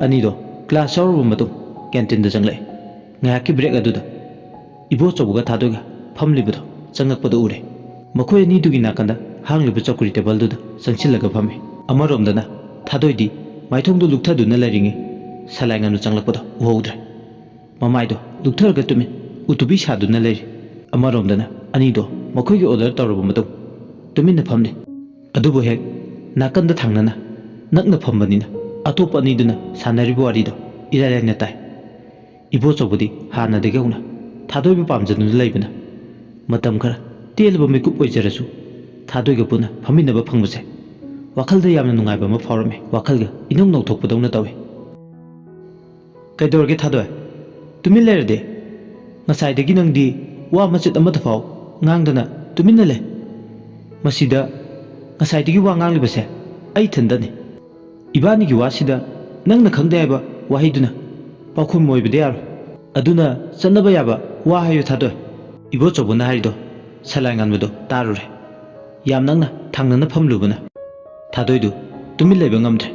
ꯑꯅꯤꯗꯣ ꯀ꯭ꯂꯥꯁ ꯌꯥꯎꯔꯕ ꯃꯇꯨꯡ ꯀꯦꯟꯇꯤꯟꯗ ꯆꯪꯂꯛꯑꯦ꯫ ꯉꯥꯏꯍꯥꯛꯀꯤ ꯕ꯭ꯔꯦꯛ ꯑꯗꯨꯗ ꯏꯕꯣꯆꯧꯕꯒ ꯊꯥꯗꯣꯏꯒ ꯐꯝꯂꯤꯕꯗꯣ ꯆꯪꯉꯛꯄꯗꯣ ꯎꯔꯦ꯫ ꯃꯈꯣꯏ ꯑꯅꯤꯗꯨꯒꯤ ꯅꯥꯀꯟꯗ ꯍꯥꯡꯂꯤꯕ ꯆꯧꯀ꯭ꯔꯤ ꯇꯦꯕꯜꯗꯨꯗ ꯆꯪꯁꯤꯜꯂꯒ ꯐꯝꯃꯤ꯫ ꯑꯃꯔꯣꯝꯗꯅ ꯊꯥꯗꯣꯏꯗꯤ ꯃꯥꯏꯊꯣꯡꯗꯨ ꯂꯨꯛꯊꯗꯨꯅ ꯂꯩꯔꯤꯉꯩ ꯁꯂꯥꯏ ꯉꯥꯅꯨ ꯆꯪꯂꯛꯄꯗꯣ ꯎꯍꯧꯗ꯭ꯔꯦ꯫ ꯃꯃꯥꯏꯗꯣ ꯂꯨꯛꯊꯔꯒ ꯇꯨꯃꯤꯟ ꯎꯇꯨꯕꯤ ꯁꯥꯗꯨꯅ ꯂꯩꯔꯤ꯫ ꯑꯃꯔꯣꯝꯗꯅ ꯑꯅꯤꯗꯣ ꯃꯈꯣꯏꯒꯤ ꯑꯣꯔꯗꯔ ꯇꯧꯔꯕ ꯃꯇꯨꯡ ꯇꯨꯃꯤꯟꯅ ꯐꯝꯂꯤ꯫ ꯑꯗꯨꯕꯨ ꯍꯦꯛ ꯅꯥꯀꯟꯗ ꯊꯪꯅꯅ ꯅꯛꯅ ꯐꯝꯕꯅꯤꯅ ꯑꯇꯣꯞꯄ ꯑꯅꯤꯗꯨꯅ ꯁꯥꯟꯅꯔꯤꯕ ꯋꯥꯔꯤꯗꯣ ꯏꯔꯥꯏ ꯂꯥꯏꯅ ꯇꯥꯏ꯫ ꯏꯕꯣꯆꯧꯕꯗꯤ ꯍꯥꯟꯅꯗꯒꯤ ꯍꯧꯅ ꯊꯥꯗꯣꯏꯕ ꯄꯥꯝꯖꯗꯨꯅ ꯂꯩꯕꯅ ꯃꯇꯝ ꯈꯔ ꯇꯦꯜꯂꯕ ꯃꯤꯀꯨꯞ ꯑꯣꯏꯖꯔꯁꯨ ꯊꯥꯗꯣꯏꯒ ꯄꯨꯟꯅ ꯐꯝꯃꯤꯟꯅꯕ ꯐꯪꯕꯁꯦ ꯋꯥꯈꯜꯗ ꯌꯥꯝꯅ ꯅꯨꯡꯉꯥꯏꯕ ꯑꯃ ꯐꯥꯎꯔꯝꯃꯤ꯫ ꯋꯥꯈꯜꯒ ꯏꯅꯧ ꯅꯧꯊꯣꯛꯄꯗꯧꯅ ꯇꯧꯏ꯫ "ꯀꯩꯗꯧꯔꯒꯦ ꯊꯥꯗꯣꯏ? ꯇꯨꯃꯤꯟ ꯂꯩꯔꯗꯤ? ꯉꯁꯥꯏꯗꯒꯤ ꯅꯪꯗꯤ ꯋꯥ ꯃꯆꯦꯠ ꯑꯃꯠꯇ ꯐꯥꯎ ꯉꯥꯡꯗꯅ ꯇꯨꯃꯤꯟꯅ ꯂꯩ꯫ ꯃꯁꯤꯗ ꯉꯁꯥꯏꯗꯒꯤ ꯋꯥ ꯉꯥꯡꯂꯤꯕꯁꯦ ꯑꯩ ꯏꯊꯟꯗꯅꯤ꯫ ꯏꯕꯥꯅꯤꯒꯤ ꯋꯥꯁꯤꯗ ꯅꯪꯅ ꯈꯪꯗꯦ ꯍꯥꯏꯕ ꯋꯥꯍꯩꯗꯨꯅ ꯄꯥꯎꯈꯨꯝ ꯑꯣꯏꯕꯗꯤ ꯌꯥꯔꯣꯏ꯫ ꯑꯗꯨꯅ ꯆꯠꯅꯕ ꯌꯥꯕ ꯋꯥ ꯍꯥꯏꯌꯨ ꯊꯥꯗꯣꯏ꯫" ꯏꯕꯣꯆꯧꯕꯅ ꯍꯥꯏꯔꯤꯗꯣ ꯁꯂꯥꯏ ꯉꯥꯟꯕꯗꯣ ꯇꯥꯔꯨꯔꯦ꯫ ꯌꯥꯝ ꯅꯛꯅ ꯊꯪꯅꯅ ꯐꯝꯂꯨꯕꯅ ꯊꯥꯗꯣꯏꯗꯨ ꯇꯨꯃꯤꯟ ꯂꯩꯕ ꯉꯝꯗ꯭ꯔꯦ꯫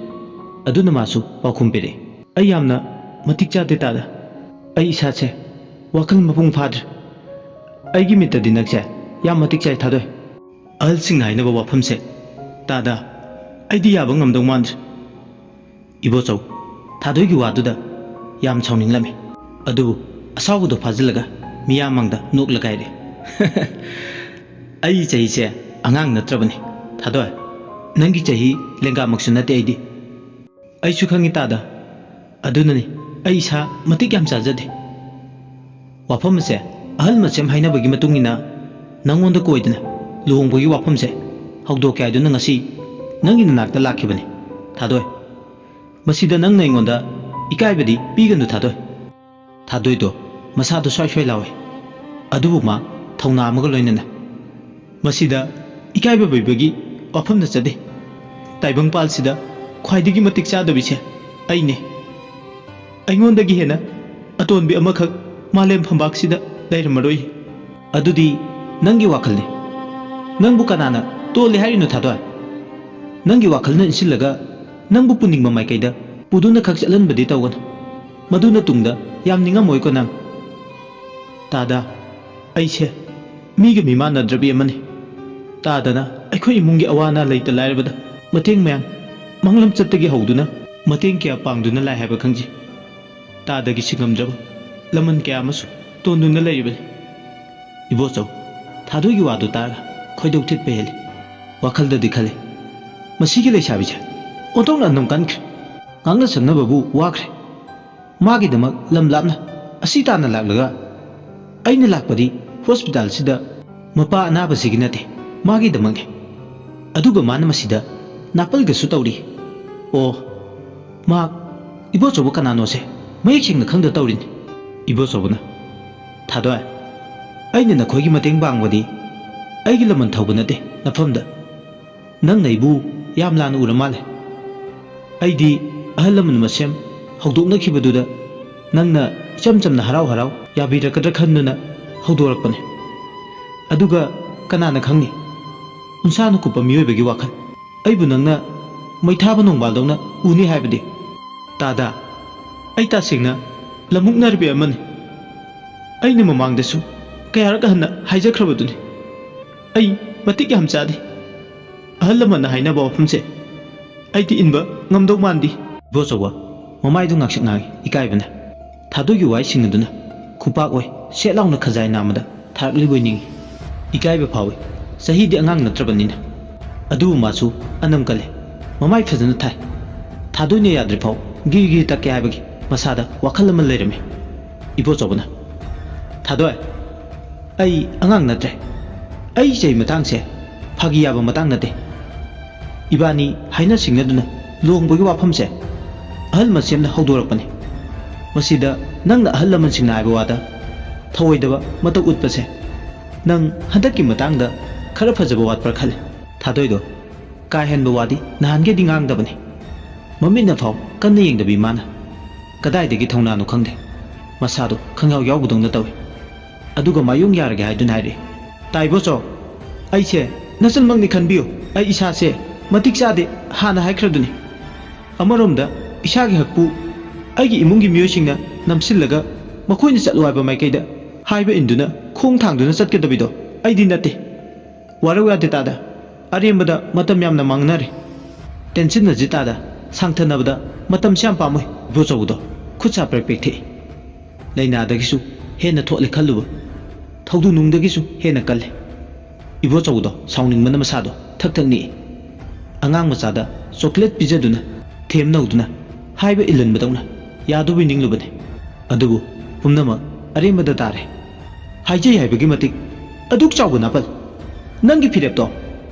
ꯑꯗꯨꯅ ꯃꯥꯁꯨ ꯄꯥꯎꯈꯨꯝ ꯄꯤꯔꯛꯏ꯫ "ꯑꯩ ꯌꯥꯝꯅ ꯃꯇꯤꯛ ꯆꯥꯗꯦ ꯇꯥꯗ꯫ ꯑꯩ ꯏꯁꯥꯁꯦ ꯋꯥꯈꯜ ꯃꯄꯨꯡ ꯐꯥꯗ꯭ꯔꯦ꯫ ꯑꯩꯒꯤ ꯃꯤꯠꯇꯗꯤ ꯅꯪꯁꯦ ꯌꯥꯝ ꯃꯇꯤꯛ ꯆꯥꯏ ꯊꯥꯗꯣꯏ꯫ ꯑꯍꯜꯁꯤꯡꯅ ꯍꯥꯏꯅꯕ ꯋꯥꯐꯝꯁꯦ ꯇꯥꯗ ꯑꯩꯗꯤ ꯌꯥꯕ ꯉꯝꯗꯧ ꯃꯥꯟꯗ꯭ꯔꯦ꯫" ꯏꯕꯣꯆꯧ ꯊꯥꯗꯣꯏꯒꯤ ꯋꯥꯗꯨꯗ ꯌꯥꯝ ꯁꯥꯎꯅꯤꯡꯂꯝꯃꯤ꯫ ꯑꯗꯨꯕꯨ ꯑꯁꯥꯎꯕꯗꯣ ꯐꯥꯖꯤꯜꯂꯒ ꯃꯤꯌꯥꯝ ꯃꯥꯡꯗ ꯅꯣꯛꯂꯒ ꯍꯥꯏꯔꯦ, "ꯑꯩ ꯆꯍꯤꯁꯦ ꯑꯉꯥꯡ ꯅꯠꯇ꯭ꯔꯕꯅꯤ ꯊꯥꯗꯣꯏ꯫ ꯅꯪꯒꯤ ꯆꯍꯤ ꯂꯦꯡꯒꯥꯃꯛꯁꯨ ꯅꯠꯇꯦ ꯑꯩꯗꯤ꯫ ꯑꯩꯁꯨ ꯈꯪꯉꯤ ꯇꯥꯗ꯫ ꯑꯗꯨꯅꯅꯤ ꯑꯩ ꯏꯁꯥ ꯃꯇꯤꯛ ꯌꯥꯝ ꯆꯥꯖꯗꯦ꯫ ꯋꯥꯐꯝ ꯑꯁꯦ ꯑꯍꯜ ꯃꯁꯦꯝ ꯍꯥꯏꯅꯕꯒꯤ ꯃꯇꯨꯡ ꯏꯟꯅ ꯅꯪꯉꯣꯟꯗ ꯀꯣꯏꯗꯅ ꯂꯨꯍꯣꯡꯕꯒꯤ ꯋꯥꯐꯝꯁꯦ ꯍꯧꯗꯣꯛꯀꯦ ꯍꯥꯏꯗꯨꯅ ꯉꯁꯤ ꯅꯪꯒꯤ ꯅꯅꯥꯛꯇ ꯂꯥꯛꯈꯤꯕꯅꯤ ꯊꯥꯗꯣꯏ꯫ ꯃꯁꯤꯗ ꯅꯪꯅ ꯑꯩꯉꯣꯟꯗ ꯏꯀꯥꯏꯕꯗꯤ ꯄꯤꯒꯅꯨ ꯊꯥꯗꯣꯏ꯫" ꯊꯥꯗꯣꯏꯗꯣ ꯃꯁꯥꯗꯣ ꯁ꯭ꯋꯥꯏ ꯁ꯭ꯋꯥꯏ ꯂꯥꯎꯏ꯫ ꯑꯗꯨꯕꯨ ꯃꯥ ꯊꯧꯅꯥ ꯑꯃꯒ ꯂꯣꯏꯅꯅ, "ꯃꯁꯤꯗ ꯏꯀꯥꯏꯕ ꯄꯤꯕꯒꯤ ꯋꯥꯐꯝ ꯅꯠꯆꯗꯦ꯫ ꯇꯥꯏꯕꯪꯄꯥꯜꯁꯤꯗ ꯈ꯭ꯋꯥꯏꯗꯒꯤ ꯃꯇꯤꯛ ꯆꯥꯗꯕꯤꯁꯦ ꯑꯩꯅꯦ꯫ ꯑꯩꯉꯣꯟꯗꯒꯤ ꯍꯦꯟꯅ ꯑꯇꯣꯟꯕꯤ ꯑꯃꯈꯛ ꯃꯥꯂꯦꯝ ꯐꯝꯕꯥꯛꯁꯤꯗ ꯂꯩꯔꯝꯃꯔꯣꯏ꯫" "ꯑꯗꯨꯗꯤ ꯅꯪꯒꯤ ꯋꯥꯈꯜꯅꯤ꯫ ꯅꯪꯕꯨ ꯀꯅꯥꯅ ꯇꯣꯜꯂꯤ ꯍꯥꯏꯔꯤꯅꯣ ꯊꯥꯗꯣꯏ? ꯅꯪꯒꯤ ꯋꯥꯈꯜꯅ ꯏꯟꯁꯤꯜꯂꯒ ꯅꯪꯕꯨ ꯄꯨꯅꯤꯡꯕ ꯃꯥꯏꯀꯩꯗ ꯄꯨꯗꯨꯅ ꯈꯛ ꯆꯠꯍꯟꯕꯗꯤ ꯇꯧꯒꯅꯨ꯫ ꯃꯗꯨꯅ ꯇꯨꯡꯗ ꯌꯥꯝ ꯅꯤꯡꯉꯝꯃꯣꯏꯀꯣ ꯅꯪ꯫ ꯇꯥꯗ, ꯑꯩꯁꯦ ꯃꯤꯒ ꯃꯤꯃꯥꯟꯅꯗ꯭ꯔꯕꯤ ꯑꯃꯅꯤ꯫ ꯇꯥꯗꯅ ꯑꯩꯈꯣꯏ ꯏꯃꯨꯡꯒꯤ ꯑꯋꯥ ꯑꯅꯥ ꯂꯩꯇ ꯂꯥꯏꯔꯕꯗ ꯃꯇꯦꯡ ꯃꯌꯥꯝ ꯃꯥꯡꯂꯝꯆꯠꯇꯒꯤ ꯍꯧꯗꯨꯅ ꯃꯇꯦꯡ ꯀꯌꯥ ꯄꯥꯡꯗꯨꯅ ꯂꯥꯛꯑꯦ ꯍꯥꯏꯕ ꯈꯪꯖꯩ꯫ ꯇꯥꯗꯒꯤ ꯁꯤꯡꯉꯝꯗ꯭ꯔꯕ ꯂꯃꯟ ꯀꯌꯥ ꯑꯃꯁꯨ ꯇꯣꯟꯗꯨꯅ ꯂꯩꯔꯤꯕꯅꯤ꯫ ꯏꯕꯣꯆꯧ, ꯊꯥꯗꯣꯏꯒꯤ ꯋꯥꯗꯨ ꯇꯥꯔꯒ ꯈꯣꯏꯗꯧ ꯊꯤꯠꯄ ꯍꯦꯜꯂꯤ꯫ ꯋꯥꯈꯜꯗꯗꯤ ꯈꯜꯂꯤ, "ꯃꯁꯤꯒꯤ ꯂꯩꯁꯥꯕꯤꯁꯦ ꯑꯣꯟꯊꯣꯛꯅ ꯑꯅꯝ ꯀꯟꯈ꯭ꯔꯦ꯫ ꯉꯥꯡꯅ ꯁꯛꯅꯕꯕꯨ ꯋꯥꯈ꯭ꯔꯦ꯫ ꯃꯥꯒꯤꯗꯃꯛ ꯂꯝ ꯂꯥꯞꯅ ꯑꯁꯤ ꯇꯥꯟꯅ ꯂꯥꯛꯂꯒ ꯑꯩꯅ ꯂꯥꯛꯄꯗꯤ ꯍꯣꯁꯄꯤꯇꯥꯜꯁꯤꯗ ꯃꯄꯥ ꯑꯅꯥꯕꯁꯤꯒꯤ ꯅꯠꯇꯦ, ꯃꯥꯒꯤꯗꯃꯛꯅꯤ꯫ ꯑꯗꯨꯒ ꯃꯥꯅ ꯃꯁꯤꯗ ꯅꯥꯄꯜꯒꯁꯨ ꯇꯧꯔꯤ꯫ ꯑꯣ, ꯃꯍꯥꯛ ꯏꯕꯣꯆꯧꯕ ꯀꯅꯥꯅꯣꯁꯦ ꯃꯌꯦꯛ ꯁꯦꯡꯅ ꯈꯪꯗ ꯇꯧꯔꯤꯅꯤ꯫" ꯏꯕꯣꯆꯧꯕꯅ, "ꯊꯥꯗꯣꯏ, ꯑꯩꯅ ꯅꯈꯣꯏꯒꯤ ꯃꯇꯦꯡ ꯄꯥꯡꯕꯗꯤ ꯑꯩꯒꯤ ꯂꯃꯟ ꯊꯧꯕ ꯅꯠꯇꯦ ꯅꯐꯝꯗ꯫ ꯅꯪꯅ ꯑꯩꯕꯨ ꯌꯥꯝ ꯂꯥꯟꯅ ꯎꯔ ꯃꯥꯜꯂꯦ꯫ ꯑꯩꯗꯤ ꯑꯍꯜ ꯂꯃꯟ ꯃꯁꯦꯝ ꯍꯧꯗꯣꯛꯅꯈꯤꯕꯗꯨꯗ ꯅꯪꯅ ꯏꯆꯝ ꯆꯝꯅ ꯍꯔꯥꯎ ꯍꯔꯥꯎ ꯌꯥꯕꯤꯔꯛꯀꯗ꯭ꯔꯥ ꯈꯟꯗꯨꯅ ꯍꯧꯗꯣꯔꯛꯄꯅꯦ꯫ ꯑꯗꯨꯒ ꯀꯅꯥꯅ ꯈꯪꯅꯤ, ꯎꯟꯁꯥꯅ ꯀꯨꯞꯄ ꯃꯤꯑꯣꯏꯕꯒꯤ ꯋꯥꯈꯜ꯫ ꯑꯩꯕꯨ ꯅꯪꯅ ꯃꯩꯊꯥꯕ ꯅꯣꯡꯕꯥꯜꯗꯧꯅ ꯎꯅꯤ ꯍꯥꯏꯕꯗꯤ?" "ꯇꯥꯗ, ꯑꯩ ꯇꯁꯦꯡꯅ ꯂꯝꯃꯨꯛꯅꯔꯕꯤ ꯑꯃꯅꯤ꯫ ꯑꯩꯅ ꯃꯃꯥꯡꯗꯁꯨ ꯀꯌꯥꯔꯛ ꯍꯟꯅ ꯍꯥꯏꯖꯈ꯭ꯔꯕꯗꯨꯅꯤ꯫ ꯑꯩ ꯃꯇꯤꯛ ꯌꯥꯝ ꯆꯥꯗꯦ꯫ ꯑꯍꯜ ꯂꯃꯟꯅ ꯍꯥꯏꯅꯕ ꯋꯥꯐꯝꯁꯦ ꯑꯩꯗꯤ ꯏꯟꯕ ꯉꯝꯗꯧ ꯃꯥꯟꯗꯦ꯫" ꯏꯕꯣꯆꯧꯕ ꯃꯃꯥꯏꯗꯨ ꯉꯥꯡꯁꯛ ꯉꯥꯡꯏ ꯏꯀꯥꯏꯕꯅ꯫ ꯊꯥꯗꯣꯏꯒꯤ ꯋꯥꯍꯩꯁꯤꯡ ꯑꯗꯨꯅ ꯈꯨꯄꯥꯛ ꯑꯣꯏ ꯁꯦꯠ ꯂꯥꯎꯅ ꯈꯖꯥꯏ ꯅꯥꯝꯃꯗ ꯊꯥꯔꯛꯂꯤꯕꯣꯏ ꯅꯤꯡꯏ꯫ ꯏꯀꯥꯏꯕ ꯐꯥꯎꯏ꯫ ꯆꯍꯤꯗꯤ ꯑꯉꯥꯡ ꯅꯠꯇ꯭ꯔꯕꯅꯤꯅ꯫ ꯑꯗꯨꯕꯨ ꯃꯥꯁꯨ ꯑꯅꯝ ꯀꯜꯂꯦ꯫ ꯃꯃꯥꯏ ꯐꯖꯅ ꯊꯥꯏ꯫ ꯊꯥꯗꯣꯏꯅ ꯌꯥꯗ꯭ꯔꯤꯐꯥꯎ ꯒꯤꯔꯤ ꯒꯤꯔꯤ ꯇꯛꯀꯦ ꯍꯥꯏꯕꯒꯤ ꯃꯁꯥꯗ ꯋꯥꯈꯜ ꯑꯃ ꯂꯩꯔꯝꯃꯤ꯫ ꯏꯕꯣꯆꯧꯕꯅ, "ꯊꯥꯗꯣꯏ, ꯑꯩ ꯑꯉꯥꯡ ꯅꯠꯇ꯭ꯔꯦ꯫ ꯑꯩ ꯏꯆꯩ ꯃꯇꯥꯡꯁꯦ ꯐꯥꯒꯤ ꯌꯥꯕ ꯃꯇꯥꯡ ꯅꯠꯇꯦ꯫ ꯏꯕꯥꯅꯤ ꯍꯥꯏꯅ ꯁꯤꯡꯅꯗꯨꯅ ꯂꯨꯍꯣꯡꯕꯒꯤ ꯋꯥꯐꯝꯁꯦ ꯑꯍꯜ ꯃꯁꯦꯝꯅ ꯍꯧꯗꯣꯔꯛꯄꯅꯤ꯫ ꯃꯁꯤꯗ ꯅꯪꯅ ꯑꯍꯜ ꯂꯃꯟꯁꯤꯡꯅ ꯍꯥꯏꯕ ꯋꯥꯗ ꯊꯧꯑꯣꯏꯗꯕ ꯃꯇꯧ ꯎꯠꯄꯁꯦ ꯅꯪ ꯍꯟꯗꯛꯀꯤ ꯃꯇꯥꯡꯗ ꯈꯔ ꯐꯖꯕ ꯋꯥꯠꯄ꯭ꯔꯥ ꯈꯜꯂꯦ꯫" ꯊꯥꯗꯣꯏꯗꯣ ꯀꯥ ꯍꯦꯟꯕ ꯋꯥꯗꯤ ꯅꯍꯥꯟꯒꯩꯗꯤ ꯉꯥꯡꯗꯕꯅꯤ꯫ ꯃꯃꯤꯠꯅ ꯐꯥꯎ ꯀꯟꯅ ꯌꯦꯡꯗꯕꯤ ꯃꯥꯅ꯫ ꯀꯗꯥꯏꯗꯒꯤ ꯊꯧꯅꯥꯅꯣ ꯈꯪꯗꯦ꯫ ꯃꯁꯥꯗꯣ ꯈꯪꯌꯥꯎ ꯌꯥꯎꯕꯗꯧꯅ ꯇꯧꯏ꯫ ꯑꯗꯨꯒ ꯃꯥꯌꯣꯡ ꯌꯥꯔꯒꯦ ꯍꯥꯏꯗꯨꯅ ꯍꯥꯏꯔꯛꯏ, "ꯇꯥꯏꯕꯣꯆꯧ, ꯑꯩꯁꯦ ꯅꯆꯟꯃꯛꯅꯤ ꯈꯟꯕꯤꯌꯨ꯫ ꯑꯩ ꯏꯁꯥꯁꯦ ꯃꯇꯤꯛ ꯆꯥꯗꯦ ꯍꯥꯟꯅ ꯍꯥꯏꯈ꯭ꯔꯗꯨꯅꯤ꯫ ꯑꯃꯔꯣꯝꯗ ꯏꯁꯥꯒꯤ ꯍꯛꯄꯨ ꯑꯩꯒꯤ ꯏꯃꯨꯡꯒꯤ ꯃꯤꯑꯣꯏꯁꯤꯡꯅ ꯅꯝꯁꯤꯜꯂꯒ ꯃꯈꯣꯏꯅ ꯆꯠꯂꯨ ꯍꯥꯏꯕ ꯃꯥꯏꯀꯩꯗ ꯍꯥꯏꯕ ꯏꯟꯗꯨꯅ ꯈꯣꯡ ꯊꯥꯡꯗꯨꯅ ꯆꯠꯀꯗꯕꯤꯗꯣ ꯑꯩꯗꯤ ꯅꯠꯇꯦ꯫ ꯋꯥꯔꯧ ꯌꯥꯗꯦ ꯇꯥꯗ꯫ ꯑꯔꯦꯝꯕꯗ ꯃꯇꯝ ꯌꯥꯝꯅ ꯃꯥꯡꯅꯔꯦ꯫ ꯇꯦꯟꯁꯤꯟꯅꯁꯤ ꯇꯥꯗ꯫ ꯁꯥꯡꯊꯅꯕꯗ ꯃꯇꯝꯁꯤ ꯌꯥꯝ ꯄꯥꯝꯃꯨꯏ꯫ ꯏꯕꯣꯆꯧꯕꯗꯣ ꯈꯨꯠ ꯁꯥ ꯄ꯭ꯔꯦꯛ ꯄ꯭ꯔꯦꯛ ꯊꯦꯛꯏ꯫ ꯂꯥꯏꯅꯥꯗꯒꯤꯁꯨ ꯍꯦꯟꯅ ꯊꯣꯠꯂꯦ ꯈꯜꯂꯨꯕ ꯊꯧꯗꯨ ꯅꯨꯡꯗꯒꯤꯁꯨ ꯍꯦꯟꯅ ꯀꯜꯂꯦ꯫ ꯏꯕꯣꯆꯧꯕꯗꯣ ꯁꯥꯎꯅꯤꯡꯕꯅ ꯃꯁꯥꯗꯣ ꯊꯛ ꯊꯛ ꯅꯤꯛꯏ꯫ ꯑꯉꯥꯡ ꯃꯆꯥꯗ ꯆꯣꯀ꯭ꯂꯦꯠ ꯄꯤꯖꯗꯨꯅ, ꯊꯦꯝꯅꯧꯗꯨꯅ, ꯍꯥꯏꯕ ꯏꯜꯍꯟꯕꯗꯧꯅ ꯌꯥꯗꯧꯕꯩ ꯅꯤꯡꯂꯨꯕꯅꯤ꯫ ꯑꯗꯨꯕꯨ ꯄꯨꯝꯅꯃꯛ ꯑꯔꯦꯝꯕꯗ ꯇꯥꯔꯦ꯫ ꯍꯥꯏꯖꯩ ꯍꯥꯏꯕꯒꯤ ꯃꯇꯤꯛ ꯑꯗꯨꯛ ꯆꯥꯎꯕ ꯅꯥꯄꯜ! ꯅꯪꯒꯤ ꯐꯤꯔꯦꯞꯇꯣ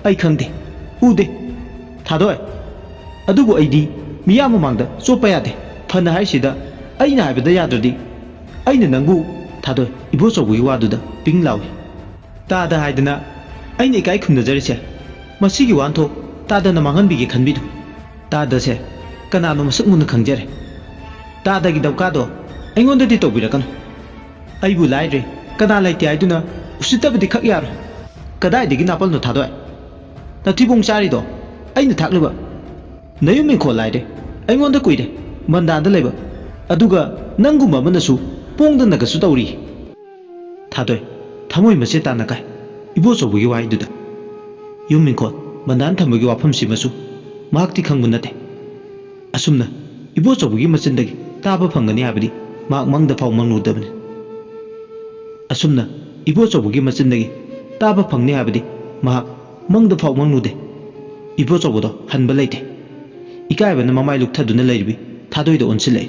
ꯑꯩ ꯈꯪꯗꯦ, ꯎꯗꯦ꯫ ꯊꯥꯗꯣꯏ, ꯑꯗꯨꯕꯨ ꯑꯩꯗꯤ ꯃꯤꯌꯥꯝ ꯃꯃꯥꯡꯗ ꯆꯣꯞꯄ ꯌꯥꯗꯦ꯫ ꯐꯅ ꯍꯥꯏꯁꯤꯗ ꯑꯩꯅ ꯍꯥꯏꯕꯗ ꯌꯥꯗ꯭ꯔꯗꯤ ꯑꯩꯅ ꯅꯪꯕꯨ꯫ ꯊꯥꯗꯣꯏ, ꯏꯕꯣꯆꯧꯕꯒꯤ ꯋꯥꯗꯨꯗ ꯄꯤꯡ ꯂꯥꯎꯏ꯫ ꯇꯥꯗ ꯍꯥꯏꯗꯅ ꯑꯩꯅ ꯏꯀꯥꯏ ꯈꯨꯝꯅꯖꯔꯤꯁꯦ꯫ ꯃꯁꯤꯒꯤ ꯋꯥꯍꯟꯊꯣꯛ ꯇꯥꯗꯅ ꯃꯥꯡꯍꯟꯕꯤꯒꯦ ꯈꯟꯕꯤꯅꯨ꯫ ꯇꯥꯗꯁꯦ ꯀꯅꯥꯅꯣ ꯃꯁꯛ ꯃꯨꯟꯅ ꯈꯪꯖꯔꯦ꯫ ꯇꯥꯗꯒꯤ ꯗꯧꯀꯥꯗꯣ ꯑꯩꯉꯣꯟꯗꯗꯤ ꯇꯧꯕꯤꯔꯛꯀꯅꯨ꯫ ꯑꯩꯕꯨ ꯂꯥꯏꯔꯦ, ꯀꯅꯥ ꯂꯩꯇꯦ ꯍꯥꯏꯗꯨꯅ ꯎꯁꯤꯠꯇꯕꯗꯤ ꯈꯛ ꯌꯥꯔꯣꯏ꯫ ꯀꯗꯥꯏꯗꯒꯤ ꯅꯥꯄꯜꯅꯣ ꯊꯥꯗꯣꯏ? ꯅꯊꯤꯕꯣꯡ ꯆꯥꯔꯤꯗꯣ ꯑꯩꯅ ꯊꯥꯛꯂꯤꯕ꯫ ꯅꯌꯨꯝ ꯏꯪꯈꯣꯜ ꯂꯥꯏꯔꯦ, ꯑꯩꯉꯣꯟꯗ ꯀꯨꯏꯔꯦ ꯃꯟꯗꯥꯟꯗ ꯂꯩꯕ꯫ ꯑꯗꯨꯒ ꯅꯪꯒꯨꯝꯕ ꯑꯃꯅꯁꯨ ꯄꯣꯡꯗꯅꯒꯁꯨ ꯇꯧꯔꯤ꯫ ꯊꯥꯗꯣꯏ ꯊꯃꯣꯏ ꯃꯆꯦꯠ ꯇꯥꯅ ꯀꯥꯏ ꯏꯕꯣꯆꯧꯕꯒꯤ ꯋꯥꯍꯩꯗꯨꯗ꯫ ꯌꯨꯝ ꯏꯪꯈꯣꯜ ꯃꯟꯗꯥꯟ ꯊꯝꯕꯒꯤ ꯋꯥꯐꯝꯁꯤꯃꯁꯨ ꯃꯍꯥꯛꯇꯤ ꯈꯪꯕ ꯅꯠꯇꯦ꯫ ꯑꯁꯨꯝꯅ ꯏꯕꯣꯆꯧꯕꯒꯤ ꯃꯆꯤꯟꯗꯒꯤ ꯇꯥꯕ ꯐꯪꯒꯅꯤ ꯍꯥꯏꯕꯗꯤ ꯃꯍꯥꯛ ꯃꯪꯗ ꯐꯥꯎ ꯃꯪꯂꯨꯗꯕꯅꯤ꯫ ꯑꯁꯨꯝꯅ ꯏꯕꯣꯆꯧꯕꯒꯤ ꯃꯆꯤꯟꯗꯒꯤ ꯇꯥꯕ ꯐꯪꯅꯤ ꯍꯥꯏꯕꯗꯤ ꯃꯍꯥꯛ ꯃꯪꯗ ꯐꯥꯎ ꯃꯪꯂꯨꯗꯦ꯫ ꯏꯕꯣꯆꯧꯕꯗꯣ ꯍꯟꯕ ꯂꯩꯇꯦ꯫ ꯏꯀꯥꯏꯕꯅ ꯃꯃꯥꯏ ꯂꯨꯛꯊꯗꯨꯅ ꯂꯩꯔꯤꯕꯤ ꯊꯥꯗꯣꯏꯗ ꯑꯣꯟꯁꯤꯜꯂꯛꯏ꯫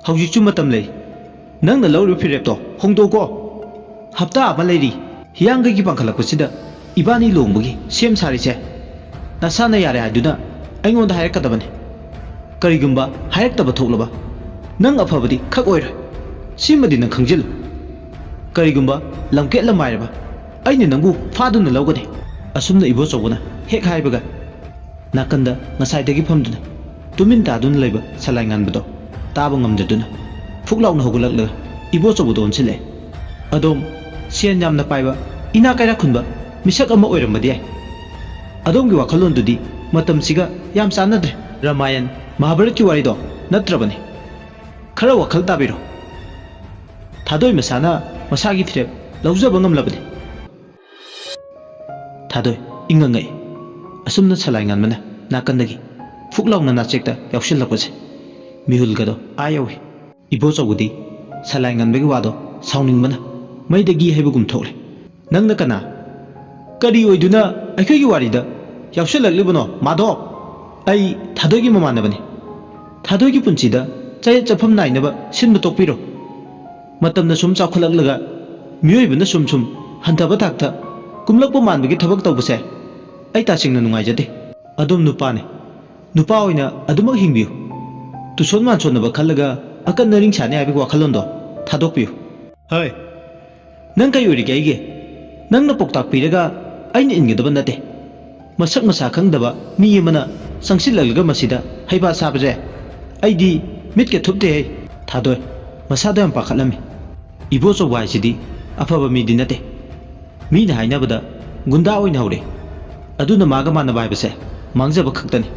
ꯍꯧꯖꯤꯛꯁꯨ ꯃꯇꯝ ꯂꯩ꯫ ꯅꯪꯅ ꯂꯧꯔꯤꯕ ꯐꯤꯔꯦꯞꯇꯣ ꯍꯣꯡꯗꯣꯛꯀꯣ꯫ ꯍꯞꯇꯥ ꯑꯃ ꯂꯩꯔꯤ꯫ ꯍꯤꯌꯥꯡꯒꯩꯒꯤ ꯄꯥꯡꯈꯠꯂꯛꯄꯁꯤꯗ ꯏꯕꯥꯅꯤ ꯂꯨꯍꯣꯡꯕꯒꯤ ꯁꯦꯝ ꯁꯥꯔꯤꯁꯦ꯫ ꯅꯁꯥꯅ ꯌꯥꯔꯦ ꯍꯥꯏꯗꯨꯅ ꯑꯩꯉꯣꯟꯗ ꯍꯥꯏꯔꯛꯀꯗꯕꯅꯤ꯫ ꯀꯔꯤꯒꯨꯝꯕ ꯍꯥꯏꯔꯛꯇꯕ ꯊꯣꯛꯂꯕ, ꯅꯪ ꯑꯐꯕꯗꯤ ꯈꯛ ꯑꯣꯏꯔꯣꯏ꯫ ꯁꯤꯃꯗꯤ ꯅꯪ ꯈꯪꯖꯤꯜꯂꯨ꯫ ꯀꯔꯤꯒꯨꯝꯕ ꯂꯝꯀꯦꯠ ꯂꯝꯃꯥꯏꯔꯕ, ꯑꯩꯅ ꯅꯪꯕꯨ ꯐꯥꯗꯨꯅ ꯂꯧꯒꯅꯤ꯫ ꯑꯁꯨꯝꯅ ꯏꯕꯣꯆꯧꯕꯅ ꯍꯦꯛ ꯍꯥꯏꯕꯒ, ꯅꯥꯀꯟꯗ ꯉꯁꯥꯏꯗꯒꯤ ꯐꯝꯗꯨꯅ ꯇꯨꯃꯤꯟ ꯇꯥꯗꯨꯅ ꯂꯩꯕ ꯁꯂꯥꯏ ꯉꯥꯟꯕꯗꯣ ꯇꯥꯕ ꯉꯝꯗꯗꯨꯅ ꯐꯨꯛ ꯂꯥꯎꯅ ꯍꯧꯒꯠꯂꯛꯂꯒ ꯏꯕꯣꯆꯧꯕꯗ ꯑꯣꯟꯁꯤꯜꯂꯛꯑꯦ꯫ "ꯑꯗꯣꯝ ꯁꯦꯟ ꯌꯥꯝꯅ ꯄꯥꯏꯕ, ꯏꯅꯥ ꯀꯩꯔꯥꯛ ꯈꯨꯟꯕ ꯃꯤꯁꯛ ꯑꯃ ꯑꯣꯏꯔꯝꯕꯗꯤ ꯌꯥꯏ꯫ ꯑꯗꯣꯝꯒꯤ ꯋꯥꯈꯜꯂꯣꯟꯗꯨꯗꯤ ꯃꯇꯝꯁꯤꯒ ꯌꯥꯝ ꯆꯥꯟꯅꯗ꯭ꯔꯦ"꯫ ꯔꯥꯃꯥꯌꯟ ꯃꯍꯥꯚꯥꯔꯠꯀꯤ ꯋꯥꯔꯤꯗꯣ ꯅꯠꯇ꯭ꯔꯕꯅꯤ꯫ ꯈꯔ ꯋꯥꯈꯜ ꯇꯥꯕꯤꯔꯣ꯫ ꯊꯥꯗꯣꯏ ꯃꯁꯥꯅ ꯃꯁꯥꯒꯤ ꯐꯤꯔꯦꯞ ꯂꯧꯖꯕ ꯉꯝꯂꯕꯅꯤ꯫ ꯊꯥꯗꯣꯏ ꯏꯪꯉꯪꯉꯛꯏ꯫ ꯑꯁꯨꯝꯅ ꯁꯂꯥꯏ ꯉꯥꯟꯕꯅ ꯅꯥꯀꯟꯗꯒꯤ ꯐꯨꯛ ꯂꯥꯎꯅ ꯅꯥꯆꯦꯛꯇ ꯌꯥꯎꯁꯤꯜꯂꯛꯄꯁꯦ ꯃꯤꯍꯨꯜꯒꯗꯣ ꯑꯥ ꯌꯧꯏ꯫ ꯏꯕꯣꯆꯧꯕꯗꯤ ꯁꯂꯥꯏ ꯉꯥꯟꯕꯒꯤ ꯋꯥꯗꯣ ꯁꯥꯎꯅꯤꯡꯕꯅ ꯃꯩꯗꯒꯤ ꯍꯩꯕꯒꯨꯝ ꯊꯣꯛꯂꯦ꯫ "ꯅꯪꯅ ꯀꯅꯥ? ꯀꯔꯤ ꯑꯣꯏꯗꯨꯅ ꯑꯩꯈꯣꯏꯒꯤ ꯋꯥꯔꯤꯗ ꯌꯥꯎꯁꯤꯜꯂꯛꯂꯤꯕꯅꯣ, ꯃꯥꯙꯣꯞ?" "ꯑꯩ ꯊꯥꯗꯣꯏꯒꯤ ꯃꯃꯥꯟꯅꯕꯅꯤ꯫ ꯊꯥꯗꯣꯏꯒꯤ ꯄꯨꯟꯁꯤꯗ ꯆꯌꯦꯠ ꯆꯠꯐꯝ ꯅꯥꯏꯅꯕ ꯁꯤꯟꯕ ꯇꯣꯛꯄꯤꯔꯣ꯫ ꯃꯇꯝꯅ ꯁꯨꯝ ꯆꯥꯎꯈꯠꯂꯛꯂꯒ ꯃꯤꯑꯣꯏꯕꯅ ꯁꯨꯝ ꯁꯨꯝ ꯍꯟꯊꯕ ꯊꯥꯛꯇ ꯀꯨꯝꯂꯛꯄ ꯃꯥꯟꯕꯒꯤ ꯊꯕꯛ ꯇꯧꯕꯁꯦ ꯑꯩ ꯇꯁꯦꯡꯅ ꯅꯨꯡꯉꯥꯏꯖꯗꯦ꯫ ꯑꯗꯣꯝ ꯅꯨꯄꯥꯅꯤ, ꯅꯨꯄꯥ ꯑꯣꯏꯅ ꯑꯗꯨꯃꯛ ꯍꯤꯡꯕꯤꯌꯨ꯫ ꯇꯨꯁꯣꯟ ꯃꯥꯟꯁꯣꯟꯅꯕ ꯈꯜꯂꯒ ꯑꯀꯟ ꯑꯔꯤꯡ ꯁꯥꯅꯤ ꯍꯥꯏꯕꯒꯤ ꯋꯥꯈꯜꯂꯣꯟꯗꯣ ꯊꯥꯗꯣꯛꯄꯤꯌꯨ꯫" "ꯍꯩ, ꯅꯪ ꯀꯩ ꯑꯣꯏꯔꯤꯒꯦ ꯑꯩꯒꯤ? ꯅꯪꯅ ꯄꯥꯎꯇꯥꯛ ꯄꯤꯔꯒ ꯑꯩꯅ ꯏꯟꯒꯗꯕ ꯅꯠꯇꯦ꯫ ꯃꯁꯛ ꯃꯁꯥ ꯈꯪꯗꯕ ꯃꯤ ꯑꯃꯅ ꯆꯪꯁꯤꯜꯂꯛꯂꯒ ꯃꯁꯤꯗ ꯍꯩꯄꯥ ꯁꯥꯕꯁꯦ ꯑꯩꯗꯤ ꯃꯤꯠꯀ ꯊꯨꯞꯇꯦꯍꯦ꯫" ꯊꯥꯗꯣꯏ ꯃꯁꯥꯗ ꯌꯥꯝ ꯄꯥꯈꯠꯂꯝꯃꯤ꯫ ꯏꯕꯣꯆꯧꯕ ꯍꯥꯏꯁꯤꯗꯤ ꯑꯐꯕ ꯃꯤꯗꯤ ꯅꯠꯇꯦ꯫ ꯃꯤꯅ ꯍꯥꯏꯅꯕꯗ ꯒꯨꯟꯗꯥ ꯑꯣꯏꯅ ꯍꯧꯔꯦ꯫ ꯑꯗꯨꯅ ꯃꯥꯒ ꯃꯥꯟꯅꯕ ꯍꯥꯏꯕꯁꯦ ꯃꯥꯡꯖꯕ ꯈꯛꯇꯅꯤ꯫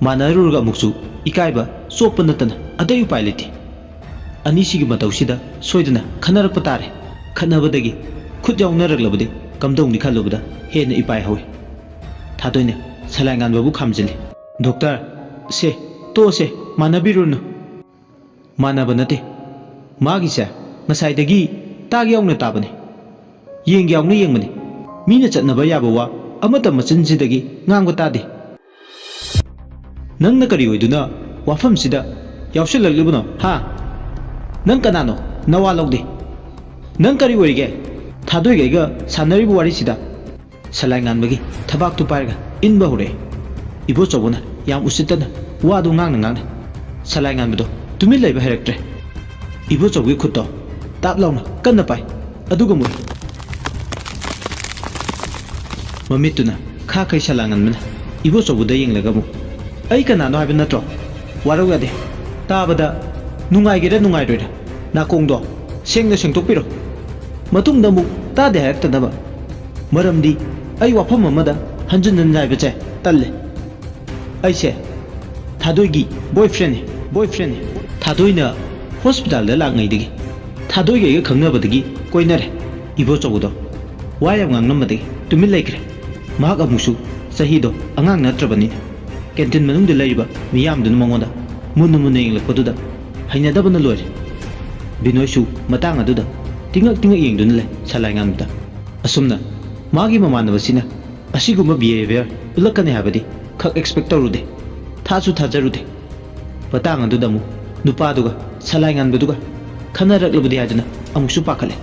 ꯃꯥꯟꯅꯔꯨꯔꯒ ꯑꯃꯨꯛꯁꯨ ꯏꯀꯥꯏꯕ ꯆꯣꯞꯄ ꯅꯠꯇꯅ ꯑꯇꯩ ꯎꯄꯥꯏ ꯂꯩꯇꯦ꯫ ꯑꯅꯤꯁꯤꯒꯤ ꯃꯇꯧꯁꯤꯗ ꯁꯣꯏꯗꯅ ꯈꯟꯅꯔꯛꯄ ꯇꯥꯔꯦ꯫ ꯈꯠꯅꯕꯗꯒꯤ ꯈꯨꯠ ꯌꯥꯎꯅꯔꯛꯂꯕꯗꯤ ꯀꯝꯗꯧꯅꯤ ꯈꯜꯂꯨꯕꯗ ꯍꯦꯟꯅ ꯏꯄꯥꯏ ꯍꯧꯏ꯫ ꯊꯥꯗꯣꯏꯅ ꯁꯂꯥꯏ ꯉꯥꯟꯕꯕꯨ ꯈꯥꯝꯖꯤꯜꯂꯤ꯫ "ꯗꯣꯛꯇꯔ, ꯁꯦ, ꯇꯣꯛꯑꯁꯦ, ꯃꯥꯟꯅꯕꯤꯔꯨꯅꯨ꯫" "ꯃꯥꯟꯅꯕ ꯅꯠꯇꯦ꯫ ꯃꯥꯒꯤꯁꯦ ꯉꯁꯥꯏꯗꯒꯤ ꯇꯥꯒꯦ ꯌꯥꯎꯅ ꯇꯥꯕꯅꯤ, ꯌꯦꯡꯒꯦ ꯌꯥꯎꯅ ꯌꯦꯡꯕꯅꯤ꯫ ꯃꯤꯅ ꯆꯠꯅꯕ ꯌꯥꯕ ꯋꯥ ꯑꯃꯠꯇ ꯃꯆꯤꯟꯁꯤꯗꯒꯤ ꯉꯥꯡꯕ ꯇꯥꯗꯦ꯫" "ꯅꯪꯅ ꯀꯔꯤ ꯑꯣꯏꯗꯨꯅ ꯋꯥꯐꯝꯁꯤꯗ ꯌꯥꯎꯁꯤꯜꯂꯛꯂꯤꯕꯅꯣ, ꯍꯥ? ꯅꯪ ꯀꯅꯥꯅꯣ? ꯅꯋꯥ ꯂꯧꯗꯦ꯫ ꯅꯪ ꯀꯔꯤ ꯑꯣꯏꯔꯤꯒꯦ ꯊꯥꯗꯣꯏꯒꯩꯒ ꯁꯥꯟꯅꯔꯤꯕ ꯋꯥꯔꯤꯁꯤꯗ?" ꯁꯂꯥꯏ ꯉꯥꯟꯕꯒꯤ ꯊꯕꯥꯛꯇꯨ ꯄꯥꯏꯔꯒ ꯏꯟꯕ ꯍꯧꯔꯛꯑꯦ꯫ ꯏꯕꯣꯆꯧꯕꯅ ꯌꯥꯝ ꯎꯁꯤꯠꯇꯅ ꯋꯥꯗꯨ ꯉꯥꯡꯅ ꯉꯥꯡꯅ ꯁꯂꯥꯏ ꯉꯥꯟꯕꯗꯣ ꯇꯨꯃꯤꯟ ꯂꯩꯕ ꯍꯩꯔꯛꯇ꯭ꯔꯦ꯫ ꯏꯕꯣꯆꯧꯕꯒꯤ ꯈꯨꯠꯇꯣ ꯇꯥꯞ ꯂꯥꯎꯅ ꯀꯟꯅ ꯄꯥꯏ, ꯑꯗꯨꯒ ꯃꯨꯛ ꯃꯃꯤꯠꯇꯨꯅ ꯈꯥꯈꯩ ꯁꯂꯥꯏ ꯉꯥꯟꯕꯅ ꯏꯕꯣꯆꯧꯕꯗ ꯌꯦꯡꯂꯒ ꯑꯃꯨꯛ, "ꯑꯩ ꯀꯅꯥꯅꯣ ꯍꯥꯏꯕ ꯅꯠꯇ꯭ꯔꯣ? ꯋꯥꯔꯧ ꯌꯥꯗꯦ꯫ ꯇꯥꯕꯗ ꯅꯨꯡꯉꯥꯏꯒꯦꯔꯥ ꯅꯨꯡꯉꯥꯏꯔꯣꯏꯔꯥ, ꯅꯥꯀꯣꯡꯗꯣ ꯁꯦꯡꯅ ꯁꯦꯡꯗꯣꯛꯄꯤꯔꯣ꯫ ꯃꯇꯨꯡꯗ ꯑꯃꯨꯛ ꯇꯥꯗꯦ ꯍꯥꯏꯔꯛꯇꯅꯕ꯫ ꯃꯔꯝꯗꯤ ꯑꯩ ꯋꯥꯐꯝ ꯑꯃꯗ ꯍꯟꯖꯤꯟ ꯍꯟꯖꯤꯟ ꯍꯥꯏꯕꯁꯦ ꯇꯜꯂꯦ꯫ ꯑꯩꯁꯦ ꯊꯥꯗꯣꯏꯒꯤ ꯕꯣꯏ ꯐ꯭ꯔꯦꯟꯅꯤ, ꯕꯣꯏ ꯐ꯭ꯔꯦꯟꯅꯤ꯫ ꯊꯥꯗꯣꯏꯅ ꯍꯣꯁꯄꯤꯇꯥꯜꯗ ꯂꯥꯛꯉꯩꯗꯒꯤ ꯊꯥꯗꯣꯏꯒ ꯑꯩꯒ ꯈꯪꯅꯕꯗꯒꯤ ꯀꯣꯏꯅꯔꯦ꯫ ꯏꯕꯣꯆꯧꯕꯗꯣ ꯋꯥ ꯌꯥꯝ ꯉꯥꯡꯂꯝꯕꯗꯒꯤ ꯇꯨꯃꯤꯟ ꯂꯩꯈ꯭ꯔꯦ꯫ ꯃꯍꯥꯛ ꯑꯃꯨꯛꯁꯨ ꯆꯍꯤꯗꯣ ꯑꯉꯥꯡ ꯅꯠꯇ꯭ꯔꯕꯅꯤꯅ ꯀꯦꯟꯇꯤꯟ ꯃꯅꯨꯡꯗ ꯂꯩꯔꯤꯕ ꯃꯤꯌꯥꯝꯗꯨꯅ ꯃꯉꯣꯟꯗ ꯃꯨꯟꯅ ꯃꯨꯟꯅ ꯌꯦꯡꯂꯛꯄꯗꯨꯗ ꯍꯩꯅꯗꯕꯅ ꯂꯣꯏꯔꯦ꯫ ꯕꯤꯅꯣꯏꯁꯨ ꯃꯇꯥꯡ ꯑꯗꯨꯗ ꯇꯤꯡꯉꯛ ꯇꯤꯡꯉꯛ ꯌꯦꯡꯗꯨꯅ ꯂꯩ ꯁꯂꯥꯏ ꯉꯥꯟꯕꯗ꯫ ꯑꯁꯨꯝꯅ ꯃꯥꯒꯤ ꯃꯃꯥꯟꯅꯕꯁꯤꯅ ꯑꯁꯤꯒꯨꯝꯕ ꯕꯤꯍꯦꯕꯤꯌꯔ ꯎꯠꯂꯛꯀꯅꯤ ꯍꯥꯏꯕꯗꯤ ꯈꯛ ꯑꯦꯛꯁꯄꯦꯛ ꯇꯧꯔꯨꯗꯦ꯫ ꯊꯥꯁꯨ ꯊꯥꯖꯔꯨꯗꯦ꯫ ꯃꯇꯥꯡ ꯑꯗꯨꯗ ꯑꯃꯨꯛ ꯅꯨꯄꯥꯗꯨꯒ ꯁꯂꯥꯏ ꯉꯥꯟꯕꯗꯨꯒ ꯈꯟꯅꯔꯛꯂꯕꯗꯤ ꯍꯥꯏꯗꯨꯅ ꯑꯃꯨꯛꯁꯨ ꯄꯥꯈꯠꯂꯦ꯫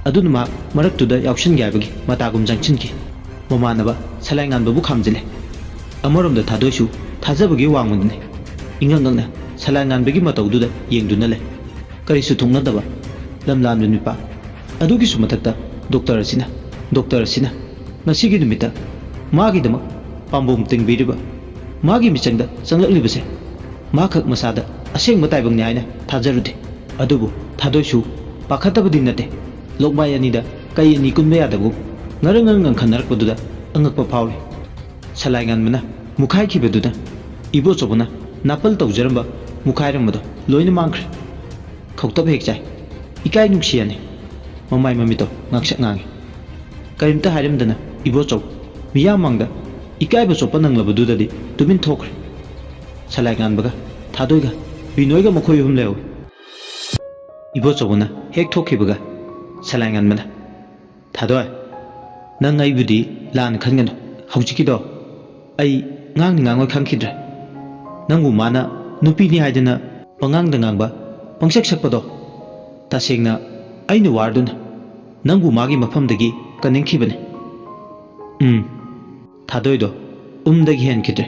ꯑꯗꯨꯅ ꯃꯍꯥꯛ ꯃꯔꯛꯇꯨꯗ ꯌꯥꯎꯁꯟꯒꯦ ꯍꯥꯏꯕꯒꯤ ꯃꯇꯥꯒꯨꯝ ꯆꯪꯁꯤꯟꯈꯤ꯫ ꯃꯃꯥꯟꯅꯕ ꯁꯂꯥꯏ ꯉꯥꯟꯕꯕꯨ ꯈꯥꯝꯖꯤꯜꯂꯦ꯫ ꯑꯃꯔꯣꯝꯗ ꯊꯥꯗꯣꯏꯁꯨ ꯊꯥꯖꯕꯒꯤ ꯋꯥꯡꯃꯗꯅꯤ꯫ ꯏꯉꯛ ꯉꯛꯅ ꯁꯂꯥꯏ ꯉꯥꯟꯕꯒꯤ ꯃꯇꯧꯗꯨꯗ ꯌꯦꯡꯗꯨꯅ ꯂꯩ꯫ ꯀꯔꯤꯁꯨ ꯊꯣꯛꯅꯗꯕ ꯂꯝꯂꯥꯟꯕ ꯅꯨꯄꯥ꯫ ꯑꯗꯨꯒꯤꯁꯨ ꯃꯊꯛꯇ ꯗꯣꯛꯇꯔ ꯑꯁꯤꯅ, ꯗꯣꯛꯇꯔ ꯑꯁꯤꯅ ꯉꯁꯤꯒꯤ ꯅꯨꯃꯤꯠꯇ ꯃꯥꯒꯤꯗꯃꯛ ꯄꯥꯝꯕꯣꯝ ꯇꯤꯡꯕꯤꯔꯤꯕ, ꯃꯥꯒꯤ ꯃꯤꯆꯪꯗ ꯆꯪꯂꯛꯂꯤꯕꯁꯦ ꯃꯥꯈꯛ ꯃꯁꯥꯗ ꯑꯁꯦꯡꯕ ꯇꯥꯏꯕꯪꯅꯤ ꯍꯥꯏꯅ ꯊꯥꯖꯔꯨꯗꯦ꯫ ꯑꯗꯨꯕꯨ ꯊꯥꯗꯣꯏꯁꯨ ꯄꯥꯈꯠꯇꯕꯗꯤ ꯅꯠꯇꯦ꯫ ꯂꯣꯛꯃꯥꯏ ꯑꯅꯤꯗ ꯀꯩ ꯑꯅꯤ ꯀꯨꯟꯕ ꯌꯥꯗꯕꯒꯨꯝ ꯉꯔꯪ ꯉꯔꯪ ꯉꯪꯈꯠꯅꯔꯛꯄꯗꯨꯗ ꯑꯉꯛꯄ ꯐꯥꯎꯔꯤ꯫ ꯁꯂꯥꯏ ꯉꯥꯟꯕꯅ ꯃꯨꯛꯈꯥꯏꯈꯤꯕꯗꯨꯅ ꯏꯕꯣꯆꯧꯕꯅ ꯅꯥꯄꯜ ꯇꯧꯖꯔꯝꯕ ꯃꯨꯛꯈꯥꯏꯔꯝꯕꯗꯣ ꯂꯣꯏꯅ ꯃꯥꯡꯈ꯭ꯔꯦ꯫ ꯈꯧꯇꯛ ꯍꯦꯛ ꯆꯥꯏ꯫ ꯏꯀꯥꯏ ꯅꯨꯡꯁꯤ ꯌꯥꯅꯤ꯫ ꯃꯃꯥꯏ ꯃꯃꯤꯠꯇꯣ ꯉꯥꯡꯁꯛ ꯉꯥꯡꯉꯤ꯫ ꯀꯔꯤꯝꯇ ꯍꯥꯏꯔꯝꯗꯅ ꯏꯕꯣꯆꯧ ꯃꯤꯌꯥꯝ ꯃꯥꯡꯗ ꯏꯀꯥꯏꯕ ꯆꯣꯠꯄ ꯅꯪꯂꯕꯗꯨꯗꯗꯤ ꯇꯨꯃꯤꯟ ꯊꯣꯛꯈ꯭ꯔꯦ꯫ ꯁꯂꯥꯏ ꯉꯥꯟꯕꯒ ꯊꯥꯗꯣꯏꯒ ꯕꯤꯅꯣꯏꯒ ꯃꯈꯣꯏ ꯑꯍꯨꯝ ꯂꯩꯍꯧꯏ꯫ ꯏꯕꯣꯆꯧꯕꯅ ꯍꯦꯛ ꯊꯣꯛꯈꯤꯕꯒ ꯁꯂꯥꯏ ꯉꯥꯟꯕꯅ, "ꯊꯥꯗꯣꯏ, ꯅꯪ ꯑꯩꯕꯨꯗꯤ ꯂꯥꯟꯅ ꯈꯟꯒꯅꯨ꯫ ꯍꯧꯖꯤꯛꯀꯤꯗꯣ ꯑꯩ ꯉꯥꯡꯅꯤ ꯉꯥꯡꯉꯣꯏ ꯈꯪꯈꯤꯗ꯭ꯔꯦ꯫ ꯅꯪꯕꯨ ꯃꯥꯅ ꯅꯨꯄꯤꯅꯤ ꯍꯥꯏꯗꯅ ꯄꯉꯥꯡꯗ ꯉꯥꯡꯕ, ꯄꯪꯁꯛ ꯁꯛꯄꯗꯣ ꯇꯁꯦꯡꯅ ꯑꯩꯅ ꯋꯥꯔꯗꯨꯅ ꯅꯪꯕꯨ ꯃꯥꯒꯤ ꯃꯐꯝꯗꯒꯤ ꯀꯟꯅꯤꯡꯈꯤꯕꯅꯤ꯫" ꯎꯝ꯫ ꯊꯥꯗꯣꯏꯗꯣ ꯎꯝꯗꯒꯤ ꯍꯦꯟꯈꯤꯗ꯭ꯔꯦ꯫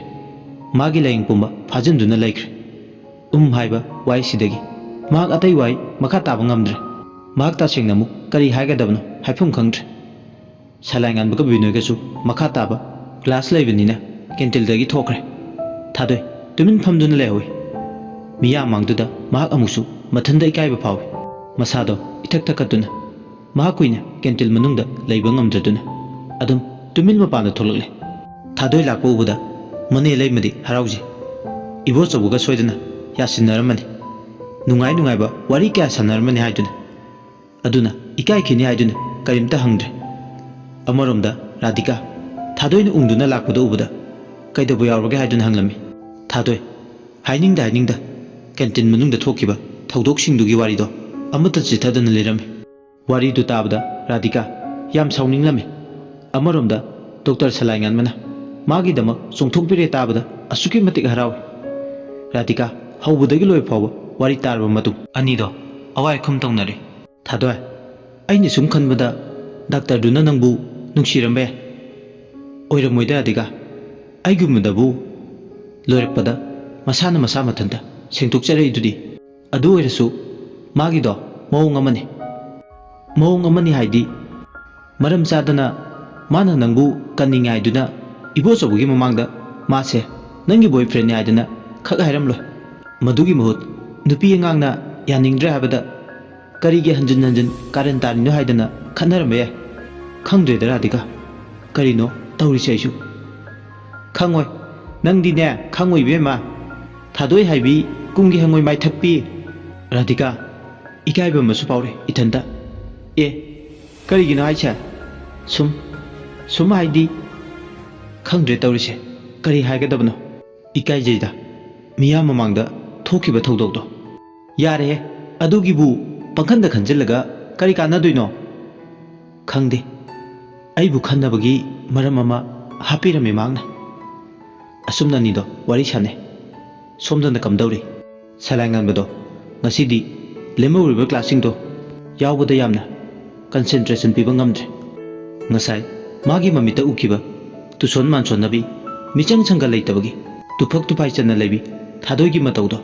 ꯃꯥꯒꯤ ꯂꯥꯏꯌꯦꯡ ꯄꯨꯝꯕ ꯐꯥꯖꯤꯟꯗꯨꯅ ꯂꯩꯈ꯭ꯔꯦ꯫ ꯎꯝ ꯍꯥꯏꯕ ꯋꯥꯍꯩꯁꯤꯗꯒꯤ ꯃꯍꯥꯛ ꯑꯇꯩ ꯋꯥꯍꯩ ꯃꯈꯥ ꯇꯥꯕ ꯉꯝꯗ꯭ꯔꯦ꯫ ꯃꯍꯥꯛ ꯇꯁꯦꯡꯅ ꯑꯃꯨꯛ ꯀꯔꯤ ꯍꯥꯏꯒꯗꯕꯅꯣ ꯍꯥꯏꯐꯝ ꯈꯪꯗ꯭ꯔꯦ꯫ ꯁꯂꯥꯏ ꯉꯥꯟꯕꯒ ꯕꯤꯅꯣꯏꯒꯁꯨ ꯃꯈꯥ ꯇꯥꯕ ꯀ꯭ꯂꯥꯁ ꯂꯩꯕꯅꯤꯅ ꯀꯦꯟꯇꯤꯟꯗꯒꯤ ꯊꯣꯛꯈ꯭ꯔꯦ꯫ ꯊꯥꯗꯣꯏ ꯇꯨꯃꯤꯟ ꯐꯝꯗꯨꯅ ꯂꯩꯍꯧꯏ꯫ ꯃꯤꯌꯥꯝ ꯃꯥꯡꯗꯨꯗ ꯃꯍꯥꯛ ꯑꯃꯨꯛꯁꯨ ꯃꯊꯟꯇ ꯏꯀꯥꯏꯕ ꯐꯥꯎꯏ꯫ ꯃꯁꯥꯗꯣ ꯏꯊꯛ ꯊꯛꯀꯠꯇꯨꯅ ꯃꯍꯥꯛ ꯀꯨꯏꯅ ꯀꯦꯟꯇꯤꯟ ꯃꯅꯨꯡꯗ ꯂꯩꯕ ꯉꯝꯗ꯭ꯔꯗꯨꯅ ꯑꯗꯨꯝ ꯇꯨꯃꯤꯟ ꯃꯄꯥꯟꯗ ꯊꯣꯛꯂꯛꯂꯦ꯫ ꯊꯥꯗꯣꯏ ꯂꯥꯛꯄ ꯎꯕꯗ ꯃꯅꯦ ꯂꯩꯃꯗꯤ ꯍꯔꯥꯎꯖꯩ꯫ ꯏꯕꯣꯆꯧꯕꯒ ꯁꯣꯏꯗꯅ ꯌꯥꯁꯤꯟꯅꯔꯝꯃꯅꯤ꯫ ꯅꯨꯡꯉꯥꯏ ꯅꯨꯡꯉꯥꯏꯕ ꯋꯥꯔꯤ ꯀꯌꯥ ꯁꯥꯟꯅꯔꯝꯃꯅꯤ ꯍꯥꯏꯗꯨꯅ꯫ ꯑꯗꯨꯅ ꯏꯀꯥꯏꯈꯤꯅꯤ ꯍꯥꯏꯗꯨꯅ ꯀꯔꯤꯝꯇ ꯍꯪꯗ꯭ꯔꯦ꯫ ꯑꯃꯔꯣꯝꯗ ꯔꯥꯙꯤꯀꯥ ꯊꯥꯗꯣꯏꯅ ꯎꯪꯗꯨꯅ ꯂꯥꯛꯄꯗ ꯎꯕꯗ "ꯀꯩꯗꯧꯕ ꯌꯥꯎꯔꯒꯦ?" ꯍꯥꯏꯗꯨꯅ ꯍꯪꯂꯝꯃꯤ꯫ ꯊꯥꯗꯣꯏ ꯍꯥꯏꯅꯤꯡꯗ ꯍꯥꯏꯅꯤꯡꯗ ꯀꯦꯟꯇꯤꯟ ꯃꯅꯨꯡꯗ ꯊꯣꯛꯈꯤꯕ ꯊꯧꯗꯣꯛꯁꯤꯡꯗꯨꯒꯤ ꯋꯥꯔꯤꯗꯣ ꯑꯃꯠꯇ ꯆꯤꯊꯗꯅ ꯂꯤꯔꯝꯃꯤ꯫ ꯋꯥꯔꯤꯗꯨ ꯇꯥꯕꯗ ꯔꯥꯙꯤꯀꯥ ꯌꯥꯝ ꯁꯥꯎꯅꯤꯡꯂꯝꯃꯤ꯫ ꯑꯃꯔꯣꯝꯗ ꯗꯣꯛꯇꯔ ꯁꯂꯥꯏꯉꯥꯟꯕꯅ ꯃꯥꯒꯤꯗꯃꯛ ꯆꯣꯡꯊꯣꯛꯄꯤꯔꯦ ꯇꯥꯕꯗ ꯑꯁꯨꯛꯀꯤ ꯃꯇꯤꯛ ꯍꯔꯥꯎꯏ꯫ ꯔꯥꯙꯤꯀꯥ ꯍꯧꯕꯗꯒꯤ ꯂꯣꯏ ꯐꯥꯎꯕ ꯋꯥꯔꯤ ꯇꯥꯔꯕ ꯃꯇꯨꯡ ꯑꯅꯤꯗꯣ ꯑꯋꯥꯏ ꯑꯈꯨꯝ ꯇꯧꯅꯔꯦ꯫ "ꯊꯥꯗꯣꯏ, ꯑꯩꯅ ꯁꯨꯝ ꯈꯟꯕꯗ ꯗꯥꯛꯇꯔꯗꯨꯅ ꯅꯪꯕꯨ ꯅꯨꯡꯁꯤꯔꯝꯕ ꯌꯥꯏ꯫" "ꯑꯣꯏꯔꯝꯃꯣꯏꯗ ꯔꯥꯙꯤꯀꯥ, ꯑꯩꯒꯨꯝꯕꯗꯕꯨ ꯂꯣꯏꯔꯛꯄꯗ ꯃꯁꯥꯅ ꯃꯁꯥ ꯃꯊꯟꯇ ꯁꯦꯡꯗꯣꯛꯆꯔꯛꯏꯗꯨꯗꯤ꯫ ꯑꯗꯨ ꯑꯣꯏꯔꯁꯨ ꯃꯥꯒꯤꯗꯣ ꯃꯑꯣꯡ ꯑꯃꯅꯤ꯫" "ꯃꯑꯣꯡ ꯑꯃꯅꯤ ꯍꯥꯏꯗꯤ?" "ꯃꯔꯝ ꯆꯥꯗꯅ ꯃꯥꯅ ꯅꯪꯕꯨ ꯀꯟꯅꯤꯡꯉꯦ ꯍꯥꯏꯗꯨꯅ ꯏꯕꯣꯆꯧꯕꯒꯤ ꯃꯃꯥꯡꯗ ꯃꯥꯁꯦ ꯅꯪꯒꯤ ꯕꯣꯏ ꯐ꯭ꯔꯦꯟꯅꯤ ꯍꯥꯏꯗꯅ ꯈꯛ ꯍꯥꯏꯔꯝꯂꯣꯏ꯫ ꯃꯗꯨꯒꯤ ꯃꯍꯨꯠ ꯅꯨꯄꯤ ꯑꯉꯥꯡꯅ ꯌꯥꯅꯤꯡꯗ꯭ꯔꯦ ꯍꯥꯏꯕꯗ ꯀꯔꯤꯒꯤ ꯍꯟꯖꯤꯟ ꯍꯟꯖꯤꯟ ꯀꯥꯔꯟ ꯇꯥꯔꯤꯅꯣ ꯍꯥꯏꯗꯅ ꯈꯠꯅꯔꯝꯕ ꯌꯥꯏ꯫ ꯈꯪꯗ꯭ꯔꯦꯗ ꯔꯥꯙꯤꯀꯥ, ꯀꯔꯤꯅꯣ ꯇꯧꯔꯤꯁꯦ ꯑꯩꯁꯨ ꯈꯪꯉꯣꯏ꯫ ꯅꯪꯗꯤꯅꯦ ꯈꯪꯉꯣꯏ ꯏꯕꯦꯝꯃ꯫ ꯊꯥꯗꯣꯏ ꯍꯥꯏꯕꯤ ꯀꯨꯝꯒꯤ ꯍꯪꯉꯣꯏ ꯃꯥꯏꯊꯛꯄꯤ꯫" ꯔꯥꯙꯤꯀꯥ, ꯏꯀꯥꯏꯕ ꯑꯃꯁꯨ ꯐꯥꯎꯔꯦ ꯏꯊꯟꯇ꯫ "ꯑꯦ, ꯀꯔꯤꯒꯤꯅꯣ ꯍꯥꯏꯁꯦ? ꯁꯨꯝ, ꯁꯨꯝ ꯍꯥꯏꯗꯤ?" ꯈꯪꯗ꯭ꯔꯦ ꯇꯧꯔꯤꯁꯦ, ꯀꯔꯤ ꯍꯥꯏꯒꯗꯕꯅꯣ? ꯏꯀꯥꯏꯖꯩꯗ, ꯃꯤꯌꯥꯝ ꯃꯃꯥꯡꯗ ꯊꯣꯛꯈꯤꯕ ꯊꯧꯗꯣꯛꯇꯣ꯫ "ꯌꯥꯔꯦꯍꯦ, ꯑꯗꯨꯒꯤꯕꯨ ꯄꯪꯈꯟꯗ ꯈꯟꯖꯤꯜꯂꯒ ꯀꯔꯤ ꯀꯥꯟꯅꯗꯣꯏꯅꯣ?" "ꯈꯪꯗꯦ, ꯑꯩꯕꯨ ꯈꯟꯅꯕꯒꯤ ꯃꯔꯝ ꯑꯃ ꯍꯥꯞꯄꯤꯔꯝꯃꯤ ꯃꯍꯥꯛꯅ꯫" ꯑꯁꯨꯝꯅ ꯑꯅꯤꯗꯣ ꯋꯥꯔꯤ ꯁꯥꯟꯅꯩ꯫ ꯁꯣꯝꯗꯅ ꯀꯝꯗꯧꯔꯤ? ꯁꯂꯥꯏꯉꯥꯟꯕꯗꯣ ꯉꯁꯤꯗꯤ ꯂꯦꯝꯍꯧꯔꯤꯕ ꯀ꯭ꯂꯥꯁꯁꯤꯡꯗꯣ ꯌꯥꯎꯕꯗ ꯌꯥꯝꯅ ꯀꯟꯁꯦꯟꯇ꯭ꯔꯦꯁꯟ ꯄꯤꯕ ꯉꯝꯗ꯭ꯔꯦ꯫ ꯉꯁꯥꯏ ꯃꯥꯒꯤ ꯃꯃꯤꯠꯇ ꯎꯈꯤꯕ ꯇꯨꯁꯣꯟ ꯃꯥꯟꯁꯣꯟꯅꯕꯤ, ꯃꯤꯆꯪ ꯁꯪꯒ ꯂꯩꯇꯕꯒꯤ ꯇꯨꯐꯛ ꯇꯨꯐꯥꯏ ꯆꯟꯅ ꯂꯩꯕꯤ ꯊꯥꯗꯣꯏꯒꯤ ꯃꯇꯧꯗꯣ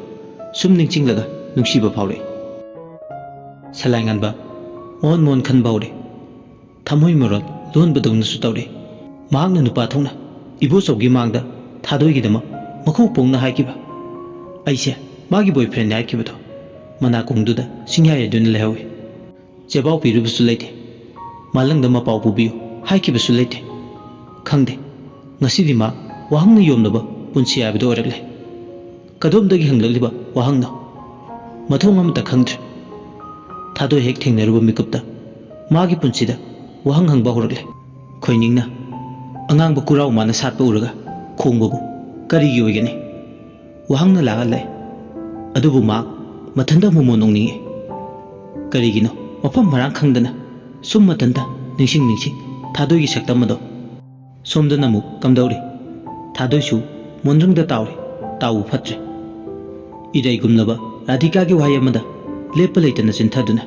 ꯁꯨꯝ ꯅꯤꯡꯁꯤꯡꯂꯒ ꯅꯨꯡꯁꯤꯕ ꯐꯥꯎꯔꯛꯏ꯫ ꯁꯂꯥꯏꯉꯥꯟꯕ ꯃꯣꯟ ꯃꯣꯟ ꯈꯟꯕ ꯍꯧꯔꯦ꯫ ꯊꯃꯣꯏ ꯃꯔꯣꯜ ꯂꯣꯟꯕꯗꯧꯅꯁꯨ ꯇꯧꯔꯦ꯫ ꯃꯍꯥꯛꯅ ꯅꯨꯄꯥ ꯊꯣꯛꯅ ꯏꯕꯣꯆꯧꯒꯤ ꯃꯥꯡꯗ ꯊꯥꯗꯣꯏꯒꯤꯗꯃꯛ ꯃꯈꯧ ꯄꯣꯡꯅ ꯍꯥꯏꯈꯤꯕ, "ꯑꯩꯁꯦ ꯃꯥꯒꯤ ꯕꯣꯏ ꯐ꯭ꯔꯦꯟꯅꯦ" ꯍꯥꯏꯈꯤꯕꯗꯣ ꯃꯅꯥꯀꯣꯡꯗꯨꯗ ꯁꯤꯡꯌꯥꯏ ꯑꯗꯨꯅ ꯂꯩꯍꯧꯏ꯫ ꯆꯦꯕꯥꯎ ꯄꯤꯔꯨꯕꯁꯨ ꯂꯩꯇꯦ꯫ ꯃꯥꯂꯪꯗ ꯃꯄꯥꯎ ꯄꯨꯕꯤꯌꯨ ꯍꯥꯏꯈꯤꯕꯁꯨ ꯂꯩꯇꯦ꯫ ꯈꯪꯗꯦ, ꯉꯁꯤꯗꯤ ꯃꯥ ꯋꯥꯍꯪꯅ ꯌꯣꯝꯂꯕ ꯄꯨꯟꯁꯤ ꯍꯥꯏꯕꯗꯨ ꯑꯣꯏꯔꯛꯂꯦ꯫ ꯀꯗꯣꯝꯗꯒꯤ ꯍꯪꯂꯛꯂꯤꯕ ꯋꯥꯍꯪꯅꯣ? ꯃꯊꯣꯡ ꯑꯃꯠꯇ ꯈꯪꯗ꯭ꯔꯦ꯫ ꯊꯥꯗꯣꯏ ꯍꯦꯛ ꯊꯦꯡꯅꯔꯨꯕ ꯃꯤꯀꯨꯞꯇ ꯃꯥꯒꯤ ꯄꯨꯟꯁꯤꯗ ꯋꯥꯍꯪ ꯍꯪꯕ ꯍꯧꯔꯛꯂꯦ꯫ ꯈꯣꯏꯅꯤꯡꯅ ꯑꯉꯥꯡꯕ ꯀꯨꯔꯥꯎ ꯃꯥꯅ ꯁꯥꯠꯄ ꯎꯔꯒ ꯈꯣꯡꯕꯕꯨ ꯀꯔꯤꯒꯤ ꯑꯣꯏꯒꯅꯤ? ꯋꯥꯍꯪꯅ ꯂꯥꯛꯍꯜꯂꯦ꯫ ꯑꯗꯨꯕꯨ ꯃꯍꯥꯛ ꯃꯊꯟꯇ ꯃꯣꯃꯣꯟ ꯅꯣꯛꯅꯤꯡꯉꯤ꯫ ꯀꯔꯤꯒꯤꯅꯣ ꯃꯐꯝ ꯃꯔꯥꯡ ꯈꯪꯗꯅ ꯁꯨꯝ ꯃꯊꯟꯇ ꯅꯤꯡꯁꯤꯡ ꯅꯤꯡꯁꯤꯡ ꯊꯥꯗꯣꯏꯒꯤ ꯁꯛꯇꯝ ꯑꯗꯣ꯫ ꯁꯣꯝꯗꯅ ꯑꯃꯨꯛ ꯀꯝꯗꯧꯔꯤ? ꯊꯥꯗꯣꯏꯁꯨ ꯃꯣꯟꯗ꯭ꯔꯪꯗ ꯇꯥꯎꯔꯤ꯫ ꯇꯥꯎꯕ ꯐꯠꯇ꯭ꯔꯦ꯫ ꯏꯔꯩꯒꯨꯝꯂꯕ ꯔꯥꯙꯤꯀꯥꯒꯤ ꯋꯥꯍꯩ ꯑꯃꯗ ꯂꯦꯞꯄ ꯂꯩꯇꯅ ꯆꯤꯟꯊꯗꯨꯅ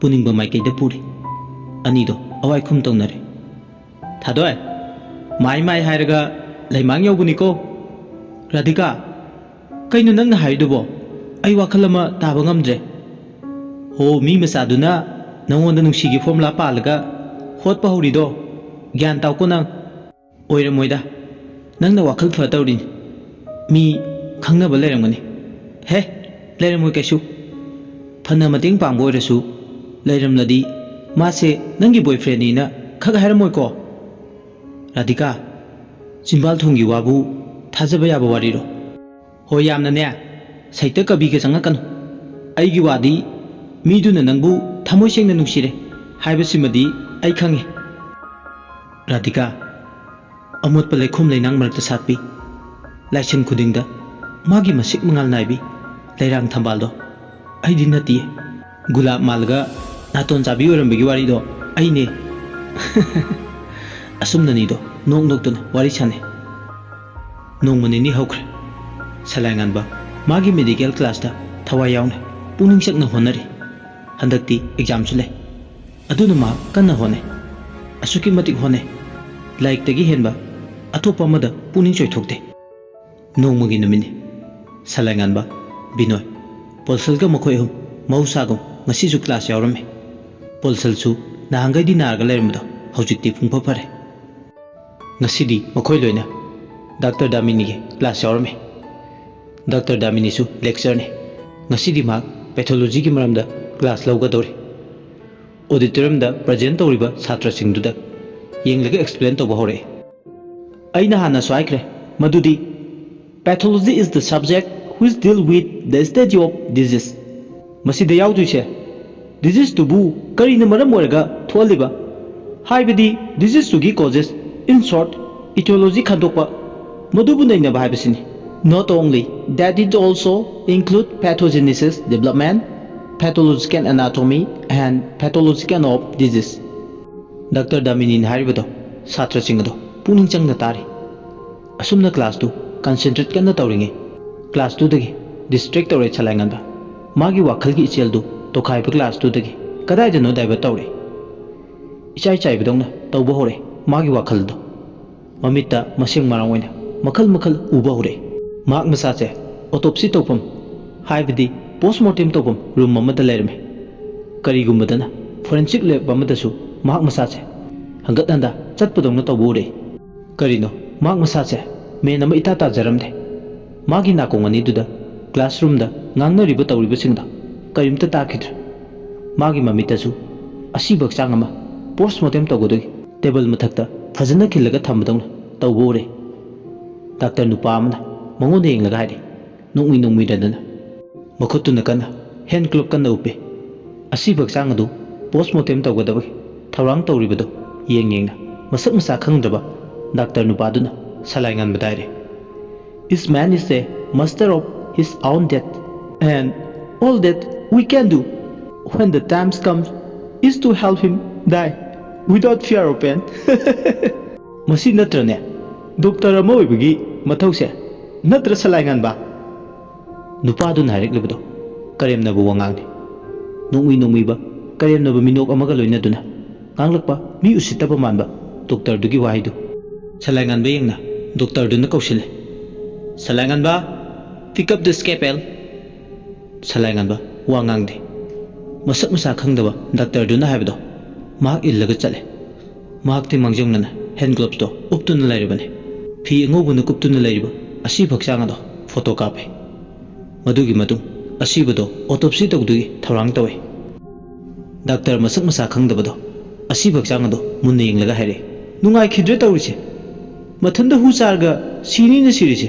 ꯄꯨꯅꯤꯡꯕ ꯃꯥꯏꯀꯩꯗ ꯄꯨꯔꯤ꯫ ꯑꯅꯤꯗꯣ ꯑꯋꯥꯏꯈꯨꯝ ꯇꯧꯅꯔꯦ꯫ "ꯊꯥꯗꯣꯏ, ꯃꯥꯏ ꯃꯥꯏ ꯍꯥꯏꯔꯒ ꯂꯩꯃꯥꯡ ꯌꯧꯕꯅꯤꯀꯣ꯫ ꯔꯥꯙꯤꯀꯥ, ꯀꯩꯅꯣ ꯅꯪꯅ ꯍꯥꯏꯔꯤꯗꯨꯕꯣ? ꯑꯩ ꯋꯥꯈꯜ ꯑꯃ ꯇꯥꯕ ꯉꯝꯗ꯭ꯔꯦ꯫ ꯍꯣ, ꯃꯤ ꯃꯆꯥꯗꯨꯅ ꯅꯪꯉꯣꯟꯗ ꯅꯨꯡꯁꯤꯒꯤ ꯐꯣꯔꯃꯨꯂꯥ ꯄꯥꯜꯂꯒ ꯍꯣꯠꯄ ꯍꯧꯔꯤꯗꯣ꯫ ꯒ꯭ꯌꯥꯟ ꯇꯥꯎꯀꯣ ꯅꯪ꯫ ꯑꯣꯏꯔꯝꯃꯣꯏꯗ, ꯅꯪꯅ ꯋꯥꯈꯜ ꯐ ꯇꯧꯔꯤꯅꯤ꯫ ꯃꯤ ꯈꯪꯅꯕ ꯂꯩꯔꯝꯒꯅꯤ꯫ ꯍꯦ, ꯂꯩꯔꯝꯃꯣꯏ ꯀꯩꯁꯨ꯫ ꯐꯅ ꯃꯇꯦꯡ ꯄꯥꯡꯕ ꯑꯣꯏꯔꯁꯨ, ꯂꯩꯔꯝꯂꯗꯤ ꯃꯥꯁꯦ ꯅꯪꯒꯤ ꯕꯣꯏꯐ꯭ꯔꯦꯟꯅꯤꯅ ꯈꯛ ꯍꯥꯏꯔꯝꯃꯣꯏꯀꯣ?" "ꯔꯥꯙꯤꯀꯥ, ꯆꯤꯝꯕꯥꯜ ꯊꯣꯡꯒꯤ ꯋꯥꯕꯨ ꯊꯥꯖꯕ ꯌꯥꯕ ꯋꯥꯔꯤꯔꯣ?" "ꯍꯣꯏ, ꯌꯥꯝꯅꯅꯦ, ꯁꯥꯍꯤꯇ꯭ꯌ ꯀꯕꯤꯒ ꯆꯪꯉꯛꯀꯅꯨ꯫ ꯑꯩꯒꯤ ꯋꯥꯗꯤ ꯃꯤꯗꯨꯅ ꯅꯪꯕꯨ ꯊꯃꯣꯏ ꯁꯦꯡꯅ ꯅꯨꯡꯁꯤꯔꯦ ꯍꯥꯏꯕꯁꯤꯃꯗꯤ ꯑꯩ ꯈꯪꯉꯤ꯫" ꯔꯥꯙꯤꯀꯥ, ꯑꯃꯣꯠꯄ ꯂꯩꯈꯣꯝ ꯂꯩꯅꯥꯡ ꯃꯔꯛꯇ ꯁꯥꯠꯄꯤ, ꯂꯥꯏꯁꯪ ꯈꯨꯗꯤꯡꯗ ꯃꯥꯒꯤ ꯃꯁꯤꯛ ꯃꯉꯥꯜ ꯅꯥꯏꯕꯤ ꯂꯩꯔꯥꯡ ꯊꯝꯕꯥꯜꯗꯣ ꯑꯩꯗꯤ ꯅꯠꯇꯤꯌꯦ꯫ ꯒꯨꯂꯥꯞ ꯃꯥꯜꯂꯒ ꯅꯥꯇꯣꯟ ꯆꯥꯕꯤ ꯑꯣꯏꯔꯝꯕꯒꯤ ꯋꯥꯔꯤꯗꯣ ꯑꯩꯅꯦ꯫ ꯑꯁꯨꯝꯅꯅꯤꯗꯣ ꯅꯣꯛ ꯅꯣꯛꯇꯨꯅ ꯋꯥꯔꯤ ꯁꯥꯟꯅꯩ꯫ ꯅꯣꯡꯃ ꯅꯤꯅꯤ ꯍꯧꯈ꯭ꯔꯦ꯫ ꯁꯂꯥꯏꯉꯥꯟꯕ ꯃꯥꯒꯤ ꯃꯦꯗꯤꯀꯦꯜ ꯀ꯭ꯂꯥꯁꯇ ꯊꯋꯥꯏ ꯌꯥꯎꯅ ꯄꯨꯛꯅꯤꯡ ꯆꯪꯅ ꯍꯣꯠꯅꯔꯤ꯫ ꯍꯟꯗꯛꯇꯤ ꯑꯦꯛꯖꯥꯝꯁꯨ ꯂꯩ꯫ ꯑꯗꯨꯅ ꯃꯍꯥꯛ ꯀꯟꯅ ꯍꯣꯠꯅꯩ꯫ ꯑꯁꯨꯛꯀꯤ ꯃꯇꯤꯛ ꯍꯣꯠꯅꯩ꯫ ꯂꯥꯏꯔꯤꯛꯇꯒꯤ ꯍꯦꯟꯕ ꯑꯇꯣꯞꯄ ꯑꯃꯗ ꯄꯨꯛꯅꯤꯡ ꯆꯣꯏꯊꯣꯛꯇꯦ꯫ ꯅꯣꯡꯃꯒꯤ ꯅꯨꯃꯤꯠꯅꯤ꯫ ꯁꯂꯥꯏꯉꯥꯟꯕ, ꯕꯤꯅꯣꯏ, ꯄꯣꯜꯁꯜꯒ ꯃꯈꯣꯏ ꯑꯍꯨꯝ ꯃꯍꯧꯁꯥꯒꯨꯝ ꯉꯁꯤꯁꯨ ꯀ꯭ꯂꯥꯁ ꯌꯥꯎꯔꯝꯃꯤ꯫ ꯄꯣꯜꯁꯜꯁꯨ ꯅꯍꯥꯟꯈꯩꯗꯤ ꯅꯥꯔꯒ ꯂꯩꯔꯝꯕꯗꯣ ꯍꯧꯖꯤꯛꯇꯤ ꯄꯨꯡꯐ ꯐꯔꯦ꯫ ꯉꯁꯤꯗꯤ ꯃꯈꯣꯏ ꯂꯣꯏꯅ ꯗꯥꯛꯇꯔ ꯗꯥꯃꯤꯅꯤꯒꯤ ꯀ꯭ꯂꯥꯁ ꯌꯥꯎꯔꯝꯃꯤ꯫ ꯗꯥꯛꯇꯔ ꯗꯥꯃꯤꯅꯤꯁꯨ ꯂꯦꯛꯆꯔꯅꯤ꯫ ꯉꯁꯤꯗꯤ ꯃꯍꯥꯛ ꯄꯦꯊꯣꯂꯣꯖꯤꯒꯤ ꯃꯔꯝꯗ ꯀ꯭ꯂꯥꯁ ꯂꯧꯒꯗꯧꯔꯤ꯫ ꯑꯣꯗꯤꯇꯣꯔꯤꯌꯝꯗ ꯄ꯭ꯔꯖꯦꯟ ꯇꯧꯔꯤꯕ ꯁꯥꯇ꯭ꯔꯁꯤꯡꯗꯨꯗ ꯌꯦꯡꯂꯒ ꯑꯦꯛꯁꯄ꯭ꯂꯦꯟ ꯇꯧꯕ ꯍꯧꯔꯛꯏ꯫ ꯑꯩꯅ ꯍꯥꯟꯅꯁꯨ ꯍꯥꯏꯈ꯭ꯔꯦ ꯃꯗꯨꯗꯤ Pathology is the subject which deal with the study of disease. ꯃꯁꯤꯗ ꯌꯥꯎꯗꯣꯏꯁꯦ diseaseꯇꯨꯕꯨ ꯀꯔꯤꯅ ꯃꯔꯝ ꯑꯣꯏꯔꯒ ꯊꯣꯛꯍꯜꯂꯤꯕ ꯍꯥꯏꯕꯗꯤ diseaseꯇꯨꯒꯤ causes, in short, etiology ꯈꯟꯗꯣꯛꯄ, ꯃꯗꯨꯕꯨ ꯅꯩꯅꯕ ꯍꯥꯏꯕꯁꯤꯅꯤ꯫ Not only that, it also include pathogenesis, development, pathological anatomy and pathological of disease. Doctor ꯗꯥꯃꯤꯅꯤꯅ ꯍꯥꯏꯔꯤꯕꯗꯣ ꯁꯥꯇ꯭ꯔꯁꯤꯡ ꯑꯗꯣ ꯄꯨꯛꯅꯤꯡ ꯆꯪꯅ ꯇꯥꯔꯤ꯫ ꯑꯁꯨꯝꯅ classꯇꯨ concentrate ꯀꯟꯅ ꯇꯧꯔꯤꯉꯩ classꯇꯨꯗꯒꯤ distract ꯇꯧꯔꯦ ꯁꯂꯥꯏꯉꯥꯟꯕ꯫ ꯃꯥꯒꯤ ꯋꯥꯈꯜꯒꯤ ꯏꯆꯦꯜꯗꯨ ꯇꯣꯈꯥꯏꯕ classꯇꯨꯗꯒꯤ ꯀꯗꯥꯏꯗꯅꯣ divert ꯇꯧꯔꯦ꯫ ꯏꯆꯥꯏ ꯆꯥꯏꯕꯗꯧꯅ ꯇꯧꯕ ꯍꯧꯔꯦ ꯃꯥꯒꯤ ꯋꯥꯈꯜꯗꯣ꯫ ꯃꯃꯤꯠꯇ ꯃꯁꯦꯡ ꯃꯔꯥꯡ ꯑꯣꯏꯅ ꯃꯈꯜ ꯃꯈꯜ ꯎꯕ ꯍꯧꯔꯛꯏ꯫ ꯃꯍꯥꯛ ꯃꯁꯥꯁꯦ autopsy ꯇꯧꯐꯝ, ꯍꯥꯏꯕꯗꯤ post mortem ꯇꯧꯐꯝ room ꯑꯃꯗ ꯂꯩꯔꯝꯃꯤ꯫ ꯀꯔꯤꯒꯨꯝꯕꯗꯅ forensic lab ꯑꯃꯗꯁꯨ ꯃꯍꯥꯛ ꯃꯁꯥꯁꯦ ꯍꯪꯒꯠ ꯍꯟꯗ ꯆꯠꯄꯗꯧꯅ ꯇꯧꯕ ꯎꯔꯛꯏ꯫ ꯀꯔꯤꯅꯣ, ꯃꯍꯥꯛ ꯃꯁꯥꯁꯦ ꯃꯦꯟ ꯑꯃ ꯏꯇꯥ ꯇꯥꯖꯔꯝꯗꯦ꯫ ꯃꯥꯒꯤ ꯅꯥꯀꯣꯡ ꯑꯅꯤꯗꯨꯗ classroomꯗ ꯉꯥꯡꯅꯔꯤꯕ ꯇꯧꯔꯤꯕꯁꯤꯡꯗꯣ ꯀꯔꯤꯝꯇ ꯇꯥꯈꯤꯗ꯭ꯔꯦ꯫ ꯃꯥꯒꯤ ꯃꯃꯤꯠꯇꯁꯨ ꯑꯁꯤꯕ ꯍꯛꯆꯥꯡ ꯑꯃ post mortem ꯇꯧꯒꯗꯣꯏ table ꯃꯊꯛꯇ ꯐꯖꯅ ꯈꯤꯜꯂꯒ ꯊꯝꯕꯗꯧꯅ ꯇꯧꯕ ꯎꯔꯦ꯫ ꯗꯥꯛꯇꯔ ꯅꯨꯄꯥ ꯑꯃꯅ ꯃꯉꯣꯟꯗ ꯌꯦꯡꯂꯒ ꯍꯥꯏꯔꯤ, ꯅꯣꯡꯃꯤ ꯅꯣꯡꯃꯤꯔꯗꯅ꯫ ꯃꯈꯨꯠꯇꯨꯅ ꯀꯟꯅ hand glove ꯀꯟꯅ ꯎꯞꯄꯤ꯫ ꯑꯁꯤꯕ ꯍꯛꯆꯥꯡ ꯑꯗꯨ post mortem ꯇꯧꯒꯗꯕꯒꯤ ꯊꯧꯔꯥꯡ ꯇꯧꯔꯤꯕꯗꯨ ꯌꯦꯡ ꯌꯦꯡꯅ ꯃꯁꯛ ꯃꯁꯥ ꯈꯪꯗ꯭ꯔꯕ ꯗꯥꯛꯇꯔ ꯅꯨꯄꯥꯗꯨꯅ ꯁꯂꯥꯏ ꯉꯥꯟꯕꯗ ꯍꯥꯏꯔꯦ, "This man is a master of his own death, and all that we can do when the times comes is to help him die without fear or pain." ꯃꯁꯤ ꯅꯠꯇ꯭ꯔꯅꯦ ꯗꯣꯛꯇꯔ ꯑꯃ ꯑꯣꯏꯕꯒꯤ ꯃꯊꯧꯁꯦ? ꯅꯠꯇ꯭ꯔ ꯁꯂꯥꯏ ꯉꯥꯟꯕ? ꯅꯨꯄꯥꯗꯨꯅ ꯍꯥꯏꯔꯛꯂꯤꯕꯗꯣ ꯀꯔꯦꯝꯅꯕ ꯋꯥꯉꯥꯡꯅꯤ꯫ ꯅꯣꯡꯃꯤ ꯅꯣꯡꯃꯤꯕ ꯀꯔꯦꯝꯅꯕ ꯃꯤꯅꯣꯛ ꯑꯃꯒ ꯂꯣꯏꯅꯗꯨꯅ ꯉꯥꯡꯂꯛꯄ ꯃꯤ ꯎꯁꯤꯠꯇꯕ ꯃꯥꯟꯕ ꯗꯣꯛꯇꯔꯗꯨꯒꯤ ꯋꯥꯍꯩꯗꯨ ꯁꯂꯥꯏꯉꯥꯟꯕ ꯌꯦꯡꯅ ꯗꯣꯛꯇꯔꯗꯨꯅ ꯀꯧꯁꯤꯜꯂꯦ꯫ "ꯁꯂꯥꯏꯉꯥꯟꯕ, pick up the scalpel!" ꯁꯂꯥꯏꯉꯥꯟꯕ ꯋꯥ ꯉꯥꯡꯗꯦ꯫ ꯃꯁꯛ ꯃꯁꯥ ꯈꯪꯗꯕ ꯗꯥꯛꯇꯔꯗꯨꯅ ꯍꯥꯏꯕꯗꯣ ꯃꯍꯥꯛ ꯏꯜꯂꯒ ꯆꯠꯂꯦ꯫ ꯃꯍꯥꯛꯇꯤ ꯃꯥꯡꯖꯧꯅꯅ hand gloveꯇꯣ ꯎꯞꯇꯨꯅ ꯂꯩꯔꯕꯅꯤ꯫ ꯐꯤ ꯑꯉꯧꯕꯅ ꯀꯨꯞꯇꯨꯅ ꯂꯩꯔꯤꯕ ꯑꯁꯤꯕ ꯍꯛꯆꯥꯡ ꯑꯗꯣ photo ꯀꯥꯞꯄꯦ꯫ ꯃꯗꯨꯒꯤ ꯃꯇꯨꯡ ꯑꯁꯤꯕꯗꯣ autopsy ꯇꯧꯗꯨꯒꯤ ꯊꯧꯔꯥꯡ ꯇꯧꯏ꯫ ꯗꯥꯛꯇꯔ ꯃꯁꯛ ꯃꯁꯥ ꯈꯪꯗꯕꯗꯣ ꯑꯁꯤꯕ ꯍꯛꯆꯥꯡ ꯑꯗꯣ ꯃꯨꯟꯅ ꯌꯦꯡꯂꯒ ꯍꯥꯏꯔꯛꯏ, "ꯅꯨꯡꯉꯥꯏꯈꯤꯗ꯭ꯔꯦ ꯇꯧꯔꯤꯁꯦ꯫ ꯃꯊꯟꯇ ꯍꯨ ꯆꯥꯔꯒ ꯁꯤꯅꯤꯅ ꯁꯤꯔꯤꯁꯦ꯫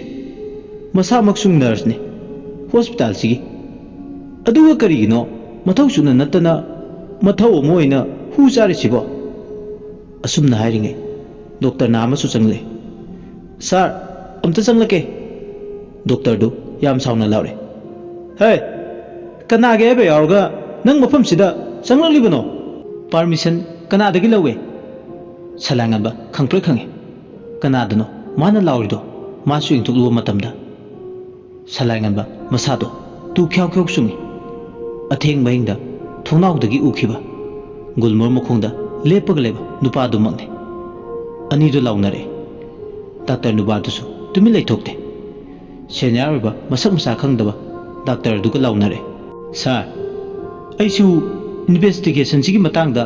ꯃꯁꯥꯃꯛꯁꯨ ꯅꯔꯁꯅꯤ ꯍꯣꯁꯄꯤꯇꯥꯜꯁꯤꯒꯤ꯫ ꯑꯗꯨꯒ ꯀꯔꯤꯒꯤꯅꯣ ꯃꯊꯧ ꯁꯨꯅ ꯅꯠꯇꯅ ꯃꯊꯧ ꯑꯃ ꯑꯣꯏꯅ ꯍꯨ ꯆꯥꯔꯤꯁꯤꯕꯣ? ꯑꯁꯨꯝꯅ ꯍꯥꯏꯔꯤꯉꯩ ꯗꯣꯛꯇꯔ ꯅꯥ ꯑꯃꯁꯨ ꯆꯪꯂꯛꯏ꯫ "ꯁꯥꯔ, ꯑꯝꯇ ꯆꯪꯂꯛꯀꯦ!" ꯗꯣꯛꯇꯔꯗꯨ ꯌꯥꯝ ꯁꯥꯎꯅ ꯂꯥꯎꯔꯦ꯫ "ꯍꯦ, ꯀꯅꯥꯒꯤ ꯍꯥꯏꯕ ꯌꯥꯎꯔꯒ ꯅꯪ ꯃꯐꯝꯁꯤꯗ ꯆꯪꯂꯛꯂꯤꯕꯅꯣ? ꯄꯥꯔꯃꯤꯁꯟ ꯀꯅꯥꯗꯒꯤ ꯂꯧꯏ?" ꯁꯂꯥꯏꯉꯟꯕ ꯈꯪꯄ꯭ꯔꯦꯛ ꯈꯪꯉꯤ꯫ ꯀꯅꯥꯗꯅꯣ ꯃꯥꯅ ꯂꯥꯎꯔꯤꯗꯣ? ꯃꯥꯁꯨ ꯌꯦꯡꯊꯣꯛꯂꯨꯕ ꯃꯇꯝꯗ ꯁꯂꯥꯏꯉꯟꯕ ꯃꯁꯥꯗꯣ ꯇꯨ ꯈ꯭ꯌꯥꯎ ꯈ꯭ꯌꯥꯎ ꯆꯨꯡꯉꯤ꯫ ꯑꯊꯦꯡꯕ ꯑꯍꯤꯡꯗ ꯊꯣꯡꯅꯥꯎꯗꯒꯤ ꯎꯈꯤꯕ ꯒꯨꯜꯃꯣꯔ ꯃꯈꯣꯡꯗ ꯂꯦꯞꯄꯒ ꯂꯩꯕ ꯅꯨꯄꯥꯗꯨꯃꯛꯅꯤ꯫ ꯑꯅꯤꯗꯨ ꯂꯥꯎꯅꯔꯦ꯫ ꯗꯥꯛꯇꯔ ꯅꯨꯄꯥꯗꯨꯁꯨ ꯇꯨꯃꯤꯟ ꯂꯩꯊꯣꯛꯇꯦ꯫ ꯁꯦꯅꯤꯌꯔ ꯑꯣꯏꯕ ꯃꯁꯛ ꯃꯁꯥ ꯈꯪꯗꯕ ꯗꯥꯛꯇꯔꯗꯨꯒ ꯂꯥꯎꯅꯔꯦ꯫ "ꯁꯥꯔ, ꯑꯩꯁꯨ ꯏꯟꯚꯦꯁꯇꯤꯒꯦꯁꯟꯁꯤꯒꯤ ꯃꯇꯥꯡꯗ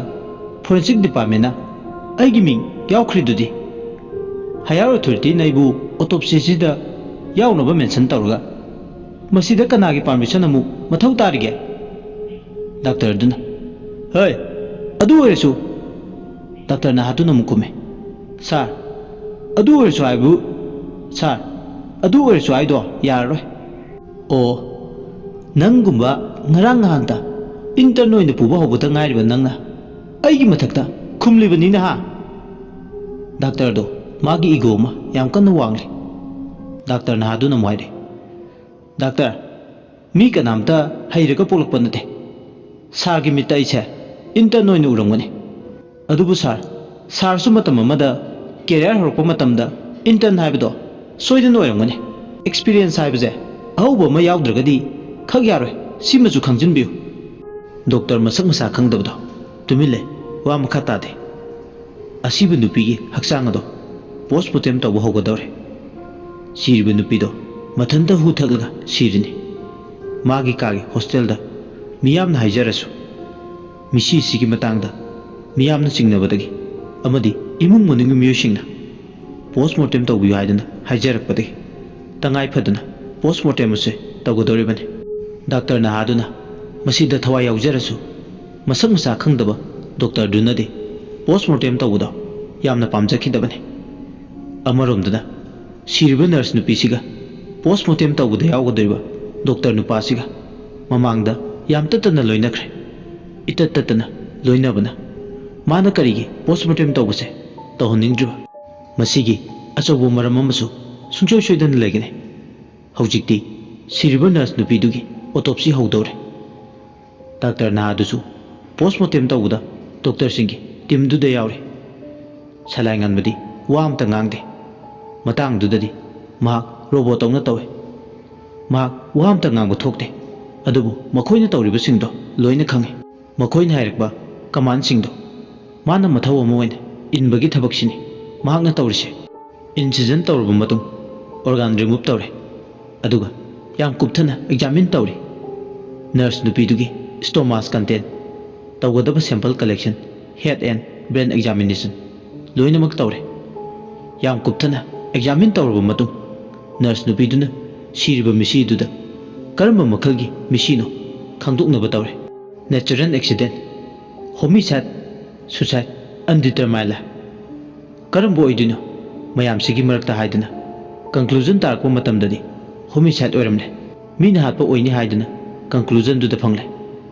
ꯐꯣꯔꯦꯟꯁꯤꯛ ꯗꯤꯄꯥꯔꯠꯃꯦꯟꯅ ꯑꯩꯒꯤ ꯃꯤꯡ ꯌꯥꯎꯈ꯭ꯔꯤꯗꯨꯗꯤ꯫ ꯍꯥꯌꯔ ꯑꯣꯊꯣꯔꯤꯇꯤꯅ ꯑꯩꯕꯨ ꯑꯣꯇꯣꯞꯁꯤꯁꯤꯗ ꯌꯥꯎꯅꯕ ꯃꯦꯟꯁꯟ ꯇꯧꯔꯒ ꯃꯁꯤꯗ ꯀꯅꯥꯒꯤ ꯄꯥꯔꯃꯤꯁꯟ ꯑꯃꯨꯛ ꯃꯊꯧ ꯇꯥꯔꯤꯒꯦ?" ꯗꯥꯛꯇꯔꯗꯨꯅ, "ꯍꯣꯏ, ꯑꯗꯨ ꯑꯣꯏꯔꯁꯨ," ꯗꯥꯛꯇꯔ ꯅꯍꯥꯗꯨꯅ ꯑꯃꯨꯛ ꯈꯨꯝꯃꯦ, "ꯁꯥꯔ, ꯑꯗꯨ ꯑꯣꯏꯔꯁꯨ ꯍꯥꯏꯕꯨ, ꯁꯥꯔ, ꯑꯗꯨ ꯑꯣꯏꯔꯁꯨ ꯍꯥꯏꯗꯣ ꯌꯥꯔꯔꯣꯏ꯫ ꯑꯣ, ꯅꯪꯒꯨꯝꯕ ꯉꯔꯥꯡ ꯅꯍꯥꯟꯇ ꯏꯟꯇꯔꯟ ꯑꯣꯏꯅ ꯄꯨꯕ ꯍꯧꯕꯗ ꯉꯥꯏꯔꯤꯕ ꯅꯪꯅ ꯑꯩꯒꯤ ꯃꯊꯛꯇ ꯈꯨꯝꯂꯤꯕꯅꯤꯅ, ꯍꯥ?" ꯗꯥꯛꯇꯔꯗꯣ ꯃꯥꯒꯤ ꯏꯒꯣ ꯑꯃ ꯌꯥꯝ ꯀꯟꯅ ꯋꯥꯡꯂꯤ꯫ ꯗꯥꯛꯇꯔ ꯅꯍꯥꯗꯨꯅ ꯑꯃꯨꯛ ꯍꯥꯏꯔꯦ, "ꯗꯥꯛꯇꯔ, ꯃꯤ ꯀꯅꯥꯝꯇ ꯍꯩꯔꯒ ꯄꯣꯛꯂꯛꯄ ꯅꯠꯇꯦ꯫ ꯁꯥꯔꯒꯤ ꯃꯤꯠꯇ ꯑꯩꯁꯦ ꯏꯟꯇꯔꯟ ꯑꯣꯏꯅ ꯎꯔꯝꯒꯅꯤ꯫ ꯑꯗꯨꯕꯨ ꯁꯥꯔ, ꯁꯥꯔꯁꯨ ꯃꯇꯝ ꯑꯃꯗ ꯀꯦꯔꯤꯌꯔ ꯍꯧꯔꯛꯄ ꯃꯇꯝꯗ ꯏꯟꯇꯔꯟ ꯍꯥꯏꯕꯗꯣ ꯁꯣꯏꯗꯅ ꯑꯣꯏꯔꯝꯒꯅꯤ꯫ ꯑꯦꯛꯁꯄꯤꯔꯤꯌꯦꯟꯁ ꯍꯥꯏꯕꯁꯦ ꯑꯍꯧꯕ ꯑꯃ ꯌꯥꯎꯗ꯭ꯔꯒꯗꯤ ꯈꯛ ꯌꯥꯔꯣꯏ, ꯁꯤꯃꯁꯨ ꯈꯪꯖꯤꯟꯕꯤꯌꯨ꯫" ꯗꯣꯛꯇꯔ ꯃꯁꯛ ꯃꯁꯥ ꯈꯪꯗꯕꯗꯣ ꯇꯨꯃꯤꯟ ꯂꯩ, ꯋꯥ ꯃꯈꯥ ꯇꯥꯗꯦ꯫ ꯑꯁꯤꯕ ꯅꯨꯄꯤꯒꯤ ꯍꯛꯆꯥꯡ ꯑꯗꯣ ꯄꯣꯁꯃꯣꯔꯇꯦꯝ ꯇꯧꯕ ꯍꯧꯒꯗꯧꯔꯦ꯫ ꯁꯤꯔꯤꯕ ꯅꯨꯄꯤꯗꯣ ꯃꯊꯟꯇ ꯍꯨ ꯊꯛꯂꯒ ꯁꯤꯔꯤꯅꯤ꯫ ꯃꯥꯒꯤ ꯀꯥꯒꯤ ꯍꯣꯁꯇꯦꯜꯗ ꯃꯤꯌꯥꯝꯅ ꯍꯥꯏꯖꯔꯁꯨ, ꯃꯤꯁꯤꯁꯤꯒꯤ ꯃꯇꯥꯡꯗ ꯃꯤꯌꯥꯝꯅ ꯆꯤꯡꯅꯕꯗꯒꯤ ꯑꯃꯗꯤ ꯏꯃꯨꯡ ꯃꯅꯨꯡꯒꯤ ꯃꯤꯑꯣꯏꯁꯤꯡꯅ ꯄꯣꯁꯃꯣꯔꯇꯦꯝ ꯇꯧꯕꯤꯌꯨ ꯍꯥꯏꯗꯨꯅ ꯍꯥꯏꯖꯔꯛꯄꯗꯒꯤ ꯇꯉꯥꯏ ꯐꯗꯅ ꯄꯣꯁꯃꯣꯔꯇꯦꯝ ꯑꯁꯤ ꯇꯧꯒꯗꯧꯔꯤꯕꯅꯤ꯫ ꯗꯥꯛꯇꯔ ꯅꯍꯥꯗꯨꯅ ꯃꯁꯤꯗ ꯊꯋꯥꯏ ꯌꯥꯎꯖꯔꯁꯨ, ꯃꯁꯛ ꯃꯁꯥ ꯈꯪꯗꯕ ꯗꯣꯛꯇꯔꯗꯨꯅꯗꯤ ꯄꯣꯁꯃꯣꯔꯇꯦꯝ ꯇꯧꯕꯗꯣ ꯌꯥꯝꯅ ꯄꯥꯝꯖꯈꯤꯗꯕꯅꯤ꯫ ꯑꯃꯔꯣꯝꯗꯅ ꯁꯤꯔꯤꯕ ꯅꯔꯁ ꯅꯨꯄꯤꯁꯤꯒ ꯄꯣꯁꯃꯣꯔꯇꯦꯝ ꯇꯧꯕꯗ ꯌꯥꯎꯒꯗꯧꯔꯤꯕ ꯗꯣꯛꯇꯔ ꯅꯨꯄꯥꯁꯤꯒ ꯃꯃꯥꯡꯗ ꯌꯥꯝ ꯇꯠꯇꯅ ꯂꯣꯏꯅꯈ꯭ꯔꯦ꯫ ꯏꯇꯠ ꯇꯠꯇꯅ ꯂꯣꯏꯅꯕꯅ ꯃꯥꯅ ꯀꯔꯤꯒꯤ ꯄꯣꯁꯃꯣꯔꯇꯦꯝ ꯇꯧꯕꯁꯦ ꯇꯧꯍꯟꯅꯤꯡꯗ꯭ꯔꯤꯕ? ꯃꯁꯤꯒꯤ ꯑꯆꯧꯕ ꯃꯔꯝ ꯑꯃꯁꯨ ꯁꯨꯡꯁꯣꯏ ꯁꯣꯏꯗꯅ ꯂꯩꯒꯅꯤ꯫ ꯍꯧꯖꯤꯛꯇꯤ ꯁꯤꯔꯤꯕ ꯅꯔꯁ ꯅꯨꯄꯤꯗꯨꯒꯤ ꯑꯣꯇꯣꯞꯁꯤ ꯍꯧꯗꯧꯔꯦ꯫ ꯗꯥꯛꯇꯔ ꯅꯍꯥꯗꯨꯁꯨ ꯄꯣꯁꯃꯣꯔꯇꯦꯝ ꯇꯧꯕꯗ ꯗꯣꯛꯇꯔꯁꯤꯡꯒꯤ ꯇꯤꯝꯗꯨꯗ ꯌꯥꯎꯔꯤ꯫ ꯁꯂꯥꯏ ꯉꯟꯕꯗꯤ ꯋꯥ ꯑꯝꯇ ꯉꯥꯡꯗꯦ꯫ ꯃꯇꯥꯡꯗꯨꯗꯗꯤ ꯃꯍꯥꯛ ꯔꯣꯕꯣꯠ ꯇꯧꯅ ꯇꯧꯏ꯫ ꯃꯍꯥꯛ ꯋꯥ ꯑꯝꯇ ꯉꯥꯡꯕ ꯊꯣꯛꯇꯦ꯫ ꯑꯗꯨꯕꯨ ꯃꯈꯣꯏꯅ ꯇꯧꯔꯤꯕꯁꯤꯡꯗꯣ ꯂꯣꯏꯅ ꯈꯪꯏ꯫ ꯃꯈꯣꯏꯅ ꯍꯥꯏꯔꯛꯄ ꯀꯃꯥꯟꯁꯤꯡꯗꯣ ꯃꯥꯅ ꯃꯊꯧ ꯑꯃ ꯑꯣꯏꯅ ꯏꯟꯕꯒꯤ ꯊꯕꯛꯁꯤꯅꯤ ꯃꯍꯥꯛꯅ ꯇꯧꯔꯤꯁꯦ꯫ ꯏꯟꯁꯤꯖꯟ ꯇꯧꯔꯕ ꯃꯇꯨꯡ ꯑꯣꯔꯒꯥꯟ ꯔꯤꯃꯨꯚ ꯇꯧꯔꯦ꯫ ꯑꯗꯨꯒ ꯌꯥꯝ ꯀꯨꯞꯊꯅ ꯑꯦꯛꯖꯥꯃꯤꯟ ꯇꯧꯔꯤ꯫ ꯅꯔꯁ ꯅꯨꯄꯤꯗꯨꯒꯤ ꯁ꯭ꯇꯣꯃꯥꯁ ꯀꯟꯇꯦꯟ, ꯇꯧꯒꯗꯕ sample collection, head and brain examination ꯂꯣꯏꯅꯃꯛ ꯇꯧꯔꯦ꯫ ꯌꯥꯝ ꯀꯨꯞꯊꯅ ꯑꯦꯛꯖꯥꯃꯤꯟ ꯇꯧꯔꯕ ꯃꯇꯨꯡ ꯅꯔꯁ ꯅꯨꯄꯤꯗꯨꯅ ꯁꯤꯔꯤꯕ ꯃꯤꯁꯤꯗꯨꯗ ꯀꯔꯝꯕ ꯃꯈꯜꯒꯤ ꯃꯤꯁꯤꯅꯣ ꯈꯪꯗꯣꯛꯅꯕ ꯇꯧꯔꯦ꯫ Natural accident, homicide, suicide, undetermined life. ꯀꯔꯝꯕ ꯑꯣꯏꯗꯣꯏꯅꯣ ꯃꯌꯥꯝꯁꯤꯒꯤ ꯃꯔꯛꯇ ꯍꯥꯏꯗꯅ ꯀꯟꯀ꯭ꯂꯨꯖꯟ ꯇꯥꯔꯛꯄ ꯃꯇꯝꯗꯗꯤ ꯍꯣꯃꯤꯁꯥꯏꯗ ꯑꯣꯏꯔꯝꯂꯦ꯫ ꯃꯤꯅ ꯍꯥꯠꯄ ꯑꯣꯏꯅꯤ ꯍꯥꯏꯗꯨꯅ ꯀꯟꯀ꯭ꯂꯨꯖꯟꯗꯨꯗ ꯐꯪꯂꯦ꯫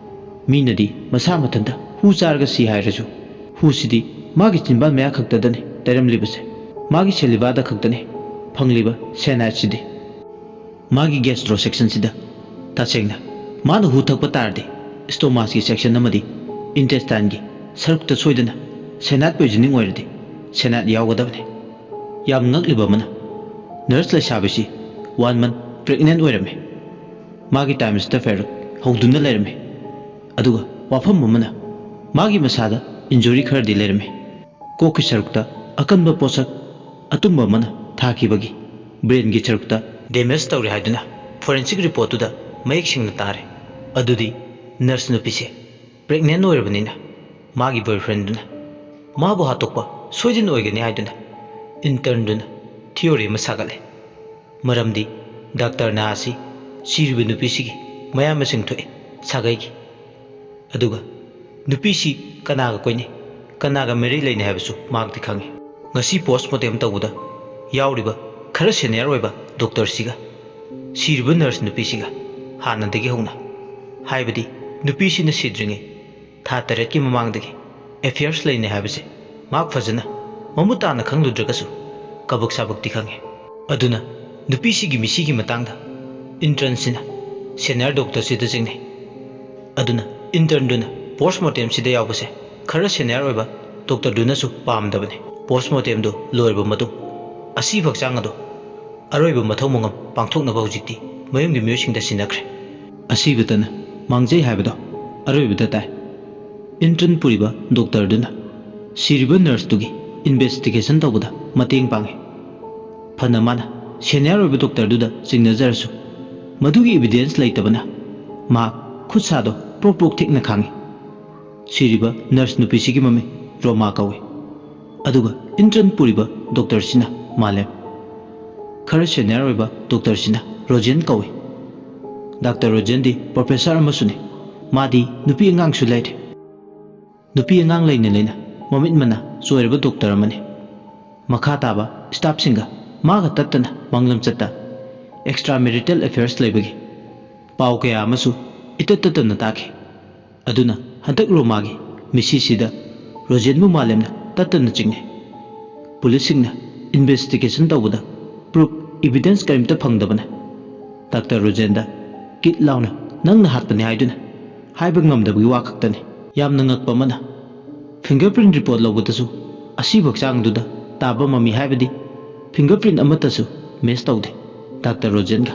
ꯃꯤꯅꯗꯤ ꯃꯁꯥ ꯃꯊꯟꯇ ꯍꯨ ꯆꯥꯔꯒ ꯁꯤ ꯍꯥꯏꯔꯁꯨ, ꯍꯨꯁꯤꯗꯤ ꯃꯥꯒꯤ ꯆꯤꯟꯕꯥꯟ ꯃꯌꯥ ꯈꯛꯇꯗꯅꯤ ꯇꯩꯔꯝꯂꯤꯕꯁꯦ꯫ ꯃꯥꯒꯤ ꯁꯦꯂꯤꯕꯥꯗ ꯈꯛꯇꯅꯤ ꯐꯪꯂꯤꯕ ꯁꯦꯅꯥꯏꯠꯁꯤꯗꯤ꯫ ꯃꯥꯒꯤ ꯒꯦꯁꯇ꯭ꯔꯣ ꯁꯦꯛꯁꯟꯁꯤꯗ, ꯇꯁꯦꯡꯅ ꯃꯥꯅ ꯍꯨ ꯊꯛꯄ ꯇꯥꯔꯗꯤ, ꯁ꯭ꯇꯣꯃꯥꯁꯀꯤ ꯁꯦꯛꯁꯟ ꯑꯃꯗꯤ ꯏꯟꯇꯦꯁꯇꯥꯏꯟꯒꯤ ꯁꯔꯨꯛꯇ ꯁꯣꯏꯗꯅ ꯁꯦꯅꯥꯏꯠ ꯄꯣꯏꯖꯅꯤꯡ ꯑꯣꯏꯔꯗꯤ ꯁꯦꯅꯥꯏꯠ ꯌꯥꯎꯒꯗꯕꯅꯤ꯫ ꯌꯥꯝ ꯉꯛꯂꯤꯕ ꯑꯃꯅ, ꯅꯔꯁ ꯂꯩꯁꯥꯕꯤꯁꯤ ꯋꯥꯟ ꯃꯟꯊ ꯄ꯭ꯔꯦꯒꯅꯦꯟ ꯑꯣꯏꯔꯝꯃꯤ꯫ ꯃꯥꯒꯤ ꯇꯥꯏꯝꯁꯇ ꯐꯦꯔꯨꯛ ꯍꯧꯗꯨꯅ ꯂꯩꯔꯝꯃꯤ꯫ ꯑꯗꯨꯒ ꯋꯥꯐꯝ ꯑꯃꯅ, ꯃꯥꯒꯤ ꯃꯁꯥꯗ ꯏꯟꯖꯨꯔꯤ ꯈꯔꯗꯤ ꯂꯩꯔꯝꯃꯤ꯫ ꯀꯣꯛꯀꯤ ꯁꯔꯨꯛꯇ ꯑꯀꯟꯕ ꯄꯣꯠꯁꯛ ꯑꯇꯨꯝꯕ ꯑꯃꯅ ꯊꯥꯈꯤꯕꯒꯤ ꯕ꯭ꯔꯦꯟꯒꯤ ꯁꯔꯨꯛꯇ ꯗꯦꯃꯦꯖ ꯇꯧꯔꯦ ꯍꯥꯏꯗꯨꯅ ꯐꯣꯔꯦꯟꯁꯤꯛ ꯔꯤꯄꯣꯔꯠꯇꯨꯗ ꯃꯌꯦꯛ ꯁꯦꯡꯅ ꯇꯥꯔꯦ꯫ ꯑꯗꯨꯗꯤ ꯅꯔꯁ ꯅꯨꯄꯤꯁꯦ ꯄ꯭ꯔꯦꯒꯅꯦꯟ ꯑꯣꯏꯔꯕꯅꯤꯅ ꯃꯥꯒꯤ ꯕꯣꯏꯐ꯭ꯔꯦꯟꯗꯨꯅ ꯃꯥꯕꯨ ꯍꯥꯠꯇꯣꯛꯄ ꯁꯣꯏꯗꯅ ꯑꯣꯏꯒꯅꯤ ꯍꯥꯏꯗꯨꯅ ꯏꯟꯇꯔꯟꯗꯨꯅ ꯊꯤꯑꯣꯔꯤ ꯑꯃ ꯁꯥꯒꯠꯂꯦ꯫ ꯃꯔꯝꯗꯤ ꯗꯥꯛꯇꯔ ꯅꯍꯥꯁꯤ ꯁꯤꯔꯤꯕ ꯅꯨꯄꯤꯁꯤꯒꯤ ꯃꯌꯥꯝꯕꯁꯤꯡ ꯊꯣꯛꯏ, ꯁꯥꯒꯩꯒꯤ꯫ ꯑꯗꯨꯒ ꯅꯨꯄꯤꯁꯤ ꯀꯅꯥꯒ ꯀꯣꯏꯅꯩ, ꯀꯅꯥꯒ ꯃꯔꯤ ꯂꯩꯅꯩ ꯍꯥꯏꯕꯁꯨ ꯃꯍꯥꯛꯇꯤ ꯈꯪꯏ꯫ ꯉꯁꯤ ꯄꯣꯁꯃꯣꯔꯇꯦꯝ ꯇꯧꯕꯗ ꯌꯥꯎꯔꯤꯕ ꯈꯔ ꯁꯦꯅꯤꯌꯔ ꯑꯣꯏꯕ ꯗꯣꯛꯇꯔꯁꯤꯒ ꯁꯤꯔꯤꯕ ꯅꯔꯁ ꯅꯨꯄꯤꯁꯤꯒ ꯍꯥꯟꯅꯗꯒꯤ ꯍꯧꯅ, ꯍꯥꯏꯕꯗꯤ ꯅꯨꯄꯤꯁꯤꯅ ꯁꯤꯗ꯭ꯔꯤꯉꯩ ꯊꯥ ꯇꯔꯦꯠꯀꯤ ꯃꯃꯥꯡꯗꯒꯤ ꯑꯦꯐꯤꯌꯔꯁ ꯂꯩꯅꯩ ꯍꯥꯏꯕꯁꯦ ꯃꯍꯥꯛ ꯐꯖꯅ ꯃꯃꯨꯠ ꯇꯥꯅ ꯈꯪꯂꯨꯗ꯭ꯔꯒꯁꯨ ꯀꯕꯛ ꯁꯥꯕꯛꯇꯤ ꯈꯪꯉꯦ꯫ ꯑꯗꯨꯅ ꯅꯨꯄꯤꯁꯤꯒꯤ ꯃꯤꯁꯤꯒꯤ ꯃꯇꯥꯡꯗ ꯏꯟꯇꯔꯟꯁꯤꯅ ꯁꯦꯅꯤꯌꯔ ꯗꯣꯛꯇꯔꯁꯤꯗ ꯆꯤꯡꯅꯩ꯫ ꯑꯗꯨꯅ ꯏꯟꯇꯔꯟꯗꯨꯅ ꯄꯣꯁꯃꯣꯔꯇꯦꯝꯁꯤꯗ ꯌꯥꯎꯕꯁꯦ ꯈꯔ ꯁꯦꯅꯤꯌꯔ ꯑꯣꯏꯕ ꯗꯣꯛꯇꯔꯗꯨꯅꯁꯨ ꯄꯥꯝꯗꯕꯅꯤ꯫ ꯄꯣꯁꯃꯣꯔꯇꯦꯝꯗꯨ ꯂꯣꯏꯔꯕ ꯃꯇꯨꯡ ꯑꯁꯤꯕ ꯍꯛꯆꯥꯡ ꯑꯗꯨ ꯑꯔꯣꯏꯕ ꯃꯊꯧ ꯃꯉꯝ ꯄꯥꯡꯊꯣꯛꯅꯕ ꯍꯧꯖꯤꯛꯇꯤ ꯃꯌꯨꯝꯒꯤ ꯃꯤꯑꯣꯏꯁꯤꯡꯗ ꯁꯤꯟꯅꯈ꯭ꯔꯦ꯫ ꯑꯁꯤꯕꯇꯅ ꯃꯥꯡꯖꯩ ꯍꯥꯏꯕꯗꯣ ꯑꯔꯣꯏꯕꯗ ꯇꯥꯏ꯫ ꯏꯟꯇꯔꯟ ꯄꯨꯔꯤꯕ ꯗꯣꯛꯇꯔꯗꯨꯅ ꯁꯤꯔꯤꯕ ꯅꯔꯁꯇꯨꯒꯤ ꯏꯟꯚꯦꯁꯇꯤꯒꯦꯁꯟ ꯇꯧꯕꯗ ꯃꯇꯦꯡ ꯄꯥꯡꯉꯤ꯫ ꯐꯅ ꯃꯥꯅ ꯁꯦꯅꯤꯌꯔ ꯑꯣꯏꯕ ꯗꯣꯛꯇꯔꯗꯨꯗ ꯆꯤꯡꯅꯖꯔꯁꯨ, ꯃꯗꯨꯒꯤ ꯏꯚꯤꯗꯦꯟꯁ ꯂꯩꯇꯕꯅ ꯃꯍꯥꯛ ꯈꯨꯠ ꯁꯥꯗꯣ ꯄ꯭ꯔꯣꯛ ꯄ꯭ꯔꯣꯛ ꯊꯦꯛꯅ ꯈꯥꯡꯉꯤ꯫ ꯁꯤꯔꯤꯕ ꯅꯔꯁ ꯅꯨꯄꯤꯁꯤꯒꯤ ꯃꯃꯤꯡ ꯔꯣꯃꯥ ꯀꯧꯏ, ꯑꯗꯨꯒ ꯏꯟꯇꯔꯟ ꯄꯨꯔꯤꯕ ꯗꯣꯛꯇꯔꯁꯤꯅ ꯃꯥꯂꯦꯝ꯫ ꯈꯔ ꯁꯦꯅꯤꯌꯔ ꯑꯣꯏꯕ ꯗꯣꯛꯇꯔꯁꯤꯅ ꯔꯣꯖꯦꯟ ꯀꯧꯏ꯫ ꯗꯥꯛꯇꯔ ꯔꯣꯖꯦꯟꯗꯤ ꯄ꯭ꯔꯣꯐꯦꯁꯔ ꯑꯃꯁꯨꯅꯤ꯫ ꯃꯥꯗꯤ ꯅꯨꯄꯤ ꯑꯉꯥꯡꯁꯨ ꯂꯩꯔꯦ꯫ ꯅꯨꯄꯤ ꯑꯉꯥꯡ ꯂꯩꯅ ꯂꯩꯅ ꯃꯃꯤꯠ ꯃꯅꯥ ꯆꯣꯏꯔꯕ ꯗꯣꯛꯇꯔ ꯑꯃꯅꯤ꯫ ꯃꯈꯥ ꯇꯥꯕ ꯁ꯭ꯇꯥꯐꯁꯤꯡꯒ ꯃꯥꯒ ꯇꯠꯇꯅ ꯃꯪꯂꯝꯆꯠꯇ ꯑꯦꯛꯁꯇ꯭ꯔꯥ ꯃꯦꯔꯤꯇꯦꯜ ꯑꯦꯐꯤꯌꯔꯁ ꯂꯩꯕꯒꯤ ꯄꯥꯎ ꯀꯌꯥ ꯑꯃꯁꯨ ꯏꯇꯠ ꯇꯠꯇꯅ ꯇꯥꯈꯤ꯫ ꯑꯗꯨꯅ ꯍꯟꯗꯛ ꯔꯣꯃꯥꯒꯤ ꯃꯤꯁꯤꯁꯤꯗ ꯔꯣꯖꯦꯟꯕꯨ ꯃꯥꯂꯦꯝꯅ ꯇꯠꯇꯅ ꯆꯤꯡꯅꯩ꯫ ꯄꯨꯂꯤꯁꯁꯤꯡꯅ ꯏꯟꯚꯦꯁꯇꯤꯒꯦꯁꯟ ꯇꯧꯕꯗ ꯄ꯭ꯔꯨꯐ, ꯏꯚꯤꯗꯦꯟꯁ ꯀꯔꯤꯝꯇ ꯐꯪꯗꯕꯅ ꯗꯥꯛꯇꯔ ꯔꯣꯖꯦꯟꯗ ꯀꯤꯠ ꯂꯥꯎꯅ "ꯅꯪꯅ ꯍꯥꯠꯄꯅꯤ" ꯍꯥꯏꯗꯨꯅ ꯍꯥꯏꯕ ꯉꯝꯗꯕꯒꯤ ꯋꯥ ꯈꯛꯇꯅꯤ꯫ ꯌꯥꯝꯅ ꯉꯛꯄ ꯑꯃꯅ, ꯐꯤꯡꯒꯔ ꯄ꯭ꯔꯤꯟ ꯔꯤꯄꯣꯔꯠ ꯂꯧꯕꯗꯁꯨ ꯑꯁꯤꯕ ꯍꯛꯆꯥꯡꯗꯨꯗ ꯇꯥꯕ ꯃꯃꯤ, ꯍꯥꯏꯕꯗꯤ ꯐꯤꯡꯒꯔ ꯄ꯭ꯔꯤꯟ ꯑꯃꯠꯇꯁꯨ ꯃꯦꯆ ꯇꯧꯗꯦ ꯗꯥꯛꯇꯔ ꯔꯣꯖꯦꯟꯒ꯫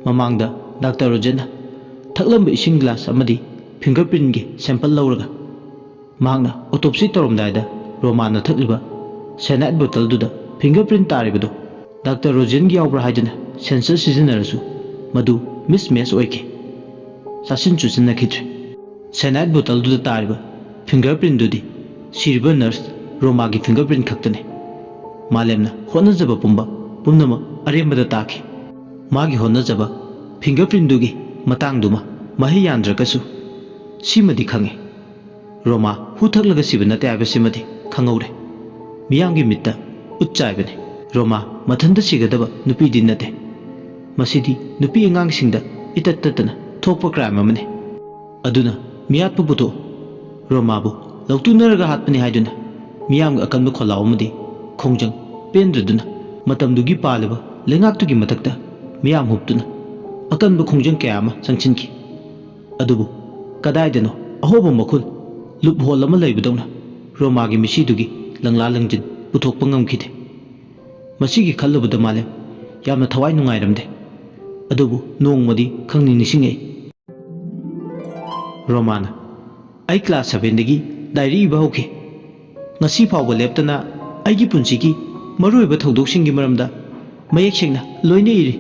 ꯃꯃꯥꯡꯗ ꯗꯥꯛꯇꯔ ꯔꯣꯖꯦꯟꯅ ꯊꯛꯂꯝꯕ ꯏꯁꯤꯡ ꯒ꯭ꯂꯥꯁ ꯑꯃꯗꯤ ꯐꯤꯡꯒꯔ ꯄ꯭ꯔꯤꯟꯒꯤ ꯁꯦꯝꯄꯜ ꯂꯧꯔꯒ ꯃꯍꯥꯛꯅ ꯑꯣꯇꯣꯞꯁꯤ ꯇꯧꯔꯝꯗꯥꯏꯗ ꯔꯣꯃꯥꯅ ꯊꯛꯂꯤꯕ ꯁꯦꯅꯥꯏꯠ ꯕꯣꯇꯜꯗꯨꯗ ꯐꯤꯡꯒꯔ ꯄ꯭ꯔꯤꯟ ꯇꯥꯔꯤꯕꯗꯨ ꯗꯥꯛꯇꯔ ꯔꯣꯖꯦꯟꯒꯤ ꯌꯥꯎꯕ꯭ꯔꯥ ꯍꯥꯏꯗꯨꯅ ꯁꯦꯟꯁꯔ ꯁꯤꯖꯤꯟꯅꯔꯁꯨ ꯃꯗꯨ ꯃꯤꯁꯃꯦꯆ ꯑꯣꯏꯈꯤ꯫ ꯆꯥꯁꯤꯟ ꯆꯨꯁꯤꯟꯅꯈꯤꯗ꯭ꯔꯦ꯫ ꯁꯦꯅꯥꯏꯠ ꯕꯣꯇꯜꯗꯨꯗ ꯇꯥꯔꯤꯕ ꯐꯤꯡꯒꯔ ꯄ꯭ꯔꯤꯟꯗꯨꯗꯤ ꯁꯤꯔꯤꯕ ꯅꯔꯁ ꯔꯣꯃꯥꯒꯤ ꯐꯤꯡꯒꯔ ꯄ꯭ꯔꯤꯟ ꯈꯛꯇꯅꯤ꯫ ꯃꯥꯂꯦꯝꯅ ꯍꯣꯠꯅꯖꯕ ꯄꯨꯝꯕ ꯄꯨꯝꯅꯃꯛ ꯑꯔꯦꯝꯕꯗ ꯇꯥꯈꯤ꯫ ꯃꯥꯒꯤ ꯍꯣꯠꯅꯖꯕ ꯐꯤꯡꯒꯔ ꯄ꯭ꯔꯤꯟꯗꯨꯒꯤ ꯃꯇꯥꯡꯗꯨꯃ ꯃꯍꯩ ꯌꯥꯟꯗ꯭ꯔꯒꯁꯨ ꯁꯤꯃꯗꯤ ꯈꯪꯉꯤ, ꯔꯣꯃꯥ ꯍꯨ ꯊꯛꯂꯒ ꯁꯤꯕ ꯅꯠꯇꯦ ꯍꯥꯏꯕꯁꯤꯃꯗꯤ ꯈꯪꯍꯧꯔꯦ꯫ ꯃꯤꯌꯥꯝꯒꯤ ꯃꯤꯠꯇ ꯎꯠ ꯆꯥꯏꯕꯅꯤ꯫ ꯔꯣꯃꯥ ꯃꯊꯟꯇ ꯁꯤꯒꯗꯕ ꯅꯨꯄꯤꯗꯤ ꯅꯠꯇꯦ꯫ ꯃꯁꯤꯗꯤ ꯅꯨꯄꯤ ꯑꯉꯥꯡꯁꯤꯡꯗ ꯏꯇꯠ ꯇꯠꯇꯅ ꯊꯣꯛꯄ ꯀ꯭ꯔꯥꯏꯝ ꯑꯃꯅꯤ꯫ ꯑꯗꯨꯅ ꯃꯤꯌꯥꯠꯄ ꯄꯨꯊꯣꯛꯎ꯫ ꯔꯣꯃꯥꯕꯨ ꯂꯧꯇꯨꯅꯔꯒ ꯍꯥꯠꯄꯅꯤ ꯍꯥꯏꯗꯨꯅ ꯃꯤꯌꯥꯝꯒꯤ ꯑꯀꯟꯕ ꯈꯣꯜꯂꯥꯎ ꯑꯃꯗꯤ ꯈꯣꯡꯖꯪ ꯄꯦꯟꯗ꯭ꯔꯗꯨꯅ ꯃꯇꯝꯗꯨꯒꯤ ꯄꯥꯜꯂꯤꯕ ꯂꯩꯉꯥꯛꯇꯨꯒꯤ ꯃꯊꯛꯇ ꯃꯤꯌꯥꯝ ꯍꯨꯞꯇꯨꯅ ꯑꯀꯟꯕ ꯈꯣꯡꯖꯪ ꯀꯌꯥ ꯑꯃ ꯆꯪꯁꯤꯟꯈꯤ꯫ ꯑꯗꯨꯕꯨ ꯀꯗꯥꯏꯗꯅꯣ ꯑꯍꯣꯕ ꯃꯈꯨꯜ, ꯂꯨꯞ ꯍꯣꯜ ꯑꯃ ꯂꯩꯕꯗꯧꯅ ꯔꯣꯃꯥꯒꯤ ꯃꯤꯁꯤꯗꯨꯒꯤ ꯂꯪꯂꯥ ꯂꯪꯖꯤꯟ ꯄꯨꯊꯣꯛꯄ ꯉꯝꯈꯤꯗꯦ꯫ ꯃꯁꯤꯒꯤ ꯈꯜꯂꯨꯕꯗ ꯃꯥꯂꯦꯝ ꯌꯥꯝꯅ ꯊꯋꯥꯏ ꯅꯨꯡꯉꯥꯏꯔꯝꯗꯦ꯫ ꯑꯗꯨꯕꯨ ꯅꯣꯡꯃꯗꯤ ꯈꯪꯅꯤꯡ ꯅꯤꯡꯁꯤꯡꯉꯛꯏ꯫ ꯔꯣꯃꯥꯅ, "ꯑꯩ ꯀ꯭ꯂꯥꯁ ꯁꯚꯦꯟꯗꯒꯤ ꯗꯥꯏꯔꯤ ꯏꯕ ꯍꯧꯈꯤ꯫ ꯉꯁꯤ ꯐꯥꯎꯕ ꯂꯦꯞꯇꯅ ꯑꯩꯒꯤ ꯄꯨꯟꯁꯤꯒꯤ ꯃꯔꯨꯑꯣꯏꯕ ꯊꯧꯗꯣꯛꯁꯤꯡꯒꯤ ꯃꯔꯝꯗ ꯃꯌꯦꯛ ꯁꯦꯡꯅ ꯂꯣꯏꯅ ꯏꯔꯤ꯫"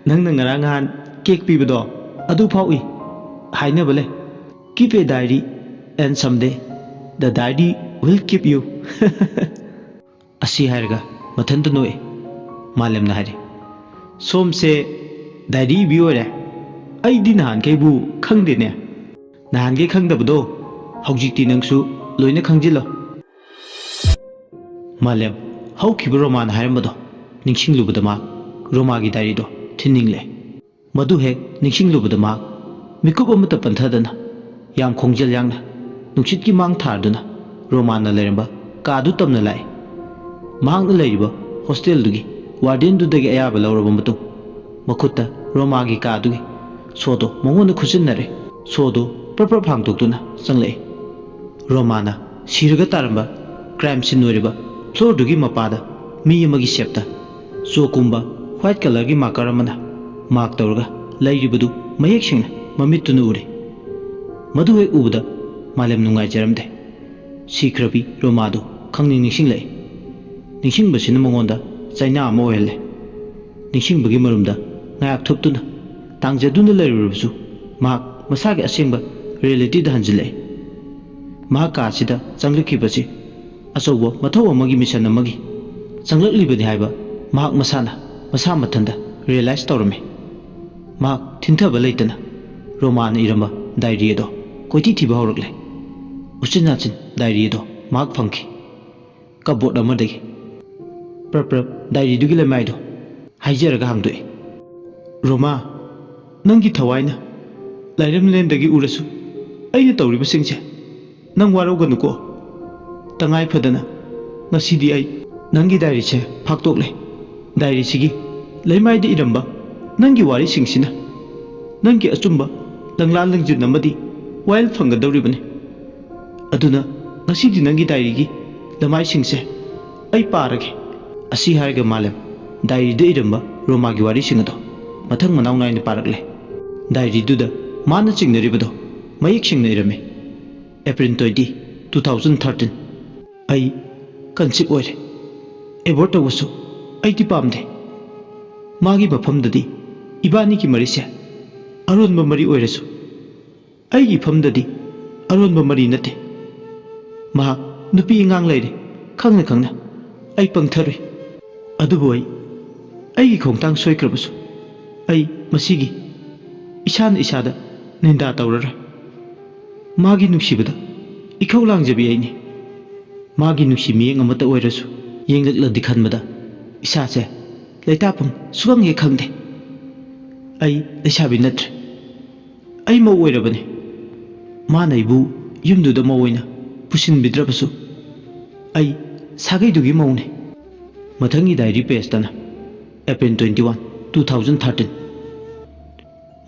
"ꯅꯪꯅ ꯉꯔꯥꯡ ꯅꯍꯥꯟ ꯀꯦꯛ ꯄꯤꯕꯗꯣ ꯑꯗꯨ ꯐꯥꯎ ꯏ ꯍꯥꯏꯅꯕ ꯂꯩ꯫ Keep a diary and someday the diary will keep you." ꯑꯁꯤ ꯍꯥꯏꯔꯒ ꯃꯊꯟꯇ ꯅꯣꯛꯑꯦ꯫ ꯃꯥꯂꯦꯝꯅ ꯍꯥꯏꯔꯦ, "ꯁꯣꯝꯁꯦ ꯗꯥꯏꯔꯤ ꯏꯕꯤ ꯑꯣꯏꯔꯦ? ꯑꯩꯗꯤ ꯅꯍꯥꯟꯈꯩꯕꯨ ꯈꯪꯗꯦꯅꯦ꯫" "ꯅꯍꯥꯟꯈꯩ ꯈꯪꯗꯕꯗꯣ ꯍꯧꯖꯤꯛꯇꯤ ꯅꯪꯁꯨ ꯂꯣꯏꯅ ꯈꯪꯖꯤꯜꯂꯣ꯫" ꯃꯥꯂꯦꯝ ꯍꯧꯈꯤꯕ ꯔꯣꯃꯥꯅ ꯍꯥꯏꯔꯝꯕꯗꯣ ꯅꯤꯡꯁꯤꯡꯂꯨꯕꯗ ꯃꯍꯥꯛ ꯔꯣꯃꯥꯒꯤ ꯗꯥꯏꯔꯤꯗꯣ ꯊꯤꯟꯅꯤꯡꯂꯦ꯫ ꯃꯗꯨ ꯍꯦꯛ ꯅꯤꯡꯁꯤꯡꯂꯨꯕꯗ ꯃꯍꯥꯛ ꯃꯤꯀꯨꯞ ꯑꯃꯠꯇ ꯄꯟꯊꯗꯅ ꯌꯥꯝ ꯈꯣꯡꯖꯦꯜ ꯌꯥꯡꯅ ꯅꯨꯡꯁꯤꯠꯀꯤ ꯃꯥꯡ ꯊꯥꯔꯗꯨꯅ ꯔꯣꯃꯥꯟꯅ ꯂꯩꯔꯝꯕ ꯀꯥꯗꯨ ꯇꯝꯅ ꯂꯥꯛꯏ꯫ ꯃꯍꯥꯛꯅ ꯂꯩꯔꯤꯕ ꯍꯣꯁꯇꯦꯜꯗꯨꯒꯤ ꯋꯥꯔꯗꯦꯟꯗꯨꯗꯒꯤ ꯑꯌꯥꯕ ꯂꯧꯔꯕ ꯃꯇꯨꯡ ꯃꯈꯨꯠꯇ ꯔꯣꯃꯥꯒꯤ ꯀꯥꯗꯨꯒꯤ ꯁꯣꯗꯣ ꯃꯉꯣꯟꯗ ꯈꯨꯠꯁꯤꯟꯅꯔꯦ꯫ ꯁꯣꯗꯣ ꯄ꯭ꯔꯞ ꯄ꯭ꯔꯞ ꯍꯥꯡꯗꯣꯛꯇꯨꯅ ꯆꯪꯂꯛꯏ꯫ ꯔꯣꯃꯥꯅ ꯁꯤꯔꯒ ꯇꯥꯔꯝꯕ ꯀ꯭ꯔꯥꯏꯝ ꯁꯤꯟ ꯑꯣꯏꯔꯤꯕ ꯐ꯭ꯂꯣꯔꯗꯨꯒꯤ ꯃꯄꯥꯗ ꯃꯤ ꯑꯃꯒꯤ ꯁꯦꯞꯇ ꯆꯣꯛꯀꯨꯝꯕ ꯋꯥꯏꯠ ꯀꯂꯔꯒꯤ ꯃꯥꯔꯀꯔ ꯑꯃꯅ ꯃꯥꯔꯛ ꯇꯧꯔꯒ ꯂꯩꯔꯤꯕꯗꯨ ꯃꯌꯦꯛ ꯁꯦꯡꯅ ꯃꯃꯤꯠꯇꯨꯅ ꯎꯔꯦ꯫ ꯃꯗꯨ ꯍꯦꯛ ꯎꯕꯗ ꯃꯥꯂꯦꯝ ꯅꯨꯡꯉꯥꯏꯖꯔꯝꯗꯦ꯫ ꯁꯤꯈ꯭ꯔꯕꯤ ꯔꯣꯃꯥꯗꯨ ꯈꯪꯅꯤꯡ ꯅꯤꯡꯁꯤꯡꯂꯛꯏ꯫ ꯅꯤꯡꯁꯤꯡꯕꯁꯤꯅ ꯃꯉꯣꯟꯗ ꯆꯩꯅꯥ ꯑꯃ ꯑꯣꯏꯍꯜꯂꯦ꯫ ꯅꯤꯡꯁꯤꯡꯕꯒꯤ ꯃꯔꯨꯝꯗ ꯉꯥꯏꯍꯥꯛ ꯊꯨꯞꯇꯨꯅ ꯇꯥꯡꯖꯗꯨꯅ ꯂꯩꯔꯨꯔꯕꯁꯨ ꯃꯍꯥꯛ ꯃꯁꯥꯒꯤ ꯑꯁꯦꯡꯕ ꯔꯤꯌꯦꯂꯤꯇꯤꯗ ꯍꯟꯖꯤꯜꯂꯛꯏ꯫ ꯃꯍꯥꯛ ꯀꯥ ꯑꯁꯤꯗ ꯆꯪꯂꯛꯈꯤꯕꯁꯤ ꯑꯆꯧꯕ ꯃꯊꯧ ꯑꯃꯒꯤ ꯃꯤꯁꯟ ꯑꯃꯒꯤ ꯆꯪꯂꯛꯂꯤꯕꯅꯤ ꯍꯥꯏꯕ ꯃꯍꯥꯛ ꯃꯁꯥꯅ ꯃꯁꯥ ꯃꯊꯟꯇ ꯔꯤꯌꯦꯂꯥꯏꯁ ꯇꯧꯔꯝꯃꯤ꯫ ꯃꯍꯥꯛ ꯊꯤꯟꯊꯕ ꯂꯩꯇꯅ ꯔꯣꯃꯥꯅ ꯏꯔꯝꯕ ꯗꯥꯏꯔꯤ ꯑꯗꯣ ꯀꯣꯏꯊꯤ ꯊꯤꯕ ꯍꯧꯔꯛꯂꯦ꯫ ꯎꯆꯤꯟ ꯅꯥꯆꯤꯟ ꯗꯥꯏꯔꯤ ꯑꯗꯣ ꯃꯍꯥꯛ ꯐꯪꯈꯤ꯫ ꯀꯞꯕꯣꯔꯗ ꯑꯃꯗꯒꯤ ꯄ꯭ꯔꯞ ꯄ꯭ꯔꯞ ꯗꯥꯏꯔꯤꯗꯨꯒꯤ ꯂꯩꯃꯥꯏꯗꯣ ꯍꯥꯏꯖꯔꯒ ꯍꯥꯡꯗꯣꯛꯏ꯫ "ꯔꯣꯃꯥ, ꯅꯪꯒꯤ ꯊꯋꯥꯏꯅ ꯂꯥꯏꯔꯝꯂꯦꯟꯗꯒꯤ ꯎꯔꯁꯨ ꯑꯩꯅ ꯇꯧꯔꯤꯕꯁꯤꯡꯁꯦ ꯅꯪ ꯋꯥꯔꯧꯒꯅꯨꯀꯣ꯫ ꯇꯉꯥꯏ ꯐꯗꯅ ꯉꯁꯤꯗꯤ ꯑꯩ ꯅꯪꯒꯤ ꯗꯥꯏꯔꯤꯁꯦ ꯐꯥꯛꯇꯣꯛꯂꯦ꯫ ꯗꯥꯏꯔꯤꯁꯤꯒꯤ ꯂꯩꯃꯥꯏꯗ ꯏꯔꯝꯕ ꯅꯪꯒꯤ ꯋꯥꯔꯤꯁꯤꯡꯁꯤꯅ ꯅꯪꯒꯤ ꯑꯆꯨꯝꯕ ꯂꯪꯂꯥ ꯂꯪꯖꯤꯟ ꯑꯃꯗꯤ ꯋꯥꯌꯦꯜ ꯐꯪꯒꯗꯧꯔꯤꯕꯅꯤ꯫ ꯑꯗꯨꯅ ꯉꯁꯤꯗꯤ ꯅꯪꯒꯤ ꯗꯥꯏꯔꯤꯒꯤ ꯂꯃꯥꯏꯁꯤꯡꯁꯦ ꯑꯩ ꯄꯥꯔꯒꯦ꯫" ꯑꯁꯤ ꯍꯥꯏꯔꯒ ꯃꯥꯂꯦꯝ ꯗꯥꯏꯔꯤꯗ ꯏꯔꯝꯕ ꯔꯣꯃꯥꯒꯤ ꯋꯥꯔꯤꯁꯤꯡ ꯑꯗꯣ ꯃꯊꯪ ꯃꯅꯥꯎ ꯅꯥꯏꯅ ꯄꯥꯔꯛꯂꯦ꯫ ꯗꯥꯏꯔꯤꯗꯨꯗ ꯃꯥꯅ ꯆꯤꯡꯅꯔꯤꯕꯗꯣ ꯃꯌꯦꯛ ꯁꯦꯡꯅ ꯏꯔꯝꯃꯤ꯫ "April twenty, two thousand thirteen꯫ ꯑꯩ conceive ꯑꯣꯏꯔꯦ꯫ Abort ꯇꯧꯕꯁꯨ ꯑꯩꯗꯤ ꯄꯥꯝꯗꯦ꯫ ꯃꯥꯒꯤ ꯃꯐꯝꯗꯗꯤ ꯏꯕꯥꯅꯤꯒꯤ ꯃꯔꯤꯁꯦ ꯑꯔꯣꯟꯕ ꯃꯔꯤ ꯑꯣꯏꯔꯁꯨ ꯑꯩꯒꯤ ꯏꯐꯝꯗꯗꯤ ꯑꯔꯣꯟꯕ ꯃꯔꯤ ꯅꯠꯇꯦ꯫ ꯃꯍꯥꯛ ꯅꯨꯄꯤ ꯑꯉꯥꯡ ꯂꯩꯔꯦ ꯈꯪꯅ ꯈꯪꯅ꯫ ꯑꯩ ꯄꯪꯊꯔꯨꯏ꯫ ꯑꯗꯨꯕꯨ ꯑꯩ, ꯑꯩꯒꯤ ꯈꯣꯡꯊꯥꯡ ꯁꯣꯏꯈ꯭ꯔꯕꯁꯨ ꯑꯩ ꯃꯁꯤꯒꯤ ꯏꯁꯥꯅ ꯏꯁꯥꯗ ꯅꯤꯟꯗꯥ ꯇꯧꯔꯔꯣꯏ꯫ ꯃꯥꯒꯤ ꯅꯨꯡꯁꯤꯕꯗ ꯏꯈꯧ ꯂꯥꯡꯖꯕꯤ ꯑꯩꯅꯤ꯫ ꯃꯥꯒꯤ ꯅꯨꯡꯁꯤ ꯃꯤꯠꯌꯦꯡ ꯑꯃꯠꯇ ꯑꯣꯏꯔꯁꯨ ꯌꯦꯡꯂꯛꯂꯗꯤ ꯈꯟꯕꯗ ꯏꯁꯥꯁꯦ ꯂꯩꯇꯥꯐꯝ ꯁꯨꯈꯪ ꯍꯦꯛ ꯈꯪꯗꯦ꯫ ꯑꯩ ꯂꯩꯁꯥꯕꯤ ꯅꯠꯇ꯭ꯔꯦ꯫ ꯑꯩ ꯃꯧ ꯑꯣꯏꯔꯕꯅꯤ꯫ ꯃꯥꯅ ꯑꯩꯕꯨ ꯌꯨꯝꯗꯨꯗ ꯃꯧ ꯑꯣꯏꯅ ꯄꯨꯁꯤꯟꯕꯤꯗ꯭ꯔꯕꯁꯨ ꯑꯩ ꯁꯥꯒꯩꯗꯨꯒꯤ ꯃꯧꯅꯤ꯫" ꯃꯊꯪꯒꯤ dairy ꯄꯦꯖꯇꯅ "April twenty one, two thousand thirteen꯫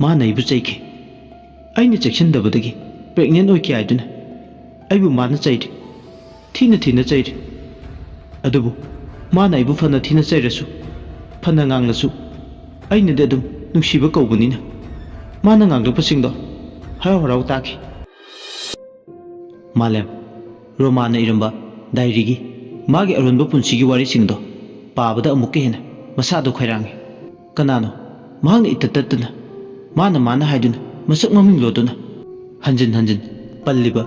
ꯃꯥꯅ ꯑꯩꯕꯨ ꯆꯩꯈꯤ꯫ ꯑꯩꯅ ꯆꯦꯛꯁꯤꯟꯗꯕꯗꯒꯤ pregnant ꯑꯣꯏꯈꯤ ꯍꯥꯏꯗꯨꯅ ꯑꯩꯕꯨ ꯃꯥꯅ ꯆꯩꯔꯤ꯫ ꯊꯤꯅ ꯊꯤꯅ ꯆꯩꯔꯤ꯫ ꯑꯗꯨꯕꯨ ꯃꯥꯅ ꯑꯩꯕꯨ ꯐꯅ ꯊꯤꯅ ꯆꯩꯔꯁꯨ, ꯐꯅ ꯉꯥꯡꯂꯁꯨ, ꯑꯩꯅꯗꯤ ꯑꯗꯨꯝ ꯅꯨꯡꯁꯤꯕ ꯀꯧꯕꯅꯤꯅ ꯃꯥꯅ ꯉꯥꯡꯂꯛꯄꯁꯤꯡꯗꯣ ꯍꯔꯥꯎ ꯍꯔꯥꯎ ꯇꯥꯈꯤ꯫ ꯃꯥꯂꯦꯝ, ꯔꯣꯃꯥꯅ ꯏꯔꯝꯕ ꯗꯥꯏꯔꯤꯒꯤ ꯃꯥꯒꯤ ꯑꯔꯣꯟꯕ ꯄꯨꯟꯁꯤꯒꯤ ꯋꯥꯔꯤꯁꯤꯡꯗꯣ ꯄꯥꯕꯗ ꯑꯃꯨꯛꯀ ꯍꯦꯟꯅ ꯃꯁꯥꯗꯣ ꯈꯣꯏꯔꯥꯡꯉꯤ꯫ ꯀꯅꯥꯅꯣ ꯃꯍꯥꯛꯅ ꯏꯇꯠ ꯇꯠꯇꯅ ꯃꯥꯅ ꯃꯥꯅ ꯍꯥꯏꯗꯨꯅ ꯃꯁꯛ ꯃꯃꯤꯡ ꯂꯣꯗꯨꯅ ꯍꯟꯖꯤꯟ ꯍꯟꯖꯤꯟ ꯄꯜꯂꯤꯕ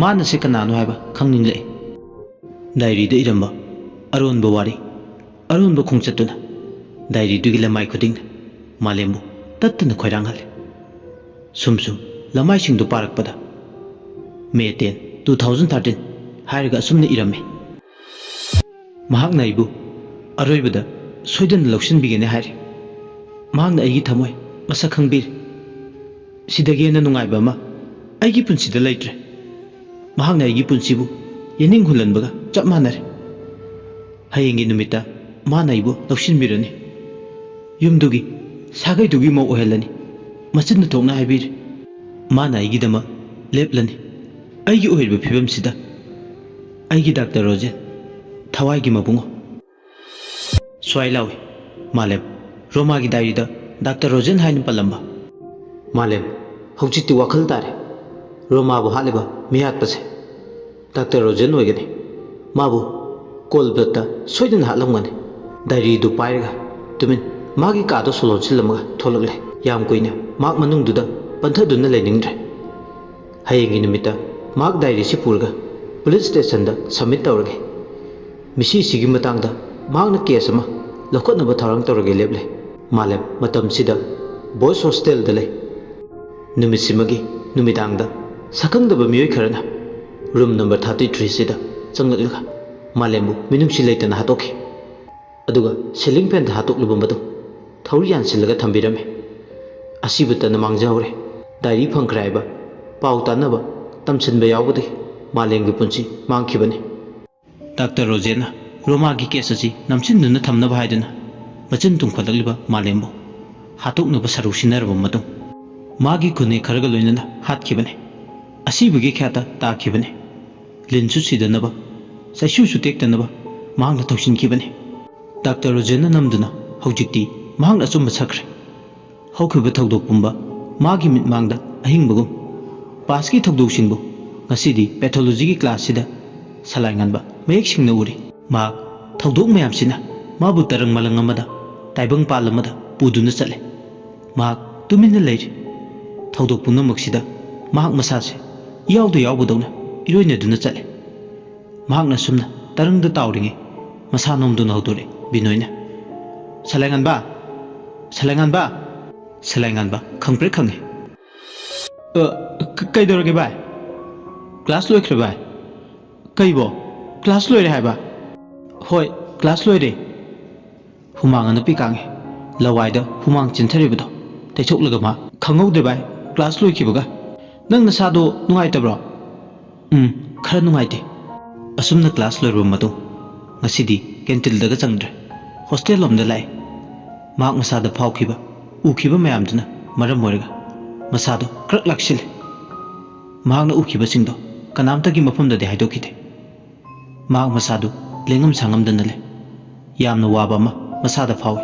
ꯃꯥꯅꯁꯦ ꯀꯅꯥꯅꯣ ꯍꯥꯏꯕ ꯈꯪꯅꯤꯡꯂꯛꯏ꯫ ꯗꯥꯏꯔꯤꯗ ꯏꯔꯝꯕ ꯑꯔꯣꯟꯕ ꯋꯥꯔꯤ, ꯑꯔꯣꯟꯕ ꯈꯣꯡꯆꯠꯇꯨꯅ ꯗꯥꯏꯔꯤꯗꯨꯒꯤ ꯂꯃꯥꯏ ꯈꯨꯗꯤꯡꯅ ꯃꯥꯂꯦꯝꯕꯨ ꯇꯠꯇꯅ ꯈꯣꯏꯔꯥꯡꯍꯜꯂꯤ꯫ ꯁꯨꯝ ꯁꯨꯝ ꯂꯃꯥꯏꯁꯤꯡꯗꯨ ꯄꯥꯔꯛꯄꯗ "May ten, two thousand thirteen" ꯍꯥꯏꯔꯒ ꯑꯁꯨꯝꯅ ꯏꯔꯝꯃꯤ꯫ ꯃꯍꯥꯛꯅ ꯑꯩꯕꯨ ꯑꯔꯣꯏꯕꯗ ꯁꯣꯏꯗꯅ ꯂꯧꯁꯤꯟꯕꯤꯒꯅꯤ ꯍꯥꯏꯔꯤ꯫ ꯃꯍꯥꯛꯅ ꯑꯩꯒꯤ ꯊꯃꯣꯏ ꯃꯁꯛ ꯈꯪꯕꯤꯔꯤ꯫ ꯁꯤꯗꯒꯤ ꯍꯦꯟꯅ ꯅꯨꯡꯉꯥꯏꯕ ꯑꯃ ꯑꯩꯒꯤ ꯄꯨꯟꯁꯤꯗ ꯂꯩꯇ꯭ꯔꯦ꯫ ꯃꯍꯥꯛꯅ ꯑꯩꯒꯤ ꯄꯨꯟꯁꯤꯕꯨ ꯌꯦꯅꯤꯡ ꯍꯨꯜꯍꯟꯕꯒ ꯆꯞ ꯃꯥꯟꯅꯔꯦ꯫ ꯍꯌꯦꯡꯒꯤ ꯅꯨꯃꯤꯠꯇ ꯃꯥꯅ ꯑꯩꯕꯨ ꯂꯧꯁꯤꯟꯕꯤꯔꯅꯤ꯫ ꯌꯨꯝꯗꯨꯒꯤ ꯁꯥꯒꯩꯗꯨꯒꯤ ꯃꯧ ꯑꯣꯏꯍꯜꯂꯅꯤ꯫ ꯃꯆꯤꯟꯅ ꯊꯣꯛꯅ ꯍꯥꯏꯕꯤꯔꯦ꯫ ꯃꯥꯅ ꯑꯩꯒꯤꯗꯃꯛ ꯂꯦꯞꯂꯅꯤ꯫ ꯑꯩꯒꯤ ꯑꯣꯏꯔꯤꯕ ꯐꯤꯕꯝꯁꯤꯗ ꯑꯩꯒꯤ ꯗꯥꯛꯇꯔ ꯔꯣꯖꯦꯟ, ꯊꯋꯥꯏꯒꯤ ꯃꯕꯨꯡꯉꯣ꯫ ꯁ꯭ꯋꯥꯏ ꯂꯥꯎꯏ꯫ ꯃꯥꯂꯦꯝ, ꯔꯣꯃꯥꯒꯤ ꯗꯥꯏꯔꯤꯗ ꯗꯥꯛꯇꯔ ꯔꯣꯖꯦꯟ ꯍꯥꯏꯅ ꯄꯜꯂꯝꯕ꯫ ꯃꯥꯂꯦꯝ, ꯍꯧꯖꯤꯛꯇꯤ ꯋꯥꯈꯜ ꯇꯥꯔꯦ꯫ ꯔꯣꯃꯥꯕꯨ ꯍꯥꯠꯂꯤꯕ ꯃꯤꯍꯥꯠꯄꯁꯦ ꯗꯥꯛꯇꯔ ꯔꯣꯖꯦꯟ ꯑꯣꯏꯒꯅꯤ꯫ ꯃꯥꯕꯨ ꯀꯣꯜ ꯕ꯭ꯂꯠꯇ ꯁꯣꯏꯗꯅ ꯍꯥꯠꯂꯝꯒꯅꯤ꯫ ꯗꯥꯏꯔꯤꯗꯨ ꯄꯥꯏꯔꯒ ꯇꯨꯃꯤꯟ ꯃꯥꯒꯤ ꯀꯥꯗ ꯁꯣ ꯂꯣꯟꯁꯤꯜꯂꯝꯃꯒ ꯊꯣꯛꯂꯛꯂꯦ꯫ ꯌꯥꯝ ꯀꯨꯏꯅ ꯃꯍꯥꯛ ꯃꯅꯨꯡꯗꯨꯗ ꯄꯟꯊꯗꯨꯅ ꯂꯩꯅꯤꯡꯗ꯭ꯔꯦ꯫ ꯍꯌꯦꯡꯒꯤ ꯅꯨꯃꯤꯠꯇ ꯃꯍꯥꯛ ꯗꯥꯏꯔꯤꯁꯤ ꯄꯨꯔꯒ ꯄꯨꯂꯤꯁ ꯁ꯭ꯇꯦꯁꯟꯗ ꯁꯕꯃꯤꯠ ꯇꯧꯔꯒꯦ꯫ ꯃꯤꯁꯤꯁꯤꯒꯤ ꯃꯇꯥꯡꯗ ꯃꯍꯥꯛꯅ ꯀꯦꯁ ꯑꯃ ꯂꯧꯈꯠꯅꯕ ꯊꯧꯔꯥꯡ ꯇꯧꯔꯒꯦ ꯂꯦꯞꯂꯦ꯫ ꯃꯥꯂꯦꯝ ꯃꯇꯝꯁꯤꯗ ꯕꯣꯏꯁ ꯍꯣꯁꯇꯦꯜꯗ ꯂꯩ꯫ ꯅꯨꯃꯤꯠꯁꯤꯃꯒꯤ ꯅꯨꯃꯤꯗꯥꯡꯗ ꯁꯛꯈꯪꯗꯕ ꯃꯤꯑꯣꯏ ꯈꯔꯅ ꯔꯨꯝ ꯅꯝꯕꯔ ꯊꯥꯔꯇꯤ ꯊ꯭ꯔꯤꯁꯤꯗ ꯆꯪꯂꯛꯂꯒ ꯃꯥꯂꯦꯝꯕꯨ ꯃꯤꯅꯨꯡꯁꯤ ꯂꯩꯇꯅ ꯍꯥꯠꯇꯣꯛꯈꯤ꯫ ꯑꯗꯨꯒ ꯁꯤꯂꯤꯡ ꯐꯦꯟꯗ ꯍꯥꯠꯇꯣꯛꯂꯨꯕ ꯃꯗꯨ ꯊꯧꯔꯤ ꯌꯥꯟꯁꯤꯜꯂꯒ ꯊꯝꯕꯤꯔꯝꯃꯤ꯫ ꯑꯁꯤꯕꯇꯅ ꯃꯥꯡꯖꯍꯧꯔꯦ꯫ ꯗꯥꯏꯔꯤ ꯐꯪꯈ꯭ꯔꯦ ꯍꯥꯏꯕ ꯄꯥꯎ ꯇꯥꯅꯕ ꯇꯝꯁꯤꯟꯕ ꯌꯥꯎꯕꯗꯒꯤ ꯃꯥꯂꯦꯝꯒꯤ ꯄꯨꯟꯁꯤ ꯃꯥꯡꯈꯤꯕꯅꯤ꯫ ꯗꯥꯛꯇꯔ ꯔꯣꯖꯦꯟꯅ ꯔꯣꯃꯥꯒꯤ ꯀꯦꯁ ꯑꯁꯤ ꯅꯝꯁꯤꯟꯗꯨꯅ ꯊꯝꯅꯕ ꯍꯥꯏꯗꯨꯅ ꯃꯆꯤꯟ ꯇꯨꯝꯈꯠꯂꯛꯂꯤꯕ ꯃꯥꯂꯦꯝꯕꯨ ꯍꯥꯠꯇꯣꯛꯅꯕ ꯁꯔꯨ ꯁꯤꯟꯅꯔꯕ ꯃꯇꯨꯡ, ꯃꯥꯒꯤ ꯈꯨꯟꯅꯦ ꯈꯔꯒ ꯂꯣꯏꯅꯅ ꯍꯥꯠꯈꯤꯕꯅꯤ꯫ ꯑꯁꯤꯕꯒꯤ ꯈ꯭ꯌꯥꯠꯇ ꯇꯥꯈꯤꯕꯅꯤ꯫ ꯂꯤꯟꯁꯨ ꯁꯤꯗꯅꯕ, ꯆꯩꯁꯨꯁꯨ ꯇꯦꯛꯇꯅꯕ ꯃꯍꯥꯛꯅ ꯇꯧꯁꯤꯟꯈꯤꯕꯅꯤ꯫ ꯗꯥꯛꯇꯔ ꯔꯣꯖꯦꯟꯅ ꯅꯝꯗꯨꯅ ꯍꯧꯖꯤꯛꯇꯤ ꯃꯍꯥꯛꯅ ꯑꯆꯨꯝꯕ ꯁꯛꯈ꯭ꯔꯦ꯫ ꯍꯧꯈꯤꯕ ꯊꯧꯗꯣꯛ ꯄꯨꯝꯕ ꯃꯥꯒꯤ ꯃꯤꯠꯃꯥꯡꯗ ꯑꯍꯤꯡꯕꯒꯨꯝ꯫ ꯄꯥꯁꯀꯤ ꯊꯧꯗꯣꯛꯁꯤꯡꯕꯨ ꯉꯁꯤꯗꯤ ꯄꯦꯊꯣꯂꯣꯖꯤꯒꯤ ꯀ꯭ꯂꯥꯁꯁꯤꯗ ꯁꯂꯥꯏ ꯉꯥꯟꯕ ꯃꯌꯦꯛ ꯁꯦꯡꯅ ꯎꯔꯤ꯫ ꯃꯍꯥꯛ ꯊꯧꯗꯣꯛ ꯃꯌꯥꯝꯁꯤꯅ ꯃꯥꯕꯨ ꯇꯔꯪ ꯃꯂꯪ ꯑꯃꯗ, ꯇꯥꯏꯕꯪ ꯄꯥꯜ ꯑꯃꯗ ꯄꯨꯗꯨꯅ ꯆꯠꯂꯦ꯫ ꯃꯍꯥꯛ ꯇꯨꯃꯤꯟꯅ ꯂꯩꯔꯤ꯫ ꯊꯧꯗꯣꯛ ꯄꯨꯝꯅꯃꯛꯁꯤꯗ ꯃꯍꯥꯛ ꯃꯁꯥꯁꯦ ꯏꯌꯥꯎꯗ ꯌꯥꯎꯕꯗꯧꯅ ꯏꯔꯣꯏꯅꯗꯨꯅ ꯆꯠꯂꯦ꯫ ꯃꯍꯥꯛꯅ ꯁꯨꯝꯅ ꯇꯔꯪꯗ ꯇꯥꯎꯔꯤꯉꯩ ꯃꯁꯥ ꯅꯣꯝꯗꯨꯅ ꯍꯧꯗꯣꯔꯛꯑꯦ ꯕꯤꯅꯣꯏꯅ꯫ "ꯁꯂꯥꯏꯉꯥꯟꯕ! ꯁꯂꯥꯏꯉꯥꯟꯕ!" ꯁꯂꯥꯏꯉꯥꯟꯕ ꯈꯪꯄ꯭ꯔꯦꯛ ꯈꯪꯉꯦ꯫ "ꯑ, ꯀ-, ꯀꯩꯗꯧꯔꯒꯦ ꯚꯥꯏ? ꯀ꯭ꯂꯥꯁ ꯂꯣꯏꯈ꯭ꯔꯦ ꯚꯥꯏ?" "ꯀꯩꯕꯣ? ꯀ꯭ꯂꯥꯁ ꯂꯣꯏꯔꯦ ꯍꯥꯏꯕ?" "ꯍꯣꯏ, ꯀ꯭ꯂꯥꯁ ꯂꯣꯏꯔꯦ꯫" ꯍꯨꯃꯥꯡ ꯑꯅꯞꯄꯤ ꯀꯥꯡꯉꯤ꯫ ꯂꯋꯥꯏꯗ ꯍꯨꯃꯥꯡ ꯆꯦꯟꯊꯔꯤꯕꯗꯣ ꯇꯩꯊꯣꯛꯂꯒ ꯃꯥ, "ꯈꯪꯍꯧꯗ꯭ꯔꯦ ꯚꯥꯏ, ꯀ꯭ꯂꯥꯁ ꯂꯣꯏꯈꯤꯕꯒ꯫ ꯅꯪ ꯅꯁꯥꯗꯣ ꯅꯨꯡꯉꯥꯏꯇꯕ꯭ꯔꯣ?" "ꯎꯝ, ꯈꯔ ꯅꯨꯡꯉꯥꯏꯇꯦ"꯫ ꯑꯁꯨꯝꯅ ꯀ꯭ꯂꯥꯁ ꯂꯣꯏꯔꯕ ꯃꯇꯨꯡ ꯉꯁꯤꯗꯤ ꯀꯦꯟꯇꯤꯟꯗꯒ ꯆꯪꯗ꯭ꯔꯦ꯫ ꯍꯣꯁꯇꯦꯜ ꯂꯣꯝꯗ ꯂꯥꯛꯑꯦ꯫ ꯃꯍꯥꯛ ꯃꯁꯥꯗ ꯐꯥꯎꯈꯤꯕ, ꯎꯈꯤꯕ ꯃꯌꯥꯝꯗꯨꯅ ꯃꯔꯝ ꯑꯣꯏꯔꯒ ꯃꯁꯥꯗꯣ ꯈꯔ ꯂꯥꯛꯁꯤꯜꯂꯦ꯫ ꯃꯍꯥꯛꯅ ꯎꯈꯤꯕꯁꯤꯡꯗꯣ ꯀꯅꯥꯝꯇꯒꯤ ꯃꯐꯝꯗꯗꯤ ꯍꯥꯏꯗꯣꯛꯈꯤꯗꯦ꯫ ꯃꯍꯥꯛ ꯃꯁꯥꯗꯨ ꯂꯦꯡꯉꯝ ꯁꯥꯉꯝꯗꯅ ꯂꯩ꯫ ꯌꯥꯝꯅ ꯋꯥꯕ ꯑꯃ ꯃꯁꯥꯗ ꯐꯥꯎꯏ꯫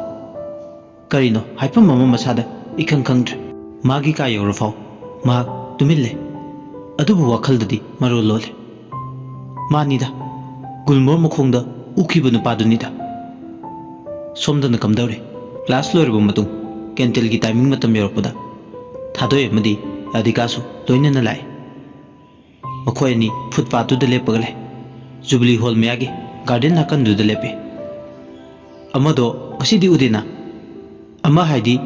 ꯀꯔꯤꯅꯣ ꯍꯥꯏꯐꯝ ꯑꯃ ꯃꯁꯥꯗ ꯏꯈꯪ ꯈꯪꯗ꯭ꯔꯦ꯫ ꯃꯥꯒꯤ ꯀꯥ ꯌꯧꯔꯐꯥꯎ ꯃꯍꯥꯛ ꯇꯨꯃꯤꯟ ꯂꯩ꯫ ꯑꯗꯨꯕꯨ ꯋꯥꯈꯜꯗꯗꯤ ꯃꯔꯣꯜ ꯂꯣꯜꯂꯦ꯫ ꯃꯥꯅꯤꯗ, ꯒꯨꯜꯃꯣꯍꯔ ꯃꯈꯣꯡꯗ ꯎꯈꯤꯕ ꯅꯨꯄꯥꯗꯨꯅꯤꯗ꯫ ꯁꯣꯝꯗꯅ ꯀꯝꯗꯧꯔꯤ? ꯀ꯭ꯂꯥꯁ ꯂꯣꯏꯔꯕ ꯃꯇꯨꯡ ꯀꯦꯟꯇꯤꯟꯒꯤ ꯇꯥꯏꯃꯤꯡ ꯃꯇꯝ ꯌꯧꯔꯛꯄꯗ ꯊꯥꯗꯣꯏ ꯑꯃꯗꯤ ꯔꯥꯙꯤꯀꯥꯁꯨ ꯂꯣꯏꯅꯅ ꯂꯥꯛꯏ꯫ ꯃꯈꯣꯏ ꯑꯅꯤ ꯐꯨꯠꯄꯥꯠꯇꯨꯗ ꯂꯦꯞꯄꯒ ꯂꯩ꯫ Jubilee hall ꯃꯌꯥꯒꯤ garden ꯅꯥꯀꯟꯗꯨꯗ ꯂꯦꯞꯄꯤ꯫ "ꯑꯃꯗꯣ ꯉꯁꯤꯗꯤ ꯎꯗꯦꯅ?" "ꯑꯃ ꯍꯥꯏꯗꯤ?"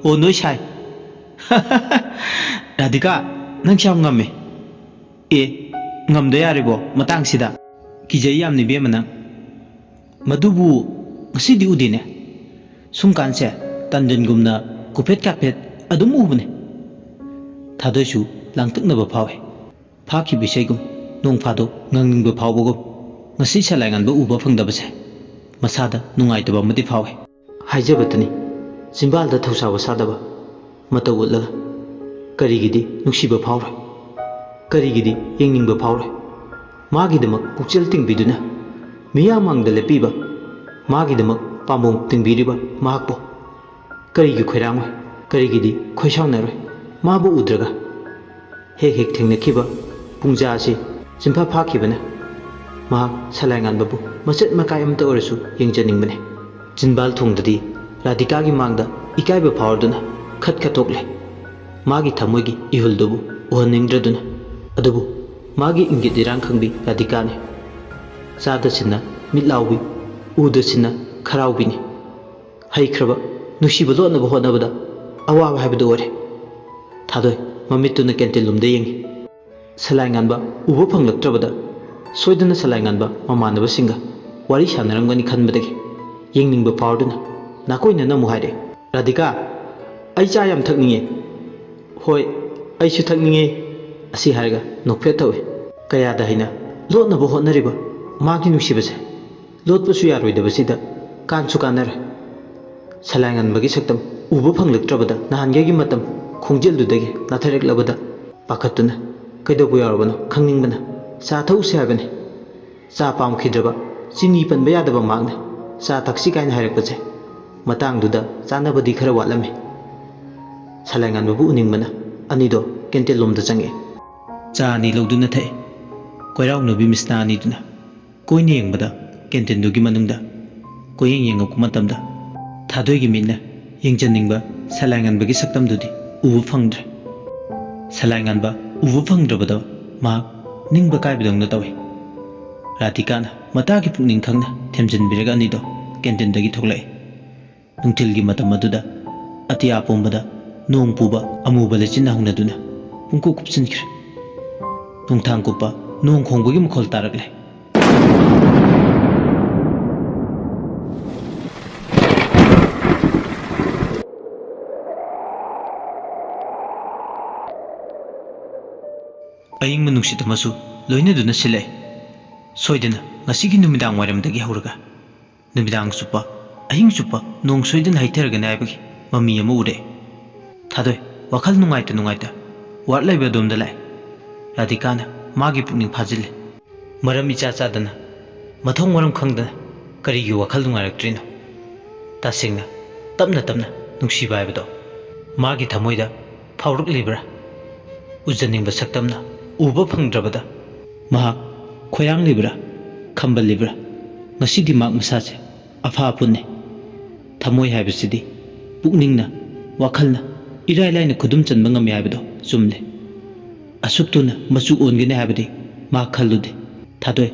"ꯑꯣ, ꯅꯣꯏ ꯁꯥꯏ꯫" "ꯔꯥꯙꯤꯀꯥ, ꯅꯪꯁꯦ ꯌꯥꯝ ꯉꯝꯃꯦ꯫" "ꯑꯦ, ꯉꯝꯗ ꯌꯥꯔꯤꯕꯣ ꯃꯇꯥꯡꯁꯤꯗ?" "ꯀꯤꯖꯩ ꯌꯥꯝꯅ ꯏꯕꯦꯝꯃ ꯅꯪ꯫ ꯃꯗꯨꯕꯨ ꯉꯁꯤꯗꯤ ꯎꯗꯦꯅꯦ꯫ ꯁꯨꯝꯀꯥꯟꯁꯦ ꯇꯟꯗꯟꯒꯨꯝꯅ ꯀꯨꯐꯦꯠ ꯀꯥꯐꯦꯠ ꯑꯗꯨꯝ ꯎꯕꯅꯦ꯫" ꯊꯥꯗꯣꯏꯁꯨ ꯂꯥꯡꯇꯛꯅꯕ ꯐꯥꯎꯏ꯫ ꯐꯥꯈꯤꯕ ꯏꯁꯩꯒꯨꯝ ꯅꯣꯡ ꯐꯥꯗꯣꯛ ꯉꯪꯅꯤꯡꯕ ꯐꯥꯎꯕꯒꯨꯝ ꯉꯁꯤ ꯁꯂꯥꯏ ꯉꯥꯟꯕ ꯎꯕ ꯐꯪꯗꯕꯁꯦ ꯃꯁꯥꯗ ꯅꯨꯡꯉꯥꯏꯇꯕ ꯑꯃꯗꯤ ꯐꯥꯎꯏ꯫ ꯍꯥꯏꯖꯕꯇꯅꯤ, ꯆꯤꯝꯕꯥꯜꯗ ꯊꯧꯁꯥꯕ ꯁꯥꯗꯕ ꯃꯇꯧ ꯎꯠꯂꯒ ꯀꯔꯤꯒꯤꯗꯤ ꯅꯨꯡꯁꯤꯕ ꯐꯥꯎꯔꯣꯏ? ꯀꯔꯤꯒꯤꯗꯤ ꯌꯦꯡꯅꯤꯡꯕ ꯐꯥꯎꯔꯣꯏ? ꯃꯥꯒꯤꯗꯃꯛ ꯄꯨꯛꯆꯦꯜ ꯇꯤꯡꯕꯤꯗꯨꯅ ꯃꯤꯌꯥꯝ ꯃꯥꯡꯗ ꯂꯦꯞꯄꯤꯕ, ꯃꯥꯒꯤꯗꯃꯛ ꯄꯥꯝꯕꯣꯝ ꯇꯤꯡꯕꯤꯔꯤꯕ ꯃꯍꯥꯛꯄꯨ ꯀꯔꯤꯒꯤ ꯈꯣꯏꯔꯥꯡꯉꯣꯏ? ꯀꯔꯤꯒꯤꯗꯤ ꯈꯣꯏꯁꯥꯎꯅꯔꯣꯏ? ꯃꯥꯕꯨ ꯎꯗ꯭ꯔꯒ ꯍꯦꯛ ꯍꯦꯛ ꯊꯦꯡꯅꯈꯤꯕ ꯄꯨꯡꯖꯥ ꯑꯁꯤ ꯆꯤꯟꯐꯥ ꯐꯥꯈꯤꯕꯅ ꯃꯍꯥꯛ ꯁꯂꯥꯏ ꯉꯥꯟꯕꯕꯨ ꯃꯆꯦꯠ ꯃꯀꯥꯏ ꯑꯃꯇ ꯑꯣꯏꯔꯁꯨ ꯌꯦꯡꯖꯅꯤꯡꯕꯅꯤ꯫ ꯆꯤꯟꯕꯥꯜ ꯊꯣꯡꯗꯗꯤ ꯔꯥꯙꯤꯀꯥꯒꯤ ꯃꯥꯡꯗ ꯏꯀꯥꯏꯕ ꯐꯥꯎꯔꯗꯨꯅ ꯈꯠ ꯈꯠ ꯇꯣꯛꯂꯦ꯫ ꯃꯥꯒꯤ ꯊꯃꯣꯏꯒꯤ ꯏꯍꯨꯜꯗꯨꯕꯨ ꯎꯍꯟꯅꯤꯡꯗ꯭ꯔꯗꯨꯅ꯫ ꯑꯗꯨꯕꯨ ꯃꯥꯒꯤ ꯏꯪꯒꯤꯠ ꯏꯔꯥꯡ ꯈꯪꯕꯤ ꯔꯥꯙꯤꯀꯥꯅꯤ꯫ ꯆꯥꯗ ꯁꯤꯟꯅ ꯃꯤꯠ ꯂꯥꯎꯕꯤ, ꯎꯗ ꯁꯤꯟꯅ ꯈꯔꯥꯎꯕꯤꯅꯤ꯫ ꯍꯩꯈ꯭ꯔꯕ ꯅꯨꯡꯁꯤꯕ ꯂꯣꯠꯅꯕ ꯍꯣꯠꯅꯕꯗ ꯑꯋꯥꯕ ꯍꯥꯏꯕꯗꯨ ꯑꯣꯏꯔꯦ꯫ ꯊꯥꯗꯣꯏ ꯃꯃꯤꯠꯇꯨꯅ ꯀꯦꯟꯇꯤꯟ ꯂꯣꯝꯗ ꯌꯦꯡꯉꯤ꯫ ꯁꯂꯥꯏ ꯉꯥꯟꯕ ꯎꯕ ꯐꯪꯂꯛꯇ꯭ꯔꯕꯗ ꯁꯣꯏꯗꯅ ꯁꯂꯥꯏ ꯉꯥꯟꯕ ꯃꯃꯥꯟꯅꯕꯁꯤꯡꯒ ꯋꯥꯔꯤ ꯁꯥꯟꯅꯔꯝꯒꯅꯤ ꯈꯟꯕꯗꯒꯤ ꯌꯦꯡꯅꯤꯡꯕ ꯐꯥꯎꯔꯗꯨꯅ ꯅꯥꯀꯣꯏꯅꯅ ꯑꯃꯨꯛ ꯍꯥꯏꯔꯛꯑꯦ, "ꯔꯥꯙꯤꯀꯥ, ꯑꯩ ꯆꯥ ꯌꯥꯝ ꯊꯛꯅꯤꯡꯉꯦ꯫" "ꯍꯣꯏ, ꯑꯩꯁꯨ ꯊꯛꯅꯤꯡꯉꯦ꯫" ꯑꯁꯤ ꯍꯥꯏꯔꯒ ꯅꯣꯛꯐꯦꯠ ꯇꯧꯏ꯫ ꯀꯌꯥꯗ ꯍꯩꯅ ꯂꯣꯠꯅꯕ ꯍꯣꯠꯅꯔꯤꯕ ꯃꯥꯒꯤ ꯅꯨꯡꯁꯤꯕꯁꯦ ꯂꯣꯠꯄꯁꯨ ꯌꯥꯔꯣꯏꯗꯕꯁꯤꯗ ꯀꯥꯟꯁꯨ ꯀꯥꯟꯅꯔꯦ꯫ ꯁꯂꯥꯏ ꯉꯟꯕꯒꯤ ꯁꯛꯇꯝ ꯎꯕ ꯐꯪꯂꯛꯇ꯭ꯔꯕꯗ ꯅꯍꯥꯟꯒꯩꯒꯤ ꯃꯇꯝ ꯈꯣꯡꯖꯦꯜꯗꯨꯗꯒꯤ ꯅꯥꯊꯩꯔꯛꯂꯕꯗ ꯄꯥꯈꯠꯇꯨꯅ ꯀꯩꯗꯧꯕ ꯌꯥꯎꯔꯕꯅꯣ ꯈꯪꯅꯤꯡꯕꯅ ꯆꯥ ꯊꯛꯎꯁꯦ ꯍꯥꯏꯕꯅꯤ꯫ ꯆꯥ ꯄꯥꯝꯈꯤꯗ꯭ꯔꯕ, ꯆꯤꯅꯤ ꯄꯟꯕ ꯌꯥꯗꯕ ꯃꯍꯥꯛꯅ ꯆꯥ ꯊꯛꯁꯤ ꯀꯥꯏꯅ ꯍꯥꯏꯔꯛꯄꯁꯦ ꯃꯇꯥꯡꯗꯨꯗ ꯆꯥꯅꯕꯗꯤ ꯈꯔ ꯋꯥꯠꯂꯝꯃꯤ꯫ ꯁꯂꯥꯏ ꯉꯟꯕꯕꯨ ꯎꯅꯤꯡꯕꯅ ꯑꯅꯤꯗꯣ ꯀꯦꯟꯇꯤꯟ ꯂꯣꯝꯗ ꯆꯪꯉꯛꯑꯦ꯫ ꯆꯥ ꯑꯅꯤ ꯂꯧꯗꯨꯅ ꯊꯛꯑꯦ꯫ ꯀꯣꯏꯔꯥꯎꯅꯕꯤ ꯃꯤꯁꯅꯥ ꯑꯅꯤꯗꯨꯅ ꯀꯣꯏꯅ ꯌꯦꯡꯕꯗ ꯀꯦꯟꯇꯤꯟꯗꯨꯒꯤ ꯃꯅꯨꯡꯗ ꯀꯣꯏꯌꯦꯡ ꯌꯦꯡꯉꯛꯄ ꯃꯇꯝꯗ ꯊꯥꯗꯣꯏꯒꯤ ꯃꯤꯠꯅ ꯌꯦꯡꯖꯅꯤꯡꯕ ꯁꯂꯥꯏ ꯉꯟꯕꯒꯤ ꯁꯛꯇꯝꯗꯨꯗꯤ ꯎꯕ ꯐꯪꯗ꯭ꯔꯦ꯫ ꯁꯂꯥꯏ ꯉꯟꯕ ꯎꯕ ꯐꯪꯗ꯭ꯔꯕꯗꯣ ꯃꯍꯥꯛ ꯅꯤꯡꯕ ꯀꯥꯏꯕꯗꯧꯅ ꯇꯧꯏ꯫ ꯔꯥꯙꯤꯀꯥꯅ ꯃꯇꯥꯒꯤ ꯄꯨꯛꯅꯤꯡ ꯈꯪꯅ ꯊꯦꯝꯖꯤꯟꯕꯤꯔꯒ ꯑꯅꯤꯗꯣ ꯀꯦꯟꯇꯤꯟꯗꯒꯤ ꯊꯣꯛꯂꯛꯏ꯫ ꯅꯨꯡꯊꯤꯜꯒꯤ ꯃꯇꯝ ꯑꯗꯨꯗ ꯑꯇꯤꯌꯥ ꯄꯨꯝꯕꯗ ꯅꯣꯡ ꯄꯨꯕ ꯑꯃꯨꯕ ꯂꯩꯆꯤꯟꯅ ꯍꯧꯅꯗꯨꯅ ꯄꯨꯡꯀꯨꯞ ꯀꯨꯞꯁꯤꯟꯈ꯭ꯔꯦ꯫ ꯅꯨꯡꯊꯥꯡ ꯀꯨꯞꯄ ꯅꯣꯡ ꯈꯣꯡꯕꯒꯤ ꯃꯈꯣꯜ ꯇꯥꯔꯛꯂꯦ꯫ ꯑꯏꯪꯕ ꯅꯨꯡꯁꯤꯠ ꯑꯃꯁꯨ ꯂꯣꯏꯅꯗꯨꯅ ꯁꯤꯜꯂꯛꯏ꯫ ꯁꯣꯏꯗꯅ ꯉꯁꯤꯒꯤ ꯅꯨꯃꯤꯗꯥꯡ ꯋꯥꯏꯔꯝꯗꯒꯤ ꯍꯧꯔꯒ ꯅꯨꯃꯤꯗꯥꯡ ꯆꯨꯞꯄ, ꯑꯍꯤꯡ ꯆꯨꯞꯄ ꯅꯣꯡ ꯁꯣꯏꯗꯅ ꯍꯩꯊꯔꯒꯅꯤ ꯍꯥꯏꯕꯒꯤ ꯃꯃꯤ ꯑꯃ ꯎꯔꯦ꯫ ꯊꯥꯗꯣꯏ ꯋꯥꯈꯜ ꯅꯨꯡꯉꯥꯏꯇ ꯅꯨꯡꯉꯥꯏꯇ ꯋꯥꯔꯗ ꯂꯩꯕ ꯑꯗꯣꯝꯗ ꯂꯥꯛꯑꯦ꯫ ꯔꯥꯙꯤꯀꯥꯅ ꯃꯥꯒꯤ ꯄꯨꯛꯅꯤꯡ ꯐꯥꯖꯤꯜꯂꯦ꯫ ꯃꯔꯝ ꯏꯆꯥ ꯆꯥꯗꯅ, ꯃꯊꯣꯡ ꯃꯔꯝ ꯈꯪꯗꯅ ꯀꯔꯤꯒꯤ ꯋꯥꯈꯜ ꯅꯨꯡꯉꯥꯏꯔꯛꯇ꯭ꯔꯤꯅꯣ? ꯇꯁꯦꯡꯅ ꯇꯞꯅ ꯇꯞꯅ ꯅꯨꯡꯁꯤꯕ ꯍꯥꯏꯕꯗꯣ ꯃꯥꯒꯤ ꯊꯃꯣꯏꯗ ꯐꯥꯎꯔꯛꯂꯤꯕ꯭ꯔꯥ? ꯎꯖꯅꯤꯡꯕ ꯁꯛꯇꯝꯅ ꯎꯕ ꯐꯪꯗ꯭ꯔꯕꯗ ꯃꯍꯥꯛ ꯈꯣꯏꯔꯥꯡꯂꯤꯕ꯭ꯔꯥ? ꯈꯝꯕꯜꯂꯤꯕ꯭ꯔꯥ? ꯉꯁꯤꯗꯤ ꯃꯍꯥꯛ ꯃꯁꯥꯁꯦ ꯑꯐꯥ ꯑꯐꯨꯟꯅꯤ꯫ ꯊꯃꯣꯏ ꯍꯥꯏꯕꯁꯤꯗꯤ ꯄꯨꯛꯅꯤꯡꯅ, ꯋꯥꯈꯜꯅ ꯏꯔꯥꯏ ꯂꯥꯏꯅ ꯈꯨꯗꯨꯝ ꯆꯟꯕ ꯉꯝꯃꯤ ꯍꯥꯏꯕꯗꯣ ꯆꯨꯝꯂꯦ꯫ ꯑꯁꯨꯛ ꯊꯨꯅ ꯃꯆꯨ ꯑꯣꯟꯒꯅꯤ ꯍꯥꯏꯕꯗꯤ ꯃꯍꯥꯛ ꯈꯜꯂꯨꯗꯦ꯫ ꯊꯥꯗꯣꯏ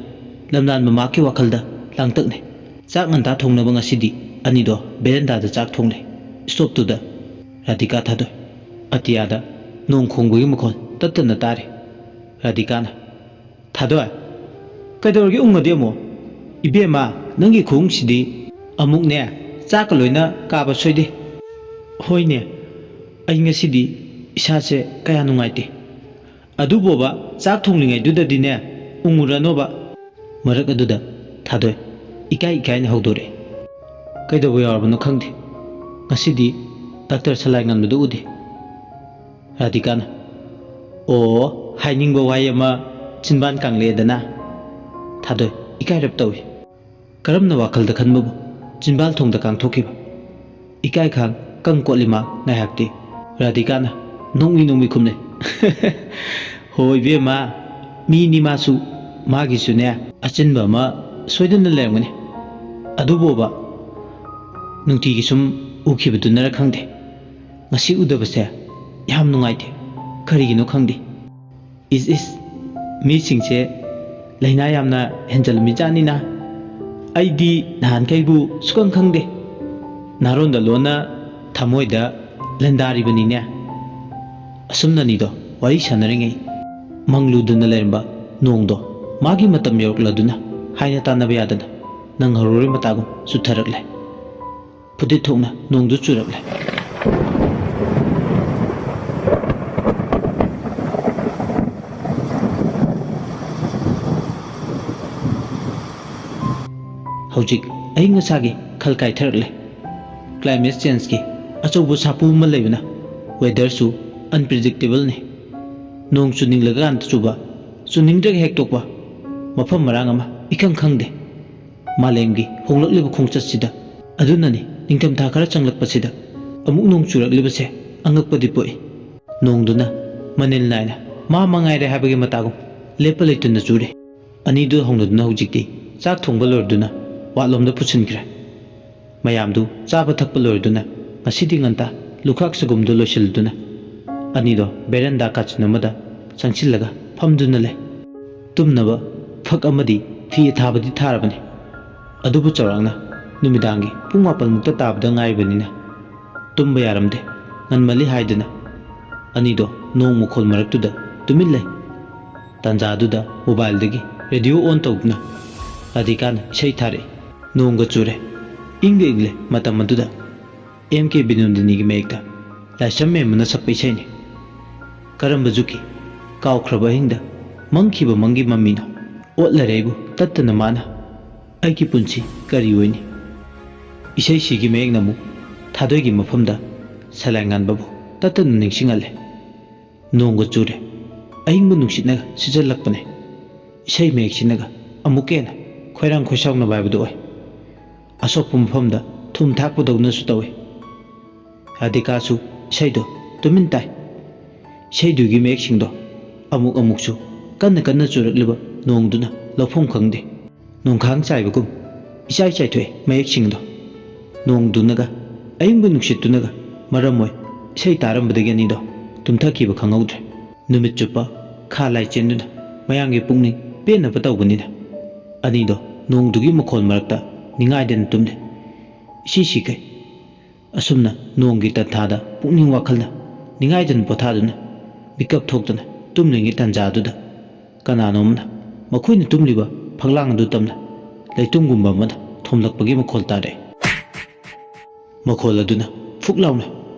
ꯂꯝꯂꯥꯟꯕ ꯃꯍꯥꯛꯀꯤ ꯋꯥꯈꯜꯗ ꯂꯥꯡꯇꯛꯅꯩ꯫ ꯆꯥꯛ ꯉꯟꯇꯥ ꯊꯣꯡꯅꯕ ꯉꯁꯤꯗꯤ ꯑꯅꯤꯗꯣ ꯕꯦꯔꯦꯟꯗꯥꯗ ꯆꯥꯛ ꯊꯣꯡꯂꯦ꯫ ꯁ꯭ꯇꯣꯞꯇꯨꯗ ꯔꯥꯙꯤꯀꯥ, ꯊꯥꯗꯣꯏ, ꯑꯇꯤꯌꯥꯗ ꯅꯣꯡ ꯈꯣꯡꯕꯒꯤ ꯃꯈꯣꯜ ꯇꯠꯇꯅ ꯇꯥꯔꯤ꯫ ꯔꯥꯙꯤꯀꯥꯅ, "ꯊꯥꯗꯣꯏ, ꯀꯩꯗꯧꯔꯒꯦ ꯎꯪꯉꯗꯤ ꯑꯃꯨꯛ? ꯏꯕꯦꯝꯃ, ꯅꯪꯒꯤ ꯈꯣꯡꯁꯤꯗꯤ!" ꯑꯃꯨꯛꯅꯦ, ꯆꯥꯛꯀ ꯂꯣꯏꯅ ꯀꯥꯕ ꯁꯣꯏꯗꯦ꯫ ꯍꯣꯏꯅꯦ, ꯑꯩ ꯉꯁꯤꯗꯤ ꯏꯁꯥꯁꯦ ꯀꯌꯥ ꯅꯨꯡꯉꯥꯏꯇꯦ꯫ ꯑꯗꯨꯕꯣꯕ, ꯆꯥꯛ ꯊꯣꯡꯂꯤꯉꯩꯗꯨꯗꯗꯤꯅꯦ, ꯎꯪꯉꯨꯔꯅꯣꯕ꯫ ꯃꯔꯛ ꯑꯗꯨꯗ ꯊꯥꯗꯣꯏ ꯏꯀꯥꯏ ꯏꯀꯥꯏꯅ ꯍꯧꯗꯣꯔꯛꯑꯦ꯫ ꯀꯩꯗꯧꯕ ꯌꯥꯎꯔꯕꯅꯣ ꯈꯪꯗꯦ꯫ ꯉꯁꯤꯗꯤ ꯗꯥꯛꯇꯔ ꯁꯂꯥꯏ ꯉꯟꯕꯗꯨ ꯎꯗꯦ꯫ ꯔꯥꯙꯤꯀꯥꯅ, "ꯑꯣ, ꯍꯥꯏꯅꯤꯡꯕ ꯋꯥꯍꯩ ꯑꯃ ꯆꯤꯟꯕꯥꯟ ꯀꯥꯡꯂꯦꯗꯅ?" ꯊꯥꯗꯣꯏ ꯏꯀꯥꯏꯔꯞ ꯇꯧꯏ꯫ ꯀꯔꯝꯅ ꯋꯥꯈꯜꯗ ꯈꯟꯕꯕꯨ ꯆꯤꯟꯕꯥꯜ ꯊꯣꯡꯗ ꯀꯥꯡꯊꯣꯛꯈꯤꯕ꯫ ꯏꯀꯥꯏ ꯈꯥꯡ ꯀꯪ ꯀꯣꯠꯂꯤ ꯃꯥ ꯉꯥꯏꯍꯥꯛꯇꯤ꯫ ꯔꯥꯙꯤꯀꯥꯅ ꯅꯣꯡꯃꯤ ꯅꯣꯡꯃꯤ ꯈꯨꯝꯂꯦ꯫ "ꯍꯣ ꯏꯕꯦꯝꯃ, ꯃꯤꯅꯤ ꯃꯥꯁꯨ, ꯃꯥꯒꯤꯁꯨꯅꯦ ꯑꯆꯤꯟꯕ ꯑꯃ ꯁꯣꯏꯗꯅ ꯂꯩꯔꯝꯒꯅꯤ꯫ ꯑꯗꯨꯕꯣꯕ, ꯅꯨꯡꯇꯤꯒꯤ ꯁꯨꯝ ꯎꯈꯤꯕꯗꯨꯅꯔ ꯈꯪꯗꯦ, ꯉꯁꯤ ꯎꯗꯕꯁꯦ ꯌꯥꯝ ꯅꯨꯡꯉꯥꯏꯇꯦ꯫ ꯀꯔꯤꯒꯤꯅꯣ ꯈꯪꯗꯦ꯫ ꯏꯁ ꯏꯁ, ꯃꯤꯁꯤꯡꯁꯦ ꯂꯥꯏꯅꯥ ꯌꯥꯝꯅ ꯍꯦꯟꯖꯜꯂꯝꯃꯤꯖꯥꯠꯅꯤꯅ꯫ ꯑꯩꯗꯤ ꯅꯍꯥꯟꯈꯩꯕꯨ ꯁꯨꯈꯪ ꯈꯪꯗꯦ꯫ ꯅꯥꯔꯣꯟꯗ ꯂꯣꯟꯅ ꯊꯃꯣꯏꯗ ꯂꯟꯗꯥꯔꯤꯕꯅꯤꯅꯦ꯫" ꯑꯁꯨꯝꯅꯅꯤꯗꯣ ꯋꯥꯔꯤ ꯁꯥꯟꯅꯔꯤꯉꯩ ꯃꯪꯂꯨꯗꯅ ꯂꯩꯔꯝꯕ ꯅꯣꯡꯗꯣ ꯃꯥꯒꯤ ꯃꯇꯝ ꯌꯧꯔꯛꯂꯗꯨꯅ ꯍꯥꯏꯅ ꯇꯥꯟꯅꯕ ꯌꯥꯗꯅ ꯅꯪꯍꯧꯔꯣꯏ ꯃꯇꯥꯒꯨꯝ ꯆꯨꯊꯔꯛꯂꯦ꯫ ꯐꯨꯗꯤꯠ ꯊꯣꯛꯅ ꯅꯣꯡꯗꯨ ꯆꯨꯔꯛꯂꯦ꯫ ꯍꯧꯖꯤꯛ ꯑꯏꯪ ꯑꯁꯥꯒꯤ ꯈꯜ ꯀꯥꯏꯊꯔꯛꯂꯦ꯫ Climate changeꯀꯤ ꯑꯆꯧꯕ ꯁꯥꯐꯨ ꯑꯃ ꯂꯩꯕꯅ weatherꯁꯨ unpredictableꯅꯤ꯫ ꯅꯣꯡ ꯆꯨꯅꯤꯡꯂꯀꯥꯟꯗ ꯆꯨꯕ, ꯆꯨꯅꯤꯡꯗ꯭ꯔꯒ ꯍꯦꯛ ꯇꯣꯛꯄ, ꯃꯐꯝ ꯃꯔꯥꯡ ꯑꯃ ꯏꯈꯪ ꯈꯪꯗꯦ꯫ ꯃꯥꯂꯦꯝꯒꯤ ꯍꯣꯡꯂꯛꯂꯤꯕ ꯈꯣꯡꯆꯠꯁꯤꯗ, ꯑꯗꯨꯅꯅꯤ ꯅꯤꯡꯊꯝꯊꯥ ꯈꯔ ꯆꯪꯂꯛꯄꯁꯤꯗ ꯑꯃꯨꯛ ꯅꯣꯡ ꯆꯨꯔꯛꯂꯤꯕꯁꯦ ꯑꯉꯛꯄꯗꯤ ꯄꯣꯛꯏ꯫ ꯅꯣꯡꯗꯨꯅ ꯃꯅꯤꯜ ꯅꯥꯏꯅ ꯃꯥ ꯃꯉꯥꯏꯔꯦ ꯍꯥꯏꯕꯒꯤ ꯃꯇꯥꯒꯨꯝ ꯂꯦꯞꯄ ꯂꯩꯇꯅ ꯆꯨꯔꯤ꯫ ꯑꯅꯤꯗꯨ ꯍꯧꯅꯗꯨꯅ ꯍꯧꯖꯤꯛꯇꯤ ꯆꯥꯛ ꯊꯣꯡꯕ ꯂꯣꯏꯔꯗꯨꯅ ꯋꯥꯠꯂꯣꯝꯗ ꯄꯨꯁꯤꯟꯈ꯭ꯔꯦ꯫ ꯃꯌꯥꯝꯗꯨ ꯆꯥꯕ ꯊꯛꯄ ꯂꯣꯏꯔꯗꯨꯅ ꯉꯁꯤꯗꯤ ꯉꯟꯇꯥ ꯂꯨꯈꯥꯛ ꯁꯒꯨꯝꯗꯨ ꯂꯣꯏꯁꯤꯜꯂꯗꯨꯅ ꯑꯅꯤꯗꯣ ꯕꯦꯔꯟꯗꯥ ꯀꯥꯆꯤꯟ ꯑꯃꯗ ꯆꯪꯁꯤꯜꯂꯒ ꯐꯝꯗꯨꯅ ꯂꯩ꯫ ꯇꯨꯝꯅꯕ ꯐꯛ ꯑꯃꯗꯤ ꯐꯤ ꯑꯊꯥꯕꯗꯤ ꯊꯥꯔꯕꯅꯤ꯫ ꯑꯗꯨꯕꯨ ꯆꯥꯎꯔꯥꯛꯅ ꯅꯨꯃꯤꯗꯥꯡꯒꯤ ꯄꯨꯡ ꯃꯥꯄꯜꯃꯨꯛꯇ ꯇꯥꯕꯗ ꯉꯥꯏꯔꯤꯕꯅꯤꯅ ꯇꯨꯝꯕ ꯌꯥꯔꯝꯗꯦ꯫ ꯉꯟꯃꯜꯂꯤ ꯍꯥꯏꯗꯨꯅ ꯑꯅꯤꯗꯣ ꯅꯣꯡ ꯃꯈꯣꯜ ꯃꯔꯛꯇꯨꯗ ꯇꯨꯃꯤꯟ ꯂꯩ꯫ ꯇꯥꯟꯖꯥꯗꯨꯗ mobileꯗꯒꯤ radio on ꯇꯧꯗꯨꯅ ꯔꯥꯙꯤꯀꯥꯅ ꯏꯁꯩ ꯊꯥꯔꯛꯏ꯫ ꯅꯣꯡꯒ ꯆꯨꯔꯦ꯫ ꯏꯪꯗ ꯏꯪꯂꯦ ꯃꯇꯝ ꯑꯗꯨꯗ꯫ ꯑꯦꯝ ꯀꯦ ꯕꯤꯅꯣꯗꯤꯅꯤꯒꯤ ꯃꯌꯦꯛꯇ ꯂꯥꯏꯁ꯭ꯔꯝ ꯃꯦꯝꯕꯅ ꯁꯛꯄ ꯏꯁꯩꯅꯤ꯫ ꯀꯔꯝꯕ ꯖꯨꯛꯀꯤ ꯀꯥꯎꯈ꯭ꯔꯕ ꯑꯍꯤꯡꯗ ꯃꯪꯈꯤꯕ ꯃꯪꯒꯤ ꯃꯃꯤꯅꯣ? ꯑꯣꯠꯂꯔꯦ ꯑꯩꯕꯨ ꯇꯠꯇꯅ ꯃꯥꯅ, ꯑꯩꯒꯤ ꯄꯨꯟꯁꯤ ꯀꯔꯤ ꯑꯣꯏꯅꯤ? ꯏꯁꯩꯁꯤꯒꯤ ꯃꯌꯦꯛꯅ ꯑꯃꯨꯛ ꯊꯥꯗꯣꯏꯒꯤ ꯃꯐꯝꯗ ꯁꯂꯥꯏ ꯉꯥꯟꯕꯕꯨ ꯇꯠꯇꯅ ꯅꯤꯡꯁꯤꯡꯍꯜꯂꯦ꯫ ꯅꯣꯡꯒ ꯆꯨꯔꯦ, ꯑꯏꯪꯕ ꯅꯨꯡꯁꯤꯠꯅꯒ ꯁꯤꯠꯆꯜꯂꯛꯄꯅꯦ꯫ ꯏꯁꯩ ꯃꯌꯦꯛꯁꯤꯅꯒ ꯑꯃꯨꯛꯀ ꯍꯦꯟꯅ ꯈꯣꯏꯔꯥꯡ ꯈꯣꯏꯁꯥꯎꯅꯕ ꯍꯥꯏꯕꯗꯨ ꯑꯣꯏ꯫ ꯑꯁꯣꯛꯄ ꯃꯐꯝꯗ ꯊꯨꯝ ꯊꯥꯛꯄꯗꯧꯅꯁꯨ ꯇꯧꯏ꯫ ꯔꯥꯙꯤꯀꯥꯁꯨ ꯏꯁꯩꯗꯣ ꯇꯨꯃꯤꯟ ꯇꯥꯏ꯫ ꯏꯁꯩꯗꯨꯒꯤ ꯃꯌꯦꯛꯁꯤꯡꯗꯣ ꯑꯃꯨꯛ ꯑꯃꯨꯛꯁꯨ ꯀꯟꯅ ꯀꯟꯅ ꯆꯨꯔꯛꯂꯤꯕ ꯅꯣꯡꯗꯨꯅ ꯂꯧꯐꯝ ꯈꯪꯗꯦ꯫ ꯅꯣꯡꯈꯥꯡ ꯆꯥꯏꯕꯒꯨꯝ ꯏꯆꯥꯏ ꯆꯥꯏꯊꯣꯛꯑꯦ ꯃꯌꯦꯛꯁꯤꯡꯗꯣ꯫ ꯅꯣꯡꯗꯨꯅꯒ ꯑꯏꯪꯕ ꯅꯨꯡꯁꯤꯠꯇꯨꯅꯒ ꯃꯔꯝ ꯑꯣꯏ ꯏꯁꯩ ꯇꯥꯔꯝꯕꯗꯒꯤ ꯑꯅꯤꯗꯣ ꯇꯨꯝꯊꯈꯤꯕ ꯈꯪꯍꯧꯗ꯭ꯔꯦ꯫ ꯅꯨꯃꯤꯠ ꯆꯨꯞꯄ ꯈꯥ ꯂꯥꯏ ꯆꯦꯟꯗꯨꯅ ꯃꯌꯥꯝꯒꯤ ꯄꯨꯛꯅꯤꯡ ꯄꯦꯟꯅꯕ ꯇꯧꯕꯅꯤꯅ ꯑꯅꯤꯗꯣ ꯅꯣꯡꯗꯨꯒꯤ ꯃꯈꯣꯜ ꯃꯔꯛꯇ ꯅꯤꯡꯉꯥꯏꯗꯅ ꯇꯨꯝꯂꯦ꯫ ꯏꯁꯤ ꯁꯤꯈꯩ꯫ ꯑꯁꯨꯝꯅ ꯅꯣꯡꯒꯤ ꯇꯟꯊꯥꯗ ꯄꯨꯛꯅꯤꯡ ꯋꯥꯈꯜꯅ ꯅꯤꯡꯉꯥꯏꯗꯅ ꯄꯣꯊꯥꯗꯨꯅ ꯃꯤꯀꯞ ꯊꯣꯛꯇꯨꯅ ꯇꯨꯝꯂꯤꯉꯩ ꯇꯟꯖꯥꯗꯨꯗ ꯀꯅꯥꯅꯣ ꯑꯃꯅ ꯃꯈꯣꯏꯅ ꯇꯨꯝꯂꯤꯕ ꯐꯛꯂꯥꯡ ꯑꯗꯨ ꯇꯝꯅ ꯂꯩꯇꯨꯝꯒꯨꯝꯕ ꯑꯃꯅ ꯊꯣꯝꯂꯛꯄꯒꯤ ꯃꯈꯣꯜ ꯇꯥꯔꯛꯑꯦ꯫ ꯃꯈꯣꯜ ꯑꯗꯨꯅ ꯐꯨꯛ ꯂꯥꯎꯅ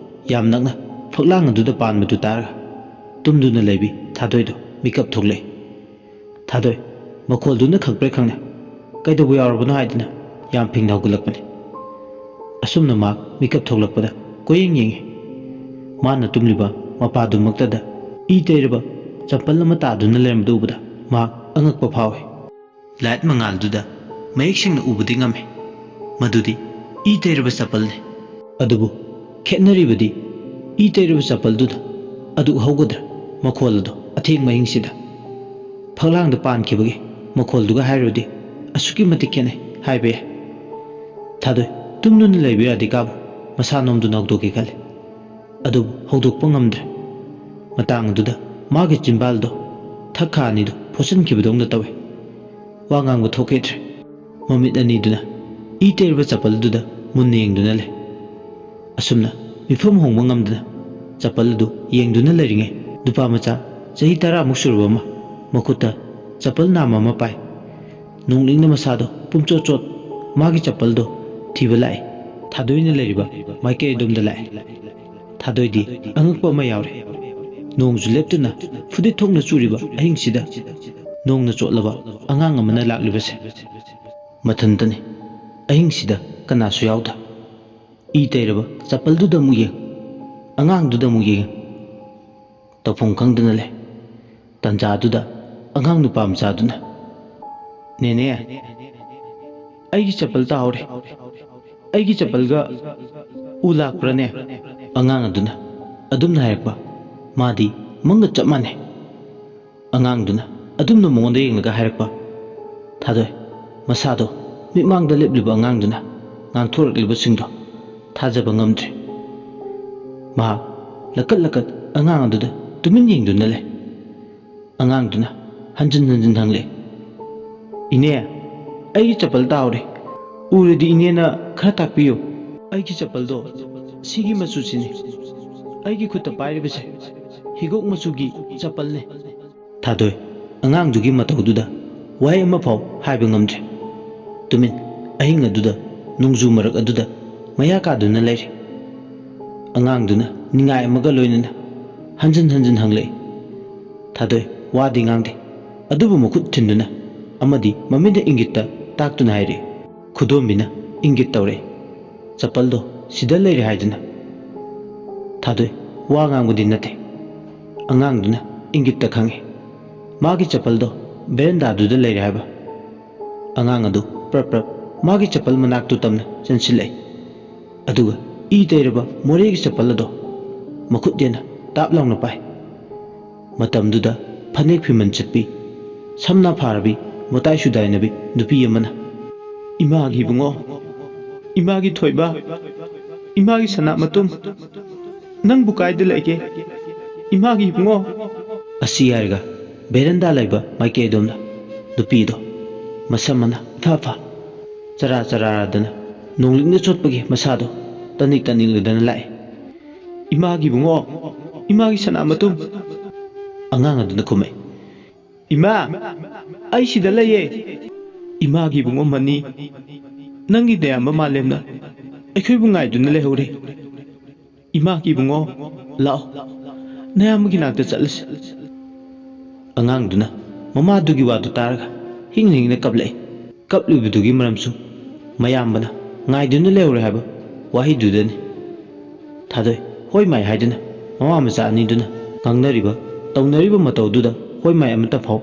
ꯌꯥꯝ ꯅꯛꯅ ꯐꯛꯂꯥꯡ ꯑꯗꯨꯗ ꯄꯥꯟꯕꯗꯨ ꯇꯥꯔꯒ ꯇꯨꯝꯗꯨꯅ ꯂꯩꯕꯤ ꯊꯥꯗꯣꯏꯗꯨ ꯃꯤꯀꯞ ꯊꯣꯛꯂꯛꯏ꯫ ꯊꯥꯗꯣꯏ ꯃꯈꯣꯜꯗꯨꯅ ꯈꯪꯄ꯭ꯔꯦꯛ ꯈꯪꯅ ꯀꯩꯗꯧꯕ ꯌꯥꯎꯔꯕꯅꯣ ꯍꯥꯏꯗꯨꯅ ꯌꯥꯝ ꯐꯤꯡꯅ ꯍꯧꯒꯠꯂꯛꯄꯅꯤ꯫ ꯑꯁꯨꯝꯅ ꯃꯍꯥꯛ ꯃꯤꯀꯞ ꯊꯣꯛꯂꯛꯄꯗ ꯀꯣꯏꯌꯦꯡ ꯌꯦꯡꯉꯤ꯫ ꯃꯥꯅ ꯇꯨꯝꯂꯤꯕ ꯃꯄꯥꯗꯨꯃꯛꯇꯗ ꯏ ꯇꯩꯔꯕ ꯆꯝꯄꯜ ꯑꯃ ꯇꯥꯗꯨꯅ ꯂꯩꯔꯝꯕꯗꯨ ꯎꯕꯗ ꯃꯍꯥꯛ ꯑꯉꯛꯄ ꯐꯥꯎꯏ꯫ ꯂꯥꯏꯠ ꯃꯉꯥꯜꯗꯨꯗ ꯃꯌꯦꯛ ꯁꯦꯡꯅ ꯎꯕꯗꯤ ꯉꯝꯃꯤ꯫ ꯃꯗꯨꯗꯤ ꯏ ꯇꯩꯔꯕ ꯆꯄꯜꯅꯤ꯫ ꯑꯗꯨꯕꯨ ꯈꯦꯠꯅꯔꯤꯕꯗꯤ ꯏ ꯇꯩꯔꯕ ꯆꯄꯜꯗꯨꯗ ꯑꯗꯨꯛ ꯍꯧꯒꯗ꯭ꯔꯥ ꯃꯈꯣꯜ ꯑꯗꯨ ꯑꯊꯦꯡꯕ ꯑꯍꯤꯡꯁꯤꯗ? ꯐꯛꯂꯥꯡꯗ ꯄꯥꯟꯈꯤꯕꯒꯤ ꯃꯈꯣꯜꯗꯨꯒ ꯍꯥꯏꯔꯨꯔꯗꯤ ꯑꯁꯨꯛꯀꯤ ꯃꯇꯤꯛ ꯈꯦꯠꯅꯩ ꯍꯥꯏꯕ ꯌꯥꯏ꯫ ꯊꯥꯗꯣꯏ ꯇꯨꯝꯗꯨꯅ ꯂꯩꯕ ꯔꯥꯙꯤꯀꯥꯕꯨ ꯃꯁꯥ ꯅꯣꯝꯗꯨꯅ ꯍꯧꯗꯣꯛꯀꯦ ꯈꯜꯂꯤ꯫ ꯑꯗꯨꯕꯨ ꯍꯧꯗꯣꯛꯄ ꯉꯝꯗ꯭ꯔꯦ꯫ ꯃꯇꯥꯡ ꯑꯗꯨꯗ ꯃꯥꯒꯤ ꯆꯤꯟꯕꯥꯜꯗꯣ ꯊꯛꯈꯥ ꯑꯅꯤꯗꯨ ꯐꯣꯠꯆꯤꯟꯈꯤꯕꯗꯧꯅ ꯇꯧꯏ꯫ ꯋꯥ ꯉꯥꯡꯕ ꯊꯣꯛꯈꯤꯗ꯭ꯔꯦ꯫ ꯃꯃꯤꯠ ꯑꯅꯤꯗꯨꯅ ꯏ ꯇꯩꯔꯕ ꯆꯄꯜꯗꯨꯗ ꯃꯨꯟꯅ ꯌꯦꯡꯗꯨꯅ ꯂꯩ꯫ ꯑꯁꯨꯝꯅ ꯃꯤꯐꯝ ꯍꯣꯡꯕ ꯉꯝꯗꯅ ꯆꯄꯜ ꯑꯗꯨ ꯌꯦꯡꯗꯨꯅ ꯂꯩꯔꯤꯉꯩ ꯅꯨꯄꯥ ꯃꯆꯥ ꯆꯍꯤ ꯇꯔꯥꯃꯨꯛ ꯁꯨꯔꯕ ꯑꯃ ꯃꯈꯨꯠꯇ ꯆꯄꯜ ꯅꯥꯝꯃ ꯑꯃ ꯄꯥꯏ꯫ ꯅꯣꯡꯂꯤꯡꯅ ꯃꯁꯥꯗꯣ ꯄꯨꯝꯆꯣꯠ ꯆꯣꯠ ꯃꯥꯒꯤ ꯆꯄꯜꯗꯣ ꯊꯤꯕ ꯂꯥꯛꯏ꯫ ꯊꯥꯗꯣꯏꯅ ꯂꯩꯔꯤꯕ ꯃꯥꯏꯀꯩ ꯑꯗꯣꯝꯗ ꯂꯥꯛꯏ꯫ ꯊꯥꯗꯣꯏꯗꯤ ꯑꯉꯛꯄ ꯑꯃ ꯌꯥꯎꯔꯦ꯫ ꯅꯣꯡꯁꯨ ꯂꯦꯞꯇꯅ ꯐꯨꯗꯤꯠ ꯊꯣꯛꯅ ꯆꯨꯔꯤꯕ ꯑꯍꯤꯡꯁꯤꯗ ꯅꯣꯡꯅ ꯆꯣꯠꯂꯕ ꯑꯉꯥꯡ ꯑꯃꯅ ꯂꯥꯛꯂꯤꯕꯁꯦ꯫ ꯃꯊꯟꯇꯅꯤ꯫ ꯑꯍꯤꯡꯁꯤꯗ ꯀꯅꯥꯁꯨ ꯌꯥꯎꯗ꯫ ꯏ ꯇꯩꯔꯕ ꯆꯄꯜꯗꯨꯗ ꯑꯃꯨꯛ ꯌꯦꯡ, ꯑꯉꯥꯡꯗꯨꯗ ꯑꯃꯨꯛ ꯌꯦꯡ꯫ ꯇꯧꯐꯝ ꯈꯪꯗꯅ ꯂꯩ꯫ ꯇꯟꯖꯥꯗꯨꯗ ꯑꯉꯥꯡ ꯅꯨꯄꯥ ꯃꯆꯥꯗꯨꯅ, "ꯅꯦꯅꯦ, ꯑꯩꯒꯤ ꯆꯄꯜ ꯇꯥꯍꯧꯔꯦ꯫ ꯑꯩꯒꯤ ꯆꯄꯜꯒ ꯎ ꯂꯥꯛꯄ꯭ꯔꯅꯦ?" ꯑꯉꯥꯡ ꯑꯗꯨꯅ ꯑꯗꯨꯝꯅ ꯍꯥꯏꯔꯛꯄ꯫ ꯃꯥꯗꯤ ꯃꯪꯒ ꯆꯞ ꯃꯥꯟꯅꯩ꯫ ꯑꯉꯥꯡꯗꯨꯅ ꯑꯗꯨꯝꯅ ꯃꯉꯣꯟꯗ ꯌꯦꯡꯂꯒ ꯍꯥꯏꯔꯛꯄ꯫ ꯊꯥꯗꯣꯏ, ꯃꯁꯥꯗꯣ ꯃꯤꯠꯃꯥꯡꯗ ꯂꯦꯞꯂꯤꯕ ꯑꯉꯥꯡꯗꯨꯅ ꯉꯥꯡꯊꯣꯔꯛꯂꯤꯕꯁꯤꯡꯗꯣ ꯊꯥꯖꯕ ꯉꯝꯗ꯭ꯔꯦ꯫ ꯃꯍꯥꯛ ꯂꯀꯠ ꯂꯀꯠ ꯑꯉꯥꯡ ꯑꯗꯨꯗ ꯇꯨꯃꯤꯟ ꯌꯦꯡꯗꯨꯅ ꯂꯩ꯫ ꯑꯉꯥꯡꯗꯨꯅ ꯍꯟꯖꯤꯟ ꯍꯟꯖꯤꯟ ꯍꯪꯂꯛꯏ, "ꯏꯅꯦ, ꯑꯩꯒꯤ ꯆꯄꯜ ꯇꯥꯍꯧꯔꯦ꯫ ꯎꯔꯗꯤ ꯏꯅꯦꯅ ꯈꯔ ꯇꯥꯛꯄꯤꯌꯨ꯫ ꯑꯩꯒꯤ ꯆꯄꯜꯗꯣ ꯁꯤꯒꯤ ꯃꯆꯨꯁꯤꯅꯤ꯫ ꯑꯩꯒꯤ ꯈꯨꯠꯇ ꯄꯥꯏꯔꯤꯕꯁꯦ ꯍꯤꯒꯣꯛ ꯃꯆꯨꯒꯤ ꯆꯄꯜꯅꯦ꯫" ꯊꯥꯗꯣꯏ ꯑꯉꯥꯡꯗꯨꯒꯤ ꯃꯇꯧꯗꯨꯗ ꯋꯥꯍꯩ ꯑꯃꯐꯥꯎ ꯍꯥꯏꯕ ꯉꯝꯗ꯭ꯔꯦ꯫ ꯇꯨꯃꯤꯟ ꯑꯍꯤꯡ ꯑꯗꯨꯗ ꯅꯣꯡꯖꯨ ꯃꯔꯛ ꯑꯗꯨꯗ ꯃꯌꯥ ꯀꯥꯗꯨꯅ ꯂꯩꯔꯦ꯫ ꯑꯉꯥꯡꯗꯨꯅ ꯅꯤꯡꯉꯥꯏ ꯑꯃꯒ ꯂꯣꯏꯅꯅ ꯍꯟꯖꯤꯟ ꯍꯟꯖꯤꯟ ꯍꯪꯂꯛꯏ꯫ ꯊꯥꯗꯣꯏ ꯋꯥꯗꯤ ꯉꯥꯡꯗꯦ, ꯑꯗꯨꯕꯨ ꯃꯈꯨꯠ ꯊꯤꯟꯗꯨꯅ ꯑꯃꯗꯤ ꯃꯃꯤꯠꯅ ꯏꯪꯒꯤꯠꯇ ꯇꯥꯛꯇꯨꯅ ꯍꯥꯏꯔꯛꯏ꯫ ꯈꯨꯗꯣꯝꯕꯤꯅ ꯏꯪꯒꯤꯠ ꯇꯧꯔꯛꯏ꯫ "ꯆꯄꯜꯗꯣ ꯁꯤꯗ ꯂꯩꯔꯦ ꯍꯥꯏꯗꯨꯅ?" ꯊꯥꯗꯣꯏ ꯋꯥ ꯉꯥꯡꯕꯗꯤ ꯅꯠꯇꯦ꯫ ꯑꯉꯥꯡꯗꯨꯅ ꯏꯪꯒꯤꯠꯇ ꯈꯪꯉꯤ꯫ ꯃꯥꯒꯤ ꯆꯄꯜꯗꯣ ꯕꯦꯔꯦꯟꯗꯥꯗꯨꯗ ꯂꯩꯔꯦ ꯍꯥꯏꯕ꯫ ꯑꯉꯥꯡ ꯑꯗꯨ ꯄ꯭ꯔꯞ ꯄ꯭ꯔꯞ ꯃꯥꯒꯤ ꯆꯄꯜ ꯃꯅꯥꯛꯇꯨ ꯇꯝꯅ ꯆꯦꯟꯁꯤꯜꯂꯛꯏ꯫ ꯑꯗꯨꯒ ꯏ ꯇꯩꯔꯕ ꯃꯣꯔꯦꯒꯤ ꯆꯄꯜ ꯑꯗꯣ ꯃꯈꯨꯠ ꯌꯦꯟꯅ ꯇꯥꯞ ꯂꯥꯎꯅ ꯄꯥꯏ꯫ ꯃꯇꯝꯗꯨꯗ ꯐꯅꯦꯛ ꯐꯤꯃꯟ ꯆꯠꯄꯤ, ꯁꯝꯅꯥ ꯐꯥꯔꯕꯤ, ꯃꯇꯥꯏ ꯁꯨꯗꯥꯏꯅꯕꯤ ꯅꯨꯄꯤ ꯑꯃꯅ, "ꯏꯃꯥꯒꯤ ꯏꯕꯨꯡꯉꯣ, ꯏꯃꯥꯒꯤ ꯊꯣꯏꯕ, ꯏꯃꯥꯒꯤ ꯁꯅꯥ ꯃꯇꯨꯝ, ꯅꯪꯕꯨ ꯀꯥꯏꯗ ꯂꯩꯒꯦ, ꯏꯃꯥꯒꯤ ꯏꯕꯨꯡꯉꯣ?" ꯑꯁꯤ ꯍꯥꯏꯔꯒ ꯕꯦꯔꯦꯟꯗꯥ ꯂꯩꯕ ꯃꯥꯏꯀꯩ ꯑꯗꯣꯝꯗ ꯅꯨꯄꯤꯗꯣ ꯃꯁꯝ ꯃꯅꯥ ꯏꯐꯥ ꯐꯥ, ꯆꯔꯥ ꯆꯔꯥꯗꯅ ꯅꯣꯡꯂꯤꯛꯅ ꯆꯣꯠꯄꯒꯤ ꯃꯁꯥꯗꯣ ꯇꯅꯤꯛ ꯇꯅꯤꯛꯂꯗꯅ ꯂꯥꯛꯏ꯫ "ꯏꯃꯥꯒꯤ ꯏꯕꯨꯡꯉꯣ, ꯏꯃꯥꯒꯤ ꯁꯅꯥ ꯃꯇꯨꯝ!" ꯑꯉꯥꯡ ꯑꯗꯨꯅ ꯈꯨꯝꯃꯛꯏ, "ꯏꯃꯥ, ꯑꯩ ꯁꯤꯗ ꯂꯩꯌꯦ꯫ ꯏꯃꯥꯒꯤ ꯏꯕꯨꯡꯉꯣ ꯃꯅꯤ, "ꯅꯪꯒꯤ ꯅꯌꯥꯝꯕ ꯃꯥꯂꯦꯝꯅ ꯑꯩꯈꯣꯏꯕꯨ ꯉꯥꯏꯗꯨꯅ ꯂꯩꯍꯧꯔꯦ꯫ ꯏꯃꯥ ꯏꯕꯨꯡꯉꯣ, ꯂꯥꯛꯑꯣ, ꯅꯌꯥꯝꯕꯒꯤ ꯅꯥꯛꯇ ꯆꯠꯂꯁꯤ꯫" ꯑꯉꯥꯡꯗꯨꯅ ꯃꯃꯥꯗꯨꯒꯤ ꯋꯥꯗꯨ ꯇꯥꯔꯒ ꯍꯤꯡꯅ ꯍꯤꯡꯅ ꯀꯞꯂꯛꯏ꯫ ꯀꯞꯂꯤꯕꯗꯨꯒꯤ ꯃꯔꯝꯁꯨ ꯃꯌꯥꯝꯕꯅ ꯉꯥꯏꯗꯨꯅ ꯂꯩꯍꯧꯔꯦ ꯍꯥꯏꯕ ꯋꯥꯍꯩꯗꯨꯗꯅꯤ꯫ ꯊꯥꯗꯣꯏ ꯍꯣꯏ ꯃꯥꯏ ꯍꯥꯏꯗꯨꯅ ꯃꯃꯥ ꯃꯆꯥ ꯑꯅꯤꯗꯨꯅ ꯉꯥꯡꯅꯔꯤꯕ, ꯇꯧꯅꯔꯤꯕ ꯃꯇꯧꯗꯨꯗ ꯍꯣꯏ ꯃꯥꯏ ꯑꯃꯠꯇ ꯐꯥꯎ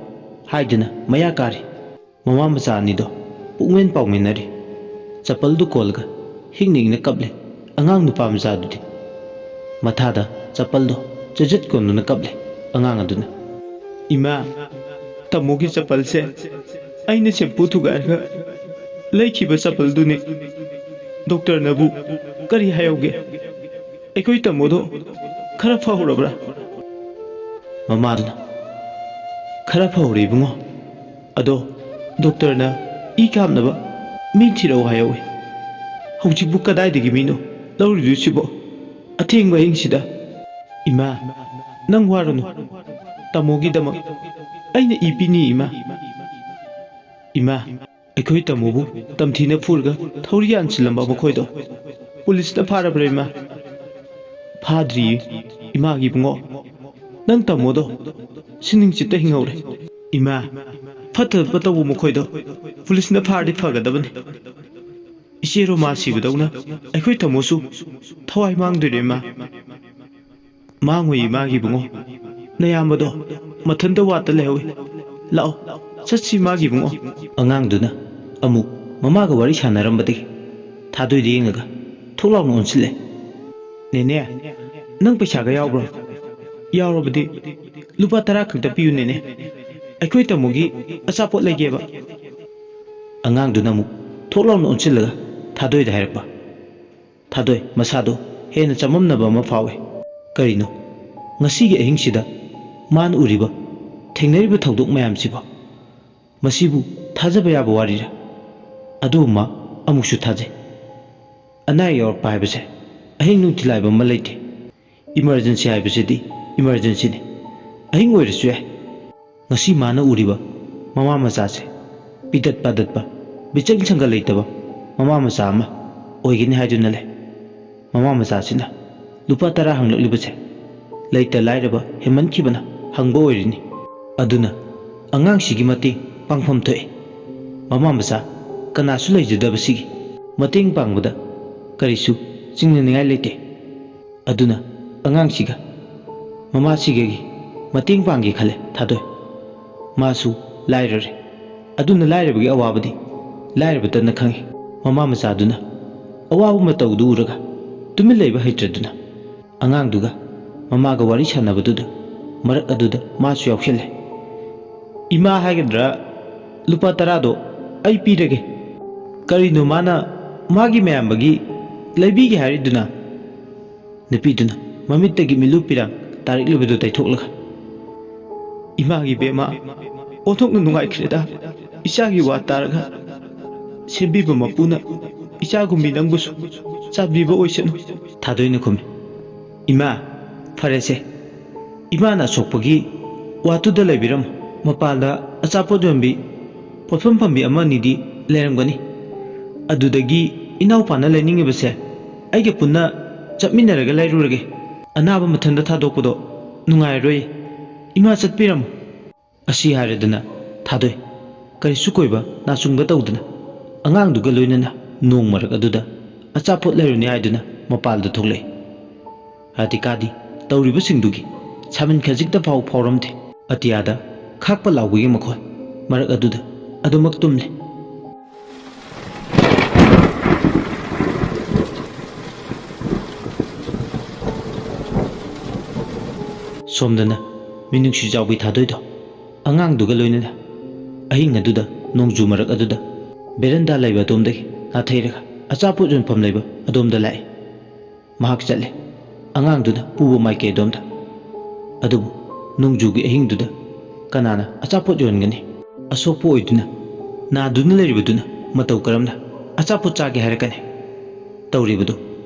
ꯍꯥꯏꯗꯅ ꯃꯌꯥ ꯀꯥꯔꯤ꯫ ꯃꯃꯥ ꯃꯆꯥ ꯑꯅꯤꯗꯣ ꯄꯨꯛꯃꯦꯟ ꯄꯥꯎꯃꯤꯟꯅꯔꯤ꯫ ꯆꯄꯜꯗꯨ ꯀꯣꯜꯂꯒ ꯍꯤꯡꯅ ꯍꯤꯡꯅ ꯀꯞꯂꯦ ꯑꯉꯥꯡ ꯅꯨꯄꯥ ꯃꯆꯥꯗꯨꯗꯤ꯫ ꯃꯊꯥꯗ ꯆꯄꯜꯗꯣ ꯆꯖꯠ ꯀꯣꯟꯗꯨꯅ ꯀꯞꯂꯦ ꯑꯉꯥꯡ ꯑꯗꯨꯅ꯫ "ꯏꯃꯥ, ꯇꯥꯃꯣꯒꯤ ꯆꯄꯜꯁꯦ ꯑꯩꯅ ꯁꯦꯝꯄꯨ ꯊꯨꯒꯥꯏꯔꯒ ꯂꯩꯈꯤꯕ ꯆꯄꯜꯗꯨꯅꯤ꯫ ꯗꯣꯛꯇꯔꯅꯕꯨ ꯀꯔꯤ ꯍꯥꯏꯍꯧꯒꯦ? ꯑꯩꯈꯣꯏ ꯇꯥꯃꯣꯗꯣ ꯈꯔ ꯐꯍꯧꯔꯕ꯭ꯔꯥ?" ꯃꯃꯥꯗꯨꯅ, "ꯈꯔ ꯐꯍꯧꯔꯦ ꯏꯕꯨꯡꯉꯣ꯫ ꯑꯗꯣ ꯗꯣꯛꯇꯔꯅ ꯏ ꯀꯥꯞꯅꯕ ꯃꯤ ꯊꯤꯔꯛꯑꯣ ꯍꯥꯏꯍꯧꯋꯦ꯫ ꯍꯧꯖꯤꯛꯄꯨ ꯀꯗꯥꯏꯗꯒꯤ ꯃꯤꯅꯣ ꯂꯧꯔꯨꯗꯣꯏꯁꯤꯕꯣ ꯑꯊꯦꯡꯕ ꯑꯍꯤꯡꯁꯤꯗ? ꯏꯃꯥ, ꯅꯪ ꯋꯥꯔꯨꯅꯨ꯫ ꯇꯥꯃꯣꯒꯤꯗꯃꯛ ꯑꯩꯅ ꯏ ꯄꯤꯅꯤ ꯏꯃꯥ꯫" "ꯏꯃꯥ, ꯑꯩꯈꯣꯏ ꯇꯥꯃꯣꯕꯨ ꯇꯝꯊꯤꯅ ꯐꯨꯔꯒ ꯊꯧꯔꯤ ꯌꯥꯟꯁꯤꯜꯂꯝꯕ ꯃꯈꯣꯏꯗꯣ ꯄꯨꯂꯤꯁꯅ ꯐꯥꯔꯕ꯭ꯔꯥ ꯏꯃꯥ?" "ꯐꯥꯗ꯭ꯔꯤꯌꯦ ꯏꯃꯥꯒꯤ ꯏꯕꯨꯡꯉꯣ꯫ ꯅꯪ ꯇꯥꯃꯣꯗꯣ ꯁꯤꯅꯤꯡꯆꯤꯠꯇ ꯍꯤꯡꯍꯧꯔꯦ꯫ ꯏꯃꯥ, ꯐꯠꯇꯕ ꯇꯧꯕ ꯃꯈꯣꯏꯗꯣ ꯄꯨꯂꯤꯁꯅ ꯐꯥꯔꯗꯤ ꯐꯒꯗꯕꯅꯤ꯫ ꯏꯆꯦ ꯔꯣꯃꯥ ꯁꯤꯕꯗꯧꯅ ꯑꯩꯈꯣꯏ ꯇꯥꯃꯣꯁꯨ ꯊꯋꯥꯏ ꯃꯥꯡꯗꯣꯏꯔꯦ ꯏꯃꯥ꯫" "ꯃꯥꯡꯉꯣꯏ ꯏꯃꯥꯒꯤ ꯏꯕꯨꯡꯉꯣ꯫ ꯅꯌꯥꯝꯕꯗꯣ ꯃꯊꯟꯇ ꯋꯥꯠꯇ ꯂꯩꯍꯧꯏ꯫ ꯂꯥꯛꯑꯣ, ꯆꯠꯁꯤ ꯏꯃꯥꯒꯤ ꯏꯕꯨꯡꯉꯣ꯫" ꯑꯉꯥꯡꯗꯨꯅ ꯑꯃꯨꯛ ꯃꯃꯥꯒ ꯋꯥꯔꯤ ꯁꯥꯟꯅꯔꯝꯕꯗꯒꯤ ꯊꯥꯗꯣꯏꯗ ꯌꯦꯡꯂꯒ ꯊꯣꯛ ꯂꯥꯎꯅ ꯑꯣꯟꯁꯤꯜꯂꯦ꯫ "ꯅꯦꯅꯦ, ꯅꯪ ꯄꯩꯁꯥꯒ ꯌꯥꯎꯕ꯭ꯔꯣ? ꯌꯥꯎꯔꯕꯗꯤ ꯂꯨꯄꯥ ꯇꯔꯥ ꯈꯛꯇ ꯄꯤꯌꯨ ꯅꯦꯅꯦ꯫ ꯑꯩꯈꯣꯏ ꯇꯥꯃꯣꯒꯤ ꯑꯆꯥꯄꯣꯠ ꯂꯩꯒꯦꯕ꯫" ꯑꯉꯥꯡꯗꯨꯅ ꯑꯃꯨꯛ ꯊꯣꯛ ꯂꯥꯎꯅ ꯑꯣꯟꯁꯤꯜꯂꯒ ꯊꯥꯗꯣꯏꯗ ꯍꯥꯏꯔꯛꯄ꯫ ꯊꯥꯗꯣꯏ ꯃꯁꯥꯗꯣ ꯍꯦꯟꯅ ꯆꯃꯝꯅꯕ ꯑꯃ ꯐꯥꯎꯏ꯫ ꯀꯔꯤꯅꯣ ꯉꯁꯤꯒꯤ ꯑꯍꯤꯡꯁꯤꯗ ꯃꯥꯅ ꯎꯔꯤꯕ, ꯊꯦꯡꯅꯔꯤꯕ ꯊꯧꯗꯣꯛ ꯃꯌꯥꯝꯁꯤꯕꯣ? ꯃꯁꯤꯕꯨ ꯊꯥꯖꯕ ꯌꯥꯕ ꯋꯥꯔꯤꯔꯥ? ꯑꯗꯨꯕꯨ ꯃꯥ ꯑꯃꯨꯛꯁꯨ ꯊꯥꯖꯩ꯫ ꯑꯅꯥ ꯑꯌꯦꯛ ꯌꯥꯎꯔꯛꯄ ꯍꯥꯏꯕꯁꯦ ꯑꯍꯤꯡ ꯅꯨꯡꯊꯤꯜ ꯍꯥꯏꯕ ꯑꯃ ꯂꯩꯇꯦ꯫ ꯏꯃꯔꯖꯦꯟꯁꯤ ꯍꯥꯏꯕꯁꯤꯗꯤ ꯏꯃꯔꯖꯦꯟꯁꯤꯅꯤ꯫ ꯑꯍꯤꯡ ꯑꯣꯏꯔꯁꯨ ꯌꯥꯏ꯫ ꯉꯁꯤ ꯃꯥꯅ ꯎꯔꯤꯕ ꯃꯃꯥ ꯃꯆꯥꯁꯦ ꯄꯤꯗꯠ ꯄꯥꯗꯠꯄ, ꯕꯤꯆꯪ ꯁꯪꯒ ꯂꯩꯇꯕ, ꯃꯃꯥ ꯃꯆꯥ ꯑꯃ ꯑꯣꯏꯒꯅꯤ ꯍꯥꯏꯗꯨꯅ ꯂꯩ꯫ ꯃꯃꯥ ꯃꯆꯥꯁꯤꯅ ꯂꯨꯄꯥ ꯇꯔꯥ ꯍꯪꯂꯛꯂꯤꯕꯁꯦ ꯂꯩꯇ ꯂꯥꯏꯔꯕ ꯍꯦꯟꯃꯟꯈꯤꯕꯅ ꯍꯪꯕ ꯑꯣꯏꯔꯤꯅꯤ꯫ ꯑꯗꯨꯅ ꯑꯉꯥꯡꯁꯤꯒꯤ ꯃꯇꯦꯡ ꯄꯥꯡꯐꯝ ꯊꯣꯛꯏ꯫ ꯃꯃꯥ ꯃꯆꯥ ꯀꯅꯥꯁꯨ ꯂꯩꯖꯗꯕꯁꯤꯒꯤ ꯃꯇꯦꯡ ꯄꯥꯡꯕꯗ ꯀꯔꯤꯁꯨ ꯆꯤꯡꯅꯅꯤꯡꯉꯥꯏ ꯂꯩꯇꯦ꯫ ꯑꯗꯨꯅ ꯑꯉꯥꯡꯁꯤꯒ ꯃꯃꯥꯁꯤꯒꯒꯤ ꯃꯇꯦꯡ ꯄꯥꯡꯒꯦ ꯈꯜꯂꯦ ꯊꯥꯗꯣꯏ꯫ ꯃꯥꯁꯨ ꯂꯥꯏꯔꯔꯦ꯫ ꯑꯗꯨꯅ ꯂꯥꯏꯔꯕꯒꯤ ꯑꯋꯥꯕꯗꯤ ꯂꯥꯏꯔꯕꯇꯅ ꯈꯪꯏ꯫ ꯃꯃꯥ ꯃꯆꯥꯗꯨꯅ ꯑꯋꯥꯕ ꯃꯇꯧꯗꯨ ꯎꯔꯒ ꯇꯨꯃꯤꯟ ꯂꯩꯕ ꯍꯩꯇ꯭ꯔꯗꯨꯅ ꯑꯉꯥꯡꯗꯨꯒ ꯃꯃꯥꯒ ꯋꯥꯔꯤ ꯁꯥꯟꯅꯕꯗꯨꯗ ꯃꯔꯛ ꯑꯗꯨꯗ ꯃꯥꯁꯨ ꯌꯥꯎꯁꯤꯜꯂꯦ꯫ "ꯏꯃꯥ ꯍꯥꯏꯒꯗ꯭ꯔꯥ, ꯂꯨꯄꯥ ꯇꯔꯥꯗꯣ ꯑꯩ ꯄꯤꯔꯒꯦ꯫ ꯀꯔꯤꯅꯣ ꯃꯥꯅ ꯃꯥꯒꯤ ꯃꯌꯥꯝꯕꯒꯤ ꯂꯩꯕꯤꯒꯦ ꯍꯥꯏꯔꯤꯗꯨꯅ?" ꯅꯨꯄꯤꯗꯨꯅ ꯃꯃꯤꯠꯇꯒꯤ ꯃꯤꯠꯂꯨ ꯄꯤꯔꯥꯡ ꯇꯥꯔꯛꯂꯤꯕꯗꯨ ꯇꯩꯊꯣꯛꯂꯒ, "ꯏꯃꯥꯒꯤ ꯕꯦꯃꯥ, ꯑꯣꯟꯊꯣꯛꯅ ꯅꯨꯡꯉꯥꯏꯈ꯭ꯔꯦꯗ꯫ ꯏꯆꯥꯒꯤ ꯋꯥ ꯇꯥꯔꯒ ꯁꯦꯝꯕꯤꯕ ꯃꯄꯨꯅ ꯏꯆꯥꯒꯨꯝꯕꯤ ꯅꯪꯕꯨꯁꯨ ꯆꯥꯟꯕꯤꯕ ꯑꯣꯏꯁꯅꯨ꯫" ꯊꯥꯗꯣꯏꯅ ꯈꯨꯝꯃꯤ, "ꯏꯃꯥ, ꯐꯔꯦꯁꯦ, ꯏꯃꯥꯅ ꯑꯁꯣꯛꯄꯒꯤ ꯋꯥꯠꯇꯨꯗ ꯂꯩꯕꯤꯔꯝꯃꯨ꯫ ꯃꯄꯥꯟꯗ ꯑꯆꯥꯄꯣꯠ ꯌꯣꯟꯕꯤ, ꯄꯣꯠꯐꯝ ꯐꯝꯕꯤ ꯑꯃ ꯑꯅꯤꯗꯤ ꯂꯩꯔꯝꯒꯅꯤ꯫ ꯑꯗꯨꯗꯒꯤ ꯏꯅꯥꯎꯄꯥꯅ ꯂꯩꯅꯤꯡꯉꯤꯕꯁꯦ ꯑꯩꯒ ꯄꯨꯟꯅ ꯆꯠꯃꯤꯟꯅꯔꯒ ꯂꯩꯔꯨꯔꯒꯦ꯫ ꯑꯅꯥꯕ ꯃꯊꯟꯇ ꯊꯥꯗꯣꯛꯄꯗꯣ ꯅꯨꯡꯉꯥꯏꯔꯔꯣꯏ꯫ ꯏꯃꯥ, ꯆꯠꯄꯤꯔꯝꯃꯨ꯫" ꯑꯁꯤ ꯍꯥꯏꯔꯗꯅ ꯊꯥꯗꯣꯏ ꯀꯔꯤꯁꯨ ꯀꯣꯏꯕ ꯅꯥꯆꯨꯡꯕ ꯇꯧꯗꯅ ꯑꯉꯥꯡꯗꯨꯒ ꯂꯣꯏꯅꯅ ꯅꯣꯡ ꯃꯔꯛ ꯑꯗꯨꯗ ꯑꯆꯥꯄꯣꯠ ꯂꯩꯔꯨꯅꯤ ꯍꯥꯏꯗꯨꯅ ꯃꯄꯥꯜꯗ ꯊꯣꯛꯂꯛꯏ꯫ ꯔꯥꯙꯤꯀꯥꯗꯤ ꯇꯧꯔꯤꯕꯁꯤꯡꯗꯨꯒꯤ ꯁꯥꯃꯤꯟ ꯈꯖꯤꯛꯇ ꯐꯥꯎ ꯐꯥꯎꯔꯝꯗꯦ꯫ ꯑꯇꯤꯌꯥꯗ ꯈꯥꯛꯄ ꯂꯥꯎꯕꯒꯤ ꯃꯈꯣꯜ ꯃꯔꯛ ꯑꯗꯨꯗ ꯑꯗꯨꯃꯛ ꯇꯨꯝꯂꯦ꯫ ꯁꯣꯝꯗꯅ ꯃꯤꯅꯨꯡꯁꯤ ꯆꯥꯎꯕꯤ ꯊꯥꯗꯣꯏꯗꯣ ꯑꯉꯥꯡꯗꯨꯒ ꯂꯣꯏꯅꯅ ꯑꯍꯤꯡ ꯑꯗꯨꯗ ꯅꯣꯡꯖꯨ ꯃꯔꯛ ꯑꯗꯨꯗ ꯕꯦꯔꯟꯗꯥ ꯂꯩꯕ ꯑꯗꯣꯝꯗꯒꯤ ꯅꯥꯊꯩꯔꯒ ꯑꯆꯥꯄꯣꯠ ꯌꯣꯟꯐꯝ ꯂꯩꯕ ꯑꯗꯣꯝꯗ ꯂꯥꯛꯏ꯫ ꯃꯍꯥꯛ ꯆꯠꯂꯦ, ꯑꯉꯥꯡꯗꯨꯅ ꯄꯨꯕ ꯃꯥꯏꯀꯩ ꯑꯗꯣꯝꯗ꯫ ꯑꯗꯨꯕꯨ ꯅꯣꯡꯖꯨꯒꯤ ꯑꯍꯤꯡꯗꯨꯗ ꯀꯅꯥꯅ ꯑꯆꯥꯄꯣꯠ ꯌꯣꯟꯒꯅꯤ? ꯑꯁꯣꯛꯄ ꯑꯣꯏꯗꯨꯅ ꯅꯥꯗꯨꯅ ꯂꯩꯔꯤꯕꯗꯨꯅ ꯃꯇꯧ ꯀꯔꯝꯅ ꯑꯆꯥꯄꯣꯠ ꯆꯥꯒꯦ ꯍꯥꯏꯔꯛꯀꯅꯤ? ꯇꯧꯔꯤꯕꯗꯨ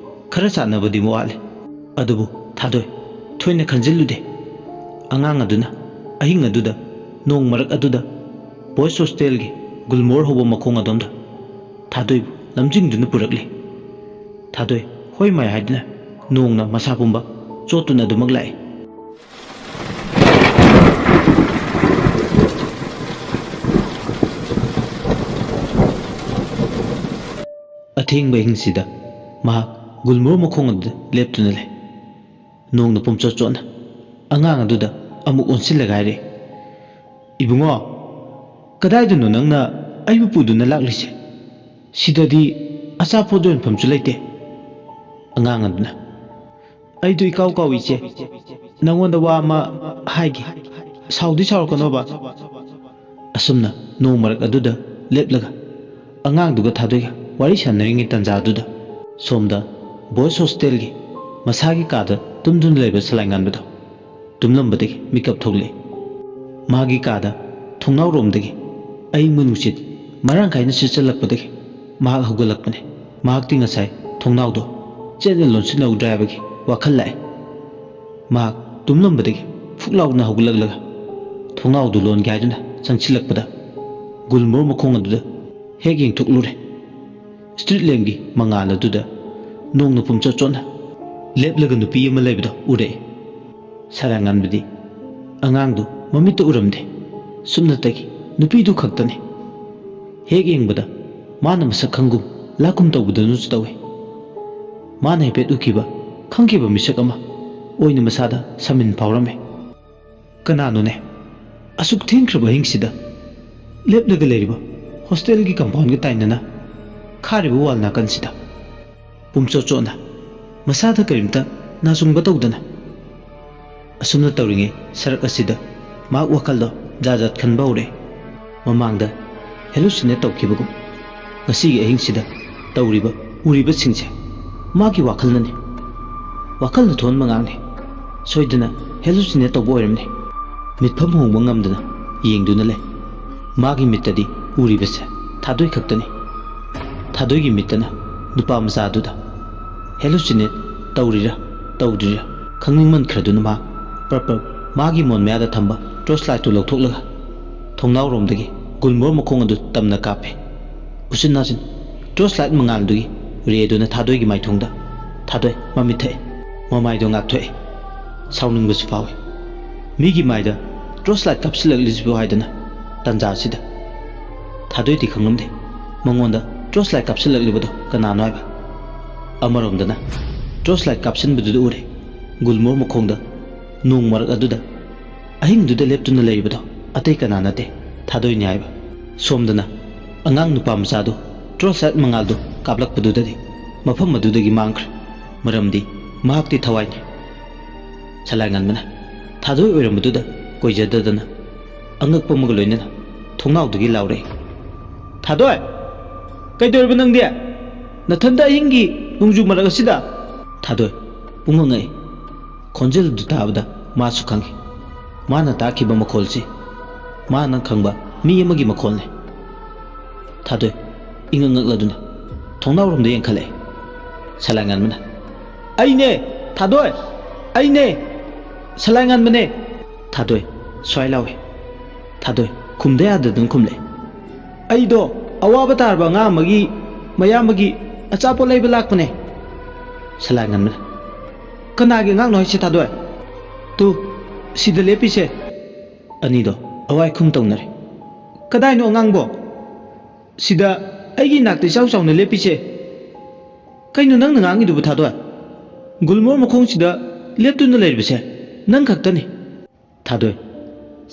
ꯈꯔ ꯆꯥꯟꯅꯕꯗꯤ ꯋꯥꯠꯂꯤ꯫ ꯑꯗꯨꯕꯨ ꯊꯥꯗꯣꯏ ꯊꯣꯏꯅ ꯈꯟꯖꯤꯜꯂꯨꯗꯦ꯫ ꯑꯉꯥꯡ ꯑꯗꯨꯅ ꯑꯍꯤꯡ ꯑꯗꯨꯗ ꯅꯣꯡ ꯃꯔꯛ ꯑꯗꯨꯗ ꯕꯣꯏꯁ ꯍꯣꯁꯇꯦꯜꯒꯤ ꯒꯨꯜꯃꯣꯍꯔ ꯍꯧꯕ ꯃꯈꯣꯡ ꯑꯗꯣꯝꯗ ꯊꯥꯗꯣꯏꯕꯨ ꯅꯝꯖꯤꯡꯗꯨꯅ ꯄꯨꯔꯛꯂꯤ꯫ ꯊꯥꯗꯣꯏ ꯍꯣꯏ ꯃꯥꯏ ꯍꯥꯏꯗꯨꯅ ꯅꯣꯡꯅ ꯃꯁꯥ ꯄꯨꯝꯕ ꯆꯣꯠꯇꯨꯅ ꯑꯗꯨꯃꯛ ꯂꯥꯛꯏ꯫ ꯑꯊꯦꯡꯕ ꯑꯍꯤꯡꯁꯤꯗ ꯃꯍꯥꯛ ꯒꯨꯜꯃꯣꯍꯔ ꯃꯈꯣꯡ ꯑꯗꯨꯗ ꯂꯦꯞꯇꯨꯅ ꯂꯩ꯫ ꯅꯣꯡꯅ ꯄꯨꯝꯆꯣꯠ ꯆꯣꯠꯅ ꯑꯉꯥꯡ ꯑꯗꯨꯗ ꯑꯃꯨꯛ ꯑꯣꯟꯁꯤꯜꯂꯒ ꯍꯥꯏꯔꯛꯏ, "ꯏꯕꯨꯡꯉꯣ, ꯀꯗꯥꯏꯗꯅꯣ ꯅꯪꯅ ꯑꯩꯕꯨ ꯄꯨꯗꯨꯅ ꯂꯥꯛꯂꯤꯁꯦ? ꯁꯤꯗꯗꯤ ꯑꯆꯥꯄꯣꯠ ꯌꯣꯟꯐꯝꯁꯨ ꯂꯩꯇꯦ꯫" ꯑꯉꯥꯡ ꯑꯗꯨꯅ, "ꯑꯩꯗꯨ ꯏꯀꯥꯎ ꯀꯥꯎꯏ ꯏꯆꯦ, ꯅꯪꯉꯣꯟꯗ ꯋꯥ ꯑꯃ ꯍꯥꯏꯒꯦ, ꯁꯥꯎꯗꯤ ꯁꯥꯎꯔꯛꯀꯅꯣꯕ꯫" ꯑꯁꯨꯝꯅ ꯅꯣꯡ ꯃꯔꯛ ꯑꯗꯨꯗ ꯂꯦꯞꯂꯒ ꯑꯉꯥꯡꯗꯨꯒ ꯊꯥꯗꯣꯏꯒ ꯋꯥꯔꯤ ꯁꯥꯟꯅꯔꯤꯉꯩ ꯇꯥꯟꯖꯥ ꯑꯗꯨꯗ ꯁꯣꯝꯗ ꯕꯣꯏꯁ ꯍꯣꯁꯇꯦꯜꯒꯤ ꯃꯁꯥꯒꯤ ꯀꯥꯗ ꯇꯨꯝꯗꯨꯅ ꯂꯩꯕ ꯁꯂꯥꯏꯉꯥꯟꯕꯗꯣ ꯇꯨꯝꯂꯝꯕꯗꯒꯤ ꯃꯤꯀꯞ ꯊꯣꯛꯂꯛꯏ꯫ ꯃꯥꯒꯤ ꯀꯥꯗ ꯊꯣꯡꯅꯥꯎꯔꯣꯝꯗꯒꯤ ꯑꯏꯪꯕ ꯅꯨꯡꯁꯤꯠ ꯃꯔꯥꯡ ꯀꯥꯏꯅ ꯁꯤꯠꯆꯜꯂꯛꯄꯗꯒꯤ ꯃꯍꯥꯛ ꯍꯧꯒꯠꯂꯛꯄꯅꯤ꯫ ꯃꯍꯥꯛꯇꯤ ꯉꯁꯥꯏ ꯊꯣꯡꯅꯥꯎꯗꯣ ꯆꯦꯠꯅ ꯂꯣꯟꯁꯤꯟꯍꯧꯗ꯭ꯔꯦ ꯍꯥꯏꯕꯒꯤ ꯋꯥꯈꯜ ꯂꯥꯛꯏ꯫ ꯃꯍꯥꯛ ꯇꯨꯝꯂꯝꯕꯗꯒꯤ ꯐꯨꯛ ꯂꯥꯎꯅ ꯍꯧꯒꯠꯂꯛꯂꯒ ꯊꯣꯡꯅꯥꯎꯗꯨ ꯂꯣꯟꯒꯦ ꯍꯥꯏꯗꯨꯅ ꯆꯪꯁꯤꯜꯂꯛꯄꯗ ꯒꯨꯜꯃꯣꯍꯔ ꯃꯈꯣꯡ ꯑꯗꯨꯗ ꯍꯦꯛ ꯌꯦꯡꯊꯣꯛꯂꯨꯔꯦ꯫ ꯁ꯭ꯇ꯭ꯔꯤꯠ ꯂꯦꯝꯞꯀꯤ ꯃꯉꯥꯜ ꯑꯗꯨꯗ ꯅꯣꯡꯅ ꯄꯨꯝꯆꯣꯠ ꯆꯣꯠꯅ ꯂꯦꯞꯂꯒ ꯅꯨꯄꯤ ꯑꯃ ꯂꯩꯕꯗꯨ ꯎꯔꯛꯏ꯫ ꯁꯂꯥꯏꯉꯥꯟꯕꯗꯤ ꯑꯉꯥꯡꯗꯨ ꯃꯃꯤꯠꯇ ꯎꯔꯝꯗꯦ꯫ ꯁꯨꯞꯅꯇꯒꯤ ꯅꯨꯄꯤꯗꯨ ꯈꯛꯇꯅꯤ꯫ ꯍꯦꯛ ꯌꯦꯡꯕꯗ ꯃꯥꯅ ꯃꯁꯛ ꯈꯪꯒꯨꯝ ꯂꯥꯛꯀꯨꯝ ꯇꯧꯕꯗꯨꯅꯁꯨ ꯇꯧꯏ꯫ ꯃꯥꯅ ꯍꯥꯏꯐꯦꯠ ꯎꯈꯤꯕ, ꯈꯪꯈꯤꯕ ꯃꯤꯁꯛ ꯑꯃ ꯑꯣꯏꯅ ꯃꯁꯥꯗ ꯁꯃꯤꯟ ꯐꯥꯎꯔꯝꯃꯤ꯫ ꯀꯅꯥꯅꯣꯅꯦ? ꯑꯁꯨꯛ ꯊꯦꯡꯈ꯭ꯔꯕ ꯑꯍꯤꯡꯁꯤꯗ ꯂꯦꯞꯂꯒ ꯂꯩꯔꯤꯕ ꯍꯣꯁꯇꯦꯜꯒꯤ ꯀꯝꯄꯥꯎꯟꯒ ꯇꯥꯏꯅꯅ ꯈꯥꯔꯤꯕ ꯋꯥꯜ ꯅꯥꯀꯟꯁꯤꯗ ꯄꯨꯝꯆꯣꯠ ꯆꯣꯠꯅ, ꯃꯁꯥꯗ ꯀꯔꯤꯝꯇ ꯅꯥꯆꯨꯡꯕ ꯇꯧꯗꯅ꯫ ꯑꯁꯨꯝꯅ ꯇꯧꯔꯤꯉꯩ ꯁꯔꯛ ꯑꯁꯤꯗ ꯃꯍꯥꯛ ꯋꯥꯈꯜꯗꯣ ꯖꯥꯠ ꯖꯥꯠ ꯈꯟꯕ ꯍꯧꯔꯛꯏ꯫ ꯃꯃꯥꯡꯗ ꯍꯦꯂꯨꯁꯤꯅꯦꯠ ꯇꯧꯈꯤꯕꯒꯨꯝ ꯉꯁꯤꯒꯤ ꯑꯍꯤꯡꯁꯤꯗ ꯇꯧꯔꯤꯕ, ꯎꯔꯤꯕꯁꯤꯡꯁꯦ ꯃꯥꯒꯤ ꯋꯥꯈꯜꯅꯅꯤ꯫ ꯋꯥꯈꯜꯅ ꯊꯣꯛꯍꯟꯕ ꯉꯥꯛꯅꯤ꯫ ꯁꯣꯏꯗꯅ ꯍꯦꯂꯨꯁꯤꯅꯦꯠ ꯇꯧꯕ ꯑꯣꯏꯔꯝꯅꯤ꯫ ꯃꯤꯠꯐꯝ ꯍꯣꯡꯕ ꯉꯝꯗꯅ ꯌꯦꯡꯗꯨꯅ ꯂꯩ꯫ ꯃꯥꯒꯤ ꯃꯤꯠꯇꯗꯤ ꯎꯔꯤꯕꯁꯦ ꯊꯥꯗꯣꯏ ꯈꯛꯇꯅꯤ꯫ ꯊꯥꯗꯣꯏꯒꯤ ꯃꯤꯠꯇꯅ ꯅꯨꯄꯥ ꯃꯆꯥꯗꯨꯗ ꯍꯦꯂꯨꯁꯤꯅꯦꯠ ꯇꯧꯔꯤꯔꯥ ꯇꯧꯗ꯭ꯔꯤꯔꯥ ꯈꯪꯅꯤꯡꯃꯟꯈ꯭ꯔꯗꯨꯅ ꯃꯥ ꯄ꯭ꯔꯞ ꯄ꯭ꯔꯞ ꯃꯥꯒꯤ ꯃꯣꯟ ꯃꯌꯥꯗ ꯊꯝꯕ ꯇꯣꯔꯆ ꯂꯥꯏꯠꯇꯨ ꯂꯧꯊꯣꯛꯂꯒ ꯊꯣꯡꯅꯥꯎꯔꯣꯝꯗꯒꯤ ꯒꯨꯜꯃꯣꯍꯔ ꯃꯈꯣꯡ ꯑꯗꯨ ꯇꯝꯅ ꯀꯥꯞꯄꯦ꯫ ꯎꯆꯤꯟ ꯅꯥꯆꯤꯟ ꯇꯣꯔꯆ ꯂꯥꯏꯠ ꯃꯉꯥꯜꯗꯨꯒꯤ ꯔꯦꯗꯨꯅ ꯊꯥꯗꯣꯏꯒꯤ ꯃꯥꯏꯊꯣꯡꯗ ꯊꯥꯗꯣꯏ ꯃꯃꯤꯠ ꯊꯛꯏ꯫ ꯃꯃꯥꯏꯗꯣ ꯉꯥꯛꯊꯣꯛꯏ꯫ ꯁꯥꯎꯅꯤꯡꯕꯁꯨ ꯐꯥꯎꯏ꯫ ꯃꯤꯒꯤ ꯃꯥꯏꯗ ꯇꯣꯔꯆ ꯂꯥꯏꯠ ꯀꯥꯞꯁꯤꯜꯂꯛꯂꯤꯁꯤꯕꯨ ꯍꯥꯏꯗꯅ ꯇꯟꯖꯥꯁꯤꯗ ꯊꯥꯗꯣꯏꯗꯤ ꯈꯪꯂꯝꯗꯦ ꯃꯉꯣꯟꯗ ꯇꯣꯔꯆ ꯂꯥꯏꯠ ꯀꯥꯞꯁꯤꯜꯂꯛꯂꯤꯕꯗꯣ ꯀꯅꯥꯅꯣ ꯍꯥꯏꯕ꯫ ꯑꯃꯔꯣꯝꯗꯅ ꯇꯣꯔꯆ ꯂꯥꯏꯠ ꯀꯥꯞꯁꯤꯟꯕꯗꯨꯗ ꯎꯔꯦ ꯒꯨꯜꯃꯣꯔ ꯃꯈꯣꯡꯗ ꯅꯣꯡ ꯃꯔꯛ ꯑꯗꯨꯗ ꯑꯍꯤꯡꯗꯨꯗ ꯂꯦꯞꯇꯨꯅ ꯂꯩꯔꯤꯕꯗꯣ ꯑꯇꯩ ꯀꯅꯥ ꯅꯠꯇꯦ, ꯊꯥꯗꯣꯏꯅꯤ ꯍꯥꯏꯕ꯫ ꯁꯣꯝꯗꯅ ꯑꯉꯥꯡ ꯅꯨꯄꯥ ꯃꯆꯥꯗꯨ ꯇꯣꯔꯆ ꯂꯥꯏꯠ ꯃꯉꯥꯜꯗꯨ ꯀꯥꯞꯂꯛꯄꯗꯨꯗꯗꯤ ꯃꯐꯝ ꯑꯗꯨꯗꯒꯤ ꯃꯥꯡꯈ꯭ꯔꯦ꯫ ꯃꯔꯝꯗꯤ ꯃꯍꯥꯛꯇꯤ ꯊꯋꯥꯏꯅꯤ꯫ ꯁꯂꯥꯏ ꯉꯟꯕꯅ ꯊꯥꯗꯣꯏ ꯑꯣꯏꯔꯝꯕꯗꯨꯗ ꯀꯣꯏꯖꯗꯗꯅ ꯑꯉꯛꯄ ꯑꯃꯒ ꯂꯣꯏꯅꯅ ꯊꯣꯡꯅꯥꯎꯗꯒꯤ ꯂꯥꯎꯔꯛꯏ, "ꯊꯥꯗꯣꯏ! ꯀꯩꯗꯧꯔꯤꯕ ꯅꯪꯗꯤ? ꯅꯊꯟꯗ ꯑꯍꯤꯡꯒꯤ ꯅꯣꯡꯖꯨ ꯃꯔꯛ ꯑꯁꯤꯗ?" ꯊꯥꯗꯣꯏ ꯄꯨꯡꯉꯛ ꯉꯛꯏ꯫ ꯈꯣꯟꯖꯦꯜ ꯑꯗꯨ ꯇꯥꯕꯗ ꯃꯥꯁꯨ ꯈꯪꯏ꯫ ꯃꯥꯅ ꯇꯥꯈꯤꯕ ꯃꯈꯣꯜꯁꯤ ꯃꯥꯅ ꯈꯪꯕ ꯃꯤ ꯑꯃꯒꯤ ꯃꯈꯣꯜꯅꯤ꯫ ꯊꯥꯗꯣꯏ ꯏꯉꯛ ꯉꯛꯂꯗꯨꯅ ꯊꯣꯡꯅꯥꯎꯔꯣꯝꯗ ꯌꯦꯡꯈꯠꯂꯛꯏ꯫ ꯁꯂꯥꯏ ꯉꯟꯕꯅ, "ꯑꯩꯅꯦ! ꯊꯥꯗꯣꯏ! ꯑꯩꯅꯦ! ꯁꯂꯥꯏ ꯉꯟꯕꯅꯦ!" ꯊꯥꯗꯣꯏ ꯁ꯭ꯋꯥꯏ ꯂꯥꯎꯏ꯫ ꯊꯥꯗꯣꯏ ꯈꯨꯝꯗ ꯌꯥꯗꯗꯨꯅ ꯈꯨꯝꯂꯛꯏ, "ꯑꯩꯗꯣ ꯑꯋꯥꯕ ꯇꯥꯔꯕ ꯑꯉꯥꯡ ꯑꯃꯒꯤ ꯃꯌꯥꯝꯕꯒꯤ ꯑꯆꯥꯄꯣꯠ ꯂꯩꯕ ꯂꯥꯛꯄꯅꯦ꯫" ꯁꯂꯥꯏ ꯉꯟꯕꯅ, "ꯀꯅꯥꯒꯤ ꯑꯉꯥꯡꯅꯣ ꯍꯥꯏꯁꯦ ꯊꯥꯗꯣꯏ?" "ꯇꯨ, ꯁꯤꯗ ꯂꯦꯞꯄꯤꯁꯦ꯫" ꯑꯅꯤꯗꯣ ꯑꯋꯥꯏ ꯈꯨꯝ ꯇꯧꯅꯔꯦ꯫ "ꯀꯗꯥꯏꯅꯣ ꯑꯉꯥꯡꯕꯣ? ꯁꯤꯗ ꯑꯩꯒꯤ ꯏꯅꯥꯛꯇ ꯏꯆꯥꯎ ꯆꯥꯎꯅ ꯂꯦꯞꯄꯤꯁꯦ꯫ ꯀꯩꯅꯣ ꯅꯪꯅ ꯉꯥꯡꯉꯤꯗꯨꯕꯨ ꯊꯥꯗꯣꯏ? ꯒꯨꯜꯃꯣꯔ ꯃꯈꯣꯡꯁꯤꯗ ꯂꯦꯞꯇꯨꯅ ꯂꯩꯔꯤꯕꯁꯦ ꯅꯪ ꯈꯛꯇꯅꯤ꯫" ꯊꯥꯗꯣꯏ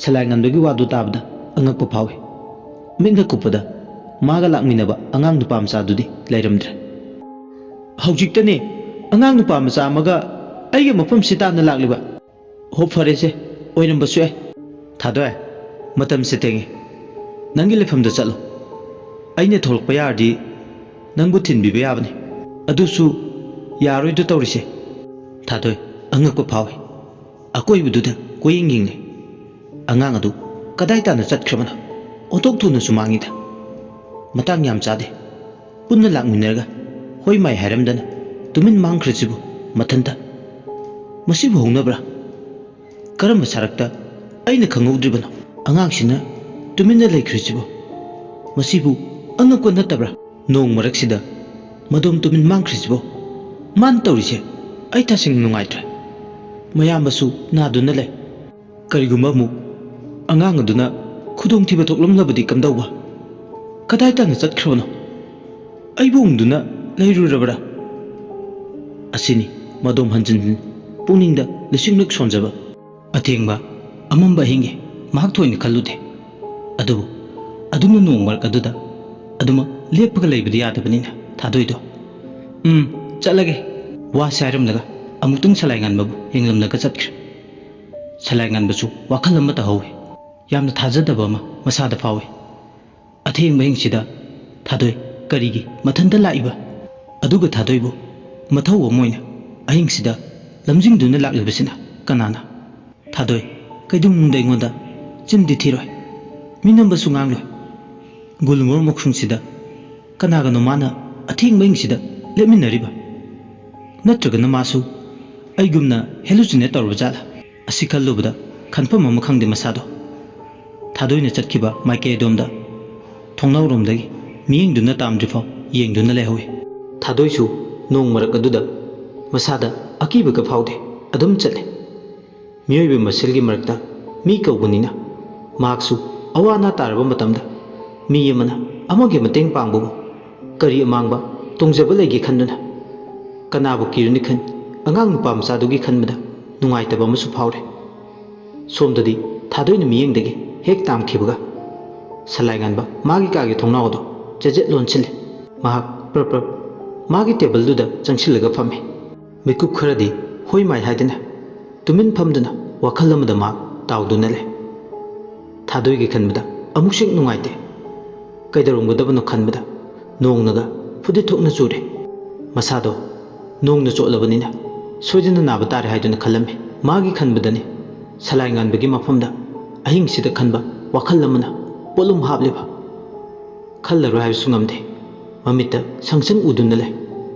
ꯁꯂꯥꯏ ꯉꯟꯕꯒꯤ ꯋꯥꯗꯨ ꯇꯥꯕꯗ ꯑꯉꯛꯄ ꯐꯥꯎꯏ꯫ ꯃꯤꯠꯅ ꯀꯨꯞꯄꯗ ꯃꯥꯒ ꯂꯥꯛꯃꯤꯟꯅꯕ ꯑꯉꯥꯡ ꯅꯨꯄꯥ ꯃꯆꯥꯗꯨꯗꯤ ꯂꯩꯔꯝꯗ꯭ꯔꯦ꯫ "ꯍꯧꯖꯤꯛꯇꯅꯦ ꯑꯉꯥꯡ ꯅꯨꯄꯥ ꯃꯆꯥ ꯑꯃꯒ ꯑꯩꯒ ꯃꯐꯝꯁꯤ ꯇꯥꯟꯅ ꯂꯥꯛꯂꯤꯕ꯫" "ꯍꯣ, ꯐꯔꯦꯁꯦ, ꯑꯣꯏꯔꯝꯕꯁꯨ ꯌꯥꯏ꯫" "ꯊꯥꯗꯣꯏ, ꯃꯇꯝꯁꯦ ꯊꯦꯡꯉꯦ꯫ ꯅꯪꯒꯤ ꯂꯩꯐꯝꯗ ꯆꯠꯂꯣ꯫ ꯑꯩꯅ ꯊꯣꯛꯂꯛꯄ ꯌꯥꯔꯗꯤ ꯅꯪꯕꯨ ꯊꯤꯟꯕꯤꯕ ꯌꯥꯕꯅꯤ꯫ ꯑꯗꯨꯁꯨ ꯌꯥꯔꯣꯏꯗꯣ ꯇꯧꯔꯤꯁꯦ꯫" ꯊꯥꯗꯣꯏ ꯑꯉꯛꯄ ꯐꯥꯎꯏ꯫ ꯑꯀꯣꯏꯕꯗꯨꯗ ꯀꯣꯏꯌꯦꯡ ꯌꯦꯡꯂꯤ꯫ ꯑꯉꯥꯡ ꯑꯗꯨ ꯀꯗꯥꯏ ꯇꯥꯟꯅ ꯆꯠꯈ꯭ꯔꯕꯅꯣ? ꯑꯣꯟꯊꯣꯛ ꯊꯨꯅꯁꯨ ꯃꯥꯡꯉꯤꯗ꯫ ꯃꯇꯥꯡ ꯌꯥꯝ ꯆꯥꯗꯦ꯫ ꯄꯨꯟꯅ ꯂꯥꯛꯃꯤꯟꯅꯔꯒ ꯍꯣꯏ ꯃꯥꯏ ꯍꯥꯏꯔꯝꯗꯅ ꯇꯨꯃꯤꯟ ꯃꯥꯡꯈ꯭ꯔꯤꯁꯤꯕꯨ ꯃꯊꯟꯇ꯫ ꯃꯁꯤꯕꯨ ꯍꯧꯅꯕ꯭ꯔꯥ? ꯀꯔꯝꯕ ꯁꯔꯛꯇ ꯑꯩꯅ ꯈꯪꯍꯧꯗ꯭ꯔꯤꯕꯅꯣ? ꯑꯉꯥꯡꯁꯤꯅ ꯇꯨꯃꯤꯟꯅ ꯂꯩꯈ꯭ꯔꯤꯁꯤꯕꯨ? ꯃꯁꯤꯕꯨ ꯑꯉꯛꯄ ꯅꯠꯇꯕ꯭ꯔꯥ? ꯅꯣꯡ ꯃꯔꯛꯁꯤꯗ ꯃꯗꯣꯝ ꯇꯨꯃꯤꯟ ꯃꯥꯡꯈ꯭ꯔꯤꯁꯤꯕꯣ? ꯃꯥꯅ ꯇꯧꯔꯤꯁꯦ ꯑꯩ ꯇꯁꯦꯡꯅ ꯅꯨꯡꯉꯥꯏꯇ꯭ꯔꯦ꯫ ꯃꯌꯥꯝꯕꯁꯨ ꯅꯥꯗꯨꯅ ꯂꯩ꯫ ꯀꯔꯤꯒꯨꯝꯕ ꯑꯃꯨꯛ ꯑꯉꯥꯡ ꯑꯗꯨꯅ ꯈꯨꯗꯣꯡꯊꯤꯕ ꯊꯣꯛꯂꯝꯂꯕꯗꯤ ꯀꯝꯗꯧꯕ? ꯀꯗꯥꯏ ꯇꯥꯅ ꯆꯠꯈ꯭ꯔꯕꯅꯣ? ꯑꯩꯕꯨ ꯎꯪꯗꯨꯅ ꯂꯩꯔꯨꯔꯕ꯭ꯔꯥ? ꯑꯁꯤꯅꯤ ꯃꯗꯣꯝ ꯍꯟꯖꯤꯟ ꯍꯟꯖꯤꯟ ꯄꯨꯛꯅꯤꯡꯗ ꯂꯤꯁꯤꯡꯂꯛ ꯁꯣꯟꯖꯕ꯫ ꯑꯊꯦꯡꯕ, ꯑꯃꯝꯕ ꯑꯍꯤꯡꯒꯤ ꯃꯍꯥꯛ ꯊꯣꯏꯅ ꯈꯜꯂꯨꯗꯦ꯫ ꯑꯗꯨꯕꯨ ꯑꯗꯨꯝꯅ ꯅꯣꯡ ꯃꯔꯛ ꯑꯗꯨꯗ ꯑꯗꯨꯃꯛ ꯂꯦꯞꯄꯒ ꯂꯩꯕꯗꯤ ꯌꯥꯗꯕꯅꯤꯅ ꯊꯥꯗꯣꯏꯗꯣ, "ꯎꯝ, ꯆꯠꯂꯒꯦ" ꯋꯥꯁꯦ ꯍꯥꯏꯔꯝꯂꯒ ꯑꯃꯨꯛꯇꯪ ꯁꯂꯥꯏ ꯉꯥꯟꯕꯕꯨ ꯌꯦꯡꯂꯝꯂꯒ ꯆꯠꯈ꯭ꯔꯦ꯫ ꯁꯂꯥꯏ ꯉꯥꯟꯕꯁꯨ ꯋꯥꯈꯜ ꯑꯃ ꯇꯧꯍꯧꯏ꯫ ꯌꯥꯝꯅ ꯊꯥꯖꯗꯕ ꯑꯃ ꯃꯁꯥꯗ ꯐꯥꯎꯏ꯫ ꯑꯊꯦꯡꯕ ꯑꯍꯤꯡꯁꯤꯗ ꯊꯥꯗꯣꯏ ꯀꯔꯤꯒꯤ ꯃꯊꯟꯇ ꯂꯥꯛꯏꯕ? ꯑꯗꯨꯒ ꯊꯥꯗꯣꯏꯕꯨ ꯃꯊꯧ ꯑꯃ ꯑꯣꯏꯅ ꯑꯍꯤꯡꯁꯤꯗ ꯂꯝꯖꯤꯡꯗꯨꯅ ꯂꯥꯛꯂꯤꯕꯁꯤꯅ ꯀꯅꯥꯅ? ꯊꯥꯗꯣꯏ ꯀꯩꯗꯧꯅꯨꯡꯗ ꯑꯩꯉꯣꯟꯗ ꯆꯤꯟꯗꯤ ꯊꯤꯔꯣꯏ, ꯃꯤꯅꯝꯕꯁꯨ ꯉꯥꯡꯂꯣꯏ꯫ ꯒꯨꯜꯃꯣꯍꯔ ꯃꯈꯣꯡꯁꯤꯗ ꯀꯅꯥꯒꯅꯣ ꯃꯥꯅ ꯑꯊꯦꯡꯕ ꯑꯍꯤꯡꯁꯤꯗ ꯂꯦꯞꯃꯤꯟꯅꯔꯤꯕ? ꯅꯠꯇ꯭ꯔꯒꯅ ꯃꯥꯁꯨ ꯑꯩꯒꯨꯝꯅ ꯍꯦꯂꯨꯁꯤꯅꯦꯠ ꯇꯧꯔꯕ ꯖꯥꯠꯂ? ꯑꯁꯤ ꯈꯜꯂꯨꯕꯗ ꯈꯟꯐꯝ ꯑꯃ ꯈꯪꯗꯦ ꯃꯁꯥꯗꯣ꯫ ꯊꯥꯗꯣꯏꯅ ꯆꯠꯈꯤꯕ ꯃꯥꯏꯀꯩ ꯑꯗꯣꯝꯗ ꯊꯣꯡꯅꯥꯎꯔꯣꯝꯗꯒꯤ ꯃꯤꯠꯌꯦꯡꯗꯨꯅ ꯇꯥꯝꯗ꯭ꯔꯤꯐꯥꯎ ꯌꯦꯡꯗꯨꯅ ꯂꯩꯍꯧꯏ꯫ ꯊꯥꯗꯣꯏꯁꯨ ꯅꯣꯡ ꯃꯔꯛ ꯑꯗꯨꯗ ꯃꯁꯥꯗ ꯑꯀꯤꯕꯒ ꯐꯥꯎꯗꯦ꯫ ꯑꯗꯨꯝ ꯆꯠꯂꯦ꯫ ꯃꯤꯑꯣꯏꯕ ꯃꯁꯦꯜꯒꯤ ꯃꯔꯛꯇ ꯃꯤ ꯀꯧꯕꯅꯤꯅ ꯃꯍꯥꯛꯁꯨ ꯑꯋꯥ ꯑꯅꯥ ꯇꯥꯔꯕ ꯃꯇꯝꯗ ꯃꯤ ꯑꯃꯅ ꯑꯃꯒꯤ ꯃꯇꯦꯡ ꯄꯥꯡꯕꯕꯨ ꯀꯔꯤ ꯑꯃꯥꯡꯕ ꯇꯣꯡꯖꯕ ꯂꯩꯒꯦ ꯈꯟꯗꯨꯅ ꯀꯅꯥꯕꯨ ꯀꯤꯔꯨꯅꯤ ꯈꯟ ꯑꯉꯥꯡ ꯅꯨꯄꯥ ꯃꯆꯥꯗꯨꯒꯤ ꯈꯟꯕꯗ ꯅꯨꯡꯉꯥꯏꯇꯕ ꯑꯃꯁꯨ ꯐꯥꯎꯔꯦ꯫ ꯁꯣꯝꯗꯗꯤ ꯊꯥꯗꯣꯏꯅ ꯃꯤꯠꯌꯦꯡꯗꯒꯤ ꯍꯦꯛ ꯇꯥꯝꯈꯤꯕꯒ ꯁꯂꯥꯏ ꯉꯥꯟꯕ ꯃꯥꯒꯤ ꯀꯥꯒꯤ ꯊꯣꯡꯅꯥꯎ ꯑꯗꯨ ꯆꯦꯖꯦꯠ ꯂꯣꯟꯁꯤꯜꯂꯦ꯫ ꯃꯍꯥꯛ ꯄ꯭ꯔꯞ ꯄ꯭ꯔꯞ ꯃꯥꯒꯤ ꯇꯦꯕꯜꯗꯨꯗ ꯆꯪꯁꯤꯜꯂꯒ ꯐꯝꯃꯦ꯫ ꯃꯤꯀꯨꯞ ꯈꯔꯗꯤ ꯍꯣꯏ ꯃꯥꯏ ꯍꯥꯏꯗꯨꯅ ꯇꯨꯃꯤꯟ ꯐꯝꯗꯨꯅ ꯋꯥꯈꯜ ꯑꯃꯗ ꯃꯍꯥꯛ ꯇꯥꯎꯗꯨꯅ ꯂꯩ꯫ ꯊꯥꯗꯣꯏꯒꯤ ꯈꯟꯕꯗ ꯑꯃꯨꯛꯁꯨ ꯍꯦꯛ ꯅꯨꯡꯉꯥꯏꯇꯦ꯫ ꯀꯩꯗꯧꯔꯝꯒꯗꯕꯅꯣ ꯈꯟꯕꯗ ꯅꯣꯡꯅꯒ ꯐꯨꯗꯤꯠ ꯊꯣꯛꯅ ꯆꯨꯔꯦ꯫ ꯃꯁꯥꯗꯣ ꯅꯣꯡꯅ ꯆꯣꯠꯂꯕꯅꯤꯅ ꯁꯣꯏꯗꯅ ꯅꯥꯕ ꯇꯥꯔꯦ ꯍꯥꯏꯗꯨꯅ ꯈꯜꯂꯝꯃꯤ꯫ ꯃꯥꯒꯤ ꯈꯟꯕꯗꯅꯤ ꯁꯂꯥꯏ ꯉꯥꯟꯕꯒꯤ ꯃꯐꯝꯗ ꯑꯍꯤꯡꯁꯤꯗ ꯈꯟꯕ ꯋꯥꯈꯜ ꯑꯃꯅ ꯄꯣꯠꯂꯨꯝ ꯍꯥꯞꯂꯤꯕ꯫ ꯈꯜꯂꯔꯣꯏ ꯍꯥꯏꯕꯁꯨ ꯉꯝꯗꯦ꯫ ꯃꯃꯤꯠꯇ ꯁꯪꯁꯪ ꯎꯗꯨꯅ ꯂꯩ꯫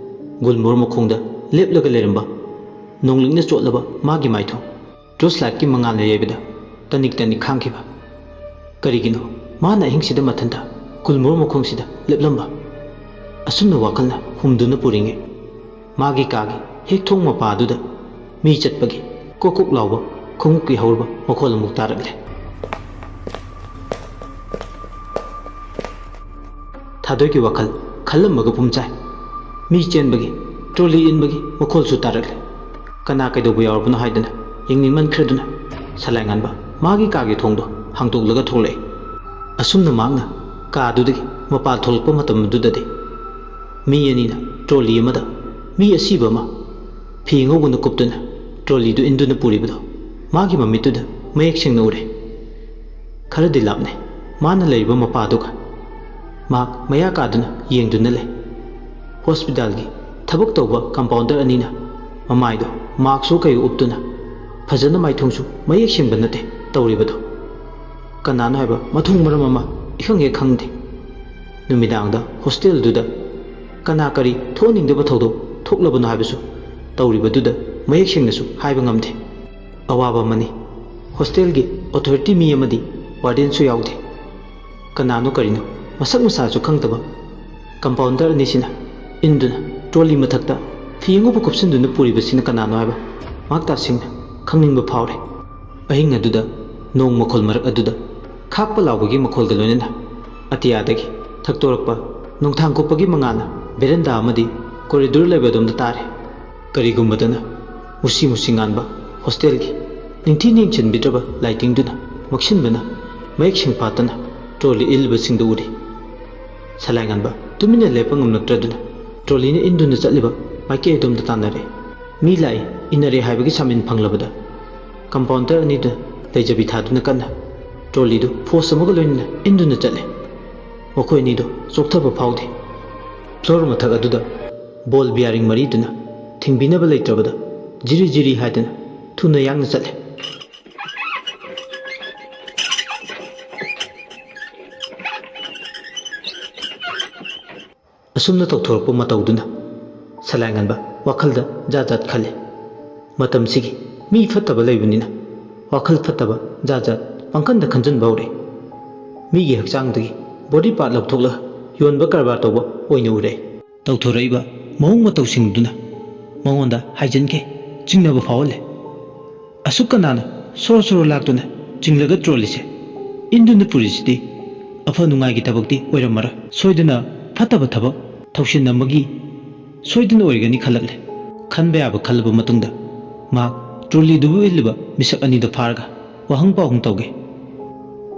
ꯒꯨꯜꯃꯣꯍꯔ ꯃꯈꯣꯡꯗ ꯂꯦꯞꯂꯒ ꯂꯩꯔꯝꯕ ꯅꯣꯡꯂꯤꯛꯅ ꯆꯣꯠꯂꯕ ꯃꯥꯒꯤ ꯃꯥꯏꯊꯣꯡ ꯇꯣꯔꯆ ꯂꯥꯏꯠꯀꯤ ꯃꯉꯥꯜꯅ ꯌꯩꯕꯗ ꯇꯅꯤꯛ ꯇꯅꯤꯛ ꯈꯥꯡꯈꯤꯕ꯫ ꯀꯔꯤꯒꯤꯅꯣ ꯃꯥꯅ ꯑꯍꯤꯡꯁꯤꯗ ꯃꯊꯟꯇ ꯒꯨꯜꯃꯣꯍꯔ ꯃꯈꯣꯡꯁꯤꯗ ꯂꯦꯞꯂꯝꯕ? ꯑꯁꯨꯝꯅ ꯋꯥꯈꯜꯅ ꯍꯨꯝꯗꯨꯅ ꯄꯨꯔꯤꯉꯩ, ꯃꯥꯒꯤ ꯀꯥꯒꯤ ꯍꯦꯛ ꯊꯣꯡ ꯃꯄꯥꯗꯨꯗ ꯃꯤ ꯆꯠꯄꯒꯤ ꯀꯣꯛ ꯀꯣꯛ ꯂꯥꯎꯕ ꯈꯣꯡꯎꯞꯀꯤ ꯍꯧꯔꯕ ꯃꯈꯣꯜ ꯑꯃꯨꯛ ꯇꯥꯔꯛꯂꯦ꯫ ꯊꯥꯗꯣꯏꯒꯤ ꯋꯥꯈꯜ ꯈꯜꯂꯝꯕꯒ ꯄꯨꯝꯆꯥꯏ꯫ ꯃꯤ ꯆꯦꯟꯕꯒꯤ, ꯇ꯭ꯔꯣꯂꯤ ꯏꯟꯕꯒꯤ ꯃꯈꯣꯜꯁꯨ ꯇꯥꯔꯛꯂꯦ꯫ ꯀꯅꯥ ꯀꯩꯗꯧꯕ ꯌꯥꯎꯔꯕꯅꯣ ꯍꯥꯏꯗꯅ ꯌꯦꯡꯅꯤꯡꯃꯟꯈ꯭ꯔꯗꯨꯅ ꯁꯂꯥꯏꯉꯥꯟꯕ ꯃꯥꯒꯤ ꯀꯥꯒꯤ ꯊꯣꯡꯗꯣ ꯍꯥꯡꯗꯣꯛꯂꯒ ꯊꯣꯛꯂꯛꯏ꯫ ꯑꯁꯨꯝꯅ ꯃꯍꯥꯛꯅ ꯀꯥꯗꯨꯗꯒꯤ ꯃꯄꯥꯟ ꯊꯣꯛꯂꯛꯄ ꯃꯇꯝꯗꯨꯗꯗꯤ ꯃꯤ ꯑꯅꯤꯅ ꯇ꯭ꯔꯣꯂꯤ ꯑꯃꯗ ꯃꯤ ꯑꯁꯤꯕ ꯑꯃ ꯐꯤ ꯑꯉꯧꯕꯅ ꯀꯨꯞꯇꯨꯅ ꯇ꯭ꯔꯣꯂꯤꯗꯨ ꯏꯟꯗꯨꯅ ꯄꯨꯔꯤꯕꯗꯣ ꯃꯥꯒꯤ ꯃꯃꯤꯠꯇꯨꯗ ꯃꯌꯦꯛ ꯁꯦꯡꯅ ꯎꯔꯦ꯫ ꯈꯔꯗꯤ ꯂꯥꯞꯅꯩ ꯃꯥꯅ ꯂꯩꯔꯤꯕ ꯃꯄꯥꯗꯨꯒ꯫ ꯃꯍꯥꯛ ꯃꯌꯥ ꯀꯥꯗꯨꯅ ꯌꯦꯡꯗꯨꯅ ꯂꯩ꯫ ꯍꯣꯁꯄꯤꯇꯥꯜꯒꯤ ꯊꯕꯛ ꯇꯧꯕ ꯀꯝꯄꯥꯎꯟꯗꯔ ꯑꯅꯤꯅ ꯃꯃꯥꯏꯗꯣ ꯃꯥꯛꯁꯁꯨ ꯀꯩ ꯎꯞꯇꯨꯅ ꯐꯖꯅ ꯃꯥꯏꯊꯣꯡꯁꯨ ꯃꯌꯦꯛ ꯁꯦꯡꯕ ꯅꯠꯇꯦ ꯇꯧꯔꯤꯕꯗꯣ꯫ ꯀꯅꯥꯅꯣ ꯍꯥꯏꯕ ꯃꯊꯣꯡ ꯃꯔꯝ ꯑꯃ ꯏꯈꯪ ꯍꯦꯛ ꯈꯪꯗꯦ꯫ ꯅꯨꯃꯤꯗꯥꯡꯗ ꯍꯣꯁꯇꯦꯜꯗꯨꯗ ꯀꯅꯥ ꯀꯔꯤ ꯊꯣꯛꯍꯟꯅꯤꯡꯗꯕ ꯊꯧꯗꯣꯛ ꯊꯣꯛꯂꯕꯅꯣ ꯍꯥꯏꯕꯁꯨ ꯇꯧꯔꯤꯕꯗꯨꯗ ꯃꯌꯦꯛ ꯁꯦꯡꯅꯁꯨ ꯍꯥꯏꯕ ꯉꯝꯗꯦ꯫ ꯑꯋꯥꯕ ꯑꯃꯅꯤ꯫ ꯍꯣꯁꯇꯦꯜꯒꯤ ꯑꯣꯊꯣꯔꯤꯇꯤ ꯃꯤ ꯑꯃꯗꯤ ꯋꯥꯔꯗꯦꯟꯁꯨ ꯌꯥꯎꯗꯦ꯫ ꯀꯅꯥꯅꯣ ꯀꯔꯤꯅꯣ ꯃꯁꯛ ꯃꯁꯥꯁꯨ ꯈꯪꯗꯕ ꯀꯝꯄꯥꯎꯟꯗꯔ ꯑꯅꯤꯁꯤꯅ ꯏꯟꯗꯨꯅ ꯇ꯭ꯔꯣꯂꯤ ꯃꯊꯛꯇ ꯐꯤ ꯑꯉꯧꯕ ꯀꯨꯞꯁꯤꯟꯗꯨꯅ ꯄꯨꯔꯤꯕꯁꯤꯅ ꯀꯅꯥꯅꯣ ꯍꯥꯏꯕ ꯃꯍꯥꯛ ꯇꯁꯦꯡꯅ ꯈꯪꯅꯤꯡꯕ ꯐꯥꯎꯔꯦ꯫ ꯑꯍꯤꯡ ꯑꯗꯨꯗ ꯅꯣꯡ ꯃꯈꯣꯜ ꯃꯔꯛ ꯑꯗꯨꯗ ꯈꯥꯛꯄ ꯂꯥꯎꯕꯒꯤ ꯃꯈꯣꯜꯒ ꯂꯣꯏꯅꯅ ꯑꯇꯤꯌꯥꯗꯒꯤ ꯊꯛꯇꯣꯔꯛꯄ ꯅꯣꯡꯊꯥꯡ ꯀꯨꯞꯄꯒꯤ ꯃꯉꯥꯜꯅ ꯚꯦꯔꯦꯟꯗꯥ ꯑꯃꯗꯤ ꯀꯣꯔꯤꯗꯣꯔ ꯂꯩꯕ ꯑꯗꯣꯝꯗ ꯇꯥꯔꯦ꯫ ꯀꯔꯤꯒꯨꯝꯕꯗꯅ ꯃꯨꯁꯤ ꯃꯨꯁꯤ ꯉꯥꯟꯕ ꯍꯣꯁꯇꯦꯜꯒꯤ ꯅꯤꯡꯊꯤ ꯅꯤꯡꯁꯤꯟꯕꯤꯗ꯭ꯔꯕ ꯂꯥꯏꯇꯤꯡꯗꯨꯅ ꯃꯛꯁꯤꯟꯕꯅ ꯃꯌꯦꯛ ꯁꯦꯡꯐꯥꯠꯇꯅ ꯇ꯭ꯔꯣꯂꯤ ꯏꯜꯂꯤꯕꯁꯤꯡꯗꯨ ꯎꯔꯤ꯫ ꯁꯂꯥꯏꯉꯥꯟꯕ ꯇꯨꯃꯤꯟꯅ ꯂꯦꯞꯄ ꯉꯝꯂꯛꯇ꯭ꯔꯗꯨꯅ ꯇ꯭ꯔꯣꯂꯤꯅ ꯏꯟꯗꯨꯅ ꯆꯠꯂꯤꯕ ꯃꯥꯏꯀꯩ ꯑꯗꯣꯝꯗ ꯇꯥꯟꯅꯔꯦ꯫ ꯃꯤ ꯂꯥꯛꯏ, ꯏꯟꯅꯔꯦ ꯍꯥꯏꯕꯒꯤ ꯁꯥꯃꯤꯟ ꯐꯪꯂꯕꯗ ꯀꯝꯄꯥꯎꯟꯗꯔ ꯑꯅꯤꯗꯨꯅ ꯂꯩꯖꯕꯤ ꯊꯥꯗꯨꯅ ꯀꯟꯅ ꯇ꯭ꯔꯣꯂꯤꯗꯨ ꯐꯣꯔꯁ ꯑꯃꯒ ꯂꯣꯏꯅꯅ ꯏꯟꯗꯨꯅ ꯆꯠꯂꯦ꯫ ꯃꯈꯣꯏ ꯑꯅꯤꯗꯨ ꯆꯣꯛꯊꯕ ꯐꯥꯎꯗꯦ꯫ ꯐ꯭ꯂꯣꯔ ꯃꯊꯛ ꯑꯗꯨꯗ ꯕꯣꯜ ꯕꯤꯌꯥꯔꯤꯡ ꯃꯔꯤꯗꯨꯅ ꯊꯤꯡꯕꯤꯅꯕ ꯂꯩꯇ꯭ꯔꯕꯗ ꯖꯤꯔꯤ ꯖꯤꯔꯤ ꯍꯥꯏꯗꯅ ꯊꯨꯅ ꯌꯥꯡꯅ ꯆꯠꯂꯦ꯫ ꯑꯁꯨꯝꯅ ꯇꯧꯊꯣꯔꯛꯄ ꯃꯇꯧꯗꯨꯅ ꯁꯂꯥꯏꯉꯥꯟꯕ ꯋꯥꯈꯜꯗ ꯖꯥꯠ ꯖꯥꯠ ꯈꯜꯂꯤ꯫ ꯃꯇꯝꯁꯤꯒꯤ ꯃꯤ ꯐꯠꯇꯕ ꯂꯩꯕꯅꯤꯅ ꯋꯥꯈꯜ ꯐꯠꯇꯕ ꯖꯥꯠ ꯖꯥꯠ ꯄꯪꯈꯟꯗ ꯈꯟꯖꯟꯕ ꯍꯧꯔꯛꯏ꯫ ꯃꯤꯒꯤ ꯍꯛꯆꯥꯡꯗꯒꯤ ꯕꯣꯗꯤ ꯄꯥꯔꯠ ꯂꯧꯊꯣꯛꯂꯒ ꯌꯣꯟꯕ ꯀꯔꯕꯥꯔ ꯇꯧꯕ ꯑꯣꯏꯅ ꯎꯔꯦ꯫ ꯇꯧꯊꯣꯔꯛꯏꯕ ꯃꯑꯣꯡ ꯃꯇꯧꯁꯤꯡꯗꯨꯅ ꯃꯉꯣꯟꯗ ꯍꯥꯏꯖꯤꯟꯈꯤ, ꯆꯤꯡꯅꯕ ꯐꯥꯎꯍꯜꯂꯦ꯫ ꯑꯁꯨꯛ ꯀꯅꯥꯅ ꯁꯣꯔꯣ ꯁꯣꯔꯣ ꯂꯥꯛꯇꯨꯅ ꯆꯤꯡꯂꯒ ꯇ꯭ꯔꯣꯂꯤꯁꯦ ꯏꯟꯗꯨꯅ ꯄꯨꯔꯤꯁꯤꯗꯤ ꯑꯐ ꯅꯨꯡꯉꯥꯏꯒꯤ ꯊꯕꯛꯇꯤ ꯑꯣꯏꯔꯝꯃꯔꯣꯏ꯫ ꯁꯣꯏꯗꯅ ꯐꯠꯇꯕ ꯊꯕꯛ ꯊꯧꯁꯤꯟ ꯑꯃꯒꯤ ꯁꯣꯏꯗꯅ ꯑꯣꯏꯔꯒꯅꯤ ꯈꯜꯂꯛꯂꯦ꯫ ꯈꯟꯕ ꯌꯥꯕ ꯈꯜꯂꯕ ꯃꯇꯨꯡꯗ ꯃꯍꯥꯛ ꯇ꯭ꯔꯣꯂꯤꯗꯨꯕꯨ ꯏꯜꯂꯤꯕ ꯃꯤꯁꯛ ꯑꯅꯤꯗꯨ ꯐꯥꯔꯒ ꯋꯥꯍꯪ ꯄꯥꯎꯍꯪ ꯇꯧꯒꯦ꯫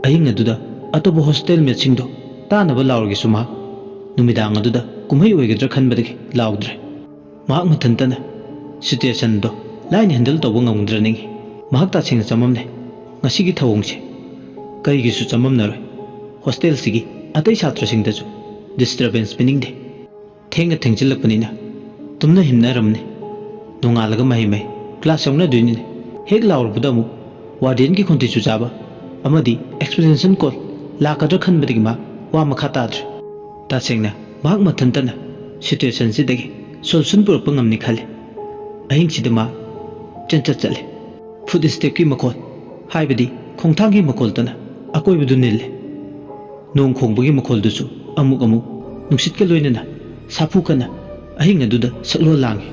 ꯑꯍꯤꯡ ꯑꯗꯨꯗ ꯑꯇꯣꯞꯄ ꯍꯣꯁꯇꯦꯜ ꯃꯦꯠꯁꯤꯡꯗꯣ ꯇꯥꯅꯕ ꯂꯥꯎꯔꯒꯦꯁꯨ ꯃꯍꯥꯛ ꯅꯨꯃꯤꯗꯥꯡ ꯑꯗꯨꯗ ꯀꯨꯝꯍꯩ ꯑꯣꯏꯒꯗ꯭ꯔꯥ ꯈꯟꯕꯗꯒꯤ ꯂꯥꯎꯗ꯭ꯔꯦ꯫ ꯃꯍꯥꯛ ꯃꯊꯟꯇꯅ ꯁꯤꯆꯨꯌꯦꯁꯟꯗꯣ ꯂꯥꯏꯅ ꯍꯦꯟꯗꯜ ꯇꯧꯕ ꯉꯝꯒꯗ꯭ꯔꯥ ꯅꯤꯡꯏ꯫ ꯃꯍꯥꯛ ꯇꯁꯦꯡꯅ ꯆꯃꯝꯅꯩ꯫ ꯉꯁꯤꯒꯤ ꯊꯧꯑꯣꯡꯁꯦ ꯀꯔꯤꯒꯤꯁꯨ ꯆꯃꯝꯅꯔꯣꯏ꯫ ꯍꯣꯁꯇꯦꯜꯁꯤꯒꯤ ꯑꯇꯩ ꯁꯥꯇ꯭ꯔꯁꯤꯡꯗꯁꯨ ꯗꯤꯁꯇꯔꯕꯦꯟꯁ ꯄꯤꯅꯤꯡꯗꯦ꯫ ꯊꯦꯡꯅ ꯊꯦꯡꯖꯤꯜꯂꯛꯄꯅꯤꯅ ꯇꯨꯝꯅ ꯍꯤꯞꯅꯔꯝꯅꯤ꯫ ꯅꯣꯡꯉꯥꯜꯂꯒ ꯃꯍꯩ ꯃꯍꯩ ꯀ꯭ꯂꯥꯁ ꯌꯥꯎꯅꯗꯣꯏꯅꯤꯅꯦ꯫ ꯍꯦꯛ ꯂꯥꯎꯔꯛꯄꯗ ꯑꯃꯨꯛ ꯋꯥꯔꯗꯦꯟꯒꯤ ꯈꯣꯟꯊꯤ ꯆꯨꯖꯥꯕ ꯑꯃꯗꯤ ꯑꯦꯛꯁꯄ꯭ꯂꯦꯅꯦꯁꯟ ꯀꯣꯜ ꯂꯥꯛꯀꯗ꯭ꯔꯥ ꯈꯟꯕꯗꯒꯤ ꯃꯥ ꯋꯥ ꯃꯈꯥ ꯇꯥꯗ꯭ꯔꯦ꯫ ꯇꯁꯦꯡꯅ ꯃꯍꯥꯛ ꯃꯊꯟꯇꯅ ꯁꯤꯆꯨꯌꯦꯁꯟꯁꯤꯗꯒꯤ ꯁꯣꯂꯨꯁꯟ ꯄꯨꯔꯛꯄ ꯉꯝꯅꯤ ꯈꯜꯂꯤ꯫ ꯑꯍꯤꯡꯁꯤꯗ ꯃꯥ ꯆꯦꯟꯆꯠ ꯆꯠꯂꯦ꯫ ꯐꯨꯠ ꯁ꯭ꯇꯦꯞꯀꯤ ꯃꯈꯣꯜ, ꯍꯥꯏꯕꯗꯤ ꯈꯣꯡꯊꯥꯡꯒꯤ ꯃꯈꯣꯜꯗꯨꯅ ꯑꯀꯣꯏꯕꯗꯨ ꯅꯤꯜꯂꯦ꯫ ꯅꯣꯡ ꯈꯣꯡꯕꯒꯤ ꯃꯈꯣꯜꯗꯨꯁꯨ ꯑꯃꯨꯛ ꯑꯃꯨꯛ ꯅꯨꯡꯁꯤꯠꯀ ꯂꯣꯏꯅꯅ ꯁꯥꯐꯨ ꯀꯟꯅ ꯑꯍꯤꯡ ꯑꯗꯨꯗ ꯁꯛꯂꯣꯟ ꯂꯥꯡꯏ꯫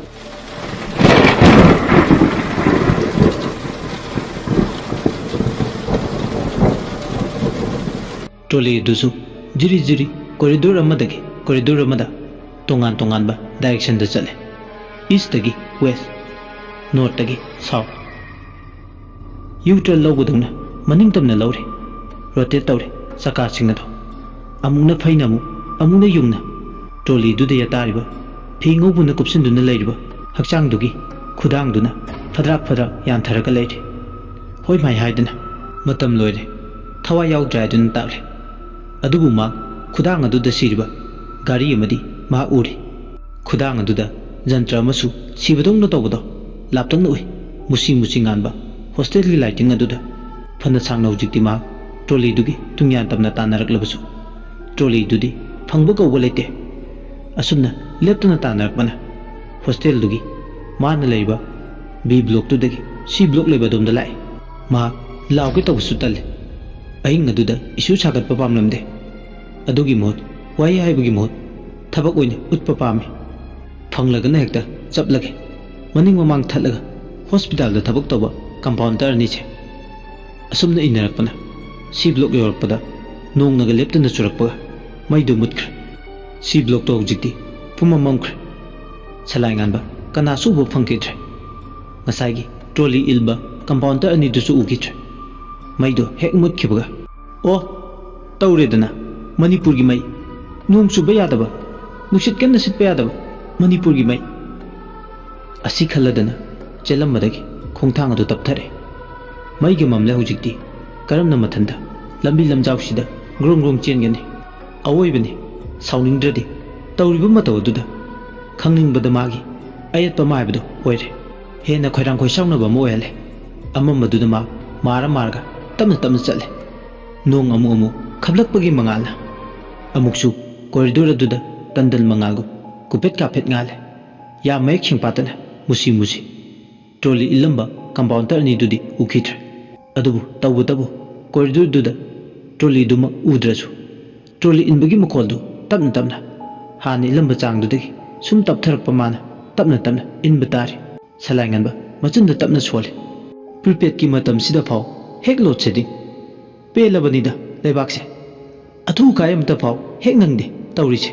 ꯇ꯭ꯔꯣꯂꯤ ꯑꯗꯨꯁꯨ ꯖꯤꯔꯤ ꯖꯤꯔꯤ ꯀꯣꯔꯤꯗꯣꯔ ꯑꯃꯗꯒꯤ ꯀꯣꯔꯤꯗꯣꯔ ꯑꯃꯗ ꯇꯣꯉꯥꯟ ꯇꯣꯉꯥꯟꯕ ꯗꯥꯏꯔꯦꯛꯁꯟꯗ ꯆꯠꯂꯦ꯫ ꯏꯁꯇꯒꯤ ꯋꯦꯁ, ꯅꯣꯔꯠꯇꯒꯤ ꯁꯥꯎꯠ꯫ ꯌꯨ ꯇꯔꯟ ꯂꯧꯕꯗꯧꯅ ꯃꯅꯤꯡ ꯇꯝꯅ ꯂꯧꯔꯦ꯫ ꯔꯣꯇꯦꯠ ꯇꯧꯔꯦ ꯆꯀꯥꯁꯤꯡ ꯑꯗꯣ꯫ ꯑꯃꯨꯛꯅ ꯐꯩꯅ ꯑꯃꯨꯛ, ꯑꯃꯨꯛꯅ ꯌꯨꯡꯅ꯫ ꯇ꯭ꯔꯣꯂꯤꯗꯨꯗ ꯌꯥꯇꯥꯔꯤꯕ ꯐꯤ ꯉꯧꯕꯅ ꯀꯨꯞꯁꯤꯟꯗꯨꯅ ꯂꯩꯔꯤꯕ ꯍꯛꯆꯥꯡꯗꯨꯒꯤ ꯈꯨꯗꯥꯡꯗꯨꯅ ꯐꯗ꯭ꯔꯥꯛ ꯐꯗ꯭ꯔꯥꯛ ꯌꯥꯟꯊꯔꯒ ꯂꯩꯔꯦ꯫ ꯍꯣꯏ ꯃꯥꯏ ꯍꯥꯏꯗꯅ ꯃꯇꯝ ꯂꯣꯏꯔꯦ, ꯊꯋꯥꯏ ꯌꯥꯎꯗ꯭ꯔꯦ ꯍꯥꯏꯗꯨꯅ ꯇꯥꯛꯂꯦ꯫ ꯑꯗꯨꯕꯨ ꯃꯥ ꯈꯨꯗꯥꯡ ꯑꯗꯨꯗ ꯁꯤꯔꯤꯕ ꯒꯥꯔꯤ ꯑꯃꯗꯤ ꯃꯍꯥꯛ ꯎꯔꯦ꯫ ꯈꯨꯗꯥꯡ ꯑꯗꯨꯗ ꯖꯟꯇ꯭ꯔ ꯑꯃꯁꯨ ꯁꯤꯕꯗꯧꯅ ꯇꯧꯕꯗꯣ ꯂꯥꯞꯇꯛꯅ ꯎꯏ꯫ ꯃꯨꯁꯤ ꯃꯨꯁꯤ ꯉꯥꯟꯕ ꯍꯣꯁꯇꯦꯜꯒꯤ ꯂꯥꯏꯇꯤꯡ ꯑꯗꯨꯗ ꯐꯅ ꯁꯥꯡꯅ ꯍꯧꯖꯤꯛꯇꯤ ꯃꯍꯥꯛ ꯇ꯭ꯔꯣꯂꯤꯗꯨꯒꯤ ꯇꯨꯡꯌꯥꯟ ꯇꯝꯅ ꯇꯥꯟꯅꯔꯛꯂꯕꯁꯨ ꯇ꯭ꯔꯣꯂꯤꯗꯨꯗꯤ ꯐꯪꯕ ꯀꯧꯕ ꯂꯩꯇꯦ꯫ ꯑꯁꯨꯝꯅ ꯂꯦꯞꯇꯅ ꯇꯥꯟꯅꯔꯛꯄꯅ ꯍꯣꯁꯇꯦꯜꯗꯨꯒꯤ ꯃꯥꯅ ꯂꯩꯔꯤꯕ ꯕꯤ ꯕ꯭ꯂꯣꯛꯇꯨꯗꯒꯤ ꯁꯤ ꯕ꯭ꯂꯣꯛ ꯂꯩꯕ ꯑꯗꯣꯝꯗ ꯂꯥꯛꯏ꯫ ꯃꯍꯥꯛ ꯂꯥꯎꯒꯦ ꯇꯧꯕꯁꯨ ꯇꯜꯂꯤ꯫ ꯑꯍꯤꯡ ꯑꯗꯨꯗ ꯏꯁꯨ ꯁꯥꯒꯠꯄ ꯄꯥꯝꯂꯝꯗꯦ꯫ ꯑꯗꯨꯒꯤ ꯃꯍꯨꯠ ꯋꯥꯍꯩ ꯍꯥꯏꯕꯒꯤ ꯃꯍꯨꯠ ꯊꯕꯛ ꯑꯣꯏꯅ ꯎꯠꯄ ꯄꯥꯝꯃꯤ꯫ ꯐꯪꯂꯒꯅ ꯍꯦꯛꯇ ꯆꯞꯂꯒꯦ꯫ ꯃꯅꯤꯡ ꯃꯃꯥꯡ ꯊꯠꯂꯒ ꯍꯣꯁꯄꯤꯇꯥꯜꯗ ꯊꯕꯛ ꯇꯧꯕ ꯀꯝꯄꯥꯎꯟꯗꯔ ꯑꯅꯤꯁꯦ ꯑꯁꯨꯝꯅ ꯏꯟꯅꯔꯛꯄꯅ ꯁꯤ ꯕ꯭ꯂꯣꯛ ꯌꯧꯔꯛꯄꯗ ꯅꯣꯡꯅꯒ ꯂꯦꯞꯇꯅ ꯆꯨꯔꯛꯄꯒ ꯃꯩꯗꯨ ꯃꯨꯠꯈ꯭ꯔꯦ꯫ ꯁꯤ ꯕ꯭ꯂꯣꯛꯇꯣ ꯍꯧꯖꯤꯛꯇꯤ ꯄꯨꯝꯃꯝ ꯃꯝꯈ꯭ꯔꯦ꯫ ꯁꯂꯥꯏ ꯉꯥꯟꯕ ꯀꯅꯥꯁꯨ ꯎꯕ ꯐꯪꯈꯤꯗ꯭ꯔꯦ꯫ ꯉꯁꯥꯏꯒꯤ ꯇ꯭ꯔꯣꯂꯤ ꯏꯟꯕ ꯀꯝꯄꯥꯎꯟꯗꯔ ꯑꯅꯤꯗꯨꯁꯨ ꯎꯈꯤꯗ꯭ꯔꯦ꯫ ꯃꯩꯗꯣ ꯍꯦꯛ ꯃꯨꯠꯈꯤꯕꯒ, "ꯑꯣ, ꯇꯧꯔꯦꯗꯅ, ꯃꯅꯤꯄꯨꯔꯒꯤ ꯃꯩ, ꯅꯣꯡ ꯆꯨꯕ ꯌꯥꯗꯕ, ꯅꯨꯡꯁꯤꯠ ꯀꯟꯅ ꯁꯤꯠꯄ ꯌꯥꯗꯕ, ꯃꯅꯤꯄꯨꯔꯒꯤ ꯃꯩ!" ꯑꯁꯤ ꯈꯜꯂꯗꯅ ꯆꯦꯜꯂꯝꯕꯗꯒꯤ ꯈꯣꯡꯊꯥꯡ ꯑꯗꯨ ꯇꯞꯊꯔꯦ꯫ ꯃꯩꯒ ꯃꯝꯂꯦ ꯍꯧꯖꯤꯛꯇꯤ꯫ ꯀꯔꯝꯅ ꯃꯊꯟꯇ ꯂꯝꯕꯤ ꯂꯝꯖꯥꯎꯁꯤꯗ ꯒ꯭ꯔꯣꯡ ꯒ꯭ꯔꯣꯡ ꯆꯦꯟꯒꯅꯤ? ꯑꯋꯣꯏꯕꯅꯤ, ꯁꯥꯎꯅꯤꯡꯗ꯭ꯔꯗꯤ ꯇꯧꯔꯤꯕ ꯃꯇꯧ ꯑꯗꯨꯗ꯫ ꯈꯪꯅꯤꯡꯕꯗ ꯃꯥꯒꯤ ꯑꯌꯦꯠꯄ ꯑꯃ ꯍꯥꯏꯕꯗꯨ ꯑꯣꯏꯔꯦ꯫ ꯍꯦꯟꯅ ꯈꯣꯏꯔꯥꯡ ꯈꯣꯏꯁꯥꯎꯅꯕ ꯑꯃ ꯑꯣꯏꯍꯜꯂꯦ꯫ ꯑꯃꯝꯕꯗꯨꯗ ꯃꯥ ꯃꯥꯔ ꯃꯥꯔꯒ ꯇꯞꯅ ꯇꯞꯅ ꯆꯠꯂꯦ꯫ ꯅꯣꯡ ꯑꯃꯨꯛ ꯑꯃꯨꯛ ꯈꯞꯂꯛꯄꯒꯤ ꯃꯉꯥꯜꯅ ꯑꯃꯨꯛꯁꯨ ꯀꯣꯔꯤꯗꯣꯔ ꯑꯗꯨꯗ ꯇꯟꯗꯜ ꯃꯉꯥꯜꯒꯨꯝ ꯀꯨꯐꯦꯠ ꯀꯥꯐꯦꯠ ꯉꯥꯜꯂꯦ꯫ ꯌꯥꯝ ꯃꯌꯦꯛ ꯁꯦꯡꯄꯥꯠꯇꯅ ꯃꯨꯁꯤ ꯃꯨꯁꯤ꯫ ꯇ꯭ꯔꯣꯂꯤ ꯏꯜꯂꯝꯕ ꯀꯝꯄꯥꯎꯟꯗꯔ ꯑꯅꯤꯗꯨꯗꯤ ꯎꯈꯤꯗ꯭ꯔꯦ꯫ ꯑꯗꯨꯕꯨ ꯇꯧꯕꯇꯕꯨ ꯀꯣꯔꯤꯗꯣꯔꯗꯨꯗ ꯇ꯭ꯔꯣꯂꯤꯗꯨꯃꯛ ꯎꯗ꯭ꯔꯁꯨ, ꯇ꯭ꯔꯣꯂꯤ ꯏꯟꯕꯒꯤ ꯃꯈꯣꯜꯗꯨ ꯇꯞꯅ ꯇꯞꯅ, ꯍꯥꯟꯅ ꯏꯜꯂꯝꯕ ꯆꯥꯡꯗꯨꯗꯒꯤ ꯁꯨꯝ ꯇꯞꯊꯔꯛꯄ ꯃꯥꯅ ꯇꯞꯅ ꯇꯞꯅ ꯏꯟꯕ ꯇꯥꯔꯦ꯫ ꯁꯂꯥꯏ ꯉꯟꯕ ꯃꯆꯤꯟꯗ ꯇꯞꯅ ꯁꯣꯜꯂꯤ꯫ ꯄ꯭ꯔꯤꯄꯦꯗꯀꯤ ꯃꯇꯝꯁꯤꯗ ꯐꯥꯎ ꯍꯦꯛ ꯂꯣꯗ ꯁꯦꯗꯤꯡ꯫ ꯄꯦꯜꯂꯕꯅꯤꯗ ꯂꯩꯕꯥꯛꯁꯦ꯫ ꯑꯊꯨ ꯑꯀꯥꯏ ꯑꯃꯇ ꯐꯥꯎ ꯍꯦꯛ ꯅꯪꯗꯦ ꯇꯧꯔꯤꯁꯦ꯫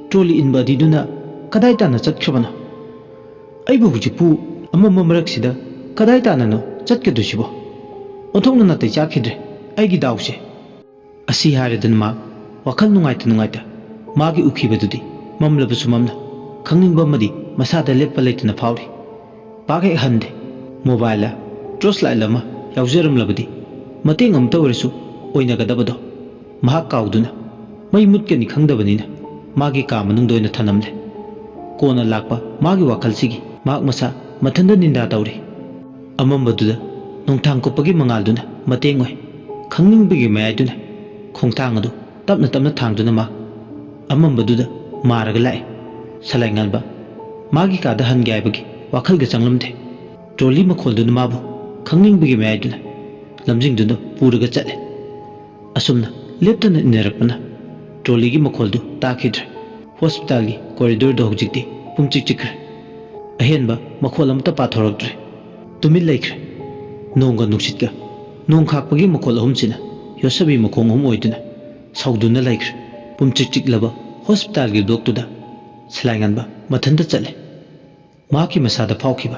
ꯇ꯭ꯔꯣꯂꯤ ꯏꯟꯕ ꯑꯗꯤꯗꯨꯅ ꯀꯗꯥꯏ ꯇꯥꯟꯅ ꯆꯠꯈ꯭ꯔꯕꯅꯣ? ꯑꯩꯕꯨ ꯍꯧꯖꯤꯛꯄꯨ ꯑꯃꯝꯕ ꯃꯔꯛꯁꯤꯗ ꯀꯗꯥꯏ ꯇꯥꯟꯅꯅꯣ ꯆꯠꯀꯗꯣꯏꯁꯤꯕꯣ? ꯑꯣꯟꯊꯣꯛꯅ ꯅꯥꯇꯩ ꯆꯥꯈꯤꯗ꯭ꯔꯦ ꯑꯩꯒꯤ ꯗꯥꯎꯁꯦ꯫ ꯑꯁꯤ ꯍꯥꯏꯔꯗꯨꯅ ꯃꯥ ꯋꯥꯈꯜ ꯅꯨꯡꯉꯥꯏꯇ ꯅꯨꯡꯉꯥꯏꯇ ꯃꯥꯒꯤ ꯎꯈꯤꯕꯗꯨꯗꯤ ꯃꯝꯂꯕꯁꯨ ꯃꯝꯅ ꯈꯪꯅꯤꯡꯕ ꯑꯃꯗꯤ ꯃꯁꯥꯗ ꯂꯦꯞꯄ ꯂꯩꯇꯅ ꯐꯥꯎꯔꯤ꯫ ꯄꯥꯛ ꯍꯦꯛ ꯍꯟꯗꯦ꯫ ꯃꯣꯕꯥꯏꯜꯗ ꯇꯣꯔꯆ ꯂꯥꯏꯠ ꯑꯃ ꯌꯥꯎꯖꯔꯝꯂꯕꯗꯤ ꯃꯇꯦꯡ ꯑꯃꯇ ꯑꯣꯏꯔꯁꯨ ꯑꯣꯏꯅꯒꯗꯕꯗꯣ ꯃꯍꯥꯛ ꯀꯥꯎꯗꯨꯅ ꯃꯩ ꯃꯨꯠꯀꯅꯤ ꯈꯪꯗꯕꯅꯤꯅ ꯃꯥꯒꯤ ꯀꯥ ꯃꯅꯨꯡꯗ ꯑꯣꯏꯅ ꯊꯅꯝꯂꯦ꯫ ꯀꯣꯟꯅ ꯂꯥꯛꯄ ꯃꯥꯒꯤ ꯋꯥꯈꯜꯁꯤꯒꯤ ꯃꯍꯥꯛ ꯃꯁꯥ ꯃꯊꯟꯇ ꯅꯤꯟꯗꯥ ꯇꯧꯔꯤ꯫ ꯑꯃꯝꯕꯗꯨꯗ ꯅꯣꯡꯊꯥꯡ ꯀꯨꯞꯄꯒꯤ ꯃꯉꯥꯜꯗꯨꯅ ꯃꯇꯦꯡ ꯑꯣꯏ꯫ ꯈꯪꯅꯤꯡꯕꯒꯤ ꯃꯌꯥꯏꯗꯨꯅ ꯈꯣꯡꯊꯥꯡ ꯑꯗꯨ ꯇꯞꯅ ꯇꯞꯅ ꯊꯥꯡꯗꯨꯅ ꯃꯥ ꯑꯃꯝꯕꯗꯨꯗ ꯃꯥꯔꯒ ꯂꯥꯛꯏ꯫ ꯁꯂꯥꯏ ꯉꯥꯟꯕ ꯃꯥꯒꯤ ꯀꯥꯗ ꯍꯟꯒꯦ ꯍꯥꯏꯕꯒꯤ ꯋꯥꯈꯜꯒ ꯆꯪꯂꯝꯗꯦ꯫ ꯇ꯭ꯔꯣꯂꯤ ꯃꯈꯣꯜꯗꯨꯅ ꯃꯥꯕꯨ ꯈꯪꯅꯤꯡꯕꯒꯤ ꯃꯌꯥꯏꯗꯨꯅ ꯂꯝꯖꯤꯡꯗꯨꯅ ꯄꯨꯔꯒ ꯆꯠꯂꯦ꯫ ꯑꯁꯨꯝꯅ ꯂꯦꯞꯇꯅ ꯏꯟꯅꯔꯛꯄꯅ ꯇ꯭ꯔꯣꯂꯤꯒꯤ ꯃꯈꯣꯜꯗꯨ ꯇꯥꯈꯤꯗ꯭ꯔꯦ꯫ ꯍꯣꯁꯄꯤꯇꯥꯜꯒꯤ ꯀꯣꯔꯤꯗꯣꯔꯗꯣ ꯍꯧꯖꯤꯛꯇꯤ ꯄꯨꯝꯆꯤꯛ ꯆꯤꯛꯈ꯭ꯔꯦ꯫ ꯑꯍꯦꯟꯕ ꯃꯈꯣꯜ ꯑꯃꯠꯇ ꯄꯥꯊꯣꯔꯛꯇ꯭ꯔꯦ꯫ ꯇꯨꯃꯤꯟ ꯂꯩꯈ꯭ꯔꯦ꯫ ꯅꯣꯡꯒ ꯅꯨꯡꯁꯤꯠꯀ ꯅꯣꯡ ꯈꯥꯛꯄꯒꯤ ꯃꯈꯣꯜ ꯑꯍꯨꯝꯁꯤꯅ ꯌꯣꯠꯁꯕꯤ ꯃꯈꯣꯡ ꯑꯍꯨꯝ ꯑꯣꯏꯗꯨꯅ ꯁꯧꯗꯨꯅ ꯂꯩꯈ꯭ꯔꯦ꯫ ꯄꯨꯝꯆꯤꯛ ꯆꯤꯛꯂꯕ ꯍꯣꯁꯄꯤꯇꯥꯜꯒꯤ ꯕ꯭ꯂꯣꯛꯇꯨꯗ ꯁꯂꯥꯏꯉꯥꯟꯕ ꯃꯊꯟꯇ ꯆꯠꯂꯦ꯫ ꯃꯍꯥꯛꯀꯤ ꯃꯁꯥꯗ ꯐꯥꯎꯈꯤꯕ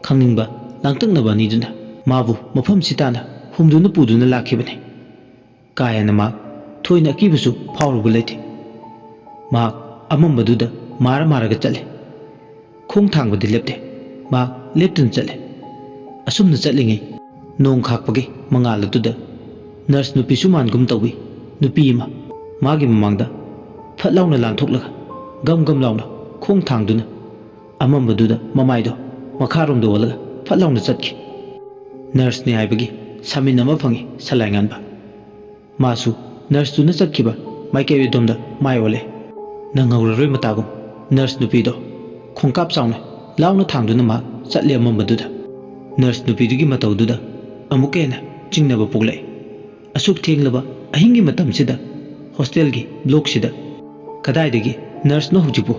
ꯈꯪꯅꯤꯡꯕ ꯂꯥꯡꯇꯛꯅꯕ ꯑꯅꯤꯗꯨꯅ ꯃꯥꯕꯨ ꯃꯐꯝꯁꯤ ꯇꯥꯅ ꯍꯨꯝꯗꯨꯅ ꯄꯨꯗꯨꯅ ꯂꯥꯛꯈꯤꯕꯅꯤ꯫ ꯀꯥ ꯍꯦꯟꯅ ꯃꯍꯥꯛ ꯊꯣꯏꯅ ꯑꯀꯤꯕꯁꯨ ꯐꯥꯎꯔꯨꯕ ꯂꯩꯇꯦ꯫ ꯃꯍꯥꯛ ꯑꯃꯝꯕꯗꯨꯗ ꯃꯥꯔ ꯃꯥꯔꯒ ꯆꯠꯂꯦ꯫ ꯈꯣꯡ ꯊꯥꯡꯕꯗꯤ ꯂꯦꯞꯇꯦ꯫ ꯃꯍꯥꯛ ꯂꯦꯞꯇꯅ ꯆꯠꯂꯦ꯫ ꯑꯁꯨꯝꯅ ꯆꯠꯂꯤꯉꯩ ꯅꯣꯡ ꯈꯥꯛꯄꯒꯤ ꯃꯉꯥꯜ ꯑꯗꯨꯗ ꯅꯔꯁ ꯅꯨꯄꯤꯁꯨ ꯃꯥꯟꯒꯨꯝ ꯇꯧꯏ꯫ ꯅꯨꯄꯤ ꯑꯃ ꯃꯥꯒꯤ ꯃꯃꯥꯡꯗ ꯐꯠ ꯂꯥꯎꯅ ꯂꯥꯟꯊꯣꯛꯂꯒ ꯒꯝ ꯒꯝ ꯂꯥꯎꯅ ꯈꯣꯡ ꯊꯥꯡꯗꯨꯅ ꯑꯃꯝꯕꯗꯨꯗ ꯃꯃꯥꯏꯗꯣ ꯃꯈꯥꯔꯣꯝꯗ ꯑꯣꯜꯂꯒ ꯐꯠ ꯂꯥꯎꯅ ꯆꯠꯈꯤ꯫ ꯅꯔꯁꯅꯤ ꯍꯥꯏꯕꯒꯤ ꯁꯥꯃꯤꯟ ꯑꯃ ꯐꯪꯉꯤ ꯁꯂꯥꯏꯉꯥꯟꯕ꯫ ꯃꯥꯁꯨ ꯅꯔꯁꯇꯨꯅ ꯆꯠꯈꯤꯕ ꯃꯥꯏꯀꯩ ꯑꯗꯣꯝꯗ ꯃꯥꯏ ꯑꯣꯜꯂꯦ꯫ ꯅꯪꯍꯧꯔꯔꯣꯏ ꯃꯇꯥꯒꯨꯝ ꯅꯔꯁ ꯅꯨꯄꯤꯗꯣ ꯈꯣꯡꯀꯥꯞ ꯆꯥꯎꯅ ꯂꯥꯎꯅ ꯊꯥꯡꯗꯨꯅ ꯃꯍꯥꯛ ꯆꯠꯂꯦ ꯑꯃꯝꯕꯗꯨꯗ꯫ ꯅꯔꯁ ꯅꯨꯄꯤꯗꯨꯒꯤ ꯃꯇꯧꯗꯨꯗ ꯑꯃꯨꯛꯀ ꯍꯦꯟꯅ ꯆꯤꯡꯅꯕ ꯄꯣꯛꯂꯛꯏ꯫ ꯑꯁꯨꯛ ꯊꯦꯡꯂꯕ ꯑꯍꯤꯡꯒꯤ ꯃꯇꯝꯁꯤꯗ ꯍꯣꯁꯇꯦꯜꯒꯤ ꯕ꯭ꯂꯣꯛꯁꯤꯗ ꯀꯗꯥꯏꯗꯒꯤ ꯅꯔꯁꯅꯣ ꯍꯧꯖꯤꯛꯄꯨ?